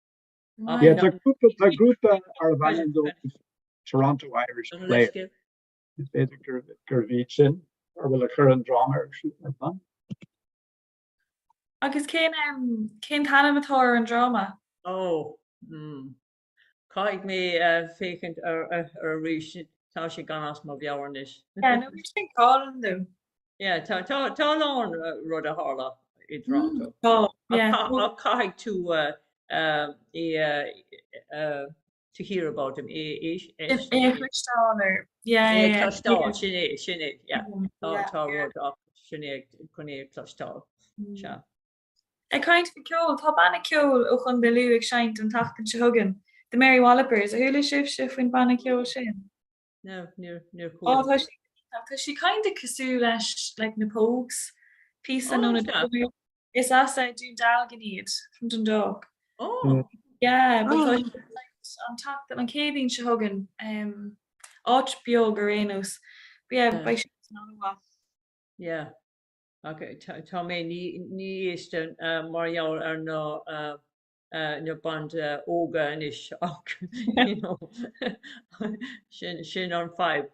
Ach Yeah, no- tá grúpa tá grúpa arbh ainm dóibh Toronto Irish An Play. leithscéal? Is féidir gur gurbh iad sin ar bhfuil a chur an dráma ar siúl ar bun. Agus cén um, cén t-ainm atá ar an dráma? Oh, mm. Caithfidh mé uh, féachaint ar, ar, ar arís, tá sé gone as mo mheabhair anois. Yeah, no, bhí sin álainn though. Yeah, tá tá tá a lán uh, rud a tharla i dToronto. Tá, Ach yeah. ca- ach caithfidh tú uh, uh, é, uh, uh, to hear about them é é É a chloisteáil ar. Yeah, É yeah, yeah. cloisteáil, sin é, sin é, yeah. Mm, Tá yeah. tá rud ach sin é chun é a chloisteáil. Mm. Sea. Ag caint faoi ceol, tá banna ceoil ó Chontae Lú ag seinnt an tseachtain seo chugainn, The Mary Wallopers. Ar chuala sibhse faoin banna ceoil sin? No, níor níor Ó, chuala. tá sé tá sé kind of cosúil leis like na Pogues, píosa Oh, nó na sea. Dúin. Is as uh, Dún Dealgan iad, from Dundalk. Oh, Yeah, but tá Oh. siad ag seinnt an tseachtain an Chéadaoin seo chugainn, um, áit beag ar aon nós. But yeah, Yeah. beidh sé san an-mhaith. yeah. Okay, tá tá mé ní ní éistean uh, mar gheall ar na uh, uh, na banna óga anois ach you know, sin sin an fadhb.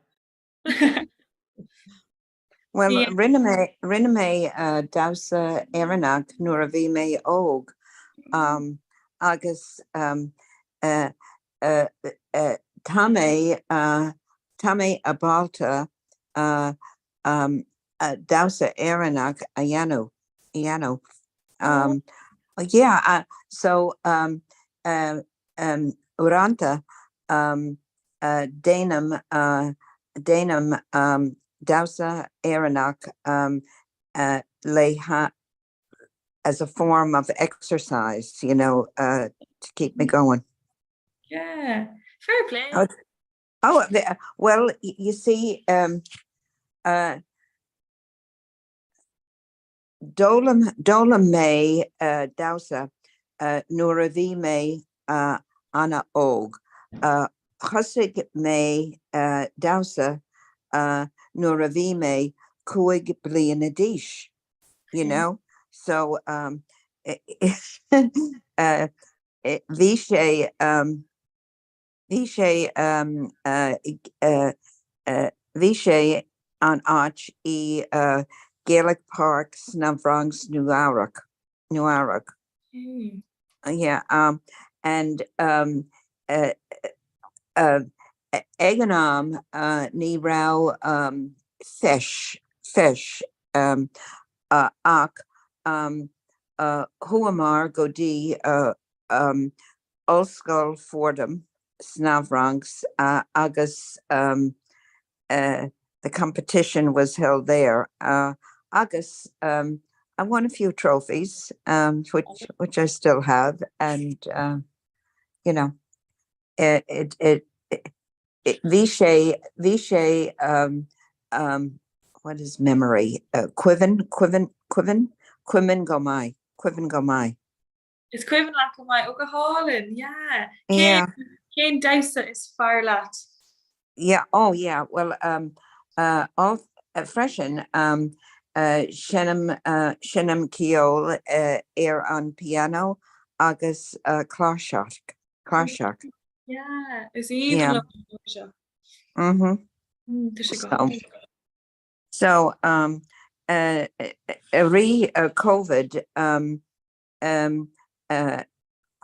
Well, Yeah. rinne mé rinne mé uh, damhsa Éireannach nuair a bhí mé óg. Um, agus um, uh, uh, uh, tá mé uh, tá mé ábalta uh, um, uh, damhsa Éireannach a dhéanamh a dhéanamh. Um, yeah, uh, so um, uh, um, uaireanta um, uh, déanaim uh, déanaim um, damhsa Éireannach um, uh, le ha as a form of exercise, you know, uh, to keep me going. Yeah, fair play. Oh, oh well, you see, um, uh, D'fhoghlaim d'fhoghlaim mé uh, damhsa uh, nuair a bhí mé uh, an-óg. Uh, thosaigh mé uh, damhsa uh, nuair a bhí mé 5 bliana d'aois, you know? So um, uh, bhí sé um, bhí sé um, uh, uh, uh, bhí sé an áit i uh, Gaelic Park sna Bronx Nua-Eabhrac Nua-Eabhrac. Mm. Yeah, um, and um, uh, uh, ag an am uh, ní raibh um, feis feis um, uh, ach um, uh, chuamar go dtí uh, um, Ollscoil Fordham sna Bronx uh, agus um, uh, the competition was held there uh, agus um, I won a few trophies um, which which I still have and uh, you know it it, it, it bhí sé bhí sé um, um, what is memory uh, cuimhin cuimhin cuimhin cuimhin go maith cuimhin go maith. Is cuimhin leat go maith ó go hálainn yeah. Yeah. Cén damhsa is fearr leat? Yeah, oh yeah, well um, uh, all, uh, freisin um, uh, seinnim uh, seinnim ceol uh, ar an piano agus uh, cláirseach cláirseach. Yeah, is aoibhinn Yeah. liom an cláirseach. Mhm. Mm, Tá sé go So, hálainn. so um, uh, i rith uh, COVID um, um, uh,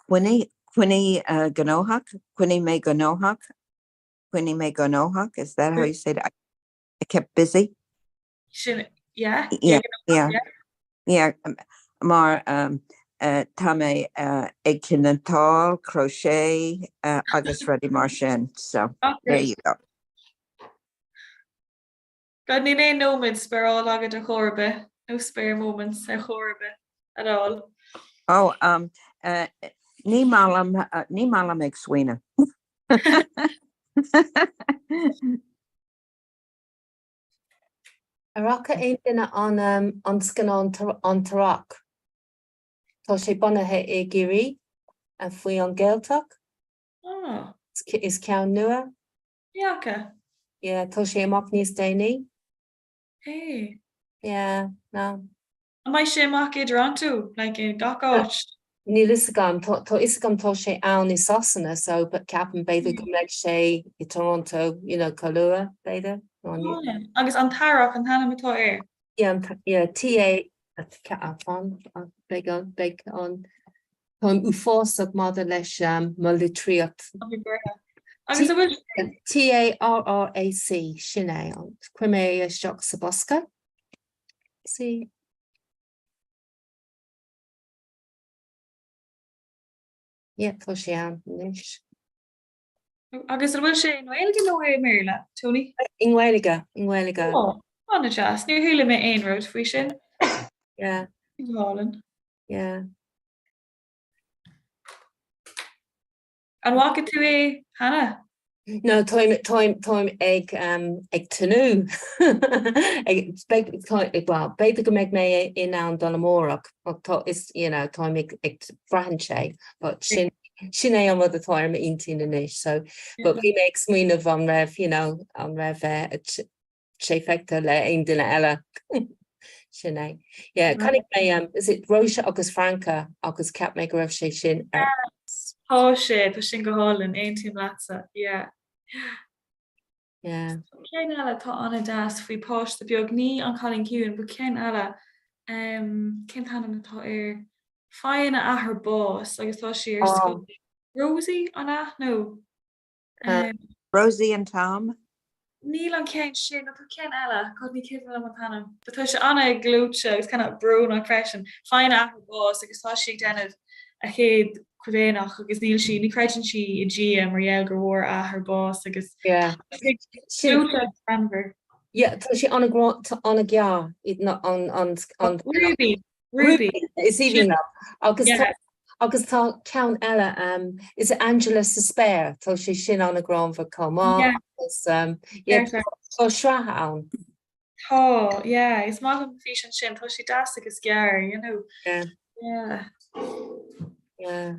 coinnigh coinnigh uh, gnóthach, coinnigh mé gnóthach, coinnigh mé gnóthach, is that how you say it? I, I kept busy. Sin yeah, Yeah, yeah, yeah, yeah. yeah. um, Mar um, uh, tá mé uh, ag cniotáil, crochet uh, agus rudaí mar sin. So Oh, there good. you go. God níl aon nóiméad spáráilte agat ar chor ar bith, no spare moments ar chor ar bith at all. Oh, um, uh, ní maith liom uh, ní maith liom ag smaoineamh. Ar fhaca aon duine an, um, an scannán An tEarrach? Tá sé bunaithe i gCiarraí, uh, faoi an Ghaeltacht. Oh. Is ceann nua. Ní fhaca. Yeah, tá sé amach níos déanaí. Hey. Yeah, no. An mbeidh sé amach i dToronto, like i gach áit? Níl fhios agam, tá fhios agam tá sé ann i Sasana, so but ceapaim b'fhéidir go mbeidh sé i Toronto, you know, chomh luath, b'fhéidir. Agus an tEarrach an t-ainm atá air? Yeah, yeah, T-A, fan, beidh an, beidh an, Táim uafásach maidir leis mo litríocht. Agus a bhfuil T-A-R-R-A-C, sin é. Chuir mé é isteach sa bosca. C. Yeah, tá sé ann anois. Agus an bhfuil sé i nGaeilge nó i mBéarla, Tony? I nGaeilge, i nGaeilge. Ó, an-deas. Níor chuala mé aon rud faoi sin. Yeah. Go hálainn. Yeah. An bhfaca tú é cheana? No, táim, táim, táim ag, um, ag tnúth. Ag, beidh, tá, well, b'fhéidir go mbeidh mé in ann dul amárach, ach tá, is, you know, táim ag, ag braitheann sé, but sin, sin é an rud atá ar m'intinn anois, so, but bhí mé ag smaoineamh an raibh, you know, an raibh, eh, sé feicthe le aon duine eile. Sin é. Yeah, chonaic mé, um, is it Róise agus Franca agus cheap mé go raibh sé sin ar. Tá sé, tá sin go hálainn, aontaím leatsa, yeah. Yeah. Ceann eile atá an-deas faoi páiste beag, ní An Cailín Ciúin, but ceann eile, um, cén t-ainm atá air? Faigheann a athair bás agus tá sí ar scoil. Rosie, an ea? Nó? Rosie and Tom? Níl an ceann sin, nó tá ceann eile, God ní cuimhin liom an t-ainm, but tá sé an-ghleoite agus kind of brónach freisin. Faigheann a athair bás agus tá sí ag déanamh a chéad chomaoineach agus níl sí, ní chreideann sí i Dia mar gheall gur bhfuair a athair bás agus Yeah. gleoite agus greannmhar. Yeah, tá sé an-ghearr, an, an, an, Ruby. Ruby. Is aoibhinn liom. Agus tá agus tá ceann eile um, is Angela sa Spéir, tá sé sin an-ghreannmhar chomh maith agus um, yeah, tá sraith ann. Tá, yeah, is maith liom an físeán sin, tá sé deas agus gearr, you know. Yeah. Yeah. Yeah.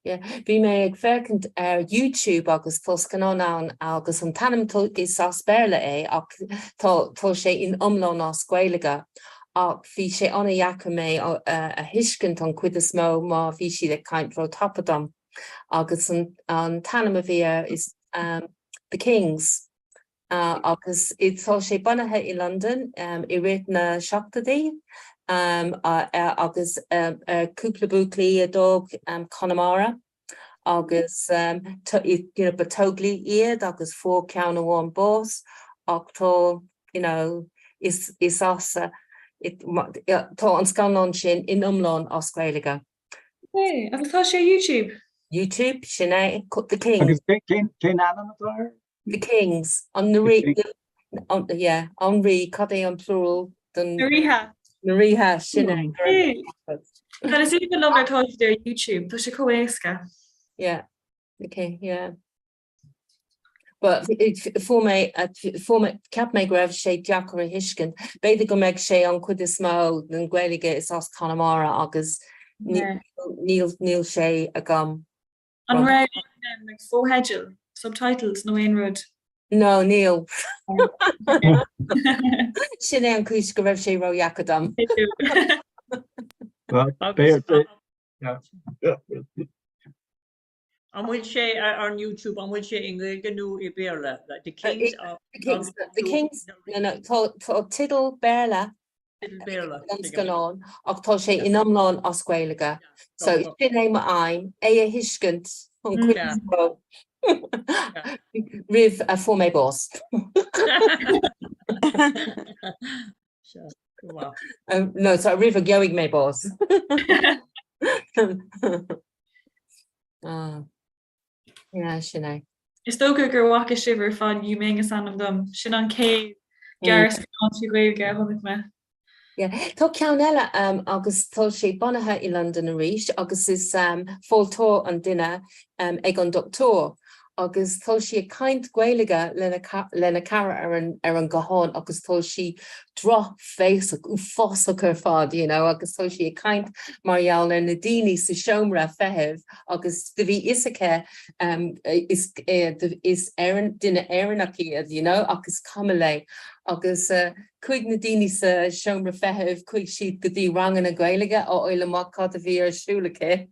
Yeah. Bhí mé ag féachaint ar YouTube agus tá scannán ann agus an t-ainm is as Béarla é ach tá tá sé in iomlán as Gaeilge ach bhí sé an-dheacair mé a thuiscint an chuid is mó má bhí siad ag caint ró-tapa dom agus an an t-ainm a bhí air is um, The Kings. agus tá sé bunaithe i Londain i rith na seachtóidí agus cúpla buachaillí a d'fhág Conamara agus you know ba teaghlaigh iad agus fuair ceann amháin bás ach tá you know is is as tá an scannán sin in iomlán as Gaeilge. Ok, agus tá sé ar YouTube? YouTube, sin é, The Kings. Agus cén ainm atá air? The Kings, an na rí, yeah, an rí, cad é an plural den. Na ríthe. Na ríthe, sin é. Tá is aoibhinn liom nuair atá siad ar YouTube, tá sé chomh éasca. Yeah, okay, yeah. But fuair mé, fuair mé, cheap mé go raibh sé deacair a thuiscint. B'fhéidir go mbeidh sé an chuid is mó den Ghaeilge is as Conamara agus níl, níl sé agam. An raibh like fotheidil, subtitles nó aon rud? No, níl. Sin é an chúis go raibh sé ródheacair dom. An bhfuil sé ar an YouTube, an bhfuil sé i nGaeilge nó i Béarla? The Kings of The Kings, The Kings, no, no, tá tá teideal Béarla Béarla an scannán ach tá sé in iomlán as Gaeilge. So sin é m'aidhm, é a thuiscint an chuid is mó roimh a fuair mé bás. No, sorry, roimh a gheobhaidh mé bás. Ah, yeah, sin é. Is dócha gur bhfaca sibh ar fad Yu Ming is ainm dom. Sin an chéad gearrscannán trí Ghaeilge a chonaic mé. Yeah. Tá ceann eile um, agus tá sé bunaithe i Londain arís agus is um, fáilteoir an duine um, ag an dochtúir agus tá sí ag caint Gaeilge lena lena cara ar an ar an guthán agus tá sí drochbhéasach, uafásach ar fad, you know, agus tá sí ag caint mar gheall ar na daoine sa seomra feithimh agus do bhí fhios aici um, is, is Éireann, duine Éireannach iad, you know, ach is cuma léi. Agus uh, chuaigh na daoine sa seomra feithimh, chuaigh siad go dtí ranganna Gaeilge a fháil amach cad a bhí ar siúl aici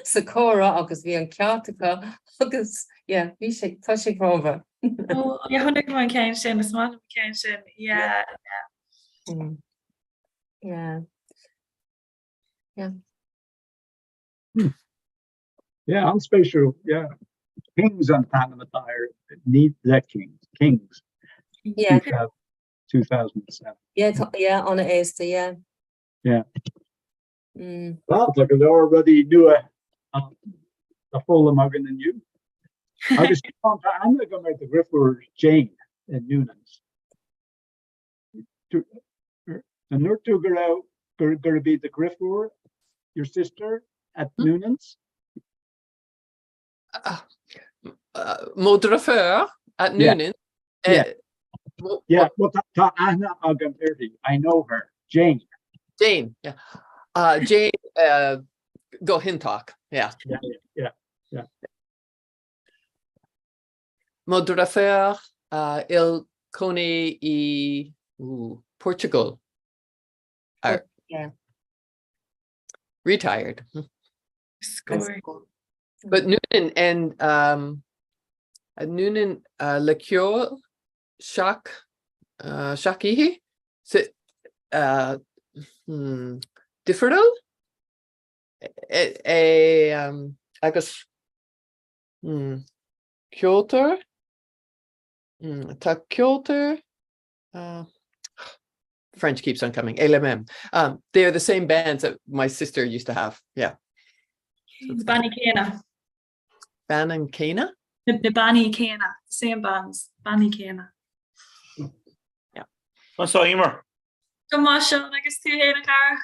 sa chomhrá agus bhí an ceart acu agus yeah, bhí sé, tá sé greannmhar. Oh, yeah, chonaic mé an ceann sin, is maith liom an ceann sin. Yeah, yeah. Mm. Yeah. Yeah. Hmm. Yeah, an-spéisiúil, yeah. Kings an t-ainm atá air, ní The Kings, Kings. Yeah. 2007. Yeah, yeah, an-aosta, yeah. Yeah. Mm. Well, tá go leor rudaí nua le foghlaim againn inniu. Agus tá aithne agam ar do dheirfiúr Jane i Noonans. An ndúirt tú go raibh gurb í do dheirfiúr, your sister, at Noonans? Mo dheirfiúr at Noonans? Yeah. Yeah, well, tá aithne agam uirthi. I know her. Jane. Jane, yeah. Uh, Jane uh, go hiontach, yeah. Yeah, yeah, yeah. Mo dheirfiúr uh, ina cónaí i ooh, Portugal. Ar, Yeah. retired. Score. But Noonan and um, Noonan uh, le ceol seach uh, seach oíche? Uh, hmm, difriúil? É agus ceoltóir tá ceoltóir French keeps on coming est les mêmes. Um, they are the same bands that my sister used to have. Yeah. Bannaí céanna. Banna céanna? Na bannaí céanna, same bands, bannaí céanna. Yeah. Conas tá Emer? Go maith Seán agus tú fhéin a chara?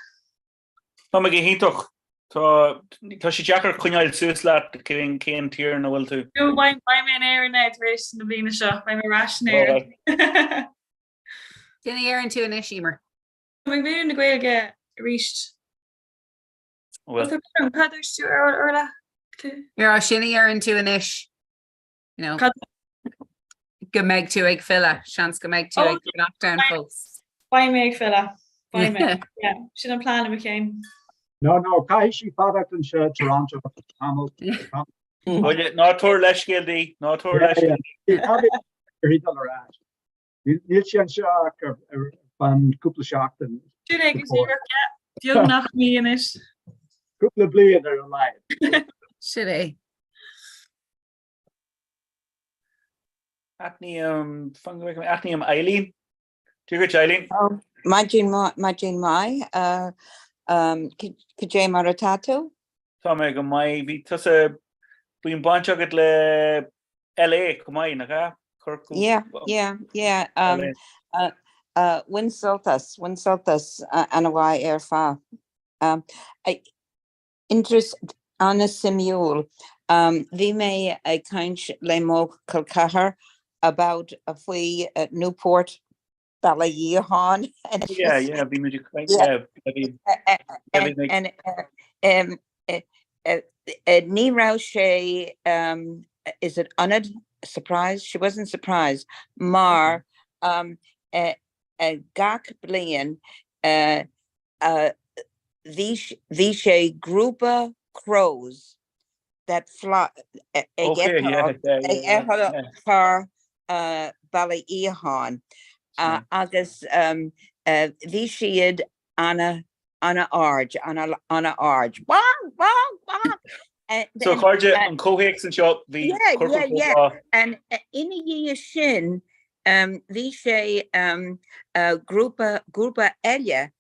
Tá mé go hiontach. Tá tá sé deacair coinneáil suas leat cén cén tír ina bhfuil tú. No, beidh beidh mé in Éirinn now tar éis na bliana seo, beidh mé ar ais in Éirinn. Cén a dhéarann tú anois, Emer? Tá mé ag múineadh na Gaeilge arís. Bhfuil. Cad dúirt tú ar Orla? Ar sin a dhéarann tú anois? You know, go mbeidh tú ag filleadh, seans go mbeidh tú ag fanacht ann fós. Beidh mé ag filleadh. Beidh mé. Yeah, sin an plean i mo cheann. No, no, caithfidh sí fanacht anseo i Toronto tamall. Buille, ná tabhair leithscéal di, ná tabhair leithscéal di. Uirthi dul ar ais. Níl sí anseo ach ar feadh cúpla seachtain. Sin é go díreach, yeah. Beagnach mí anois. Cúpla bliain ar a laghad. Sin é. Aithním, fan go bhfeicfidh mé, aithním Eileen. Dia dhuit Eileen. Maidin maidin mhaith. Cad é mar atá tú? Tá mé go maith. Bhí tusa, bíonn baint agat le LA chomh maith, nach ea? Yeah, yeah, yeah. Um, uh, uh, bhain sult as, bhain sult as uh, ana-mhaith ar fad. Um, I, interest an-suimiúil. Um, bhí mé ag caint le mo chol ceathar about uh, faoi uh, Newport Baile Fhiacháin. Yeah, yeah, bhí muid ag caint, yeah, bhí, bhí mé. And, um, ní raibh sé, um, is it ionadh, surprise? She wasn't surprised, mar um, uh, uh, gach bliain uh, uh, bhí bhí sé grúpa crows that fly ag Okay, yeah, yeah, yeah, yeah, yeah. thar uh, Baile Fhiacháin uh, agus um, uh, bhí siad ana ana-ard, ana-ard. Wah, wah, wah! So cairde, an comhthéacs anseo, bhí Yeah, yeah, yeah. And ina dhiaidh sin, bhí sé grúpa, grúpa eile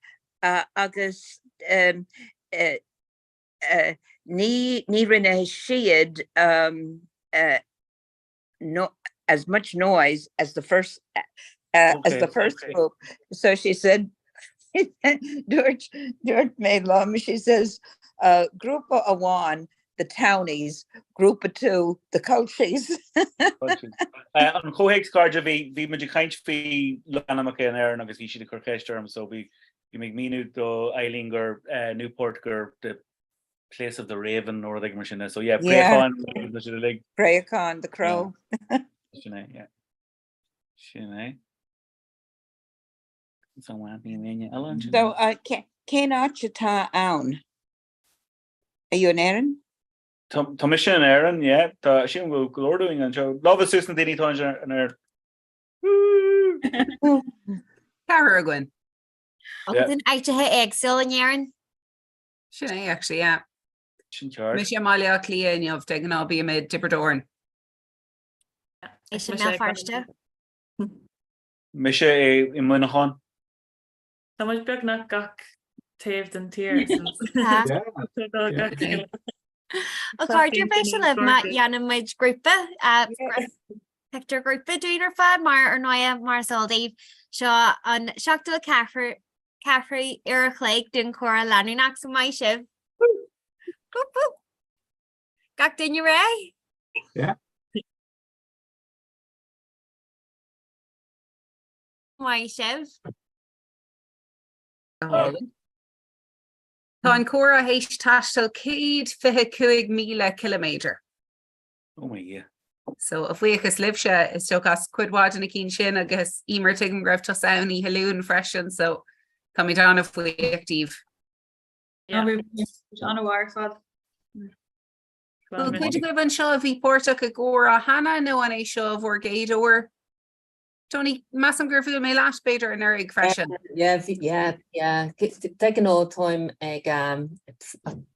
agus ní, ní rinne siad no, as much noise as the first uh, as the first okay. group. So she said, Dúirt dúirt mé liom, she says, uh, grúpa amháin, the townies, grúpa 2, the culchies. Uh, an comhthéacs cairde bhí bhí muid ag caint faoi logainmneacha in Éirinn agus bhí siad ag cur ceist orm so bhí bhí mé ag míniú do Eileen gur uh, Newport gur the Place of the Raven nó rud éigin mar sin. So yeah, Préachán sin uilig. Préachán, the crow. Sin é, yeah. Sin é. So uh, cén áit atá ann? Are you in Éirinn? Tá mise in Éirinn, yeah. Tá sin go go leor dúinn anseo. Lámha suas na daoine atá in Éirinn. Ceathrar againn. Agus in áiteacha éagsúla in Éirinn? Sin é, actually, yeah. Sin ceart. Mise i mBaile Átha Cliath inniu, de ghnáth bím i dTiobraid Árann. Is i mBéal Feirste. Mise i Muineachán. Tá muid beagnach gach taobh den tír. A chairde beidh sé libh má dhéanann muid grúpa pictiúr grúpa dúinn ar fad mar ar ndóigh mar is eol daoibh seo an 74 ceathrú uair a chloig den chomhrá leanúnach so maith sibh. Boop, boop. Gach duine réidh? Yeah. Maith sibh. Tá an comhrá théis taisteal 125,000 ciliméadar. Oh my Dhia. So a bhuíochas libhse is dócha as cuid mhaith de na cinn sin agus Emer tuigim go raibh tusa ann oíche Luain freisin so táimid an-bhuíoch díbh. An-mhaith ar fad. Bhfuil cuid agaibh anseo a bhí páirteach i gcomhrá cheana nó an é seo bhur gcéad uair? Tony, measaim gur bhuail mé leat b'fhéidir anuraidh freisin. Yeah, bhí, yeah, yeah. De ghnáth táim ag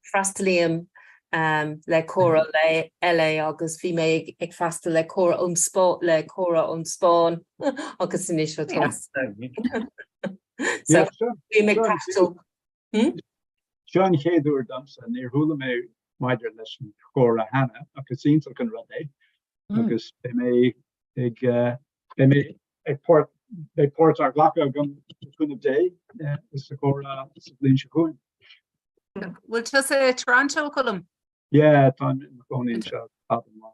freastalaím le Comhrá le LA agus bhí mé ag freastal le Comhrá ón Spá le Comhrá ón Spáinn agus anois ó tá. So bhí mé ag taisteal. Seo an chéad uair domsa, níor chuala mé maidir leis an chomhrá cheana ach is iontach an rud é agus beidh mé ag beidh mé ag páirt beidh páirt á glacadh agam le cúnamh Dé sa chomhrá sa bhliain seo chugainn. Bhfuil tusa i Toronto, Colm? Yeah, táim i mo chónaí anseo fada an lá.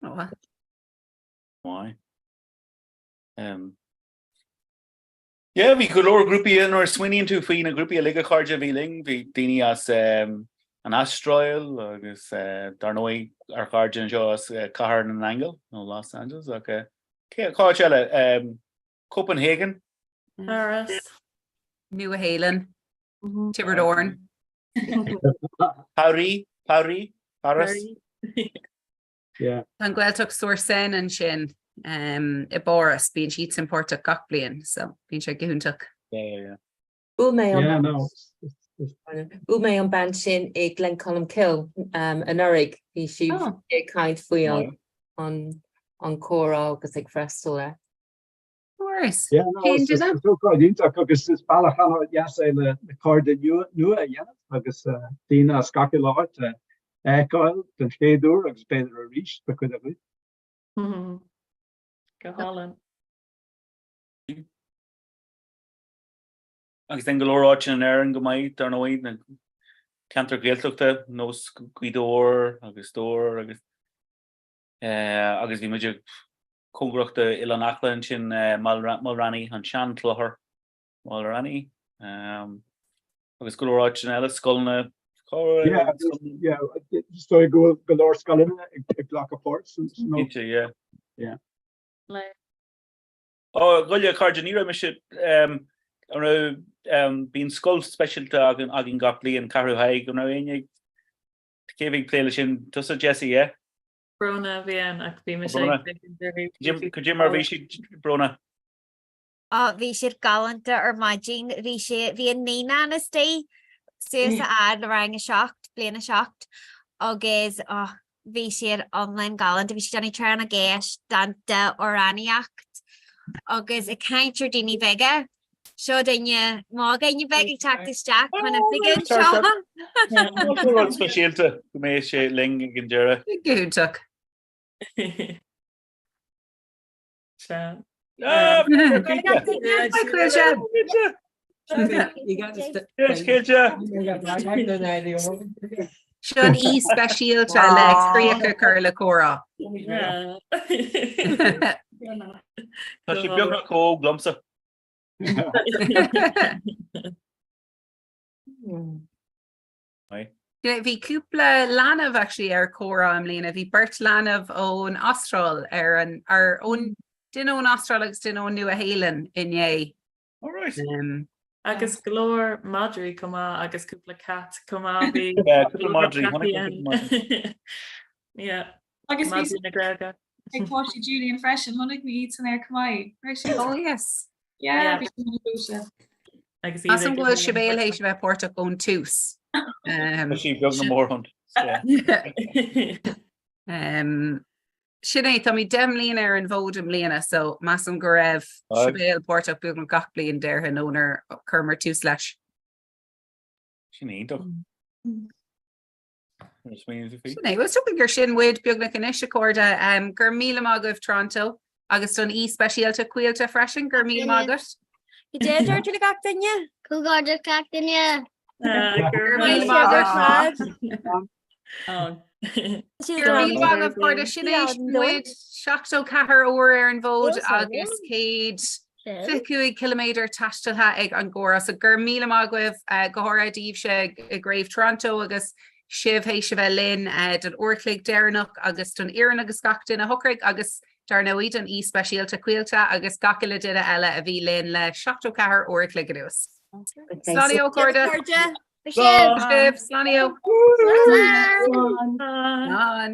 Oh. Why? Um, Yeah, bhí go leor grúpaí nuair a smaoiníonn tú faoi na grúpaí uilig a chairde a bhí linn, bhí daoine as an Astráil agus dar ndóigh ár gcairde anseo as Cathair na nAingeal nó Los Angeles ach cé cá háit eile? Copenhagen? Paris. Nua Shéalainn, Tiobraid Árann. Paris, Paris, Paris. Tá an Gaeltacht sur Seine ansin i bPáras, bíonn siadsan páirteach gach bliain so bíonn sé go hiontach. Bhuail mé an Bhuail mé an bean sin i Glencolmcille anuraidh, bhí sí ag caint faoi an an comhrá agus ag freastal air. Is ócáid iontach agus is bealach an-deas é le cairde nua a dhéanamh agus daoine as gach uile áit a fheiceáil den chéad uair agus b'fhéidir arís do chuid agaibh. Go hálainn. Agus then go leor áiteanna in Éirinn go maith, dar ndóigh, na ceantair Ghaeltachta, nós Gaoth Dobhair agus Dobhair agus agus bhí muid ag cóngarach do Oileán Acla ansin, Mulranny, an sean-chlochar, Mulranny, agus go leor áiteanna eile, scoileanna. Yeah, yeah, is dóigh go bhfuil go leor scoileanna ag glacadh páirt san. Cinnte, yeah. Yeah. Ó, ghoile, a chairde, ní raibh mise, an raibh, bíonn scoil speisialta againn gach bliain, Ceathrú Thaidhg, an raibh éinne ag, cé a bhí ag plé leis sin? Tusa, Jessie, yeah? Bróna a bhí ann ach bhí mise ag féachaint uirthi. Cad é mar bhí siad, Bróna? Ó, bhí siad galánta ar maidin. Bhí sé, bhí an naíonán istigh suas a fhad le rang a 7, bliain a 7, agus ó, bhí siad iomlán galánta. Bhí siad ag déanamh tráth na gceist, dánta, amhránaíocht agus ag caint ar daoine beaga. Seo duine m'againne beag ag teacht isteach chun oifige anseo. Rud speisialta go mbeidh sé linn ag an deireadh. Go hiontach. Seo an aoi speisialta le críoch a chur le comhrá. Tá sé beagnach chomh hóg liomsa. Bhí cúpla leanbh actually ar comhrá i mbliana. Bhí beirt leanbh ón Astráil ar an ar ón duine ón Astráil agus duine ón Nua Shéalainn inné. All right. Um, Agus go leor madraí chomh maith agus cúpla cat chomh maith bhí cúpla madraí. Yeah. Agus bhí Madraí na Gaeilge. ag páistí Julian freisin, chonaic mé iad san air chomh maith. Raibh siad? Oh yes. Yeah, bhí siad an-dóite. Agus iad Measaim ag go bhfuil Sibéal théis a bheith páirteach ón tús. Tá sí beag na mórthont. Um, sin é, táimid 10 mbliana ar an bhfód i mbliana, so measaim go raibh Sibéal páirteach beagnach gach bliain déarfainn ónar chuireamar tús leis. Sin iontach. Sin é, well is dócha gur sin muid beagnach anois a chairde. Go raibh míle maith agaibh Toronto agus don aoi speisialta Caoilte freisin, go raibh míle maith agat. Go dté le gach duine. Comhghairdeas gach duine. Go raibh míle maith agat. Go raibh míle maith agaibh cairde sin é muid 74 uair ar an bhfód agus 100 25 ciliméadar taistealtha ag an gcomhrá. So go raibh míle maith agaibh, go háirithe daoibhse i gCraobh Toronto agus sibh théis a bheith linn don uair a chloig deireanach agus don fhoireann agus gach duine a shocraigh agus dar ndóigh don aoi speisialta Caoilte agus gach uile duine eile a bhí linn le 74 uair a chloig anuas. Slán a chairde! Slán! Slán! Slán!